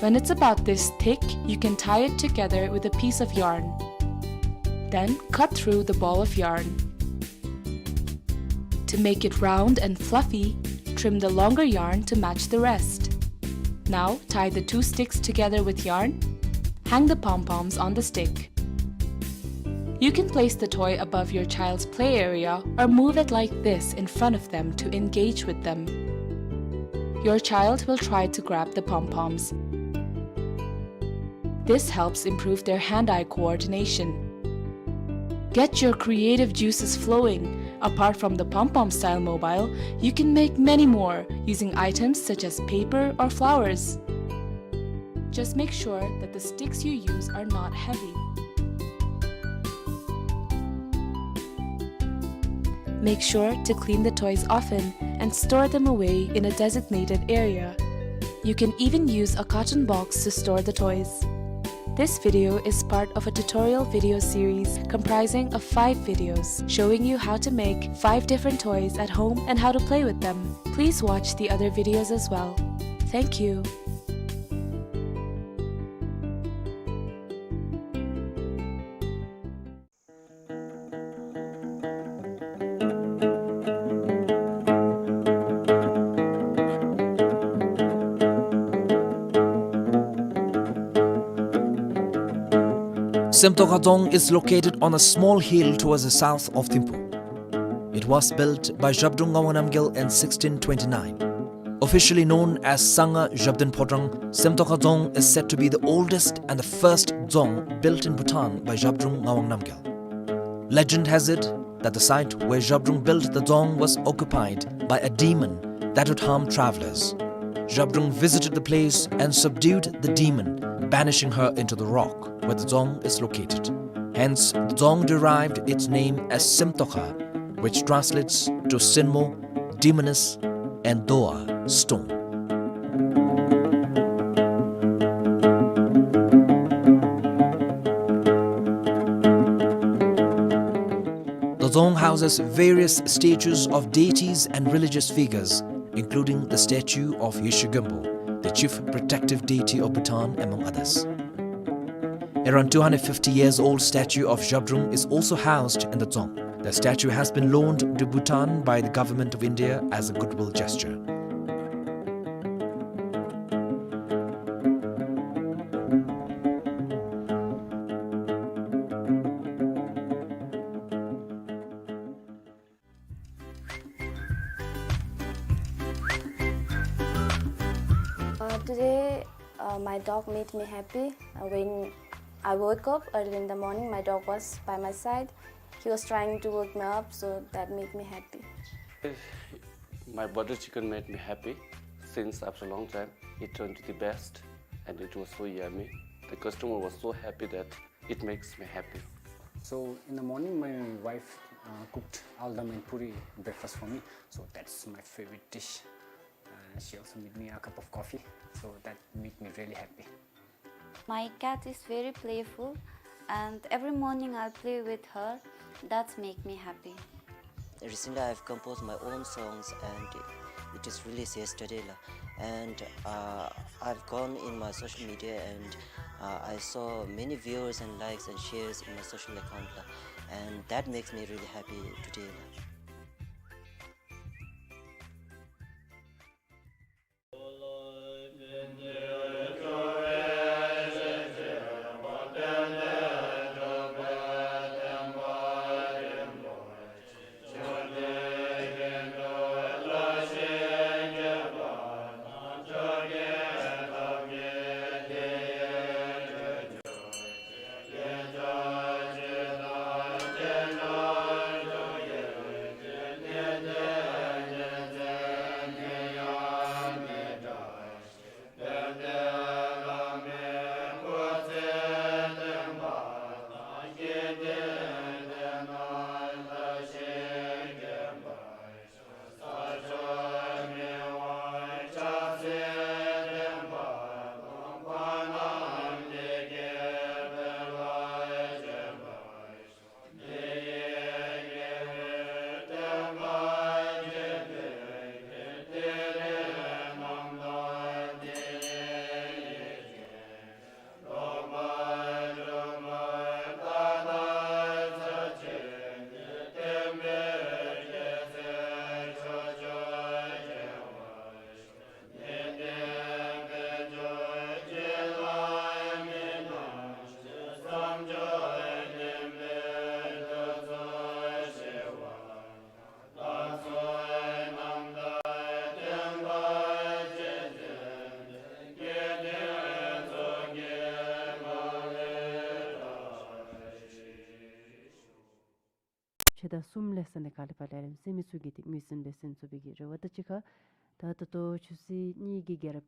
When it's about this thick, you can tie it together with a piece of yarn. Then cut through the ball of yarn. To make it round and fluffy, trim the longer yarn to match the rest. Now tie the two sticks together with yarn. Hang the pom-poms on the stick. You can place the toy above your child's play area or move it like this in front of them to engage with them. Your child will try to grab the pom-poms. This helps improve their hand-eye coordination. Get your creative juices flowing. Apart from the pom-pom style mobile, you can make many more using items such as paper or flowers. Just make sure that the sticks you use are not heavy. Make sure to clean the toys often and store them away in a designated area. You can even use a carton box to store the toys. This video is part of a tutorial video series comprising of five videos showing you how to make five different toys at home and how to play with them. Please watch the other videos as well. Thank you. Semtokha Dzong is located on a small hill towards the south of Thimphu. It was built by Zhabdrung Ngawang Namgyal in sixteen twenty-nine. Officially known as Sangha Zhabdrung Phodrang, Semtokha Dzong is said to be the oldest and the first dzong built in Bhutan by Zhabdrung Ngawang Namgyal. Legend has it that the site where Zhabdrung built the dzong was occupied by a demon that would harm travelers. Zhabdrung visited the place and subdued the demon, banishing her into the rock where the dzong is located. Hence, the dzong derived its name as Semtokha, which translates to Senmo, demoness, and Doa, stone. The dzong houses various statues of deities and religious figures, including the statue of Yeshe Gönpo, the chief protective deity of Bhutan, among others. Around two hundred fifty years old statue of Zhabdrung is also housed in the dzong. The statue has been loaned to Bhutan by the government of India as a goodwill gesture. Uh, today, uh, my dog made me happy. Uh, when I woke up early in the morning, my dog was by my side. He was trying to wake me up, so that made me happy. My butter chicken made me happy since after a long time. It turned to the best, and it was so yummy. The customer was so happy that it makes me happy. So in the morning, my wife, uh, cooked aldam and puri breakfast for me. So that's my favorite dish. Uh, she also made me a cup of coffee. So that made me really happy. My cat is very playful, and every morning I play with her. That make me happy. Recently, I've composed my own songs, and it is released yesterday, la. And, uh, I've gone in my social media, and, uh, I saw many viewers and likes and shares in my social account, la. And that makes me really happy today, la. ཕྱེད་དང་གསུམ་ལས་ས་ནི་ག་ལས་ཕར་ལས་ར་སེམས་མི་ཚུ་གིས་ཏེ་ངོས་འཛིན་འབད་ཟེར་ཚུགས་པའི་གི་རེ་བ་དང་གཅིག་ཁར། ད་ད་ལྟོ་ཆུ་ཚོད་གཉིས་ཀྱི་རྒྱལ་རབས་